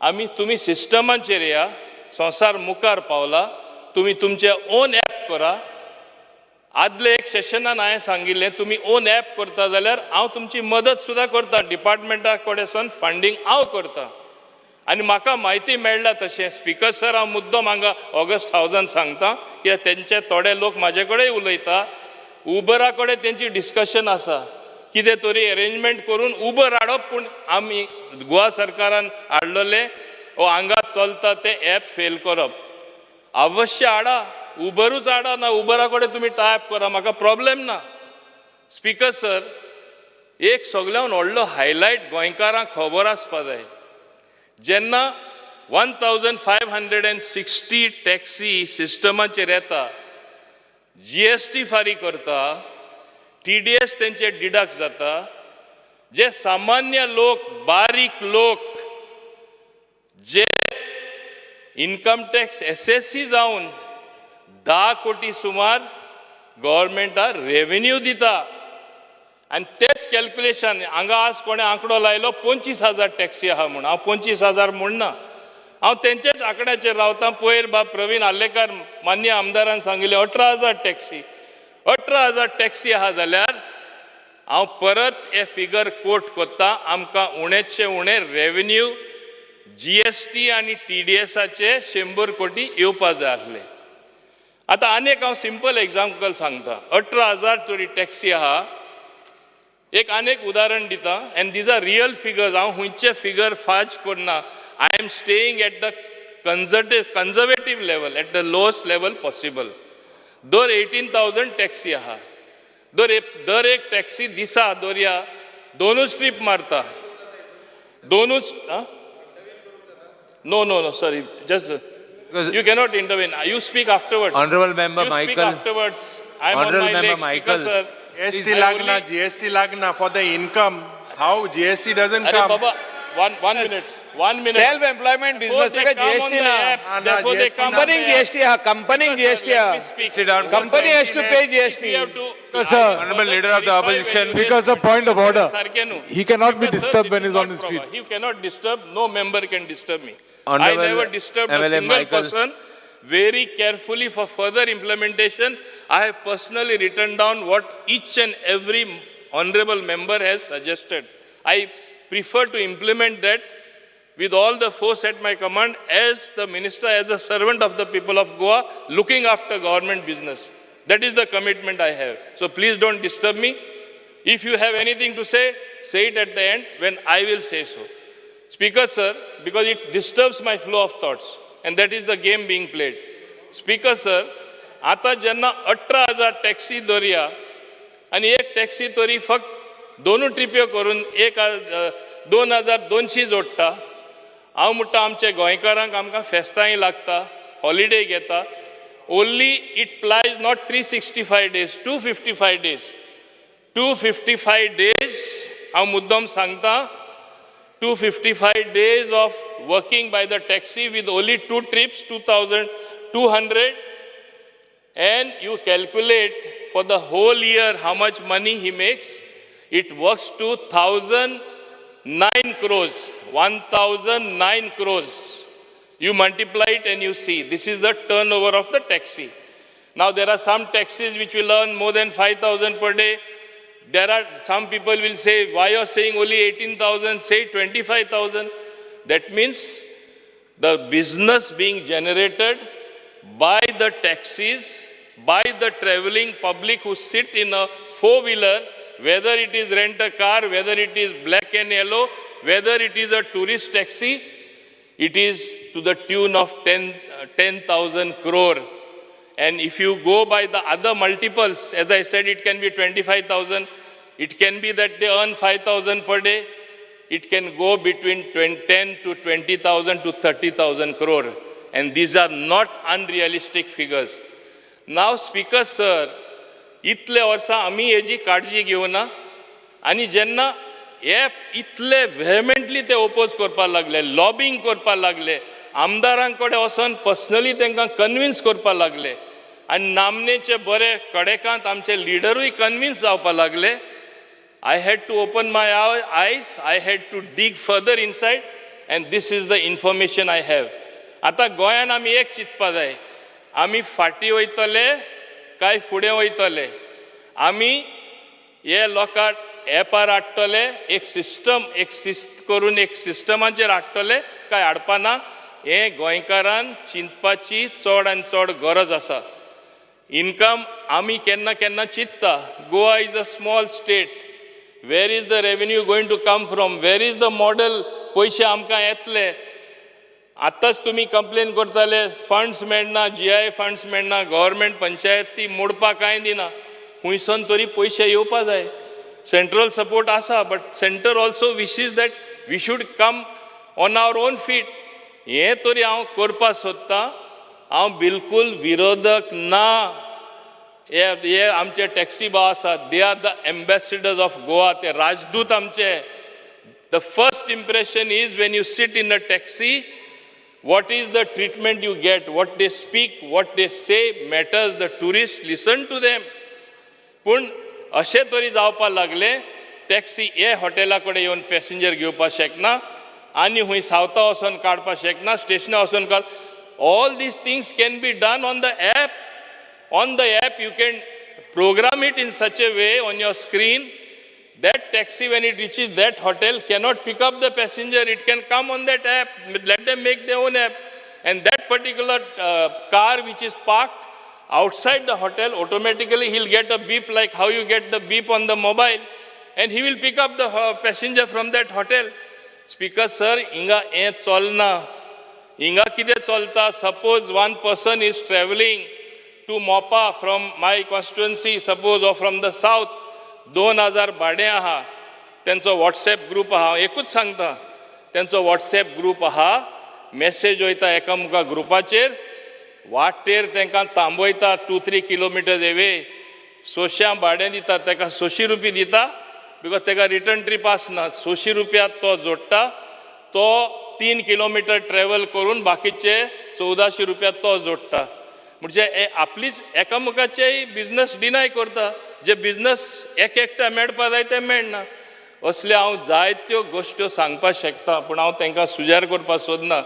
S9: आमी तुमी सिस्टमाचेर या, संवसार मुखार पावला, तुमी तुमचें ओन एप करा. आदले एक सेशनान हांवें सांगिल्लें, तुमी ओन एप करता जाल्यार हांव तुमची मदत सुद्दां करता, डिपार्टमेंटा कडेन फंडींग हांव करता. आनी म्हाका म्हायती मेळ्ळा तशें. स्पिकर सर, हांव मुद्दम हांगा ऑगस्ट हावजान सांगता कित्याक तेंचे थोडे लोक म्हाजे कडेन उलयता, उबरा कडेन तेंची डिस्कशन आसा, कितें तरी अरेंजमेंट करून उबर हाडप. पूण आमी गोवा सरकारान हाडलेलें ओ हांगा चलता तें एप फेल करप. अवश्य हाडा, उबरूच हाडा, ना उबरा कडेन तुमी टायप करा, म्हाका प्रॉब्लेम ना. स्पिकर सर, एक सगळ्यान व्हडलो हायलायट गोंयकारांक खबर आसपा जाय, जेन्ना 1560 टॅक्सी सिस्टमाचेर येता, GST फारीक करता, TDS तेंचे डिडक्ट जाता, जे सामान्य लोक, बारीक लोक, जे इनकम टॅक्स SSC जावन 10 कोटी सुमार गव्हर्मेंटाक रेवेन्यू दिता. आनी तेच कॅल्क्युलेशन हांगा आज कोणें आंकडो लायलो 25,000 टॅक्सी आहा म्हूण. हांव 25,000 म्हणना, हांव तेंचेच आंकड्याचेर रावता. पयर बाब प्रवीण आर्लेकार मान्य आमदारान सांगिल्लें 18,000 टॅक्सी, 18,000 टॅक्सी आहा जाल्यार हांव परत हे फिगर कोट करता, आमकां उणेचे उणें रेवेन्यू GST आनी TDSाचे 100 कोटी येवपा जाय आसले. आतां आनी एक हांव सिंपल एग्जाम्पल सांगता. 18,000 तरी टॅक्सी आहा, एक आनी एक उदाहरण दिता, and these are real figures, हांव खंयचे फिगर फाज करना. I am staying at the conservative level, at the lowest level possible. दर 18,000 टॅक्सी आहा, दर एक टॅक्सी दिसा दर्या दोनूच ट्रीप मारता, दोनूच. No no no sorry, just you cannot intervene, you speak afterwards.
S5: Honorable member
S9: you speak
S5: Michael.
S9: Afterwards. I am on
S5: Honorable
S9: my
S5: member
S9: leg, speaker
S5: Michael.
S9: Sir.
S7: GST लागना, GST लागना for the income. How GST doesn't
S9: अरे
S7: come?
S9: Baba, one minute, 1 minute.
S5: Self employment
S9: Therefore
S5: business
S9: they
S5: ताका
S9: come on
S5: GST
S9: the
S5: ना.
S9: app, therefore they come on
S5: कंपनीक
S9: the app.
S5: GST आहा, कंपनीक
S9: Speaker, sir,
S5: GST
S9: let
S5: आहा.
S9: me speak.
S5: Sit down. Company has to pay GST.
S9: We have to
S22: Sir,
S19: Honorable Leader of the Opposition.
S22: Because a point of order.
S9: सारखे न्हू.
S22: He cannot be
S9: Speaker, sir,
S22: disturbed
S9: this
S22: when
S9: is
S22: he's on
S9: not
S22: his
S9: proper.
S22: feet.
S9: You cannot disturb, no member can disturb me. I
S19: Honorable
S9: never disturbed a
S19: MLA
S9: single
S19: Michael.
S9: Person. Very carefully for further implementation, I have personally written down what each and every honorable member has suggested. I prefer to implement that with all the force at my command as the minister, as a servant of the people of Goa, looking after government business. That is the commitment I have. So please don't disturb me. If you have anything to say, say it at the end when I will say so. Speaker, sir, because it disturbs my flow of thoughts, and that is the game being played. Speaker, sir, आता जेन्ना 18,000 taxi दवरया आनी एक taxi तरी फक्त दोनूय ट्रिप्यो करून एक 2200 जोडटा. हांव म्हणटा, आमच्या गोंयकारांक आमकां फेस्तांय लागता, हॉलिडे घेता. Only it plies not 365 days, 255 days, 255 days. हांव मुद्दम सांगता, 255 days of working by the taxi with only two trips, 2200, and you calculate for the whole year how much money he makes. It works to 1009 crores, 1009 crores. You multiply it and you see, this is the turnover of the taxi. Now there are some taxis which will earn more than 5,000 per day. There are some people will say, "Why you are saying only 18,000? Say 25,000." That means the business being generated by the taxis, by the traveling public who sit in a four-wheeler, whether it is rent a car, whether it is black and yellow, whether it is a tourist taxi, it is to the tune of 10,000 crore. And if you go by the other multiples, as I said, it can be 25,000. It can be that they earn 5,000 per day. It can go between 20, 10 to 20,000 to 30,000 crore. And these are not unrealistic figures. Now, Speaker sir, इतले वर्सां आमी हेजी काळजी घेवना आनी जेन्ना app इतले व्हेमेंटली ते ओपोज करपाक लागले, लॉबींग करपाक लागले, आमदारां कडेन वचोन पर्सनली तांकां कन्विन्स करपाक लागले आनी नामनेचे बरे कडेकांत आमचे लिडरूय कन्विन्स जावपाक लागले, I had to open my eyes, I had to dig further inside, and this is the information I have. आतां गोंयान आमी एक चिंतपा जाय, आमी फाटीं वयतले काय फुडें वयतले? आमी हे लोकांक एपार हाडटले, एक सिस्टम, एक शिस्त करून एक सिस्टमाचेर हाडटले काय हाडपा ना, हें गोंयकारान चिंतपाची चड आनी चड गरज आसा. इनकम आमी केन्ना केन्ना चिंतता, Goa is a small state, where is the revenue going to come from? Where is the model? पयशे आमकां येतले? आतांच तुमी कंप्लेन करताले, फंड्स मेळना, जीआय फंड्स मेळना, गव्हर्मेंट पंचायत ती मोडपाक कांय दिना. खुंयसून तरी पयशे येवपा जाय. सेंट्रल सपोर्ट आसा, but centre also wishes that we should come on our own feet. हें तरी हांव करपाक सोदतां. हांव बिलकूल विरोधक ना. हे हे आमचे टॅक्सी भाव आसात, they are the ambassadors of Goa. ते राजदूत आमचे. The first impression is when you sit in a taxi, what is the treatment you get, what they speak, what they say matters. The tourist listen to them. पूण अशें तरी जावपाक लागलें, taxi हे हॉटेला कडेन येवन पॅसेंजर घेवपाक शकना आनी खंय सावथा वचोन काडपाक शकना, स्टेशनार वचोन काड. All these things can be done on the app. On the app, you can program it in such a way on your screen that taxi, when it reaches that hotel, cannot pick up the passenger. It can come on that app. Let them make their own app. And that particular car which is parked outside the hotel, automatically he'll get a beep like how you get the beep on the mobile, and he will pick up the passenger from that hotel. Speaker sir, हिंगा हें चलना. हिंगा कितें चलता, suppose one person is travelling to Mopa from my constituency, suppose, or from the south, 2000 भाडें आहा, तेंचो WhatsApp group आहा. हांव एकूच सांगता, तेंचो वॉट्सॅप ग्रूप आहा, मॅसेज वयता एकामुका ग्रुपाचेर, वाटेर तांकां थांबयता 2-3 kilometers away, सोश्यां भाडें दिता, ताका 600 रुपया दिता. Because ताका रिटर्न ट्रीप आसना. 600 रुपया तो जोडटा, तो 3 किलोमिटर ट्रॅवल करून बाकीचे 1400 रुपया तो जोडटा. म्हणजे आपलीच एकामेकाचेय बिजनस डिनाय करता. जे बिजनस एक एकट्या मेळपा जाय ते मेळना. असले हांव जायत्यो गोश्ट्यो सांगपाक शकता, पूण हांव तांकां सुजार करपाक सोदना.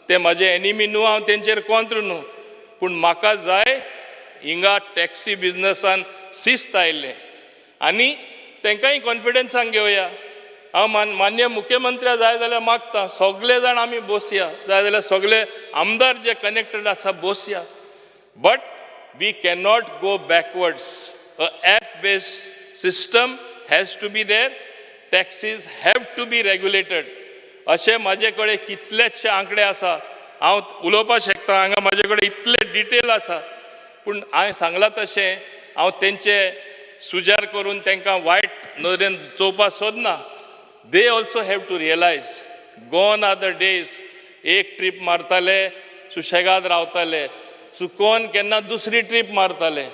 S9: ते म्हाजे एनिमी न्हू, हांव तेंचेर कोंत्र न्हू, पूण म्हाका जाय हिंगा टॅक्सी बिजनसान शिस्त आयिल्लें आनी तांकांय कॉन्फिडन्सान घेवया. हांव मान्य मुख्यमंत्र्या जाय जाल्यार मागता, सगळे जाण आमी बसया, जाय जाल्यार सगळे आमदार जे कनेक्टेड आसा बसया. But we cannot go backwards. A app based system has to be there. Taxis have to be regulated. अशें म्हाजे कडेन कितलेशे आंकडे आसा, हांव उलोवपाक शकता. हांगा म्हाजे कडेन इतले डिटेल आसा, पूण हांवें सांगलां तशें हांव तेंचे सुजार करून तांकां वायट नदरेन चोवपाक सोदना. They also have to realise, gone are the days एक ट्रीप मारताले, सुशेगाद रावताले, चुकोन केन्ना दुसरी ट्रीप मारताले.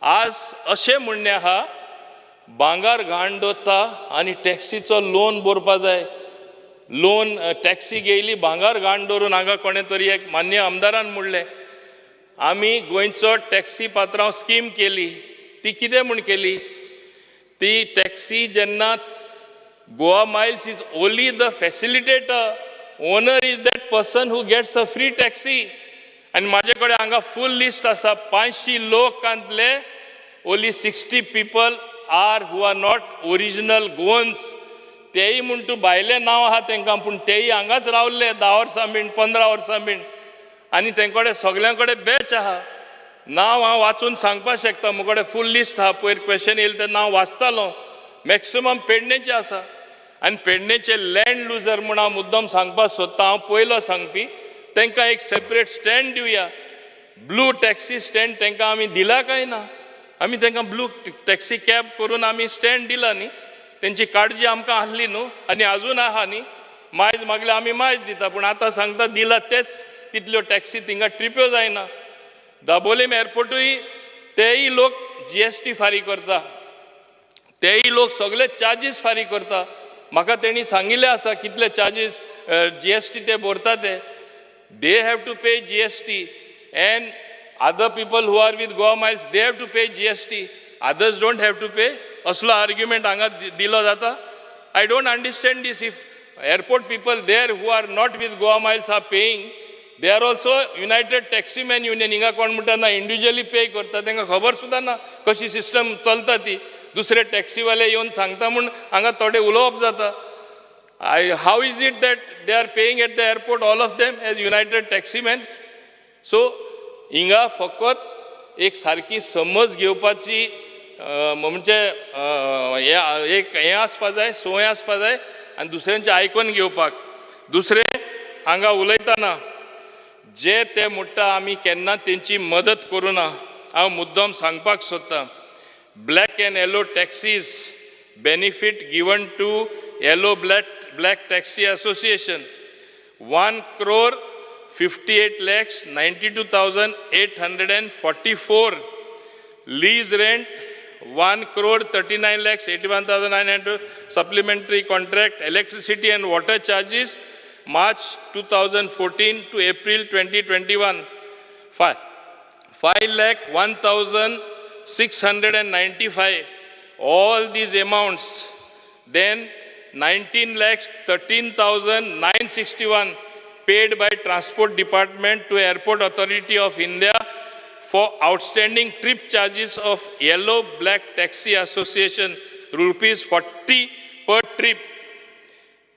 S9: आज अशें म्हणणें आहा, भांगर घाण दवरता आनी टॅक्सीचो लोन भरपा जाय. लोन टॅक्सी घेयली भांगर घाण दवरून. हांगा कोणें तरी एक मान्य आमदारान म्हणलें, आमी गोंयचो टॅक्सी पात्रांव स्कीम केली. ती कितें म्हूण केली? ती टॅक्सी जेन्ना Goa Miles is only the facilitator, owner is that person who gets a free taxi. आनी म्हाजे कडेन हांगा फूल लिस्ट आसा. 500 लोकांतले only 60 people are who are not original Goans. तेय म्हूण तूं भायलें नांव आहा तांकां, पूण तेय हांगाच रावल्ले 10 वर्सां बीन, 15 वर्सां बीन, आनी तें कडेन सगल्यां कडेन बॅच आहा. नांव हांव वाचून सांगपाक शकता, म्हजे कडेन फूल लिस्ट आहा. पयर क्वेश्चन येयलें तेन्ना हांव वाचतालो. मॅक्सिमम पेडणेचे आसा आनी पेडणेचे लँड लुजर म्हूण हांव मुद्दम सांगपाक सोदता. हांव पयलो सांगपी, तांकां एक सेपरेट स्टँड दिवया. ब्लू टॅक्सी स्टँड तांकां आमी दिला काय ना? आमी तांकां ब्लू टॅक्सी कॅब करून आमी स्टँड दिला न्ही. तेंची काळजी आमकां आहली न्हू, आनी आजून आहा न्ही. मायज मागल्या आमी मायज दिता, पूण आतां सांगता दिला तेच तितल्यो टॅक्सी थिंगा ट्रिप्यो जायना. दाबोलीम एअरपोर्टूय तेय लोक GST फारीक करता, तेय लोक सगळे चार्जीस फारीक करता. म्हाका तेणी सांगिल्लें आसा कितले चार्जीस GST ते भरता ते. They have to pay GST and other people who are with Goa Miles they have to pay GST, others don't have to pay. असलो आर्ग्युमेंट हांगा दिलो जाता. I don't understand this. If airport people there who are not with Goa Miles are paying, they are also United Taximan Union. हिंगा कोण म्हणटा ना individually pay करता, तांकां खबर सुद्दां ना कशी सिस्टम चलता ती. दुसरे टॅक्सीवाले येवन सांगता म्हूण हांगा थोडे उलोवप जाता. How is it that they are paying at the airport all of them as United Taximen? So हिंगा फकत एक सारकी समज घेवपाची म्हणजे एक हें आसपा जाय, संवय आसपा जाय आनी दुसऱ्यांचें आयकून घेवपाक. दुसरें हांगा उलयतना जे ते म्हणटा आमी केन्ना तेंची मदत करुना. हांव मुद्दम सांगपाक सोदतां, black and yellow taxis benefit given to yellow black taxi association 1,58,92,844. Lease rent 1,39,81,900. Supplementary contract electricity and water charges March 2014 to April 2021 5,01,695. All these amounts. Then 19,13,961 paid by Transport Department to Airport Authority of India for outstanding trip charges of Yellow Black Taxi Association rupees 40 per trip.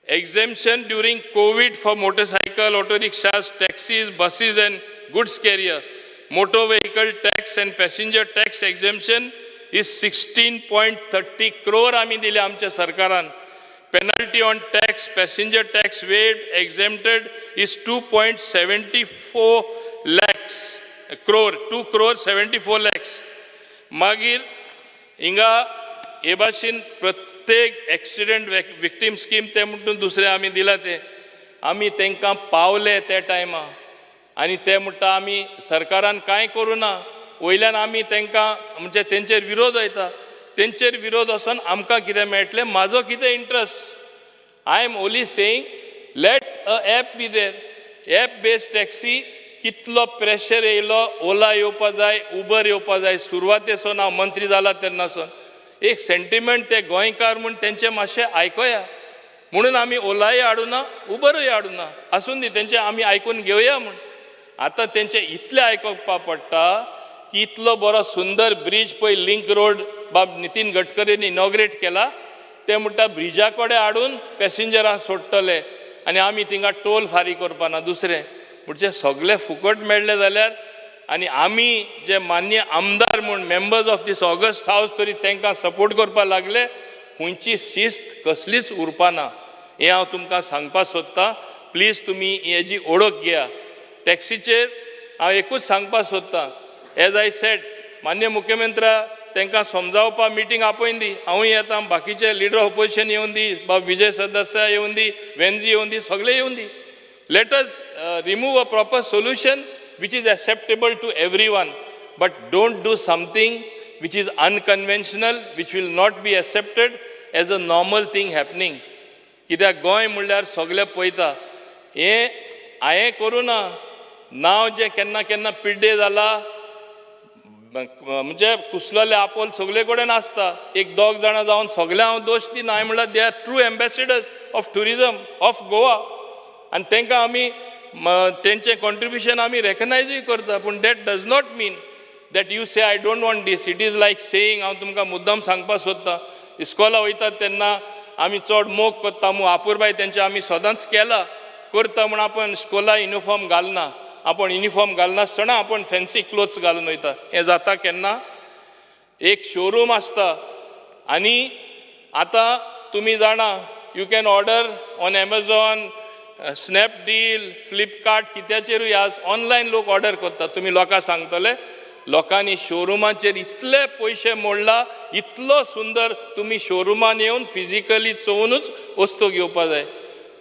S9: Exemption during COVID for motorcycle, auto rickshaws, taxis, buses and goods carrier. Motor vehicle tax and passenger tax exemption is 16.30 crore आमी दिले आमच्या सरकारान. Penalty on tax, passenger tax waived, exempted is 2.74 lakhs crore, 2 crore 74 lakhs. मागीर हिंगा हे भाशेन प्रत्येक accident victim scheme ते म्हणटून दुसरें आमी दिला ते आमी तांकां पावले त्या टायमा. आनी ते म्हणटा आमी सरकारान कांय करूं ना, वयल्यान आमी तांकां म्हणजे तेंचेर विरोध वयता. तेंचेर विरोध वचोन आमकां कितें मेळटलें, म्हाजो कितें interest? I am only saying let a app be there. App based taxi कितलो प्रेशर येयलो, ओला येवपा जाय, उबर येवपा जाय. सुरवातेसून हांव मंत्री जाला तेन्नासून एक सेंटिमेंट ते गोंयकार म्हूण तेंचे मातशें आयकोया म्हणून आमी ओलाय हाडुना, उबरूय हाडुना, आसून दी तेंचे आमी आयकून घेवया म्हूण. आतां तेंचे इतलें आयकुपा पडटा की इतलो बरो सुंदर ब्रीज पळय लिंक रोड बाब नितीन गडकरीन इनॉग्रेट केला, ते म्हणटा ब्रिजा कडेन हाडून पॅसेंजरां सोडटले आनी आमी थिंगा टोल फारीक करपाना. दुसरें म्हणजे सगळे फुकट मेळ्ळे जाल्यार आनी आमी जे मान्य आमदार म्हूण members of this august house तरी तांकां सपोर्ट करपाक लागले, खंयची शिस्त कसलीच उरपाना. हें हांव तुमकां सांगपाक सोदतां. प्लीज तुमी हेजी ओळख घेया. टॅक्सीचेर हांव एकूच सांगपाक सोदतां, एज I said मान्य मुख्यमंत्र्या तांकां समजावपाक मिटींग आपयन दी, हांवूय येता, बाकीचे लिडर ऑफ ऑपोजिशन येवन दी, बाब विजय सरदेसाय येवन दी, वेन्जी येवन दी, सगळे येवन दी. Let us remove a proper solution which is acceptable to everyone, but don't do something which is unconventional, which will not be accepted as a normal thing happening. कित्याक गोंय म्हणल्यार सगळे पळयता. हें हांवें करूं ना, नांव जें केन्ना केन्ना पिड्डे जाला म्हणजे कुसलेले आपोल सगळे कडेन आसता. एक दोग जाणां जावन सगळे हांव दोश दिना, हांवें म्हणल्यार they are true ambassadors of tourism of Goa आनी तांकां आमी तेंचें कॉन्ट्रिब्युशन आमी रेकगनायजूय करता. पूण that does not mean that you say I don't want this. It is like saying, हांव तुमकां मुद्दम सांगपाक सोदतां, इस्कोला वयतात तेन्ना आमी चड मोग करता म्हूण आपुरबाय तेंचे आमी सदांच केला करता म्हूण आपण इस्कोला युनिफॉर्म घालना, आपण युनिफॉर्म घालनासतना आपण फॅन्सी क्लोथ्स घालून वयता. हें जाता केन्ना? एक शोरूम आसता आनी आतां तुमी जाणा you can order on Amazon, Snapdeal, Flipkart, कित्याचेरूय आज ऑनलायन लोक ऑर्डर करतात. तुमी लोकांक सांगतले, लोकांनी शोरुमाचेर इतले पयशे मोडला, इतलो सुंदर तुमी शोरुमान येवन फिजिकली चोवनूच वस्तू घेवपा जाय.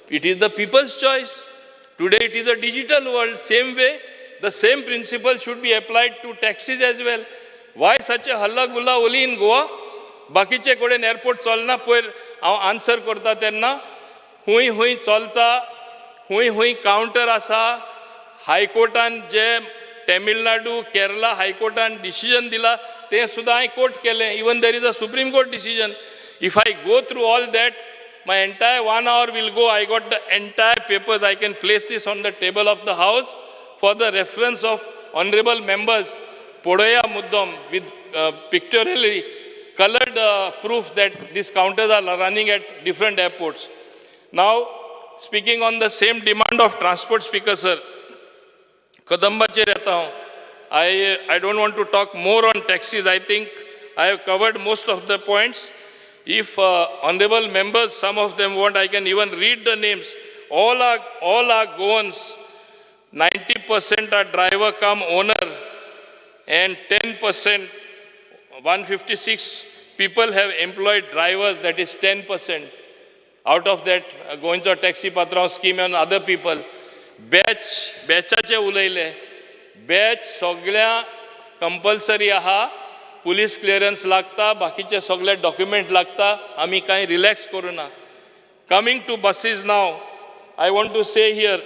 S9: It is the people's choice. Today it is a digital world. Same way the same principle should be applied to taxis as well. Why such a हल्ला गुल्ला only in Goa? बाकीचे कडेन एअरपोर्ट चलना. पयर हांव आन्सर करता तेन्ना हुंय हुंय चलता, हुंय हुंय कावंटर आसा. हायकोर्टान जे तमिळनाडू केरला हायकोर्टान डिसिजन दिला तें सुद्दां हांवें कोट केलें. Even there is a Supreme Court decision. If I go through all that, my entire 1 hour will go. I got the entire papers. I can place this on the table of the house for the reference of honorable members. Podoya muddam with pictorially colored proof that these counters are running at different airports. Now, speaking on the same demand of transport, Speaker sir, Kadambacher yeta haun. I don't want to talk more on taxis. I think I have covered most of the points. If honorable members, some of them want, I can even read the names. All are Goans. 90% are driver cum owner, and 10%, 156 people have employed drivers, that is 10%. Out of that, गोंयचो taxi पात्रांव scheme and other people. Batch, बॅचाचे उलयले. Batch सगळ्या compulsory आहा, police clearance लागता, बाकीचे सगळे document लागता, आमी कांय रिलॅक्स करुना. Coming to buses now, I want to say here,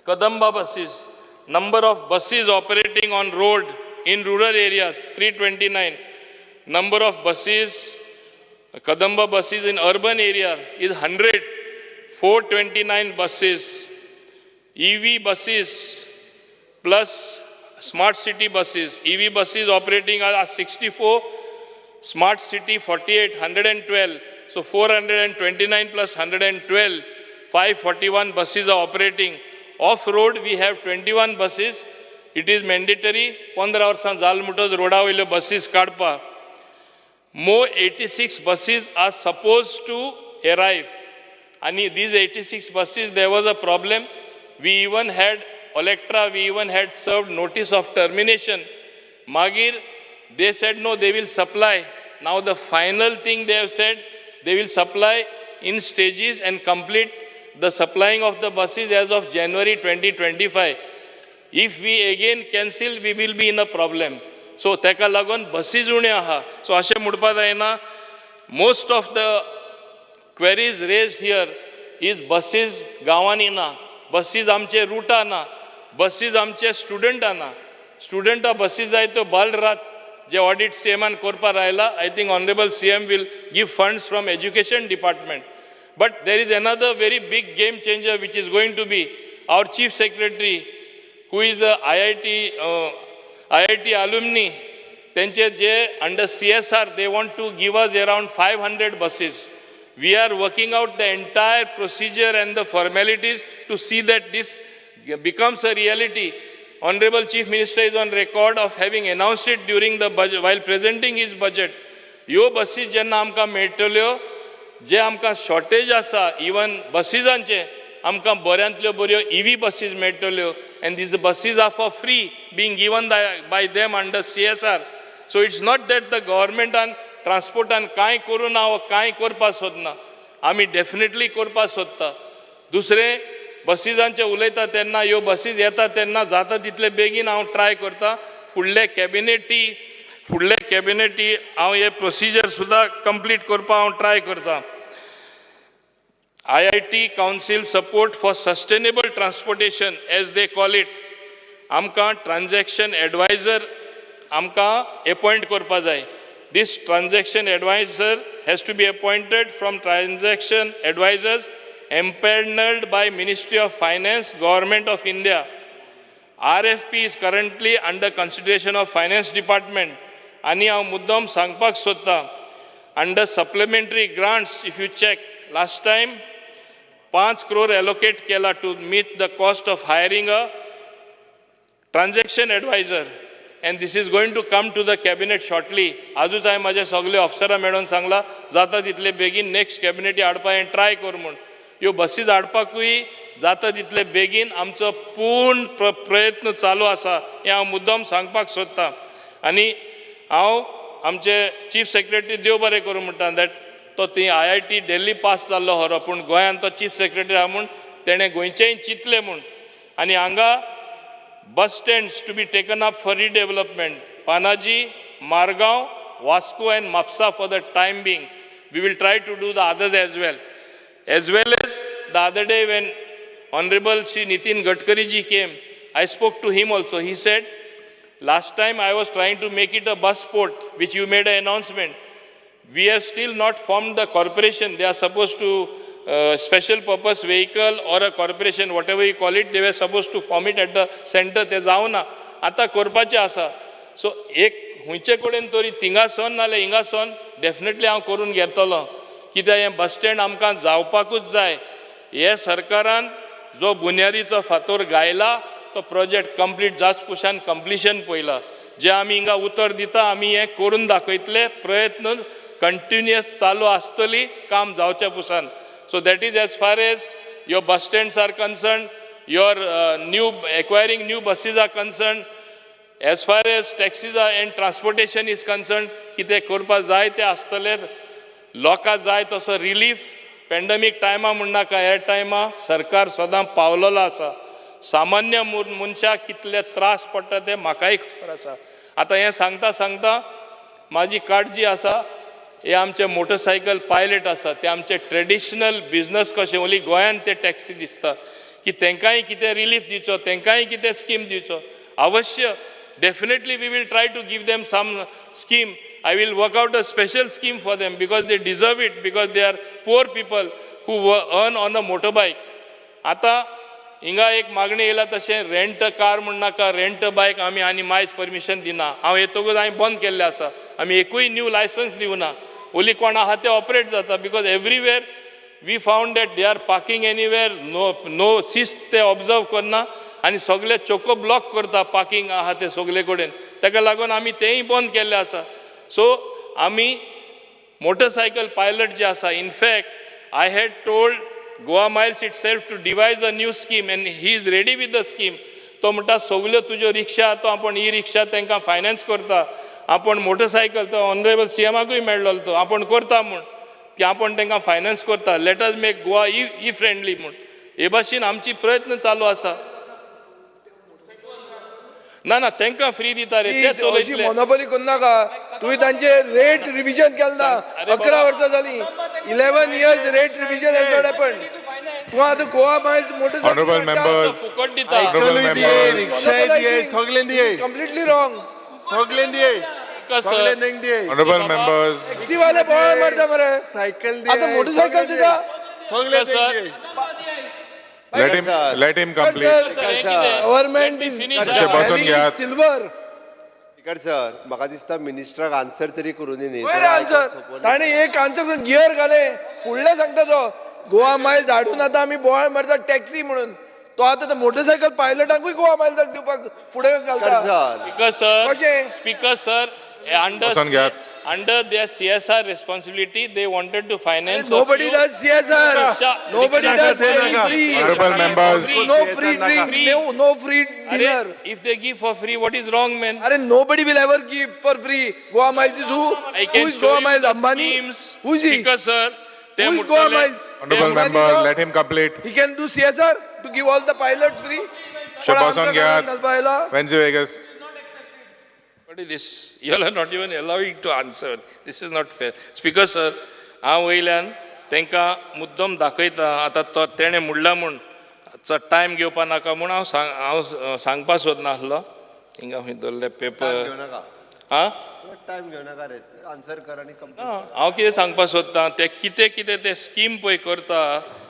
S9: Kadamba buses, number of buses operating on road in rural areas, 329. Number of buses, Kadamba buses in urban area is 100, 429 buses. EV buses plus smart city buses. EV buses operating are 64, smart city 48, 112. So 429 plus 112, 541 buses are operating. Off-road we have 21 buses. It is mandatory. 15 वर्सां जाल म्हणटच रोडा वयल्यो बसीस काडपा. More 86 buses are supposed to arrive. And these 86 buses, there was a problem. We even had Olectra, we even had served notice of termination. Magir, they said no, they will supply. Now the final thing they have said, they will supply in stages and complete the supplying of the buses as of January 2025. If we again cancel, we will be in a problem. So तेका लागून buses उण्यो आहा. So अशें म्हणपा जायना, most of the queries raised here is buses गांवांनी ना, buses आमचे रुटां ना, बसीज आमचे स्टुडंटां ना. स्टुडंटां बसीज जाय त्यो बाल रात जे ऑडिट सी एमान करपाक आयला. I think honourable CM will give funds from education department. But there is another very big game changer which is going to be our chief secretary, who is a IIT alumni. तेंचे जे under CSR they want to give us around 500 buses. We are working out the entire procedure and the formalities to see that this becomes a reality. Honorable Chief Minister is on record of having announced it during the budget while presenting his budget. ह्यो बसीस जेन्ना आमकां मेळटल्यो, जे आमकां shortage आसा even बसीजांचे, आमकां बऱ्यांतल्यो बऱ्यो इवी बसीस मेळटल्यो. And these buses are for free being given by them under CSR. So it's not that the गव्हर्मेंटान ट्रान्सपोर्टान कांय करूं ना वा कांय करपाक सोदना, आमी डेफिनेटली करपाक सोदता. दुसरें बसीजांचें उलयता तेन्ना, ह्यो बसीज येता तेन्ना जाता तितले बेगीन हांव ट्राय करता. फुडले कॅबिनेटी हांव हे प्रोसिजर सुद्दां कंप्लीट करपाक हांव ट्राय करता. IIT Council support for sustainable transportation as they call it. आमकां ट्रान्जॅक्शन एडवायजर आमकां एपॉयंट करपा जाय. This transaction advisor has to be appointed from transaction advisors empanelled by Ministry of Finance, Government of India. RFP is currently under consideration of Finance Department. आनी हांव मुद्दम सांगपाक सोदतां, under supplementary grants if you check last time 5 crore allocate केला to meet the cost of hiring a transaction advisor, and this is going to come to the cabinet shortly. आजूच हांवें म्हाज्या सगळे ऑफिसरां मेळोन सांगलां, जाता तितले बेगीन नेक्स्ट कॅबिनेटी हाडपा हें ट्राय कर म्हूण. ह्यो बसीज हाडपाकूय जाता तितले बेगीन आमचो पूर्ण प्रयत्न चालू आसा हें हांव मुद्दम सांगपाक सोदतां. आनी हांव आमचे चीफ सेक्रेटरी देव बरें करूं म्हणटा that तो ती IIT Delhi पास जाल्लो खरो, पूण गोंयांत तो चीफ सेक्रेटरी आहा म्हूण तेणें गोंयचेंय चिंतलें म्हूण. आनी हांगा bus stands to be taken up for redevelopment, Panaji, Margao, Vasco and Mapusa for the time being. We will try to do the others as well. As well as the other day when Honorable Shri Nitin Gadkari ji came, I spoke to him also. He said, last time I was trying to make it a bus port, which you made an announcement. We have still not formed the corporation. They are supposed to, special purpose vehicle or a corporation, whatever you call it, they were supposed to form it at the center. ते जावना, आतां करपाचें आसा. So एक खंयचे कडेन तरी थिंगासोन नाल्यार हिंगासोन डेफिनेटली हांव करून घेतलो, कित्याक हें बस स्टँड आमकां जावपाकूच जाय. हे सरकारान जो बुन्यादीचो फातोर घायला तो प्रोजेक्ट कंप्लीट जाच पुशान कंप्लिशन पळयला. जे आमी हिंगा उतर दिता आमी हें करून दाखयतले, प्रयत्न कंटिन्युअस चालू आसतली काम जावच्या Pusan. So that is as far as your bus stands are concern, your new acquiring new buses are concern, as far as taxis and transportation is concern, कितें करपाक जाय तें आसतलें. लोकां जाय तसो रिलीफ पेंडमीक टायमा म्हणनाका, ह्या टायमा सरकार सदां पावलेलो आसा. सामान्य मनशाक कितले त्रास पडटा ते म्हाकाय खबर आसा. आतां हें सांगता सांगता म्हाजी काळजी आसा, हे आमचे मोटरसायकल पायलट आसा ते आमचे ट्रेडिशनल बिजनस कशें ओली गोंयांत ते टॅक्सी दिसता की तेंकांय कितें रिलीफ दिवचो, तेंकांय कितें स्कीम दिवचो. अवश्य definitely we will try to give them some scheme. I will work out a special scheme for them because they deserve it, because they are poor people who earn on a motorbike. आतां हिंगा एक मागणी येयला तशें rent car म्हण नाका, rent बायक आमी आनी मायज परमिशन दिना. हांव येतकूच हांवें बंद केल्लें आसा, आमी एकूय न्यू लायसन्स दिवना. ओली कोण आहा ते ऑपरेट जाता, because everywhere we found that they are parking anywhere, no शिस्त ते ऑब्जर्व करना आनी सगळे चोको ब्लॉक करता पार्किंग आहा ते सगळे कडेन. ताका लागून आमी तेंय बंद केल्लें आसा. सो आमी मोटरसायकल पायलट जे आसा, in fact I had told Goa Miles itself to devise a new scheme and he is ready with the scheme. तो म्हणटा सगल्यो तुज्यो रिक्षा तो आपूण ई रिक्षा तांकां फायनान्स करता, आपूण मोटरसायकल तो ऑनरेबल सी एमाकूय मेळ्ळो तो आपूण करता म्हूण, ती आपूण तांकां फायनान्स करता. Let us make Goa e friendly म्हूण हे भाशेन आमची प्रयत्न चालू आसा. ना ना, तांकां फ्री दिता रे ते
S1: अशी
S9: चलयतले.
S1: मोनोपोली करनाका तुवें. तांचे रेट रिविजन केलें ना.
S9: अरे
S1: 11
S9: बाबा.
S1: वर्सां जाली, 11 years rate revision has not happen. तूं आतां Goa Miles motorcycle
S19: Honorable members,
S9: फुकट दिता.
S19: Honorable members.
S7: रिक्षाय दिये, सगळें दिये.
S1: Completely wrong.
S7: सगळें दिये.
S9: कसं?
S7: सगळें दिये.
S19: Honorable members,
S1: taxi वाले बोवाळ मारता मरे.
S7: सायकल दिये.
S1: आतां मोटरसायकल दिता.
S7: सगळें
S9: सर.
S7: दिये.
S19: let him complete.
S1: Government is
S19: मातशें बसून घेयात.
S1: सिल्वर.
S10: स्पीकर सर, म्हाका दिसता मिनिस्टराक आन्सर तरी करूं दी न्ही.
S1: वयर आन्सर ताणें एक आन्सर गियर घालें. फुडलें सांगता तो गोवा मायल्स हाडून आतां आमी बोवाळ मारता टॅक्सी म्हणून. तो आतां मोटरसायकल पायलटांकूय गोवा मायल्साक दिवपाक फुडें घालता.
S9: स्पीकर सर,
S1: कशें?
S9: स्पीकर सर,
S19: बसून घेयात.
S9: Under their CSR responsibility, they wanted to finance.
S1: Nobody does CSR. Nobody does any free.
S19: Honorable members.
S1: No free drink, no, no free dinner.
S9: If they give for free, what is wrong, man?
S1: Arey, nobody will ever give for free. Goa Miles is who?
S9: I
S1: Who
S9: can
S1: is
S9: show
S1: Goa
S9: you
S1: Miles?
S9: the
S1: Ambani?
S9: schemes.
S1: Who is he?
S9: Speaker sir, ते
S1: Who is Goa
S9: मुट्टले-
S1: Miles?
S19: Honorable member, let him complete.
S1: He can do CSR to give all the pilots free?
S19: मातशें बसून घेयात.
S1: घालपा
S19: Venzi Vegas.
S9: What is this? You all are not even allowing to answer. This is not fair. Speaker sir, हांव वयल्यान तांकां मुद्दम दाखयता. आतां तो तेणें म्हणला म्हूण चड टायम घेवपा नाका म्हूण हांव सांग हांव सांगपा सोदनासलो. हिंगा खंय दवरले पेपर?
S10: घेवं नाका.
S9: आं,
S10: चड टायम घेवं नाका रे, आन्सर कर आनी कंप्लीट.
S9: हांव कितें सांगपा सोदतां, ते कितें कितें ते स्कीम पळय करता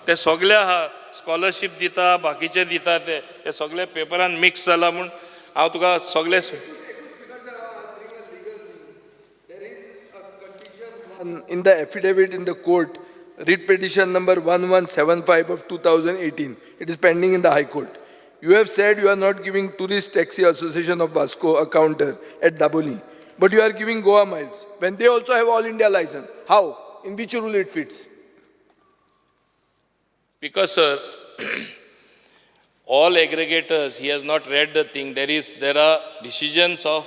S9: ते सगळे आहा. स्कॉलरशीप दिता, बाकीचे दिता, ते ते सगळे पेपरान मिक्स जाला म्हूण हांव तुका सगळे.
S1: In the affidavit in the court, writ petition number 1175 of 2018, it is pending in the High Court. You have said you are not giving Tourist Taxi Association of Vasco a counter at Daboli, but you are giving Goa Miles when they also have all India license. How? In which rule it fits?
S9: Because, sir, all aggregators, he has not read the thing. There are decisions of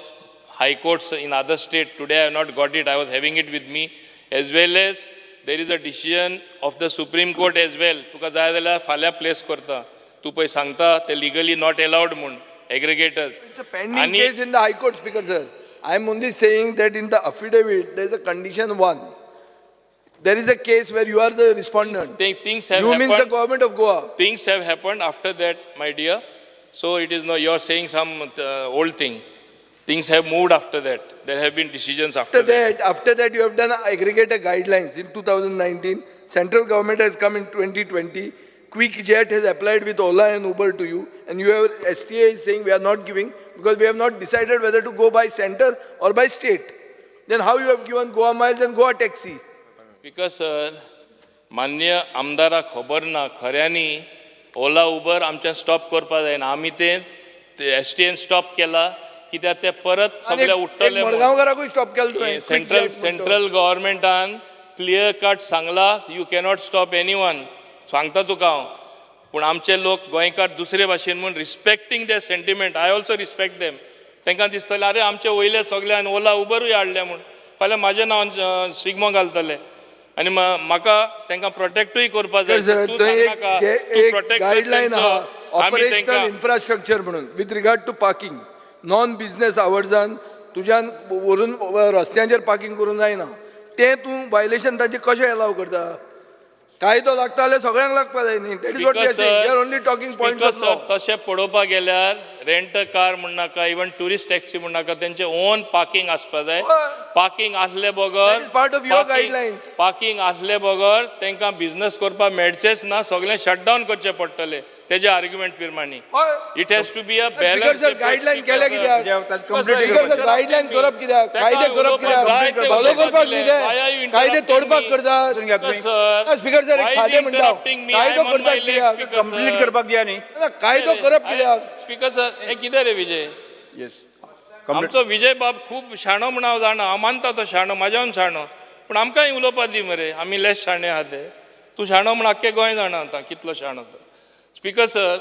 S9: high courts in other state. Today I have not got it. I was having it with me. As well as there is a decision of the Supreme Court as well. तुका जाय जाल्यार फाल्यां place करता. तूं पळय सांगता ते legally not allowed म्हूण aggregators.
S1: It's a pending case in the High Court, Speaker sir. I am only saying that in the affidavit, there is a condition one. There is a case where you are the respondent.
S9: Things have
S1: You means the
S9: happened.
S1: government of Goa.
S9: Things have happened after that, my dear. So it is no, you are saying some old thing. Things have moved after that. There have been decisions after
S1: After that, you have done aggregator guidelines in 2019. Central government has come in 2020. QuickJet has applied with Ola and Uber to you, and you have STA is saying we are not giving because we have not decided whether to go by center or by state. Then how you have given Goa Miles and Goa Taxi?
S9: Because sir, मान्य आमदाराक खबर ना, खऱ्यांनी Ola Uber आमच्यान stop करपाक जायना. आमी ते S T N stop केला कित्याक ते परत
S1: आणि
S9: सगळे
S1: एक
S9: उठ्ठले.
S1: मडगांवकाराकूय स्टॉप केलो तुवें.
S9: सेंट्रल
S1: QuickJet म्हणतो.
S9: सेंट्रल गव्हर्मेंटान क्लियर कट सांगला, you cannot stop any one. सांगता तुका हांव, पूण आमचे लोक गोंयकार दुसरे भाशेन म्हूण respecting the sentiment, I also respect them. तांकां दिसतलें, आरे, आमचे वयले सगल्यान ओला उबरूय हाडले म्हूण फाल्यां म्हाज्या नांवान शिगमो घालतले आनी म्हाका तांकां प्रोटेक्टूय करपा जाय.
S1: सर,
S9: तूं
S1: थंय एक
S9: सांगनाका, तूं
S1: एक
S9: protect कर
S1: गायडलायन
S9: तेंचो,
S1: आहा,
S9: आमी
S1: ऑपरेशनल
S9: तांकां
S1: इन्फ्रास्ट्रक्चर म्हणून with regard to parking. Non business आवर्सान तुज्यान व्हरून रस्त्यांचेर पार्किंग करूंक जायना. तें तूं वायलेशन ताचें कशें एलाव करता? कायदो लागता जाल्यार सगळ्यांक लागपा जाय न्ही. That is what we are saying. We are only talking points of law.
S9: तशें पळोवपाक गेल्यार रेंट कार म्हणनाका, इवन ट्युरिस्ट टॅक्सी म्हणनाका, तेंचे ओन पार्किंग आसपा जाय. पार्किंग आसले बगर,
S1: part of your guidelines.
S9: Parking आसले बगर तांकां बिझनस करपाक मेळचेच ना. सगळें शटडावन करचें पडटलें तेजे आर्ग्युमेंट प्रमाणे. It has to be a
S1: Speaker sir, guideline केल्या कित्याक? स्पीकर सर, गायडलायन करप कित्याक? कायदे करप कित्याक? फॉलो करपाक न्ही ते. कायदे तोडपाक करतात. स्पीकर सर, एक सादें म्हणटा हांव. कायदो करतात कित्याक?
S14: कंप्लीट करपाक दिया न्ही.
S1: ना, कायदो करप कित्याक?
S9: स्पीकर सर, हें कितें रे विजय?
S14: येस.
S9: आमचो विजय बाब खूब शाणो म्हूण हांव जाणा. हांव मानता तो शाणो, म्हाज्याहून शाणो, पूण आमकांय उलोवपा दी मरे. आमी लेस शाणे आहा ते. तूं शाणो म्हूण आख्खें गोंय जाणा आतां कितलो शाणो तो. स्पीकर सर,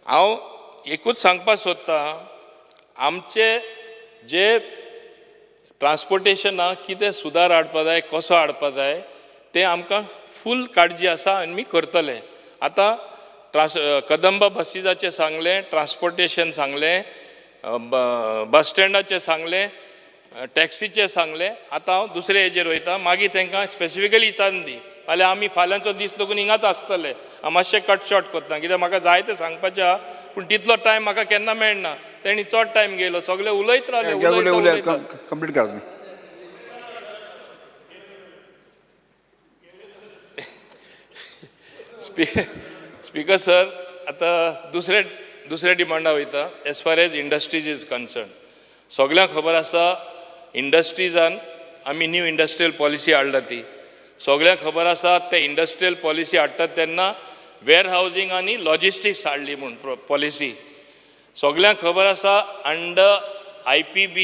S9: हांव एकूच सांगपाक सोदतां, आमचे जे ट्रान्सपोर्टेशनाक कितें सुदार हाडपा जाय, कसो हाडपा जाय, तें आमकां फूल काळजी आसा आनी आमी करतले. आतां ट्रान्स कदंबा बसीजाचें सांगलें, ट्रान्सपोर्टेशन सांगलें. बस स्टँडाचें सांगलें, टॅक्सीचें सांगलें. आतां हांव दुसरे हेजेर वयता, मागीर तांकां स्पेसिफिकली विचारून दी, नाल्यार आमी फाल्यांचो दीस लागून हिंगाच आसतले. हांव मातशें कट शॉर्ट करता कित्याक म्हाका जाय तें सांगपाचें आहा, पूण तितलो टायम म्हाका केन्ना मेळना. तेणी चड टायम घेयलो, सगळे उलयत रावले, उलयता उलयता.
S14: कंप्लीट करा तुमी.
S9: स्पीकर सर, आतां दुसरे दुसऱ्या डिमांडा वयता. As far as industries is concern, सगल्यांक खबर आसा इंडस्ट्रीजान आमी न्यू इंडस्ट्रियल पॉलिसी हाडला ती सगल्यांक खबर आसा. ते इंडस्ट्रियल पॉलिसी हाडटात तेन्ना वेअर हावजींग आनी लॉजिस्टिक्स हाडली म्हूण पॉलिसी. सगल्यांक खबर आसा under IPB,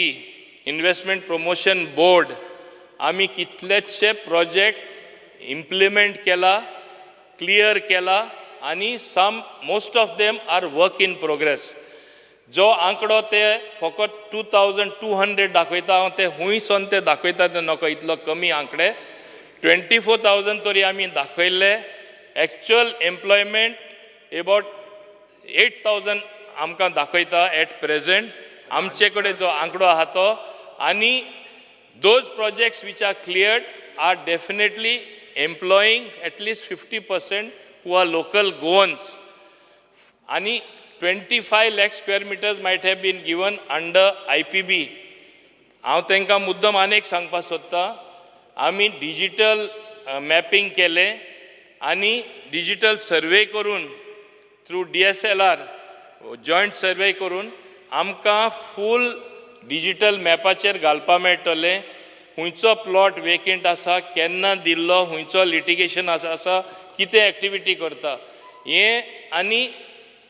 S9: Investment Promotion Board, आमी कितलेशे प्रोजेक्ट इम्प्लिमेंट केला, क्लियर केला आनी some most of them are work in progress. जो आंकडो ते फकत 2200 दाखयता, हांव ते हुंयसोन ते दाखयता ते नको इतलो कमी आंकडे. 24,000 तरी आमी दाखयल्ले. एक्चुअल एम्प्लॉयमेंट एबावट 8,000 आमकां दाखयता एट प्रेजेंट आमचे कडेन जो आंकडो आहा तो. आनी those projects which are cleared are definitely employing at least 50% who are local Goans. आनी 25 lakh square meters might have been given under IPB. हांव तांकां मुद्दम आनी एक सांगपाक सोदता, आमी डिजिटल मॅपिंग केलें आनी डिजिटल सर्वे करून थ्रू DSLR joint survey करून आमकां फूल डिजिटल मॅपाचेर घालपा मेळटलें खुंयचो प्लॉट वेकेंट आसा, केन्ना दिल्लो, खुंयचो लिटिगेशन आसा, कितें एक्टिविटी करता हें. आनी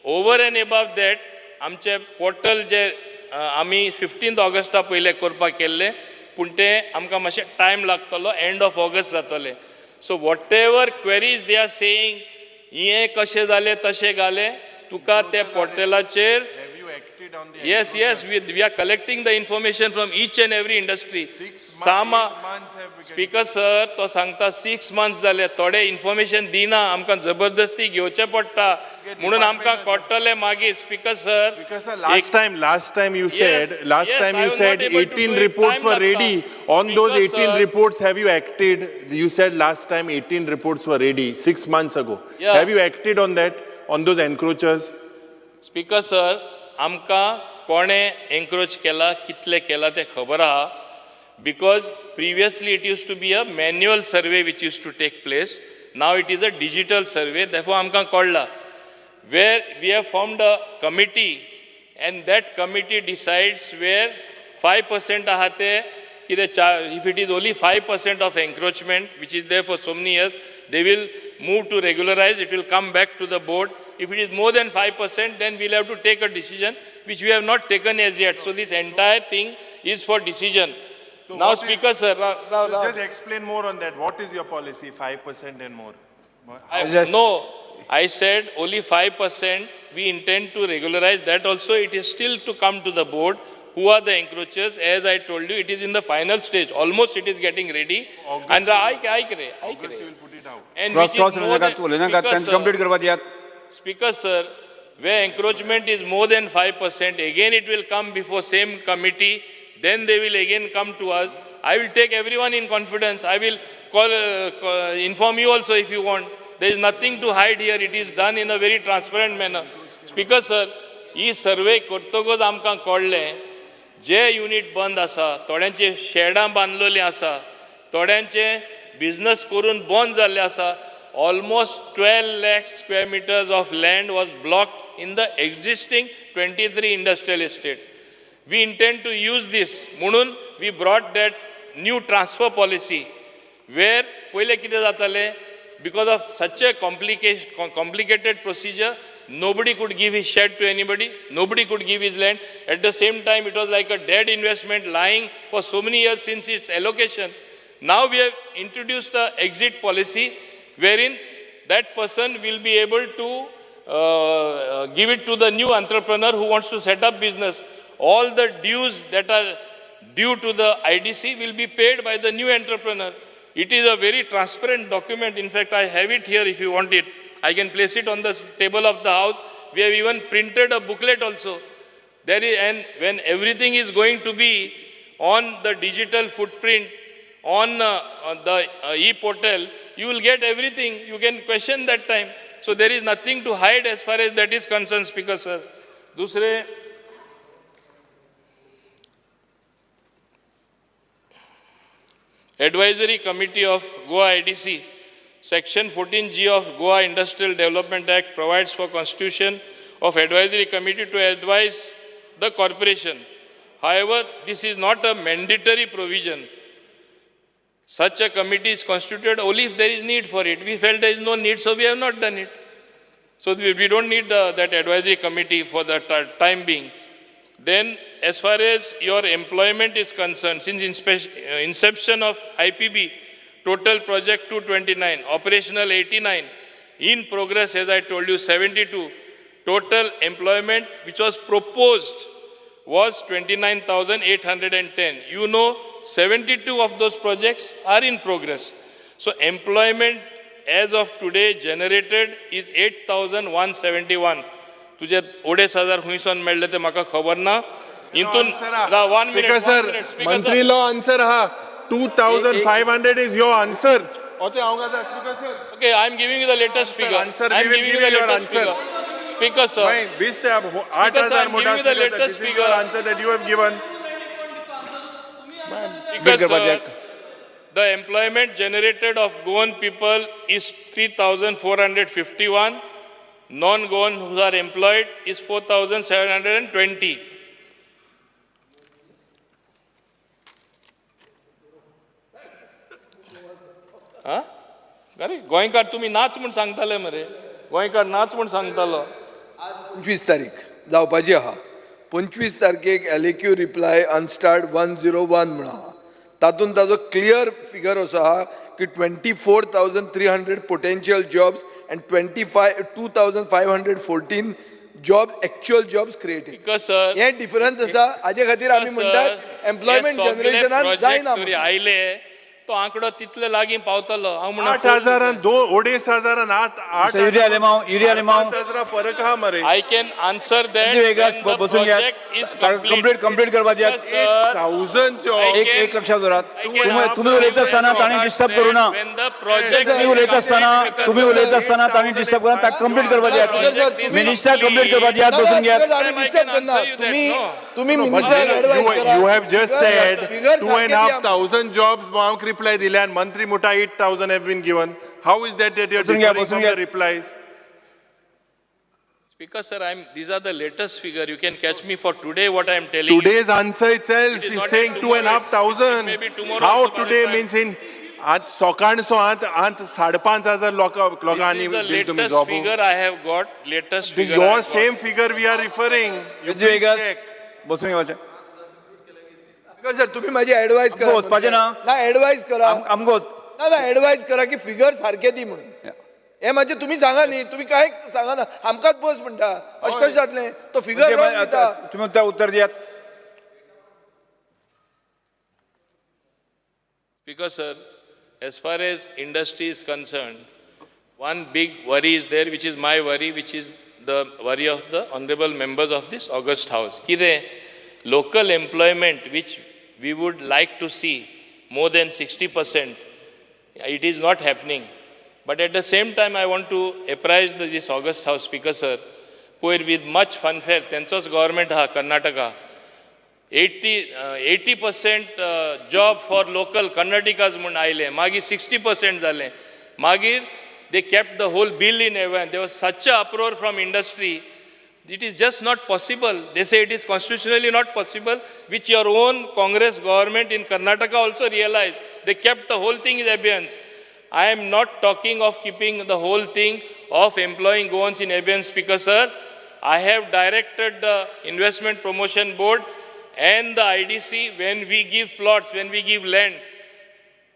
S9: ओवर एंड एबाव that आमचें पोर्टल जे आमी 15 ऑगस्टा पयलें करपाक केल्लें, पूण तें आमकां मातशें टायम लागतलो, एंड ऑफ ऑगस्ट जातलें. So whatever queries they are saying हें कशें जालें तशें घालें, तुका त्या पोर्टलाचेर. Yes, we are collecting the information from each and every industry. Sama speaker sir, तो सांगता 6 months जाले, थोडे इन्फॉर्मेशन दिना, आमकां जबरदस्ती घेवचें पडटा म्हणून आमकां कळटलें मागीर. Speaker sir,
S7: Last time you said,
S9: Yes,
S7: last
S9: yes,
S7: time
S9: I
S7: you
S9: was
S7: said
S9: not able to
S7: 18
S9: do it.
S7: reports
S9: Time
S7: were
S9: लागता.
S7: ready. On those
S9: Speaker
S7: 18
S9: sir,
S7: reports, have you acted? You said last time 18 reports were ready 6 months ago.
S9: Yeah.
S7: Have you acted on that, on those encroachers?
S9: Speaker sir, आमकां कोणें एन्क्रोच केला, कितले केला तें खबर आहा, because previously it used to be a manual survey which used to take place. Now it is a digital survey, therefore आमकां कळ्ळां where we have formed a committee and that committee decides where 5% आहा ते कितें. If it is only 5% of encroachment which is there for so many years, they will move to regularize, it will come back to the board. If it is more than 5%, then we'll have to take a decision, which we have not taken as yet. So this entire thing is for decision.
S7: So
S9: now,
S7: what is-
S9: Speaker sir,
S7: So just explain more on that. What is your policy, 5% and more?
S9: No, I said only 5% we intend to regularize. That also it is still to come to the board. Who are the encroachers? As I told you, it is in the final stage. Almost it is getting ready. And I
S7: will put it out.
S9: And
S14: cross
S9: which is
S14: cross
S9: more
S14: उलयनाकात
S9: than,
S14: उलयनाकात
S9: Speaker
S14: तांकां
S9: sir,
S14: complete करपा दियात.
S9: Speaker sir, where encroachment is more than 5%, again it will come before same committee, then they will again come to us. I will take everyone in confidence. I will inform you also if you want. There is nothing to hide here. It is done in a very transparent manner. Speaker sir, he survey करतकच आमकां कळ्ळें जे unit बंद आसा, थोड्यांचे शेडां बांदलेलीं आसा, थोड्यांचे business करून बंद जाल्ले आसा. Almost 12 lakh square meters of land was blocked in the existing 23 industrial estate. We intend to use this. म्हणून we brought that new transfer policy where पयलें कितें जातालें, because of such a complicated procedure, nobody could give his shed to anybody, nobody could give his land. At the same time, it was like a dead investment lying for so many years since its allocation. Now we have introduced the exit policy wherein that person will be able to give it to the new entrepreneur who wants to set up business. All the dues that are due to the IDC will be paid by the new entrepreneur. It is a very transparent document. In fact, I have it here if you want it. I can place it on the table of the house. We have even printed a booklet also. There is, and when everything is going to be on the digital footprint, on the e-portal, you will get everything. You can question that time. So there is nothing to hide as far as that is concerned, Speaker sir. Dusre, Advisory Committee of Goa IDC, Section 14G of Goa Industrial Development Act provides for constitution of advisory committee to advise the corporation. However, this is not a mandatory provision. Such a committee is constituted only if there is need for it. We felt there is no need, so we have not done it. So we don't need that advisory committee for the time being. Then, as far as your employment is concerned, since inception of IPB, total project 229, operational 89, in progress, as I told you, 72. Total employment which was proposed was 29,810. You know, 72 of those projects are in progress. So employment as of today generated is 8,171. तुझे अडेच हजार खंयसून मेळ्ळे ते म्हाका खबर ना. हितून 1 minute,
S7: sir, मंत्री लो answer हा 2,500 is your answer.
S9: Okay, I am giving you the latest figure.
S7: Answer, we will give you your answer.
S9: Speaker sir.
S7: 20 ते 8,000 मोठा this is your answer that you have given.
S9: Speaker sir, the employment generated of Goan people is 3,451. Non-Goan who are employed is 4,720. हा? अरे गोंयकार तुमी नाच म्हूण सांगताले मरे, गोंयकार नाच म्हूण सांगतालो.
S1: 25 तारीख जावपाची आहा. 25 तारखेक LAQ reply unstarred 101 म्हूण आहा. तातूंत ताजो क्लियर फिगर असो आहा की 24,300 potential jobs and 2,514 job actual jobs created. हे डिफरन्स आसा. हाजे खातीर आमी म्हणटात एम्प्लॉयमेंट जनरेशनान जायना.
S9: आयले तो आंकडो तितले लागीं पावतलो. हांव म्हणून
S7: 8,000 2,500 8 8,000 फरक आहा मरे.
S9: I can answer that
S14: बसून घ्या. कंप्लीट कंप्लीट करपा दियात.
S7: 8,000 जॉब
S14: एक लक्षात दवरात. तुमी उलयता आसतना तांणी डिस्टर्ब करूं ना. तुमी उलयता आसतना तांणी डिस्टर्ब करूं ना. कंप्लीट करपा दियात. मिनिस्टर कंप्लीट करपा दियात. बसून घेयात.
S1: तुम्ही minister
S7: You have just said 2,500 jobs bank reply दिले and मंत्री मोठा 8,000 have been given. How is that that you are differing from the replies?
S9: Speaker sir, these are the latest figure. You can catch me for today what I am telling you.
S7: Today's answer itself is saying 2,500. How today means in आज सकाळचो आत आत 5,500 लोकांनी दिली तुम्ही job.
S9: Figure I have got, latest figure.
S7: Your same figure we are referring.
S14: बसून घेवचें.
S1: Sir तुम्ही माझी ऍडवाइस करा.
S14: वचपाचें ना.
S1: ना ऍडवाइस करा.
S14: आमकां
S1: ना ना ऍडवाइस करा की फिगर सारके दी म्हणून. हे माझे तुम्ही सांगा न्ही, तुम्ही काय सांगा ना, आमकांच बस म्हणटा अशें कशें जातलें? तो फिगर रॉंग दिता.
S14: तुमी उत्तर दियात.
S9: Because sir, as far as industry is concerned, one big worry is there, which is my worry, which is the worry of the honorable members of this august house. Kide local employment, which we would like to see more than 60%, it is not happening. But at the same time, I want to apprise this august house, Speaker sir, with much fanfare, tenchoch government ha Karnataka, 80% job for local Karnatikas म्हूण आयले, मागीर 60% जाले, मागीर they kept the whole bill in abeyance. There was such an uproar from industry. It is just not possible. They say it is constitutionally not possible, which your own Congress government in Karnataka also realized. They kept the whole thing in abeyance. I am not talking of keeping the whole thing of employing Goans in abeyance, Speaker sir. I have directed the Investment Promotion Board and the IDC, when we give plots, when we give land,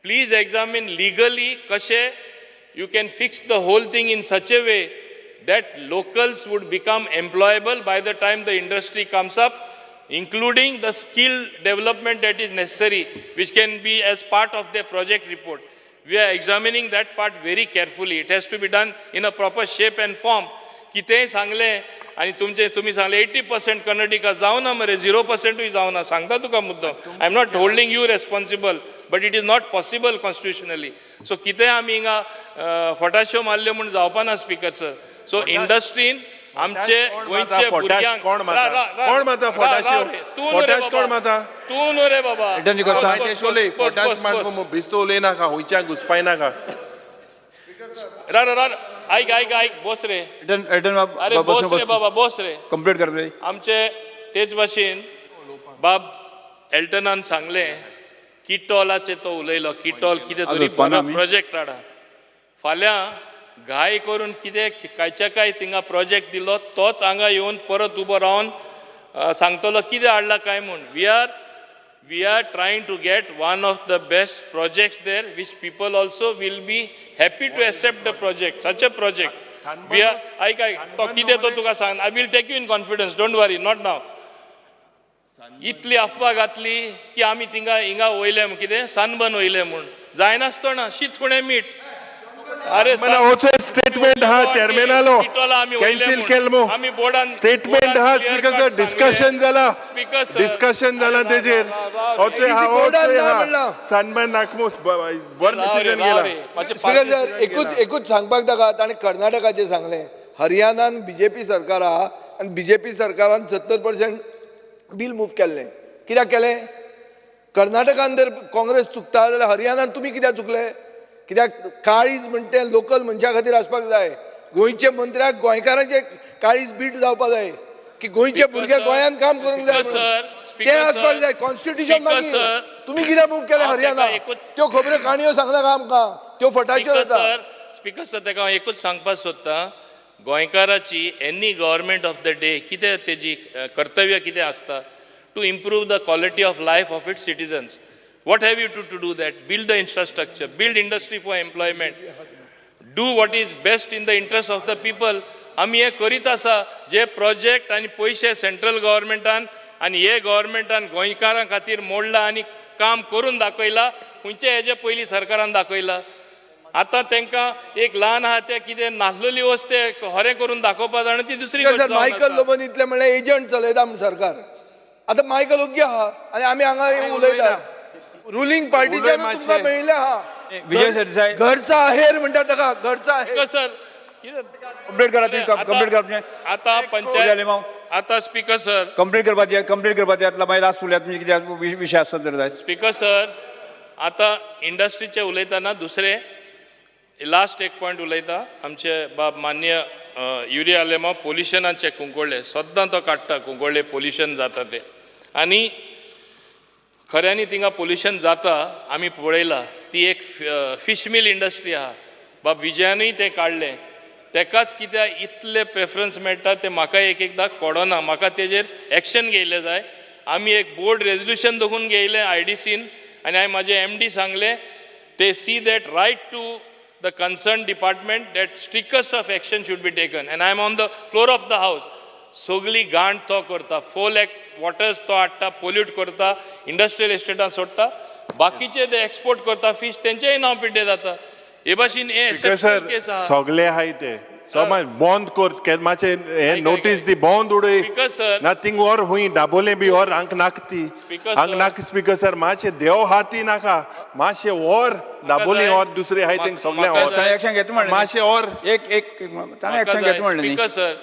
S9: please examine legally, kashe, you can fix the whole thing in such a way that locals would become employable by the time the industry comes up, including the skill development that is necessary, which can be as part of their project report. We are examining that part very carefully. It has to be done in a proper shape and form. कितेंय सांगलें आनी तुमचें तुमी सांगलें 80% कर्नाटिका जावना मरे, 0%ूय जावना. सांगता तुका मुद्दम, I am not holding you responsible, but it is not possible constitutionally. So कितेंय आमी हिंगा फटाश्यो मारल्यो म्हूण जावपा ना स्पीकर सर. सो इंडस्ट्रीन आमचे गोंयचे भुरग्यांक
S7: कोण मारता? कोण मारता फटाश्यो? फटाश कोण मारता?
S9: तूं न्हू रे बाबा.
S7: फटाश मार भिस्तो उलयनाका, हुंयच्यान घुसपायनाका.
S9: रा रा आयक आयक आयक, बोस रे. अरे बोस रे बाबा, बोस रे.
S14: कंप्लीट कर दे.
S9: आमचे तेच भाशेन बाब एल्टनान सांगलें किटॉलाचे तो उलयलो, किटॉल कितें तरी बरो प्रोजेक्ट हाडा. फाल्यां घाय करून कितें कांयच्या काय थिंगा प्रोजेक्ट दिलो तोच हांगा येवन परत उबो रावन सांगतलो कितें हाडला काय म्हूण. We are trying to get one of the best projects there, which people also will be happy to accept the project, such a project. We are, आयक आयक, तो कितें तो तुका सांग, I will take you in confidence, don't worry, not now. इतली अफवा घातली की आमी थिंगा हिंगा वयले कितें सनबर्न वयले म्हूण जायनासतना शीत फुडें मीठ. अरे
S7: स्टेटमेंट हा चेअरमॅनालो कॅन्सील केल मो स्टेटमेंट हा स्पीकर सर. डिस्कशन जाला, डिस्कशन जाला तेजेर. ओचे हा ओचे हा सनबर्न नाकमो बरें डिसिजन गेला.
S1: स्पीकर सर एकूच एकूच सांगपाक ताका, ताणें कर्नाटकाचें सांगलें, हरियाणान बीजेपी सरकार आहा आनी बीजेपी सरकारान 70% बील मूव केल्लें. कित्याक केलें? कर्नाटकान जर काँग्रेस चुकता जाल्यार हरियाणान तुमी कित्याक चुकले? कित्याक काळीज म्हणटा तें लोकल मनशा खातीर आसपाक जाय. गोंयचे मंत्र्याक गोंयकारांचे काळीज बीट जावपाक जाय की गोंयचे भुरगे गोंयांत काम करूंक जाय, तें आसपाक जाय. कॉन्स्टिट्युशन मागीर तुमी कित्याक मूव केलें हरियाणा? त्यो खबऱ्यो काणयो सांगनाका आमकां, त्यो फटाच्यो आसा.
S9: स्पीकर सर ताका हांव एकूच सांगपाक सोदतां, गोंयकाराची any government of the day कितें तेजी कर्तव्य कितें आसता, to improve the quality of life of its citizens. What have you to do that? Build the infrastructure, build industry for employment, do what is best in the interest of the people. आमी हें करीत आसा. जे project आनी पयशे central गव्हर्मेंटान आनी हे गव्हर्मेंटान गोंयकारां खातीर मोडला आनी काम करून दाखयला, खंयचे हेजे पयलीं सरकारान दाखयला. आतां तांकां एक ल्हान आहा ते कितें नासलेली वस्त खरें करून दाखोवपा जाणा ती दुसरी गोश्ट.
S1: मायकल लोबोन इतलें म्हणल्यार एजंट चलयता आमी सरकार. आतां मायकल ओग्गी आहा आनी आमी हांगा उलयता. रुलिंग पार्टीच्या तुमकां मेळिल्लें आहा.
S14: विजय सरदेसाय
S1: घरचा आहेर म्हणटा ताका, घरचा आहेर.
S9: सर
S14: कंप्लीट करा, कंप्लीट करा.
S9: आतां पंचायत, आतां स्पीकर सर
S14: कंप्लीट करपा दिया, कंप्लीट करपा दिया. मागीर लास्ट उलयात तुमचे कितें विशय आसता तर जाय.
S9: स्पीकर सर आतां इंडस्ट्रीचे उलयतना दुसरें लास्ट एक पॉयंट उलयता. आमचे बाब मान्य युरी आलेमाव पोल्युशनाचे कुंकळ्ळे सद्दां तो काडटा, कुंकळ्ळे पोल्युशन जाता तें. आनी खऱ्यांनी थिंगा पोल्युशन जाता आमी पळयलां. ती एक फीश मिल इंडस्ट्री आहा, बाब विजयानूय तें काडलें. तेकाच कित्याक इतले प्रेफरन्स मेळटा तें म्हाका एक एकदां कळना. म्हाका तेजेर एक्शन घेयलें जाय. आमी एक बोर्ड रेजोल्युशन दोगून घेयलें आयडीसीन आनी हांवें म्हाजे एमडी सांगलें ते see that right to the concern department that strictest of action should be taken. And I am on the floor of the house. सगली घाण तो करता, 4 लाख वॉटर्स तो हाडटा, पोल्यूट करता, इंडस्ट्रियल इस्टेटान सोडटा, बाकीचे ते एक्सपोर्ट करता फीश, तेंचेय नांव पिड्डे जाता. हे भाशेन हे केस आहा.
S7: सगळे आहाय ते समाज बंद कर, मातशें हे नोटीस दी, बंद उडय नथींग. और हुंय दाबोले बी और हांक नाक ती हांग नाक. स्पीकर सर मातशें देव हाती नाका, मातशें और दाबोली और दुसरे आहाय तेंक सगळें और
S14: एक्शन घेता म्हणलें
S7: मातशें और
S14: एक एक ताणें एक्शन घेता म्हणलें.
S9: स्पीकर सर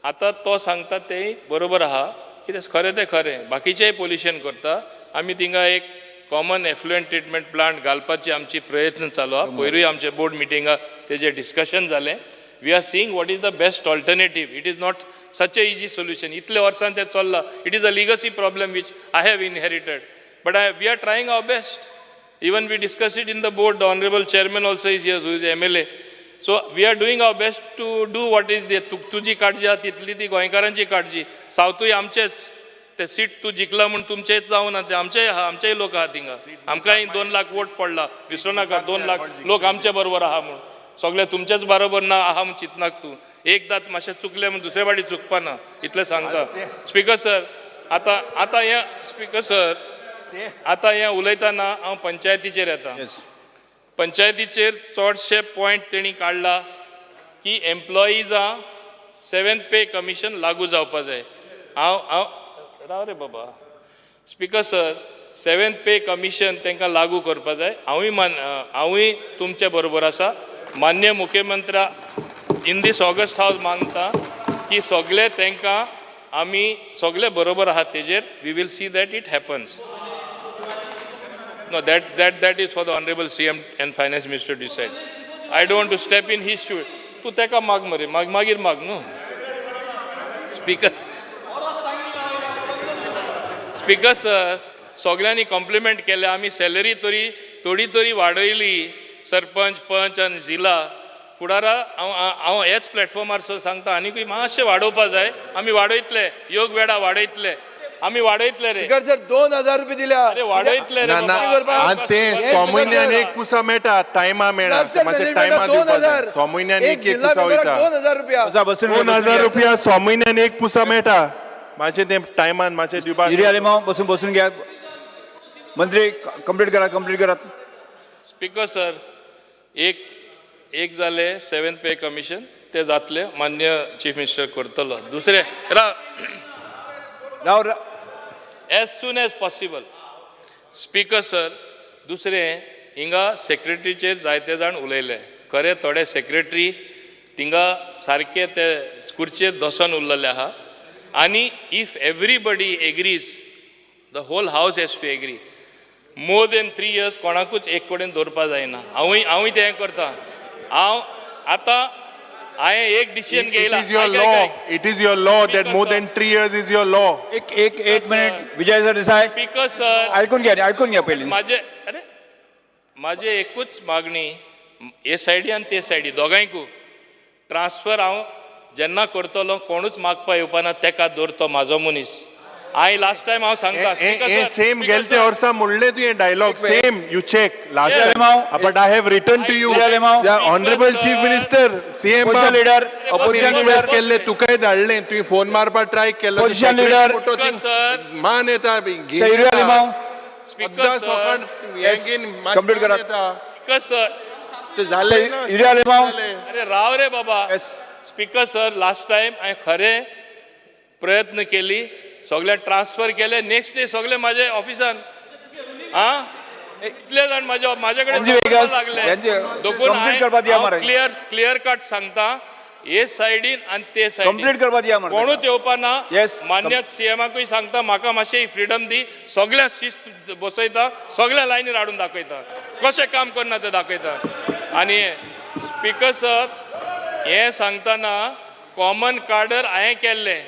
S9: आतां तो सांगता तें बरोबर आहा, कितें खरें तें खरें. बाकीचेय पोल्युशन करता. आमी थिंगा एक कॉमन एफ्लुएंट ट्रिटमेंट प्लांट घालपाची आमची प्रयत्न चालू आहा. पयरूय आमचे बोर्ड मिटिंगाक तेजें डिस्कशन जालें. We are seeing what is the best alternative. It is not such a easy solution. इतले वर्सां तें चल्लां. It is a legacy problem which I have inherited, but we are trying our best. Even we discuss it in the board. The honourable chairman also is here, who is MLA. So we are doing our best to do what is the. तुजी काळजी आहा तितली ती गोंयकारांची काळजी. सावथूय आमचेच ते seat तूं जिखला म्हूण तुमचेच जावना ते, आमचेय आहा, आमचेय लोक आहा थिंगा. आमकांय 2 लाख वोट पडला, विसरूं नाका. 2 लाख लोक आमचे बरोबर आहा म्हूण, सगळे तुमचेच बरोबर ना आहा म्हूण चिंतनाक तूं. एकदां मातशें चुकलें म्हूण दुसरे फावटी चुकपा ना, इतलें सांगता. स्पीकर सर आतां आतां हें स्पीकर सर आतां हें उलयतना हांव पंचायतीचेर येता. पंचायतीचेर चडशे पॉयंट तेणी काडला की एम्प्लॉइजां सेवेंथ पे कमिशन लागू जावपा जाय. हांव हांव राव रे बाबा. Speaker sir, seventh pay commission तांकां लागू करपा जाय. हांवूय मान हांवूय तुमचे बरोबर आसा. मान्य मुख्यमंत्र्या इन these August house मागता की सगळे तांकां आमी सगळे बरोबर आहात तेजेर. We will see that it happens. No, that is for the honourable CM and finance minister decide. I don't to step in his shoe. तूं ताका माग मरे, माग मागीर माग न्हू. स्पीकर सर, सगल्यांनी कॉम्प्लिमेंट केलें. आमी सॅलरी तरी थोडी तरी वाडयली सरपंच, पंच आनी जिला. फुडारा हांव हांव ह्याच प्लॅटफॉर्मार सर सांगता, आनीकूय मातशें वाडोवपा जाय. आमी वाडयतले, योग वेळा वाडयतले, आमी वाडयतले रे.
S1: स्पीकर सर, 2000 रुपये दिल्या.
S9: अरे वाडयतले रे
S7: ना ना, आनी ते सो म्हयन्यान एक पुसा मेळटा, टायमा मेळना. मातशें टायमा दिवपा जाय. सो म्हयन्यान एक एक पुसा वयता.
S1: 2000 रुपया.
S7: 2000 रुपया सो म्हयन्यान एक पुसा मेळटा. मातशें तें टायमान मातशें दिवपाक.
S14: युरी आलेमाव, बसून बसून घ्या. मंत्री, कंप्लीट करा, कंप्लीट करात.
S9: स्पीकर सर, एक एक जालें सेवेंथ पे कमिशन, ते जातलें, मान्य चीफ मिनिस्टर करतलो. दुसरें
S14: राव
S9: as soon as possible. Speaker sir, दुसरें हिंगा सेक्रेटरीचेर जायते जाण उलयले. खरें थोडे सेक्रेटरी थिंगा सारके ते खुर्चेर दसोन उरलेले आहा. आनी if everybody agrees, the whole house has to agree. More than 3 years कोणाकूच एक कडेन दवरपा जायना. हांवूय हांवूय तें करता. हांव आतां हांवें एक decision
S7: It
S9: घेयला.
S7: is your law. It is your law that more than 3 years is your law.
S14: एक एक एक minute, Vijay Sardesai.
S9: Speaker sir,
S14: ऐकून घ्या रे, ऐकून घ्या पयलीं.
S9: माझे अरे माझे एकूच मागणी, हे सायडी आनी ते सायडी दोगांयकू ट्रान्सफर हांव जेन्ना करतलो, कोणूच मागपा येवपाना. तेका दवरतो म्हाजो मनीस. हांवें लास्ट टायम हांव सांगता.
S7: हे सेम गेलते वर्सा म्हणले तुवें dialogue same. You check last
S14: Yes.
S7: But I have written to you, honourable chief minister, CM.
S14: Opposition leader, opposition leader.
S7: केल्ले तुकाय धाडले, तुवें फोन मारपाक ट्राय केलो.
S14: Opposition leader.
S7: मान येता.
S14: Yuri Alemao.
S9: Speaker sir,
S14: complete करात.
S9: स्पीकर सर,
S7: जालें ना.
S14: युरी आलेमाव.
S9: अरे राव रे बाबा. स्पीकर सर, लास्ट टायम हांवें खरें प्रयत्न केली, सगळे ट्रान्सफर केले. नेक्स्ट डे सगळे माझे ऑफिसान आ इतले जाण म्हाजे म्हाजे कडेन
S14: Renzi Vegas,
S9: लागले.
S14: Renzi,
S9: दोगून
S14: complete करपा दिया मरे.
S9: क्लियर क्लियर कट सांगता, हे सायडीन आनी ते सायडीन
S14: कंप्लीट करपा दिया मरे.
S9: कोणूच येवपा ना.
S14: Yes.
S9: मान्य सीएमाकूय सांगता, म्हाका मातशें फ्रिडम दी. सगळ्या शिस्त बसयता, सगळ्या लायनीर हाडून दाखयता, कशें काम करना तें दाखयता. आनी स्पीकर सर, हें सांगतना कॉमन कार्डर हांवें केल्लें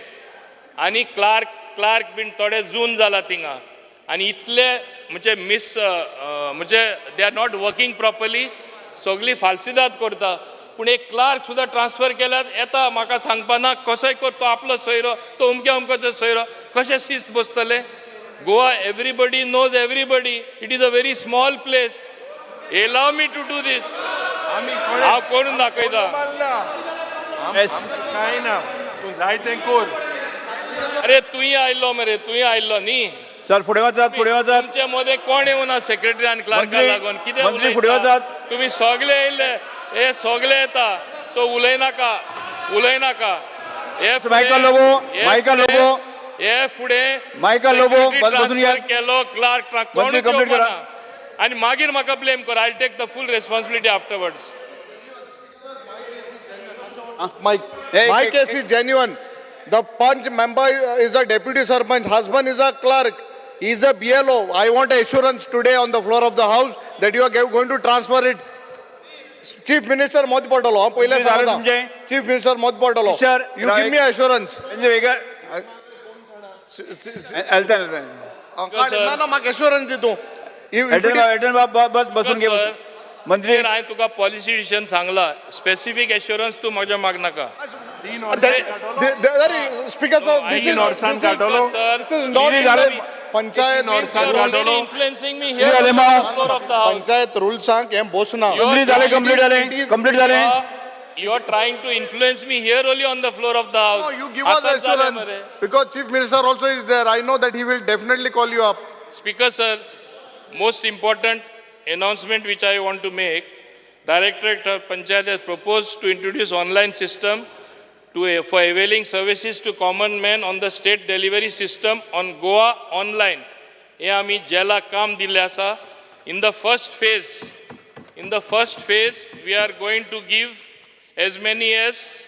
S9: आनी क्लार्क क्लार्क बीन थोडे जून जाला थिंगा आनी इतले म्हणजे मिस म्हणजे they are not working properly. सगळी फाल्सिदाद करता, पूण एक क्लार्क सुद्दां ट्रान्सफर केल्यार येता म्हाका सांगपा ना. कसोय कर, तो आपलो सोयरो, तो अमक्या अमक्याचो सोयरो, कशें शिस्त बसतलें? Goa, everybody knows everybody. It is a very small place. Allow me to do this. हांव करून दाखयता.
S7: काय ना, तूं जाय तें कर.
S9: अरे तुंय आयल्लो मरे, तुंय आयल्लो न्ही.
S14: चल, फुडें वचात, फुडें वचात.
S9: तुमचे मदें कोण येवना सेक्रेटरी आनी क्लार्का
S14: मंत्री,
S9: लागून कितें
S14: मंत्री, फुडें
S9: उलयता?
S14: वचात.
S9: तुमी सगळे येयल्ले, हे सगळे येता, सो उलयनाका, उलयनाका. हे फुडें-
S14: मायकल लोबो,
S9: हे
S14: मायकल
S9: फुडें-
S14: लोबो.
S9: हे फुडें
S14: मायकल लोबो,
S9: secretary
S14: बस बसून घ्या.
S9: transfer केलो, क्लार्क
S14: मंत्री,
S9: कोणूच
S14: complete करा.
S9: येवपाना. आनी मागीर म्हाका ब्लेम कर. I take the full responsibility afterwards.
S13: Mike, my case is genuine. The Panch member is a deputy sarpanch, husband is a clerk, he is a BLO. I want assurance today on the floor of the house that you are going to transfer it. Chief Minister मत पडलो हांव पयलें
S14: कितें जालें
S13: सांगता.
S14: तुमचें?
S13: Chief Minister मत पडलो.
S14: Sir,
S13: You give me assurance.
S14: Elton, Elton.
S13: ना ना, म्हाका assurance दी तूं. If it
S14: Elton
S13: is-
S14: बाब, एल्टन बाब, बस बसून घे.
S9: सर,
S14: मंत्री.
S9: हांवें तुका पॉलिसी डिसिजन सांगला. स्पेसिफीक एश्योरन्स तूं म्हाज्या मागनाका.
S13: Speaker sir, this is this is not
S14: कितें जालें?
S13: Panchayat
S9: influencing me here on the floor of the house.
S13: Panchayat रुल्सांक हें बसना.
S14: मंत्री, जालें, कंप्लीट जालें, कंप्लीट जालें.
S9: You are trying to influence me here only on the floor of the house.
S13: No, you give us
S9: आतांच जालें
S13: assurance
S9: मरे.
S13: Because Chief Minister also is there. I know that he will definitely call you up.
S9: Speaker sir, most important announcement which I want to make. Directorate of Panchayat has proposed to introduce online system to for availing services to common man on the state delivery system on Goa online. हे आमी जेलाक काम दिल्लें आसा. In the first phase, in the first phase we are going to give as many as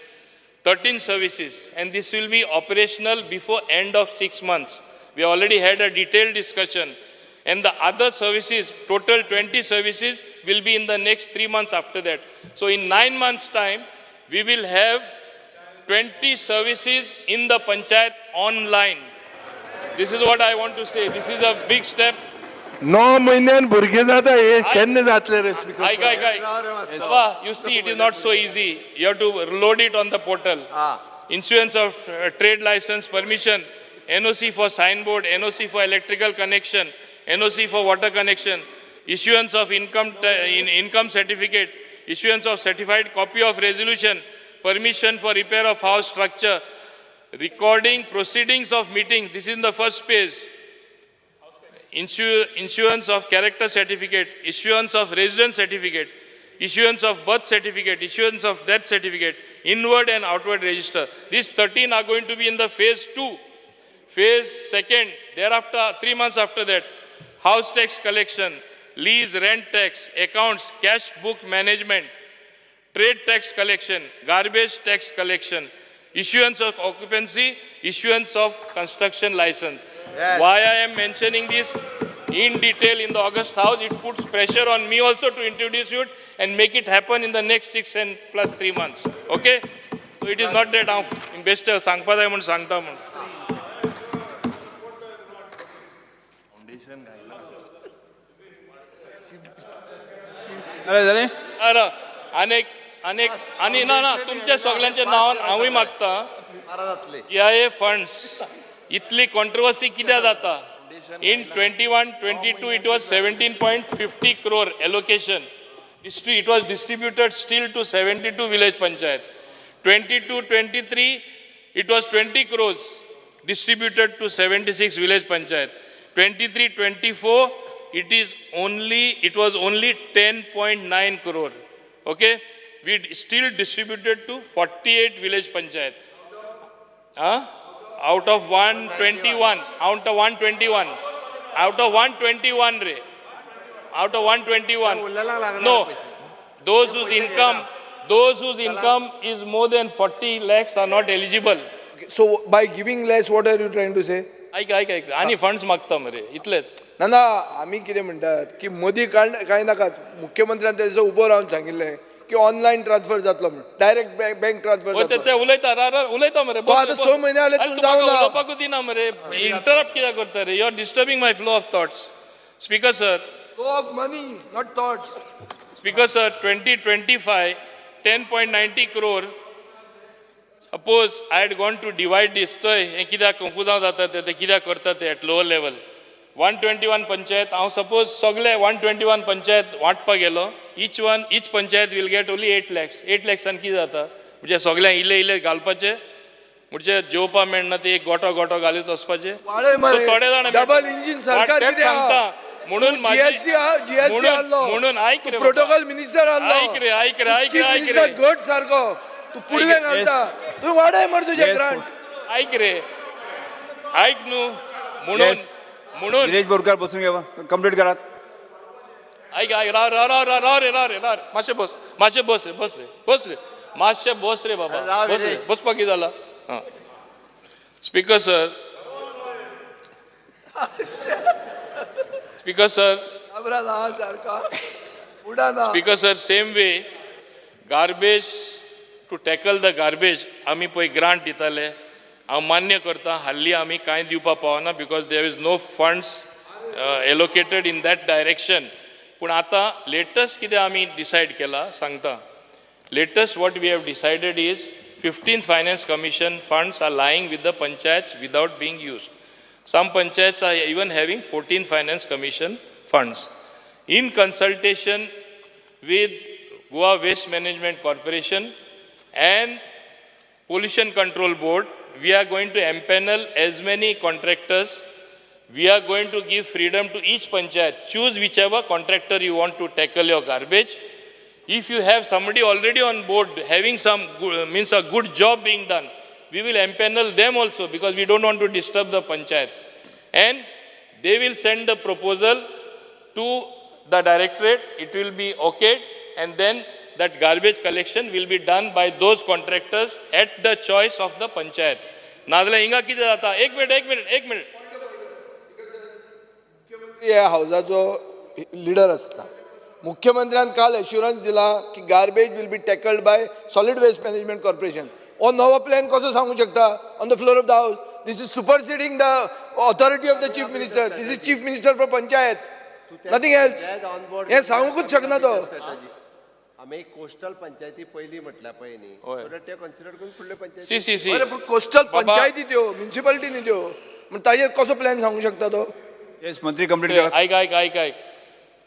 S9: 13 services, and this will be operational before end of 6 months. We already had a detailed discussion, and the other services, total 20 services, will be in the next 3 months after that. So in 9 months time, we will have 20 services in the panchayat online. This is what I want to say. This is a big step.
S7: 9 म्हयन्यान भुरगे जाता हे केन्ना जातले रे speaker?
S9: ऐक ऐक ऐक बाबा, you see, it is not so easy. You have to load it on the portal. Issuance of trade license permission, NOC for signboard, NOC for electrical connection, NOC for water connection, issuance of income certificate, issuance of certified copy of resolution, permission for repair of house structure, recording proceedings of meeting. This is in the first phase. Issuance of character certificate, issuance of residence certificate, issuance of birth certificate, issuance of death certificate, inward and outward register. These 13 are going to be in the phase 2. Phase 2nd, thereafter, 3 months after that, house tax collection, lease, rent tax, accounts, cash book management, trade tax collection, garbage tax collection, issuance of occupancy, issuance of construction license.
S10: Yes.
S9: Why I am mentioning this in detail in the August House, it puts pressure on me also to introduce it and make it happen in the next 6 and plus 3 months. Okay? So it is not that हांव बेश्टे सांगपा जाय म्हूण सांगता म्हूण.
S14: जालें?
S9: अरे अनेक अनेक आनी ना ना तुमच्या सगल्यांच्या नांवान हांवूय मागता GIA funds इतली कॉन्ट्रोवर्सी कित्याक जाता? In 21-22 it was 17.50 crore allocation. It was distributed still to 72 village panchayat. 22-23 it was 20 crores distributed to 76 village panchayat. 23-24 it was only 10.9 crore. Okay, we still distributed to 48 village panchayat. Huh? Out of 121, out of 121, out of 121 re, out of 121. No, those whose income is more than 40 lakhs are not eligible.
S1: So by giving less, what are you trying to say?
S9: ऐक ऐक ऐक आनी funds मागता मरे इतलेच.
S1: ना ना आमी कितें म्हणटात की मदीं कांय नाका. मुख्यमंत्र्यान तेजो उबो रावन सांगिल्लें की ऑनलायन ट्रान्सफर जातलो म्हणून, डायरेक्ट बँक ट्रान्सफर जातलो.
S9: ते उलयता उलयता मरे.
S1: आतां 6 म्हयने जाले तूं जावना.
S9: उलोवपाकूच दिना मरे. इंटरप्ट कित्याक करता रे? You are disturbing my flow of thoughts. Speaker sir,
S1: flow of money not thoughts.
S9: Speaker sir, 2025 10.90 crore. Suppose I had gone to divide this, तो हें कित्याक कंफ्युजांव जाता ते कित्याक करता ते एट लोअर लेवल. 121 पंचायत हांव सपोज सगळे 121 पंचायत वांटपाक गेलो, each panchayat will get only 8 lakhs. 8 लॅक्सान कितें जाता म्हणजे सगळ्यांक इल्ले इल्ले घालपाचे, म्हणजे जेवपा मेळना ते एक गोटो गोटो घालीत वचपाचे.
S1: थोडे जाण डबल इंजीन सरकार कितें
S9: सांगता म्हणून म्हणून आयक रे,
S1: प्रोटोकॉल मिनिस्टर आसलो,
S9: आयक रे आयक रे आयक रे आयक रे,
S1: घट सारको तूं पुडवे घालता, तूं वाडय मरे तुजे ग्रांट.
S9: आयक रे आयक न्हू. म्हणून म्हणून
S14: विरेश बोरकार बसून घ्या, कंप्लीट करात.
S9: ऐक ऐक राव राव राव राव राव रे राव रे राव रे, मातशें बस मातशें बस रे बस रे बस रे मातशें बस रे बाबा बस रे, बसपाक कितें जाला? आं, speaker sir, speaker sir, speaker sir, same way garbage to tackle the garbage आमी पळय ग्रांट दिताले. हांव मान्य करता हाल्ली आमी कांय दिवपाक पावना because there is no funds allocated in that direction. पूण आतां लेटस्ट कितें आमी डिसायड केला सांगता. Latest what we have decided is 15th finance commission funds are lying with the panchayats without being used. Some panchayats are even having 14th finance commission funds. In consultation with Goa Waste Management Corporation and Pollution Control Board, we are going to empanel as many contractors. We are going to give freedom to each panchayat. Choose whichever contractor you want to tackle your garbage. If you have somebody already on board having some means a good job being done, we will empanel them also because we don't want to disturb the panchayat. And they will send the proposal to the directorate, it will be okayed, and then that garbage collection will be done by those contractors at the choice of the panchayat. नाजाल्यार हिंगा कितें जाता, एक minute, एक minute, एक minute.
S1: ह्या हावजाचो leader आसता. मुख्यमंत्र्यान काल एश्युरन्स दिला की garbage will be tackled by Solid Waste Management Corporation. हो नवो प्लॅन कसो सांगू शकता on the floor of the house? This is superseding the authority of the chief minister. This is chief minister for panchayat, nothing else. हें सांगूंकच शकना तो.
S10: आमी coastal पंचायती पयली म्हटल्या पळय न्ही, so that ते कन्सिडर करून फुडले पंचायती.
S9: सी सी सी.
S1: अरे पूण कोस्टल पंचायती त्यो, म्युनिसिपालिटी न्ही त्यो, म्हण ताजेर कसो प्लॅन सांगू शकता तो?
S14: येस, मंत्री कंप्लीट करा.
S9: ऐक ऐक ऐक ऐक.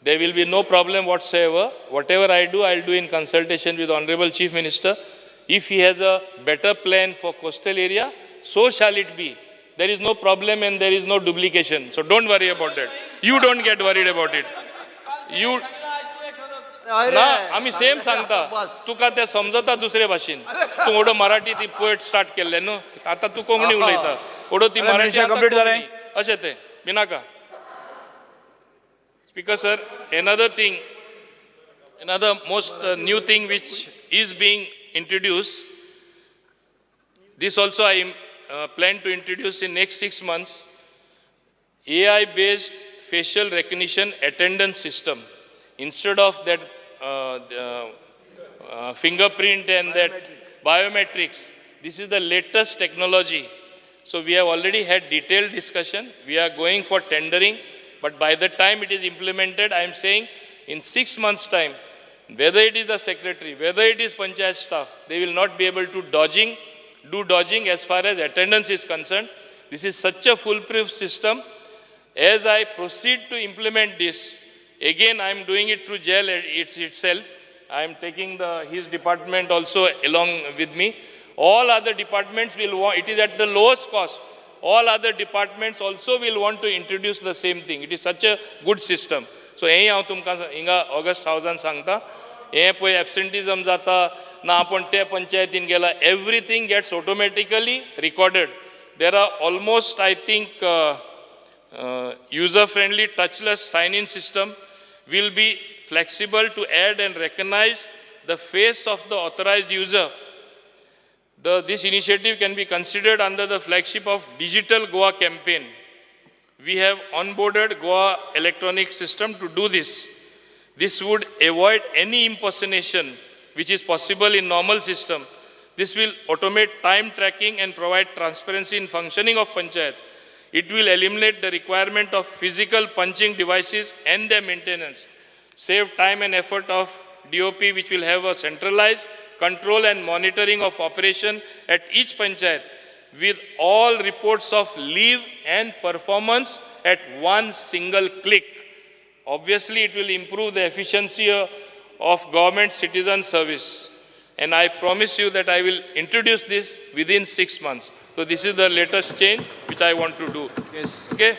S9: There will be no problem whatsoever. Whatever I do, I'll do in consultation with Honorable Chief Minister. If he has a better plan for coastal area, so shall it be. There is no problem and there is no duplication. So don't worry about that. You don't get worried about it. You ना, आमी same सांगता तुका, ते समजता दुसरे भाशेन. तूं ओडो मराठी ती पोएट स्टार्ट केल्ले न्हू, आतां तूं कोंकणी उलयता. ओडो ती
S14: अरे,
S9: मराठी
S14: मिनिस्टर,
S9: आतां
S14: complete जालें?
S9: कोंकणी. अशें तें भिनाका. Speaker sir, another thing, another most new thing which is being introduced, this also I plan to introduce in next 6 months, AI based facial recognition attendance system. Instead of that the fingerprint and that biometrics, this is the latest technology. So we have already had detailed discussion. We are going for tendering, but by the time it is implemented, I am saying in 6 months' time, whether it is the secretary, whether it is panchayat staff, they will not be able to do dodging as far as attendance is concerned. This is such a foolproof system. As I proceed to implement this, again I am doing it through jail itself. I am taking his department also along with me. All other departments will want, it is at the lowest cost. All other departments also will want to introduce the same thing. It is such a good system. So हें हांव तुमकां हिंगा August हावजान सांगता, हें पळय एबसेंटिजम जाता ना, आपूण ते पंचायतीन गेला, everything gets automatically recorded. There are almost I think user friendly touchless sign in system will be flexible to add and recognize the face of the authorized user. This initiative can be considered under the flagship of Digital Goa campaign. We have onboarded Goa electronic system to do this. This would avoid any impersonation which is possible in normal system. This will automate time tracking and provide transparency in functioning of panchayat. It will eliminate the requirement of physical punching devices and their maintenance. Save time and effort of DOP, which will have a centralized control and monitoring of operation at each panchayat with all reports of leave and performance at one single click. Obviously, it will improve the efficiency of government citizen service. And I promise you that I will introduce this within 6 months. So this is the latest change which I want to do.
S14: Yes.
S9: Okay?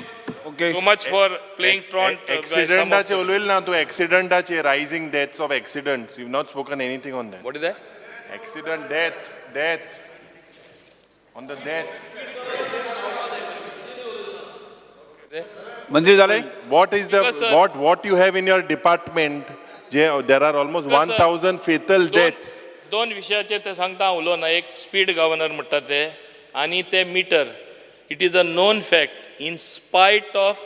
S14: Okay.
S9: So much for playing truant. By some of
S7: Accidentache
S9: the-
S7: उलयलें ना तूं, accidentache, rising deaths of accidents. You've not spoken anything on that.
S9: What is that?
S7: Accident, death, death. On the death.
S14: मंत्री जाले?
S7: What is the,
S9: Because, sir,
S7: what you have in your department, J there are almost
S9: Because, sir,
S7: 1,000 fatal deaths.
S9: दोन विशयाचेर ते सांगता हांव उलोवना. एक speed governor म्हणटा ते आनी ते meter. It is a known fact, in spite of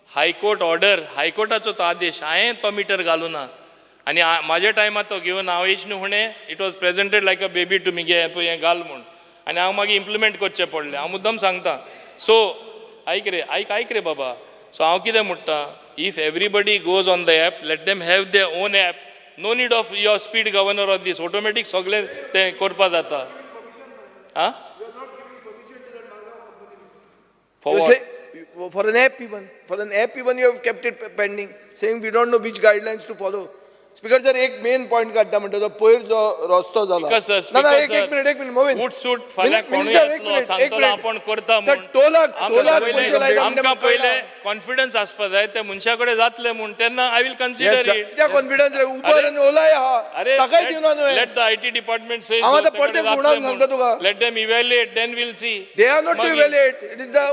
S9: high court order, हायकोर्टाचो तो आदेश, हांवें तो मिटर घालूं ना आनी म्हाज्या टायमार तो घेवन हांव येश न्हू हुणे, it was presented like a baby to me, घे पळय हें घाल म्हूण, आनी हांव मागीर इम्प्लिमेंट करचें पडलें. हांव मुद्दम सांगता. सो आयक रे, आयक आयक रे बाबा. सो हांव कितें म्हणटा, if everybody goes on the app, let them have their own app. No need of your speed governor or this. Automatic सगळें तें करपा जाता. आं? For
S1: You
S9: what?
S1: say, for an app even, for an app even you have kept it pending, saying we don't know which guidelines to follow. Speaker sir, एक main point काडटा म्हणटा तो पयर जो रस्तो जाला. ना ना, एक एक मिनिट, एक मिनिट मोविन.
S9: उठ सूट फाल्यां कोणूय
S1: मिनिस्टर, एक
S9: येतलो
S1: मिनिट, एक
S9: सांगतलो
S1: मिनिट.
S9: आपूण करता म्हूण.
S1: टोलाक
S9: आमकां
S1: टोलाक
S9: पयले
S1: पयशे लायता म्हणजे
S9: आमकां
S1: म्हाका
S9: पयले
S1: कळना.
S9: कॉन्फिडन्स आसपा जाय त्या मनशा कडेन जातले म्हूण, तेन्ना I will consider it.
S1: कित्याक कॉन्फिडन्स रे? उबर आनी ओलाय आहा,
S9: अरे,
S1: ताकाय दिवना न्हय.
S9: Let the IT department say.
S1: हांव आतां परतें घुंवडावन सांगता तुका.
S9: Let them evaluate, then we'll see.
S1: They are not to evaluate, it is the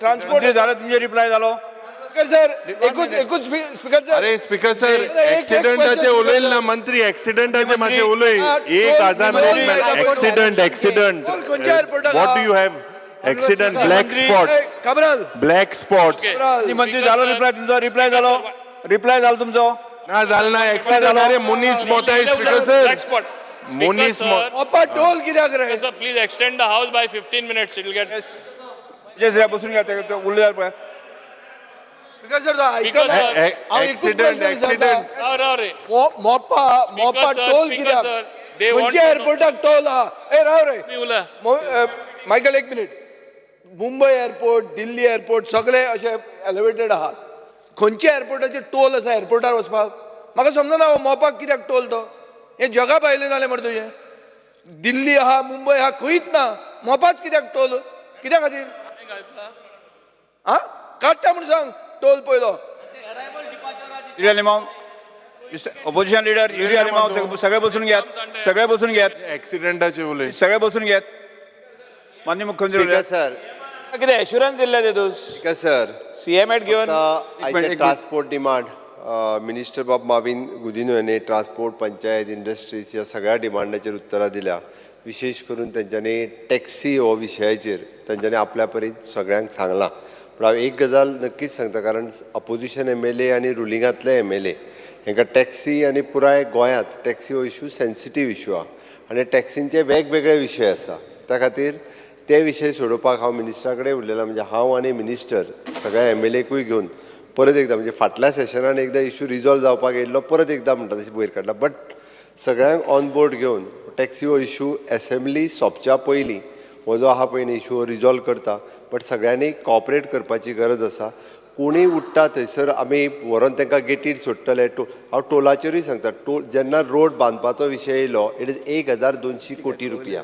S1: transport.
S14: मंत्री जालो, तुमचे रिप्लाय जालो.
S1: स्पीकर सर, एकूच एकूच, स्पीकर सर.
S7: अरे स्पीकर सर, एक्सिडंटाचे उलयल ना मंत्री, एक्सिडंटाचे मातशें उलय. 1000 लोक, एक्सिडंट, एक्सिडंट.
S1: खंयच्या एअरपोर्टाक?
S7: What do you have? Accident, black spot,
S1: Cabral.
S7: Black spot.
S14: मंत्री जालो रिप्लाय तुमचो? रिप्लाय जालो? रिप्लाय जालो तुमचो?
S7: ना, जाल ना. एक्सिडंट, अरे मनीस मोताय स्पीकर सर.
S9: Black spot.
S7: मनीस.
S1: मोपा टोल कित्याक रे?
S9: Sir, please extend the house by 15 minutes, it will get.
S14: जे बसून घ्या, ते उलयात पळय.
S1: स्पीकर सर, आयकना.
S7: Accident, accident.
S1: Mopa, Mopa toll कित्याक? खंयच्या एअरपोर्टाक टोल आहा? ए राव रे मायकल, एक मिनिट. मुंबय एअरपोर्ट, दिल्ली एअरपोर्ट सगळे अशे एलिवेटेड आहात. खंयच्या एअरपोर्टाचेर टोल आसा एअरपोर्टार वचपाक? म्हाका समजना हो मोपाक कित्याक टोल तो. हें जगा भायलें जालें मरे तुजें. दिल्ली आहा, मुंबय आहा, खंयच ना. मोपाच कित्याक टोल? कित्या खातीर आं काडटा म्हूण सांग टोल पयलो.
S14: ऑपोजिशन लिडर युरी आलेमाव, सगळे बसून घेयात, सगळे बसून घेयात.
S7: एक्सिडेंटाचे उलय.
S14: सगळे बसून घेयात. माननीय मुख्यमंत्री.
S10: Speaker sir.
S5: कितें एश्युरन्स दिल्ले तेतून?
S10: स्पीकर सर,
S5: सीएम एट घेवन.
S10: आयचे ट्रान्सपोर्ट डिमांड, मिनिस्टर बाब माविन गुदिन्हो हांणी ट्रान्सपोर्ट, पंचायत, इंडस्ट्रीज ह्या सगळ्या डिमांडाचेर उत्तरां दिल्या. विशेश करून तेंच्यांनी टॅक्सी हो विशयाचेर तेंच्यांनी आपल्या परीन सगळ्यांक सांगलां. पूण हांव एक गजाल नक्कीच सांगता, कारण अपोजिशन एमएलए आनी रुलिंगांतले एमएलए हांकां टॅक्सी आनी पुराय गोंयांत टॅक्सी हो इशू सेन्सिटीव इशू आहा आनी टॅक्सींचे वेगवेगळे विशय आसा. त्या खातीर ते विशय सोडोवपाक हांव मिनिस्टरा कडेन उलयलां. म्हणजे हांव आनी मिनिस्टर सगळ्या एमएलएकूय घेवन परत एकदां, म्हणजे फाटल्या सेशनान एकदां इशू रिजॉल्व जावपाक येयल्लो, परत एकदां म्हणटा तशें वयर काडला. बट सगळ्यांक ऑन बोर्ड घेवन टॅक्सी हो इशू एसेंब्ली सोंपच्या पयलीं हो जो आहा पळय न्ही इशू हो रिजॉल्व करता. बट सगळ्यांनी कॉपरेट करपाची गरज आसा. कोणूय उठ्ठा थंयसर आमी व्हरोन तांकां गेटीर सोडटले. हांव टोलाचेरूय सांगता, टोल जेन्ना रोड बांदपाचो विशय येयलो, it is 1200 कोटी रुपया.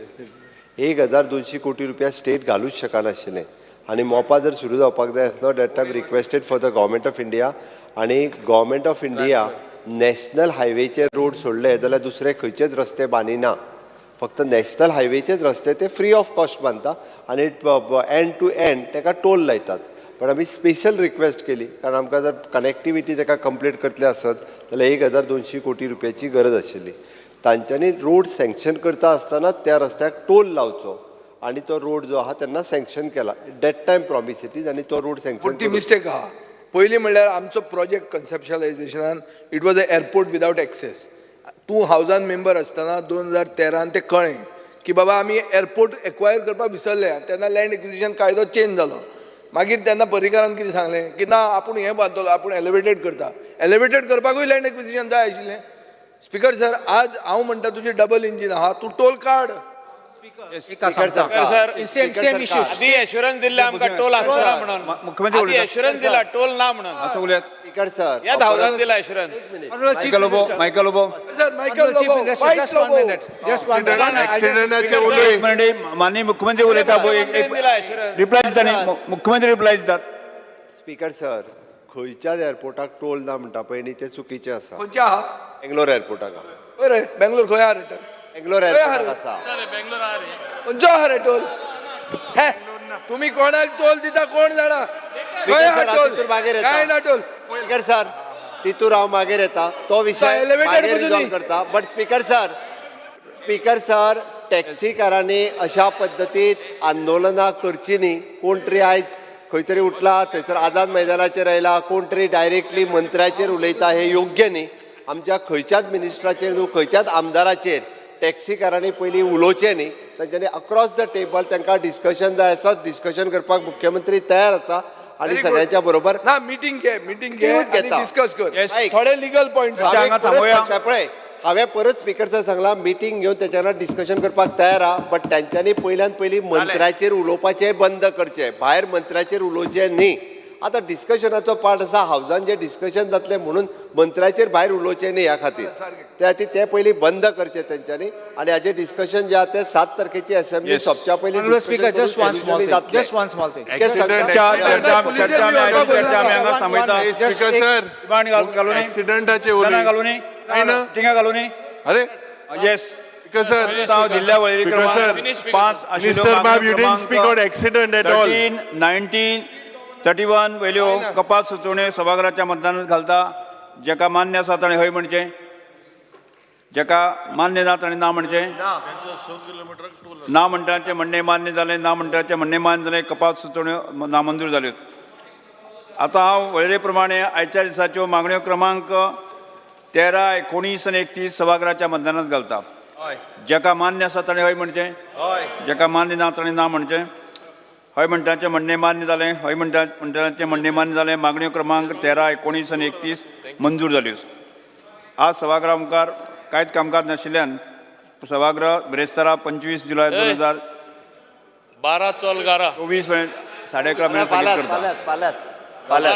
S10: 1200 कोटी रुपया स्टेट घालूच शकनाशिल्लें आनी मोपा जर सुरू जावपाक जाय आसलो, that time requested for the Government of India आनी गव्हर्मेंट ऑफ इंडिया नॅशनल हायवेचे रोड सोडले जाल्यार दुसरे खंयचेच रस्ते बांदिना. फक्त नॅशनल हायवेचेच रस्ते ते फ्री ऑफ कॉस्ट बांदता आनी एंड टू एंड ताका टोल लायतात. पण आमी स्पेशल रिक्वेस्ट केली, कारण आमकां जर कनेक्टिविटी ताका कंप्लीट करतले आसत जाल्यार 1200 कोटी रुपयाची गरज आशिल्ली. तांच्यांनी रोड सँक्शन करता आसतना त्या रस्त्याक टोल लावचो आनी तो रोड जो आहा तेन्ना सँक्शन केला. That time promise it is आनी तो रोड सँक्शन.
S1: ती मिस्टेक आहा. पयलीं म्हणल्यार आमचो project कन्सेप्शलायझेशनान it was a airport without access. तूं हावजान मेंबर आसतना 2013 तें कळ्ळें की बाबा आमी एअरपोर्ट एक्वायर करपाक विसरले. तेन्ना लँड एक्विजिशन कायदो चेंज जालो. मागीर तेन्ना पर्रीकारान कितें सांगलें की ना, आपूण हें बांदतलो, आपूण एलिवेटेड करता. एलिवेटेड करपाकूय लँड एक्विजिशन जाय आशिल्लें. स्पीकर सर, आज हांव म्हणटा तुजें डबल इंजीन आहा, तूं टोल काड.
S5: Same same issue. आदी एश्युरन्स दिल्ले आमकां टोल आसना म्हणून.
S14: मुख्यमंत्री.
S5: आदी एश्युरन्स दिला टोल ना म्हणून.
S14: असं उलयात.
S10: Speaker sir.
S5: ह्या धांवतान दिला assurance.
S14: Michael Lobo, Michael Lobo.
S1: Sir, Michael Lobo.
S11: Just one minute, just one minute.
S7: एक्सिडंटाचे उलय.
S14: माननीय मुख्यमंत्री उलयता. रिप्लाय दिता न्ही मुख्यमंत्री? रिप्लाय दितात.
S10: स्पीकर सर, खंयच्याच एअरपोर्टाक टोल ना म्हणटा पळय न्ही, तें चुकीचें आसा.
S1: खंयच्या आहा?
S10: बेंगलोर एअरपोर्टाक.
S1: खंय रे बेंगलोर? खंय आहा रे?
S10: बेंगलोर एअरपोर्टाक आसा.
S1: खंयचो आहा रे टोल? हे तुमी कोणाक टोल दिता कोण जाणा. खंय आहा टोल? काय ना टोल.
S10: स्पीकर सर, तितूर हांव मागीर येता, तो विशय मागीर रिजॉल्व करता. But speaker sir, speaker sir, टॅक्सीकारांनी अशा पद्दतीत आंदोलनां करची न्ही. कोण तरी आयज खंय तरी उठला, थंयसर आझाद मैदानाचेर आयला, कोण तरी डायरेक्टली मंत्र्याचेर उलयता, हें योग्य न्ही. आमच्या खंयच्याच मिनिस्टराचेर न्हू, खंयच्याच आमदाराचेर टॅक्सीकारांनी पयलीं उलोवचें न्ही. तांच्यांनी अक्रॉस the table तांकां डिस्कशन जाय आसा, डिस्कशन करपाक मुख्यमंत्री तयार आसा आनी सगळ्यांच्या बरोबर
S1: ना मिटींग घे, मिटींग घे आनी डिस्कस कर थोडे लिगल पॉयंट.
S10: पळय, हांवें परत स्पीकर सर सांगला, मिटींग घेवन तेच्या वांगडा डिस्कशन करपाक तयार आहा. बट तांच्यांनी पयल्यान पयलीं मंत्र्याचेर उलोवपाचें बंद करचें. भायर मंत्र्याचेर उलोवचें न्ही. आतां डिस्कशनाचो पार्ट आसा हावजान जें डिस्कशन जातलें म्हणून मंत्र्याचेर भायर उलोवचें न्ही ह्या खातीर. त्या खातीर तें पयलीं बंद करचें तेंच्यांनी आनी हाजें डिस्कशन जें आहा तें 7 तारखेची असेंब्ली सोंपच्या पयलीं.
S11: Speaker, just one small thing. Just one small thing.
S14: थिंगा घालूं न्ही.
S7: अरे
S14: येस
S7: सर,
S14: हांव दिल्ल्या वळेरी क्रमांक 5
S7: Minister Bab, you didn't speak on accident at all.
S14: 13, 19, 31 वयल्यो कपात सुचोवण्यो सभाघराच्या मतदानात घालता. जेका मान्य आसा ताणें हय म्हणचें, जेका मान्य ना ताणें ना म्हणचें. ना म्हणटाचें म्हणणें मान्य जालें, ना म्हणटाचें म्हणणें मान्य जालें, कपात सुचोवण्यो नामंजूर जाल्यो. आतां हांव वळेरे प्रमाणे आयच्या दिसाच्यो मागण्यो क्रमांक 13, 19 आनी 31 सभाघराच्या मतदानात घालता. जेका मान्य आसा ताणें हय म्हणचें, जेका मान्य ना ताणें ना म्हणचें. हय म्हणटाचें म्हणणें मान्य जालें, हय म्हणटाचें म्हणणें मान्य जालें, मागण्यो क्रमांक 13, 19 आनी 31 मंजूर जाल्यो. आज सभागृहा मुखार कांयच कामकाज नाशिल्ल्यान सभागृह बिरेस्तारा 25 जुलय
S9: 2012 चोलगारा
S14: 24 मेरेन 11:30 मेरेन स्थगीत करता.
S10: फाल्यां.